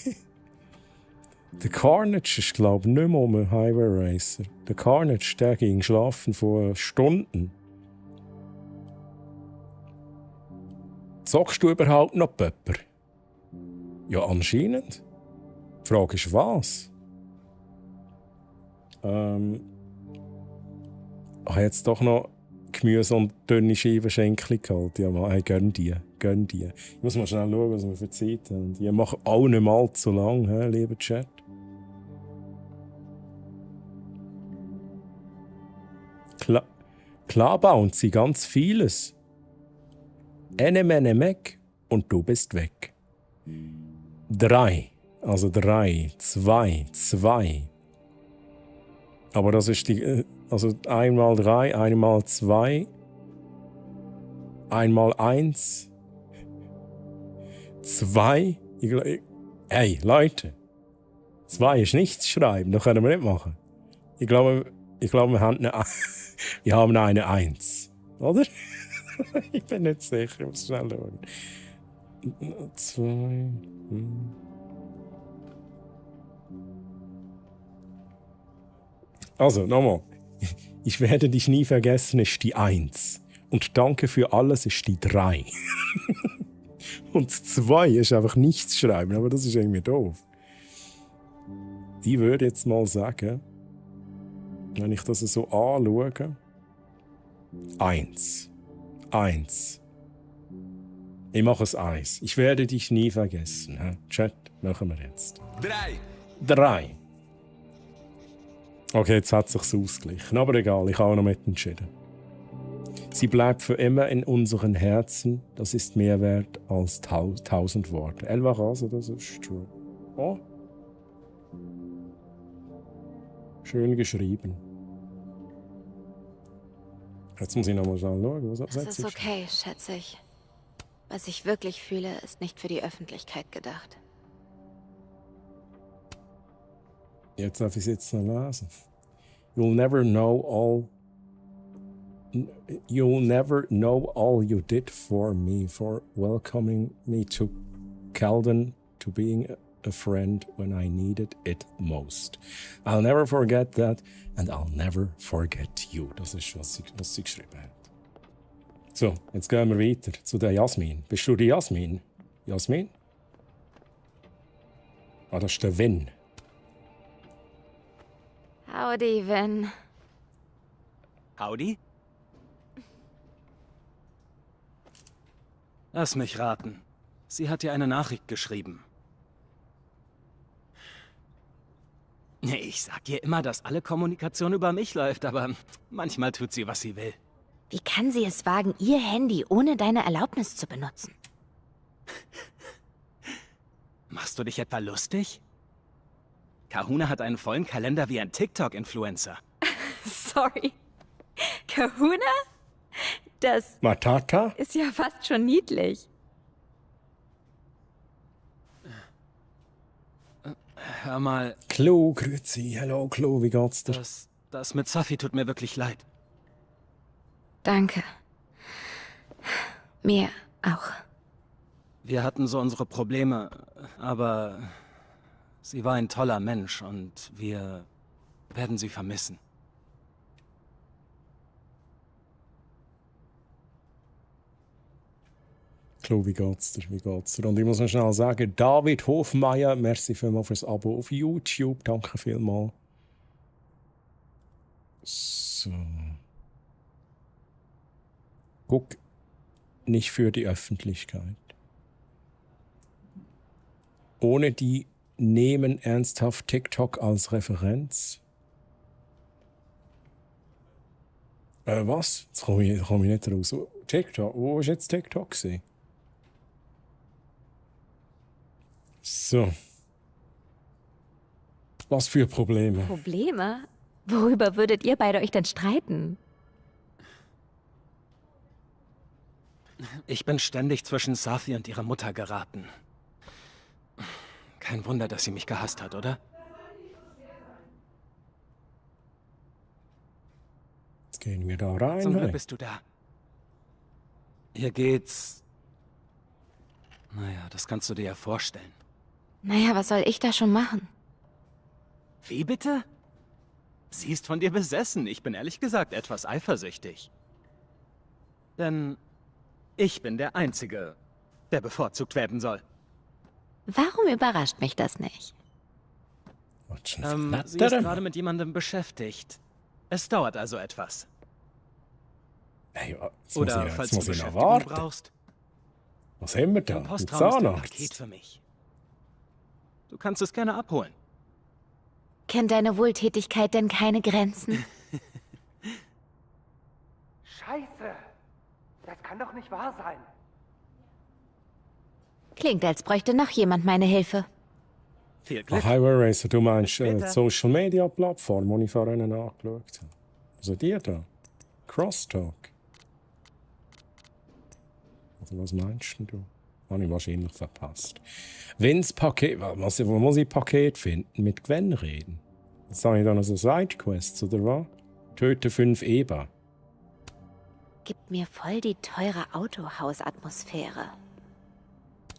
Der Carnage ist, glaube ich, nicht mehr ein Highway Racer. Der Carnage, der ging schlafen vor Stunden. Zockst du überhaupt noch Pepper? Ja, anscheinend. Die Frage ist, was? Ich habe jetzt doch noch Gemüse und dünne Scheiben Schenkel geholt. Ja, hey, gönn die. Ich muss mal schnell schauen, was wir für Zeit haben. Die machen auch nicht mal zu lang, lieber Chat. Klar bauen sie ganz vieles. Meg und du bist weg. 3. Also 3, 2. Aber das ist die. Also 1x3, 1x2, 1x1, 2. Hey, Leute! 2 ist nichts schreiben, das können wir nicht machen. Ich glaube wir haben eine 1. Oder? Ich bin nicht sicher, ich muss schnell schauen. 2. Also, nochmal. Ich werde dich nie vergessen ist die 1. Und danke für alles ist die 3. Und 2 ist einfach nichts schreiben, aber das ist irgendwie doof. Ich würde jetzt mal sagen, wenn ich das so anschaue, 1. Ich mache es 1. Ich werde dich nie vergessen. Chat, machen wir jetzt. 3. Okay, jetzt hat es sich ausgeglichen. Aber egal, ich habe auch noch mitentschieden. Sie bleibt für immer in unseren Herzen. Das ist mehr wert als 1000 Worte. Elva Rase, das ist true. Oh. Schön geschrieben. Jetzt muss ich noch mal schauen. Was das ist okay, schätze ich. Was ich wirklich fühle, ist nicht für die Öffentlichkeit gedacht. Jetzt darf ich es jetzt noch lesen. You'll never know all you did for me, for welcoming me to Calden, to being a friend when I needed it most. I'll never forget that and I'll never forget you. Das ist, was sie geschrieben hat. So, jetzt gehen wir weiter zu der Jasmin. Bist du die Jasmin? Jasmin? Ah, das ist der Vin. Howdy, Vin. Howdy? Lass mich raten. Sie hat dir eine Nachricht geschrieben. Ich sag ihr immer, dass alle Kommunikation über mich läuft, aber manchmal tut sie, was sie will. Wie kann sie es wagen, ihr Handy ohne deine Erlaubnis zu benutzen? Machst du dich etwa lustig? Kahuna hat einen vollen Kalender wie ein TikTok-Influencer. Sorry. Kahuna? Das Matata? Ist ja fast schon niedlich. Hör mal. Chloe, grüezi. Hallo, Chloe, wie geht's dir? Das mit Safi tut mir wirklich leid. Danke. Mir auch. Wir hatten so unsere Probleme, aber sie war ein toller Mensch und wir werden sie vermissen. Chloe, wie geht's dir? Und ich muss noch schnell sagen, David Hofmeier, merci vielmals fürs Abo auf YouTube. Danke vielmals. So. Guck, nicht für die Öffentlichkeit. Ohne die nehmen ernsthaft TikTok als Referenz. Was? Jetzt komme ich nicht raus. TikTok? Wo ist jetzt TikTok gewesen? So. Was für Probleme? Probleme? Worüber würdet ihr beide euch denn streiten? Ich bin ständig zwischen Safi und ihrer Mutter geraten. Kein Wunder, dass sie mich gehasst hat, oder? Jetzt gehen wir da rein. Zum Glück bist du da. Hier geht's... Naja, das kannst du dir ja vorstellen. Naja, was soll ich da schon machen? Wie bitte? Sie ist von dir besessen. Ich bin ehrlich gesagt etwas eifersüchtig. Denn ich bin der Einzige, der bevorzugt werden soll. Warum überrascht mich das nicht? Sie ist gerade mit jemandem beschäftigt. Es dauert also etwas. Hey, oder falls du Beschäftigung brauchst. Was haben wir da? Im Postraum ist ein Paket für mich. Du kannst es gerne abholen. Kennt deine Wohltätigkeit denn keine Grenzen? Scheiße! Das kann doch nicht wahr sein. Klingt, als bräuchte noch jemand meine Hilfe. Viel Glück. Highway Racer, du meinst Social Media Plattform, die ich vorhin angeschaut habe. Also die da? Crosstalk. Also was meinst du? Habe ich wahrscheinlich verpasst. Wenn's Paket, wo muss ich Paket finden? Mit Gwen reden? Was habe ich dann also Sidequests, oder was? Töte 5 EBA. Gibt mir voll die teure Autohausatmosphäre.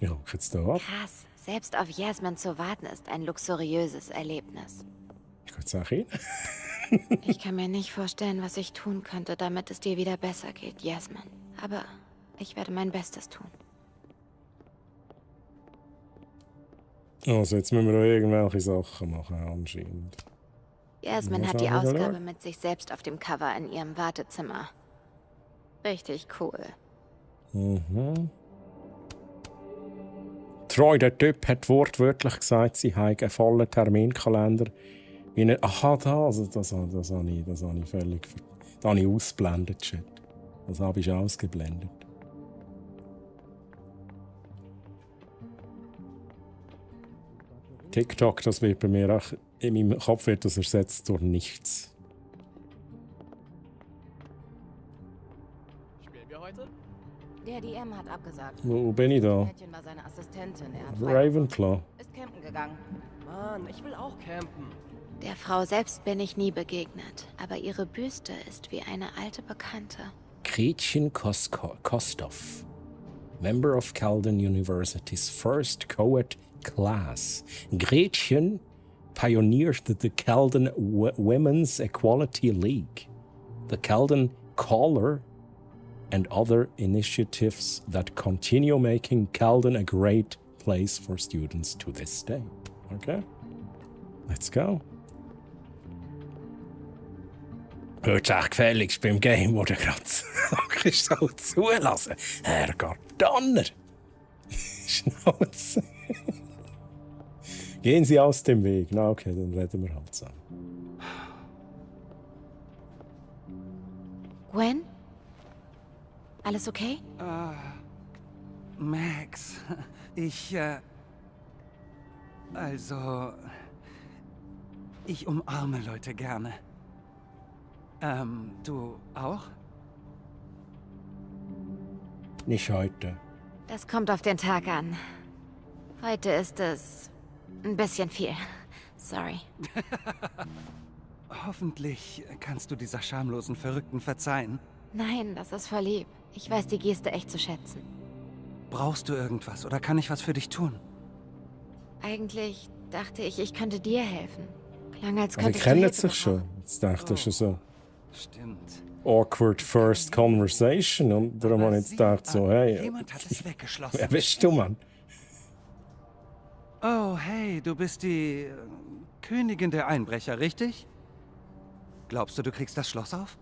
Ja, jetzt da ab. Krass, selbst auf Jasmine zu warten ist ein luxuriöses Erlebnis. Ich kann sagen. Ich kann mir nicht vorstellen, was ich tun könnte, damit es dir wieder besser geht, Jasmine. Aber ich werde mein Bestes tun. Also jetzt müssen wir noch irgendwelche Sachen machen, anscheinend. Jasmine hat die Ausgabe mit sich selbst auf dem Cover in ihrem Wartezimmer. Richtig cool. Mhm. Troy, der Typ, hat wortwörtlich gesagt, sie habe einen vollen Terminkalender. Aha, das habe ich völlig... Das habe ich ausgeblendet, shit. Das habe ich ausgeblendet. TikTok, das wird bei mir auch... In meinem Kopf wird das ersetzt durch nichts. Spielen wir heute? Der DM hat abgesagt. Wo bin ich da? Das Mädchen war seine Assistentin. Er hat Ravenclaw. ist campen gegangen. Mann, ich will auch campen. Der Frau selbst bin ich nie begegnet, aber ihre Büste ist wie eine alte Bekannte. Gretchen Kostov, member of Calden University's first co-ed class. Gretchen pioneered the Calden Women's Equality League, the Calden Caller, and other initiatives that continue making Calden a great place for students to this day. Okay, let's go. Hört echt gefälligst beim Game, wo du gerade so zulassen. Herrgott, Donner! Schnauze! Gehen Sie aus dem Weg. Na okay, dann reden wir halt zusammen. Gwen? Alles okay? Max, also, ich umarme Leute gerne. Du auch? Nicht heute. Das kommt auf den Tag an. Heute ist es ein bisschen viel. Sorry. Hoffentlich kannst du dieser schamlosen Verrückten verzeihen. Nein, das ist voll lieb. Ich weiß die Geste echt zu schätzen. Brauchst du irgendwas oder kann ich was für dich tun? Eigentlich dachte ich, ich könnte dir helfen. Klang, als Aber könnte ich kenne sich schon. Jetzt dachte ich schon so. Stimmt. Awkward first conversation. Und darum habe ich jetzt gedacht so, hey. Jemand hat es weggeschlossen. Wer bist du, Mann? Oh, hey, du bist die Königin der Einbrecher, richtig? Glaubst du, du kriegst das Schloss auf?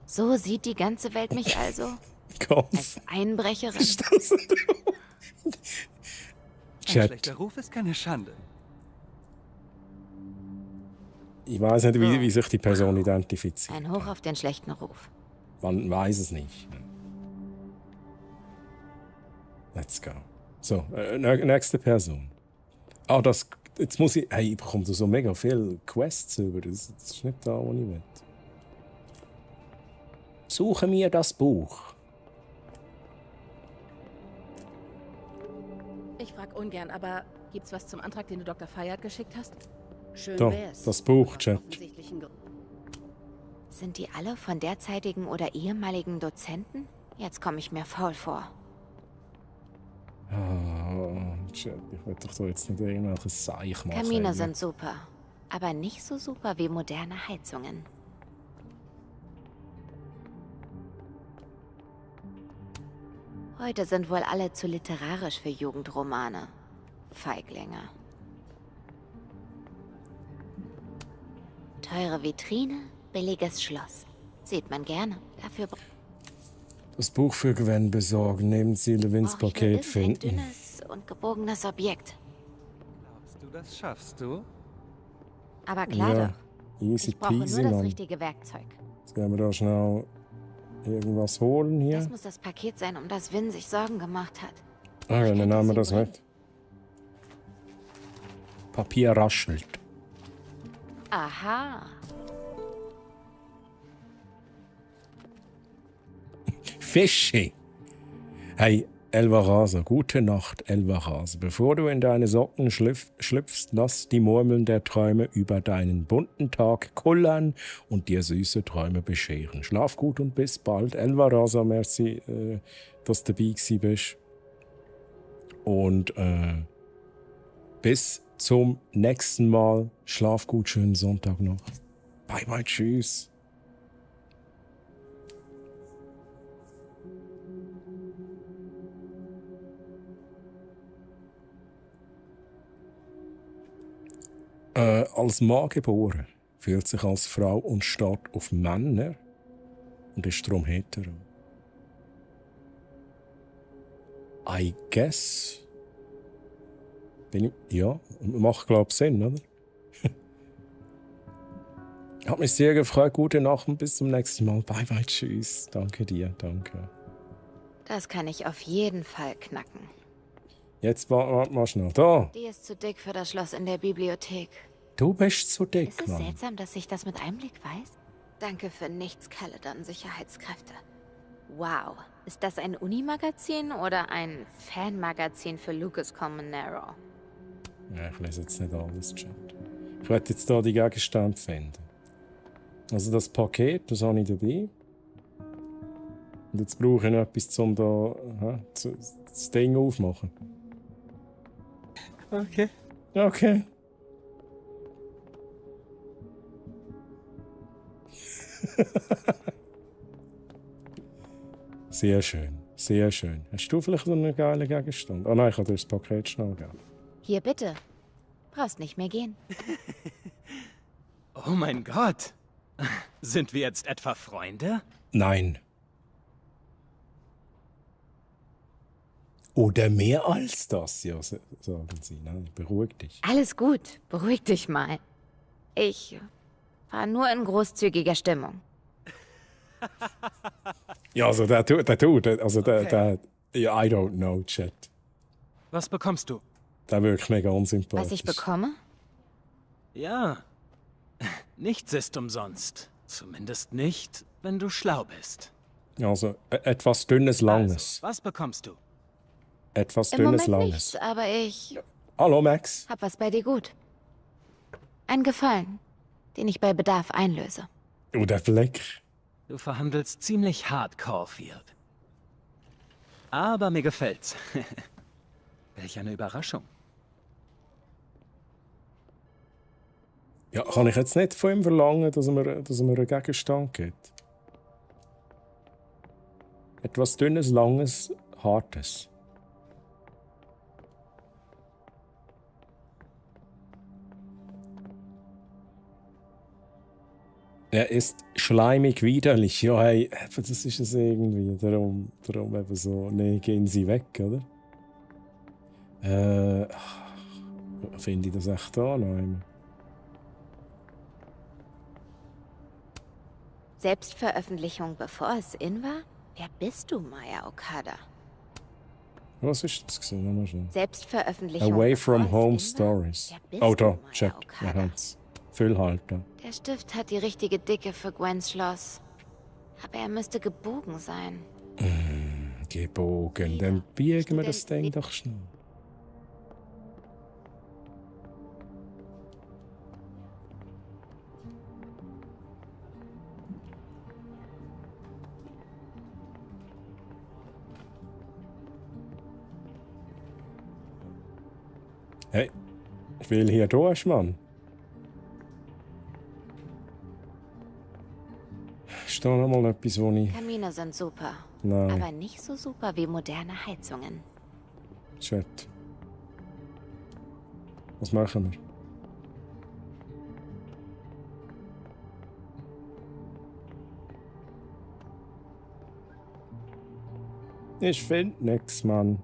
So sieht die ganze Welt mich also? Als Einbrecherin? Ein schlechter Ruf ist keine Schande. Ich weiß nicht, wie sich die Person identifiziert. Ein Hoch auf den schlechten Ruf. Man weiß es nicht. Let's go. So, nächste Person. Ah, jetzt muss ich... Hey, ich bekomme so mega viele Quests über. Das ist nicht da, wo ich will. Suche mir das Buch. Ich frag ungern, aber gibt's was zum Antrag, den du Dr. Fayad geschickt hast? Schön Da, wär's. das Buch, Chat. Sind die alle von derzeitigen oder ehemaligen Dozenten? Jetzt komme ich mir faul vor. Chat, ich will doch so jetzt nicht irgendwelches Seich machen. Kamine sind super, aber nicht so super wie moderne Heizungen. Heute sind wohl alle zu literarisch für Jugendromane. Feiglinge. Teure Vitrine, billiges Schloss. Sieht man gerne. Dafür Das Buch für Gwen besorgen, neben sie Levins brauche ich nur Paket irgendein finden. dünnes und gebogenes Objekt. Glaubst du, das schaffst du? Aber klar Ja, doch. easy Ich brauche nur peasy, das Mann. richtige Werkzeug. Jetzt gehen wir da schnell irgendwas holen hier. Das muss das Paket sein, um das Vin sich Sorgen gemacht hat. Okay, dann nehmen wir das mit. Papier raschelt. Aha. Fische. Hey, Elvarazo, gute Nacht, Elvarazo. Bevor du in deine Socken schlüpfst, lass die Murmeln der Träume über deinen bunten Tag kullern und dir süße Träume bescheren. Schlaf gut und bis bald. Elvarazo, merci, dass du dabei gewesen bist. Und bis zum nächsten Mal. Schlaf gut, schönen Sonntag noch. Bye, bye, tschüss. Als Mann geboren, fühlt sich als Frau und steht auf Männer und ist darum hetero. I guess. Ja, macht glaube ich Sinn, oder? Hat mich sehr gefreut. Gute Nacht und bis zum nächsten Mal. Bye bye, tschüss. Danke dir, danke. Das kann ich auf jeden Fall knacken. Jetzt warte mal schnell. Da, Die ist zu dick für das Schloss in der Bibliothek. du bist zu dick, Ist es Mann. seltsam, dass ich das mit Einblick weiß? Danke für nichts, Caladan-Sicherheitskräfte. Wow. Ist das ein Uni-Magazin oder ein Fan-Magazin für Lucas Comunero? Ja, ich lese jetzt nicht alles, Chat. Ich werde jetzt hier die Gegenstände finden. Also das Paket, das habe ich dabei. Und jetzt brauche ich noch etwas, um da das Ding aufzumachen. Okay. Okay. Sehr schön, sehr schön. Hast du vielleicht so einen geilen Gegenstand? Oh nein, ich kann dir das Paket schnell geben. Hier bitte. Brauchst nicht mehr gehen. Oh mein Gott. Sind wir jetzt etwa Freunde? Nein. Oder mehr als das, ja, sagen sie. Nein, beruhig dich. Alles gut. Beruhig dich mal. Ich war nur in großzügiger Stimmung. Ja, also der ja, I don't know, Chat. Was bekommst du? Der wirkt mega unsympathisch. Was ich bekomme? Ja. Nichts ist umsonst. Zumindest nicht, wenn du schlau bist. Also, etwas Dünnes, Langes. Also, was bekommst du? Etwas Im Dünnes, Moment Langes. nichts, aber ich Hallo, Max. hab was bei dir gut. Ein Gefallen, den ich bei Bedarf einlöse. Oh, der Fleck. Du verhandelst ziemlich hart, Caulfield. Aber mir gefällt's. Welch eine Überraschung. Ja, kann ich jetzt nicht von ihm verlangen, dass er mir einen Gegenstand gibt? Etwas Dünnes, Langes, Hartes. Er ist schleimig widerlich. Ja, hey, das ist es irgendwie. Darum eben so, nee, gehen Sie weg, oder? Finde ich das echt da noch? Selbstveröffentlichung, bevor es in war? Wer bist du, Maya Okada? Was ist das gesehen? Nochmal schnell. Selbstveröffentlichung. Away bevor from es Home in war? Stories. Wer bist Oh, du, da, Maya check. Wir Okada? haben's. Füllhalter. Der Stift hat die richtige Dicke für Gwens Schloss. Aber er müsste gebogen sein. Gebogen. Dann biegen wir das Ding doch schnell. Hey, ich will hier durch, Mann. Ist da noch mal etwas, wo ich... Kamine sind super. Nein. Aber nicht so super wie moderne Heizungen. Chat. Was machen wir? Ich find nix, Mann.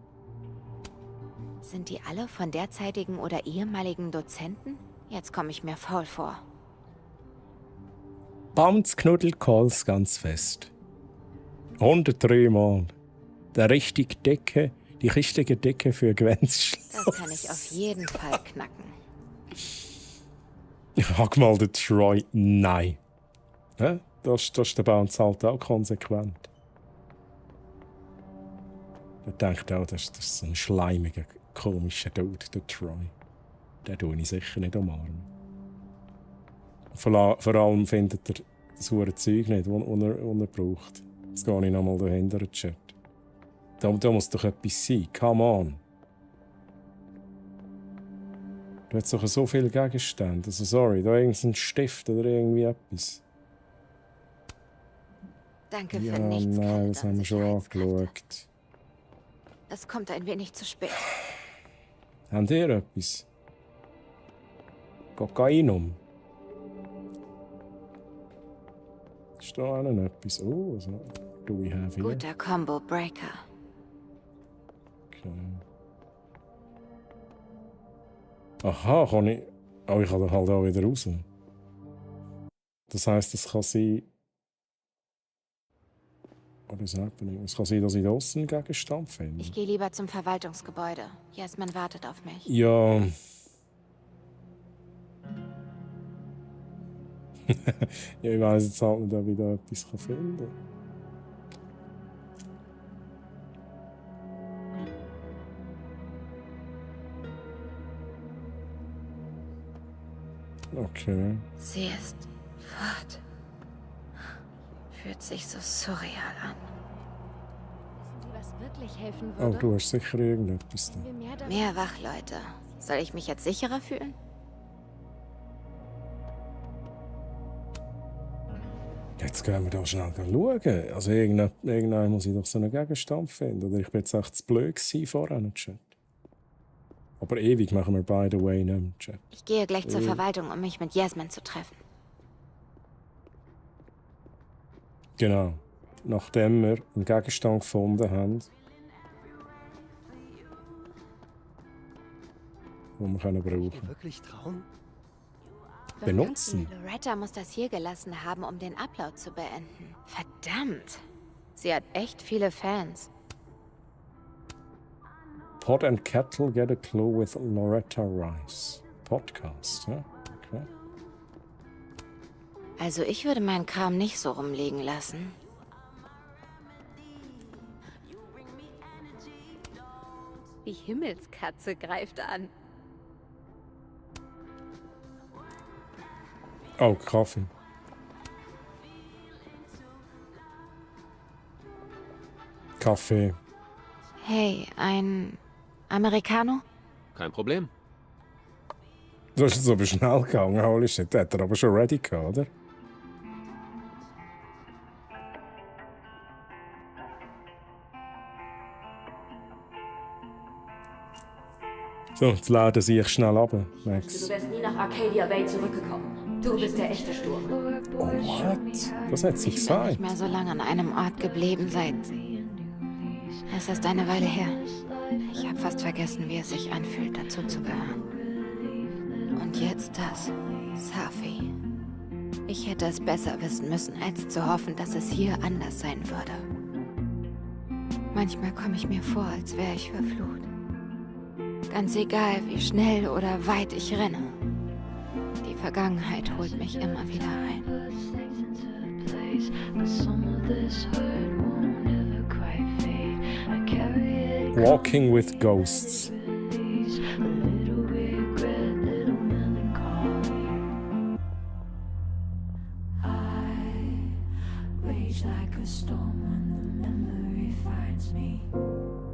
Sind die alle von derzeitigen oder ehemaligen Dozenten? Jetzt komme ich mir faul vor. Bounce knuddelt Calls ganz fest. 103 Mal. Die richtige Decke für Gwens Schloss. Das kann ich auf jeden Fall knacken. Hag mal den Troy. Nein. Ja, das ist der Bounce halt auch konsequent. Ich denke auch, das ist so ein schleimiger, komischer Dude, der Troy. Den tue ich sicher nicht umarmen. Vor allem findet er das hure Zeug nicht, das er braucht. Jetzt gehe ich nochmal dahinter in den Chat. Da muss doch etwas sein. Come on. Du hast doch so viele Gegenstände. Also sorry, da irgendein Stift oder irgendwie etwas. Danke für Ja, nichts. nein, das haben wir schon angeschaut. Es kommt ein wenig zu spät. Habt ihr etwas? Kokainum. Ist da auch noch etwas? Oh, was do we have here? Guter Combo Breaker. Okay. Aha, kann ich... Oh, ich kann da halt auch wieder raus. Das heisst, es kann sein... What is happening? Es kann sein, dass ich da aussen einen Gegenstand finde. Ich gehe lieber zum Verwaltungsgebäude. Jasmin wartet auf mich. Ja... ja, ich weiss jetzt halt nicht, ob ich da etwas finden kann. Okay. Sie ist fort. Fühlt sich so surreal an. Wissen Sie, was wirklich helfen Oh, würde? du hast sicher irgendetwas da. Mehr Wachleute. Soll ich mich jetzt sicherer fühlen? Jetzt gehen wir da schnell schauen. Also irgendwann muss ich doch so einen Gegenstand finden. Oder ich bin jetzt echt zu blöd gewesen vorher im Chat. Aber ewig machen wir by the way nicht im Chat. Ich gehe gleich zur Verwaltung, um mich mit Jasmin zu treffen. Genau. Nachdem wir einen Gegenstand gefunden haben, den wir brauchen können. Wirklich trauen? Benutzen. Loretta muss das hier gelassen haben, um den Upload zu beenden. Verdammt. Sie hat echt viele Fans. Pot and Kettle Get a Clue with Loretta Rice. Podcast, ja? Okay. Also ich würde meinen Kram nicht so rumliegen lassen. Die Himmelskatze greift an. Oh, Kaffee. Kaffee. Hey, ein Americano? Kein Problem. Das ist jetzt aber schnell gegangen. Holy shit, der hat er aber schon ready gehabt, oder? So, jetzt laden sie sich schnell ab, Max. Du wärst nie nach Arcadia Bay zurückgekommen. Du bist der echte Sturm. Oh, what? Das hat sie Ich bin gesagt. nicht mehr so lange an einem Ort geblieben seit... Es ist eine Weile her. Ich habe fast vergessen, wie es sich anfühlt, dazuzugehören. Und jetzt das. Safi. Ich hätte es besser wissen müssen, als zu hoffen, dass es hier anders sein würde. Manchmal komme ich mir vor, als wäre ich verflucht. Ganz egal, wie schnell oder weit ich renne. Die Vergangenheit holt mich immer wieder ein. Walking with Ghosts.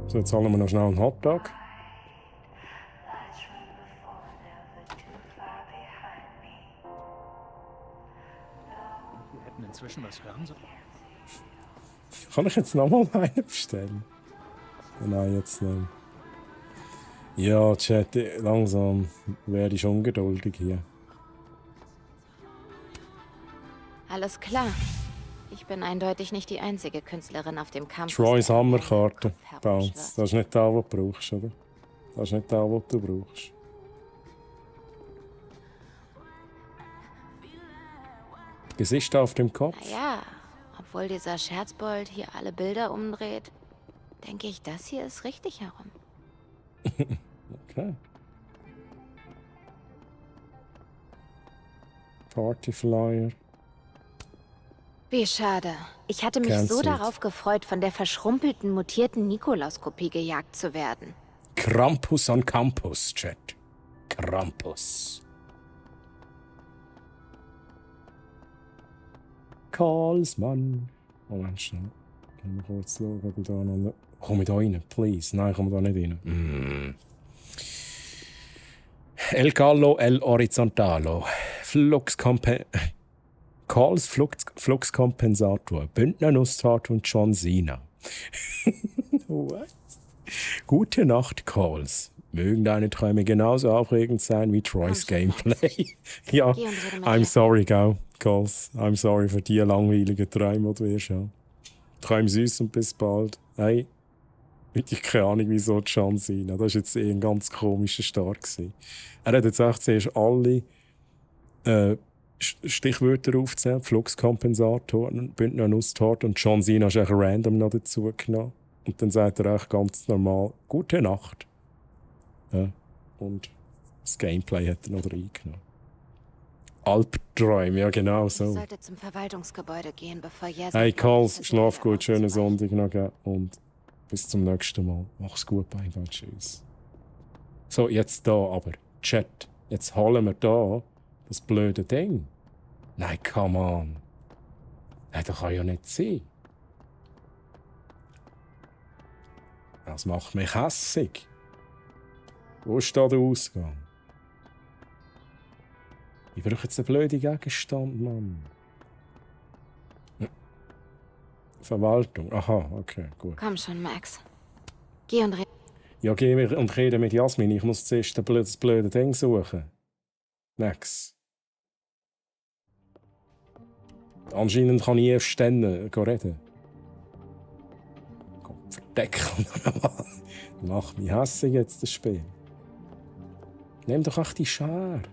So, jetzt holen wir noch schnell einen Hotdog. Wir hätten inzwischen was hören sollen. Kann ich jetzt nochmal einen bestellen? Nein, jetzt nicht. Ja, Chat, langsam werde ich ungeduldig hier. Alles klar. Ich bin eindeutig nicht die einzige Künstlerin auf dem Campus. Troys Hammerkarte. Das ist nicht das, was du brauchst, oder? Das ist nicht das, was du brauchst. Gesichter auf dem Kopf? Naja, obwohl dieser Scherzbold hier alle Bilder umdreht, denke ich, das hier ist richtig herum. Okay. Partyflyer. Wie schade. Ich hatte mich so Cancelled. darauf gefreut, von der verschrumpelten, mutierten Nikolauskopie gejagt zu werden. Krampus on Campus, Chat. Krampus. Karlsmann. Moment schnell. Mal kurz schauen, ob ich da noch... Komm ich da rein, please? Nein, komm da nicht rein. El Gallo, El Horizontalo. Karls Fluxkompensator. Bündner Nusstat und John Cena. What? Gute Nacht, Karls. Mögen deine Träume genauso aufregend sein wie Troys Gameplay. Ja, I'm sorry, Karls. I'm sorry für die langweiligen Träume, die du wirst haben. Träum süß und bis bald. Hey, ich keine Ahnung, wieso John Cena. Das war jetzt ein ganz komischer Start gewesen. Er hat jetzt echt zuerst alle Stichwörter aufgezählt. Fluxkompensator, Bündner Nusstat und John Cena ist echt random noch dazu genommen. Und dann sagt er echt ganz normal, gute Nacht. Ja. Und das Gameplay hat er noch reingenommen. Albträume, ja genau so. Ich sollte zum Verwaltungsgebäude gehen, bevor Jesse... Hey Karls, schlaf gut, schönen Sonntag noch und bis zum nächsten Mal. Mach's gut, bye bye, tschüss. So, jetzt da aber, Chat. Jetzt holen wir da das blöde Ding. Nein, come on. Nein, das kann ja nicht sein. Das macht mich hässig. Wo ist da der Ausgang? Ich brauche jetzt einen blöden Gegenstand, Mann. Verwaltung. Aha, okay, gut. Komm schon, Max. Geh und Ja, geh und rede mit Jasmin. Ich muss zuerst das blöde Ding suchen. Max. Anscheinend kann ich erst dann reden. Komm, verdeckeln. Mach mich hässig jetzt, das Spiel. Nimm doch auch die Schere.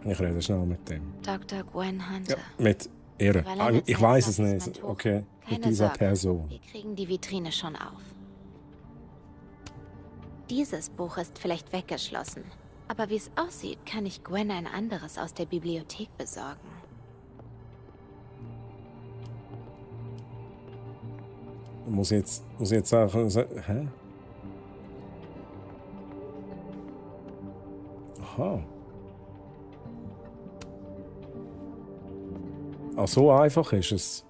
Ich rede schnell mit dem. Dr. Gwen Hunter. Ja, mit ihr. Ich weiß es nicht. Okay, mit dieser Person. Wir kriegen die Vitrine schon auf. Dieses Buch ist vielleicht weggeschlossen. Aber wie es aussieht, kann ich Gwen ein anderes aus der Bibliothek besorgen. Muss ich jetzt sagen... Hä? Aha. Ach, so einfach ist es.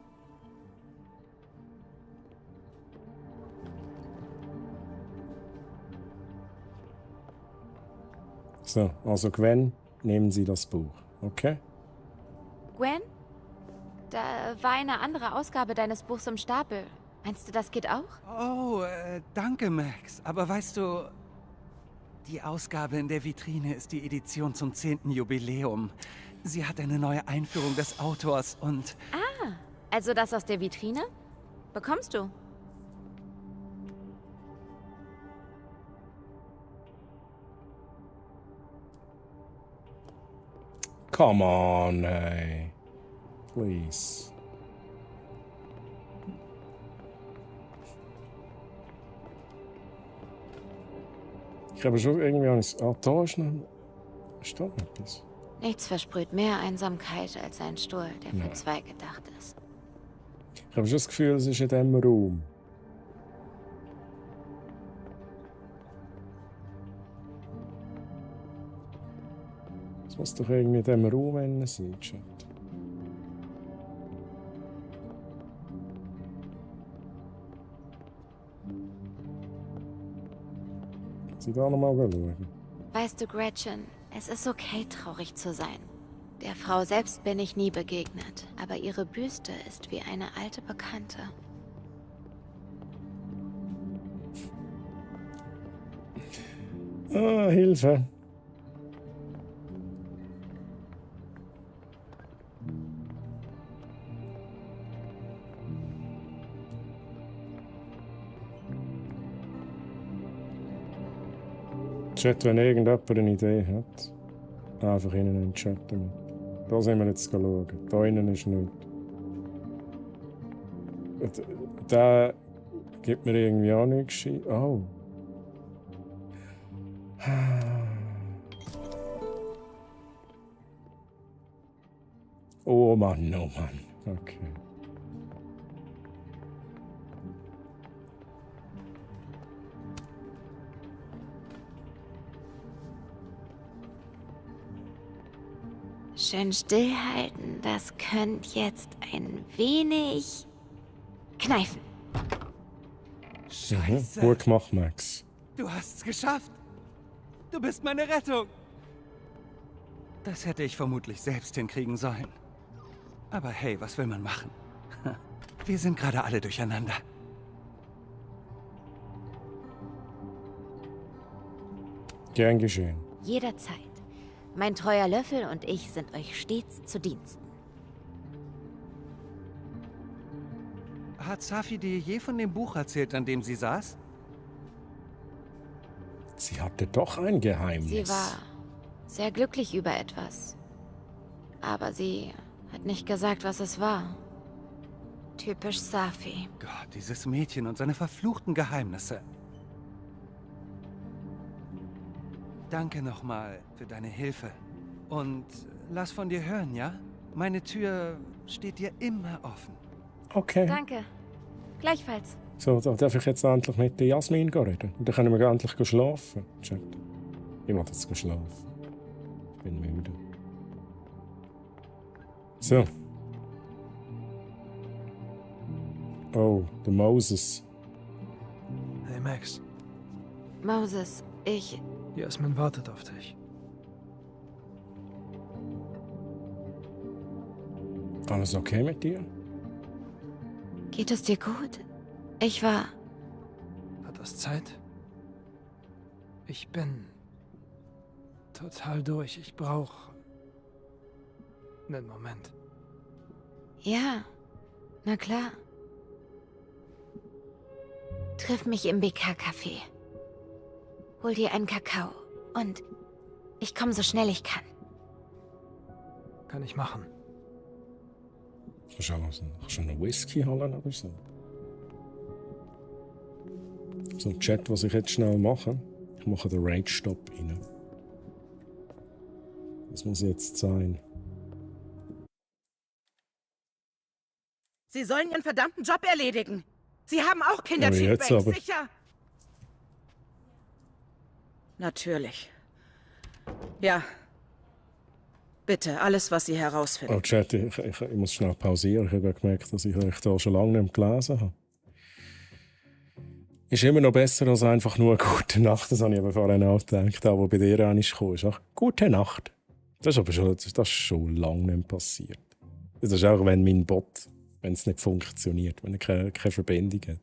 So, also Gwen, nehmen Sie das Buch, okay? Gwen? Da war eine andere Ausgabe deines Buchs im Stapel. Meinst du, das geht auch? Oh, danke, Max. Aber weißt du, die Ausgabe in der Vitrine ist die Edition zum 10. Jubiläum. Sie hat eine neue Einführung des Autors und... Ah, also das aus der Vitrine? Bekommst du? Come on, hey. Please. Ich habe schon irgendwie eines... Ah, da ist noch... Ist da etwas? Nichts versprüht mehr Einsamkeit als ein Stuhl, der für zwei gedacht ist. Ich habe schon das Gefühl, es ist in diesem Raum. Es muss doch irgendwie in diesem Raum sein, Chat. Sie da nochmal schauen. Weißt du, Gretchen, es ist okay, traurig zu sein. Der Frau selbst bin ich nie begegnet, aber ihre Büste ist wie eine alte Bekannte. Ah, Hilfe. Chat, wenn irgendjemand eine Idee hat, einfach in den Chat damit. Da sind wir jetzt schauen. Da innen ist nichts. Der gibt mir irgendwie auch nichts. Oh. Oh Mann, oh Mann. Okay. Schön stillhalten. Das könnt jetzt ein wenig kneifen. Scheiße. Gut gemacht, Max. Du hast's geschafft. Du bist meine Rettung. Das hätte ich vermutlich selbst hinkriegen sollen. Aber hey, was will man machen? Wir sind gerade alle durcheinander. Gern geschehen. Jederzeit. Mein treuer Löffel und ich sind euch stets zu Diensten. Hat Safi dir je von dem Buch erzählt, an dem sie saß? Sie hatte doch ein Geheimnis. Sie war sehr glücklich über etwas. Aber sie hat nicht gesagt, was es war. Typisch Safi. Gott, dieses Mädchen und seine verfluchten Geheimnisse. Danke nochmal für deine Hilfe. Und lass von dir hören, ja? Meine Tür steht dir immer offen. Okay. Danke. Gleichfalls. So, da darf ich jetzt endlich mit der Jasmin reden. Und dann können wir endlich schlafen. Chat. Ich will jetzt schlafen. Ich bin müde. So. Oh, der Moses. Hey Max, Moses, ich... Jasmin wartet auf dich. Alles okay mit dir? Geht es dir gut? Ich war... Hat das Zeit? Ich bin total durch. Ich brauche einen Moment. Ja, na klar. Triff mich im BK-Café. Hol dir einen Kakao und ich komme so schnell ich kann. Kann ich machen. Kannst du schon einen Whisky holen oder so? So ein Chat, was ich jetzt schnell mache. Ich mache den Rage-Stop rein. Das muss jetzt sein. Sie sollen ihren verdammten Job erledigen. Sie haben auch jetzt Kinderfeedback, aber. sicher? Natürlich. Ja. Bitte, alles, was Sie herausfinden. Oh, Chat, ich muss schnell pausieren. Ich habe ja gemerkt, dass ich euch da schon lange nicht mehr gelesen habe. Ist immer noch besser als einfach nur eine gute Nacht. Das habe ich aber vorhin auch gedacht, auch, was bei dir kam. Ist auch gute Nacht. Das ist aber schon lange nicht mehr passiert. Das ist auch, wenn mein Bot, wenn es nicht funktioniert, wenn er keine Verbindung hat.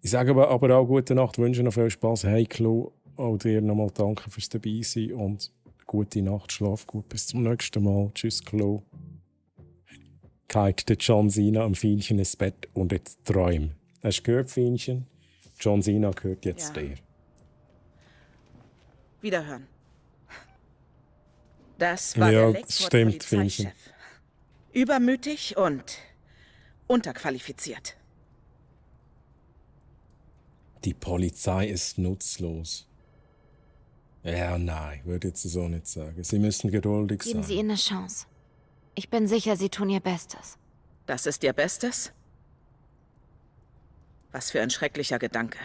Ich sage aber auch gute Nacht, wünsche noch viel Spaß. Hey, Klo, auch dir nochmal danke fürs Dabeisein und gute Nacht, schlaf gut, bis zum nächsten Mal. Tschüss, Klo. Geht der John Cena am Fienchen ins Bett und jetzt träum. Hast du gehört, Fienchen? John Cena gehört jetzt dir. Wiederhören. Das war Ja, der das stimmt, Lakewood-Polizeichef. Übermütig und unterqualifiziert. Die Polizei ist nutzlos. Ja, nein, würde jetzt so nicht sagen. Sie müssen geduldig sein. Geben Sie ihnen eine Chance. Ich bin sicher, Sie tun Ihr Bestes. Das ist Ihr Bestes? Was für ein schrecklicher Gedanke.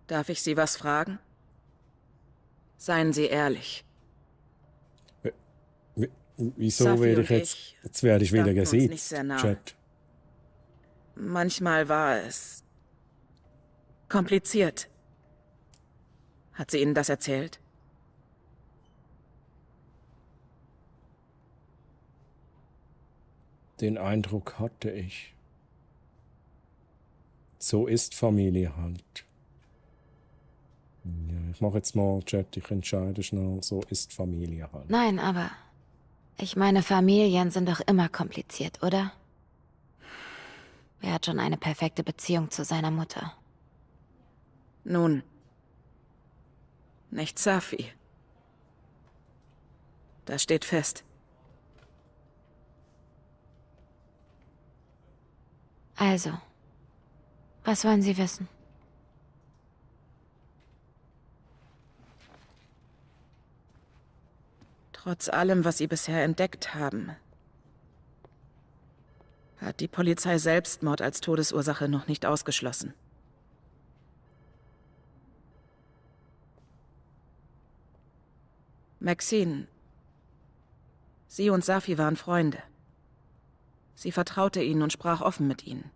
Darf ich Sie was fragen? Seien Sie ehrlich. Wieso Safi werde und ich jetzt werde ich wieder standen uns nicht gesiezt, sehr nah. Chat. Manchmal war es kompliziert. Hat sie Ihnen das erzählt? Den Eindruck hatte ich. So ist Familie halt. Ja, ich mache jetzt mal, Chat, ich entscheide schnell. So ist Familie halt. Nein, aber Ich meine, Familien sind doch immer kompliziert, oder? Wer hat schon eine perfekte Beziehung zu seiner Mutter? Nun, nicht Safi. Das steht fest. Also, was wollen Sie wissen? Trotz allem, was Sie bisher entdeckt haben, hat die Polizei Selbstmord als Todesursache noch nicht ausgeschlossen. Maxine, Sie und Safi waren Freunde. Sie vertraute ihnen und sprach offen mit ihnen.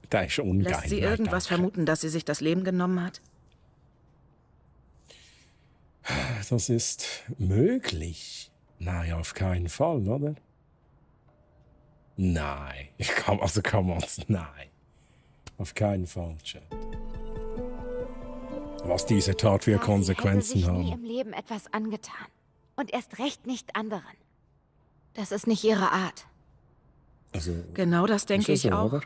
Das ist ungeil. Lässt sie irgendwas vermuten, dass sie sich das Leben genommen hat? Das ist möglich. Nein, auf keinen Fall, oder? Nein. Nein. Auf keinen Fall, Chat. Was diese Tat für Konsequenzen haben. Sie hätte sich nie haben. im Leben etwas angetan. Und erst recht nicht anderen. Das ist nicht ihre Art. Also, genau das denke ich so, auch. Oder?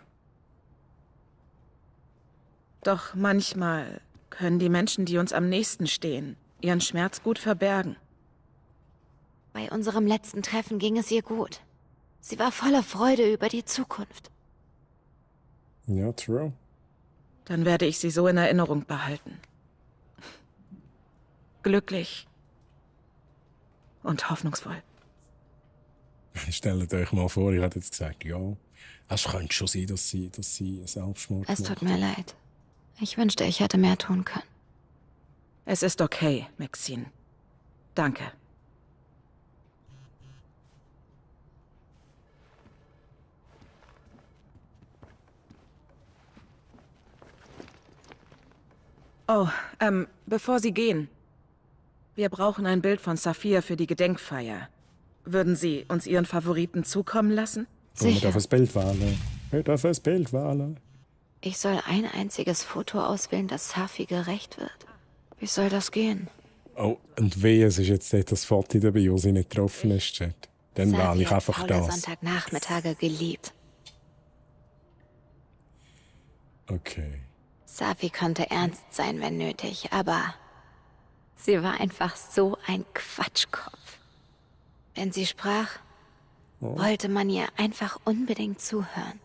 Doch manchmal können die Menschen, die uns am nächsten stehen, ihren Schmerz gut verbergen. Bei unserem letzten Treffen ging es ihr gut. Sie war voller Freude über die Zukunft. Ja, true. Dann werde ich sie so in Erinnerung behalten. Glücklich und hoffnungsvoll. Stellt euch mal vor, ich hätte jetzt gesagt, ja, es könnte schon sein, dass sie Selbstmord Es tut gemacht mir leid. Ich wünschte, ich hätte mehr tun können. Es ist okay, Maxine. Danke. Oh, bevor Sie gehen. Wir brauchen ein Bild von Saphir für die Gedenkfeier. Würden Sie uns Ihren Favoriten zukommen lassen? Ich darf das Bild wählen. Ich soll ein einziges Foto auswählen, das Safi gerecht wird. Wie soll das gehen? Oh, und wehe, es ist jetzt nicht das Foto dabei, wo sie nicht getroffen ist, Chat. Dann wähle ich einfach faule das. Sonntagnachmittage geliebt. Okay. Safi konnte ernst sein, wenn nötig, aber sie war einfach so ein Quatschkopf. Wenn sie sprach, wollte man ihr einfach unbedingt zuhören.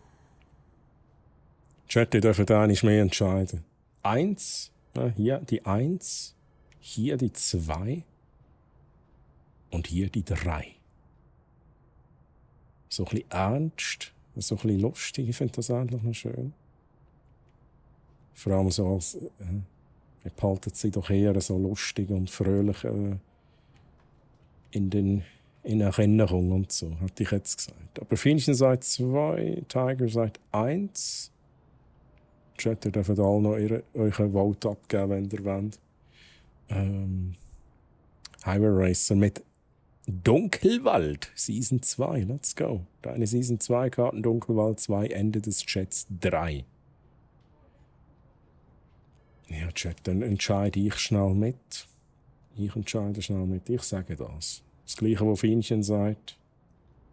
Chat, ihr dürft da nicht mehr entscheiden. 1, hier die 1, hier die 2 und hier die 3. So ein bisschen ernst, so ein bisschen lustig, ich finde das eigentlich noch schön. Vor allem so als, behalten sie doch eher so lustig und fröhlich in Erinnerung und so, hätte ich jetzt gesagt. Aber Finnchen sagt 2, Tiger sagt 1. Chat, ihr dürft alle noch euren Vote abgeben, wenn ihr wollt. Highway Racer mit Dunkelwald, Season 2, let's go. Deine Season 2 Karten, Dunkelwald 2, Ende des Chats 3. Ja, Chat, dann entscheide ich schnell mit. Ich entscheide schnell mit, ich sage das. Das Gleiche, was Finnchen sagt,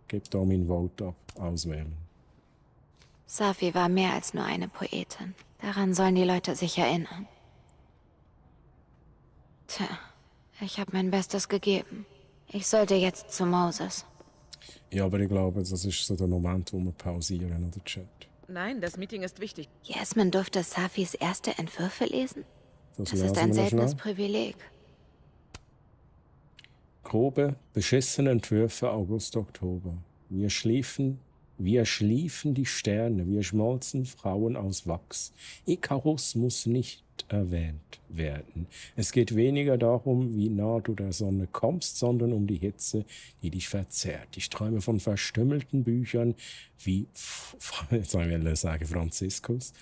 gebt da mein Vote ab, auswählen. Safi war mehr als nur eine Poetin. Daran sollen die Leute sich erinnern. Tja, ich habe mein Bestes gegeben. Ich sollte jetzt zu Moses. Ja, aber ich glaube, das ist so der Moment, wo wir pausieren, oder Chat? Nein, das Meeting ist wichtig. Jasmin durfte Safis erste Entwürfe lesen? Das ist lesen ein wir seltenes schnell. Privileg. Grobe, beschissene Entwürfe August, Oktober. Wir schliefen die Sterne, wir schmolzen Frauen aus Wachs. Ikarus muss nicht erwähnt werden. Es geht weniger darum, wie nah du der Sonne kommst, sondern um die Hitze, die dich verzehrt. Ich träume von verstümmelten Büchern wie, jetzt soll ich sagen, Franziskus,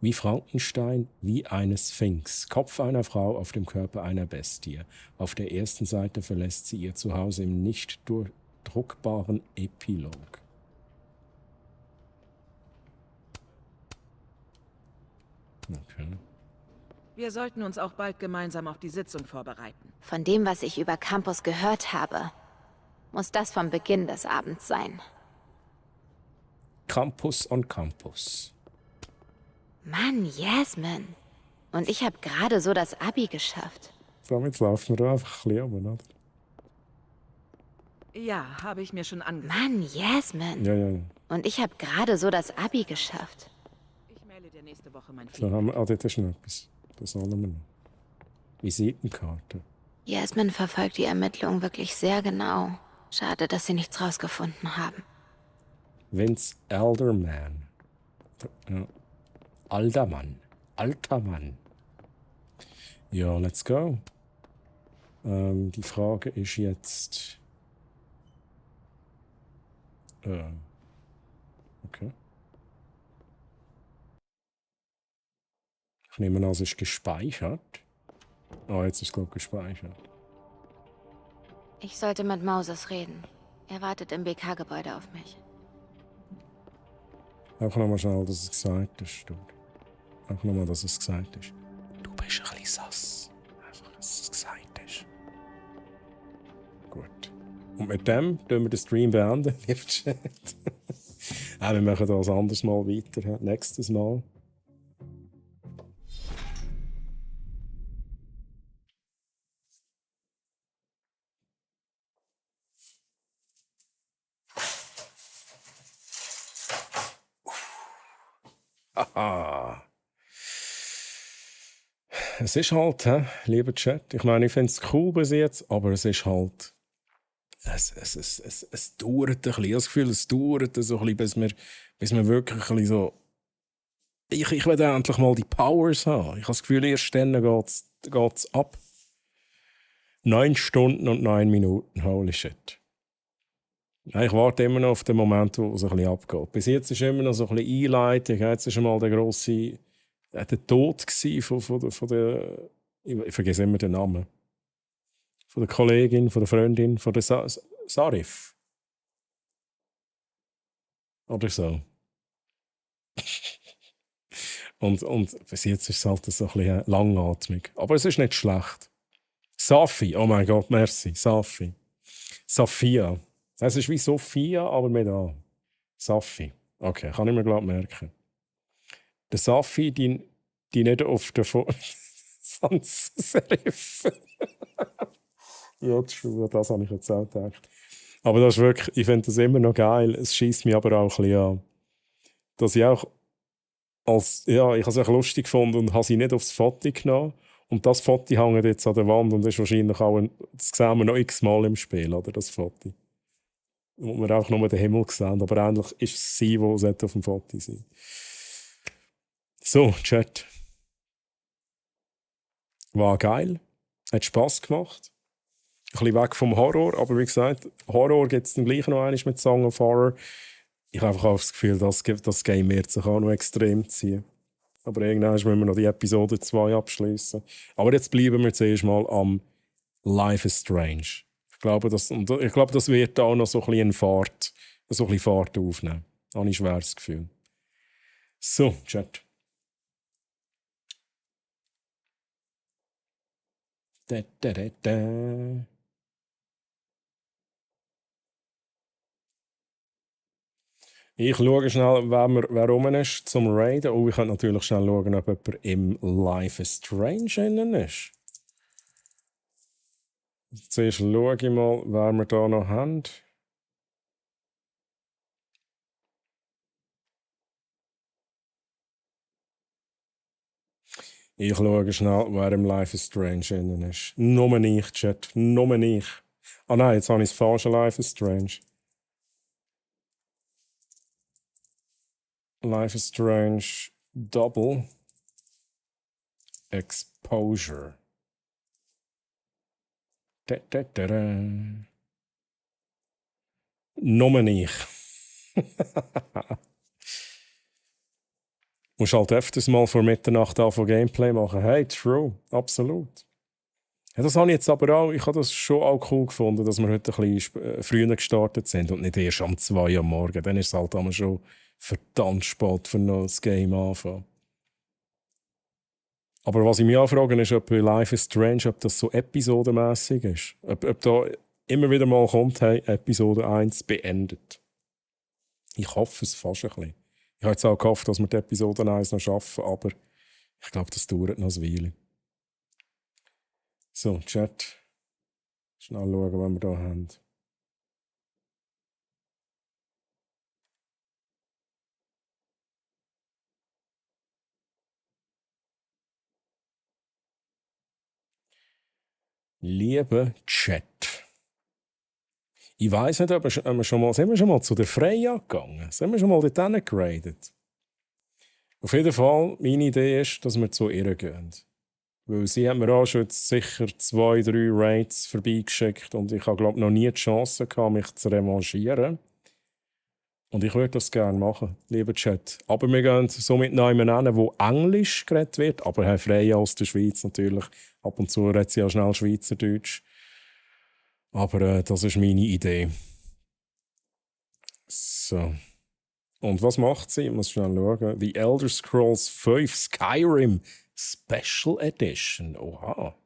wie Frankenstein, wie eine Sphinx, Kopf einer Frau auf dem Körper einer Bestie. Auf der ersten Seite verlässt sie ihr Zuhause im nicht druckbaren Epilog. Okay. Wir sollten uns auch bald gemeinsam auf die Sitzung vorbereiten. Von dem, was ich über Campus gehört habe, muss das vom Beginn des Abends sein. Campus on Campus. Mann, Jasmine. Und ich habe gerade so das Abi geschafft. So, jetzt laufen wir da einfach ein bisschen um, oder? Ja, habe ich mir schon angesehen. Mann, Jasmine. Ja. Und ich habe gerade so das Abi geschafft. Ich melde dir nächste Woche mein So, haben wir, dort ist noch etwas. Das sollen wir noch. Visitenkarte. Jasmine verfolgt die Ermittlungen wirklich sehr genau. Schade, dass sie nichts rausgefunden haben. Vince Elderman. Ja. Alter Mann. Alter Mann. Ja, let's go. Die Frage ist jetzt... okay. Ich nehme an, es ist gespeichert. Jetzt ist es, glaube ich, gespeichert. Ich sollte mit Moses reden. Er wartet im BK-Gebäude auf mich. Einfach nochmal schnell, dass es gesagt ist. Einfach nochmal, dass es gesagt ist. Du bist ein bisschen sass. Einfach, dass es gesagt ist. Gut. Und mit dem tun wir den Stream beenden, lieber Chat. Wir machen das anderes Mal weiter. Nächstes Mal. Aha. Es ist halt, lieber Chat, ich meine, ich finde es cool bis jetzt, aber es ist halt, es dauert ein bisschen. Ich habe das Gefühl, es dauert so ein bisschen, bis wir wirklich ein bisschen so, ich will endlich mal die Powers haben. Ich habe das Gefühl, erst dann geht's ab. 9 Stunden und 9 Minuten, holy shit. Ich warte immer noch auf den Moment, wo es ein bisschen abgeht. Bis jetzt ist immer noch so ein bisschen Einleitung. Jetzt war schon mal der grosse der Tod von der... Ich vergesse immer den Namen. Von der Kollegin, von der Freundin, von der Sarif. Oder so. und bis jetzt ist es halt so ein bisschen langatmig. Aber es ist nicht schlecht. Safi, oh mein Gott, merci. Safi. Safia. Es ist wie Sophia, aber mit A. Safi. Okay, kann ich mir glaube merken. Der Safi, die nicht auf der Sans Serif. Ja, true, das habe ich jetzt auch gedacht. Aber das ist wirklich, ich finde das immer noch geil. Es schießt mich aber auch ein bisschen an. Dass ich auch ich habe es auch lustig gefunden und habe sie nicht aufs Foto genommen. Und das Foto hängt jetzt an der Wand und ist wahrscheinlich auch, das sehen wir noch x-mal im Spiel, oder, das Foto. Wo wir auch nur den Himmel sehen, aber eigentlich ist es sie, die auf dem Foto sein. So, Chat. War geil. Hat Spass gemacht. Ein bisschen weg vom Horror, aber wie gesagt, Horror gibt es dann gleich noch einmal mit Song of Horror. Ich habe einfach auch das Gefühl, das Game wird sich auch noch extrem ziehen. Aber irgendwann müssen wir noch die Episode 2 abschließen. Aber jetzt bleiben wir zuerst mal am Life is Strange. Ich glaube, das wird auch noch so ein bisschen Fahrt aufnehmen. Da habe ich ein schweres Gefühl. So, Chat. Ich schaue schnell, wer rum ist zum Raiden. Ich kann natürlich schnell schauen, ob jemand im Life is Strange ist. Zuerst schaue ich mal, wer wir da noch haben. Ich schaue schnell, wer im Life is Strange ist. Nur ich, Chat. Nur ich. Ah nein, jetzt habe ich das falsche Life is Strange. Life is Strange Double Exposure. Nur ich. Musst halt öfters mal vor Mitternacht von Gameplay machen. Hey, true. Absolut. Ja, das habe ich jetzt aber auch, ich habe das schon auch cool gefunden, dass wir heute ein bisschen früher gestartet sind und nicht erst um 2 Uhr am Morgen. Dann ist es halt einmal schon verdammt spät für noch das Game anfangen. Aber was ich mich anfrage, ist, ob bei Life is Strange, ob das so episodenmässig ist. Ob da immer wieder mal kommt, hey, Episode 1 beendet. Ich hoffe es fast ein bisschen. Ich habe jetzt auch gehofft, dass wir die Episode 1 noch schaffen, aber ich glaube, das dauert noch eine Weile. So, Chat. Schnell schauen, was wir da haben. Lieber Chat. Ich weiss nicht, aber sind wir schon mal zu der Freya gegangen? Sind wir schon mal dort hingeradet? Auf jeden Fall, meine Idee ist, dass wir zu ihr gehen. Weil sie haben mir auch schon jetzt sicher 2, 3 Raids vorbeigeschickt und ich habe, glaube ich, noch nie die Chance gehabt, mich zu revanchieren. Und ich würde das gerne machen, lieber Chat. Aber wir gehen somit noch jemanden hin, wo Englisch geredet wird, aber Herr Freya aus der Schweiz natürlich. Ab und zu redet sie auch schnell Schweizerdeutsch. Aber das ist meine Idee. So. Und was macht sie? Ich muss schnell schauen. The Elder Scrolls 5 Skyrim Special Edition. Oha.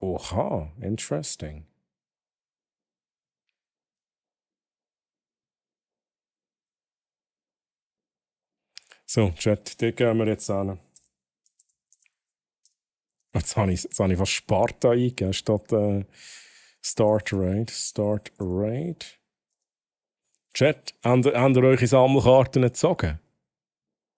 Oha, interesting. So, Chat, dort gehen wir jetzt hin. Jetzt habe ich fast Sparta eingegeben, statt Start Raid. Start Raid. Chat, habt ihr eure Sammelkarten gezogen?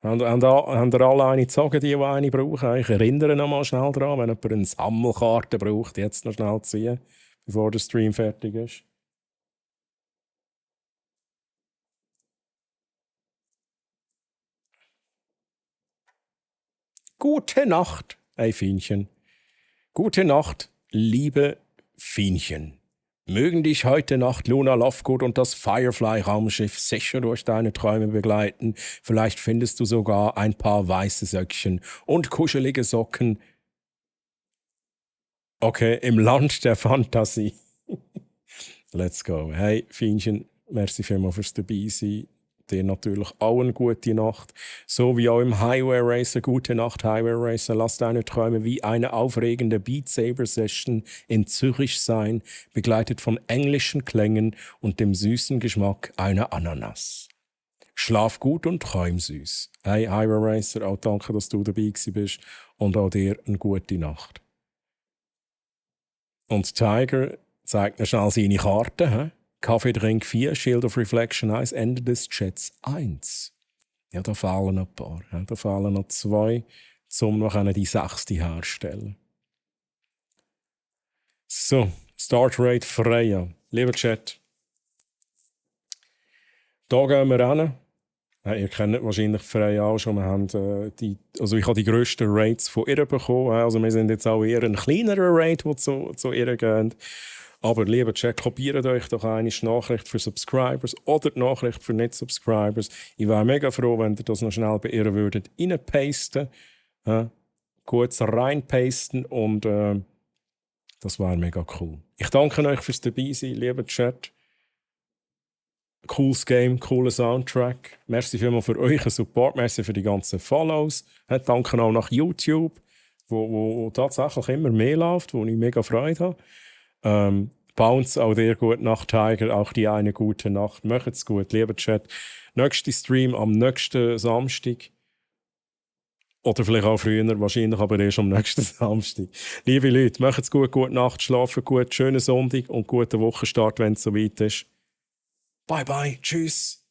Habt ihr alle eine gezogen, die eine brauchen? Ich erinnere noch mal schnell daran, wenn jemand eine Sammelkarte braucht, jetzt noch schnell ziehen, bevor der Stream fertig ist. Gute Nacht, ey Fienchen. Gute Nacht, liebe Fienchen. Mögen dich heute Nacht Luna Lovegood und das Firefly-Raumschiff sicher durch deine Träume begleiten. Vielleicht findest du sogar ein paar weiße Söckchen und kuschelige Socken. Okay, im Land der Fantasie. Let's go. Hey, Fienchen, merci vielmals fürs Dabeisein. Dir natürlich auch eine gute Nacht. So wie auch im Highway Racer. Gute Nacht, Highway Racer. Lass deine Träume wie eine aufregende Beat Saber Session in Zürich sein, begleitet von englischen Klängen und dem süßen Geschmack einer Ananas. Schlaf gut und träum süß. Hey, Highway Racer, auch danke, dass du dabei bist und auch dir eine gute Nacht. Und Tiger zeigt mir schnell seine Karte, hä? Kaffeedrink 4, Shield of Reflection 1, Ende des Chats 1. Ja, da fehlen noch ein paar. Ja, da fehlen noch 2, um noch die 6. herstellen. So, Start Raid Freya. Lieber Chat. Da gehen wir hin. Ja, ihr kennt wahrscheinlich Freya auch schon. Wir haben, ich habe die grössten Raids von ihr bekommen. Also wir sind jetzt auch eher ein kleinerer Raid, der zu ihr geht. Aber lieber Chat, kopiert euch doch eine Nachricht für Subscribers oder die Nachricht für Nicht-Subscribers. Ich wäre mega froh, wenn ihr das noch schnell bei ihr würdet reinpasten. Kurz reinpasten und das wäre mega cool. Ich danke euch fürs Dabeisein, lieber Chat. Cooles Game, cooler Soundtrack. Merci vielmals für euren Support, merci für die ganzen Follows. Danke auch nach YouTube, wo tatsächlich immer mehr läuft, wo ich mega Freude habe. Bounce, auch dir gute Nacht, Tiger, auch die eine gute Nacht. Macht's gut, lieber Chat. Nächster Stream am nächsten Samstag. Oder vielleicht auch früher, wahrscheinlich aber erst am nächsten Samstag. Liebe Leute, macht's gut, gute Nacht, schlafen gut, schönen Sonntag und guten Wochenstart, wenn es soweit ist. Bye bye, tschüss.